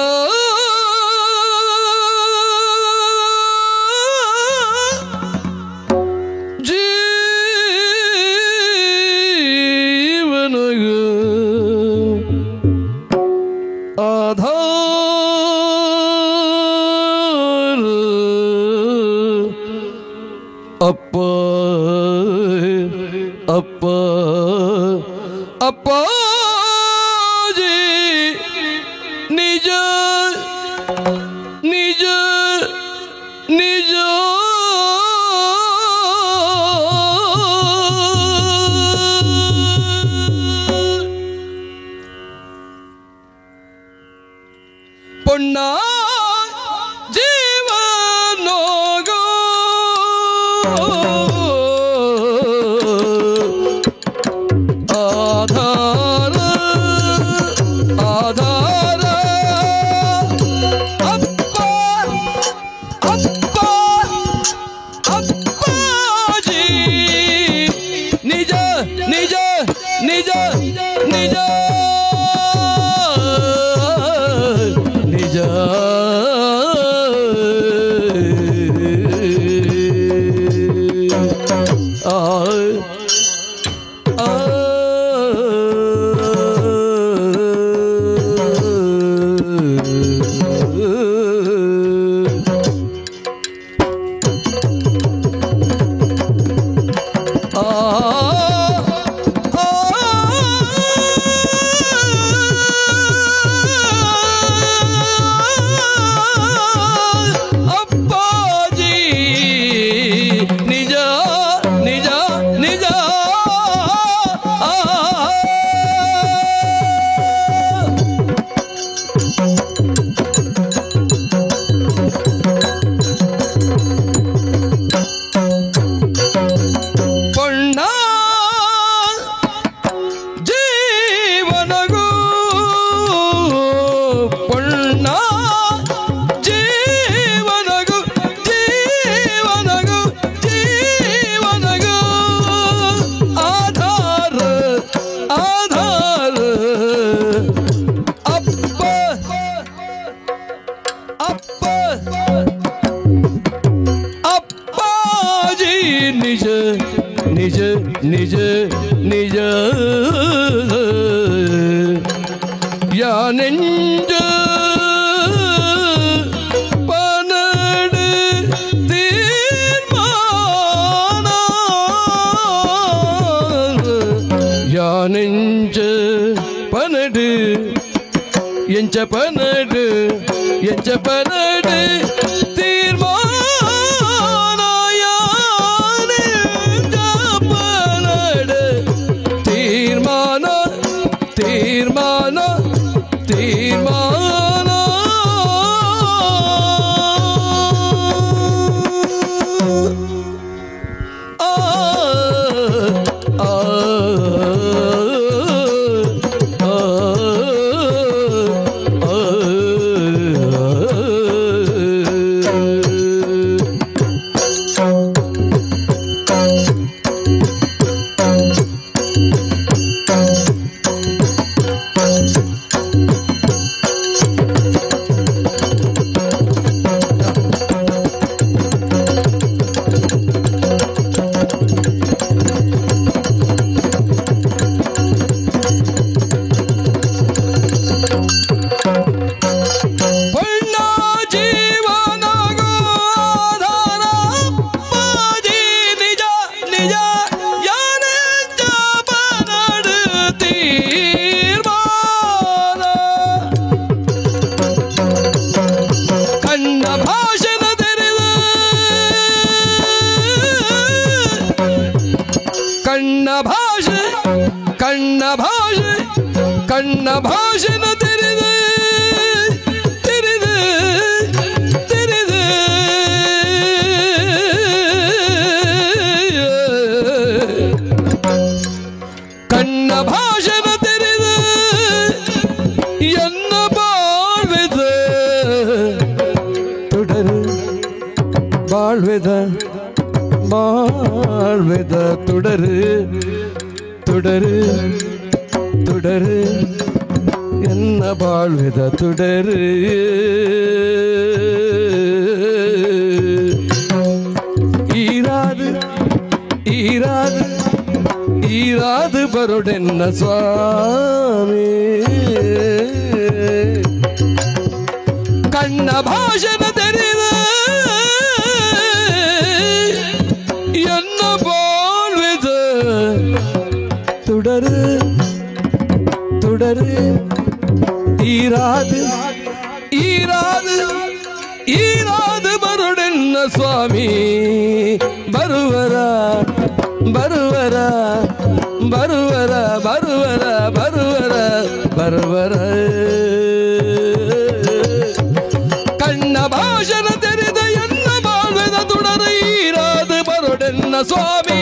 ಜೀವನಗ ಆಧಾರ ಅಪ್ಪ ಅಪ್ಪ ಅಪ್ಪಾಜಿ ನಿಜ ನಿಜ ನಿಜ ಪೊಣ್ಣ ಜೀವನೋಗೋ ಆಧಾರ ಆಧಾರ ಅಪ್ಪ ಅಪ್ಪ ಅಪ್ಪಾಜಿ ನಿಜ ನಿಜ ನಿಜ ನಿಜ ನಿಜ ಆ ಅಪ್ಪಾಜಿ ನಿಜ ನಿಜ ನಿಜ ಪೊಣ್ಣ ಜೀವನಗೂ ಪೊಣ್ಣ ಜೀವನಗೂ ಜೀವನಗೂ ಜೀವನಗೂ ಆಧಾರ ಆಧಾರ ಅಪ್ಪ ಅಪ್ಪ ಅಪ್ಪಾಜಿ ನಿಜ ನಿಜ ನಿಜ ನಿಜ ಯಾನೆಂಜ ಪನಡು ತೀರ್ಮಾನ ಯಾನೆಂಜ ಪನಡು ಎಂಚ ಪನಡು ಎಂಚ ಪನಡು ತೀರ್ಮಾನ ಕಣ್ಣ ಭಾಷೆ ಕಣ್ಣ ಭಾಷೆ ಕಣ್ಣ ಭಾಷೆನ ತೆರೆದೆ ತೆರೆದೆ ತೆರೆದೆ ಕಣ್ಣ ಭಾಷೆನ ತೆರೆದೆ ಎನ್ನ ಬಾಳ್ವೆದ ತುಡರು ಬಾಳ್ವೆದ ಬಾಳ್ವೆದ ತುಡರು ತುಡರು ತುಡರು ಎನ್ನ ಬಾಳ್ವೆದ ತುಡರು ಈರಾದು ಈರಾದು ಈರಾದು ಬರುಡೆನ್ನ ಸ್ವಾಮಿ ಕಣ್ಣ ಭಾಷಣ ತೆರೆದ ಎನ್ನ ಬಾಳ್ವೆದ ತುಡರು ತುಡರು ಈರಾದು ಈರಾದು ಈರಾದು ಬರುಡೆನ್ನ ಸ್ವಾಮಿ ಬರುವರ ಬರುವರ ಬರುವರ ಬರುವರ ಬರುವರ ಬರುವರ ಕಣ್ಣ ಭಾಷಣ ತೆರೆದ ಎನ್ನ ಬಾಳ್ವೆದ ತುಡರು ಈರಾದು ಬರುಡೆನ್ನ ಸ್ವಾಮಿ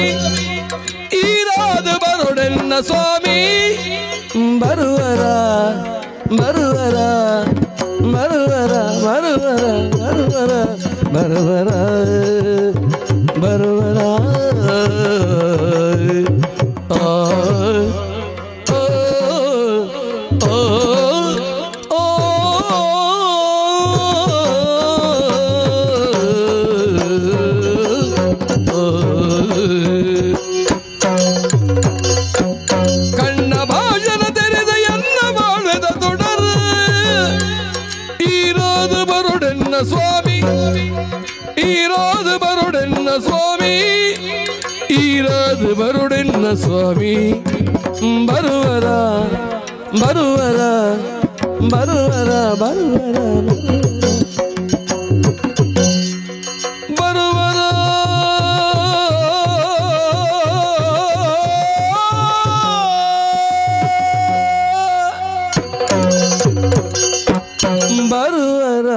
ಈರಾದು ಬರುಡೆನ್ನ ಸ್ವಾಮಿ ಬರುವರ ಬರುವರ ಬರುವರ ಬರುವರ ಬರುವರ ಬರುವರ ಬರುವರ ಆ ಆ ಕಣ್ಣ ಭಾಷಣ ತೆರೆದ ಎನ್ನ ಬಾಳ್ವೆದ ತೊಡರು ಈರಾದು ಬರುಡೆನ್ನ ಸ್ವಾಮಿ ಈರಾದು ಬರುಡೆನ್ನ ಸ್ವಾಮಿ ಈರಾದು ಬರುಡೆನ್ನ ಸ್ವಾಮಿ ಬರುವರ ಬರುವರ ಬರುವರ ಬರುವರ ಬರುವರ ಬರುವರ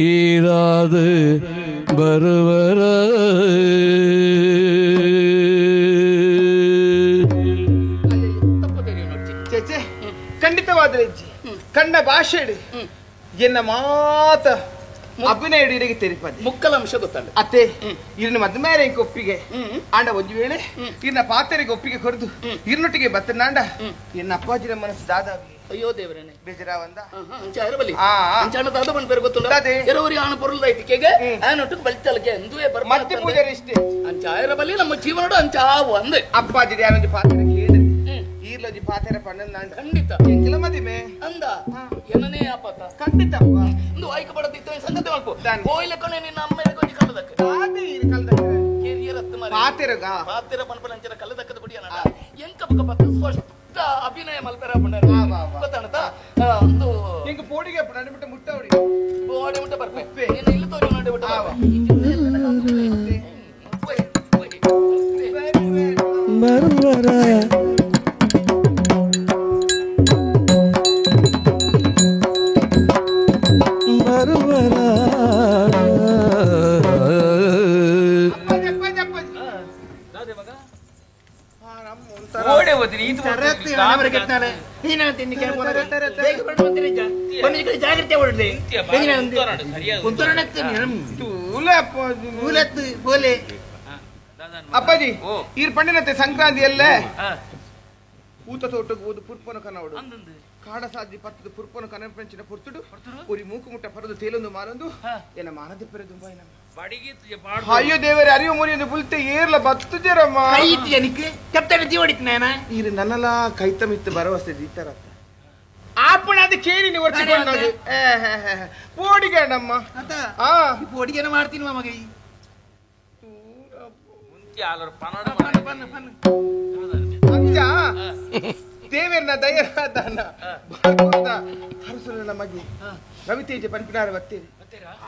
ಈರಾದು ಬರುವರ ಚೇಚೆ ಖಂಡಿತವಾದ ಕಣ್ಣ ಭಾಷೆ ಎನ್ನ ಮಾತ ಅಭಿನಯ ಹಿಡಿಯರಿಗೆ ತೆರಿಪದೆ ಮುಕ್ಕಲ ಅಂಶ ಗೊತ್ತಲ್ಲ ಅತ್ತೆ ಇರ್ನ ಮದ್ಮೇಲೆ ಒಪ್ಪಿಗೆ ಆಂಡ ಒಂದು ವೇಳೆ ಇರ್ನ ಪಾತ್ರೆಗೆ ಒಪ್ಪಿಗೆ ಕೊರದು ಇರ್ನೊಟ್ಟಿಗೆ ಬತ್ತನಾಂಡ ಎನ್ನ ಅಪ್ಪಾಜಿನ ಮನಸ್ಸು ದಾದಾವಿ ಅಯ್ಯೋ ದೇವರೇ ಬೇಜಾರಾವಂದ ಅಂಚಾರಬಲಿ ಅಂಚಾಣ ದಾದ ಬಂದ್ ಬೇರೆ ಗೊತ್ತುಂಡ ಎರವರಿ ಆಣ ಪೊರುಲ್ದಾಯ್ತು ಕೇಗೆ ಆನೊಟ್ಟಿಗೆ ಬಲಿತಲಗೆ ಎಂದುವೇ ಬರ್ ಮತ್ತೆ ಪೂಜಾರಿ ಇಷ್ಟೇ ಅಂಚಾರಬಲಿ ನಮ್ಮ ಜೀವನಡು ಅಂಚಾವು ಅಂದೆ ಅಪ್ಪಾಜಿ ಯಾರೊಂದು ಪಾತ್ರೆ ಕೇಳಿ ಈರ್ಲೊಂಜಿ ಪಾತ್ರೆ ಪಣ್ಣಂದಾಂಡ ಖಂಡಿತ ಎಂಕಲ ಮದಿಮೆ ಅಂದ ಏನನೇ ಆಪತ ಖಂಡಿತ ಒಂದು ಆಯ್ಕೆ ಪಡದಿತ್ತು ಸಂಗತಿ ಮಲ್ಪು ಕೋಯಿಲೆ ಕೊನೆ ನಿನ್ನ ಅಮ್ಮ ಕೊಂಚ ಕಲ್ಲದಕ್ಕೆ ಕಲ್ಲದಕ್ಕೆ ಕೆರಿಯರ್ ಹತ್ತು ಮಾರೆ ಪಾತೆರಗ ಪಾತೆರ ಪನ್ಪನ ಅಂಚನ ಕಲ್ಲದಕ್ಕದ ಬುಡಿಯನ ಎಂಕ ಬಕ ಪತ್ತ ಸ್ಪಷ್ಟ ಅಭಿನಯ ಮಲ್ಪೆರ ಪಂಡ ಗೊತ್ತಾಣತ ಒಂದು ನಿಂಗೆ ಪೋಡಿಗೆ ನಡು ಬಿಟ್ಟ ಮುಟ್ಟ ಹೊಡಿ ಓಡಿ ಮುಟ್ಟ ಬರ್ಪೆ ನೀನು ಇಲ್ಲಿ ತೋರಿ ನಡು ಬಿಟ್ಟ ಬರುವರ ಬರುವರ ಅಪ್ಪಾಜಿ ಈರ್ ಪಂಡಿನತ್ತೆ ಸಂಕ್ರಾಂತಿ ಎಲ್ಲ ಊತ ತೋಟಕ್ಕೆ ಓದು ಪುರ್ಪನ ಕನವಡು ಕಾಡ ಸಾಜಿ ಪತ್ತದ ಪುರ್ಪನ ಕನಪಂಚಿನ ಪುರ್ತುಡು ಉರಿ ಮೂಕು ಮುಟ್ಟ ಪರದು ತೇಲೊಂದು ಮಾರೊಂದು ಎನ್ನ ಮಾನದ ಪೆರದು ಅಯ್ಯೋ ದೇವರೇ ಅರಿವು ಮುರಿಯೊಂದು ಬುಲ್ತೆ ಏರ್ಲ ಬತ್ತು ಜರಮ್ಮ ಈರು ನನ್ನಲ ಕೈತ ಮಿತ್ತು ಭರವಸೆ ದೀತರ ಆಪಣ ಅದು ಕೇಳಿ ನೀವು ಪೋಡಿಗೆ ನಮ್ಮ ಪೋಡಿಗೆನ ಮಾಡ್ತೀನಿ ಮಗ ಅಜ್ಜ ದೇವೇರ್ನ ದಯರಾದಾನ ಅರಸುರ ನಮಗೆ ರವಿತೇಜ ಪನ್ಪಿನಾರ ಬತ್ತೀರಿ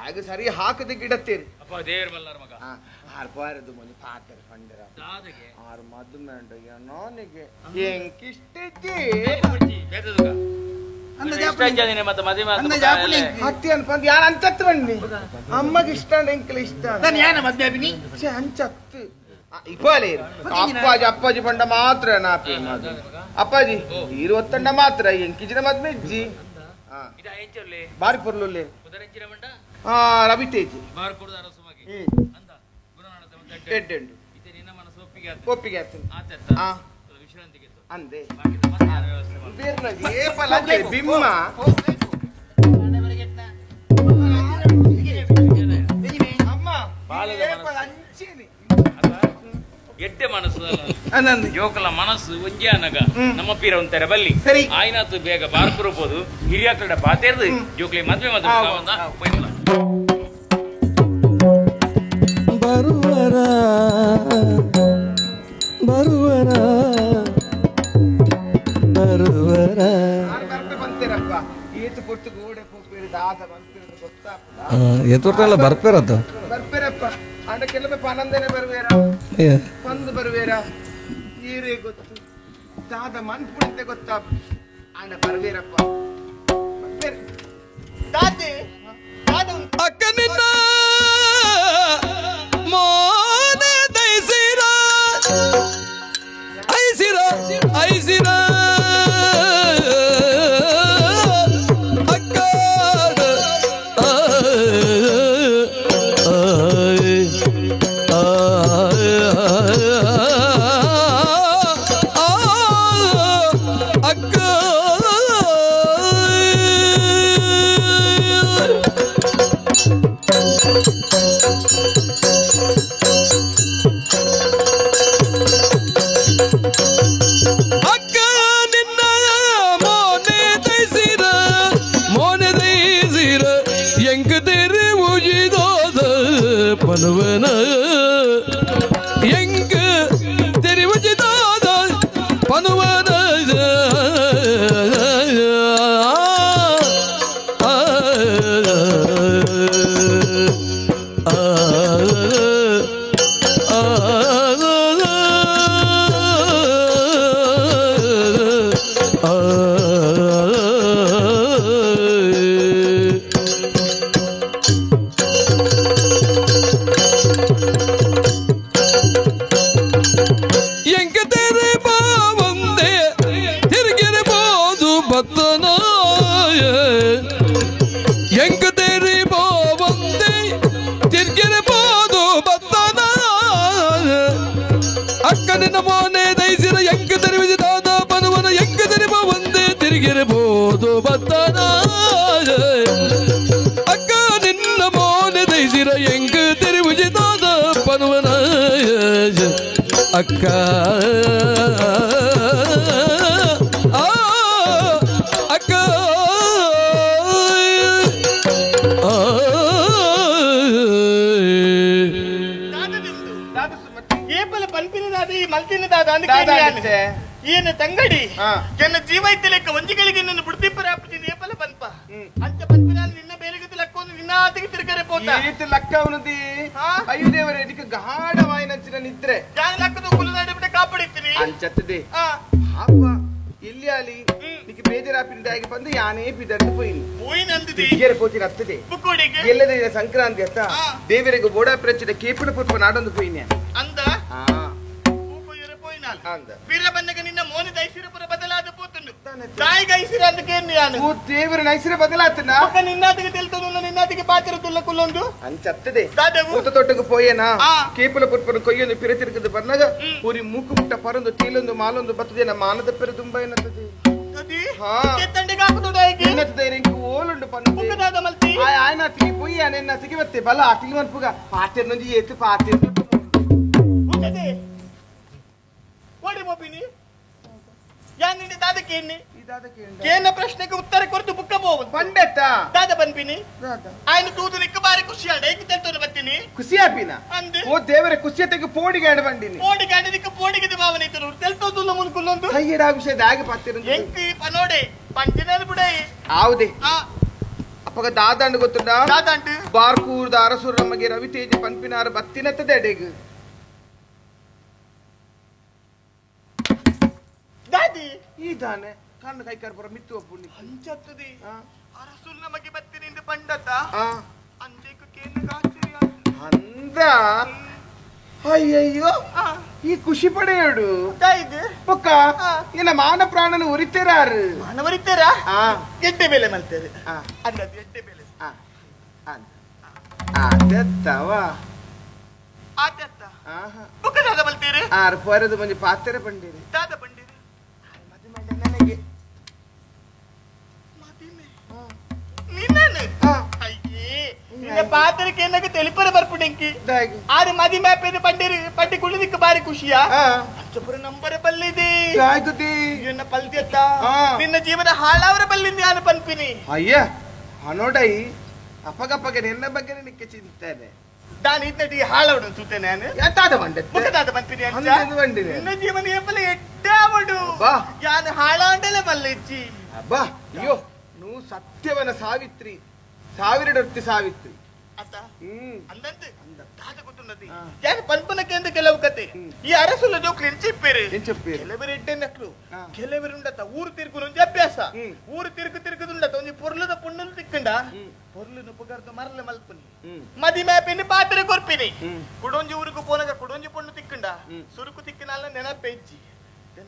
ಆಗ ಸರಿ ಹಾಕದ ಗಿಡತ್ತೇರಿ ಅಪ್ಪ ದೇವರ ಮಲ್ಲಾರ ಮಗ ಆರ್ ಬಾರದು ಮೊನ್ನೆ ಪಾತ್ರ ಪಂಡರ ಆರು ಮದ್ದು ನಾನಿಗೆ ಎಂಕಿಷ್ಟಿಜ್ಜಿ ಅಂಚತ್ತು ಬನ್ನಿ ಅಮ್ಮಗೆ ಇಷ್ಟ ಎಂಕಲ್ ಇಷ್ಟ ಅಂಚತ್ತು ಇಪ್ಪಾಲೆ ಅಪ್ಪಾಜಿ ಅಪ್ಪಾಜಿ ಪಂಡ ಮಾತ್ರ ನಾಪಿ ಅಪ್ಪಾಜಿ ಇರುವತ್ತಂಡ ಮಾತ್ರ ಎಂಕಿಜಿನ ಮದ್ಮೆ ಇಜ್ಜಿ ಬಾರಿ ಪೊರ್ಲುಲ್ಲೆ ರವಿ ತೇಜಿ ಒಪ್ಪಿಗೆ ಅಂದೆ ಬಿಮ್ಮ ಎಡ್ಡೆ ಮನಸ್ಸು ಜೋಕಲ ಮನಸ್ಸು ಒಂಜಿ ಅನಗ ನಮ್ಮ ಪೀರ ಒಂತಾರೆ ಬಲ್ಲಿ ಸರಿ ಆಯ್ನಾತು ಬೇಗ ಬಾರ್ಕುರಬಹುದು ಹಿರಿಯ ಕಡೆ ಪಾತೇರ್ದು ಜೋಕ್ಲಿ ಮದ್ವೆ ಮದ್ವೆ ಬರುವರ ಬರುವರ ಬರುವರ ಎತ್ತೊಟ್ಟೆಲ್ಲ ಬರ್ಪೇರತ್ತ ಬರ್ಪೇರಪ್ಪ ಅಂಡ ಕೆಲವೇ ಪನಂದನೆ ಬರುವೇರ ಬಂದು ಬರುವೇರ ಈರೇ ಗೊತ್ತು ದಾದ ಮನ್ಪುಣತೆ ಗೊತ್ತಾ ಅಂಡ ಬರ್ವೇರಪ್ಪ ದಾದೆ ಅಕ್ಕ ನಿನ್ನ ಮೋನ ದೈಸಿರ ಐಸಿರ ಐಸಿರ ಪನುವನ ಎಂಗ தெரிவுஜிதாத பனுவன ತಿರುಗಿರಬಹುದು ಬತ್ತನ ಅಕ್ಕ ನಿನ್ನ ಮೋನೆ ದೈಸಿರ ಎಂಗ ತಿರುವುಜಿದಾದ ಪನುವನ ಅಕ್ಕ ಅಕ್ಕ ಏನ ತಂಗಡಿ ಎನ್ನ ಜೀವ ಇದ್ದಲೆಕ್ಕ ಒಂಜಿಗಳಿಗೆ ನನ್ನ ಬುಡ್ದಿಪ್ಪರಾಪತಿ ನೇಪಲ ಪನ್ಪ ಅಂಚ ಪನ್ಪಿನಾಲ್ ನಿನ್ನ ಬೇರೆಗದ ಲಕ್ಕೊಂದು ನಿನ್ನ ಆತಿಗೆ ತಿರುಗರೆ ಪೋತ ಈತ ಲಕ್ಕವನದಿ ಅಯ್ಯೋ ದೇವರೇ ಇದಕ್ಕೆ ಗಾಢವಾಯಿನಂಚಿನ ನಿದ್ರೆ ಜಾನ ಲಕ್ಕದ ಕುಲದಾಡಿ ಬಿಟ್ಟ ಕಾಪಾಡಿತ್ತೀನಿ ಅಂಚತ್ತದೆ ಅಪ್ಪ ಇಲ್ಲಿ ಅಲ್ಲಿ ನಿಕ್ಕೆ ಬೇಜಾರಾಪಿನ ದಾಗಿ ಬಂದು ಯಾನೇ ಬಿದರ್ದು ಪೋಯಿನಿ ಪೋಯಿನ ಅಂದಿದೆ ಇಗೆರೆ ಪೋತಿನ ಅತ್ತದೆ ಬುಕ್ಕೋಡಿಗೆ ಎಲ್ಲದ ಸಂಕ್ರಾಂತಿ ಅತ್ತ ದೇವರಿಗೆ ಬೋಡಾ ಪ್ರಚಿದ ಕೇಪುನ ಪುರ್ಪ ನಾಡೊಂದು ಪೋಯಿನಿ ಅಂದ ನಿನ್ನ ಮೋನಿ ಐಸಿರಪುರ ಬದಲಾದ ಪೋತುಂಡು ತಾಯಿಗೆ ಐಸಿರ ಅಂತ ಕೇಳಿ ನಾನು ಓ ದೇವರ ಐಸಿರ ಬದಲಾತನ ನಿನ್ನಾತಿಗೆ ತೆಲ್ತನು ನಿನ್ನಾತಿಗೆ ಪಾತಿರ ತುಲ್ಲ ಕುಲ್ಲೊಂದು ಅಂಚತ್ತದೆ ಊತ ತೊಟ್ಟಗೆ ಪೋಯೇನಾ ಕೇಪುಲ ಪುರ್ಪನ ಕೊಯ್ಯೊಂದು ಪಿರ ತಿರುಗದು ಬರ್ನಾಗ ಪೂರಿ ಮೂಕು ಮುಟ್ಟ ಪರೊಂದು ತೇಲೊಂದು ಮಾಲೊಂದು ಬತ್ತದೆ ನಮ್ಮ ಮಾನದ ಪೆರ ತುಂಬ ಏನತ್ತದೆ ಬಲ ಅಟಿಲ್ ಮನ್ಪುಗ ಪಾತಿರ್ನೊಂಜಿ ಏತು ಪಾತಿರ್ ಓಡಿ ಮೋಪಿನಿ ಯಾನ್ ದಾದ ಕೇಳಿ ಕೇನ ಪ್ರಶ್ನೆಗೆ ಉತ್ತರ ಕೊರತು ಬುಕ್ಕ ಬೋವು ಬಂಡೆತ್ತ ದಾದ ಬಂದ್ಪಿನಿ ಆಯ್ನ ತೂದು ನಿಕ್ಕ ಬಾರಿ ಖುಷಿ ಆಡ ಏಕೆ ತೆಲ್ತೋನು ಬತ್ತೀನಿ ಖುಷಿ ಆಪಿನ ಓ ದೇವರೇ ಖುಷಿ ತೆಗೆ ಪೋಡಿಗೆ ಆಡ ಬಂಡಿನಿ ಪೋಡಿಗೆ ಆಡ ನಿಕ್ಕ ಪೋಡಿಗೆ ಭಾವನೆ ಇತ್ತು ತೆಲ್ತೋದು ಮುನ್ಕುಲ್ಲೊಂದು ಕೈಯಡ ವಿಷಯ ದಾಗ ಪತ್ತಿರ ಎಂಕಿ ಪನೋಡೆ ಪಂಚಿನ ಬಿಡೈ ಆವುದೆ ಅಪ್ಪಗ ದಾದಾಂಡ್ ಗೊತ್ತುಂಡ ದಾದಾಂಡ್ ಬಾರ್ಕೂರ್ದ ಅರಸುರಮ್ಮಗೆ ರವಿತೇಜ ಪನ್ಪಿನಾರ ಬತ್ತಿನತ್ತದ ಎಡೆಗ್ ದಾದಿ ಈ ದಾನೆ ಕಣ್ಣು ಕೈಕಾರ ಪುರ ಮಿತ್ತು ಒಪ್ಪುಂಡಿ ಅಂಚತ್ತದಿ ಅರಸುರು ನಮಗೆ ಬತ್ತಿನಿಂದ ಪಂಡತ ಅಂಜೇಕು ಕೇನಗ ಆಶ್ಚರ್ಯ ಅಂದ ಅಯ್ಯಯ್ಯೋ ಈ ಖುಷಿ ಪಡೆಯೋಡು ಪೊಕ್ಕ ಏನ ಮಾನ ಪ್ರಾಣನ ಉರಿತೇರಾರು ಮಾನ ಉರಿತೇರಾ ಎಡ್ಡೆ ಬೇಲೆ ಮಲ್ತೇರು ಅಂದದ್ದು ಎಡ್ಡೆ ಬೇಲೆ ಆದತ್ತವ ಆದತ್ತ ಬೊಕ್ಕ ದಾದ ಮಲ್ತೇರು ಆರು ಪೋರದು ಮಂಜಿ ಪಾತ್ರೆ ಪಂಡೇರಿ ದಾದ ಪಂಡೇರಿ ನನಗೆ ನಿನ್ನನು ಅಯ್ಯೇ ನಿನ್ನ ಪಾತ್ರಕ್ಕೆ ಏನಕ್ಕೆ ತೆಲಿಪರ ಬರ್ಪುಡೆಂಕಿ ಆರು ಮದಿ ಮ್ಯಾಪೇನು ಪಂಡೇರಿ ಪಟ್ಟಿ ಕುಳಿದಿಕ್ಕ ಬಾರಿ ಖುಷಿಯಾ ಅಚ್ಚಪುರ ನಂಬರ ಬಲ್ಲಿದೆ ಎನ್ನ ಪಲ್ದಿಯತ್ತ ನಿನ್ನ ಜೀವನ ಹಾಳಾವರ ಬಲ್ಲಿಂದ ನಾನು ಪನ್ಪಿನಿ ಅಯ್ಯ ಹನೋಡೈ ಅಪ್ಪಗಪ್ಪಗೆ ನಿನ್ನ ಬಗ್ಗೆ ನಿಕ್ಕೆ ಚಿಂತಾನೆ ನಾನು ಇದ್ದಡಿ ಹಾಳವಡು ತೂತೆ ನಾನು ಎಂತಾದ ಬಂಡೆ ಮುಖದಾದ ಪನ್ಪಿನಿ ಅಂಚ ನಿನ್ನ ಜೀವನ ಏಪಲ ಎಡ್ಡಾವಡು ಯಾನು ಹಾಳಾಂಡಲೆ ಬಲ್ಲಿಜ್ಜಿ ಅಬ್ಬಾ ಅಯ್ಯೋ ನೂ ಸತ್ಯವನ ಸಾವಿತ್ರಿ ಸಾವಿರಡೊತ್ತಿ ಸಾವಿತ್ರಿ ಅಂದಂತೆ ದಾದ ಗೊತ್ತುನ್ನದಿ ಯಾರು ಪನ್ಪನಕ್ಕೆ ಅಂತ ಕೆಲವು ಕತೆ ಈ ಅರಸುಲ ಜೋಕ್ಲು ಎಂಚಿಪ್ಪೇರು ಕೆಲವರು ಎಡ್ಡೆನಕ್ಲು ಕೆಲವರು ಉಂಡತ ಊರು ತಿರುಗುನ ಒಂಜಿ ಅಭ್ಯಾಸ ಊರು ತಿರುಗು ತಿರುಗುದುಂಡತ ಒಂಜಿ ಪೊರ್ಲುದ ಪುಣ್ಣಲು ತಿಕ್ಕಂಡ ಪೊರ್ಲುನು ಪುಗರ್ದು ಮರಲ ಮಲ್ಪುನಿ ಮದಿ ಮ್ಯಾಪಿನಿ ಪಾತ್ರೆ ಕೊರ್ಪಿನಿ ಕುಡೊಂಜಿ ಊರುಗು ಪೋನಗ ಕುಡೊಂಜಿ ಪೊಣ್ಣು ತಿಕ್ಕಂಡ ಸುರುಕು ತಿಕ್ಕಿನಾಲ ನೆನಪೆಜ್ಜಿ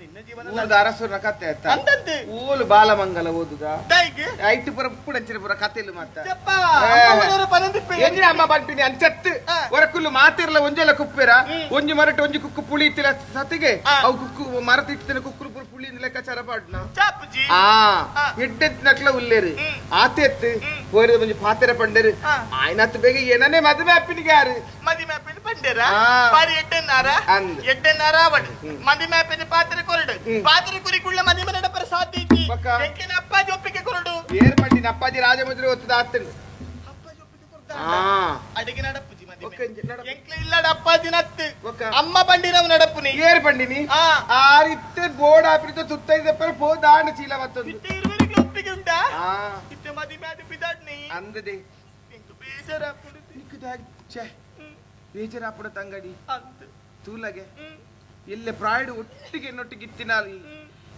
ನಿನ್ನ ಜೀವನ ಅರಸುರ ಕತೆ ಅಂದಂತೆ ಓಲು ಬಾಲಮಂಗಲ ಓದುದ ಐಟು ಪುರ ಪುಡಂಚಿನ ಪುರ ಕತೆಲು ಮಾತ ಎಂಜಿನ ಅಮ್ಮ ಪನ್ಪಿನಿ ಅಂಚತ್ತು ಹೊರಕುಲ್ಲು ಮಾತಿರ್ಲ ಒಂಜೆಲ್ಲ ಕುಪ್ಪೇರ ಒಂಜಿ ಮರಟ್ ಒಂಜಿ ಕುಕ್ಕು ಪುಳಿ ಇತ್ತಿಲ್ಲ ಸತಿಗೆ ಅವು ಕುಕ್ಕು ಮರತಿತ್ತಿನ ಕುಕ್ಕುರು ಪುರ ಪುಳಿ ಲೆಕ್ಕಾಚಾರ ಪಾಡ್ನ ಆ ಎಡ್ಡೆತ್ ನಕ್ಲ ಉಲ್ಲೇರು ಆತೆತ್ತು ಹೋರಿದ ಒಂಜಿ ಪಾತೆರ ಪಂಡೇರು ಆಯ್ನತ್ತು ಬೇಗ ಏನನೇ ಮದುವೆ ಅಪ್ಪಿನಿಗೆ ಯಾರು ಮದಿಮೆ ಅಪ್ಪಿನ ಪಂಡೇರ ಬಾರಿ ಎಡ್ಡೆನ್ನಾರ ಎಡ್ಡೆನ್ನಾರ ಅವಡು ಮದಿಮೆ ಅಪ್ಪಿನ ಪಾತ್ರೆ ಕೊರಡು ಪಾತ್ರೆ ಕುರಿಕುಳ್ಳ ಮದಿಮೆ ನಡಪರ ಸಾಧ್ಯ ಇಜ್ಜಿ ಎಂಕಿನ ಅಪ್ಪಾಜಿ ಒಪ್ಪಿಗೆ ಕೊರಡು ಏರ್ ಪಂಡಿನ ಅಪ್ಪಾಜಿ ರಾಜಮುದ್ರೆ ಒತ್ತದ ಆತನು ಅಡಿಗೆ ನಡಪುಜಿ ಮದಿಮೆ ಎಂಕ್ಲ ಇಲ್ಲಡ ಅಪ್ಪಾಜಿ ನತ್ತು ಅಮ್ಮ ಪಂಡಿನವು ನಡಪುನಿ ಏರ್ ಪಂಡಿನಿ ಆರಿತ್ತೆ ಬೋರ್ಡ್ ಆಪಿರಿತ ತುತ್ತೈದಪ್ಪರ ಪೋ ದಾಂಡ ಚೀಲ ಮತ್ತೊಂದು ಇರುವರೆಗೆ ಒಪ್ಪಿಗೆ ಉಂಟಾ ಇತ್ತೆ ಮದಿಮೆ ಅದು ಬಿದಾಡ್ನಿ ಅಂದದೆ ಎಂಕ್ ಬೇಜಾರಾಪುಡು ಛೇ ಬೇಜಾರಾಪುಡ ತಂಗಡಿ ತೂಲಗೆ ಎಲ್ಲೆ ಪ್ರಾಯ್ಡು ಒಟ್ಟಿಗೆ ನೊಟ್ಟಿಗೆ ಇತ್ತಿನಾಲಿ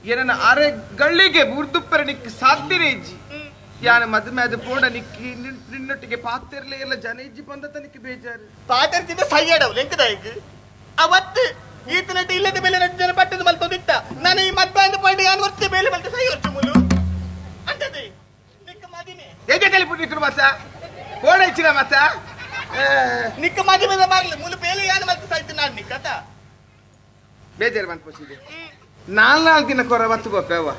ಏನನ್ನ ಅರೆ ಗಳಿಗೆ ಬುರ್ದುಪ್ಪರ ನಿಕ್ ಸಾಧ್ಯನೇ ಇಜ್ಜಿ ಯಾನ ಮದುವೆ ಅದು ಪೋಡ ನಿಕ್ಕಿ ನಿನ್ನೊಟ್ಟಿಗೆ ಪಾತೆರ್ಲೆ ಎಲ್ಲ ಜನ ಇಜ್ಜಿ ಬಂದ ತನಕ್ಕೆ ಬೇಜಾರು ಪಾತೆರ್ತಿಂದ ಸೈಯಡವು ಲೆಂಕದಾಯಿಗ್ ಅವತ್ತು ಈತನಟ್ಟ ಇಲ್ಲದ ಮೇಲೆ ನಟ್ಟು ಜನ ಪಟ್ಟದ ಮಲ್ತೋದಿತ್ತ ನಾನು ಈ ಮದ್ಬಂದ ಪಂಡಿ ಯಾನು ವರ್ಷ ಬೇಲೆ ಮಲ್ತ ಸೈ ವರ್ಷ ಮುಲು ಅಂತದೆ ನಿಕ್ಕ ಮದಿಮೆ ಹೇಗೆ ತೆಲಿಪು ನಿಕ್ಕರು ಮತ್ತ ಪೋಡ ಇಚ್ಚಿನ ಮತ್ತ ನಿಕ್ಕ ಮದಿಮೆದ ಮಾರ್ಲಿ ಮುಲು ಬೇಲೆ ಯಾನು ಮಲ್ತ ಸೈತು ನಾನು ನಿಕ್ಕತ ಬೇಜಾರು ಮನ್ಪೋಸಿದೆ ನಾಲ್ಕು ದಿನ ಕೊರ ಬತ್ತು ಬೋಪವ್ವ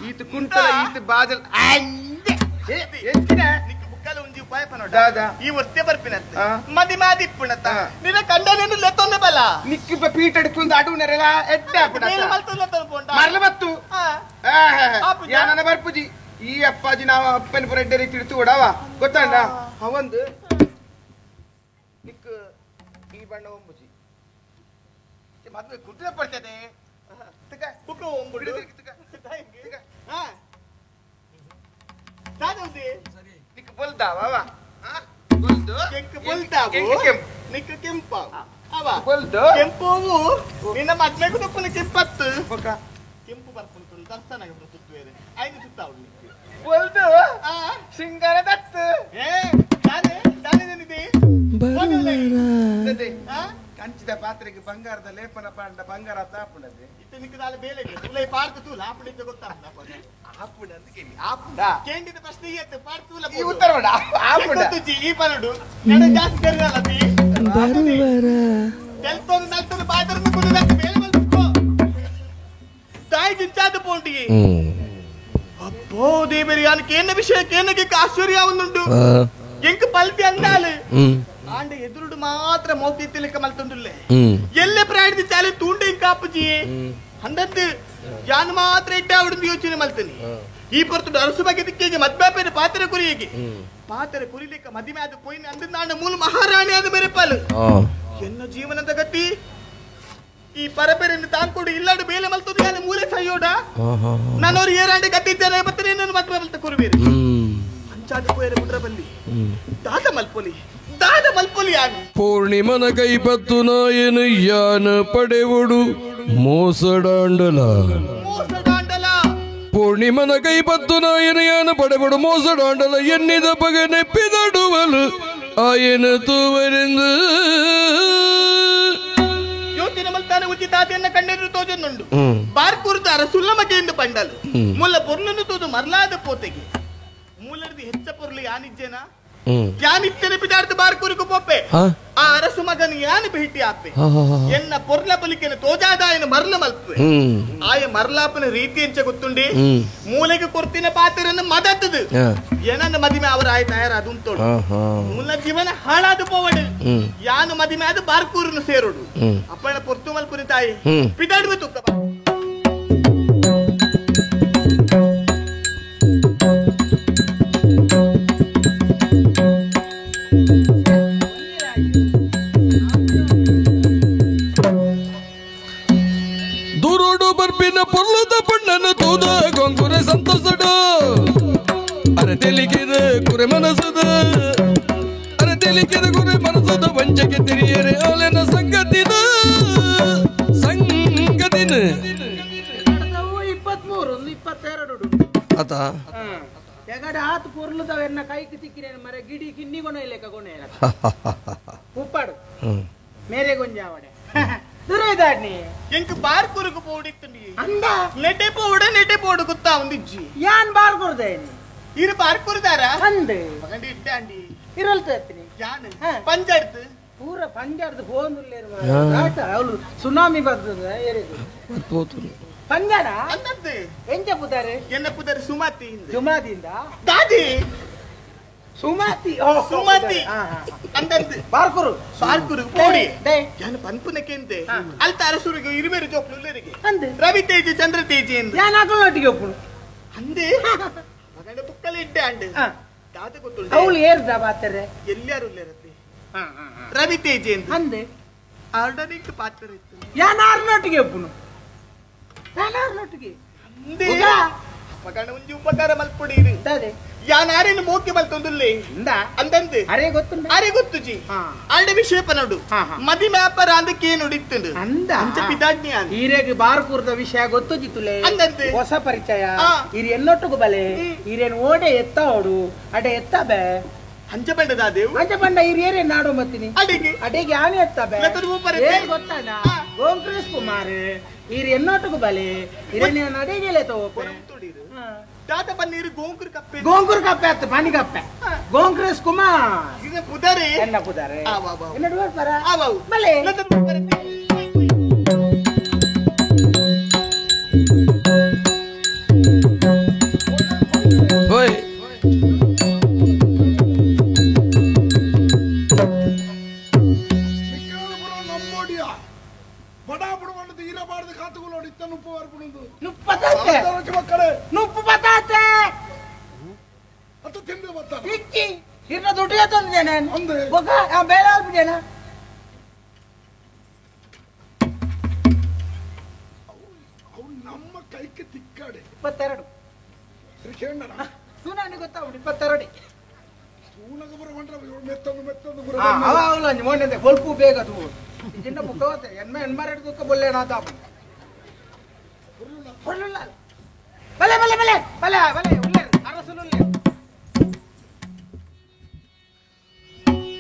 ಈತ ಕುಂಟಲ ಈತ ಬಾಜಲ್ ಈ ವರ್ಷ ಬರ್ಪಿನತ್ತ ಮದಿ ಮಾದಿಪ್ಪುಣತ್ತ ನಿನ್ನ ಕಂಡನೇನು ಲೆತ್ತೊಂದೆ ಬಲ ನಿಕ್ಕಿಪ್ಪ ಪೀಟ ಅಡ್ಕೊಂಡು ಅಡು ನೆರೆಲ ಎಡ್ಡೆ ಮರಲ ಬತ್ತು ಯಾನ ಬರ್ಪುಜಿ ಈ ಅಪ್ಪಾಜಿ ನಾವು ಅಪ್ಪನ ಪುರ ಎಡ್ಡೆ ರೀತಿ ಇಡ್ತು ಕೊಡವ ಗೊತ್ತಂಡ ಅವಂದು ನಿಕ್ ಈ ಬಣ್ಣ ಒಂಬುಜಿ ಮದುವೆ ಕುಟ್ಟಿದ ಪಡ್ತದೆ ನಿಕ್ ಬೊಲ್ದಾವ ನಿಕ್ಕ ಕೆಂಪ ಅವ ಕೆಂಪು ನಿನ್ನ ಮದ್ಮೆಗೂ ತಪ್ಪನ ಕೆಂಪತ್ತು ಕೆಂಪು ಬರ್ಪುಂಟು ದರ್ಶನ ಸುತ್ತುವೇರೆ ಐದು ಸುತ್ತಾವು ನಿಕ್ಕೆ ಬೊಲ್ದು ಸಿಂಗಾರ ದತ್ತು ಏ ತಾನೆ ತಾನೇನಿದೆ ಕಂಚಿದ ಪಾತ್ರೆಗೆ ಬಂಗಾರದ ಲೇಪನ ಪಾಂಡ ಬಂಗಾರ ತಾಪುಣದೆ ಇತ್ತೆ ನಿಕ್ಕದಾಲ ಬೇಲೆಗೆ ತುಲೈ ಪಾರ್ಕ್ ತೂಲ ಆಪುಣಿಂದ ಗೊತ್ತಾಪುಣ ಆಪುಣ ಅಂತ ಕೇಳಿ ಆಪುಣ ಕೇಂಡಿದ ಪ್ರಶ್ನೆ ಇತ್ತು ಪಾರ್ಕ್ ತೂಲ ಈ ಉತ್ತರ ಬೇಡ ಆಪುಣ ಈ ಪನಡು ನಡ ಜಾಸ್ತಿ ಕರಿಯಲ್ಲ ತಿ ತೆಲ್ತೊಂದು ನಲ್ತೊಂದು ಪಾತ್ರನ ಕುಡಿದಕ್ಕೆ ಬೇಲೆ ಮಲ್ಪುಕೋ ತಾಯಿ ಜಿಂಚಾದ ಪೋಂಟಿಗೆ ಅಬ್ಬೋ ದೇವರಿ ಯಾನಕ್ಕೆ ಏನ ವಿಷಯ ಕೇನಕ್ಕೆ ಆಶ್ಚರ್ಯ ಒಂದುಂಟು ಎಂಕ್ ಪಲ್ತಿ ಅಂದಾಲು ಆಂಡ ಎದುರುಡು ಮಾತ್ರ ಮೌತಿ ತಿಲಕ ಮಲ್ತೊಂದುಲ್ಲೆ ಎಲ್ಲೆ ಪ್ರಾಯದ ಚಾಲೆ ತೂಂಡೆ ಇಂಕ ಅಪ್ಪಜಿ ಅಂದದ್ದು ಯಾನ್ ಮಾತ್ರ ಇಟ್ಟ ಅವಡು ಯೋಚನೆ ಮಲ್ತನಿ ಈ ಪೊರ್ತುಡು ಅರಸು ಬಗ್ಗೆ ದಿಕ್ಕಿಗೆ ಮದ್ಬಾಪೇರು ಪಾತ್ರೆ ಕುರಿಯಗೆ ಪಾತ್ರೆ ಕುರಿಲಿಕ್ಕ ಮದಿಮೆ ಅದು ಪೋಯಿನ ಅಂದ ನಾಡ ಮೂಲ ಮಹಾರಾಣಿ ಅದು ಬೆರೆಪಾಲು ಎನ್ನ ಜೀವನದ ಗತಿ ಈ ಪರಪೆರೆಯನ್ನು ತಾಂಕೊಡು ಇಲ್ಲಾಡು ಬೇಲೆ ಮಲ್ತೊಂದು ಯಾನು ಮೂಲೆ ಸೈಯೋಡ ನಾನವ್ರು ಏರಾಂಡೆ ಕಟ್ಟಿದ್ದೇನೆ ಬರ್ತೀನಿ ನನ್ನ ಮದ್ವೆ ಮಲ್ತ ಕುರುಬೇರಿ. ಇಂಚಾದ ಪೋಯರೆ ಬುಡ್ರಬಲ್ಲಿ ದಾದ ಮಲ್ಪೊಲಿ ದಾದ ಮಲ್ಪೊಲಿ ಯಾನು ಪೂರ್ಣಿಮನ ಕೈಪತ್ತು ನಾಯನು ಯಾನ ಪಡೆವುಡು ಮೋಸಡಾಂಡಲ ಮೋಸಡಾಂಡಲ ಪೂರ್ಣಿಮನ ಕೈಪತ್ತು ನಾಯನು ಯಾನ ಪಡೆವುಡು ಮೋಸಡಾಂಡಲ ಎನ್ನಿದ ಪಗನೆ ಪಿದಡುವಲು ಆಯನ ತೂವರೆಂದು ಯೋಚನೆ ಮಲ್ತಾನೆ ಉಚಿತಾತೆಯನ್ನ ಕಣ್ಣೆದುರು ತೋಜೊಂದುಂಡು ಬಾರ್ಕೂರ್ದ ಅರಸುಲ್ಲ ಮಗೆಯಿಂದ ಪಂಡಲು ಮುಲ್ಲ ಪೊರ್ಲನ್ನು ತೋದು ಮರ್ಲಾದ ಪೋತೆಗೆ ಮೂಲರ್ದು ಹೆಚ್ಚ ಪೊರ್ಲು ಯಾನಿಜ್ಜೇನಾ ಯಾನಿತ್ತನೆ ಪಿದಾರ್ದು ಬಾರ್ಕೂರಿಗೂ ಪೋಪೆ ಆ ಅರಸು ಮಗನ ಯಾನು ಭೇಟಿ ಆಪೆ ಎನ್ನ ಪೊರ್ಲ ಪಲಿಕೆನ ತೋಜಾದಾಯನ ಮರ್ಲ ಮಲ್ಪುವೆ ಆಯ ಮರ್ಲಾಪನ ರೀತಿ ಎಂಚ ಗೊತ್ತುಂಡಿ ಮೂಲೆಗೆ ಕೊರ್ತಿನ ಪಾತ್ರನ ಮದತ್ತದು ಏನನ್ನ ಮದಿಮೆ ಅವರ ಆಯ ತಯಾರಾದ ಉಂಟೋಡು ಮೂಲ ಜೀವನ ಹಾಳಾದ ಪೋವಡು ಯಾನು ಮದಿಮೆ ಅದು ಬಾರ್ಕೂರನ್ನು ಸೇರೋಡು ಅಪ್ಪನ ಪೊರ್ತು ಮಲ್ಪುನಿ ತಾಯಿ ಪಿದಾಡುವೆ ತುಕ್ಕ ದೂರೋಡು ಬರ್ಪಿನ ಪೊರ್ಲದ ಪಣ್ಣನ ತೂದ ಗೊಂಗುರೆ ಸಂತೋಷಡು ಅರೆ ತೆಲಿಕಿದ ಕುರೆ ಮನಸದ ಅರೆ ತೆಲಿಕಿದ ಕುರೆ ಮನಸದ ವಂಚಕ್ಕೆ ತಿರಿಯರೆ ಆಲೆನ ಸಂಗತಿನ ಸಂಗತಿನ 23 22 ಆತ ಎಗಡ ಆತ ಪೊರ್ಲದವೆನ್ನ ಕೈకి ತಿಕ್ಕಿನೇನು ಮರೆ ಗಿಡಿ ಕಿನ್ನಿಗೊನ ಲೆಕ್ಕ ಗೊನೆ ಉಪ್ಪಾಡು ಮೇರೆ ಗೊಂಜಾವಡೆ ದುರೈದಾಡ್ನಿ ಎಂಕ್ ಬಾರ್ಕೂರುಗು ಪೋಡಿತ್ತುಂಡಿ ಅಂದ ನೆಟೆ ಪೋಡ ನೆಟೆ ಪೋಡು ಗುತ್ತಾ ಒಂದಿಜ್ಜಿ ಯಾನ್ ಬಾರ್ಕೂರ್ದೇನಿ ಇರು ಬಾರ್ಕೂರ್ದಾರ ಅಂದೆ ಮಗಂಡಿ ಇಟ್ಟಾಂಡಿ ಇರಲ್ತೇನಿ ಯಾನ್ ಪಂಜಾಡ್ತು ಪೂರ ಪಂಜಾಡ್ದು ಫೋನ್ ಆಟ ಅವಳು ಸುನಾಮಿ ಬರ್ತದ ಏರಿದು ಪಂಜಾಡ ಅಂದದ್ದು ಎಂಚ ಪುದಾರೆ ಎನ್ನ ಪುದಾರೆ ಸುಮತಿ ಸುಮತಿಯಿಂದ ದಾದಿ ಸುಮತಿ ಸುಮತಿ ಅಂದಂದು ಬಾರ್ಕೂರು ಬಾರ್ಕೂರು ಪೋಡಿ ಯಾನು ಪನ್ಪುನಕ್ಕೆ ಅಲ್ತ ಅರಸುರಿಗೆ ಇರುಬೇರು ಜೋಕ್ಲು ಉಲ್ಲೇರಿಗೆ ರವಿ ತೇಜಿ ಚಂದ್ರ ತೇಜಿ ಎಂದು ಯಾನ್ ಅಕಲ್ನೊಟ್ಟಿಗೆ ಒಪ್ಪುನು ಅಂದೆ ಮಗನ ಬುಕ್ಕಲ್ಲಿ ಇಡ್ಡೆ ಅಂಡೆ ದಾದ ಗೊತ್ತುಂಟು ಅವಳು ಏರ್ದ ಬಾತಾರೆ ಎಲ್ಲಾರು ಉಲ್ಲೇರತ್ತೆ ರವಿ ತೇಜಿ ಎಂದು ಅಂದೆ ಆರ್ಡನಿಕ್ ಪಾತ್ರ ಇತ್ತು ಯಾನ್ ಆರ್ನೊಟ್ಟಿಗೆ ಒಪ್ಪುನು ಯಾನ್ ಆರ್ನೊಟ್ಟಿಗೆ ಅಂದೆ ಮಗನ ಒಂಜಿ ಉಪಕಾರ ಮಲ್ಪೊಡಿರು ಯಾನಾರೇನು ಮೋಕೆ ಮಲ್ತೊಂದುಲ್ಲೆ ಅಂದಂದು ಅರೆ ಗೊತ್ತುಂಡ ಅರೆ ಗೊತ್ತುಜಿ ಆಂಡ ವಿಷಯ ಪನಡು ಮದಿ ಮ್ಯಾಪರ ಅಂದಕ್ಕೆ ನುಡಿತ್ತುಂಡು ಅಂದ ಅಂಚ ಪಿದಾಜ್ಞೆ ಈರೆಗೆ ಬಾರ್ಕೂರ್ದ ವಿಷಯ ಗೊತ್ತುಜಿತ್ತುಲೆ ಅಂದಂದು ಹೊಸ ಪರಿಚಯ ಇರಿ ಎನ್ನೊಟ್ಟುಗು ಬಲೆ ಈರೇನು ಓಡೆ ಎತ್ತ ಓಡು ಅಡೆ ಎತ್ತ ಬೆ ಅಂಚ ಬಂಡದ ದೇವು ಅಂಚ ಬಂಡ ಹಿರಿಯರೇ ನಾಡು ಮತ್ತಿನಿ ಅಡಿಗೆ ಅಡಿಗೆ ಆನೆ ಎತ್ತ ಬೆ ಏನ್ ಗೊತ್ತಾನ ಗೋಂಕ್ರೇಶ್ ಕುಮಾರ್ ಈರ್ ಎನ್ನೊಟ್ಟುಗು ಬಲೆ ಹಿರೇನ ಅಡಿಗೆಲೆ ತಗೋಪೆ ದಾದ ಪನ್ನೀರು ಗೋಂಕುರ್ ಕಪ್ಪೆ ಗೋಂಕುರ್ ಕಪ್ಪೆ ಆತು ಪಾನಿ ಕಪ್ಪೆ ಗೋಂಕ್ರೇಶ್ ಕುಮಾರ್ ಇದು ಪುದಾರೆ ಎನ್ನ ಪುದಾರೆ ಎನ್ನ ಡುವರ್ ಪರ ಆವಾವು ಬಲೆ ಹೋಯ್ ನುಪ್ಪು ಬತಾತೆ ಅದು ತಿಂದು ಬರ್ತಾನೆ ಇಕ್ಕಿ ಇನ್ನ ದುಡ್ಡು ತಂದಿದ್ದೇನೆ ಬೊಕ್ಕ ಬೇಳೆ ಆಲ್ಬಿಡೇನ ಅವು ನಮ್ಮ ಕೈಗೆ ತಿಕ್ಕಾಡೆ 22 ತೂನಾನಿ ಗೊತ್ತಾಗ್ಬಿಡು 22 ತೂನಗ ಬರವಂಡ್ರ ಮೆತ್ತೊಂದು ಮೆತ್ತೊಂದು ಅವ ಅವಲ ಮೊನ್ನೆ ಬೊಲ್ಪು ಬೇಗ ತೂ ಇನ್ನ ಬುಕ್ಕ ಎನ್ಮ ಎನ್ಮಾರೆಡ್ ದುಕ್ಕ ಬೊಲ್ಲೇನ ತಾಪ ಬಲೆ ಬಲೆ ಬಲೆ ಬಲೆ ಬಲೆ ಉಲ್ಲೇರು ಅರಸುಲು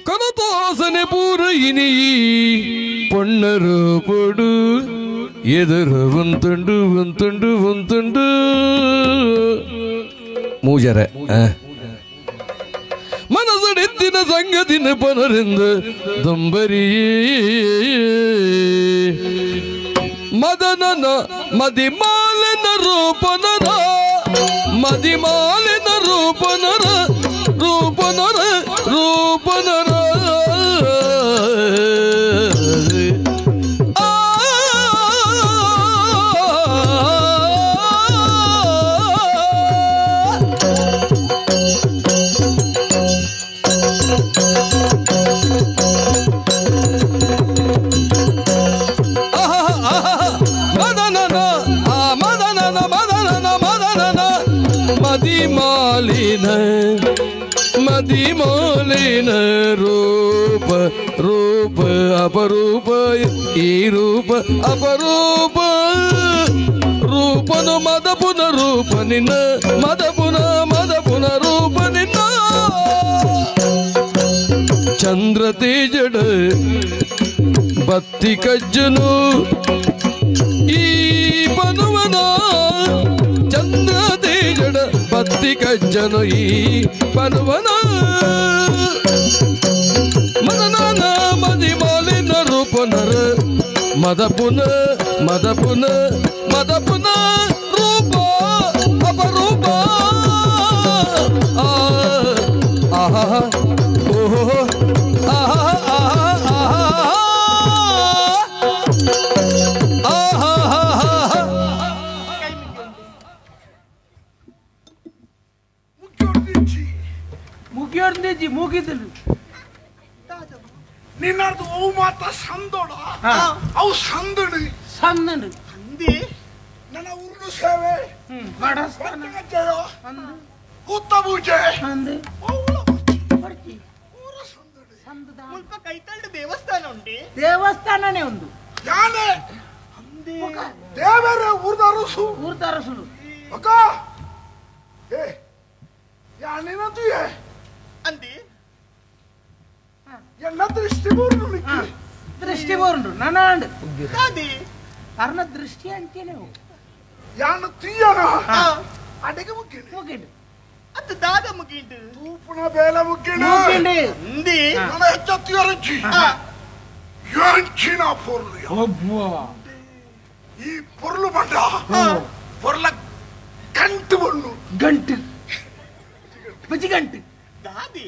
ಕನತಾಸನೆ ಪೂರ ಇನಿ பொன்னரு பொடு ಎದುರು ಒಂತುಂಡು ಒಂತುಂಡು ಒಂತುಂಡು ಮೂಜರೆ ಮನಸ್ಸಡೆತ್ತಿನ ಸಂಗತಿನ ಪನರಿಂದ ದಂಬರಿಯೇ ಮದನನ ಮದಿಮಾಲಿನ ರೂಪನರ ಮದಿಮಾಲಿನ ರೂಪನರ ರೂಪನರ ರೂಪನರ ಮದನನ ಮದನನ ಮದನನ ಮದಿಮಾಲಿನ ಮದಿಮಾಲಿನ ರೂಪ ರೂಪ ಅಪರೂಪ ಈ ರೂಪ ಅಪರೂಪ ರೂಪನು ಮದಪುನ ರೂಪ ನಿನ್ನ ಮದಪುನ ಮದಪುನ ರೂಪ ನಿನ್ನ ಚಂದ್ರ ತೇಜಡ ಬತ್ತಿ ಕಜ್ಜನು ಈ ಪನುವನ ಚಂದ್ರ ತೇಜಡ ಬತ್ತಿ ಕಜ್ಜನು ಈ ಪನುವನ ಮದನಾನ ಮದಿಮಾಲಿನ ರೂಪನರ ಮದಪುನ ಮದಪುನ ಮದಪುನ ರೂಪ ಅಪರೂಪ ಆಹಾ ಓಹೋ ಆಹಾ ಆಹಾ ಆಹಾ ಆಹಾ. ಮುಗಿಯೋರ್ದಿಜ್ಜಿ ಮುಗಿದಲು ನಿನ್ನದು ಅವು ಮಾತ ಸಂದೋಡ ಅವು ಸಂದಡು ಸಂದಡು ಅಂದಿ ನನ್ನ ಉರುಳು ಸೇವೆ ಕೂತ ಪೂಜೆ ಮುಲ್ಪ ಕೈತಲ್ಡು ದೇವಸ್ಥಾನ ಉಂಟು. ದೇವಸ್ಥಾನನೇ ಒಂದು ಯಾನೆ ದೇವರ ಊರ್ದರಸು ಊರ್ದರಸುಲು ಅಕ್ಕ ಏ ಯಾನೇನಂತೀಯೇ ಅಂದಿ ಎಲ್ಲ ದೃಷ್ಟಿ ಬೋರ್ಡು ದೃಷ್ಟಿ ಬೋರ್ಡು ನನಾಂಡ್ ದಾದಿ ಅರ್ನ ದೃಷ್ಟಿ ಅಂಚೇನೆ ಯಾನ ತೀಯನ ಅಡಿಗೆ ಮುಗಿಂಡು ಮುಗಿಂಡು ಅದು ದಾದ ಮುಗಿಂಡು ತೂಪುನ ಬೇಲ ಮುಗಿಂಡು ಮುಗಿಂಡು ಅಂದಿ ನನ್ನ ಹೆಚ್ಚ ತೀಯರಂಚಿ ಯಾಂಚಿನ ಪೊರ್ಲು ಈ ಪೊರ್ಲು ಬಂಡ ಪೊರ್ಲ ಗಂಟು ಬಣ್ಣು ಗಂಟು ಬಜಿ ಗಂಟು ದಾದಿ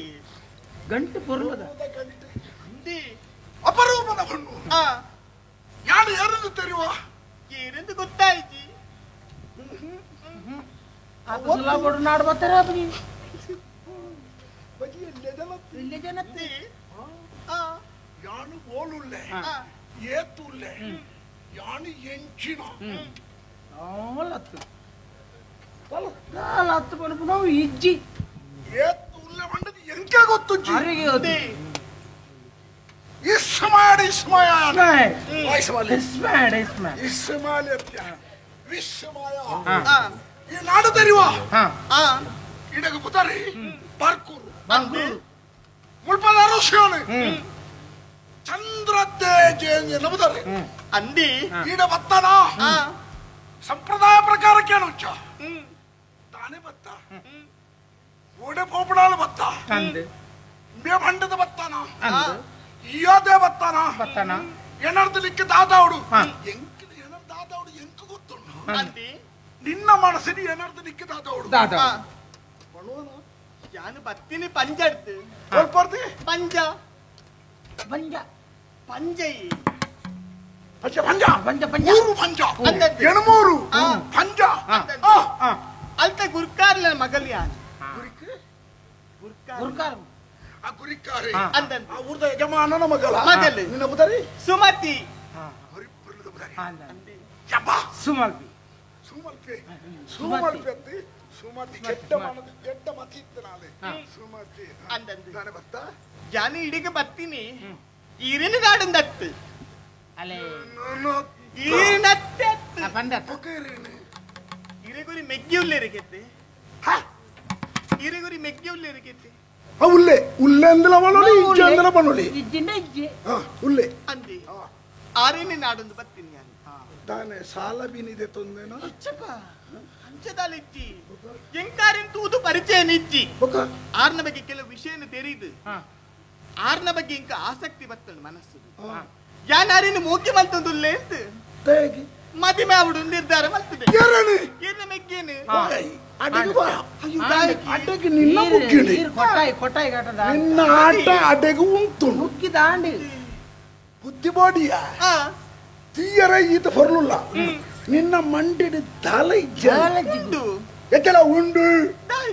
ಗಂಟು ಪೊರ್ಲದ ಅಂದಿ ಅಪರೂಪದ ಬಣ್ಣು ಯಾರು ಯಾರನ್ನು ತೆರೆಯುವ ಏನೆಂದು ಗೊತ್ತಾಯ್ತಿ ನಾಡು ಬರ್ತಾರ ಯಾನು ಓಲುಲ್ಲೆ ಏತುಲ್ಲೆ ಯಾನು ಎಂಚಿನ ಲತ್ತು ಪನ್ಪುನವು ಇಜ್ಜಿ ಏತುಲ್ಲೆ ಮಂಡది ಎಂಕೆ ಗೊತ್ತು ಇಸ್ಮಾಡ್ ಇಸ್ಮಾಯ ಇಸ್ಮಾಡ್ ಇಸ್ಮಾಡ್ ಇಸ್ಮಾಲ್ ವಿಸ್ಮಾಯ ಈ ನಾಡು ತೆರೆಯುವ ಇಡಗ ಪುತರಿ ಬಾರ್ಕೂರು ಮುಲ್ಪದ ಅರಸುಗಳು ಚಂದ್ರ ತೇಜ ನಬುದರೆ ಅಂದಿ ಈಡ ಬತ್ತನ ಸಂಪ್ರದಾಯ ಪ್ರಕಾರಕ್ಕೆ ಹುಚ್ಚ ತಾನೇ ಬತ್ತ ಓಡೆ ಪೋಪಡಾಲು ಬತ್ತ ಭಂಡದ ಬತ್ತಾನ ಇಯೋದೇ ಬತ್ತಾನ ಬತ್ತಾನ ಏನರ್ದಲಿಕ್ಕೆ ದಾದಾವಡು ಎಂಕ್ ಏನರ್ ದಾದಾವಡು ಎಂಕ್ ಗೊತ್ತುಂಡು ನಿನ್ನ ಮನಸ್ಸಿನ ಏನರ್ದಲಿಕ್ಕೆ ದಾದಾವಡು ಯಾನು ಬತ್ತೀನಿ ಪಂಜಡ್ದು ಪಂಜ ಪಂಜ ಪಂಜೈ ಪಂಜ ಪಂಜ ಪಂಜ ಪಂಜ ಮೂರು ಪಂಜ ಎಣಮೂರು ಪಂಜ ಅಲ್ತ ಗುರ್ಕಾರ್ಲ ಮಗಲ್ ಯಾನು ಗುರ್ಕಾರ ಆ ಗುರಿಕಾರಿ ಆ ಊರ್ದ ಯಜಮಾನನ ಮಗಳ ಮಗಲ್ ನಿನ್ನ ಬುದರಿ ಸುಮತಿ ಸುಮಲ್ಪಿ ಸುಮಲ್ಪಿ ಸುಮಲ್ಪಿ ಅಂತಿ ಸುಮತಿ ಕೆಟ್ಟ ಮನದ ಕೆಟ್ಟ ಮತಿ ಇತ್ತು ನಾಳೆ ಸುಮತಿ ಅಂದಂದು ನಾನು ಬತ್ತ ಜಾನಿ ಇಡಿಗೆ ಬತ್ತೀನಿ ಈರಿನ ಗಾಡಂದತ್ತು ಅಲೆ ಈರಿನತ್ತೆ ಬಂದ ಇರೆಗುರಿ ಮೆಗ್ಗಿ ಉಲ್ಲೇರಿಗೆತ್ತೆ ಇರೆಗುರಿ ಮೆಗ್ಗಿ ಉಲ್ಲೇರಿಗೆತ್ತೆ ಉಲ್ಲೆ ಉಲ್ಲೆ ಅಂದಲ ಬನ್ನೊಲಿ ಇಜ್ಜೆ ಅಂದಲ ಬನ್ನೊಲಿ ಇಜ್ಜಿಂದ ಇಜ್ಜೆ ಉಲ್ಲೆ ಅಂದಿ ಆರೇನೆ ನಾಡೊಂದು ಬತ್ತೀನಿ ನಾನು ತಾನೆ ಸಾಲ ಬೀನಿದೆ ತೊಂದೇನ ಇಚ್ಚಪ್ಪ ಅಂಚದಾಲಿಜ್ಜಿ ಎಂಕಾರಿನ್ ತೂದು ಪರಿಚಯ ನಿಜ್ಜಿ ಆರ್ನ ಬಗ್ಗೆ ಕೆಲವು ವಿಷಯನ ತೆರೀದು ಆರ್ನ ಬಗ್ಗೆ ಇಂಕ ಆಸಕ್ತಿ ಬತ್ತಳು ಮನಸ್ಸು ಯಾನಾರಿನ ಮೋಕೆ ಮಲ್ತೊಂದುಲ್ಲೆ ಅಂತ ಮದಿಮೆ ಅವಡು ನಿರ್ಧಾರ ಮಲ್ತದೆ ಏನ ಮೆಗ್ಗೇನು ಅಡಗೆ ನಿನ್ನ ಮುಗ್ಗಿಡಿ ನಿನ್ನ ಆಟ ಅಡಗು ಉಂಟು ಮುಗ್ಗಿದಾಂಡಿ ಬುದ್ಧಿ ಬಾಡಿಯ ತೀಯರ ಈತ ಬರಲಿಲ್ಲ ನಿನ್ನ ಮಂಡಿಡಿ ತಲೆ ಎಕ್ಕೆಲ್ಲ ಉಂಡು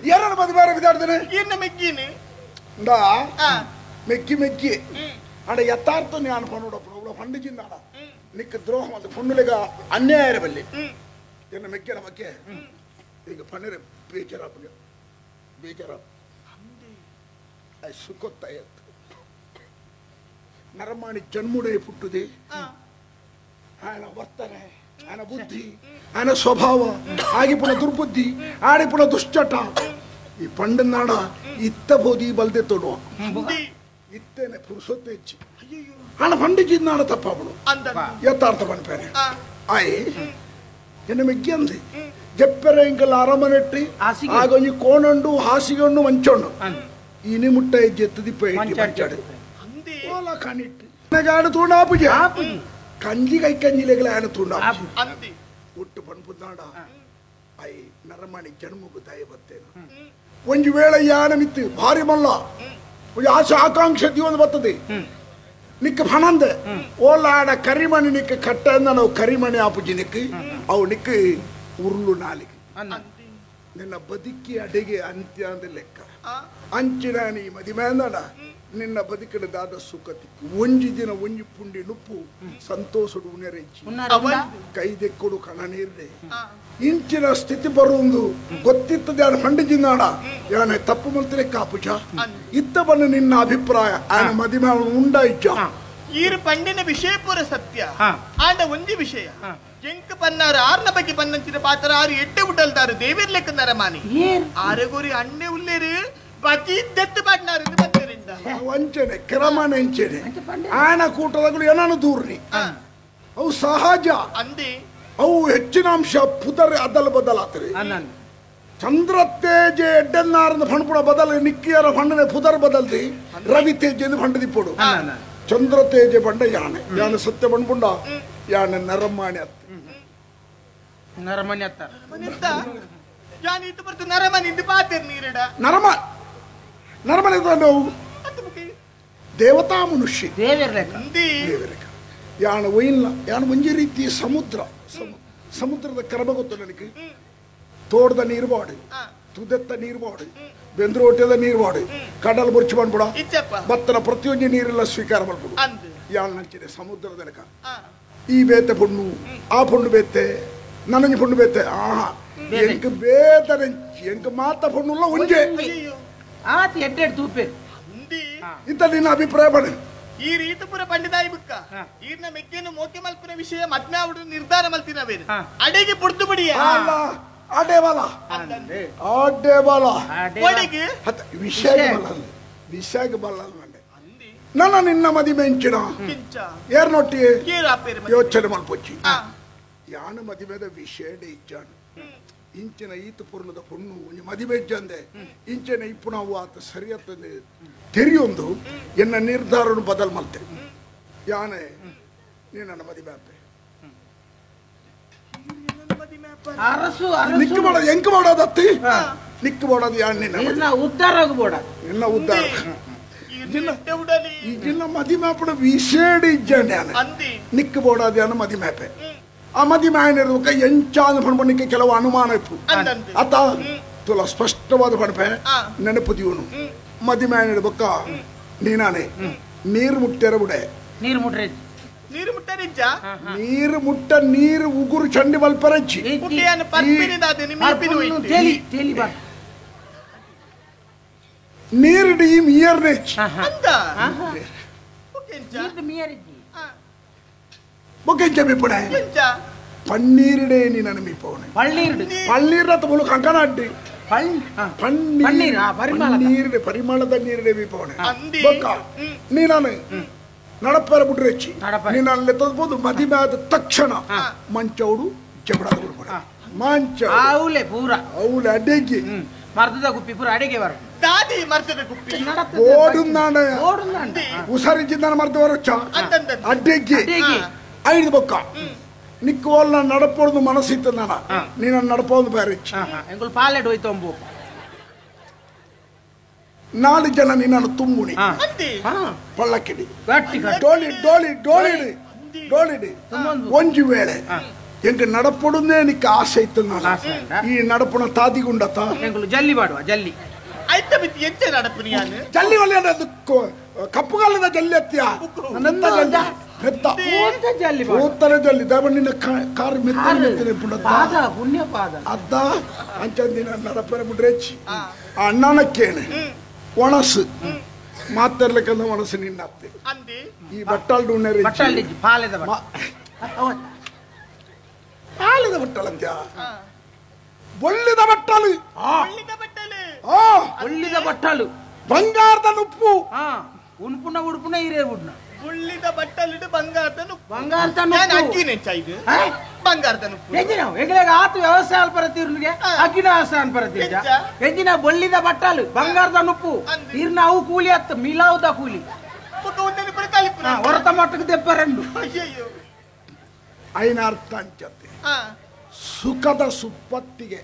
ಯಾರನ್ನ ಮದುವೆ ಬೇರೆ ಬಿದ್ದಾಡ್ತಾನೆ ಏನ ಮೆಗ್ಗೇನು ಇಂದಾ ಮೆಕ್ಕಿ ಮೆಕ್ಕಿ ಆಡ ಯಥಾರ್ಥ ನಾನು ಪಣ್ಣೋಡಪ್ಪ ಅವಳ ಪಂಡಿಜಿಂದಾಡ ನಿಕ್ಕ ದ್ರೋಹ ಮತ್ತು ಪಣ್ಣುಲಿಗ ಅನ್ಯಾಯ ಬಲ್ಲಿ ಎನ್ನ ಮೆಕ್ಕೆನ ಬಗ್ಗೆ ಈಗ ಪಣ್ಣರೆ ಬೇಜಾರಾಪ ಬೇಜಾರಾಪ ಸುಖೊತ್ತಾಯತ್ತು ನರಮಾಣಿ ಜನ್ಮುಡೆ ಪುಟ್ಟುದೆ ಆಯನ ವರ್ತನೆ ಆಯನ ಬುದ್ಧಿ ಆಯನ ಸ್ವಭಾವ ಆಗಿ ಪುನ ದುರ್ಬುದ್ಧಿ ಆಡಿ ಪುನ ದುಶ್ಚಟ ಈ ಪಂಡನಾಡ ಇತ್ತ ಬೋದಿ ಬಲ್ದೆ ತೊಡುವ ಇತ್ತೇನೆ ಪುರುಷೊತ್ತೆ ಹೆಚ್ಚಿ ಹಣ ಪಂಡಿಜಿನಾಡ ತಪ್ಪಾಬಳು ಯಥಾರ್ಥ ಪನ್ಪೇನೆ ಆಯ್ ಎನ್ನ ಮೆಗ್ಗಿಯಂದಿ ಜಪ್ಪೆರೆ ಇಂಕಲ್ ಅರಮನೆಟ್ಟಿ ಆಗೊಂಜಿ ಕೋಣಂಡು ಹಾಸಿಗೊಂಡು ಮಂಚೊಂಡು ಇನಿ ಮುಟ್ಟ ಎಜ್ಜೆತ್ತದಿ ಮಂಚಾಡು ಓಲ ಕಣಿಟ್ಟು ಆಡು ತೂಂಡ ಆಪುಜಿ ಕಂಜಿ ಕೈ ಕಂಜಿಲೆಗಳ ಆಡು ತೂಂಡ ಒಟ್ಟು ಪನ್ಪುನಾಡ I ನರಮಣಿ ಜನ್ಮಗು ದಯ ಬತ್ತೇನು ಒಂಜಿ ವೇಳೆ ಯಾನ ಮಿತ್ತು ಭಾರಿ ಮಲ್ಲ ಒಂಜಿ ಆಸೆ ಆಕಾಂಕ್ಷೆ ಒಂದು ಬರ್ತದೆ ನಿಕ್ಕ ಫಣಂದೆ ಓಲಾಡ ಕರಿಮಣಿ ನಿಕ್ಕ ಕಟ್ಟ ನಾವು ಕರಿಮಣಿ ಆಪುಜಿ ನಿಕ್ಕ ಅವು ನಿಕ್ಕ ಉರುಳು ನಾಲಿಗೆ ನಿನ್ನ ಬದುಕಿ ಅಡಿಗೆ ಅಂತ್ಯ ಅಂದ ಲೆಕ್ಕ ಅಂಚಿನ ನೀ ಮದಿಮೇಂದಡ ನಿನ್ನ ಬದುಕಿಡದಾದ ಸುಖ ತಿಕ್ಕು ಒಂಜಿ ದಿನ ಒಂಜಿ ಪುಂಡಿ ನುಪ್ಪು ಸಂತೋಷಡು ಉನೆರೆಚ್ಚಿ ಕೈದೆಕ್ಕಡು ಕಣ ನೀರ್ದೆ ಇಂಚಿನ ಸ್ಥಿತಿ ಬರುವುದು ಗೊತ್ತಿತ್ತದೆ ಆಡ ಪಂಡಿಜಿನಾಡ ಯಾನೆ ತಪ್ಪು ಮಲ್ತಿರೆ ಕಾಪುಜ ಇತ್ತ ಬನ್ನ ನಿನ್ನ ಅಭಿಪ್ರಾಯ ಆನ ಮದಿಮೆ ಅವನು ಉಂಡ ಇಜ್ಜ ಈರು ಪಂಡಿನ ವಿಷಯ ಪೂರ ಸತ್ಯ ಆಂಡ ಒಂಜಿ ವಿಷಯ ಎಂಕ್ ಪನ್ನಾರು ಆರ್ನ ಬಗ್ಗೆ ಪನ್ನಂಚಿನ ಪಾತ್ರ ಆರು ಎಟ್ಟೆ ಉಡಲ್ದಾರು ದೇವಿರ್ ಲೆಕ್ಕ ನರಮಾನಿ ಆರೆಗೋರಿ ಅಣ್ಣೆ ಉಲ್ಲೇರು ಬತಿ ದೆತ್ತು ಪಾಡ್ನಾರು ಬತ್ತರಿಂದ ವಂಚನೆ ಕ್ರಮಣ ಅಂಚನೆ ಆನ ಕೂಟದಾಗಲು ಏನಾನು ದೂರ್ನಿ ಅವು ಸಹಜ ಅಂದಿ ಅವು ಹೆಚ್ಚಿನ ಅಂಶ ಪುದರ್ ಅದಲ್ ಬದಲಾತ್ರಿ ಚಂದ್ರ ತೇಜ ಎಡ್ಡನ್ನಾರನ ಫಣಪುಡ ಬದಲ ನಿಕ್ಕಿಯರ ಫಣ್ಣನೆ ಪುದರ್ ಬದಲ್ದಿ ರವಿ ತೇಜ ಎಂದು ಫಂಡದಿಪ್ಪಡು ಚಂದ್ರ ತೇಜ ಬಂಡ ಯಾನೆ ಯಾನೆ ಸತ್ಯ ಬಂಡ್ಪುಂಡ ಯಾನೆ ನರಮಾಣಿ ಅತ್ತ ನರಮಣಿ ಅತ್ತ ಯಾನೆ ಇತ್ತು ಬರ್ತು ನರಮಣಿ ಇಂದು ಪಾತೆರ್ ನೀರಿಡ ನರಮ ನರಮಣಿ ನೋವು ದೇವತಾ ಮನುಷ್ಯ ದೇವರೇಖ ಯಾಣ ಒಯ್ಯಿಲ್ಲ ಯಾಣ ಒಂಜಿ ರೀತಿ ಸಮುದ್ರ ಸಮುದ್ರದ ಕ್ರಮ ಗೊತ್ತು ನನಗೆ ತೋಟದ ನೀರು ಬಾಡು ತುದೆತ್ತ ನೀರು ಬಾಡು ಬೆಂದ್ರೋಟದ ನೀರು ಬಾಡು ಕಡಲ್ ಬುರ್ಚಿ ಬಂದ್ಬಿಡ ಭತ್ತನ ಪ್ರತಿಯೊಂದು ನೀರೆಲ್ಲ ಸ್ವೀಕಾರ ಮಾಡ್ಬಿಡು ಯಾಣ ನಂಚಿದೆ ಸಮುದ್ರದ ಲೆಕ್ಕ ಈ ಬೇತೆ ಪೊಣ್ಣು ಆ ಪೊಣ್ಣು ಬೇತೆ ನನಗೆ ಪೊಣ್ಣು ಬೇತೆ ಆಹಾ ಎಂಕ್ ಬೇತನೆಂಚಿ ಎಂಕ್ ಮಾತ ಪೊಣ್ಣುಲ್ಲ ಒಂಜೆ ಆತ ಎಡ್ಡೆಡ್ ತೂಪೆ ಇಂತ ನಿನ್ನ ಅಭಿಪ್ರಾಯ ಬಣ್ಣ ಈ ರೀತಿ ಪುರ ಪಂಡಿತಾಯಿ ಬುಕ್ಕ ಈರ್ನ ಮೆಕ್ಕೆನು ಮೋಕೆ ಮಲ್ಪುನ ವಿಷಯ ಮದ್ಮೆ ಅವಡು ನಿರ್ಧಾರ ಮಲ್ತಿನವೇನು ಅಡೆಗೆ ಪುಡ್ದು ಬಿಡಿಯ ಅಡೆ ಬಲ ಅಡೆ ಬಲ ವಿಷಯ ಬಲ ವಿಷಯ ಬಲ ನನ್ನ ನಿನ್ನ ಮದಿ ಮೆಂಚಿನ ಏರ್ನೊಟ್ಟಿ ಯೋಚನೆ ಮಲ್ಪೊಚ್ಚಿ ಯಾನು ಮದಿಮೆದ ವಿಷಯಡೆ ಇಚ್ಚಾನು ಇಂಚಿನ ಈತ ಪೂರ್ಣದ ಪೊಣ್ಣು ಒಂಜಿ ಮದಿಮೆಜ್ಜಂದೆ ಇಂಚಿನ ಇಪ್ಪು ನಾವು ಆತ ಸರಿಯತ್ತಂದೆ ತೆರಿಯೊಂದು ಎನ್ನ ನಿರ್ಧಾರನು ಬದಲ್ ಮಲ್ತೆ ಯಾನೆ ನೀ ನನ್ನ ಮದಿಮೆ ಅಪ್ಪೆ ನಿಕ್ಕು ಮಾಡೋದು ಎಂಕ್ ಮಾಡೋದತ್ತಿ ನಿಕ್ಕು ಮಾಡೋದು ಯಾನ್ ನಿನ್ನ ಉದ್ಧಾರ ಆಗಬೋಡ ನಿನ್ನ ಉದ್ಧಾರ ಈಗಿನ ಮದಿಮೆ ಅಪ್ಪಡು ವಿಷೇಡ್ ಇಜ್ಜಂಡೆ ಯಾನೆ ನಿಕ್ಕು ಬೋಡಾದ ಯಾನ ಮದಿಮೆ ಅಪ್ಪೆ ಆ ಮದಿಮೆ ಆಯನಿರ್ಬೇಕ ಎಂಚಾದ ಪಣ್ಪಣಿಕೆ ಕೆಲವು ಅನುಮಾನ ಇಪ್ಪು ಆತ ತುಲ ಸ್ಪಷ್ಟವಾದ ಪಣಪೆ ನೆನಪು ದಿವನು ಮದಿಮೆ ಆಯನಿರ್ಬೇಕ ನೀನಾನೆ ನೀರು ಮುಟ್ಟೆರ ಬಿಡೆ ನೀರು ಮುಟ್ರೆ ನೀರು ಮುಟ್ಟರಿಜ್ಜ ನೀರು ಮುಟ್ಟ ನೀರು ಉಗುರು ಚಂಡಿ ಮಲ್ಪರಜ್ಜಿ ನೀರು ಡೀಮ್ ಇಯರ್ನೆಚ್ ಬೊಕೆಂಚ ಮೀಪುಣೆ ಪನ್ನೀರಿಡೆ ನೀನು ಮೀಪವಣೆ ಪನ್ನೀರ್ ಅಂತ ಮುಲು ಕಂಕಣ ಅಡ್ಡಿ ಪನ್ನೀರ್ ಪನ್ನೀರಿಡೆ ಪರಿಮಳದ ನೀರಿಡೆ ಮೀಪವಣೆ ಬೊಕ್ಕ ನೀನಾನೆ ನಡಪರ ಬಿಟ್ರೆಚ್ಚಿ ನೀನು ಅಲ್ಲಿ ತದ್ಬೋದು ಮದಿಮೆ ಆದ ತಕ್ಷಣ ಮಂಚೌಡು ಜಬಡಾದ ಬಿಡ್ಬೋಡ ಮಂಚ ಆವುಲೆ ಪೂರ ಆವುಲೆ ಅಡಿಗೆ ಮರ್ದದ ಗುಪ್ಪಿ ಪೂರ ಅಡಿಗೆ ಬರ ದಾದಿ ಮರ್ದದ ಗುಪ್ಪಿ ಓಡುನ್ನಾಣ ಹುಷಾರಿದ್ದ ಮರ್ದ ಬರೋಚ್ಚ ಅಡ್ಡಿಗೆ ಐದು ಬೊಕ್ಕ ನಿಕ್ಕು ಅಲ್ಲ ನಡಪೋದು ಮನಸ್ಸಿತ್ತು ನಾನ ನೀನು ನಡಪೋದು ಬೇರೆ ಎಂಗುಲ್ ಪಾಲೆಡ್ ಹೋಯ್ತು ಅಂಬು ನಾಲ್ಕು ಜನ ನಿನ್ನನ್ನು ತುಂಬುಣಿ ಪಳ್ಳಕ್ಕಿಡಿ ಡೋಳಿ ಡೋಳಿ ಡೋಳಿಡಿ ಡೋಳಿಡಿ ಒಂಜಿ ವೇಳೆ ಎಂಕ ನಡಪೊಡುದೇ ನಿಕ್ಕ ಆಸೆ ಇತ್ತು ನಾನು ಈ ನಡಪುಣ ತಾದಿಗುಂಡತ ಜಲ್ಲಿ ಮಾಡುವ ಜಲ್ಲಿ ಜಲ್ಲಿ ಒಳ್ಳೆ ಕಪ್ಪುಗಾಲದ ಜಲ್ಲಿ ಅತ್ತಿಯ ಜಲ್ಲಿ ಊತನ ಜಲ್ಲಿ ದಯವ ನಿನ್ನ ಕಾರ್ ಮೆತ್ತನೆ ಪುಣ್ಯ ಪಾದ ಅದ್ದ ಅಂಚಂದಿನ ನಡಪರ ಬಿಡ್ರೆಚ್ಚಿ ಅಣ್ಣನ ಕೇಣೆ ಒಣಸು ಮಾತಾಡ್ಲಿಕ್ಕಂದ ಮನಸ್ಸು ನಿನ್ನತ್ತೆ. ಈ ಬಟ್ಟಲ್ಡು ಪಾಲೆದ ಪಾಲೆದ ಬಟ್ಟಲಂತ್ಯ, ಒಳ್ಳಿದ ಬಟ್ಟಲು, ಒಳ್ಳಿದ ಬಟ್ಟಲು, ಬಂಗಾರದ ಉಪ್ಪು, ಉಣ್ಪುನ ಉಡುಪುನ ಹಿರಿಯ ಬಿಡ್ನ ಉಳ್ಳಿದ ಬಟ್ಟಲಿಡು ಬಂಗಾರದ ಬಂಗಾರದ ಬಂಗಾರದ ಆತ ವ್ಯವಸಾಯ ಅಲ್ಪರತೀರ್ನಿಗೆ ಅಗ್ಗಿನ ವ್ಯವಸಾಯ ಅನ್ಪರತೀರ್ಜ ಎಂಜಿನ ಬೊಳ್ಳಿದ ಬಟ್ಟಲು ಬಂಗಾರದ ನುಪ್ಪು ಇರ್ನ ಅವು ಕೂಲಿ ಅತ್ತ ಮಿಲಾವುದ ಕೂಲಿ ಹೊರತ ಮಟ್ಟಕ್ಕೆ ದೆಪ್ಪರೆಂಡು ಐನ ಅರ್ಥ ಅಂಚತೆ ಸುಖದ ಸುಪ್ಪತ್ತಿಗೆ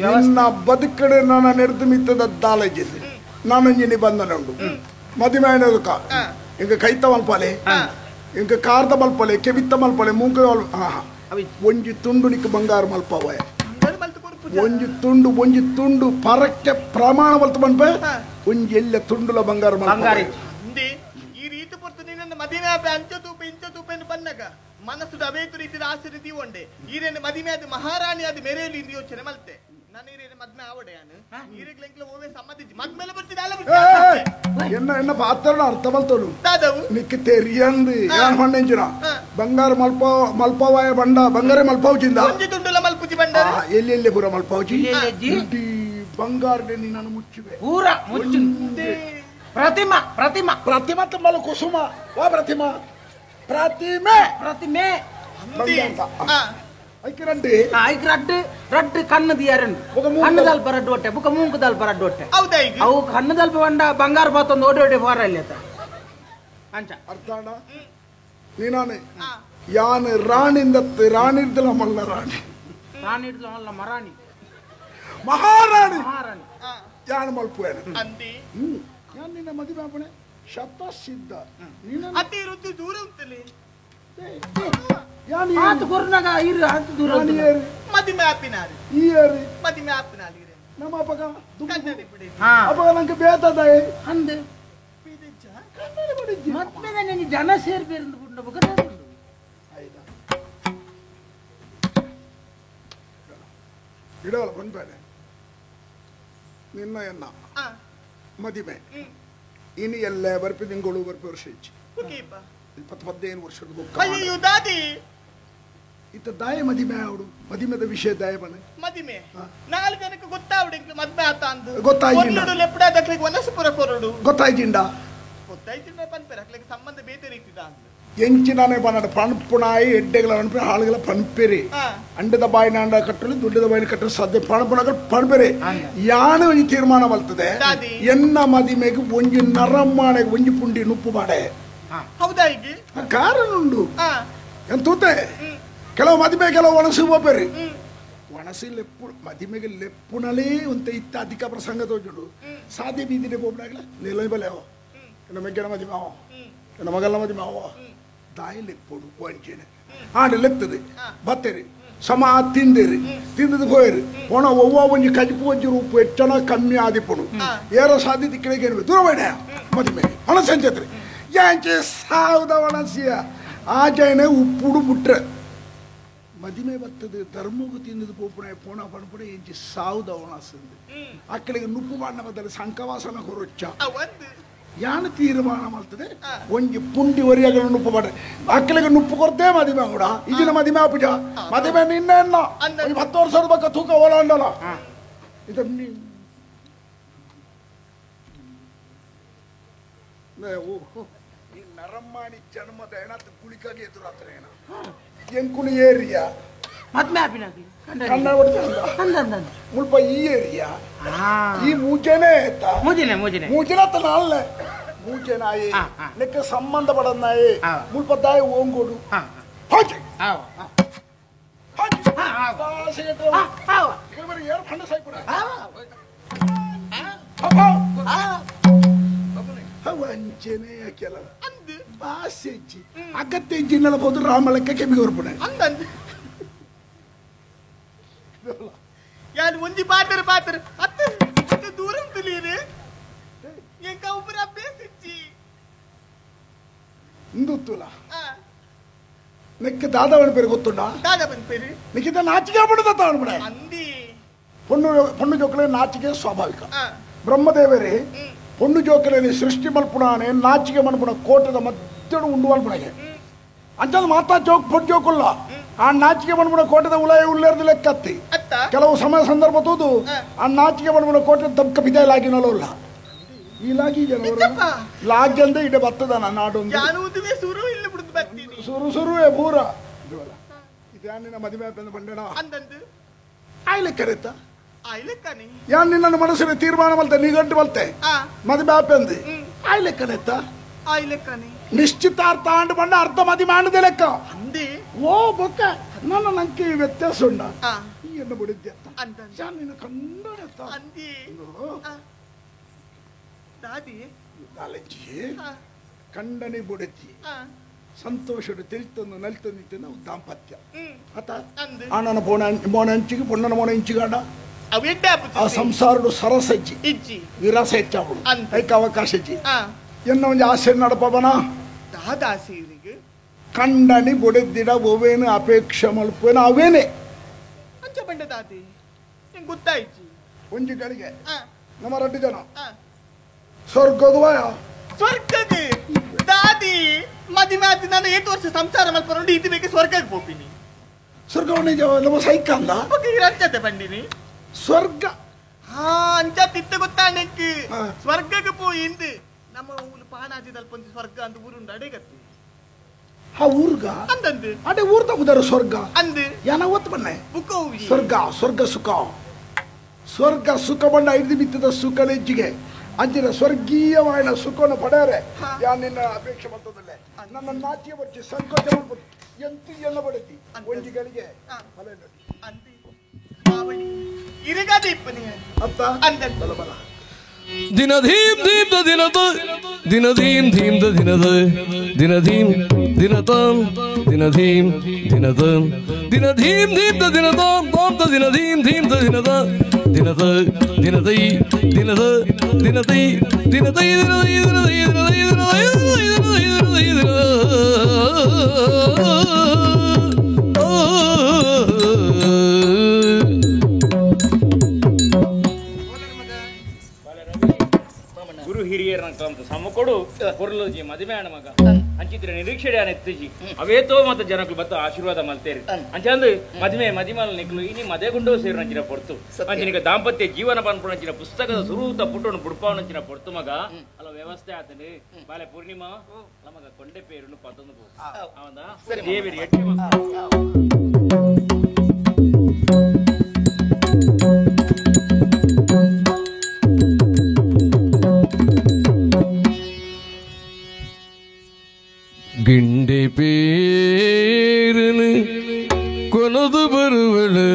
ನನ್ನ ಬದುಕಡೆ ನನ್ನ ನಿರ್ಮಿತದ ದಾಲಜಿದೆ ನಾನಂಜಿನಿ ಬಂಧನ ಉಂಡು ಮದಿಮೆ ಇಂಕ ಕೈತ ಮಲ್ಪಾಲೆ, ಇಂಕ ಕಾರ್ದ ಮಲ್ಪಲೆ, ಕೆಬಿತ್ತ ಮಲ್ಪಲೆ, ಮೂಂಕ ಒಂಜಿ ತುಂಡು ನಿಕ್ಕ ಬಂಗಾರ ಮಲ್ಪವ, ಒಂಜಿ ತುಂಡು ಒಂಜಿ ತುಂಡು ಪರಕ್ಕೆ ಪ್ರಮಾಣ ಮಲ್ತು ಬನ್ಪೆ ಒಂಜಿ ಎಲ್ಲ ತುಂಡುಲ ಬಂಗಾರ ಮಲ್ಪ. ಈ ರೀತಿ ಪೊರ್ತು ನಿನ್ನ ಮದಿಮೆ ಅಂಚ ತೂಪ ಇಂಚ ತೂಪ ಬನ್ನಗ ಮನಸ್ಸು ಅವೇತು ರೀತಿಯ ಆಸೆ ದೀವೊಂಡೆ ಈರೇನು ಮದಿಮೆ ಅದು ಮಹಾರಾಣಿ ಅದು ಮೇರೆಯಲ್ಲಿ ಯೋಚನೆ ಮಲ್ತೆ ನಾನು ಈರೇನು ಮದ್ಮೆ ಆವಡೆ ಈರೆಗ್ಲೆಂಕ್ಲ ಓವೆ ಸಮ್ಮತಿಜಿ ಮದ್ಮೇಲೆ ಬರ್ತಿದೆ ಅಲ್ಲ ಎನ್ನ ಎನ್ನ ಪಾತ್ರನ ಅರ್ಥ ಮಲ್ತೋಡು ನಿಕ್ಕ ತೆರಿಯಂದು ಯಾನ್ ಹೊಣ್ಣೆಂಚಿನ ಬಂಗಾರ ಮಲ್ಪ ಮಲ್ಪವಾಯ ಬಂಡ ಬಂಗಾರ ಮಲ್ಪೌಚಿಂದ ಒಂಜಿ ತುಂಡುಲ ಮಲ್ಪುಜಿ ಬಂಡ ಎಲ್ಲಿ ಎಲ್ಲಿ ಪೂರ ಮಲ್ಪೌಚಿ ಬಂಗಾರ ನಾನು ಮುಚ್ಚುವೆ ಪೂರ ಮುಚ್ಚು ಪ್ರತಿಮಾ ಪ್ರತಿಮಾ ಪ್ರತಿಮಾ ತುಂಬಲು ಕುಸುಮ ವಾ ಪ್ರತಿಮಾ ಪ್ರತಿಮೆ ಪ್ರತಿಮೆ ಐಕ್ ರಡ್ಡು ರಡ್ಡು ಕಣ್ಣು ದಿಯಾರನ್ ಕಣ್ಣು ದಲ್ಪ ರಡ್ಡು ಹೊಟ್ಟೆ ಬುಕ್ಕ ಮೂಂಕು ದಲ್ಪ ರಡ್ಡು ಹೊಟ್ಟೆ ಅವು ಕಣ್ಣು ದಲ್ಪ ಬಂಡ ಬಂಗಾರ ಬಾತೊಂದು ಓಡಿ ಓಡಿ ಹೋರ ಅಲ್ಲಿ ಅಂಚ ಅರ್ಥಾಣ ನೀನಾನೆ ಯಾನ್ ರಾಣಿಂದ ರಾಣಿರ್ದಲ ಮಲ್ಲ ರಾಣಿ ರಾಣಿ ಹಿಡ್ದಲ ಮಲ್ಲ ಮರಾಣಿ ಮಹಾರಾಣಿ ಮಹಾರಾಣಿ ಯಾನ್ ಮಲ್ಪುವೇನೆ ಯಾನ್ ನಿನ್ನ ಮದುವೆ ಆಪಣೆ ಶತ ಸಿದ್ಧ ನೀನ ಅತಿ ರುದ್ದು ದೂರ ಉಂಟಲಿ ಯಾನ್ ಆತ ಕೊರ್ನಾಗ ಇರು ಅಂತ ದೂರ ಮದಿಮೆ ಆಪಿನಾರಿ ಈ ಏರಿ ಮದಿಮೆ ಆಪಿನಾರಿ ನಮ್ಮ ಅಪ್ಪಗ ಕನ್ನಡಿ ಬಿಡಿ ಅಪ್ಪಗ ನಂಗೆ ಬೇತದಾಯೆ ಅಂದೆ ಕನ್ನಡಿ ಬಿಡಿ ಮತ್ತೆ ನನಗೆ ಜನ ಸೇರ್ಬೇರಂದು ಬಿಟ್ಟು ಬುಕ್ಕ ಆಯ್ತಾ ಇಡಲ್ಲ ಬಂದ್ಬೇಡ ನಿನ್ನ ಎನ್ನ ಮದಿಮೆ ಇನಿ ಎಲ್ಲ ಬರ್ಪಿ ತಿಂಗಳು ಬರ್ಪಿ ವರ್ಷ ಹೆಚ್ಚು 20-15 ವರ್ಷದ ಬೊಕ್ಕ ಅಯ್ಯೋ ದಾದಿ ಇತ್ತ ದಾಯ ಮದಿಮೆ ಅವಡು ಮದಿಮೆದ ವಿಷಯ ದಾಯ ಬನೆ ಮದಿಮೆ ನಾಲ್ಕು ಜನಕ್ಕೆ ಗೊತ್ತಾವಡಿ ಮದ್ಮೆ ಆತ ಅಂದು ಗೊತ್ತಾಯ್ತಿಲ್ಲ ಕೊರಡು ಲೆಪ್ಪಡದಕ್ಲಿಗೆ ವನಸುಪುರ ಕೊರಡು ಗೊತ್ತಾಯ್ತಿಂಡ ಗೊತ್ತಾಯ್ತಿಂಡ ಪನ್ಪೆರ ಅಕ್ಲಿಗೆ ಸಂಬಂಧ ಬೇತೆ ರೀತಿದ ಅಂದು ಎಂಚಿನಾನೆ ಬನ್ನಡ ಪಣಪುಣಾಯಿ ಎಡ್ಡೆಗಳ ಅನ್ಪೆ ಹಾಳುಗಳ ಪಣಪೆರಿ ಅಂಡದ ಬಾಯಿನ ಅಂಡ ಕಟ್ಟಲು ದುಡ್ಡದ ಬಾಯಿನ ಕಟ್ಟಲು ಸಾಧ್ಯ ಪಣಪುಣಗಳು ಪಣಪೆರಿ ಯಾನು ಒಂಜಿ ತೀರ್ಮಾನ ಬರ್ತದೆ ಎನ್ನ ಮದಿಮೆಗೆ ಒಂಜಿ ನರಮಾಣೆಗೆ ಒಂಜಿ ಪುಂಡಿ ನುಪ್ಪು ಬಾಡೆ ಹೌದಾ ಈಗ ಕಾರಣ ಉಂಡು ಎಂತೂತೆ ಕೆಲವು ಮದಿಮೆ ಕೆಲವು ಒಣಸು ಹೋಗ್ಬೇರಿ ಒಣಸಿ ಲೆಪ್ಪು ಮದಿಮೆಗೆ ಲೆಪ್ಪುನಲೇ ಒಂತ ಇತ್ತ ಅಧಿಕ ಪ್ರಸಂಗ ತೋಜುಡು ಸಾಧ್ಯ ಬೀದಿನೇ ಹೋಗ್ಬಿಡಾಗಲ ನೆಲ ಬಲೆವೋ ಎನ್ನ ಮೆಗ್ಗನ ಮದಿಮೆ ಅವ ಎನ್ನ ಮಗಲ್ಲ ಮದಿಮೆ ಅವ ದಾಯಿ ಲೆಪ್ಪುಡು ವಂಚನೆ ಆಂಡ ಲೆತ್ತದೆ ಬತ್ತೇರಿ ಸಮ ತಿಂದಿರಿ ತಿಂದದು ಹೋಯರಿ ಪೋಣ ಒವ್ವ ಒಂಜಿ ಕಜಿಪು ಒಂಜಿ ರೂಪು ಹೆಚ್ಚನ ಕಮ್ಮಿ ಆದಿಪ್ಪುಡು ಏರೋ ಸಾಧ್ಯತೆ ಕೆಳಗೆ ದೂರ ಬೇಡ ಮದಿಮೆ ಹಣ ಸಂಚತ್ರಿ ಯಾಂಚೆ ಸಾವುದ ಒಣಸಿಯ ಆಚರಣೆ ಉಪ್ಪುಡು ಬಿಟ್ರೆ ಮದಿಮೆ ಬತ್ತದು ಧರ್ಮಗು ತಿಂದದು ಪೋಪುಣೆ ಪೋಣ ಪಣಪುಣೆ ಎಂಚಿ ಸಾವುದ ಒಣಸಂದು ಅಕ್ಕಳಿಗೆ ನುಪ್ಪು ಬಾಣ ಬದಲು ಸಂಕವಾಸನ ಹೊರೊಚ್ಚ ಯಾನು ತೀರ್ಮಾನ ಮಾಡ್ತದೆ ಒಂಜಿ ಪುಂಡಿ ಒರಿಯಗಳು ನುಪ್ಪು ಬಾಡ ಅಕ್ಕಳಿಗೆ ನುಪ್ಪು ಕೊರತೆ ಮದಿಮೆ ಕೂಡ ಈಗಿನ ಮದಿಮೆ ಆಪುಜ ಮದಿಮೆ ನಿನ್ನೆ 10 ವರ್ಷದ ಬಕ್ಕ ತೂಕ ಓಲಾಂಡಲ್ಲ ಇದು ಈ ನರಮಾಣಿ ಜನ್ಮದ ಏನಾತ ಗುಳಿಕಾಗಿ ಎದುರಾತ್ರ ಏನ ಎಂಕುಲು ಏರಿಯಾ ಮದ್ಮೆ ಆಪಿನಾಗಿ ಕನ್ನಡ ಮುಲ್ಪ ಈ ಏರಿಯಾ ಈ ಮೂಜೆನೆ ಆಯ್ತಾ ಮೂಜಿನೆ ಮೂಜಿನೆ ಮೂಜಿನ ಅಲ್ಲ ಮೂಜೆನಾಯಿ ನೆಕ್ಕೆ ಸಂಬಂಧ ಪಡನಾಯಿ ಮುಲ್ಪ ದಾಯಿ ಓಂಗೋಡು ಹಾಜಿ ವಂಚನೆ ಕೆಲ ಬಾಸೆಜ್ಜಿ ಅಗತ್ಯ ಜಿನ್ನಲ ಹೋದ್ರು ರಾಮಲಕ್ಕ ಕೆಬಿಗೆ ಹೊರಪುಣೆ ಯಾರು ಒಂಜಿ ಪಾತ್ರ ಪಾತ್ರ ಅತ್ತ ಅತ್ತ ದೂರ ತಿಳಿಯಿರಿ ಎಂಕ ಉಬ್ಬರ ಬೇಸಿಚ್ಚಿ ಇಂದುತ್ತುಲ ನೆಕ್ಕೆ ದಾದಾವಣ പേര് ಗೊತ್ತುಂಡ ದಾದಾವನ പേര് ನಿಕ್ಕಿದ ನಾಚಿಕೆ ಬಿಡದ ತಾವಣ ಅಂದಿ ಪೊಣ್ಣು ಪೊಣ್ಣು ಜೋಕಲೆ ನಾಚಿಕೆ ಸ್ವಾಭಾವಿಕ ಬ್ರಹ್ಮದೇವರೇ ಪೊಣ್ಣು ಜೋಕಲನೆ ಸೃಷ್ಟಿ ಮಲ್ಪುಣಾನೆ ನಾಚಿಕೆ ಮನ್ಪುಣ ಕೋಟದ ಮಧ್ಯಡು ಉಂಡು ಮಲ್ಪುಣಗೆ ಅಂಚದ ಮಾತಾ ಜೋಕ್ ಪೊಣ್ಣು ಜೋಕುಲ್ಲ ಆ ನಾಚಿಕೆ ಮನ್ಪುಣ ಕೋಟದ ಉಲಾಯ ಉಲ್ಲೇರ್ದು ಲೆಕ್ಕತ್ತಿ ಕೆಲವು ಸಮಯ ಸಂದರ್ಭ ತೂದು ಆ ನಾಚಿಕೆ ಮನ್ಪುಣ ಕೋಟೆ ದಬ್ಕ ಬಿದ ಲಾಗಿನಲ್ಲ ಈ ಲಾಗಿ ಲಾಗ್ಯಂದೆ ಇಡೆ ಬತ್ತದ ನಾಡು ಸುರು ಸುರುವೆ ಪೂರ ಇದು ಮದುವೆ ಬಂಡಣ ಆಯ್ಲೆ ಕರೆತ ಯಾನ್ ನಿನ್ನ ಮನಸ್ಸಿನ ತೀರ್ಮಾನ ಮಲ್ತೆ ನಿಗಂಟು ಮಲ್ತೆ ಮದುವೆ ಆಪಂದು ಆಯ್ಲೆಕ್ಕನೆತ್ತ ನಿಶ್ಚಿತಾರ್ಥ ಆಂಡು ಬಂಡ ಅರ್ಧ ಮದಿ ಮಾಡದೆ ಲೆಕ್ಕ ಓ ಬೊಕ್ಕ ನನ್ನ ನಂಗೆ ವ್ಯತ್ಯಾಸ ಉಂಡ ಈ ಎನ್ನ ಬುಡಿದ್ದೆ ಯಾನ್ ನಿನ್ನ ಕಂಡನೆತ್ತ ಕಂಡನೆ ಬುಡತಿ ಸಂತೋಷಡು ತಿಳಿತಂದು ನಲಿತಂದಿತ್ತು ನಾವು ದಾಂಪತ್ಯ ಆತ ಆನನ ಬೋಣ ಮೋಣ ಅಂಚಿಗೆ ಪೊಣ್ಣನ ಮೋಣ ಇಂಚಿಗಾಡ ಆ ಸಂಸಾರಡು ಸರಸಜ್ಜಿ ವಿರಸ ಹೆಚ್ಚಾವಳು ಐಕ ಅವಕಾಶ ಎನ್ನ ಒಂದು ಆಸೆ ನಡಪವನ ಕಂಡನಿ ಬೊಡೆದ್ದಿಡ ಒವೇನು ಅಪೇಕ್ಷೆ ಮಲ್ಪೇನು ಅವೇನೆ ಒಂಜಿ ಗಳಿಗೆ ನಮ್ಮ ರಡ್ಡು ಜನ ಸ್ವರ್ಗದ ಸ್ವರ್ಗದ ದಾದಿ ಮದಿ ಮಾತಿ ನಾನು 8 ವರ್ಷ ಸಂಸಾರ ಮಲ್ಪಕೊಂಡು ಇದು ಬೇಕು ಸ್ವರ್ಗಕ್ಕೆ ಹೋಗ್ತೀನಿ. ಸ್ವರ್ಗವನ್ನು ನಮ್ಮ ಸೈಕಲ್ಲ ಅಂಚತೆ ಬಂದಿನಿ ಸ್ವರ್ಗ. ಹಾ ಅಂಚ ತಿತ್ತ ಗೊತ್ತಾ ನೆಂಕ್ ಸ್ವರ್ಗಕ್ಕೆ ಪೋಯಿಂದು ನಮ್ಮ ಊರು ಪಾನಾಜಿದಲ್ಲಿ ಪೊಂಜಿ ಸ್ವರ್ಗ ಅಂತ ಊರುಂಡು ಅಡೆಗತ್ತಿ. ಆ ಊರ್ಗ ಅಂದಂದು ಅಡೆ ಊರ್ ತಗುದಾರ ಸ್ವರ್ಗ ಅಂದು ಯಾನ ಒತ್ತು ಬನ್ನೆ ಬುಕ್ಕ ಸ್ವರ್ಗ ಸ್ವರ್ಗ ಸುಖ ಸ್ವರ್ಗ ಸುಖ ಬಂಡ ಐದು ಬಿತ್ತದ ಸುಖ ನೆಜ್ಜಿಗೆ ಅಂಚಿನ ಸ್ವರ್ಗೀಯವಾದ ಸುಖವನ್ನು ಪಡೆಯರೆ ಯಾನ್ ನಿನ್ನ ಅಪೇಕ್ಷೆ ಬರ್ತದಲ್ಲೇ ನನ್ನ ನಾಚಿಕೆ ಬರ್ಚಿ ಸಂಕೋಚ ಎಂತು ಎಲ್ಲ ಬಡತಿ ಒಂಜಿಗಳಿಗೆ ಫಲ ದಿನ ಧೀಮ್ ಧೀಮ್ the ದಿನದ ದಿನ ಧೀಮ್ ಧೀಮ್ the ದಿನದ ದಿನ ಧೀಮ್ ದಿನತಾಂ ದಿನ ಧೀಮ್ ದಿನತಾಂ ದಿನ ಧೀಮ್ ಧೀಮ್ the ದಿನತಾಂ ತಾಂ the ದಿನ ಧೀಮ್ ಧೀಮ್ the ದಿನದ ದಿನದ ದಿನದೈ ದಿನದ ದಿನದೈ ದಿನದೈ ದಿನದೈ ದಿನದೈ ದಿನದೈ ದಿನದೈ ದಿನದೈ ದಿನದೈ ದಿನ. ಗುರು ಹಿರಿಯರನ್ನ ಸಮಕೊಡು ಕೊರ್ಲೋಜಿ ಮದುವೆ ಮಗ ಅಂಚಿತ್ರ ನಿರೀಕ್ಷೆ ಎತ್ತಿಜಿ ಅವೇತೋ ಮತ್ತೆ ಜನಕ್ಕೂ ಬತ್ತ ಆಶೀರ್ವಾದ ಮಲ್ತೇರಿ ಅಂಚಂದು ಮದುವೆ ಮದಿಮಲ್ ನಿಕ್ಲು ಇನಿ ಮದೆ ಗುಂಡೋ ಸೇರು ನಂಚಿನ ಪೊರ್ತು ಅಂಚಿನಿಕ ದಾಂಪತ್ಯ ಜೀವನ ಪನ್ಪುಣಂಚಿನ ಪುಸ್ತಕದ ಸುರೂತ ಪುಟ್ಟೋನು ಬುಡ್ಪಾವನಂಚಿನ ಪೊರ್ತು ಮಗ ಅಲ್ಲ ವ್ಯವಸ್ಥೆ ಆತನು ಬಾಲೆ ಪೂರ್ಣಿಮಾ ನಮಗ ಕೊಂಡೆ ಪೇರುನು ಪತ್ತೊಂದು ಅವನ ದೇವಿರಿ ಎಟ್ಟಿ ಗಿಂಡಿ ಪೇರನು ಕೊನದು ಬರುವಳು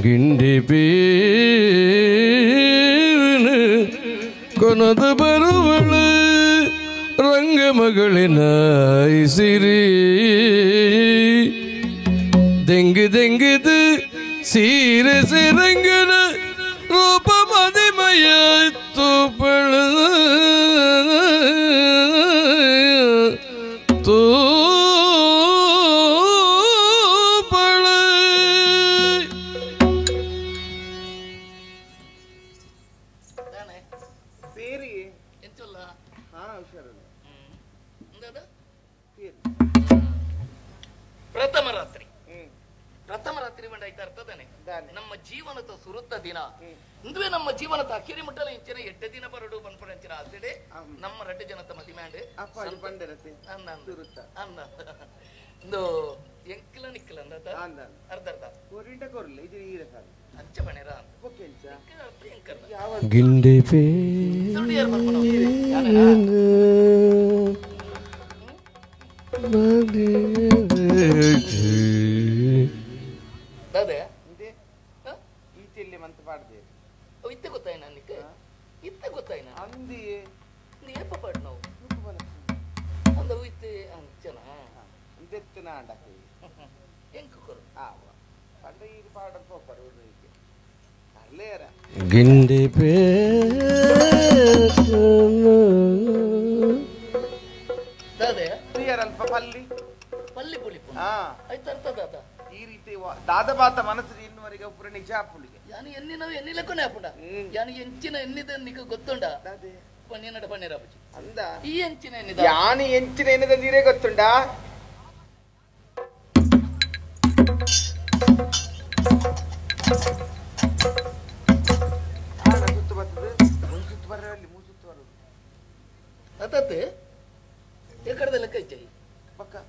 ಗಿಂಡಿ ಪೇರನು ಕೊನದು ಬರುವಳು ರಂಗಮಗಳಿನ ಸಿರಿ ದೆಂಗು ದೆಂಗುದು ಸೀರೆ ಸಿರಂಗನ ರೂಪ ಮದಿಮಯ ತೂಪಳ ತೂಪಳ ಸೇರಿ ಎಂಚಲ್ಲ ಹಾ ಹುಷಾರಲ್ಲ. ಪ್ರಥಮ ರಾತ್ರಿ ಪ್ರಥಮ ರಾತ್ರಿ ಬಂಡ ಆಯ್ತಾ ಅರ್ಥದಾನೆ ನಮ್ಮ ಜೀವನದ ಸುರುತ್ತ ದಿನ ಇಂದುವೆ ನಮ್ಮ ಜೀವನದ ಅಖಿರಿ ಮುಟ್ಟಲ ಇಂಚಿನ 8 ದಿನ ಬರಡು ಬನ್ಪುಣಂಚಿನ ಆಸೆಡೆ ನಮ್ಮ ರಡ್ಡು ಜನತ ಮದಿಮ್ಯಾಂಡ್ ಇಂದು ಎಂಕಿಲ ನಿಕ್ಕಲ ಅಂದ ಅರ್ಧ ಅರ್ಧ ಅಂಚ ಬಣೆರ ಗಿಂಡಿ ದಾದೆ ಈಚೆಲ್ಲಿ ಮಂತ್ ಪಾಡ್ದೆ ಇತ್ತೆ ಗೊತ್ತಾಯ್ನ ನಿಕ್ಕೆ ಇತ್ತೆ ಗೊತ್ತಾಯ್ನ ಅಂದಿ ಏಪ ಪಾಡ್ ನಾವು ಅಂದ ಇತ್ತೆ ಅಂಚನ ದೆತ್ತನ ಅಂಡಕ್ಕೆ ಎಂಕು ಕೊರು ಆವ ಪಂಡ ಈ ಪಾಡ ಪೋಪರು ಊರಿಗೆ ಅಲ್ಲೇರ ಗಿಂಡಿ ದಾದೆ ಅಲ್ಪ ಪಲ್ಲಿ ಪಲ್ಲಿ ಪುಳಿಪು ಹಾ ಆಯ್ತು ಅರ್ಥ ದಾದ ಈ ರೀತಿ ದಾದಬಾತ ಮನಸ್ಸು ಇನ್ನುವರೆಗೆ ಒಬ್ಬರು ನಿಜ ಆಪುಳಿಗೆ ಯಾನು ಎನ್ನಿನವು ಎನ್ನಿಲಕ್ಕೂ ಆಪುಂಡ ಯಾನು ಎಂಚಿನ ಎನ್ನಿದ ನಿಕ್ಕ ಗೊತ್ತುಂಡ ಪಣ್ಣಿನಡ ಪಣ್ಣಿರಾಪುಜಿ ಅಂದ ಈ ಎಂಚಿನ ಎನ್ನಿದ ಯಾನು ಎಂಚಿನ ಎನ್ನಿದ ನೀರೇ ಗೊತ್ತುಂಡ ಸುತ್ತು ಬರ್ತದೆ ಒಂದು ಸುತ್ತು ಬರಲಿ ಮೂರು ಸುತ್ತು ಬರೋದು ಅತ್ತತ್ತೆ ಎಕಡದ ಲೆಕ್ಕ ಇಚ್ಚೈ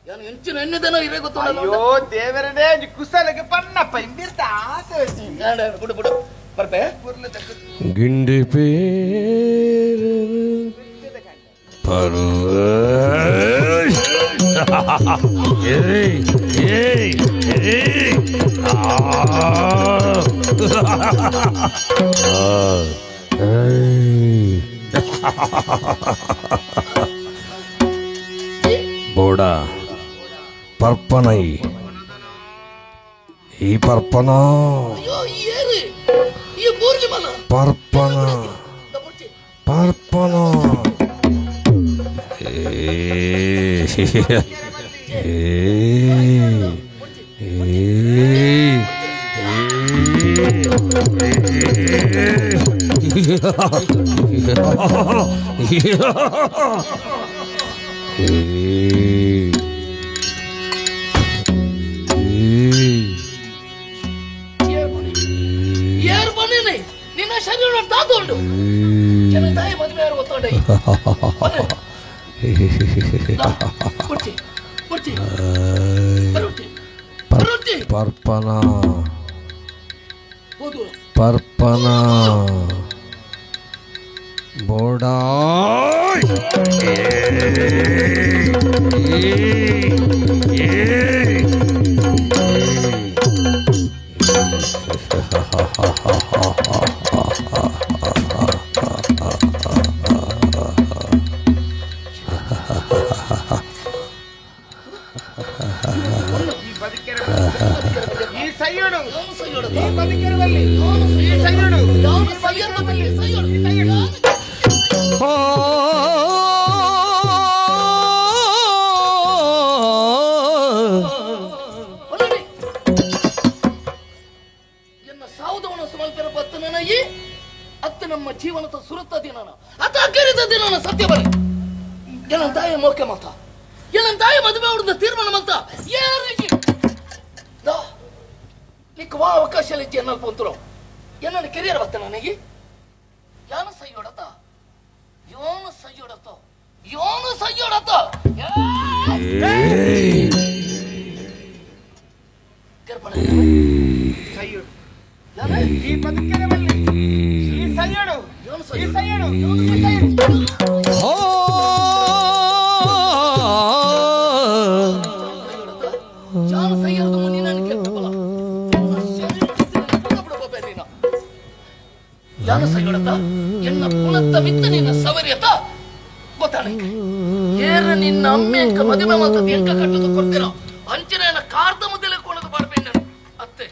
ಯಾನು ಎಂಚಿನ ಎನ್ನಿದನೋ ಇರೇ ಗೊತ್ತುಂಡ ಅಯ್ಯೋ ದೇವರನೇ ಕುಸಲಗೆ ಪನ್ನಪ್ಪ ಇಂದಿರ್ತ ಆಸೆ ಬಿಡು ಬಿಡು ಬರ್ಪೆ ಗಿಂಡಿ ಪೇರ ಬೋಡ ಪರ್ಪನೈ ಈ ಪರ್ಪನ ಪರ್ಪನ ಪರ್ಪನ ನಿನ್ನ ಶರೀರ ತಾತುಂಡು ತಾಯಿ ಮದುವೆ ಯಾರು ಗೊತ್ತುಂಡೆ ಪರ್ಪನ ಪರ್ಪನ ಬೋಡ ನಮ್ಮ ಜೀವನದ ಸುರತ ದಿನಾನ ಅತ ಕರಿದ ದಿನಾನ ಸತ್ಯ ಬರ ಎನ್ನ ತಾಯಿ ಮೋಕೆ ಮಾತ ಎನ್ನ ತಾಯಿ ಮದುವೆ ಅವ್ರದ್ದು ತೀರ್ಮಾನ ಮಂತ ಯಾರಿಗೆ ನಿಕ್ಕ ವಾ ಅವಕಾಶ ಇಜ್ಜಿ ಎನ್ನಲ್ಪ ಅಂತರು ಎನ್ನ ಕೆರಿಯರ್ ಬತ್ತ ನನಗೆ ಯಾನು ಸೈಯೋಡತ ಯೋನು ಸೈಯೋಡತ ಯೋನು ಸೈಯೋಡತ ಈ ಬದುಕಿರವಲ್ಲಿ ಈ ಸೈಯಡು ಈ ಸೈಯಡು ಈ ಸೈಯಡು ಜಾನು ಸೈಯರ್ದು ಮುನಿ ನಾನು ಕೆಟ್ಟಬಲ ಯಾನು ಸೈಯಡತ ಎನ್ನ ಪುಣತ್ತ ಮಿತ್ತ ನಿನ್ನ ಸವರಿಯತ ಗೊತ್ತಾಣ ಏರ ನಿನ್ನ ಅಮ್ಮೆಂಕ ಮದುವೆ ಮಾತದ ಎಂಕ ಕಟ್ಟದು ಕೊಡ್ತೀರ ಅಂಚಿನ ಕಾರ್ದ ಮುದ್ದಲೆ ಕೊಣದು ಬಾಡ್ಬೇಡ ಅತ್ತೆ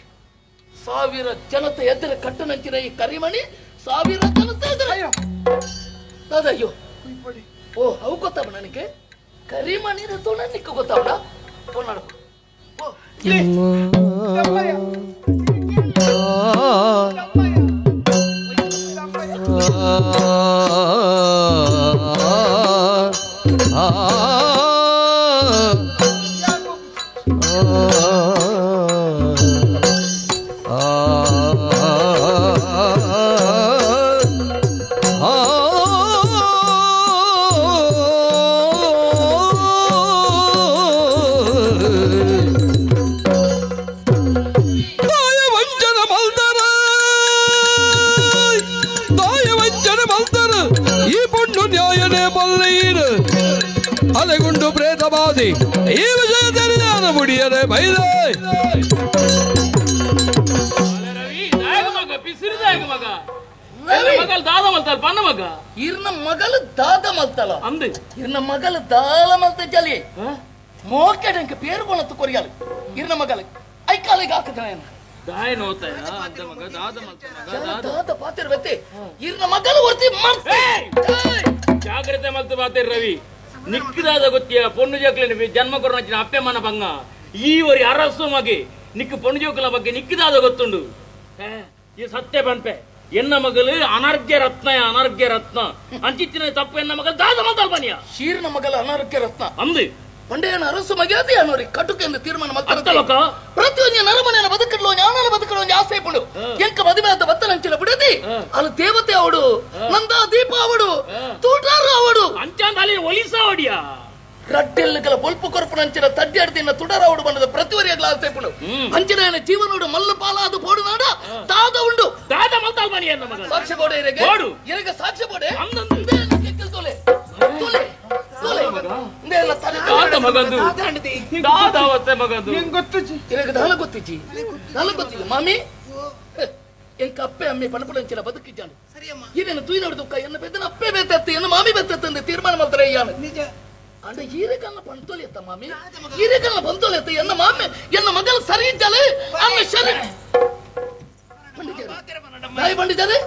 ಸಾವಿರ ಜನತೆ ಎದುರ ಕಟ್ಟುನಂಚಿನ ಈ ಕರಿಮಣಿ ಸಾವಿರ ಜನತೆ ಎದುರ ಅಯ್ಯೋ ಓ ಅವು ಗೊತ್ತಾವ ನನಗೆ ಕರಿಮಣಿ ನಿಕ್ಕ ಗೊತ್ತಾವಣ ಫೋನ್ ಮಾಡ್ಕೊ ಅಲೆಗುಂಡು ಪ್ರೇತವಾದಿ ಈ ವಿಷಯದಲ್ಲಿ ನಾನು ಮುಡಿಯದೆ ಬೈದೆ ಇರ್ನ ಮಗಲು ದಾದ ಮಲ್ತಲ ಅಂದು ಇರ್ನ ಮಗಲು ದಾಲ ಮಲ್ತ ಜಲಿ ಮೋಕೆಡಂಕ ಪೇರು ಕೊಣತ್ತು ಕೊರಿಯಾಲು ಇರ್ನ ಮಗಲು ಐಕಾಲಿಗೆ ಹಾಕದ ದಾಯ ನೋತ ಮಗ ದಾದ ಮಲ್ತ ದಾದ ಪಾತಿರ್ ಬತ್ತೆ ಇರ್ನ ಮಗಲು ಹೊರ್ತಿ ಮಲ್ತೆ ಜಾಗ್ರತೆ ಮಲ್ತ ಬಾತಿರ್ ರವಿ ನಿಕ್ಕಿದಾದ ಗೊತ್ತಿಯ ಪೊಣ್ಣು ಜಕ್ಲಿನ ಜನ್ಮ ಕೊರನಚ್ಚಿನ ಅಪ್ಪೆ ಮನ ಬಂಗ ಈ ಒರಿ ಅರಸು ಮಗೆ ನಿಕ್ಕು ಪೊಣಜೋಕುಲ ಬಗ್ಗೆ ನಿಕ್ಕಿದಾದ ಗೊತ್ತುಂಡು. ಈ ಸತ್ಯ ಪನ್ಪೆ ಎನ್ನ ಮಗಲು ಅನರ್ಘ್ಯ ರತ್ನ, ಅನರ್ಘ್ಯ ರತ್ನ ಅಂಚಿತ್ತಿನ ತಪ್ಪು ಎನ್ನ ಮಗಲು ದಾದ ಮಲ್ತಲ್ಪನಿಯ ಶೀರ್ನ ಮಗಲ ಅನರ್ಘ್ಯ ರತ್ನ ಅಂದು ಪಂಡೆಯನ ಅರಸು ಮಗ್ಯಾದಿ ಅನ್ನೋರಿ ಕಟುಕೆಂದು ತೀರ್ಮಾನ ಮಲ್ತಲಕ ಪ್ರತಿಯೊಂದು ನರಮನೆಯ ಬದುಕಲು ಜ್ಞಾನನ ಬದುಕಲು ಒಂದು ಆಸೆ ಪಡು ಎಂಕ ಮದುವೆ ಆದ ಬತ್ತಲಂಚಿನ ಬಿಡದಿ ಅಲ್ಲಿ ದೇವತೆ ಅವಡು, ನಂದ ದೀಪ ಅವಡು, ತೂಟಾರು ಅವಡು, ಅಂಚಾಂದಾಲಿ ಒಲಿಸಾವಡಿಯ ರಡ್ಡೆಲ್ಲುಗಳ ಬೊಲ್ಪು ಕೊರಪುನಂಚಿನ ತಡ್ಡಾಡ್ದಿನ ತುಡರ ಅವಡು ಬಂದದ ಪ್ರತಿವರಿಯಾಗಲ ಆಸೆ ಪಡು ಅಂಚಿನ ಜೀವನೋಡು ಮಲ್ಲ ಪಾಲಾದ ಪೋಡು ನಾಡ ದಾದ ಉಂಡು ದಾದ ಮಲ್ತಲ್ಪನಿಯ ಎನ್ನ ಮಗಲು ಸಾಕ್ಷ್ಯ ಬೋಡೆ ಇರಗೆ ಇರಗೆ ಸಾಕ್ಷ್ಯ ಬೋಡೆ ತೋಲೆ ತೋಲೆ ತೋಲೆ ದಾದ ಮಗಂದು ದಾದ ಅವತ್ತೆ ಮಗಂದು ನಿಂಗೆ ಗೊತ್ತುಜಿ ಇರಗೆ ದಾಲ ಗೊತ್ತಿಜಿ ದಾಲ ಗೊತ್ತಿಲ್ಲ ಮಾಮಿ ಎಂಕ ಅಪ್ಪೆ ಅಮ್ಮೆ ಪಣಪುಡಂಚಿನ ಬದುಕಿದ್ದಾನೆ ಏನೇನು ತೂಯಿನೋಡು ದುಃಖ ಎನ್ನ ಬೆದ್ದನ ಅಪ್ಪೆ ಬೆತ್ತತ್ತೆ ಎನ್ನ ಮಾಮಿ ಬೆತ್ತತ್ತೆ ತೀರ್ಮಾನ ಮಾಡ್ತಾರೆ ಯಾನು ನಿಜ ಅಂಡ ಹೀರೆಕಲ್ಲ ಬಂತೋಲೆತ್ತ ಮಾಮಿ ಹೀರೆಕಲ್ಲ ಬಂತೋಲೆತ್ತ ಎನ್ನ ಮಾಮಿ ಎನ್ನ ಮಗಲ ಸರಿ ಇದ್ದಾಳೆ ಅನ್ನ ಶರಿ ನಾಯಿ ಬಂಡಿದ್ದಾರೆ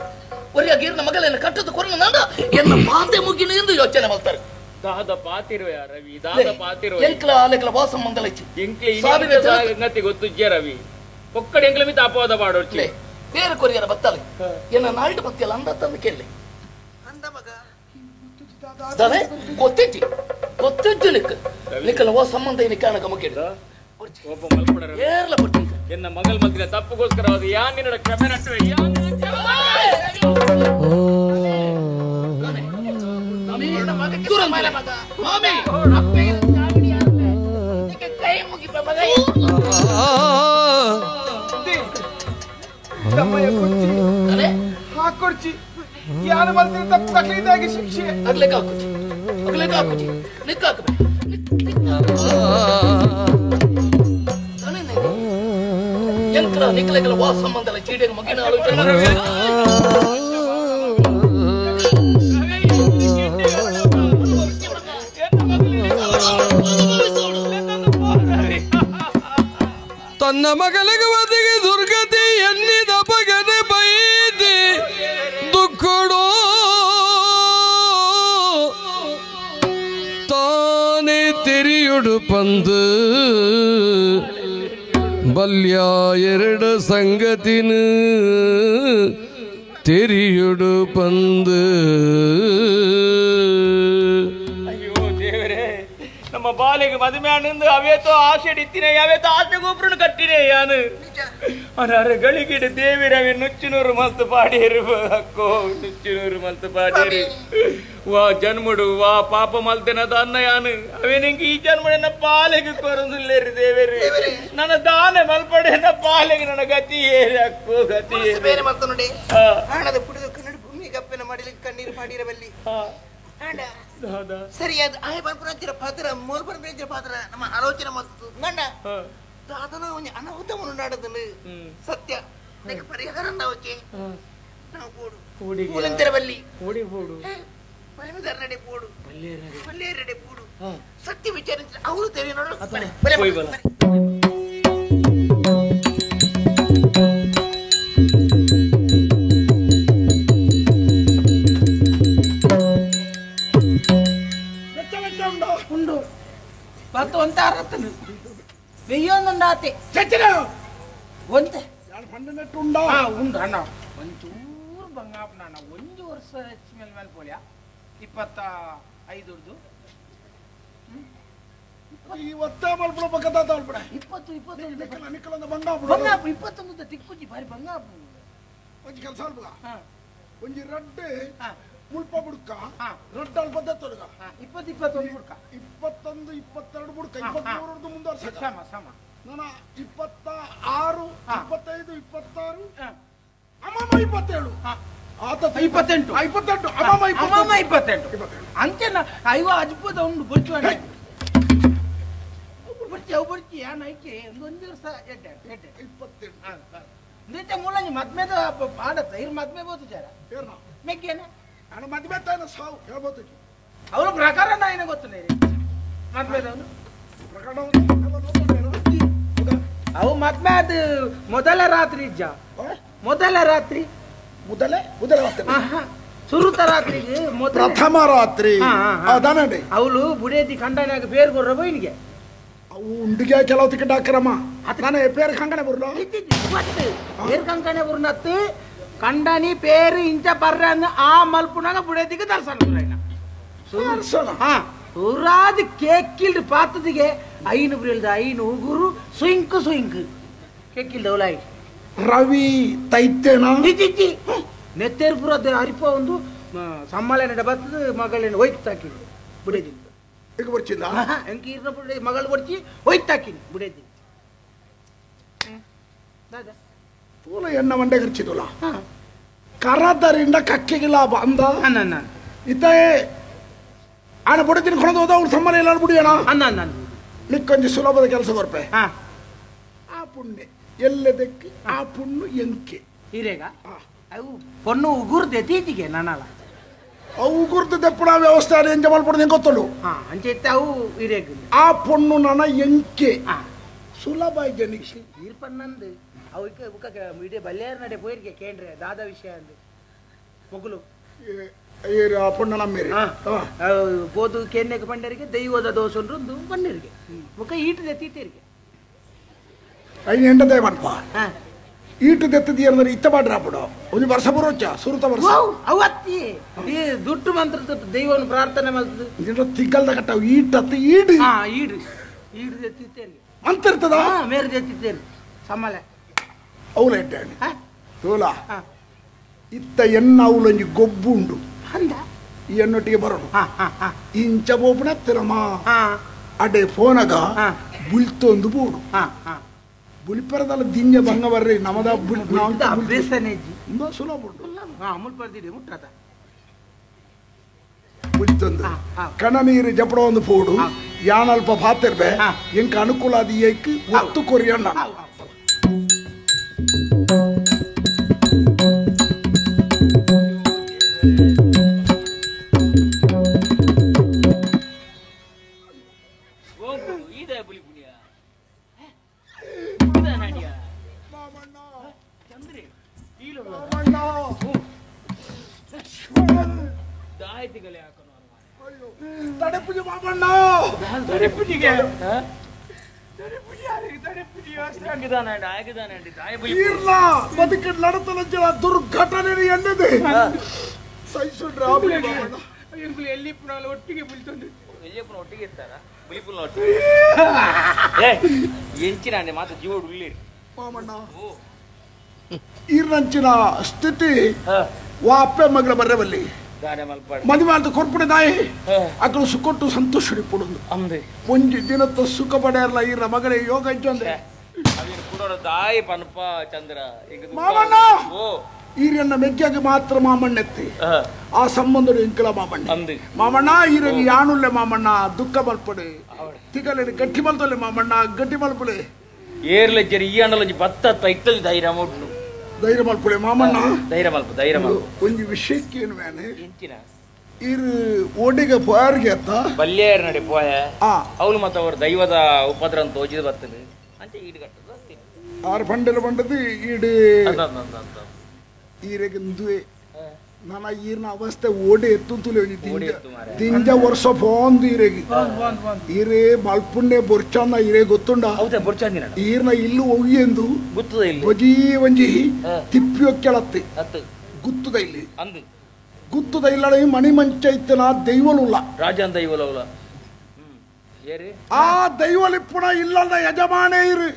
ಒರಿಯ ಗೀರ್ನ ಮಗಲನ್ನು ಕಟ್ಟದ ಕೊರನ ನಾಡ ಎನ್ನ ಮಾತೆ ಮುಗಿನ ಎಂದು ಯೋಚನೆ ಮಾಡ್ತಾರೆ. ದಾದ ಪಾತಿರುವ ರವಿ ದಾದ ಪಾತಿರುವ ಎಂಕ್ಲ ಆಲೆಕ್ಲ ವಾ ಸಂಬಂಧ ಲಚ್ಚಿ ಎಂಕ್ಲ ಸಂಗತಿ ಗೊತ್ತುಜ್ಜೆ ರವಿ ಒಕ್ಕಡೆ ಎಂಕ್ಲ ಮಿತ ಅಪವಾದ ಮಾಡೋರ್ಚಿ ಬೇರೆ ಕೊರಿಯರ ಬತ್ತಾಲೆ ಎನ್ನ ನಾಲ್ಡು ಬತ್ತಿಯಲ್ಲ ಅಂದ ತಂದು ಕೇಳಿ ದಾನೆ ಗೊತ್ತಿಜ್ಜಿ ಗೊತ್ತಿಜ್ಜು ನಿಕ್ ನಿಕ್ಕಲ ವಾ ಸಂಬಂಧ ಇನಿ ಕಾಣಕ ಮುಗಿಡ ಒಬ್ಬ ಮಲ್ಪಡ ಏರ್ಲ ಪಟ್ಟಿ ಎನ್ನ ಮಗಲ್ ಮಲ್ತಿನ ತಪ್ಪುಗೋಸ್ಕರ ಅದು ಯಾ ನಿನ್ನಡ ಕ್ಷಮೆ ನಟ್ಟುವೆ ಯಾ ಮಾಮಿ ಹಾಕೊಡ್ಚಿ ಯಾರು ಮಲ್ತಿನ ತಪ್ಪು ಕಟ್ಲಿದ್ದಾಗಿ ಶಿಕ್ಷೆ ಅಗ್ಲೇಕ ಹಾಕುಚಿ ಅಗ್ಲೇಕ ಹಾಕುಚಿ ನಿಕ್ಕ ಹಾಕಬೇಕು ಎಂಕ್ಲ ನಿಕ್ಲೆಗಳ ವಾ ಸಂಬಂಧ ಚೀಡೆಗೆ ಮಗಿನ ಆಲೋಚನೆ ತನ್ನ ಮಗಳಿಗೆ ಒದಗಿ ದುರ್ಗತಿ ಎನ್ನಿದ ಬಗನೆ ಬೈದಿ ದುಃಖಡೋ ತಾನೇ ತೆರಿಯುಡು ಪಂದು ಬಲ್ಯ ಎರಡು ಸಂಗತಿನ ತೆರಿಯುಡು ಪಂದು. ಅಯ್ಯೋ ದೇವರೇ, ನಮ್ಮ ಬಾಲಿಗೆ ಮದುವೆ ಆನಂದು ಅವೇತೋ ಆಸೆ ಇತ್ತಿನ ಯಾವೇತೋ ಆಸೆ ಗೊಬ್ಬರನು ಕಟ್ಟಿನೇ ಯಾನು ಅನಾರ ಗಳಿಗಿಡ ದೇವಿರವೆ ನುಚ್ಚುನೂರು ಮಲ್ತು ಪಾಡೇರು ಅಕ್ಕೋ ನುಚ್ಚುನೂರು ಮಲ್ತು ಪಾಡೇರು ವಾ ಜನ್ಮಡು ವಾ ಪಾಪ ಮಲ್ತೆನದ ಅನ್ನ ಯಾನು ಅವೇ ನಿಂಗೆ ಈ ಜನ್ಮಡೆನ ಪಾಲೆಗೆ ಕೊರಂದುಲ್ಲೇರಿ ದೇವೇರಿ ನನ್ನ ದಾನೆ ಮಲ್ಪಡೆನ ಪಾಲೆಗೆ ನನ್ನ ಗತಿ ಏರಿ ಅಕ್ಕೋ ಗತಿ ಬೇರೆ ಮಲ್ತ ನೋಡಿ ಹಣದ ಪುಡಿದು ಕನ್ನಡ ಭೂಮಿ ಗಪ್ಪೆನ ಮಾಡಲಿಕ್ಕೆ ಕಣ್ಣೀರು ಮಾಡಿರಬಲ್ಲಿ ಸರಿಯಾದ ಆಯ್ ಬಂಪುರಂಚಿನ ಪಾತ್ರ ಮೂರು ಬಂಪುರಂಚಿನ ಪಾತ್ರ ನಮ್ಮ ಆಲೋಚನೆ ಮತ್ತು ನನ್ನ ದಾದನ ಒಂದು ಅನಾಹುತವನ್ನು ನಾಡದನು ಸತ್ಯ ನನಗೆ ಪರಿಹಾರ ನಾವಕ್ಕೆ ನಾವು ಬೋಡು ಮೂಲಂತರವಲ್ಲಿ ಓಡಿ ಬೋಡು ಪರಮಧರ್ನಡೆ ಬೋಡು ಬಲ್ಲೇರಡೆ ಬೋಡು ಸತ್ಯ ವಿಚಾರ ಅವರು ತೆರೆ ನೋಡು. ಉಂಡು ಪತ್ತು ಒಂತ ಅರತ್ತನು వెయ్యొందుండాతే ಒಂತೆ ಉಂಡು ಅಣ್ಣ ಒಂಚೂರು ಬಂಗಾಪನ ಅಣ್ಣ ಒಂಜು ವರ್ಷ ಹೆಚ್ಚು ಮೇಲೆ ಮೇಲೆ ಪೋಲಿಯ 25 ಇಪ್ಪತ್ತು 21 ಬಂಗಾಪು 21 ತಿಕ್ಕುಜಿ ಬಾರಿ ಬಂಗಾಪು ಒಂಜಿ ಕೆಲಸ ಒಂಜಿ ರಡ್ಡೆ ಮುಲ್ಪ ಬುಡ್ಕ ರಡ್ಡ ಅಲ್ಪ ದತ್ತೊಡ್ಗ 20 21 ಬುಡ್ಕ 21 22 ಬುಡ್ಕ 23 ಮುಂದುವರ್ಸ ಸಮ ಸಮ ನನ್ನ 26 25 26 ಅಮ್ಮಮ್ಮ 27 ಆತ 28 28 ಅಮ್ಮಮ್ಮ ಅಮ್ಮಮ್ಮ 28 ಅಂಚೆನ ಐವ ಅಜ್ಪದ ಉಂಡು ಬೊಚ್ಚು ಬರ್ಚಿ ಅವು ಬರ್ಚಿ ಯಾನ್ ಐಕೆ ಒಂದು ವರ್ಷ ಎಡ್ಡೆ ಎಡ್ಡೆ 28 ನಿತ್ಯ ಮೂಲಂಜಿ ಮದ್ಮೆದ ಆಡತ್ತ ಇರ್ ಮದ್ಮೆ ಬೋದು ಜರ ಮೆಗ್ಗೇನ ನಾನು ಮದ್ವೆ ತಾನ ಸಾವು ಹೇಳ್ಬೋದು ಅವರ ಪ್ರಕರಣ ಏನೋ ಗೊತ್ತಿಲ್ಲ ರೀ ಮದ್ಮೆದವನು ಪ್ರಕರಣ ಅವು ಮದ್ಮೆ ಅದು ಮೊದಲ ರಾತ್ರಿ ಇಜ್ಜ ಮೊದಲ ರಾತ್ರಿ ಮೊದಲೇ ಮೊದಲ ರಾತ್ರಿ ಸುರುತ ರಾತ್ರಿಗೆ ಪ್ರಥಮ ರಾತ್ರಿ ಅವಳು ಬುಡೇದಿ ಕಂಡನಾಗ ಬೇರ್ ಕೊಡ್ರ ಬೈನಿಗೆ ಅವು ಉಂಡಿಗೆ ಕೆಲವು ಟಿಕೆಟ್ ಹಾಕರಮ್ಮ. ನಾನು ಪೇರು ಕಂಕಣೆ ಬುರ್ಲ ಪೇರು ಕಂಕಣೆ ಬುರ್ನತ್ತು ಕಂಡನಿ ಪೇರು ಇಂಚ ಪರ್ರ ಆ ಮಲ್ಪುನಾಗ ಬುಡದಿಗೆ ದರ್ಶನ ದರ್ಶನ ಸೂರಾದ ಕೇಕಿಲ್ದು ಪಾತದಿಗೆ ಐನು ಬ್ರಿಲ್ದ ಐನು ಉಗುರು ಸುಯಿಂಕು ಸುಯಿಂಕು ಕೇಕಿಲ್ದ ಅವಲಾಯಿ ರವಿ ತೈತೇನ ಇಜ್ಜಿ ನೆತ್ತೇರ್ಪುರ ಅರಿಪ ಒಂದು ಸಮ್ಮಲೇನ ಬತ್ತದ ಮಗಳೇನ ಒಯ್ತು ತಾಕಿನಿ ಬುಡೇದಿ ಈಗ ಬರ್ಚಿಲ್ಲ ಎಂಕಿ ಇರ್ನ ಬುಡೆ ಮಗಳು ಬರ್ಚಿ ಒಯ್ತು ತಾಕಿನಿ ಬುಡೇದಿ ದಾದಾ ತೂಲ ಎಣ್ಣ ಮಂಡೆ ಖರ್ಚಿದುಲ ಕರದರಿಂದ ಕಕ್ಕೆಗೆ ಲಾಭ ಅಂದ ಇತ್ತೆ ಆಣ ಬುಡದಿನ ಕೊಣದು ಹೋದ ಅವ್ರು ಸಮ್ಮಲ ಎಲ್ಲ ಬುಡಿಯೋಣ ಅನ್ನ ನಿಕ್ಕೊಂಜಿ ಸುಲಭದ ಕೆಲಸ ಕೊರ್ಪೆ ಆ ಪುಣ್ಯ ಎಲ್ಲದಕ್ಕೆ ಆ ಪುಣ್ಣು ಎಂಕೆ ಹಿರೇಗ ಅವು ಪೊಣ್ಣು ಉಗುರ್ದೆ ತೀತಿಗೆ ನಾನಲ್ಲ ಅವು ಉಗುರ್ದು ದೆಪ್ಪಣ ವ್ಯವಸ್ಥೆ ಎಂಜ ಮಲ್ಪಡ ಹೆಂಗೆ ಗೊತ್ತಲು ಅಂಚೆ ಅವು ಹಿರೇಗ ಆ ಪೊಣ್ಣು ನನ್ನ ಎಂಕೆ ಸುಲಭ ಜನಕ್ಕೆ ಈರ್ಪಣ್ಣಂದು ಅವಕ್ಕೆ ಬುಕ್ಕ ಇಡೀ ಬಲ್ಲೇರ್ ನಡೆ ಪೋಯಿರ್ಗೆ ಕೇಂದ್ರೆ ದಾದ ವಿಷಯ ಅಂದು ಮೊಗಲು ಪೊಣ್ಣ ನಮ್ಮೇರಿ ಗೋದು ಕೇನ್ಯಕ್ಕೆ ಪಂಡರಿಗೆ ದೈವದ ದೋಷಂಡ್ರು ಪಣ್ಣರಿಗೆ ಮುಖ ಈಟದೆ ತೀತೇರಿಗೆ ಐನು ಎಂಟದೇ ಮನ್ಪ ಈಟು ದೆತ್ತದಿ ಅಂದ್ರೆ ಇತ್ತ ಮಾಡ್ರ ಬಿಡು ಒಂದು ವರ್ಷ ಬರೋಚ ಸುರುತ ವರ್ಷ ಅವತ್ತಿ ಈ ದುಡ್ಡು ಮಂತ್ರ ದೈವವನ್ನು ಪ್ರಾರ್ಥನೆ ಮಾಡ್ತದೆ ತಿಗ್ಗಲ್ದ ಕಟ್ಟ ಈಟತ್ತು ಈಡು ಈಡು ಈಡು ದೆತ್ತಿತ್ತೇರಿಗೆ ಅಂತಿರ್ತದ ಮೇರು ದೆತ್ತಿತ್ತೇರಿ ಸಮ್ಮಲೆ ಅವಳ ಎಡ್ಡೆ ತೋಲ ಇತ್ತ ಎನ್ನ ಅವಳೊಂಜಿ ಗೊಬ್ಬು ಉಂಡು ಈ ಎಣ್ಣೊಟ್ಟಿಗೆ ಬರೋಣ ಇಂಚ ಬೋಪುಣ ತಿರಮ ಅಡೆ ಫೋನಗ ಬುಲ್ತೊಂದು ಬೋಡು ಬುಲಿಪರದಲ್ಲ ದಿಂಜ ಬಂಗ ಬರ್ರಿ ನಮದ ಸುಲಭ ಉಂಟು ಬುಲ್ತೊಂದು ಕಣ ನೀರು ಜಪಡ ಒಂದು ಪೋಡು ಯಾನಲ್ಪ ಪಾತಿರ್ಬೆ ಎಂಕ ಅನುಕೂಲ ಅದು ಏಕ್ ಒತ್ತು ಕೊರಿಯಣ್ಣ ದುರ್ಘಟನೆ ಎನ್ನದೆ ಒಟ್ಟಿಗೆ ಒಟ್ಟಿಗೆ ಇರ್ತಾರ ಎಂಚಿನ ಮಾತು ಜೀವ ಉಳ್ಳಿರಿ ಈರ್ನಂಚಿನ ಸ್ಥಿತಿ ವಾಪೆ ಮಗಳ ಬರ್ರವಲ್ಲಿ ಮದುವೆ ಅಂತ ಕೊರ್ಪುಡೆ ದಾಯಿ ಅಕಲು ಸುಕೊಟ್ಟು ಸಂತೋಷ ಪುಡುಂದು ಒಂಜಿ ದಿನತ್ತ ಸುಖ ಪಡೆಯಲ್ಲ ಈರ ಮಗಳೇ ಯೋಗ ಇಜ್ಜಂದೆ ದಾಯಿ ಪನ್ಪ ಚಂದ್ರ ಮಾಮಣ್ಣ ಈರನ್ನ ಮೆಗ್ಗಾಗ ಮಾತ್ರ ಮಾಮಣ್ಣೆತ್ತಿ ಆ ಸಂಬಂಧ ಇಂಕಲ ಮಾಮಣ್ಣ ಮಾಮಣ್ಣ ಈರಗೆ ಯಾನುಲ್ಲೆ ಮಾಮಣ್ಣ ದುಃಖ ಮಲ್ಪಡೆ ತಿಗಲೆ ಗಟ್ಟಿ ಮಲ್ತೊಲ್ಲೆ ಮಾಮಣ್ಣ ಗಟ್ಟಿ ಮಲ್ಪಲೆ ಏರ್ಲೆ ಜರಿ ಈ ಅಂಡಲಂಜಿ ಬತ್ತ ಇತ್ತಲ್ಲಿ ಧೈರ್ಯ ಮೌಡ್ನು ಧೈರ್ಯ ಮಲ್ಪುಳೆ ಮಾಮಣ್ಣ ಧೈರ್ಯ ಮಲ್ಪ ಧೈರ್ಯ ಮಲ್ಪ ಒಂಜಿ ವಿಷಯಕ್ಕೆ ಏನು ಮೇನೆ ಇರು ಓಡಿಗೆ ಪೋಯಾರಿಗೆ ಅತ್ತ ಬಲ್ಲೇರ್ ನಡೆ ಪೋಯ ಅವಳು ಮತ್ತೆ ಅವರು ದೈವದ ಉಪದ್ರ ಅಂತ ತೋಜಿದ ಬರ್ತದೆ ಅಂಚೆ ಈಡು ಕಟ್ಟದ ಆರು ಪಂಡರ ಪಂಡದು ಈಡು ಈರೆಗೆ ದುವೆ ನನ್ನ ಈರ್ನ ಅವಸ್ಥೆ ಓಡಿ ಎತ್ತು ತುಲೆ ದಿಂಜ ವರ್ಷ ಫೋಂದು ಈರೆಗೆ ಈರೇ ಮಲ್ಪುಂಡೆ ಬೊರ್ಚಂದ ಈರೇ ಗೊತ್ತುಂಡ ಈರ್ನ ಇಲ್ಲು ಒಯ್ಯೆಂದು ಬಜೀ ಒಂಜಿ ತಿಪ್ಪಿಯೊ ಕೆಳತ್ತೆ ಗುತ್ತದ ಇಲ್ಲಿ ಗುತ್ತದ ಇಲ್ಲ ಮಣಿ ಮಂಚ ಇತ್ತನ ದೈವಲುಲ್ಲ ರಾಜನ್ ದೈವಲುಲ್ಲ ಆ ದೈವಲಿಪ್ಪುಣ ಇಲ್ಲದ ಯಜಮಾನೇ ಇರು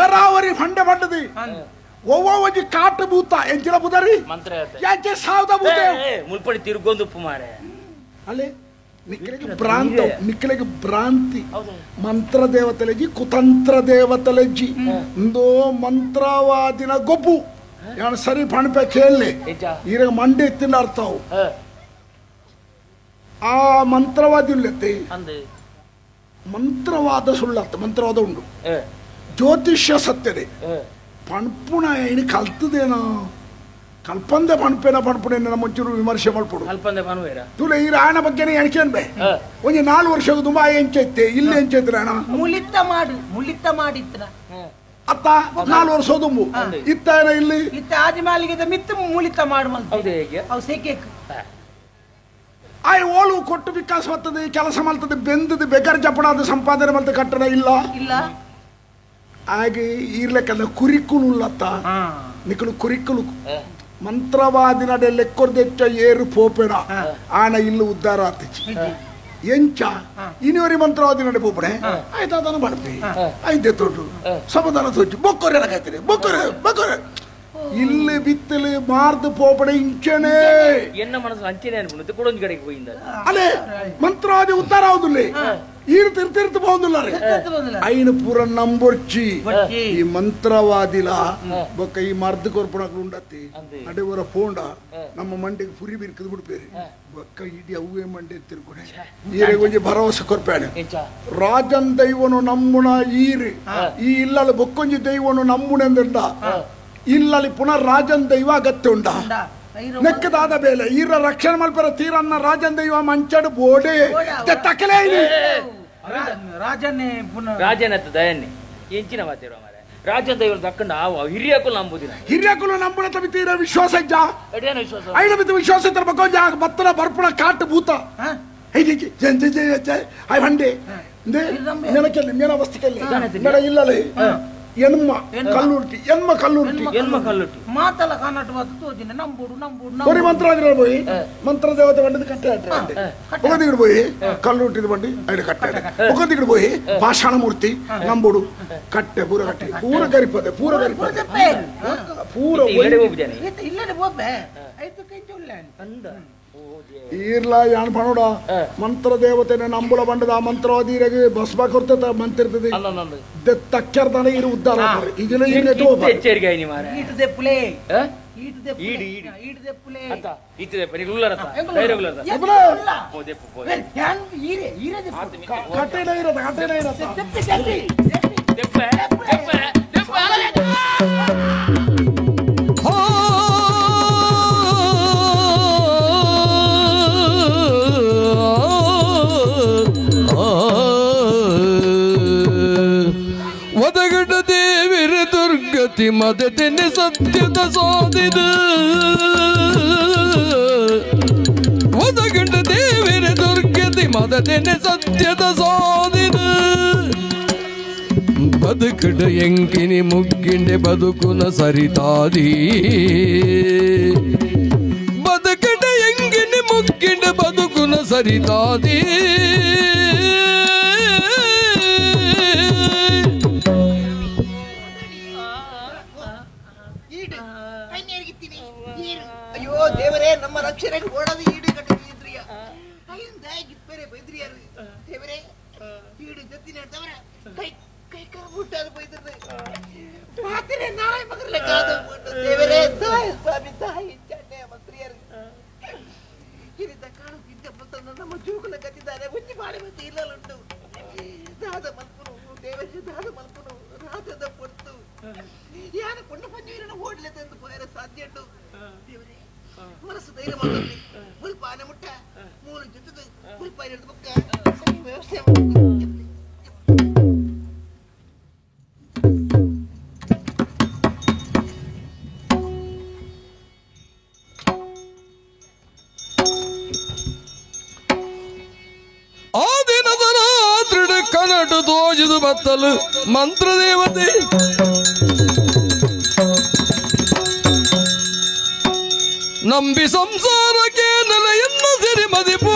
ಏರಾವರಿ ಫಂಡೆ ಪಂಡದಿ ಒವ್ವ ಕಾಟು ಭೂತ ಎಂಚಿನ ಬುದರಿ ಯಾಕೆ ಸಾವ್ದ ಭೂತ ಮುಲ್ಪಡಿ ತಿರುಗೊಂದು ಉಪ್ಪು ಮಾರೆ ಅಲ್ಲೇ ನಿಕ್ಕಲಿಗೆ ಭ್ರಾಂತ ನಿಕ್ಕಲಿಗೆ ಭ್ರಾಂತಿ ಮಂತ್ರ ದೇವತಲೆಜಿ ಕುತಂತ್ರ ದೇವತಲೆಜಿ ಇಂದೋ ಮಂತ್ರವಾದಿನ ಗೊಬ್ಬು ಯಾನು ಸರಿ ಪಣಪೆ ಕೇಳಿ ಈಗ ಮಂಡೆ ಎತ್ತಿನ ಅರ್ಥವು ಆ ಮಂತ್ರವಾದಿ ಉಳ್ಳೆತ್ತಿ ಮಂತ್ರವಾದ ಸುಳ್ಳರ್ಥ ಮಂತ್ರವಾದ ಉಂಡು ಜ್ಯೋತಿಷ್ಯ ಸತ್ಯದೆ ಪಣಪುಣ ಏನು ಕಲ್ತದೇನೋ ಕಲ್ಪಂದೆ ಪಣಪೇನ ಪಣಪುಣ ನಮ್ಮ ವಿಮರ್ಶೆ ಮಾಡ್ಪಡು ತುಲೆ ಈ ರಾಯಣ ಬಗ್ಗೆನೇ ಎಣಿಕೆನ್ ಬೇ ಒಂಜಿ 4 ವರ್ಷ ತುಂಬಾ ಎಂಚೈತೆ ಇಲ್ಲಿ ಎಂಚೈತ್ರ ಅಣ್ಣ ಮುಲಿತ ಮಾಡು ಮುಲಿತ ಮಾಡಿತ್ರ ಅತ್ತ 4 ವರ್ಷ ತುಂಬು ಇತ್ತ ಏನ ಇಲ್ಲಿ ಇತ್ತ ಆದಿಮಾಲಿಗೆ ಮಿತ್ತ ಮುಲಿತ ಮಾಡು ಅವು ಸೇಕೇಕ್ ಆಯ್ ಓಲು ಕೊಟ್ಟು ವಿಕಾಸ ಬರ್ತದೆ ಕೆಲಸ ಮಾಡ್ತದೆ ಬೆಂದದ ಬೆಗರ್ ಜಪಡಾದ ಸಂಪಾದನೆ ಮಾಡ್ತ ಕಟ್ಟಡ ಇಲ್ಲ ಇಲ್ಲ ಹಾಗೆ ಇರ್ಲಕ್ಕಲ್ಲ ಕುರಿಕುಲು ಉಲ್ಲತ್ತ ನಿಕಲು ಕುರಿಕುಲು ಮಂತ್ರವಾದಿನಡೆ ಲೆಕ್ಕೊರ್ದೆಚ್ಚ ಏರು ಪೋಪೆಡ ಆಣ ಇಲ್ಲು ಉದ್ಧಾರ ಆತಿಚಿ ಎಂಚ ಇನಿವರಿ ಮಂತ್ರವಾದಿನಡೆ ಪೋಪಡೆ ಆಯ್ತಾ ಅದನ್ನು ಮಾಡ್ತೀವಿ ಐತೆ ತೊಟ್ಟು ಸಮಾಧಾನ ತೊಟ್ಟು ಬೊಕ್ಕೊರೆ ಕಾಯ್ತೀರಿ ಬೊಕ್ಕೊರೆ ಬೊಕ್ಕೊರೆ ಇಲ್ಲಿ ಬಿತ್ತಲು ಮಾರ್ದು ಪೋಪಡೆ ಇಂಚನೆ ಎನ್ನ ಮನಸ್ಸು ಅಂಚನೆ ಅನ್ಕೊಂಡು ಕೊಡೊಂದು ಕಡೆಗೆ ಹೋಯಿಂದ ಅಲ್ಲೇ ಮಂತ್ರವಾದಿ ಉದ್ಧಾರ ಆಗುದಿಲ್ಲ ಈರು ತಿರ್ತಿರ್ತು போகுದಿಲ್ಲ ಐನು ಪೂರ ನಂಬೊರ್ಚಿ ಈ ಮಂತ್ರವಾದಿಲ ಬೊಕ್ಕ ಈ ಮರ್ದು ಕೊರ್ಪಣಕ್ಲು ಉಂಡತ್ತಿ ಅಡೆವರ ಪೋಂಡ ನಮ್ಮ ಮಂಡಿಗೆ ಪುರಿ ಬಿರ್ಕದು ಬಿಡ್ಪೇರಿ ಬೊಕ್ಕ ಇಡೀ ಅವ್ವೇ ಮಂಡಿ ತಿರ್ಕೊಡೆ ಈರೆ ಕೊಂಚ ಭರವಸೆ ಕೊರ್ಪೇನೆ ರಾಜನ್ ದೈವನು ನಮ್ಮುಣ ಈರು ಈ ಇಲ್ಲಲ್ಲಿ ಬೊಕ್ಕೊಂಜಿ ದೈವನು ನಮ್ಮುಣೆಂದ ಇಲ್ಲಲ್ಲಿ ಪುನಃ ರಾಜನ್ ದೈವ ಅಗತ್ಯ ಉಂಡ ನೆಕ್ಕದಾದ ಬೇಲೆ ಈರ ರಕ್ಷಣೆ ಮಲ್ಪರ ತೀರನ್ನ ರಾಜನ್ ದೈವ ಮಂಚಡು ಬೋಡೆ ತಕ್ಕಲೇ ರಾಜನೇ ಪುನಃ ರಾಜನತ್ತ ದಯನ್ನೇ ಎಂಚಿನ ಮಾತಿರುವ ಮಾರೆ ರಾಜನ್ ದೈವ ದಕ್ಕಂಡ ಆವ ಹಿರಿಯಕುಲು ನಂಬುದಿನ ಹಿರಿಯಕುಲು ನಂಬುಣ ತಬಿ ತೀರ ವಿಶ್ವಾಸ ಇಜ್ಜ ವಿಶ್ವಾಸ ಐನ ಮಿತಿ ವಿಶ್ವಾಸ ಇದ್ದ ಜಾಗ ಬತ್ತನ ಬರ್ಪುಣ ಕಾಟು ಭೂತ I ಬಂಡೆ ನೆನಕೆಲ್ಲಿ ಮೇನ ವಸ್ತಿಕೆಲ್ಲಿ ಮೇಡ ಇಲ್ಲಲೇ ಎನ್ಮ ಕಲ್ಲುರ್ಟಿ ಎನ್ಮ ಕಲ್ಲುರ್ಟಿ ಎನ್ಮ ಕಲ್ಲುರ್ಟಿ ಮಾತಲ ಕನ್ನಡ ಮಾತು ತೋಜಿನ ನಂಬುಡು ನಂಬುಡು ಒರಿ ಮಂತ್ರ ಆದ್ರೆ போய் ಮಂತ್ರ ದೇವತೆ ಬಂಡದ ಕಟ್ಟೆ ಆಟ್ರೆ ಒಗದಿಗಡು போய் ಕಲ್ಲುರ್ಟಿದ ಬಂಡಿ ಐಡ ಕಟ್ಟೆ ಒಗದಿಗಡು போய் ಪಾಷಾಣ ಮೂರ್ತಿ ನಂಬುಡು ಕಟ್ಟೆ ಪೂರ ಕಟ್ಟೆ ಪೂರ ಗರಿಪದೆ ಪೂರ ಗರಿಪದೆ ಪೂರ ಇಲ್ಲಡೆ ಹೋಗುಜಾನೆ ಇಲ್ಲಡೆ ಹೋಗ್ಬೆ ಐತು ಕೈ ಚೊಲ್ಲ ಅಂದ ಈರ್ಲ ಯಾನ್ ಪಣೋಡ ಮಂತ್ರ ದೇವತೆನ ನಂಬುಳ ಬಂಡದ ಆ ಮಂತ್ರವಾದಿರಗೆ ಬಸ್ಬಾ ಕೊರ್ತತ ಮಂತಿರ್ತದೆ ತಕ್ಕರ್ದಾನೆ ಇರು ಉದ್ದಾರ ಇದನ್ನ ಎಚ್ಚರಿಕೆ ಐನಿ ಮಾರೆ ಈಟು ದೆಪ್ಪುಲೆ ಈಟು ದೆಪ್ಪುಲೆ ಈಡು ಈಡು ಈಟು ದೆಪ್ಪುಲೆ ಅತ್ತ ಈಟು ದೆಪ್ಪ ನೀ ಉಲ್ಲರತ ಡೈರೆಕ್ಟ್ ಉಲ್ಲರತ ಪೋ ದೆಪ್ಪು ಪೋ ಯಾನ್ ಈರೆ ಈರೆ ದೆಪ್ಪು ಕಟ್ಟೆನ ಇರತ ಕಟ್ಟೆನ ಇರತ ದೆಪ್ಪಿ ದೆಪ್ಪಿ ದೆಪ್ಪೆ ದೆಪ್ಪೆ ದೆಪ್ಪೆ ಒದಗಡ ದೇವಿರ ದುರ್ಗತಿ ಮದತಿನಿ ಸತ್ಯದ ಸಾಧಿದ ಒದಗಡ ದೇವಿರ ದುರ್ಗತಿ ಮದತಿನಿ ಸತ್ಯದ ಸಾಧಿದ ಬದುಕಡ ಎಂಕಿನಿ ಮುಗ್ಗಿಂಡೆ ಬದುಕುನ ಸರಿತಾದಿ ಬದುಕಡ ಎಂಗಿನಿ ಮುಗ್ಗಿಂಡೆ ಬದುಕುನ ಸರಿತಾದಿ ಅಯ್ಯೋ ದೇವರೇ ನಮ್ಮ ರಕ್ಷಣೆಗೆ ಓಡೋದು ಈಡು ಕಟ್ಟಿದ್ರಿಯ ಬೇರೆ ಬೈದ್ರಿಯಾರು ದೇವರೇ ಈಡು ಜೊತೆ ತವರ ಕೈ ಕೈ ಕರ್ಬಿಟ್ಟಾರು ಬೈದ್ರೆ ಮಾತಿನ ನಾಳೆ ಮಗರ್ಲೆ ಕಾದು ದೇವರೇ ತಾಯಿ ಸ್ವಾಮಿ ತಾಯಿ ಚಂಡೆ ಮಂತ್ರಿಯರು ಹಿರಿದ ಕಾಳು ಗಿದ್ದ ಬಂತ ನಮ್ಮ ಜೂಕುಲ ಕತ್ತಿದ್ದಾರೆ ಉಂಜಿ ಮಾಡಿ ಮತ್ತೆ ಇಲ್ಲಲುಂಟು ದಾದ ಮಲ್ಪುನು ದೇವರೇ ದಾದ ಮಲ್ಪುನು ರಾಜದ ಪೊರ್ತು ಯಾರ ಕೊಂಡ ಪಂಜೀರನ ಓಡ್ಲೆ ತಂದು ಪೋಯರ ಸಾಧ್ಯ ಉಂಟು ದೇವರೇ ಮನಸ್ಸು ಧೈರ್ಯ ಮಾಡ್ಲಿ ಮುಲ್ಪಾನೆ ಮುಟ್ಟ ಮೂಲ ಜೊತೆದು ಮುಲ್ಪಾನೆ ಹಿಡಿದು ಬೊಕ್ಕ ಸರಿ ವ್ಯವಸ್ಥೆ ಆ ದಿನದ ರಾತ್ರಿ ಕನಟು ತೋಜಿದು ಬತ್ತಲು ಮಂತ್ರದೇವತೆ ನಂಬಿ ಸಂಸಾರಕ್ಕೆ ನೆಲೆಯನ್ನು ಸಿರಿಮದಿಪು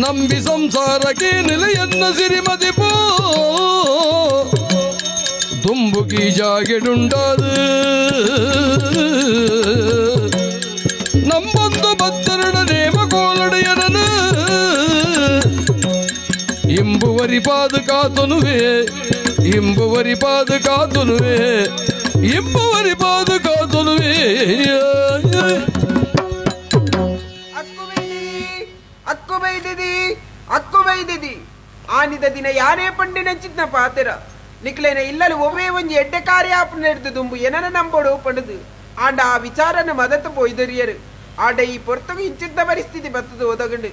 ನಂಬಿ ಸಂಸಾರಕ್ಕೆ ನೆಲೆಯನ್ನು ಸಿರಿಮದಿಪು ದುಂಬುಕಿ ಜಾಗೆಡುಂಡಾದು ನಂಬೊಂದು ಬತ್ತರಡ ನೇಮ ಕೋಲಡೆಯರನು ಇಂಬುವರಿ ಪಾದು ಕಾತುನುವೆ ಇಂಬುವರಿ ಪಾದು ಕಾತುನುವೆ ಇಂಬುವರಿ ಪಾದು ಕಾತುನುವೆ ಅಕ್ಕು ಬೈದಿದಿ ಅಕ್ಕು ಬೈದಿದಿ ಆನಿದ ದಿನ ಯಾರೇ ಪಂಡಿನ ಚಿತ್ನ ಪಾತೆರ ನಿಕ್ಲೇನ ಇಲ್ಲಲು ಒವ್ವೇ ಒಂಜಿ ಎಡ್ಡೆ ಕಾರ್ಯ ಹಿಡಿದು ದುಂಬು ಏನನ ನಂಬೋಡು ಪಂಡುದು ಆಂಡ ಆ ವಿಚಾರನ ಮದತು ಪೊಯ್ದರಿಯರು ಆಂಡ ಈ ಪೊರ್ತಗು ಇಂಚಿದ್ದ ಪರಿಸ್ಥಿತಿ ಬತ್ತದು ಒದಗಂಡು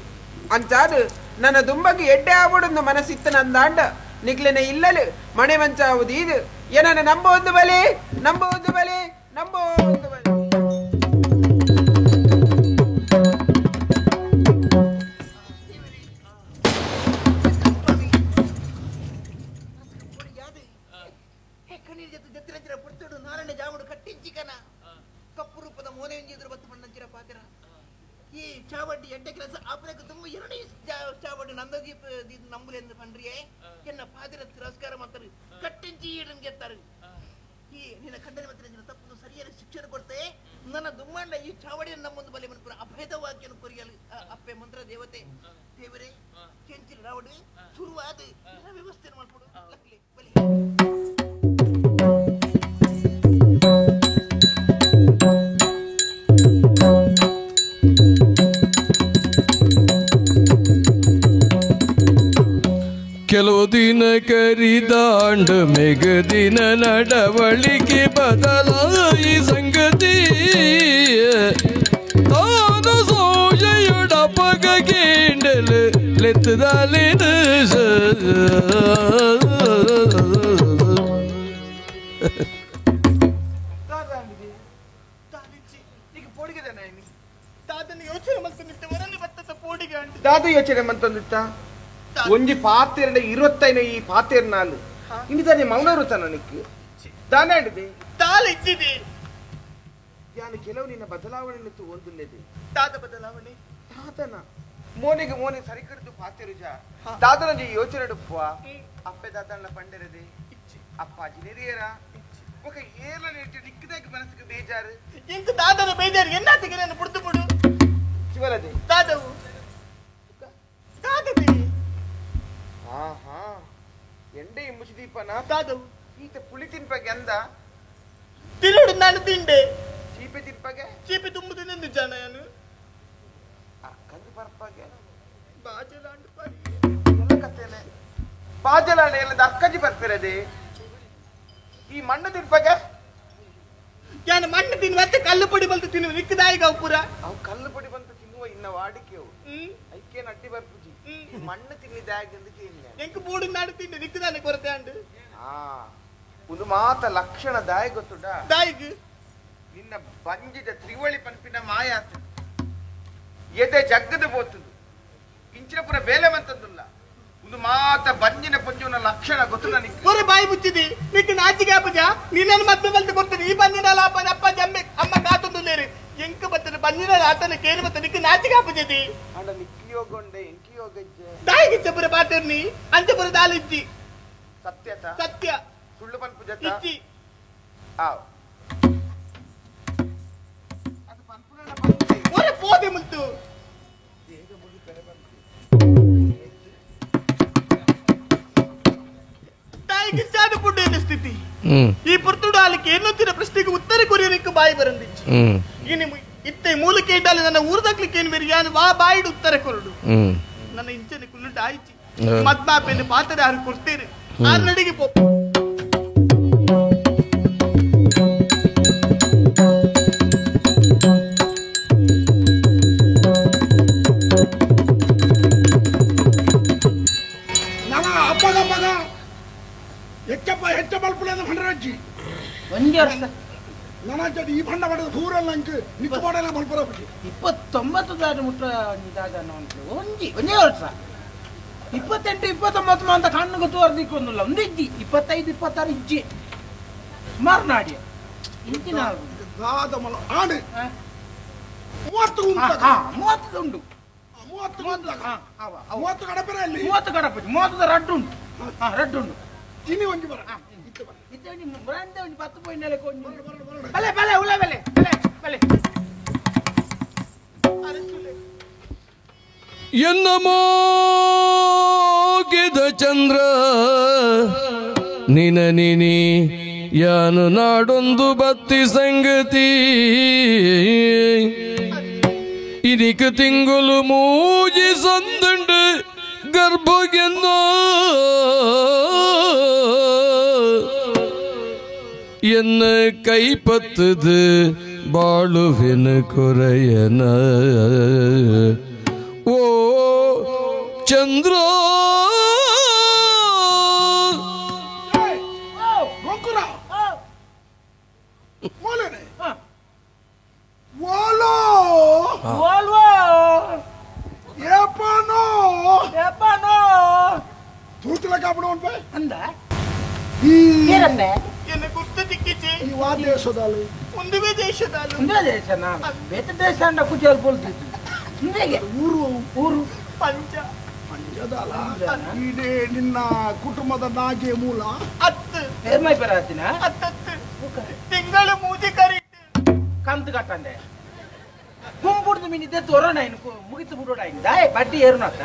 ಅಂಚಾದು ನನ್ನ ದುಂಬಗೆ ಎಡ್ಡೆ ಆವಡೊಂದು ಮನಸ್ಸಿತ್ತ ನಂದಾಂಡ ನಿಕ್ಲೆನ ಇಲ್ಲಲು ಮಣೆ ಮಂಚಾವುದು ಇದು ಏನನ ನಂಬೊಂದು ಬಲೆ ನಂಬೊಂದು ಬಲೆ ನಂಬೊಂದು ಬಲೆ. ಅಪ್ಪನಕ್ಕೆ ತುಂಬ ಎರಡನೇ ಚಾವಡಿ ನಂದದೀಪ ನಂಬುಲೆಂದು ಪಂಡ್ರಿಯೇ ಎನ್ನ ಪಾದಿರ ತಿರಸ್ಕಾರ ಮಾಡ್ತಾರೆ ಕಟ್ಟಿಂಚಿ ಈಡನ್ ಗೆತ್ತಾರೆ ಈ ನಿನ್ನ ಖಂಡನೆ ಮಾತ್ರ ನಿನ್ನ ತಪ್ಪು ಸರಿಯಾದ ಶಿಕ್ಷಣ ಕೊಡ್ತೆ ನನ್ನ ದುಮ್ಮಾಂಡ ಈ ಚಾವಡಿಯನ್ನು ನಮ್ಮೊಂದು ಬಲೆ ಮನ್ಪುರ ಅಭೇದ ವಾಕ್ಯನು ಕೊರಿಯಲು ಅಪ್ಪೆ ಮಂತ್ರ ದೇವತೆ ದೇವರೇ ಕೆಂಚಿನ ರಾವಡಿ ಶುರುವಾದ ವ್ಯವಸ್ಥೆ ಮಾಡ್ಕೊಡು ಲಕ್ಲಿ ಬಲಿ. ಕೆಲವು ದಿನ ಕರಿದಾಂಡ ಮೆಗದಿನ ನಡವಳಿಕೆ ಬದಲಾಯಿ ಸಂಗತಿ ತಾನು ಸೋಜೆಯೊಡಪಗ ಗೇಂಡಲು ಲೆತ್ತದಾಲಿನ ದಾದ ಯೋಚನೆ ಮಂತಂದಿತ್ತ ಒಂಜಿ ಪಾತೆರಡ 25 ಈ ಪಾತೆರ್ ನಾಲು ಇನ್ನಿದಾನೆ ಮೌನವೃತನ ನಿಕ್ಕು ದಾನೆ ಆಡಿದೆ ತಾಳಿಚ್ಚಿದೆ ಯಾನು ಕೆಲವು ನಿನ್ನ ಬದಲಾವಣೆ ಒಂದುಲ್ಲೆದೆ ತಾದ ಬದಲಾವಣೆ ತಾತನ ಮೋನೆಗೆ ಮೋನೆ ಸರಿ ಕಡಿದು ಪಾತೆರುಜ ದಾದನ ಯೋಚನೆ ಡುಪ್ಪುವ ಅಪ್ಪೆ ದಾದಣ್ಣ ಪಂಡೆರದೆ ಅಪ್ಪಾಜಿ ನೆರಿಯರ ఒక ಏಲ ನೆಟ್ಟು ನಿಕ್ಕದಾಗಿ ಮನಸ್ಸಿಗೆ ಬೇಜಾರು ಇಂಕ ದಾದನ ಬೇಜಾರು ಎನ್ನಾತಿಗೆ ನಾನು ಪುಡ್ತು ಪುಡು ಶಿವಲದೆ ದಾದವು ದಾದದೆ ಆಹಾ ಎಂಡೆ ಮುಚ್ಚಿದೀಪನ ದಾದವು ಈತ ಪುಳಿ ತಿನ್ಪಗೆ ಅಂದ ತಿರುಡು ನಾನು ತಿಂಡೆ ಚೀಪೆ ತಿನ್ಪಗೆ ಚೀಪೆ ತುಂಬುದು ನಂದು ಜನ ನಾನು ಅಕ್ಕಂದು ಬರ್ಪಗೆ ಬಾಜಲಾಂಡು ಪರಿ ಎಲ್ಲ ಕತ್ತೇನೆ ಬಾಜಲಾಂಡು ಎಲ್ಲದ ಅಕ್ಕಂಜಿ ಬರ್ಪಿರದೆ ಈ ಮಣ್ಣು ತಿನ್ಪಗೆ ನಾನು ಮಣ್ಣು ತಿನ್ನುವ ಕಲ್ಲು ಪೊಡಿ ಬಂತು ತಿನ್ನುವ ನಿಕ್ಕದಾಯಿಗ ಪೂರ ಅವು ಕಲ್ಲು ಪೊಡಿ ಬಂತು ತಿನ್ನುವ ಇನ್ನ ವಾಡಿಕೆವು ಐಕೆ ನಟ್ಟಿ ಬರ್ಪುಜಿ ಮಣ್ಣು ತಿನ್ನಿದಾಗೆಂದು ಕೇಳಿಲ್ಲ ಎಂಕ್ ಬೂಡು ನಾಡು ತಿಂಡು ನಿಕ್ಕದಾನೆ ಕೊರತೆ ಅಂಡು ಆ ಒಂದು ಮಾತ ಲಕ್ಷಣ ದಾಯ ಗೊತ್ತುಡ ದಾಯಿಗ್ ನಿನ್ನ ಬಂಜಿದ ತ್ರಿವಳಿ ಪಂಪಿನ ಮಾಯಾತ ಎದೆ ಜಗ್ಗದ ಬೋತುದು ಇಂಚಿನ ಪುರ ಬೇಲೆ ಮಂತದ್ದುಲ್ಲ ಒಂದು ಮಾತ ಬಂಜಿನ ಪಂಜುನ ಲಕ್ಷಣ ಗೊತ್ತು ನನಗೆ ಒರೆ ಬಾಯಿ ಮುಚ್ಚಿದಿ ನಿಕ್ಕ ನಾಚಿಗೆ ಅಪ್ಪಜ ನಿನ್ನನ್ನು ಮತ್ತೆ ಬಲ್ತು ಕೊಡ್ತೀನಿ ಈ ಬಂಜಿನ ಲಾಪ ಅಪ್ಪ ಜಮ್ಮೆ ಅಮ್ಮ ಕಾತೊಂದು ಲೇರು ಎಂಕ ಬತ್ತದ ಬಂಜಿನ ಆತನ ಕೇಳಿ ಬತ್ತ ನಿಕ್ಕ ನಾಚಿಗೆ ಅಪ್ಪಜದಿ ಅಂಡ ನಿಕ್ಕಿ ಯೋಗೊಂಡೆ ಎಂಕಿ ಯೋಗಜ್ಜೆ ದಾಯಿಗಿಚ್ಚ ಪುರ ಪಾತರ್ನಿ ಅಂಚ ಪುರ ದಾಲಿಜ್ಜಿ ಸತ್ಯತ ಸತ್ಯ ಸುಳ್ಳು ಪನ್ಪು ಜತ ಇಜ್ಜಿ ಆವ್ ಒರೆ ಪೋದೆ ಮುಲ್ತು ಸ್ಥಿತಿ ಈ ಪುರ್ತುಡು ಅಲ್ಲಿಗೆ ಏನೊತ್ತಿನ ಪ್ರಶ್ನೆಗೆ ಉತ್ತರ ಕೊರಿಯಲಿಕ್ಕೆ ಬಾಯಿ ಬರಂದಿಚ್ಚು ಇನಿ ಇತ್ತೆ ಮೂಲಕ್ಕೆ ಇಡ್ಡಾಲೆ ನನ್ನ ಊರ್ದಕ್ಲಿಕ್ಕೆ ಏನು ಬೇರೆ ಯಾನು ವಾ ಬಾಯಿಡು ಉತ್ತರ ಕೊರಡು ನನ್ನ ಇಂಚನೆ ಕುಲ್ಲುಂಡು ಆಯ್ಚಿ ಮದ್ಮಾಪೆಯನ್ನು ಪಾತ್ರೆ ಯಾರು ಕೊಡ್ತೀರಿ ಆ ನಡಿಗೆ ಪೋ ನನ್ನ ಅಪ್ಪಗಪ್ಪಗ ಹೆಚ್ಚಪ್ಪ ಹೆಚ್ಚ ಬಲ್ಪುಲೇನ ಭಂಡರಜ್ಜಿ ಒಂದೇ ವರ್ಷ ನನ್ನ ಈ ಭಂಡ ಮಾಡಿದ ಪೂರಲ್ಲ ಅಂಕ ನಿಕ್ಕು ಮಾಡಲ್ಲ ಬಲ್ಪರ 29 ದಾಟ ಮುಟ್ಟ ದಾದ ಒಂಜಿ ಒಂದೇ ವರ್ಷ 28 29 ಅಂತ ಕಣ್ಣು ತೋರ್ದಿಕ್ಕೊಂದಿಲ್ಲ ಒಂದು ಇಜ್ಜಿ 25 26 ಇಜ್ಜಿ ಮಾರ್ನಾಡಿ ಇಂಚಿನ ಆಡು 30 30 ಉಂಟು 30 30 ಕಡಪೆ ಅಲ್ಲಿ 30 ಕಡಪೆ 30 ರಡ್ಡು ಉಂಟು ರಡ್ಡು ಉಂಟು ಇನಿ ಒಂಜಿ ಬರ ಇತ್ತೆ ಒಂಜಿ ಬ್ರಾಂಡೆ ಒಂಜಿ 10 ಪೋಯಿನ್ ನೆಲೆ ಕೊಂಜಿ ಬಲೆ ಬಲೆ ಉಲ ಬಲೆ ಬಲೆ ಬಲೆ ಎನ್ನ ಮೋಗಿದ ಚಂದ್ರ ನಿನ ನಿನಿ ಯಾನು ನಾಡೊಂದು ಬತ್ತಿ ಸಂಗತಿ ಇನಿಕ ತಿಂಗಳು ಮೂಜಿ ಸಂದಂಡು ಗರ್ಭಗೆನ್ನೋ ಎನ್ನ ಕೈಪತ್ತದು ಬಾಳುವಿನ ಕೊರೆಯನ ಓ ಚಂದ್ರ ದೇಶದಾಲು ಒಂದುವೇ ದೇಶದಾಲು ಒಂದೇ ದೇಶನಾ ಬೇತೆ ದೇಶ ಅಂಡ ಕುಟಿಯಲ್ಲಿ ಬೋಲ್ತಿದ್ದು ಊರು ಊರು ಪಂಚ ಪಂಚದಲ್ಲ ಇಡೇ ನಿನ್ನ ಕುಟುಂಬದ ನಾಗೆ ಮೂಲ ಅತ್ತು ಏರ್ಮೈ ಪರಾತಿನ ಅತ್ತತ್ತು ತಿಂಗಳು ಮೂಜಿ ಕರಿ ಕಂತು ಕಟ್ಟಂದೆ ಕುಂಪುಡ್ದು ಮಿನಿದ್ದೆ ತೋರೋಣ ಇನ್ನು ಮುಗಿತು ಬಿಡೋಣ ದಾಯ್ ಬಡ್ಡಿ ಏರುನತ್ತ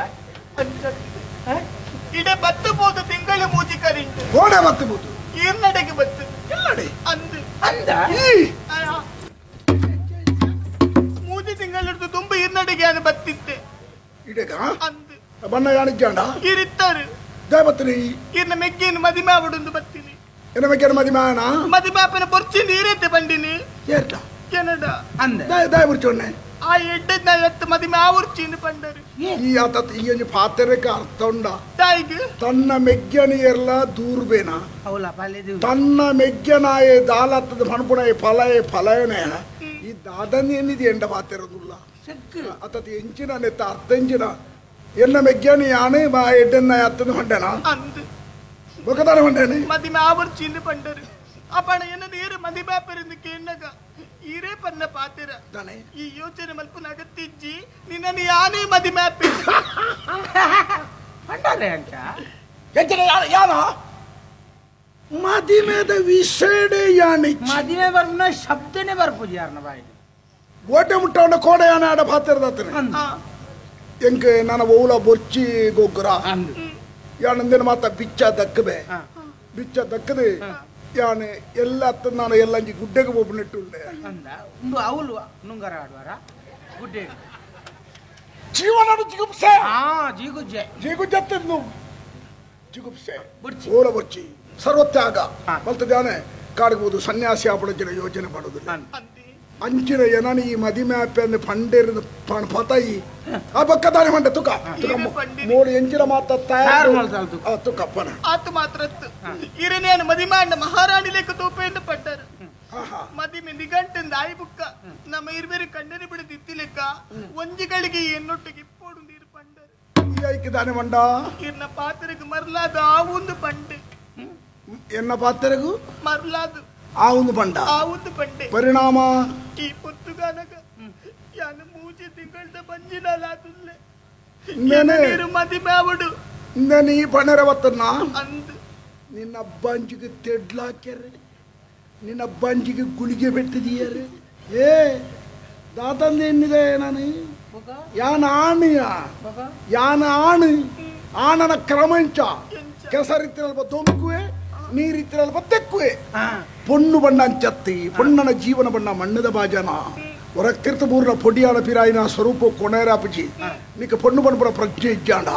ಇಡೆ ಬತ್ತು ಬೋದು ತಿಂಗಳು ಮೂಜಿ ಕರಿ ಕೋಡೆ ಬತ್ತು ಬೋದು ಈರ್ನಡೆಗೆ ಬತ್ತು ಎಲ್ಲಡೆ ಅಂದು ಅಂದ ಮೂಜಿ ತಿಂಗಳಿಡ್ದು ತುಂಬ ಈರ್ನಡೆಗೆ ನಾನು ಬತ್ತಿತ್ತೆ ಇಡೆಗ ಅಂದು ಬಣ್ಣ ಯಾಣಿಜ್ಜಾಂಡ ಈರಿತ್ತಾರೆ ಜಯ ಬತ್ತಿನಿ ಈರ್ನ ಮೆಗ್ಗೇನು ಮದಿಮೆ ಆವಡೊಂದು ಬತ್ತೀನಿ ಎನ್ನ ಮೆಗ್ಗೇನು ಮದಿಮಾನ ಮದಿಮಾಪನ ಬೊರ್ಚಿನ ಈರೈತೆ ಬಂಡಿನಿ ಏರ್ಟ ಕೆನಡಾ ಅಂದ ದಾಯ ದಾಯ ಬುರ್ಚೊನ್ನೆ ಆ ಎಡ್ಡೆ ಎತ್ತು ಮದಿಮೆ ಆವರ್ಚಿನ ಪಂಡರು ಈ ಆತ ಈ ಒಂಜಿ ಪಾತೆರಕ್ಕೆ ಅರ್ಥ ಉಂಡ ತಾಯಿಗೆ ತನ್ನ ಮೆಗ್ಗನಿಯರ್ಲ ದೂರ್ಬೇನ ಹೌಲ ಪಾಲೇದು ತನ್ನ ಮೆಗ್ಗನಾಯೆ ದಾಲತ್ತದ ಪಣಪುಣಾಯ ಫಲಯ ಫಲಯನೇ ಈ ದಾದನ್ ಏನಿದೆ ಎಂಡ ಪಾತೆರದುಲ್ಲ ಅತತ ಎಂಚಿನ ನೆತ್ತ ಅರ್ಥ ಎಂಚಿನ ಎನ್ನ ಮೆಗ್ಗನಿ ಯಾನೆ ಬಾ ಎಡ್ಡೆನ್ನ ಅತ್ತದ ಹೊಂಡೆನ ಅಂದು ಬೊಕದಾನ ಹೊಂಡೆನೆ ಮದಿಮೆ ಆವರ್ಚಿನ ಪಂಡರು ಅಪಣ ಎನ್ನ ನೀರು ಮದಿಮಾಪರಿಂದ ಕೇನ್ನಗ ಈರೇ ಪನ್ನ ಪಾತೆರ ಈ ಯೋಚನೆ ಮಲ್ಪನ ಅಗತ್ತಿಜ್ಜಿ ನಿನ್ನನ್ನು ಯಾನೇ ಮದಿಮೆ ಆಪಿ ಪಂಡರೆ ಅಂಚ ಎಂಚಿನ ಯಾನ ಮದಿಮೆದ ವಿಷಯಡೆ ಯಾನೆ ಮದಿಮೆ ಬರ್ಪುನ ಶಬ್ದನೆ ಬರ್ಪುಜಿ ಯಾರನ ಬಾಯಿ ಗೋಟೆ ಮುಟ್ಟವನ ಕೋಡೆ ಯಾನ ಆಡ ಪಾತೆರದಾತನೆ ಎಂಕ್ ನನ್ನ ಓಲ ಬೊರ್ಚಿ ಗೊಗ್ಗುರ ಯಾನಂದೇನು ಮಾತ ಬಿಚ್ಚ ದಕ್ಕಬೆ ಬಿಚ್ಚ ದಕ್ಕದೆ ಯಾನೆ ಎಲ್ಲ ಅತ್ತ ನಾನು ಎಲ್ಲ ಅಂಜಿ ಗುಡ್ಡೆಗೆ ಒಬ್ಬನಿಟ್ಟುಂಡೆ ಅಂದ ಒಂದು ಅವಲು ನುಂಗರ ಆಡುವಾರ ಗುಡ್ಡೆ ಜೀವನ ಜಿಗುಪ್ಸೆ ಹಾ ಜಿಗುಜ್ಜೆ ಜಿಗುಜ್ಜತ್ತಿದ್ನು ಜಿಗುಪ್ಸೆ ಓಲ ಬೊರ್ಚಿ ಸರ್ವತ್ಯಾಗ ಮಲ್ತದಾನೆ ಕಾಡ್ಬೋದು ಸನ್ಯಾಸಿ ಆಪಡಂಚಿನ ಯೋಜನೆ ಮಾಡೋದಿಲ್ಲ ಅಂಚಿನ ಏನನ ಈ ಮದಿಮೆ ಆಪೆ ಅಂದ್ರೆ ಪಂಡೇರಿನ ಪತಾಯಿ ಆ ಬಕ್ಕದಾನೆ ಮಂಡೆ ತುಕ ತುಕ ಮೋಡು ಎಂಚಿನ ಮಾತ ತಯಾರು ಆ ತುಕಪ್ಪನ ಆತು ಮಾತ್ರ ಇರನೇನು ಮದಿಮಾಂಡ ಮಹಾರಾಣಿ ಲೇಖ ತೋಪೆಯಿಂದ ಪಟ್ಟರು ಮದಿಮೆ ನಿಗಂಟಂದ ಆಯಿ ಬುಕ್ಕ ನಮ್ಮ ಇರ್ಬೇರೆ ಕಣ್ಣನೆ ಬಿಡದು ಇತ್ತಿಲೆಕ್ಕ ಒಂಜಿಗಳಿಗೆ ಎನ್ನೊಟ್ಟಿಗೆ ಇಪ್ಪೋಡು ನೀರು ಪಂಡರು ಈ ಐಕಿದಾನೆ ಮಂಡ ಇರ್ನ ಪಾತ್ರೆಗೆ ಮರ್ಲಾದ ಆ ಒಂದು ಪಂಡೆ ಎನ್ನ ಪಾತ್ರೆಗೂ ಮರ್ಲಾದು ಆ ಒಂದು ಪಂಡ ಆ ಒಂದು ಪಂಡೆ ಪರಿಣಾಮ ಈ ಪೊತ್ತುಗಾನಗ ಯಾನು ಮೂಜಿ ತಿಂಗಳದ ಬಂಜಿನಲಾದುಲ್ಲೆ ನೀರು ಮದಿಮೆ ಆವಡು ನೀ ಪಣರ ಬತ್ತನ್ನ ಅಂದು ನಿನ್ನ ಬಂಜಿಗೆ ತೆಡ್ಲಾಕ್ಯಾರೆ ನಿನ್ನ ಬಂಜಿಗೆ ಗುಳಿಗೆ ಬಿಟ್ಟಿದೀಯರೆ ಏ ದಾತಂದು ಎನ್ನಿದೆ ನಾನು ಯಾನ ಆಣೆಯ ಯಾನ ಆಣು ಆಣನ ಕ್ರಮಂಚ ಕೆಸರಿತ್ತಿರಲ್ಪ ದೊಂಕುವೆ ನೀರಿತ್ತಿರಲ್ಪ ತೆಕ್ಕುವೆ ಪೊಣ್ಣು ಬಣ್ಣ ಅಂಚತ್ತಿ ಪೊಣ್ಣನ ಜೀವನ ಬಣ್ಣ ಮಣ್ಣದ ಬಾಜನ ಹೊರಕ್ತಿರ್ತ ಬೂರ್ನ ಪೊಡಿಯಾನ ಪಿರಾಯಿನ ಸ್ವರೂಪ ಕೊಣೇರಾಪಜಿ ನಿಕ್ಕ ಪೊಣ್ಣು ಬಣ್ಣ ಪ್ರಜ್ಞೆ ಇಜ್ಜಾಂಡ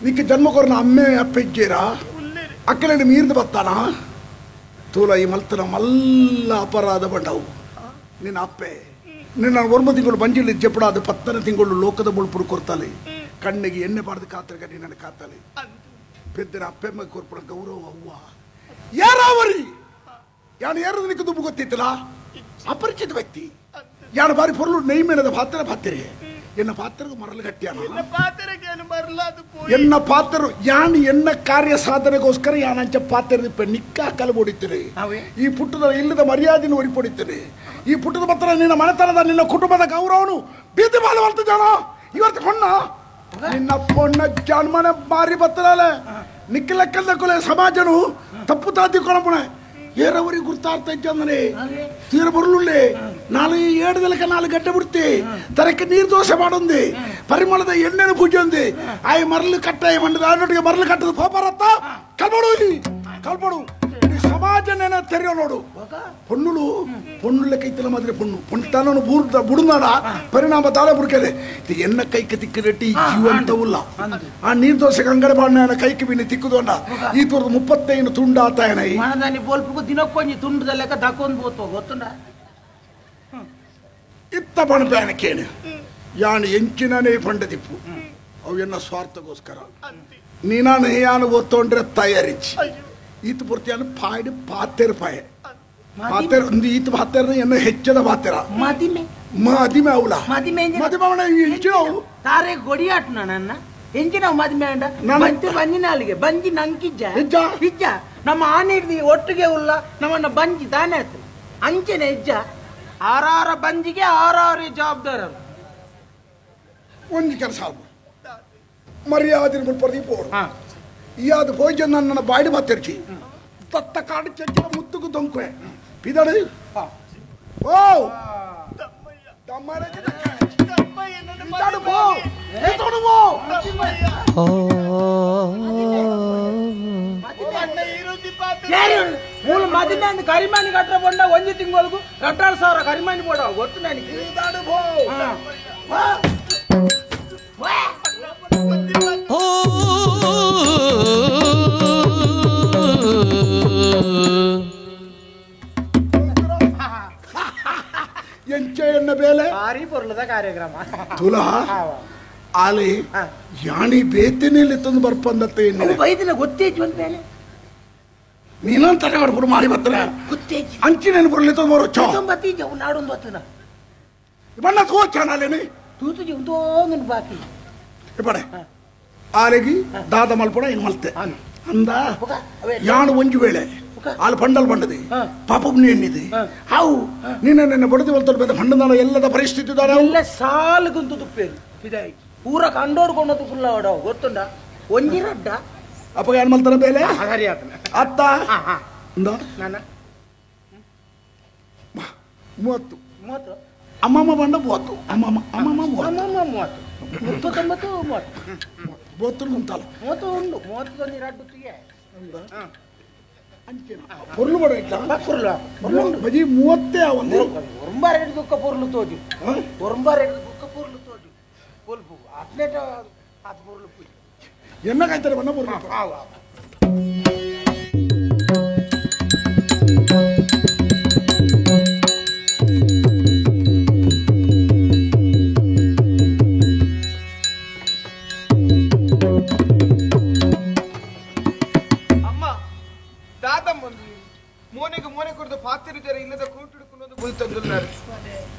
ನಿಕ್ಕ ಜನ್ಮ ಕೊರನ ಅಮ್ಮೆ ಅಪ್ಪ ಇಜ್ಜೇರ ಅಕ್ಕಲೇನು ಮೀರ್ದು ಬತ್ತಾನ ತೂಲ ಈ ಮಲ್ತನ ಮಲ್ಲ ಅಪರಾಧ ಬಂಡವು ನಿನ್ನ ಅಪ್ಪೆ ನಿನ್ನ ಒಂಬ ತಿಂಗಳು ಬಂಜಿಲಿ ಜಪಡಾದ ಪತ್ತನ ತಿಂಗಳು ಲೋಕದ ಮುಳುಪುಡು ಕೊರ್ತಾಲೆ ಕಣ್ಣಿಗೆ ಎಣ್ಣೆ ಬಾರ್ದು ಕಾತ್ರಗ ನಿನ್ನ ಕಾತಾಲೆ ಪೆದ್ದನ ಅಪ್ಪೆಮ್ಮ ಕೊರ್ಪಣ ಗೌರವ ಅವ್ವ ಯಾರಾವರಿ ಯಾನು ಯಾರು ನಿನಗೆ ದುಬ್ಬು ಗೊತ್ತಿತ್ತಲ್ಲ ಅಪರಿಚಿತ ವ್ಯಕ್ತಿ ಯಾರು ಬಾರಿ ಪೊರ್ಲು ನೈಮೇನದ ಪಾತ್ರ ಪಾತ್ರೆ ಎನ್ನ ಪಾತ್ರಗೂ ಮರಳು ಗಟ್ಟಿಯಾನ ಎನ್ನ ಪಾತ್ರ ಯಾನು ಎನ್ನ ಕಾರ್ಯ ಸಾಧನೆಗೋಸ್ಕರ ಯಾನಂಚ ಪಾತ್ರ ನಿಕ್ಕ ಕಲಬೊಡಿತೀರಿ ಈ ಪುಟ್ಟದ ಇಲ್ಲದ ಮರ್ಯಾದೆಯನ್ನು ಒರಿಪೊಡಿತೀರಿ ಈ ಪುಟ್ಟದ ಪತ್ರ ನಿನ್ನ ಮನೆತನದ ನಿನ್ನ ಕುಟುಂಬದ ಗೌರವನು ಬೀದಿ ಬಾಲ ಬರ್ತ ಜನ ಇವತ್ತು ಹೊಣ್ಣ ನಿನ್ನ ಪೊಣ್ಣ ಜನ್ಮನೆ ಮಾರಿ ಬತ್ತಲೇ ನಿಕ್ಕ ಲೆಕ್ಕದ ಸಮಾಜನು ತಪ್ಪು ತಾತಿ ಕೊಳಪುಣೆ ಏರವರಿಗೆ ಗುರ್ತಾರ್ಥ ಇದ್ದಂದ್ರೆ ತೀರ ಬರಲುಳ್ಳೆ ನಾಳೆ ಏಡದಲಕ ನಾಲ್ಕು ಗಡ್ಡೆ ಬಿಡ್ತಿ ತರಕ್ಕೆ ನೀರು ದೋಸೆ ಮಾಡೊಂದು ಪರಿಮಳದ ಎಣ್ಣೆನ ಪೂಜೆ ಒಂದು ಆಯ್ ಮರಳು ಕಟ್ಟಾಯ ಮಂಡದ ಆನೊಟ್ಟಿಗೆ ಮರಳು ಕಟ್ಟದ ಪೋಪರತ್ತ ಕಲ್ಪಡು ಕಲ್ಪಡು ಈ ಸಮಾಜನೇನ ತೆರೆಯೋ ನೋಡು ಪೊಣ್ಣುಳು ಪೊಣ್ಣುಳ್ಳೆ ಕೈತಲ ಮಾತ್ರ ಪೊಣ್ಣು ಪೊಣ್ಣು ತಾನೂ ಬೂರ್ದ ಬುಡುನಾಡ ಪರಿಣಾಮ ತಾಳೆ ಬುಡ್ಕೆದೆ ಇದು ಎನ್ನ ಕೈಗೆ ತಿಕ್ಕದಟ್ಟಿ ಜೀವಂತವುಲ್ಲ ಆ ನೀರು ದೋಸೆಗೆ ಅಂಗಡಿ ಬಾಣ ಕೈಗೆ ಬಿನ್ನಿ ತಿಕ್ಕುದೊಂಡ ಈ ತೋರ್ದು 35 ತುಂಡ ಆತಾಯನ ಮನದಾನಿ ಬೋಲ್ಪುಗು ದಿನಕ್ಕೊಂಜಿ ತುಂಡದ ಲೆಕ್ಕ ದಕ್ಕೊಂದು ಬೋತು ಗೊತ್ತುಂಡ ಇತ್ತ ಪಣಪೇನ ಕೇಳು ಯಾನು ಎಂಚಿನೇ ಪಂಡದಿಪ್ಪು ಅವು ಎನ್ನ ಸ್ವಾರ್ಥಗೋಸ್ಕರ ನೀನಾನು ಯಾನು ಒತ್ತೊಂಡ್ರೆ ತಯಾರಿಚಿ ಈತ ಪೂರ್ತಿಯನ್ನು ಪಾಯ್ಡು ಪಾತೆರ್ ಪಾಯ ಪಾತೆರ್ ಒಂದು ಈತ ಪಾತೆರ್ ಎನ್ನ ಹೆಚ್ಚದ ಪಾತೆರ ಮದಿಮೆ ಮದಿಮೆ ಅವಳ ಮದಿಮೆ ಮದಿಮೆ ಅವನ ಎಂಚಿನ ಅವಳು ತಾರೆ ಗೊಡಿಯಾಟ್ ನನ್ನ ಎಂಚಿನ ಮದಿಮೆ ಅಂಡ ಬಂತಿ ಬಂಜಿನಾಲಿಗೆ ಬಂಜಿ ನಂಕಿಜ್ಜ ಇಜ್ಜ ನಮ್ಮ ಆನೆ ಹಿಡ್ದು ಒಟ್ಟಿಗೆ ಉಲ್ಲ ನಮ್ಮನ್ನ ಬಂಜಿ ತಾನೇ ಆಯ್ತು ಅಂಚೆನೆ ಇಜ್ಜ ಆರಾರ ಬಂಜಿಗೆ ಆರಾರು ಜವಾಬ್ದಾರರು. ಒಂಜಿ ಕೆಲಸ ಆವು ಮರ್ಯಾದೆ ಮುಲ್ಪರ್ದಿ ಪೋಡು ಇಯಾದ ಭೋಜನ ನನ್ನ ಬಾಡಿ ಬತ್ತಿರ್ಚಿ ತತ್ತ ಕಾಡು ಚೆಕ್ಕಿನ ಮುತ್ತುಗು ದೊಂಕುವೆ ಪಿದಡು ಓ ಮೂಲ ಮದಿಮೆ ಕರಿಮಾನಿ ಕಟ್ಟ ಬಂಡ ಒಂಜಿ ತಿಂಗಳಿಗೆ 2000 ಕರಿಮಾನಿ ಬೋಡ ಗೊತ್ತು ನನಗೆ. ಎಂಚೆ ಎನ್ನ ಬೇಲೆ ಭಾರಿ ಪೊರ್ಲದ ಕಾರ್ಯಕ್ರಮ ತುಲಾ ಆಲೆ ಯಾಣಿ ಬೇತಿನಲ್ಲಿ ತಂದು ಬರ್ಪಂದತ್ತೆ ಬೈದಿನ ಗೊತ್ತೇಜ್ ಒಂದ್ ಮೇಲೆ ನೀನಂತ ಪುರು ಮಾರಿ ಬತ್ತರ ಗೊತ್ತೇಜ್ ಅಂಚಿನ ಬರಲಿ ತಂದು ಬರೋ ಚೋ ನಾಡೊಂದು ಹೊತ್ತನ ಬಣ್ಣ ತೋಚಾನಾಲೇನಿ ತೂತು ಜೀವಂತೋಂದು ಬಾಕಿ ಇಪ್ಪಡೆ ಆಲೆಗಿ ದಾದ ಮಲ್ಪಡ ಏನು ಮಲ್ತೆ ಅಂದ ಯಾಣ ಒಂಜು ವೇಳೆ ಆಲು ಪಂಡಲ್ ಬಂಡದೆ ಪಾಪ ಎಣ್ಣಿದೆ ಹಾವು ನೀನು ನಿನ್ನ ಬಡದಿ ಬಲ್ತಲ್ ಬೇದ ಹಣ್ಣದಾನ ಎಲ್ಲದ ಪರಿಸ್ಥಿತಿ ಎಲ್ಲ ಸಾಲುಗುಂತು ತುಪ್ಪೇರು ಇದಾಯಿ ಪೂರ ಕಂಡೋರ್ಕೊಂಡದ್ದು ಫುಲ್ಲ ಹೊಡ ಗೊತ್ತುಂಡ ಒಂಜಿ ರಡ್ಡ ಅಪ್ಪ ಏನು ಮಲ್ತಾನ ಬೇಲೆ ಸರಿ ಆತನ ಅತ್ತ ಅಂದ ನಾನ 30 30 ಅಮ್ಮಮ್ಮ ಬಂಡ 30 ಅಮ್ಮಮ್ಮ ಅಮ್ಮಮ್ಮ 30 ಅಮ್ಮಮ್ಮ 30 39 30 30 ಉಂಟಲ್ಲ 30 ಉಂಡು 30 ರಡ್ಡುತ್ತಿಗೆ ಪೊರ್ಲು ಬಡ ಪೊರ್ಲು ಬಜಿ 30 ಒಂದು ಒರಂಬ ರೇಟ್ ದುಃಖ ಪೊರ್ಲು ತೋಜು ಒರಂಬ ರೇಟ್ ದುಃಖ ಪೊರ್ಲು ತೋಜು ಪೊಲ್ಪು ಅತ್ನೇಟ ಆತ ಪೊರ್ಲು ಪೂಜೆ ಎನ್ನ ಕಾಯ್ತಾರೆ ಬಣ್ಣ ಪೊರ್ಲು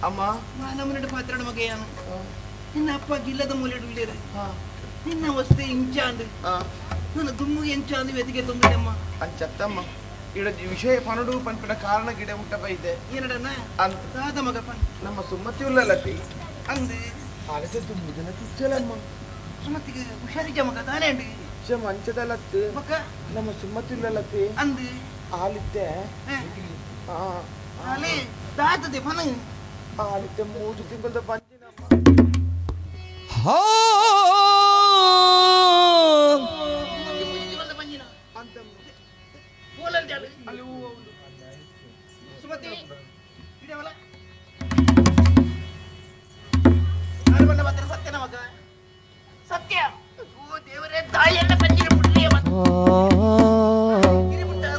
ಅಮ್ಮ ಮಾನವನಡು ಪಾತ್ರ ಮಗೆಯಾನು ನಿನ್ನ ಅಪ್ಪ ಗಿಲ್ಲದ ಮೂಲೆ ನಿನ್ನ ವಸ್ತು ಇಂಚಾಂದು ನನ್ನ ದುಮ್ಮು ಎಂಚಾಂದು ವೆದಿಗೆ ತೊಂದರೆಮ್ಮ ಅಂಚತ್ತಮ್ಮ ಇಡ ವಿಷಯ ಪನಡು ಪನ್ಪಿನ ಕಾರಣ ಗಿಡ ಮುಟ್ಟ ಬೈದೆ ಏನಡನ ಅಂತ ದಾದ ಮಗ ಪನ್ ನಮ್ಮ ಸುಮ್ಮತಿ ಉಲ್ಲಲತಿ ಅಂದು ಆಲತೆ ದುಮ್ಮುದನ ತುಚ್ಚಲಮ್ಮ ಸುಮತಿಗೆ ಹುಷಾರಿಜ ಮಗ ತಾನೇ ಅಂಡು ಶಮ ಅಂಚದಲತ್ತು ಮಗ ನಮ್ಮ ಸುಮ್ಮತಿ ಉಲ್ಲಲತಿ ಅಂದು ಆಲಿತ್ತೆ ಆಲೆ ದಾದದೆ ಪನ ಆಲಿತ್ತೆ 3 ತಿಂಗಳದ ಬಂಜಿನಮ್ಮ ಹಾ ಸುಮತಿ ಇಡವಲ್ಲ ನಾನು ಬಂದ ಮಾತ್ರ ಸತ್ಯನ ಮಗ ಸತ್ಯ ಓ ದೇವರೇ ತಾಯಿಯನ್ನ ಪಂಜಿನ ಪುಟ್ಲಿಯ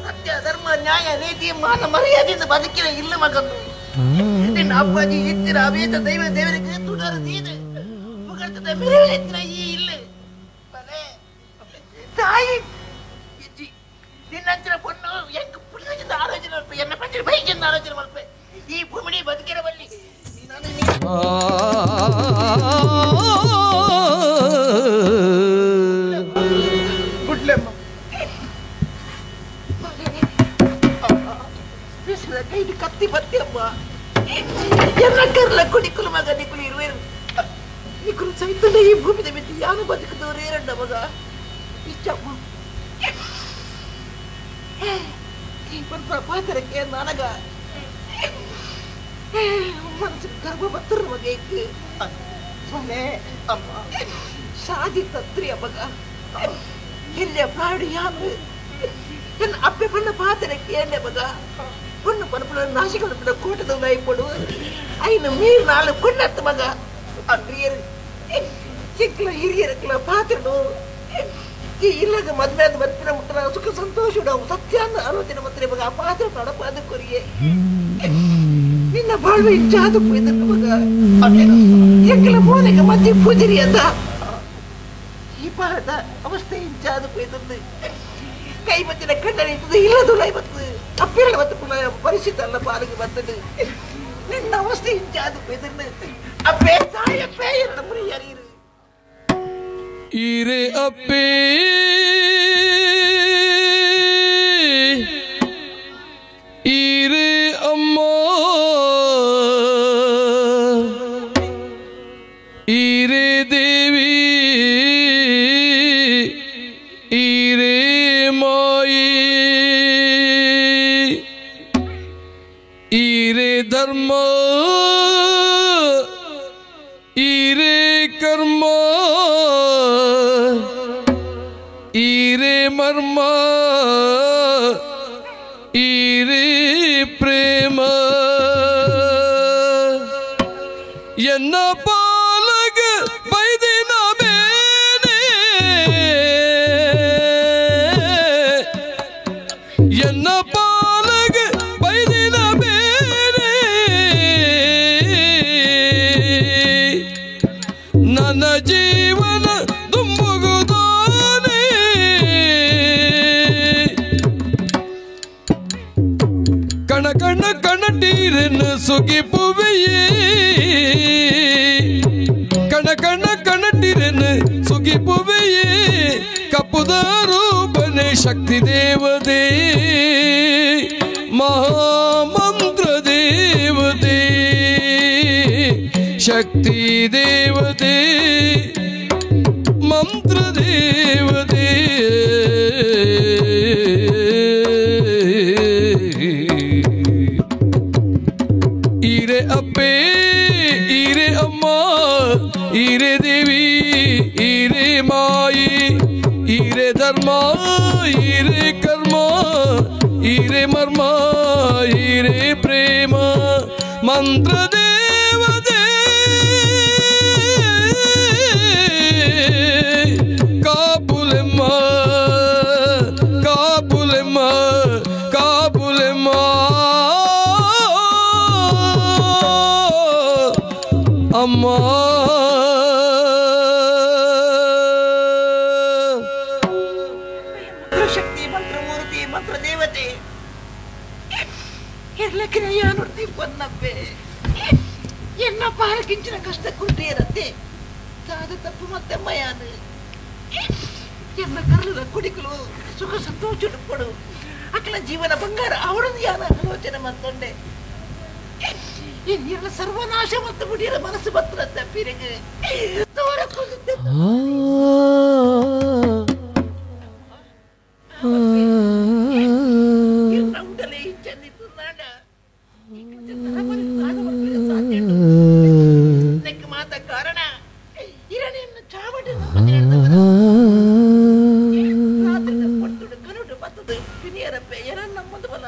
ಸತ್ಯ ಧರ್ಮ ನ್ಯಾಯ ನೀತಿ ಮಾನ ಮರ್ಯಾದೆಯಿಂದ ಬದುಕಿನ ಇಲ್ಲ ಮಗಂದು ನಿನ್ನ ಅಪ್ಪಾಜಿ ಇತ್ತಿನ ಅವೇತ ದೈವ ದೇವರಿಗೆ ತುಡರು ತೀದೆ ಪುಗರ್ತದ ಮೆರವಣಿತ್ತಿನ ಈ ಇಲ್ಲ ತಾಯಿ ಇಜ್ಜಿ ನಿನ್ನಂಚಿನ ಪೊಣ್ಣು ಎಂಕ್ ಪುಣ್ಯದಿಂದ ಆಲೋಚನೆ ಮಲ್ಪೆ ಎನ್ನ ಪಂಚಿನ ಬೈಕಿಂದ ಆಲೋಚನೆ ಮಲ್ಪೆ ಈ ಭೂಮಿನಿ ಬದುಕಿರಬಲ್ಲಿ ನಾನು ಗುಡ್ಲೆಮ್ಮ ಕೈದು ಕತ್ತಿ ಬತ್ತಿ ಅಮ್ಮ ಎನ್ನ ಕರ್ಲ ಕುಡಿಕುಲು ಮಗ ನಿಕುಲು ಇರುವೇರು ನಿಕುಲು ಸೈತಲ್ಲ ಈ ಭೂಮಿದ ಮಿತಿ ಯಾರು ಬದುಕಿದವರು ಏರಣ್ಣ ಮಗ ಇಷ್ಟಮ್ಮ ಪಾತ್ರಕ್ಕೆ ನನಗ ಮನಸ್ಸು ಗರ್ಭ ಬತ್ತರ ಮಗ ಇತ್ತು ಸೊನ್ನೆ ಅಮ್ಮ ಶಾದಿ ತತ್ರಿ ಮಗ ಎಲ್ಲಿಯ ಪ್ರಾಣಿ ಯಾರು ನನ್ನ ಅಪ್ಪೆ ಬಣ್ಣ ಪಾತ್ರಕ್ಕೆ ಏನೇ ಮಗ பொண்ணு பரப்புல நாசிகள் கூட்டத்தை வாய்ப்படு ஐந்து மீறு நாலு பொண்ணு மக அன்றியர் சிக்கல ಹಿರಿಯರಕ್ಲ ಪಾತ್ರನು ಇಲ್ಲಗ ಮದ್ವೆ ಆದ ಬರ್ಪಿನ ಮುಟ್ಟನ ಸುಖ ಸಂತೋಷ ಸತ್ಯಾನ ಆಲೋಚನೆ ಮತ್ತೆ ಮಗ ಆ ಪಾತ್ರ ನಡಪಾದ ಕೊರಿಯೆ ನಿನ್ನ ಬಾಳ್ವೆ ಇಚ್ಛಾದ ಇದನ್ನು ಮಗ ಎಂಕಲ ಮೋನೆಗೆ ಮಧ್ಯೆ ಪೂಜರಿ ಅಂತ ಈ ಪಾದ ಅವಸ್ಥೆ ಇಂಚಾದ ಇದನ್ನು ಕೈ ಮತ್ತಿನ ಕಣ್ಣಲ್ಲಿ ಇಲ್ಲದು ಬತ್ತು ಅಪ್ಪಿರಳ ಮತ್ತು ಪರಿಸ್ಥಿತಿ ಅಲ್ಲ ಪಾಲಿಗೆ ಬರ್ತದೆ ನಿನ್ನ ಅವಸ್ಥೆ ಇಂಚಾದ ಇದನ್ನು ಅಪ್ಪೇ ತಾಯಪ್ಪೇ ಎರಡು ಮುರಿಯರೀರು ಈರೆ ಅಪ್ಪೇ ಈರೆ ಅಮ್ಮ ಈರೆ ಮರ್ಮ ಈರೇ ಪ್ರೇಮ ಎನ್ನ ಪಾಲಗ ಬೈದಿನ ಬೇನೆ ಎನ್ನ ಪಾಲಗ ಬೈದಿನ ಬೇನೆ ನನ್ನ ಜೀವನ ದುಂಬುಗುದಾನೆ ಕಣ ಕಣ ಕಣಟೀರನ್ನು ಸುಗಿಪುವೆಯೇ ಕಣ ಕಣ ಕಣಟಿರನ್ನು ಸುಗಿಪುವೆಯೇ ಕಪುದ ರೂಪನೆ ಶಕ್ತಿ ದೇವತೆ ಮಹಾಮಂತ್ರ ದೇವತೆ ಶಕ್ತಿ ದೇವತೆ ಮಂತ್ರ ದೇವತೆ ಈರೆ ಅಪ್ಪೇ ಈರೆ ಅಮ್ಮ ಈರೆ ದೇವಿ ಈರೆ ಮಾಯಿ ಈರೆ ಧರ್ಮ ಈರೆ ಕರ್ಮ ಈರೆ ಮರ್ಮ ಈರೆ ಪ್ರೇಮ ಮಂತ್ರ ದೇವತೆ ಕಾಪುಲೆಮ್ಮ ಕಾಪುಲೆಮ್ಮ ಕಾಪುಲೆಮ್ಮ ಅಮ್ಮ ಮಂತ್ರಶಕ್ತಿ ಮಂತ್ರಮೂರ್ತಿ ಮಂತ್ರದೇವತೆ ಎಲ್ಲಕ್ಕಿನ ಪೊನ್ನಪ್ಪೆ ಎನ್ನ ಪಾರಕಿಂಚಿನ ಕಷ್ಟ ಕುಂಟೇರತ್ತೆ ತಾದ ತಪ್ಪು ಮತ್ತೆಮ್ಮಯಾನು ಎನ್ನ ಕರ್ಲದ ಕುಡಿಕಲು ಸುಖ ಸಂತೋಷ ಕೊಡು ಅಕಲ ಜೀವನ ಬಂಗಾರ ಅವಳನ್ನು ಯಾನ ಆಲೋಚನೆ ಮಂತೊಂಡೆ ಎಲ್ಲ ಸರ್ವನಾಶ ಮತ್ತು ಮುಡಿಯರ ಮನಸ್ಸು ಬತ್ತರಂತೆ ಪಿರಿಗೆ ಮಾತ ಕಾರಣ ಇರಣೆಯನ್ನು ಚಾವಟಿ ಕನುಡು ಬತ್ತದು ಪಿನಿಯರಪ್ಪೆ ಎರ ನಮ್ಮದು ಬಲ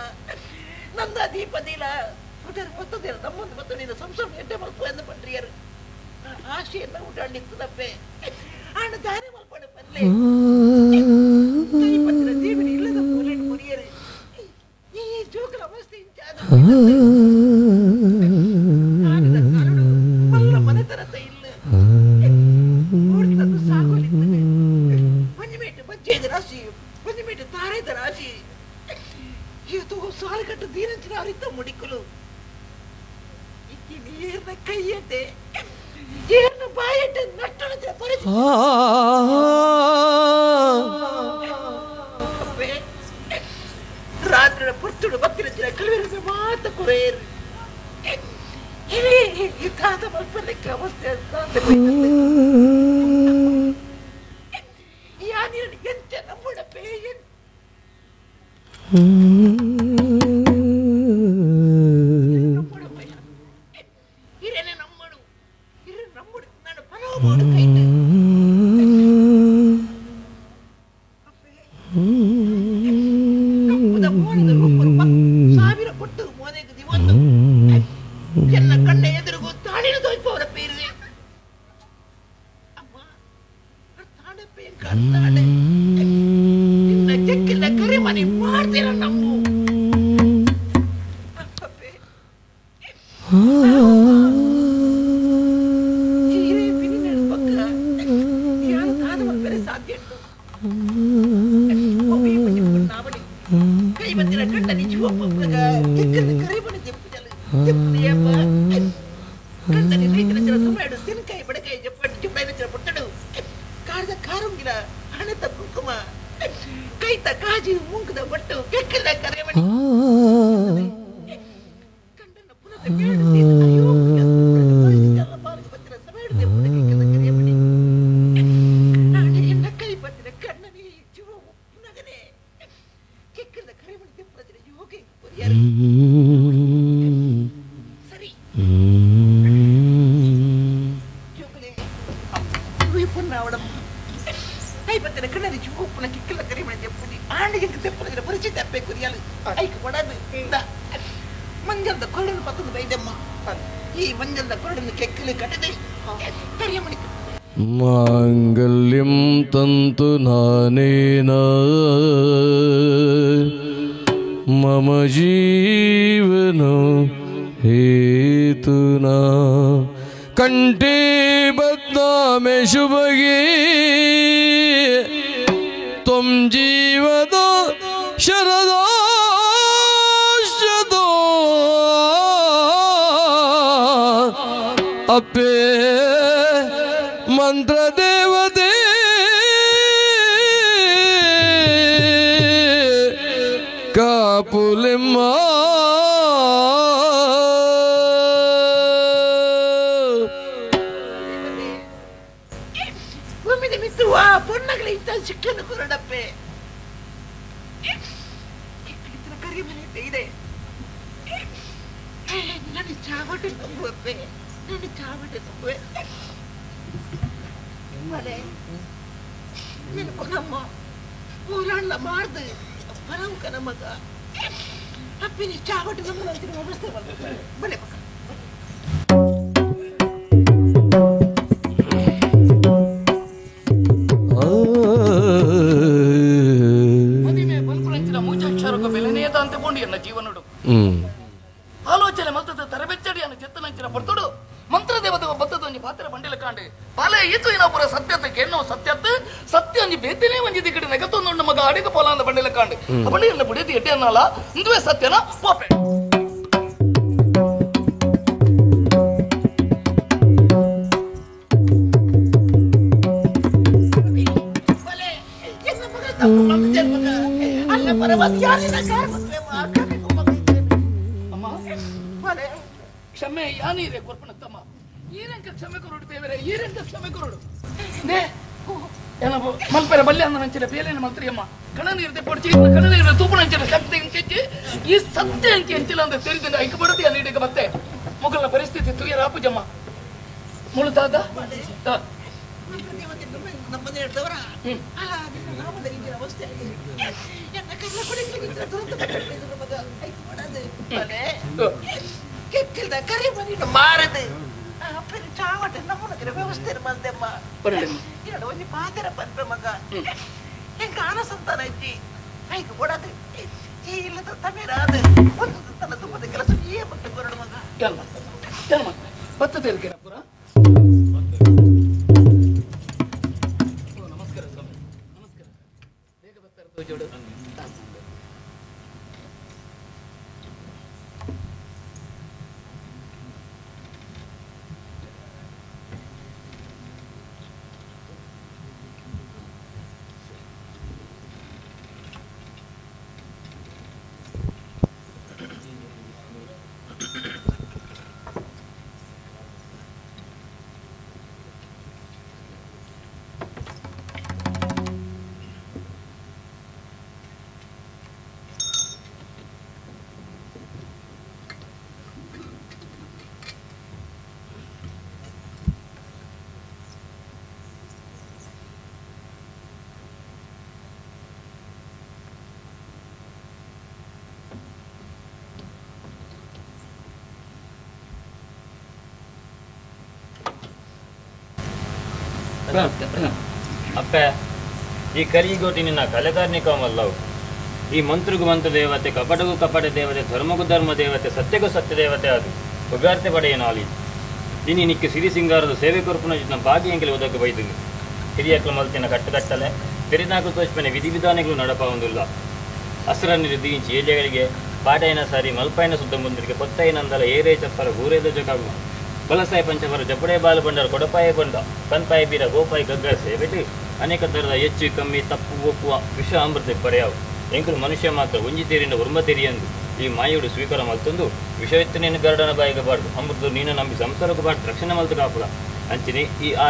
ನಂದ ದೀಪದೀಲ ಬತ್ತದಿರ ನಮ್ಮೊಂದು ಬತ್ತು ನೀನು ಸಂಸಾರ ಎಟ್ಟೆ ಮಲ್ಪು ಎಂದು ಪಂಡ್ರಿಯರು ಆಶೆಯನ್ನು ಊಟಾಡಿತ್ತದಪ್ಪೆ ಆಣ ದಾರಿ ಮಲ್ಪಡು ಬಲ್ಲೆ ಕೈಪತ್ತಿನ ದೇವಿನ ಇಲ್ಲದ ಮೂಲೆಯನ್ನು ಮುರಿಯರು ಈ ಜೋಕಲ ಅವಸ್ಥೆ ಇಂಚಾದ ಮಲ್ಲ ಮನೆತನದ ಇಲ್ಲ ಓಡ್ತದ್ದು ಸಾಗೋಲಿತ್ತದೆ ಒಂಜಿ ಬಜ್ಜೆದ ರಾಶಿ ಒಂಜಿ ಮೇಟು ತಾರೇದ ರಾಶಿ ಇವತ್ತು ಸಾಲುಕಟ್ಟು ದೀನಂಚಿನ ಅರಿತ ಮುಡಿಕಲು ಏರ್ನ ಕೈಯಟ್ಟೆ ಏರ್ನ ಬಾಯಟ್ಟೆ ನಟ್ಟಣ ಪರಿಸ್ಥಿತಿ ರಾತ್ರಿ ಪುರ್ತುಡು ಬತ್ತಿನ ಕಲ್ವೆರ ಮಾತ ಕೊರೆಯರು ತಾತ ಮಲ್ಪಲೆಕ್ಕ ಅವಸ್ಥೆ ಯಾನಿರನ್ನು ಎಂತ ನಂಬುಡಪ್ಪೆ ಹಿರೇನೆ ನಮ್ಮಡು ಹಿರೇ ನಮ್ಮಡು ನಾನು ಪಲಾವ್ ಮಾಡು ಕೈತೆ ಕಪ್ಪುದ ಮೋನದ ರೂಪರು 1000 ಕೊಟ್ಟು ಮೋನೆಗೆ ದಿವಂದು ಎಲ್ಲ ಕಣ್ಣ ಎದುರಿಗೂ ತಾಳಿನ ತೋಯ್ಪವರ ಪೇರಿದೆ ಅಮ್ಮ ತಾಣಪ್ಪೆ ಕರ್ತಾಳೆ ನಿನ್ನ ಚೆಕ್ಕಿಲ್ಲ ಕರಿಮನಿ ಮಾಡ್ತೀರ ನಮ್ಮು ಬತ್ತಿನ ಕಣ್ಣರಿ ಚುಪ್ಪುನ ಕಿಕ್ಕಲ ಕರಿಮಣಿ ತೆಪ್ಪುನಿ ಆಂಡಿಗೆ ತೆಪ್ಪುನ ಪರಿಚಿತ ಅಪ್ಪೆ ಕುರಿಯಲು ಐಕ್ ಕೊಡದು ಮಂಜಲ್ದ ಕೊರಡನ್ನು ಪತ್ತಂದು ಬೈದಮ್ಮ ಈ ಮಂಜಲ್ದ ಕೊರಡನ್ನು ಕೆಕ್ಕಲು ಕಟ್ಟದೆ ಕರಿಯಮಣಿ ಮಾಂಗಲ್ಯಂ ತಂತು ನಾನೇನ ಮಮ ಜೀವನ ಹೇತುನಾ ಕಂಠೇ ಬದ್ನಾಮೆ ಶುಭಗೆ ತ್ವಂ ಜೀವದ ಶರದೋ ಶತೋ ಅಪ್ಪೇ ಮಂತ್ರದೇವತೆ ಕಾಪುಲಿಮ್ಮ ಪೊನ್ನಗಳ ಇಂಥ ಶಿಕ್ಷಣ ಕೊರಡಪ್ಪೆ ಕರಿ ಮನೆ ಇದೆ ನನ್ನ ಚಾವಟೆ ನಂಬುವಪ್ಪೆ ನನ್ನ ಚಾವಟೆ ನಂಬುವೆ ಮನೆ ನಿನ್ನ ಕೊನಮ್ಮ ಊರಣ್ಣ ಮಾಡ್ದು ಬರವು ಮಗ ಅಪ್ಪಿನಿ ಚಾವಟೆ ನಂಬುವ ವ್ಯವಸ್ಥೆ ಬಲೆ ಮಗ. ಜೀವನಡು ಆಲೋಚನೆ ಮಲ್ತದ ತರಬೆಚ್ಚಡಿಯನ್ನು ಚೆತ್ತನಂಚಿನ ಪಡ್ತೋಡು ಮಂತ್ರದೇವತೆ ಬತ್ತದೊಂಜಿ ಪಾತ್ರ ಬಂಡಿಲ ಕಾಂಡೆ ಪಾಲೆ ಈತು ಏನೋಪುರ ಸತ್ಯತೆ ಎನ್ನೋ ಸತ್ಯತ್ ಸತ್ಯ ಒಂಜಿ ಬೇತನೇ ಒಂಜಿ ದಿಕ್ಕಡೆ ನೆಗತೊಂದು ಮಗ ಅಡಿಗ ಪೋಲಾಂದ ಬಂಡಿಲ ಕಾಂಡೆ ಬಂಡಿ ಬುಡಿದಿ ಎಡ್ಡೆ ಅನ್ನಲ್ಲ ಇಂದುವೆ ಸತ್ಯನ ಪೋಪೆ. ಕ್ಷಮೆ ಯಾನೀರೆ ಕೊರ್ಪಣತ್ತಮ್ಮ ಈರಂಕ ಕ್ಷಮೆ ಕೊರಡು ದೇವರೇ ಈರಂಕ ಕ್ಷಮೆ ಕೊರಡು ನೇ ಏನಪ್ಪ ಮಲ್ಪೆರ ಬಲ್ಯ ಅಂದ ನಂಚಿನ ಬೇಲೇನ ಮಂತ್ರಿಯಮ್ಮ ಕಣನೀರ್ದೆ ಪೊಡ್ಚಿ ಕಣನೀರ ತೂಪು ನಂಚಿನ ಶಕ್ತಿ ಇಂಚಿ ಈ ಸತ್ಯ ಅಂಕಿ ಅಂಚಿಲ್ಲ ಅಂತ ತಿಳಿದ ಐಕ ಬಡದಿ ಅನ್ನೀಗ ಮತ್ತೆ ಮೊಗಲ ಪರಿಸ್ಥಿತಿ ತುಯರ ಆಪುಜಮ್ಮ ಮುಳುತಾದ ಮಾರದು ಚಾವಟೆ ನಮ್ಮನ ವ್ಯವಸ್ಥೆ ಮಲ್ದೆಮ್ಮ ಇನ್ನೊಂದು ಒಂಜಿ ಪಾತೆರ ಪನ್ಪೆ ಮಗ ಎಂಕ ಆನ ಸಂತಾನ ಐತಿ ಐಕ್ ಕೊಡದು ಈ ಇಲ್ಲದ ತಮೇರಾದ ಒಂದು ತನ್ನ ತುಂಬದ ಕೆಲಸ ಏ ಮಟ್ಟ ಕೊರಡು ಮಗ ಬತ್ತದ ಪುರ. ನಮಸ್ಕಾರ ಸ್ವಾಮಿ, ನಮಸ್ಕಾರ. ಬೇಗ ಬರ್ತಾರೆ ತೋಜೋಡು. ಅಪ್ಪೆ ಈ ಕಲಿಗೋಟಿ ನಿನ್ನ ಕಲೆಕಾರ್ನಿಕ ಮಲ್ಲವು ಈ ಮಂತ್ರಿಗೂ ಮಂತ್ರ ದೇವತೆ, ಕಪಟಗೂ ಕಪಟ ದೇವತೆ, ಧರ್ಮಗೂ ಧರ್ಮ ದೇವತೆ, ಸತ್ಯಗೂ ಸತ್ಯ ದೇವತೆ ಅದು ಉಗಾರ್ತೆ ಪಡೆಯನಾಲಿ ಇನಿ ನಿಕ್ಕೆ ಸಿರಿ ಸಿಂಗಾರದ ಸೇವೆ ಕೊರಪುನ ನಮ್ಮ ಬಾಗಿ ಎಂಕಲೆ ಉದಕ್ಕೆ ಬೈದು ಹಿರಿಯಕ್ಲ ಮಲ್ತಿನ ಕಟ್ಟುಕಟ್ಟಲೆ ತೆರಿನಾಕು ತೋಚ್ಪನೆ ವಿಧಿ ವಿಧಾನಗಳು ನಡಪ ಒಂದಿಲ್ಲ ಹಸ್ರನ್ನಿರು ದೀಂಚಿ ಏಜೆಗಳಿಗೆ ಪಾಟೈನ ಸಾರಿ ಮಲ್ಪಾಯನ ಸುದ್ದ ಮುಂದರಿಗೆ ಪೊತ್ತೈನಂದಲ ಏರೇ ಚಪ್ಪರ ಗೂರೇದ ಜಗಾಗು ಬಲಸಾಯ ಪಂಚವರ ಜಪಡೆ ಬಾಲು ಬಂಡರ ಕೊಡಪಾಯ ಬಂಡ ಕನ್ಪಾಯ ಬೀರ ಗೋಪಾಯ ಗಗ್ಗ ಸೇವೆಟಿ ಅನೇಕ ಥರದ ಹೆಚ್ಚು ಕಮ್ಮಿ ತಪ್ಪು ಒಪ್ಪುವ ವಿಷ ಅಮೃತ ಪಡೆಯವು ಎಂಕಲು ಮನುಷ್ಯ ಮಾತ್ರ ಒಂಜಿ ತೇರಿಂದ ಒರ್ಮ ತೆರಿಯಂದು ಈ ಮಾಯುಡು ಸ್ವೀಕಾರ ಮಲ್ತೊಂದು ವಿಷವಿತ್ತನೇನು ಗರಡನ ಬಾಯಿಗೆ ಬಾರ್ದು ಅಮೃತ ನೀನು ನಂಬಿ ಸಂಸಾರಕ್ಕೂ ಬಾರ್ದು ರಕ್ಷಣೆ ಮಲ್ತು ಕಾಪುಲ ಅಂಚಿನಿ ಈ ಆ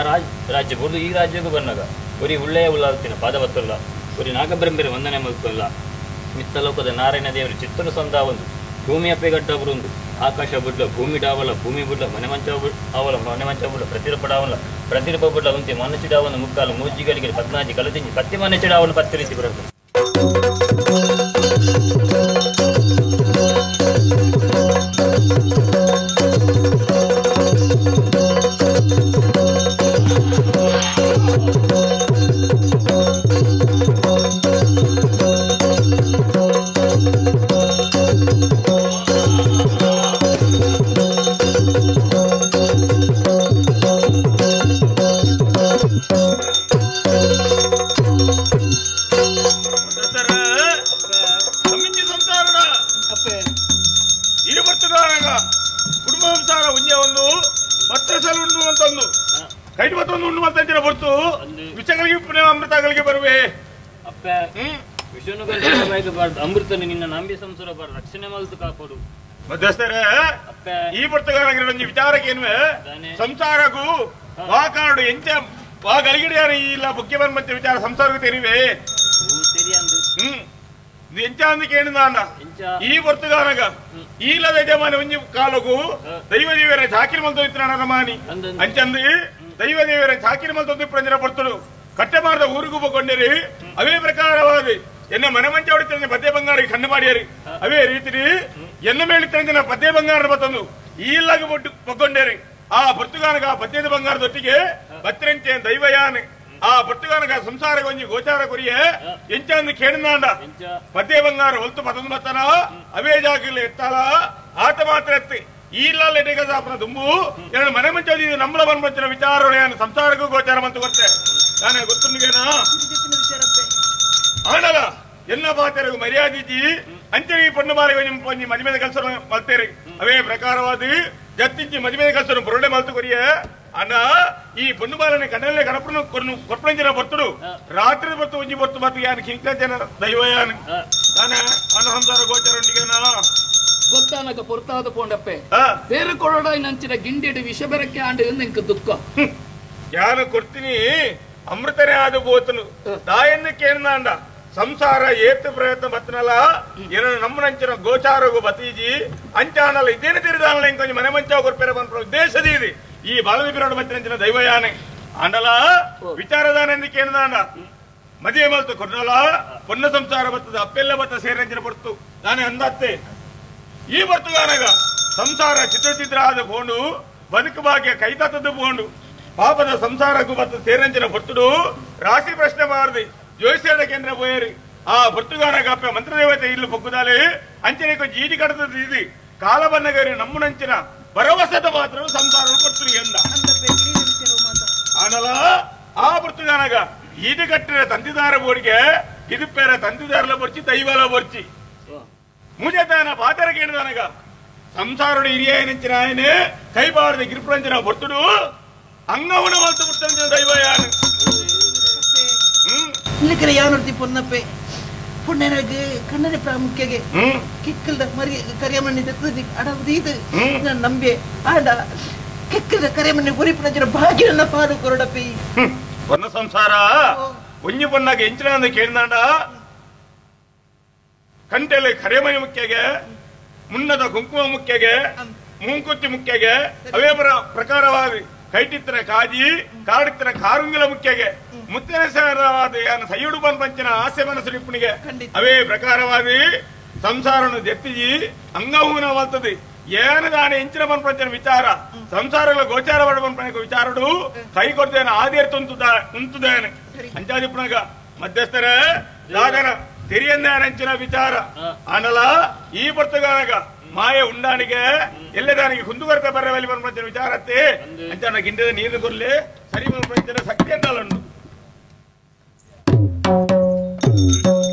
ರಾಜ್ಯ ಬುರ್ದು ಈ ರಾಜ್ಯಕ್ಕೂ ಬನ್ನಗ ಒರಿ ಉಳ್ಳೆಯ ಉಳ್ಳಾಲ್ತಿನ ಪಾದವತ್ತಲ್ಲ ಒರಿ ನಾಗಬ್ರಹ್ಮರ ವಂದನೆ ಮಲ್ತಲ್ಲ ಮಿತ್ತಲೋಕದ ನಾರಾಯಣ ದೇವರು ಚಿತ್ತನು ಸಂದ ಒಂದು ಭೂಮಿಯ ಪೆಗಡ್ಡಬರುಂದು ಆಕಾಶ ಬುಡ್ಲ ಭೂಮಿ ಡಾವಲ ಭೂಮಿ ಬುಡ್ಲ ಮನೆ ಮಂಚ ಆವಲ ಮನೆ ಮಂಚ ಬುಡ್ಲ ಪ್ರತಿರೂಪ ಡಾವಲ ಪ್ರತಿರೂಪ ಬುಡ್ಲ ಉಂತಿ ಮನಸ್ಸು ಡಾವನ ಮುಕ್ಕಾಲು ಮೂಜಿಗಳಿಗೆ ಪದ್ನಾಜಿ ಕಲದಿಂಜಿ ಪತ್ತಿ ಮನಸ್ಸು ಡಾವನ ಪತ್ತಿರಿಸಿ ಬರಬೇಕು. ಅಮೃತ ನಿನ್ನ ನಂಬಿ ಸಂಸಾರ ಬಾರ ರಕ್ಷಣೆ ಮಲ್ತು ಕಾಪಾಡು. ಮಧ್ಯಸ್ಥರೇ ಈ ಬರ್ತಗಾರ ವಿಚಾರಕ್ಕೇನು ಸಂಸಾರಕ್ಕೂ ವಾಕಾಡು ಎಂಚ ವಾ ಗಲಿಗಿಡಿಯಾರ ಇಲ್ಲ ಮುಖ್ಯ ಮತ್ತೆ ವಿಚಾರ ಸಂಸಾರಕ್ಕೂ ತೆರಿವೆ ಎಂಚ ಅಂದಕೇನು ಈ ಬರ್ತಗಾರಗ ಈಲದ ಯಜಮಾನಿ ಒಂಜಿ ಕಾಲಗು ದೈವ ದೇವರ ಚಾಕಿರಿ ಮಲ್ತು ಮಾನಿ ಅಂಚಂದು ದೈವ ದೇವರ ಚಾಕಿರಿ ಮಲ್ತು ಪ್ರಂಜನ ಬರ್ತಡು ಕಟ್ಟೆ ಮಾಡಿದ ಊರಿಗೂ ಕೊಂಡಿರಿ ಅವೇ ಪ್ರಕಾರವಾದ ಎನ್ನ ಮನೆ ಮಂಚ ಹೊಡಿತಾರೆ ಪದ್ಯ ಬಂಗಾರ ಕಣ್ಣು ಮಾಡಿಯರಿ ಅವೇ ರೀತಿ ಎನ್ನ ಮೇಲೆ ಪದ್ಯ ಬಂಗಾರ ಬತ್ತಂದು ಈಲಾಗ ಬೊಟ್ಟು ಪಕ್ಕೊಂಡೇರಿ ಆ ಪೊರ್ತುಗಾನಗ ಪದ್ಯದ ಬಂಗಾರದೊಟ್ಟಿಗೆ ಬತ್ತರಂಚೆ ದೈವಯಾನೆ ಆ ಪೊರ್ತುಗಾನಗ ಸಂಸಾರ ಗೊಂಜಿ ಗೋಚಾರ ಕೊರಿಯೆ ಎಂಚಂದು ಕೇಳಿನಾಂಡ ಪದ್ಯ ಬಂಗಾರ ಹೊಲ್ತು ಪತಂದು ಬತ್ತನ ಅವೇ ಜಾಗಲಿ ಎತ್ತಾಲ ಆತ ಮಾತ್ರ ಎತ್ತಿ ಈಲಾಲ್ ಎಡೆಗ ಸಾಪನ ದುಂಬು ಎರಡು ಮನೆ ಮಂಚ ನಮ್ಮಳ ಬಂచిన ವಿಚಾರ ಸಂಸಾರಕ್ಕೂ ಗೋಚಾರ ಮಂತು ಕೊರ್ತೆ ನಾನೇ ಗೊತ್ತುಂಡಿಗೇನಾ ಆಣಲ ಎಲ್ಲ ಪಾತ್ರರಿಗೂ ಮರ್ಯಾದಿಜಿ ಅಂಚೆ ಈ ಪಣ್ಣು ಬಾರಿಗೆ ಒಂಜಿ ಮದುವೆ ಕೆಲಸ ಮಲ್ತೇರಿ ಅವೇ ಪ್ರಕಾರವಾದ ಜತ್ತಿಂಚಿ ಮದುವೆ ಕೆಲಸ ಬುರುಡೆ ಮಲ್ತು ಕೊರಿಯ ಅಣ್ಣ ಈ ಪೊಣ್ಣು ಬಾಲನೆ ಕಣ್ಣಲ್ಲೇ ಕಡಪನು ಕೊಪ್ಪಳಂಜಿನ ಬರ್ತಡು ರಾತ್ರಿ ಬರ್ತು ಒಂಜಿ ಬರ್ತು ಮತ್ತು ಯಾನು ಕಿಂಕ ಜನ ದೈವಯಾನು ತಾನೇ ಅನ್ನ ಸಂಸಾರ ಗೋಚರೊಂಡಿಗೆನಾ ಗೊತ್ತಾನಕ ಪೊರ್ತಾದ ಪೋಂಡಪ್ಪೆ ಬೇರೆ ಕೊಡೋಡ ನಂಚಿನ ಗಿಂಡಿಡು ವಿಷ ಬೆರಕೆ ಆಂಡ ಇಂಕ ದುಃಖ ಯಾನು ಕೊಡ್ತೀನಿ ಅಮೃತನೇ ಆದ ಬೋತನು ದಾಯನ್ನು ಕೇಳಿದಾಂಡ ಸಂಸಾರ ಏತು ಪ್ರಯತ್ನ ಬತ್ತನಲ್ಲ ಏನೋ ನಮ್ಮನಂಚಿನ ಗೋಚಾರಗು ಬತೀಜಿ ಅಂಚಾನಲ್ಲ ಇದೇನು ತಿರಿದಾನಲ್ಲ ಇಂಕೊಂಚ ಮನೆ ಮಂಚ ಕೊರ್ಪೇರ ಬಂದ ಉದ್ದೇಶದ ಇದು ಈ ಬಾಲದ ಬಿರೋಡು ಬತ್ತಿನಂಚಿನ ದೈವಯಾನೆ ಆಂಡಲ ವಿಚಾರದಾನ ಕೇಳಿದಾಂಡ ಮದುವೆ ಮಲ್ತು ಕೊಡ್ನಲ್ಲ ಪೊನ್ನ ಸಂಸಾರ ಬರ್ತದ ಅಪ್ಪೆಲ್ಲ ಬತ್ತ ಸೇರಂಚಿನ ಬರ್ತು ನಾನೇ ಅಂದತ್ತೆ ಈ ಬರ್ತುಗಾನಗ ಸಂಸಾರ ಚಿತ್ರ ಚಿತ್ರ ಆದ ಬೋಂಡು ಬದುಕು ಭಾಗ್ಯ ಕೈತತ್ತದ್ದು ಬೋಂಡು ಪಾಪದ ಸಂಸಾರಕ್ಕೂ ಬತ್ತ ಸೇರಂಚಿನ ಬರ್ತುಡು ರಾಶಿ ಪ್ರಶ್ನೆ ಬಾರದು ಜೋಯಿಸೇಡ ಕೇಂದ್ರ ಪೋಯರಿ ಆ ಬರ್ತುಗಾನಗ ಅಪ್ಪ ಮಂತ್ರದೇವತೆ ಇಲ್ಲು ಪೊಕ್ಕುದಾಲೆ ಅಂಚನೆ ಕೊಂಚ ಈಟಿ ಕಡತದ ಇದು ಕಾಲಬನ್ನಗರಿ ನಮ್ಮನಂಚಿನ ಭರವಸೆದ ಮಾತ್ರ ಸಂಸಾರ ಕೊಡ್ತೀರಿ ಎಂದ ಆನಲ ಆ ಬರ್ತುಗಾನಗ ಈಟಿ ಕಟ್ಟಿರ ತಂತಿದಾರ ಬೋಡಿಗೆ ಇದುಪೇರ ತಂತಿದಾರಲ ಬೊರ್ಚಿ ದೈವಲ ಬೊರ್ಚಿ ಮುಜತಾನ ಪಾತರ ಕೇಳಿದಾನಗ ಸಂಸಾರುడు ಹಿರಿಯನಂಚಿನ ఆయనే ಕೈಬಾರದ ಗಿರಿಪ್ರಂಜನ ಬರ್ತುಡು ಅಂಗವನ ಮಲ್ತು ಬಿಟ್ಟಂಚಿನ ದೈವಯಾನ ನಿನಕರೆ ಯಾನೊರ್ತಿ ಪೊನ್ನಪ್ಪೆ ಪುಣ್ಯನಿಗೆ ಕಣ್ಣನೆ ಪ್ರಾಮುಖ್ಯಗೆ ಕಿಕ್ಕಲ್ದ ಮರಿ ಕರಿಯಮ್ಮನಿ ದತ್ತದಿ ಅಡವದೀದು ನಾನು ನಂಬೆ ಆಂಡ ಕಿಕ್ಕಲ್ದ ಕರಿಯಮ್ಮನಿ ಉರಿಪುನಂಚಿನ ಭಾಗ್ಯನ ಪಾಡು ಕೊರಡಪ್ಪಿ పొన్న ಸಂಸಾರ ಒಂಜಿ ಪೊನ್ನಾಗ ಎಂಚಿನ ಕೇಳಿದಾಂಡ ಕಂಟೆಲೆ ಕರಿಯಮನಿ ಮುಖ್ಯಗೆ ಮುನ್ನದ ಕುಂಕುಮ ಮುಖ್ಯಗೆ ಮೂಂಕುತ್ತಿ ಮುಖ್ಯಗೆ ಅವೇ ಪ್ರಕಾರವಾಗಿ ಕೈಟಿತ್ತಿನ ಕಾಜಿ ಕಾಡಿತ್ತಿನ ಕಾರುಂಗಿಲ ಮುಖ್ಯಗೆ ಮುತ್ತಿನ ಸಾರವಾದ ಸೈಯುಡು ಪಂಚಿನ ಆಸೆ ಮನಸ್ಸು ನಿಪ್ಪುಣಿಗೆ ಅವೇ ಪ್ರಕಾರವಾದ ಸಂಸಾರನು ಜೆತ್ತಿಜಿ ಅಂಗಹೂನ ವಲ್ತದೆ ಏನು ದಾನಿ ಎಂಚಿನ ಪಂಚಿನ ವಿಚಾರ ಸಂಸಾರಗಳ ಗೋಚಾರ ಪಂಪನ ವಿಚಾರಡು ಕೈ ಕೊಡ್ತೇನೆ ಆದೇರ್ ತುಂತುದೇನೆ ಅಂಚಾದಿಪ್ಪುಣಗ ಮಧ್ಯಸ್ಥರೇ ದಾದನ ತೆರಿಯಂದಾನಂಚಿನ ವಿಚಾರ ಆನಲ ಈ ಬರ್ತುಗಾನಗ ಮಾಯ ಉಂಡಾನಿಗೆ ಎಲ್ಲದಾನಿಗೆ ಕುಂದುಕೊರತೆ ಬರವಲ್ಲಿ ಪಂಚಿನ ವಿಚಾರತ್ತೆ ಅಂಚಾನ ಗಿಂಡದ ನೀರು ಕೊರ್ಲಿ ಸರಿ ಪಂಚಿನ ಶಕ್ತಿ ಅಂತಾಲುಂಡು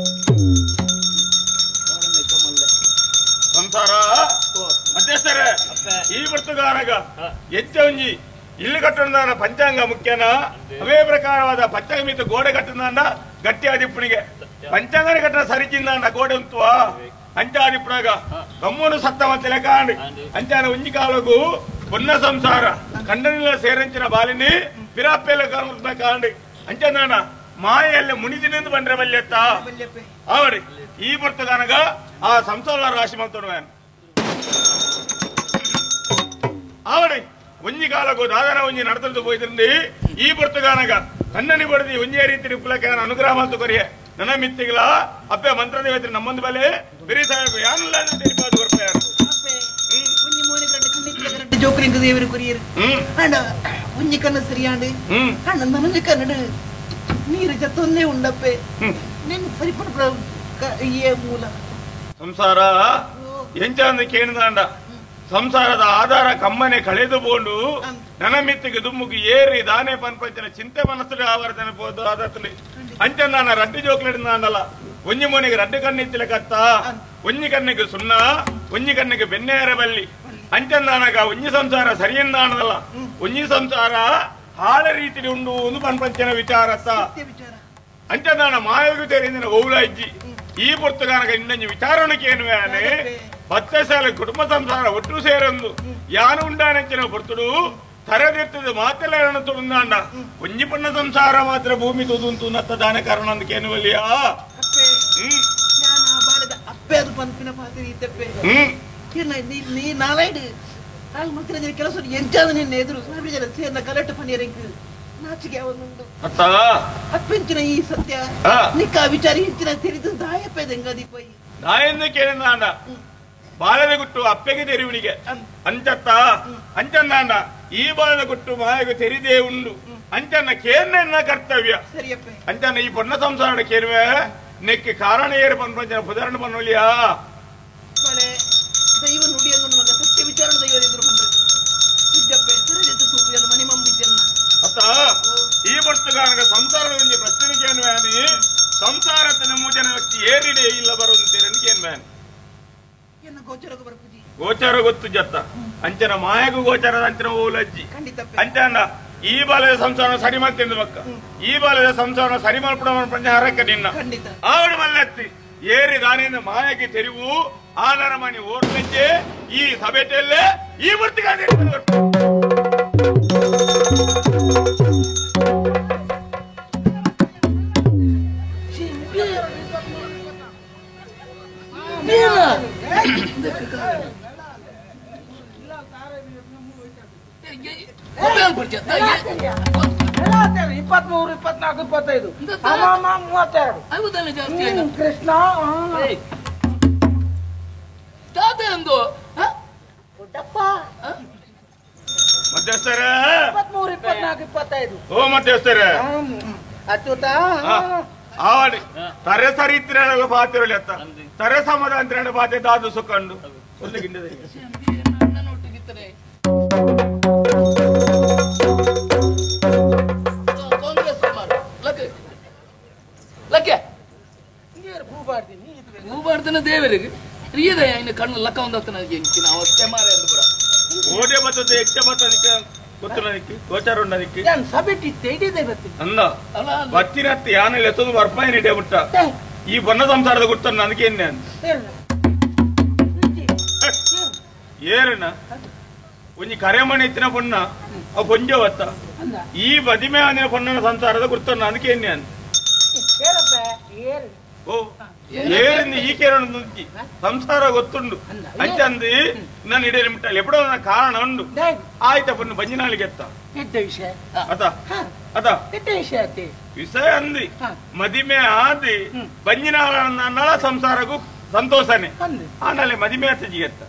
ಸಂಸಾರ ಮಧ್ಯಸ್ಥರೇ ಈ ಬರ್ತುಗಾನಗ ಹೆಚ್ಚ ಒಂಜಿ ಇಲ್ಲು ಕಟ್ಟಣದಾನ ಪಂಚಾಂಗ ಮುಖ್ಯನ ಅವೇ ಪ್ರಕಾರವಾದ ಪಂಚಾಂಗ ಮೀತ ಗೋಡೆ ಕಟ್ಟದಾನ ಗಟ್ಟಿ ಆದಿಪ್ಪುಣಿಗೆ ಪಂಚಾಂಗನೆ ಕಟ್ಟಣ ಸರಿಚಿಂದಾಂಡ ಗೋಡೆ ಉಂತುವ ಅಂಚಾದಿಪ್ಪುಣಗ ಕಮ್ಮನು ಸತ್ತವ ತಿಲಕಾಂಡ್ ಅಂಚಾನ ಒಂಜಿ ಕಾಲಗು ಪೊನ್ನ ಸಂಸಾರ ಕಂಡನಿಲ್ಲ ಸೇರಂಚಿನ ಬಾಲಿನಿ ಪಿರಾಪೆಲ್ಲ ಕಾಂಡ್ ಅಂಚಾನ ಮಾಯೆಲ್ಲ ಮುನಿದಿನಿಂದ ಬಂದ್ರೆ ಬಲ್ಯತ್ತ ಅವರಿ ಈ ಬರ್ತುಗಾನಗ ಆ ಸಂಸಾರ ರಾಶಿ ಮಾಡ್ತೋಣ. ಆವಡೆ ಒಂಜಿ ಕಾಲಕ್ಕೂ ದಾದನ ಒಂಜಿ ನಡತದ್ದು ಪೋಯ್ತಿರಂದು ಈ ಪೊರ್ತುಗಾನಗ ಕಣ್ಣನಿ ಬಡದಿ ಒಂಜೇ ರೀತಿ ಉಪ್ಪುಲಕ್ಕೆ ಅನುಗ್ರಹ ಮಾತು ಕೊರಿಯೆ ನನ್ನ ಮಿತ್ತಿಗಳ ಅಪ್ಪೆ ಮಂತ್ರದೇವತೆ ನಮ್ಮೊಂದು ಬಲೆ ಬಿರಿ ಸಾಹೇಬ್ ಯಾನಲ್ಲ ತೆರಿಪಾದು ಕೊರ್ಪೆಯಾರು ಜೋಕ್ರಿಂಗ್ ದೇವರು ಕೊರಿಯರು ಅಂಡ ಒಂಜಿ ಕಣ್ಣು ಸರಿಯಾಂಡು ಅಂಡ ನನೊಂಜಿ ಕನ್ನಡ ನೀರು ಜತ್ತೊಂದೇ ಉಂಡಪ್ಪೆ ನಿನ್ನ ಸರಿಪಡ ಏ ಮೂಲ ಸಂಸಾರ ಎಂಚಾಂದು ಕೇಳಿದಾಂಡ ಸಂಸಾರದ ಆಧಾರ ಕಮ್ಮನೆ ಕಳೆದುಕೊಂಡು ನನ್ನ ಮಿತ್ತಿಗೆ ದುಮ್ಮುಗೆ ಏರಿ ದಾನೆ ಪನ್ಪಂಚನ ಚಿಂತೆ ಮನಸ್ಸು ಆವರ್ತನೆ ಪೋದು ಆದತ್ತಲಿ ಅಂಚ ನಾನು ರಡ್ಡು ಜೋಕ್ಲಿಡ್ದಾಂಡಲ್ಲ ಒಂಜಿ ಮೋನಿಗೆ ರಡ್ಡು ಕಣ್ಣಿತ್ತಿಲ ಕತ್ತ ಒಂಜಿ ಕಣ್ಣಿಗೆ ಸುಣ್ಣ ಒಂಜಿ ಕಣ್ಣಿಗೆ ಬೆನ್ನೇರ ಬಲ್ಲಿ ಅಂಚಂದಾನಗ ಒಂಜಿ ಸಂಸಾರ ಸರಿಯಂದಾಣದಲ್ಲ ಒಂಜಿ ಸಂಸಾರ ಹಾಳ ರೀತಿಲಿ ಉಂಡು ಒಂದು ಪನ್ಪಂಚನ ವಿಚಾರತ್ತ ಅಂಚಂದಾನ ಮಾಯಗೂ ತೆರೆಯಿಂದ ಓಲ ಇಜ್ಜಿ ಈ ಪೊರ್ತುಗಾನಗ ಇನ್ನೊಂಜಿ ವಿಚಾರಣಕ್ಕೆ ಏನುವೆ ಪತ್ತೆ ಸಾಲ ಕುಟುಂಬ ಸಂಸಾರ ಒಟ್ಟು ಸೇರಂದು ಯಾನು ಉಂಡಾನಂಚಿನ ಪೊರ್ತುಡು ತರದಿರ್ತದೆ ಮಾತೆಲ್ಲ ತುಳುಂದಾಂಡ ಒಂಜಿ ಪಣ್ಣ ಸಂಸಾರ ಮಾತ್ರ ಭೂಮಿ ತುದುಂತು ನತ್ತ ದಾನ ಕಾರಣ ಅಂದಕೇನುವಲ್ಲಿಯಾ ಅಪ್ಪೆ ಅದು ಪನ್ಪಿನ ಪಾತ್ರೆ ಇತ್ತಪ್ಪೆ ನೀ ನಾಲೈಡು ನಾಲ್ ಮಂತ್ರ ಕೆಲಸ ಎಂಚಾದ ನಿನ್ನ ಎದುರು ಸಾವಿರ ಸೇರ್ನ ಕಲೆಕ್ಟ್ ಪನ್ನೀರಂಗ್ ನಾಚಿಗೆ ಅವನುಂಡು ಅತ್ತ ಅಪ್ಪೆಂಚಿನ ಈ ಸತ್ಯ ನಿಕ್ಕ ವಿಚಾರ ಹೆಚ್ಚಿನ ತಿಳಿದು ದಾಯಪ್ಪೆ ದಂಗದಿ ಪೋಯಿ ದಾಯೆಂದು ಕೇಳಿದಾಂಡ ಬಾಲದ ಗುಟ್ಟು ಅಪ್ಪೆಗೆ ತೆರಿವಣಿಗೆ ಅಂಚತ್ತ ಅಂಚಂದಾಂಡ ಈ ಬಾಲದ ಗುಟ್ಟು ಮಾಯಗೆ ತೆರಿದೇ ಉಂಡು ಅಂಚನ್ನ ಕೇರ್ನ ಕರ್ತವ್ಯ ಸರಿಯಪ್ಪೆ ಅಂಚನ್ನ ಈ ಪೊನ್ನ ಸಂಸಾರ ಕೇರುವೆ ನೆಕ್ಕೆ ಕಾರಣ ಏರು ಪನ್ಪಂಚನ ಪುದರಣ ಪನ್ನೊಲಿಯಾ ದೈವ ನುಡಿಯನ್ನು ಮಗ ಸತ್ಯ ವಿಚಾರಣ ದೈವ ಎದುರು ಬಂದ್ರೆ ಸುಜ್ಜಪ್ಪೆ ಸರಜೆತ್ತು ತೂಪು ಮನೆ ಮಂಬಿದ್ದನ್ನ ಅತ್ತ ಈ ಪೊರ್ತುಗಾನಗ ಸಂಸಾರದ ಒಂಜಿ ಪ್ರಶ್ನೆ ಕೇನ್ವ್ಯಾನಿ ಸಂಸಾರ ಮೂಜನ ವ್ಯಕ್ತಿ ಏರಿಡೆ ಇಲ್ಲ ಬರುವಂತೇರನ್ನು ಕೇನ್ವ್ಯಾನಿ ಗೋಚಾರ ಗೊತ್ತು ಜತ್ತ ಅಂಚನ ಮಾಯಗೂ ಗೋಚಾರದ ಅಂಚನ ಓಲಜ್ಜಿ ಅಂಚನ ಈ ಬಾಲದ ಸಂಸಾರ ಸರಿ ಮಾಡ್ತೇನೆ ಮಕ್ಕ ಈ ಬಾಲದ ಸಂಸಾರ ಸರಿ ಮಾಡ್ಬಿಡ ಪಂಚ ಹರಕ್ಕೆ ನಿನ್ನ ಆವಡ ಮಲ್ಲತ್ತಿ ಏರಿ ದಾನಿಂದ ಮಾಯಕ್ಕೆ ತೆರಿವು ಆನರ ಮನಿ ಓರ್ಲಜ್ಜೆ ಈ ಸಭೆಟಲ್ಲೇ ಈ ಮೂರ್ತಿಗಾದ 23, 24, 25, 32. ಕೃಷ್ಣ ತಾತ ಅಂದು ಮಧ್ಯಸ್ಥರ 23, 24, 25. ಓ ಮಧ್ಯಸ್ಥರ ಅಚ್ಯುತ ಆವಡಿ ತರೆ ಸರಿ ಇತ್ತಿರ ಪಾತಿರಲಿ ಅತ್ತ ತರೆ ಸಮದ ಅಂತ ಪಾತೆ ದಾದು ಸುಕ್ಕಂಡು ಒಂದು ಗಿಂಡದ ಭೂಬಾರ್ದನ ದೇವರಿಗೆ ರೀದಯ ಇನ್ನು ಕಣ್ಣು ಲಕ್ಕ ಒಂದತ್ತನ ಎಂಚಿನ ಅವಸ್ಥೆ ಮಾರೆ ಅಂದು ಪುರ ಓಟೆ ಬತ್ತದ ಎಚ್ಚ ಬತ್ತನಿಕ ಗೊತ್ತಿಲ್ಲ ನಿಕ್ಕಿ ಗೋಚಾರ ಉಂಡ ನಿಕ್ಕಿ ಸಬೆಟ್ಟಿತ್ತೆ ಇಡೀ ಬತ್ತಿ ಅಂದ ಬತ್ತಿನತ್ತಿ ಯಾನಲ್ಲಿ ಎತ್ತದು ಬರ್ಪಾಯಿ ಇಡೇ ಬಿಟ್ಟ ಈ ಬಣ್ಣ ಸಂಸಾರದ ಗುರ್ತನ್ನ ನನಗೇನೆ ಅಂತ ಏರಣ್ಣ ಒಂಜಿ ಕರೆಮಣೆ ಇತ್ತಿನ ಪೊಣ್ಣ ಅವು ಕೊಂಜ ಬತ್ತ ಈ ಬದಿಮೆ ಅಂದಿನ ಪೊಣ್ಣನ ಸಂಸಾರದ ಗುರ್ತನ್ನ ಅದಕ್ಕೇನೆ ಅಂತ ಓ ಏರಿಂದ ಈ ಕೇರಣ ಸಂಸಾರ ಗೊತ್ತುಂಡು ಅಂಚಂದು ನಾನು ಇಡೀ ಮುಟ್ಟಲ್ಲಿ ಎಪ್ಪಡೋ ಕಾರಣ ಉಂಡು ಆಯ್ತ ಪೊಣ್ಣು ಬಂಜಿನಾಳಿಗೆ ಎತ್ತ ವಿಷಯ ಅತ ಅತ ವಿಷಯ ಅಂದಿ ಮದಿಮೆ ಆದಿ ಬಂಜಿನಾಳ ಸಂಸಾರಕ್ಕೂ ಸಂತೋಷನೇ ಆಮೇಲೆ ಮದಿಮೆ ಆತ ಎತ್ತ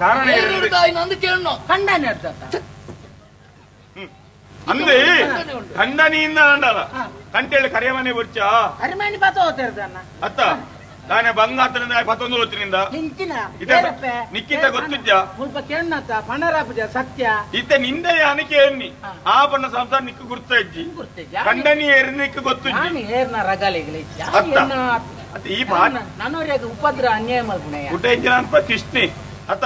ಕಾರಣ ಅಂದೆ ಕಂಡನಿಯಿಂದ ಅಂಡಲ್ಲ ಕಂಟೇಳಿ ಕರೆಮನೆ ಬುರ್ಚ ಕರೆಮನೆ ಅತ್ತ ತಾನೇ ಬಂಗ ಆತನಿಂದ ಪತ್ತೊಂದು ಹೊತ್ತಿನಿಂದ ನಿಕ್ಕಿತ ಗೊತ್ತಿದ್ದ ಸತ್ಯ ಇತ್ತ ನಿಂದ ಯಾನಕ್ಕೆ ಎನ್ನಿ ಆ ಬಣ್ಣ ಸಂಸಾರ ನಿಕ್ಕು ಗುರ್ತ ಇಜ್ಜಿ ಕಂಡನಿ ಏರಿ ನಿಕ್ಕು ಗೊತ್ತಿಜ್ಜಿ ಅತ್ತ ಈ ಉಪದ್ರ ಅನ್ಯಾಯ ಮಲ್ಪುಣೆಯ ಊಟ ಇಂಜಿನ ಅನ್ಪ ಕಿಷ್ಣಿ ಅತ್ತ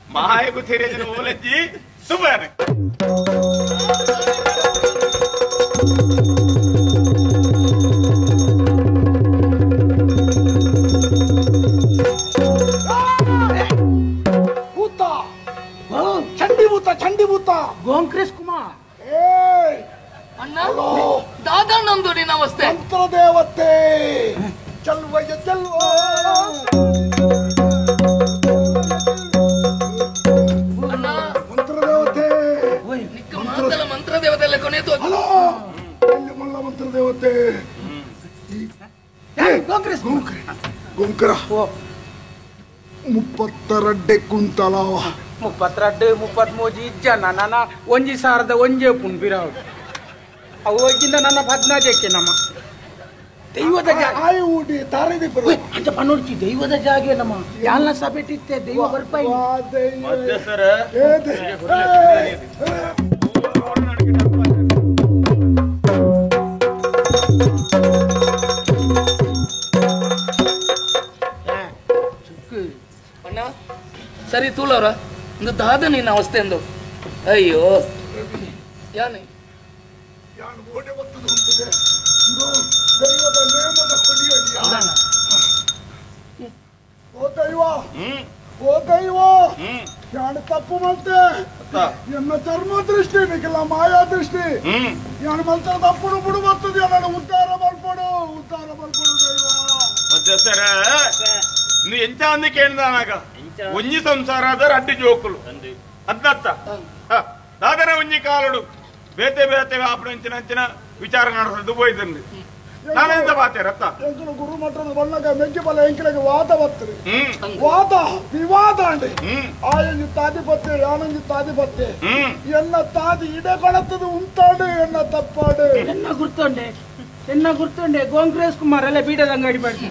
ಮಾಯಗೂ ತೆರೆಜನ ಓಲಜ್ಜಿ ಸುಬಾನೆ ಭೂತ ಚಂಡಿ ಭೂತ ಚಂಡಿ ಭೂತ ಗೋಂಕ್ರಿಸ್ ಕುಮಾರ್ ಅಣ್ಣ ದಾದಣ್ಣಂದು ನಮಸ್ತೆ ಮಂತ್ರದೇವತೆ ಚಲ್ವಯ್ಯ ಚಲ್ವ ಮಂತ್ರದೇವತೆ ಗೊಂಕರ 32 ಕುಂತಲವ 32 33 ಇಜ್ಜ ನನ್ನ ಒಂಜಿ ಸಾರದ ಒಂಜೇ ಪುಂಬಿರಾವು ಅವು ಹೋಗಿಂದ ನನ್ನ 14ಕ್ಕೆ ನಮ್ಮ ದೈವದ ಜಾಗ ಅಂತ ಪನ್ನೊಡ್ಚಿ ದೈವದ ಜಾಗೆ ನಮ್ಮ ಯಾಲ್ನ ಸಭೆಟಿತ್ತೆ ದೈವ ಬರ್ಪಾಯಿ. ಅಣ್ಣ ಸರಿ ತೂಲವ್ರ ಒಂದು ದಾದ ನಿನ್ನ ಅವಸ್ಥೆ ಎಂದು ಅಯ್ಯೋ ಯಾನೆ ದೈವದ ನೇಮದ ಕೊಡಿಯಡಿ. ಓ ದೈವ, ಓ ದೈವ, ಯಾನು ತಪ್ಪು ಮಲ್ತೆ ಎನ್ನ ಚರ್ಮ ದೃಷ್ಟಿ ನಿಖಿಲ ಮಾಯಾ ದೃಷ್ಟಿ ಯಾನು ಮಲ್ತ ತಪ್ಪುಡು ಬುಡು ಬರ್ತದೆ ನಾನು ಉದ್ಧಾರ ಮಲ್ಪಡು, ಉದ್ಧಾರ ಮಲ್ಪಡು ದೈವ. ಮಧ್ಯಸ್ಥರ నువ్వు ಎಂಚ ಅಂದಕೇಂದಾನಾಗ ಒಂಜಿ ಸಂಸಾರದ ರಡ್ಡು ಜೋಕುಲು ಅದ್ನತ್ತ ದಾದನ ಒಂಜಿ ಕಾಲುಡು ಬೇತೆ ಬೇತೆ ಆಪಣಂಚಿನ ಅಂಚಿನ ವಿಚಾರ ನಡೆಸೋದು ಪೋಯ್ತಂದು ನಾನೆಂತ ಬಾತೆ ರತ್ತ ಎಂಕುಲು ಗುರುಮಠದ ಬಣ್ಣಗ ಮೆಗ್ಗಿ ಬಲ ಎಂಕಿಲಗೆ ವಾದ ಬರ್ತದೆ ವಾದ ವಿವಾದ ಅಂಡಿ ಆಯಂಜಿ ತಾದಿಪತ್ತೆ ಯಾನಂಜಿ ತಾದಿಪತ್ತೆ ಎನ್ನ ತಾದಿ ಇಡೆ ಕೊಳತದ ಉಂಟಾಡು ಎನ್ನ ತಪ್ಪಾಡು ಎನ್ನ ಗುರ್ತೊಂಡೆ ಎನ್ನ ಗುರ್ತೊಂಡೆ ಗೋಂಗ್ರೇಶ್ ಕುಮಾರ್ ಅಲ್ಲೇ ಬೀಡದ ಅಂಗಡಿ ಮಾಡಿ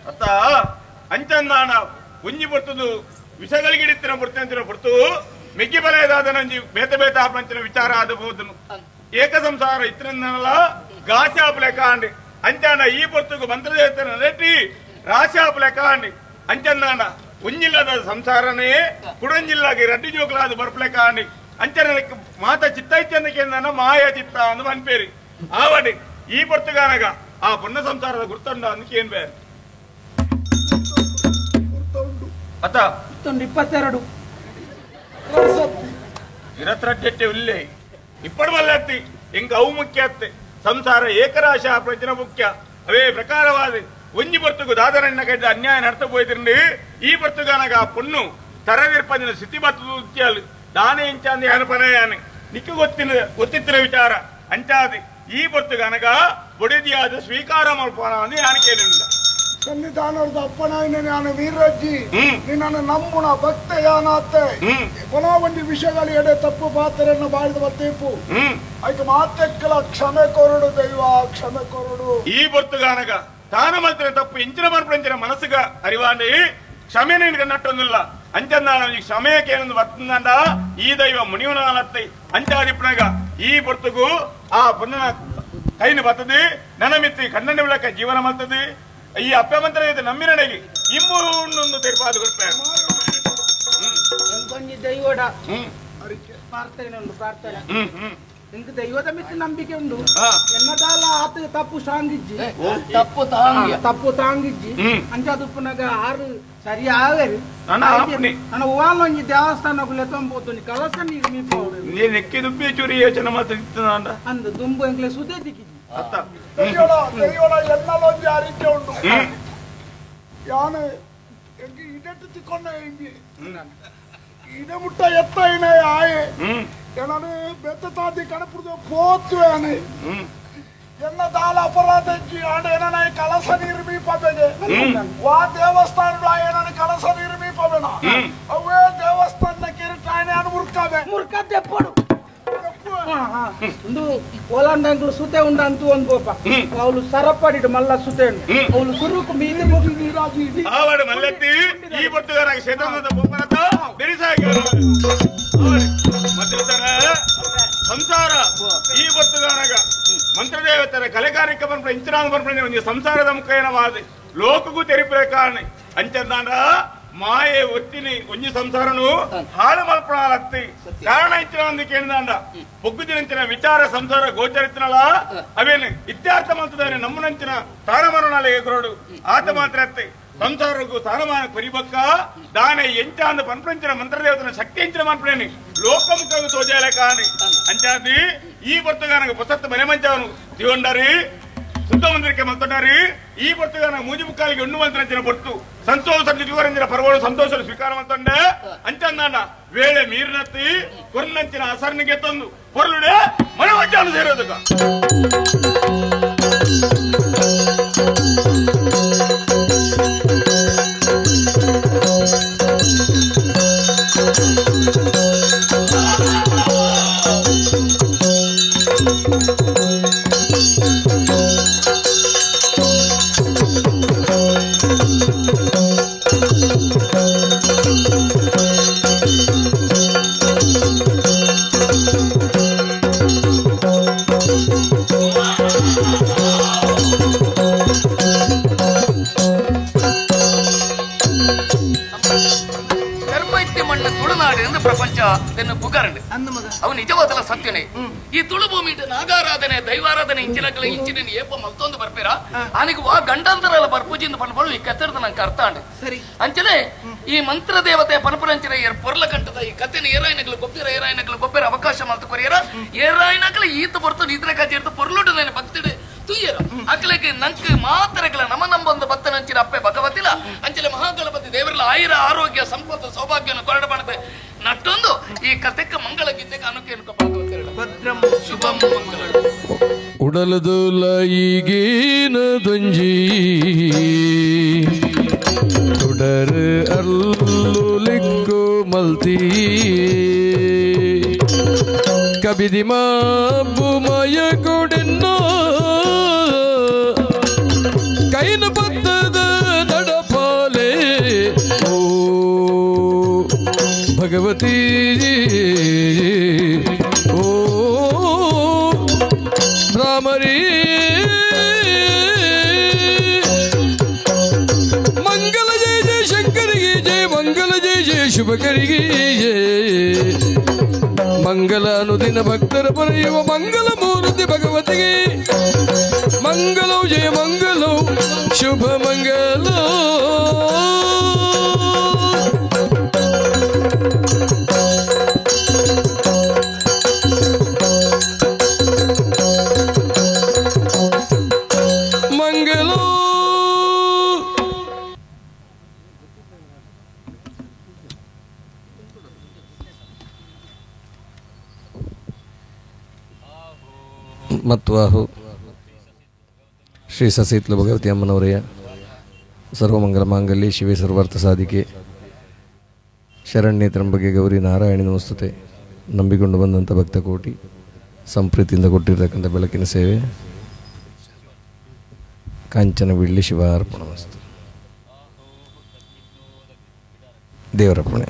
ಅತ್ತ ಅಂಚಂದಾಣ ಒಂಜಿ ಬರ್ತದು ವಿಷಗಳಿಗಿಡಿತ್ತಿನ ಬರ್ತಂತಿನ ಬರ್ತು ಮೆಗ್ಗಿ ಬಲಯದಾದ ನಂಜಿ ಬೇತೆ ಬೇತೆ ಆಪಂಚಿನ ವಿಚಾರ ಆದಬಹುದು ಏಕ ಸಂಸಾರ ಇತ್ತಿನಲ್ಲ ಗಾಚಾಪಲೆ ಕಾಂಡಿ ಅಂಚಾನ ಈ ಬರ್ತುಗು ಮಂತ್ರದೇವತನ ನೆಟ್ಟಿ ರಾಶಾಪಲೆ ಕಾಂಡಿ ಅಂಚಂದಾಣ ಒಂಜಿಲ್ಲದ ಸಂಸಾರನೇ ಕುಡಂಜಿಲ್ಲಾಗಿ ರಡ್ಡಿ ಜೋಕಲಾದ ಬರ್ಪಲೆ ಕಾಂಡಿ ಅಂಚನ ಮಾತ ಚಿತ್ತ ಇಚ್ಚಂದಕ್ಕೆ ಮಾಯ ಚಿತ್ತ ಅಂದು ಮನ್ಪೇರಿ ಆವಡಿ ಈ ಬರ್ತುಗಾನಗ ಆ ಪುಣ್ಯ ಸಂಸಾರದ ಗುರ್ತುಂಡ ಅಂದಕ್ಕೆ ಏನ್ ಬೇರೆ ಅತ್ತ 22 ಇರತ್ರಡ್ಡೆ ಉಲ್ಲೇ ಇಪ್ಪಡು ಮಲ್ಲತ್ತಿ ಇಂಕ ಅವು ಮುಖ್ಯ ಅತ್ತೆ ಸಂಸಾರ ಏಕರಾಶ ಪ್ರಜ್ಞ ಮುಖ್ಯ ಅವೇ ಪ್ರಕಾರವಾದ ಒಂಜಿ ಬರ್ತುಗು ದಾದರಣ್ಣ ಕೈದ ಅನ್ಯಾಯ ನಡ್ತ ಪೋಯ್ತಿರಂಡಿ ಈ ಬರ್ತುಗಾನಗ ಆ ಪೊಣ್ಣು ತರವಿರ್ಪಂದಿನ ಸ್ಥಿತಿ ಬತ್ತು ದಾನೆ ಇಂಚಾಂದಿ ಅನುಪನಯಾನೆ ನಿಕ್ಕು ಗೊತ್ತಿತ್ತಿನ ವಿಚಾರ ಅಂಚಾದಿ ಈ ಬರ್ತುಗನಗ ಬೊಡಿದಿಯಾದ ಸ್ವೀಕಾರ ಮಲ್ಪೋಣ ಅಂದು ಯಾನಕೇನಿಲ್ಲ ಸನ್ನಿಧಾನದ ಅಪ್ಪನಾಯಿನ ನಾನು ವೀರಜ್ಜಿ ನಿನ್ನನ್ನು ನಂಬುಣ ಭಕ್ತ ಯಾನಾತೆ ಕೊನೋ ಒಂದು ವಿಷಯಗಳು ಎಡೆ ತಪ್ಪು ಪಾತ್ರನ್ನು ಬಾಳಿದ ಬತ್ತೀಪು ಆಯ್ತು ಮಾತೆಕ್ಕಲ ಕ್ಷಮೆ ಕೊರಡು ದೈವ ಕ್ಷಮೆ ಕೊರಡು. ಈ ಬರ್ತುಗಾನಗ ತಾನು ಮಲ್ತಿನ ತಪ್ಪು ಇಂಚಿನ ಮರ್ಪಂಚಿನ ಮನಸ್ಸುಗ ಅರಿವಾಂಡಿ ಕ್ಷಮೆ ನಿನಗೆ ನಟ್ಟೊಂದಿಲ್ಲ ಅಂಚಂದಾನ ಕ್ಷಮೆಯಕ್ಕೆ ಏನೊಂದು ಬರ್ತಂದ ಈ ದೈವ ಮುನಿವನಾಲತ್ತೆ ಅಂಚಾದಿಪ್ಪನಾಗ ಈ ಬರ್ತುಗು ಆ ಪುಣ್ಯನ ಕೈನ ಬರ್ತದೆ ನನಮಿತ್ತಿ ಕಣ್ಣನ ವಿಳಕ ಜೀವನ ಮಲ್ತದೆ ಈ ಅಪ್ಪಮಂತ್ರ ಇದೆ ನಮ್ಮಿನಡೆಗೆ ಇಂಬು ತೀರ್ಪಾದ ಕೊಡ್ತಾರೆ. ದೈವಡ ಪ್ರಾರ್ಥನೆ ಉಂಟು ಪ್ರಾರ್ಥನೆ ನಿಂಗೆ ದೈವದ ಮಿತ್ರ ನಂಬಿಕೆ ಉಂಟು ಎನ್ನದಾಲ ಆತ ತಪ್ಪು ಸಾಂಗಿಜ್ಜಿ ತಪ್ಪು ತಾಂಗಿ ತಪ್ಪು ತಾಂಗಿಜ್ಜಿ ಅಂಚಾದುಪ್ಪನಾಗ ಆರು ಸರಿ ಆವೇರಿ ನನ್ನ ಹೂವಾಲೊಂಜಿ ದೇವಸ್ಥಾನ ತೊಂಬೋದು ಕಲಸ ನೀರು ಮೀಪೋಡು ನೀನು ಎಕ್ಕಿ ದುಬ್ಬಿ ಚೂರಿ ಯೋಚನೆ ಮಾತ್ರ ಅಂದು ದುಂಬು ಎಂಕ್ಲೆ ಸುದೇ ದಿಕ್ಕಿಜ್ಜಿ ದೈವಡ ಎನ್ನಲೊಂಜಿ ಅರಿಕೆ ಉಂಟು ಯಾನು ಇದೆಟ್ಟು ತಿಕ್ಕೊಂಡ ಇಂಗಿ ಇಡೆ ಮುಟ್ಟ ಎತ್ತ ಏನೇ ಆಯೆ ನಾನು ಬೆತ್ತ ತಾದಿ ಕಣಪುರದ ಪೋತ್ವೇನೆ ಎನ್ನ ದಾಲ ಅಪರಾಧ ಆಂಡ ಏನ ಕಲಸ ನೀರು ಮೀಪಬೇಗೆ ವಾ ದೇವಸ್ಥಾನ ಏನ ಕಲಸ ನೀರು ಮೀಪಬೇಡ ಅವೇ ದೇವಸ್ಥಾನ ಕಿರಿಟಾಣೆ ಅನು ಮುರ್ಕಬೆ ಮುರ್ಕದ್ದೆ ಪೋಡು ಒಂದು ಓಲಾಂಡಂಗ್ಲು ಸುತೆ ಉಂಡ ಅಂತ ಒಂದು ಗೋಪ ಅವಳು ಸರಪಡಿಡು ಮಲ್ಲ ಸುತೆ ಅವಳು ಸುರುಕು ಮೀನು ಆವಡು ಮಲ್ಲತ್ತಿ ಈ ಬರ್ತುಗಾರ ಕ್ಷೇತ್ರದ ಬೋಪನತ ಬೆರಿಸಾಗಿ ಸಂಸಾರ ಈ ಬರ್ತುಗಾರಗ ಮಂತ್ರದೇವತರ ಕಲೆ ಕಾರ್ಯಕ್ರಮ ಇಂಚನಾದ ಬರ್ಪಣೆ ಒಂದು ಸಂಸಾರದ ಮುಖೇನವಾದ ಲೋಕಗೂ ತೆರಿಪುರ ಕಾರಣ ಅಂಚಂದಾಂಡ ಮಾಯೆ ಒತ್ತಿನಿ ಒಂಜಿ ಸಂಸಾರನು ಹಾಳು ಮಲ್ಪಣಾಲತ್ತಿ ಕಾರಣ ಇಚ್ಚಿನ ಕೇಳಿದಾಂಡ ಪೊಗ್ಗುದಿನಂಚಿನ ವಿಚಾರ ಸಂಸಾರ ಗೋಚರಿತ್ತಿನಲ್ಲ ಅವೇನು ಇತ್ಯಾರ್ಥ ಮಲ್ತದಾನೆ ನಮ್ಮನಂಚಿನ ತಾರಮರಣಾಲ ಎಗರೋಡು ಆತ ಮಾತ್ರ ಅತ್ತಿ ಸಂಸಾರಕ್ಕೂ ಸ್ಥಾನಮಾನ ಕೊರಿಬಕ್ಕ ದಾನೆ ಎಂಚ ಅಂದ ಪನ್ಪಂಚಿನ ಮಂತ್ರದೇವತನ ಶಕ್ತಿ ಎಂಚಿನ ಮನ್ಪಣೆ ಲೋಕಮುಖ ತೋಜಾಲೆ ಕಾಣಿ ಅಂಚಾದಿ ಈ ಬರ್ತುಗಾನಗ ಹೊಸತ್ತು ಮನೆ ಮಂಚವನು ದಿವಂಡರಿ ಶುದ್ಧ ಮಂದಿರಕ್ಕೆ ಮಲ್ತೊಂಡಾರಿ ಈ ಬರ್ತುಗಾನ ಮೂಜಿ ಮುಕ್ಕಾಲಿಗೆ ಉಣ್ಣು ಮಂತ್ರಂಚಿನ ಬೊಟ್ಟು ಸಂತೋಷ ದಿವರಂಜಿನ ಪರ್ವಳು ಸಂತೋಷ ಸ್ವೀಕಾರ ಮಂತೊಂಡೆ ಅಂಚಂದಾಂಡ ವೇಳೆ ಮೀರಿನತ್ತಿ ಕೊರ್ನಂಚಿನ ಅಸರ್ನಿಗೆ ತಂದು ಪೊರ್ಲುಡೆ ಮನೆ ಮಂಚಾನು ಅವು ನಿಜವಾದಲ್ಲ ಸತ್ಯನೇ. ಈ ತುಳುಭೂಮಿ ನಾಗಾರಾಧನೆ ದೈವಾರಾಧನೆ ಇಂಚಿನಕಲ ಇಂಚಿನ ಏಪ ಮಲ್ತೊಂದು ಬರ್ಪೇರ ಆನಿಗೆ ವಾ ಗಂಡಾಂತರಲ್ಲ ಬರ್ಪೂಜಿಂದ ಪನ್ಪಳು ಈ ಕತ್ತೆಡ್ದು ನಂಗೆ ಅರ್ಥ ಆಂಡ್. ಸರಿ ಅಂಚನೆ ಈ ಮಂತ್ರ ದೇವತೆ ಪನಪುರಂಚಿನ ಪೊರ್ಲ ಕಂಠದ ಈ ಕಥೆನ ಏರಾಯಿನಕಲು ಗೊಬ್ಬಿರ ಏರಾಯಿನಕಲು ಗೊಬ್ಬರ ಅವಕಾಶ ಮಲ್ತು ಕೊರಿಯರ ಏರಾಯಿನಕಲು ಈತ ಬರ್ತದೆ ಇದ್ರ ಕಜೆ ಪೊರ್ಲುಡು ನಾನು ಭಕ್ತಿಡು ತುಯ್ಯರ ಅಕ್ಲಕ್ಕೆ ನಂಕ್ ಮಾತ್ರಗಳ ನಮ ನಂಬೊಂದು ಭಕ್ತನಂಚಿನ ಅಪ್ಪೆ ಭಗವತಿಲ ಅಂಚಲೆ ಮಹಾಗಣಪತಿ ದೇವರಲ್ಲ ಆಯಿರ ಆರೋಗ್ಯ ಸಂಪತ್ತು ಸೌಭಾಗ್ಯವನ್ನು ಕೊರಡ ಮಾಡದೆ ನಟ್ಟೊಂದು ಈ ಕಥೆಕ್ಕ ಮಂಗಳ ಗೀತೆಗೆ ಅನುಕೇನುಕ ಭದ್ರಂ ಶುಭಂ ಮಂಗಳ ಉಡಲದು ಲೈಗೇನ ದುಂಜಿ ತುಡರ್ ಅಲ್ಲುಲಿಕ್ಕು ಮಲ್ತಿ ಕಬಿದಿ ಮಾಬುಮಯ ಕೊಡೆನ್ನೋ ಕೈನ ಪತ್ತದ ನಡಪಾಲೆ ಓ ಭಗವತಿ ಓ ಭ್ರಾಮರಿ ಮಂಗಲ ಜಯ ಜಯ ಶಂಕರಿಗೆ ಜಯ ಮಂಗಲ ಜಯ ಜಯ ಶುಭಕರಿಗೆ ಜಯ ಮಂಗಲ ಅನುದಿನ ಭಕ್ತರ ಪರೆಯುವ ಮಂಗಲ ಮೂರ್ತಿ ಭಗವತಿಗೆ ಮಂಗಲೋ ಜಯ ಮಂಗಲೋ ಶುಭ ಮಂಗಲೋ. ಮಂಗಲೋ ಮತ್ವಾಹು ಶ್ರೀ ಸಸೀತ್ಲ ಭಗವತಿ ಅಮ್ಮನವರೆಯ ಸರ್ವಮಂಗಲ ಮಾಂಗಲ್ಯ ಶಿವೆ ಸರ್ವಾರ್ಥ ಸಾಧಿಕೆ ಶರಣ್ಯ ತ್ರಂಬಗೆ ಗೌರಿ ನಾರಾಯಣಿ ನಮಸ್ತುತೆ. ನಂಬಿಕೊಂಡು ಬಂದಂಥ ಭಕ್ತಕೋಟಿ ಸಂಪ್ರೀತಿಯಿಂದ ಕೊಟ್ಟಿರ್ತಕ್ಕಂಥ ಬೆಳಕಿನ ಸೇವೆ ಕಾಂಚನ ಬಿಳ್ಳಿ ಶಿವಾರ್ಪಣ ವಸ್ತು ದೇವರಪ್ಪಣೆ.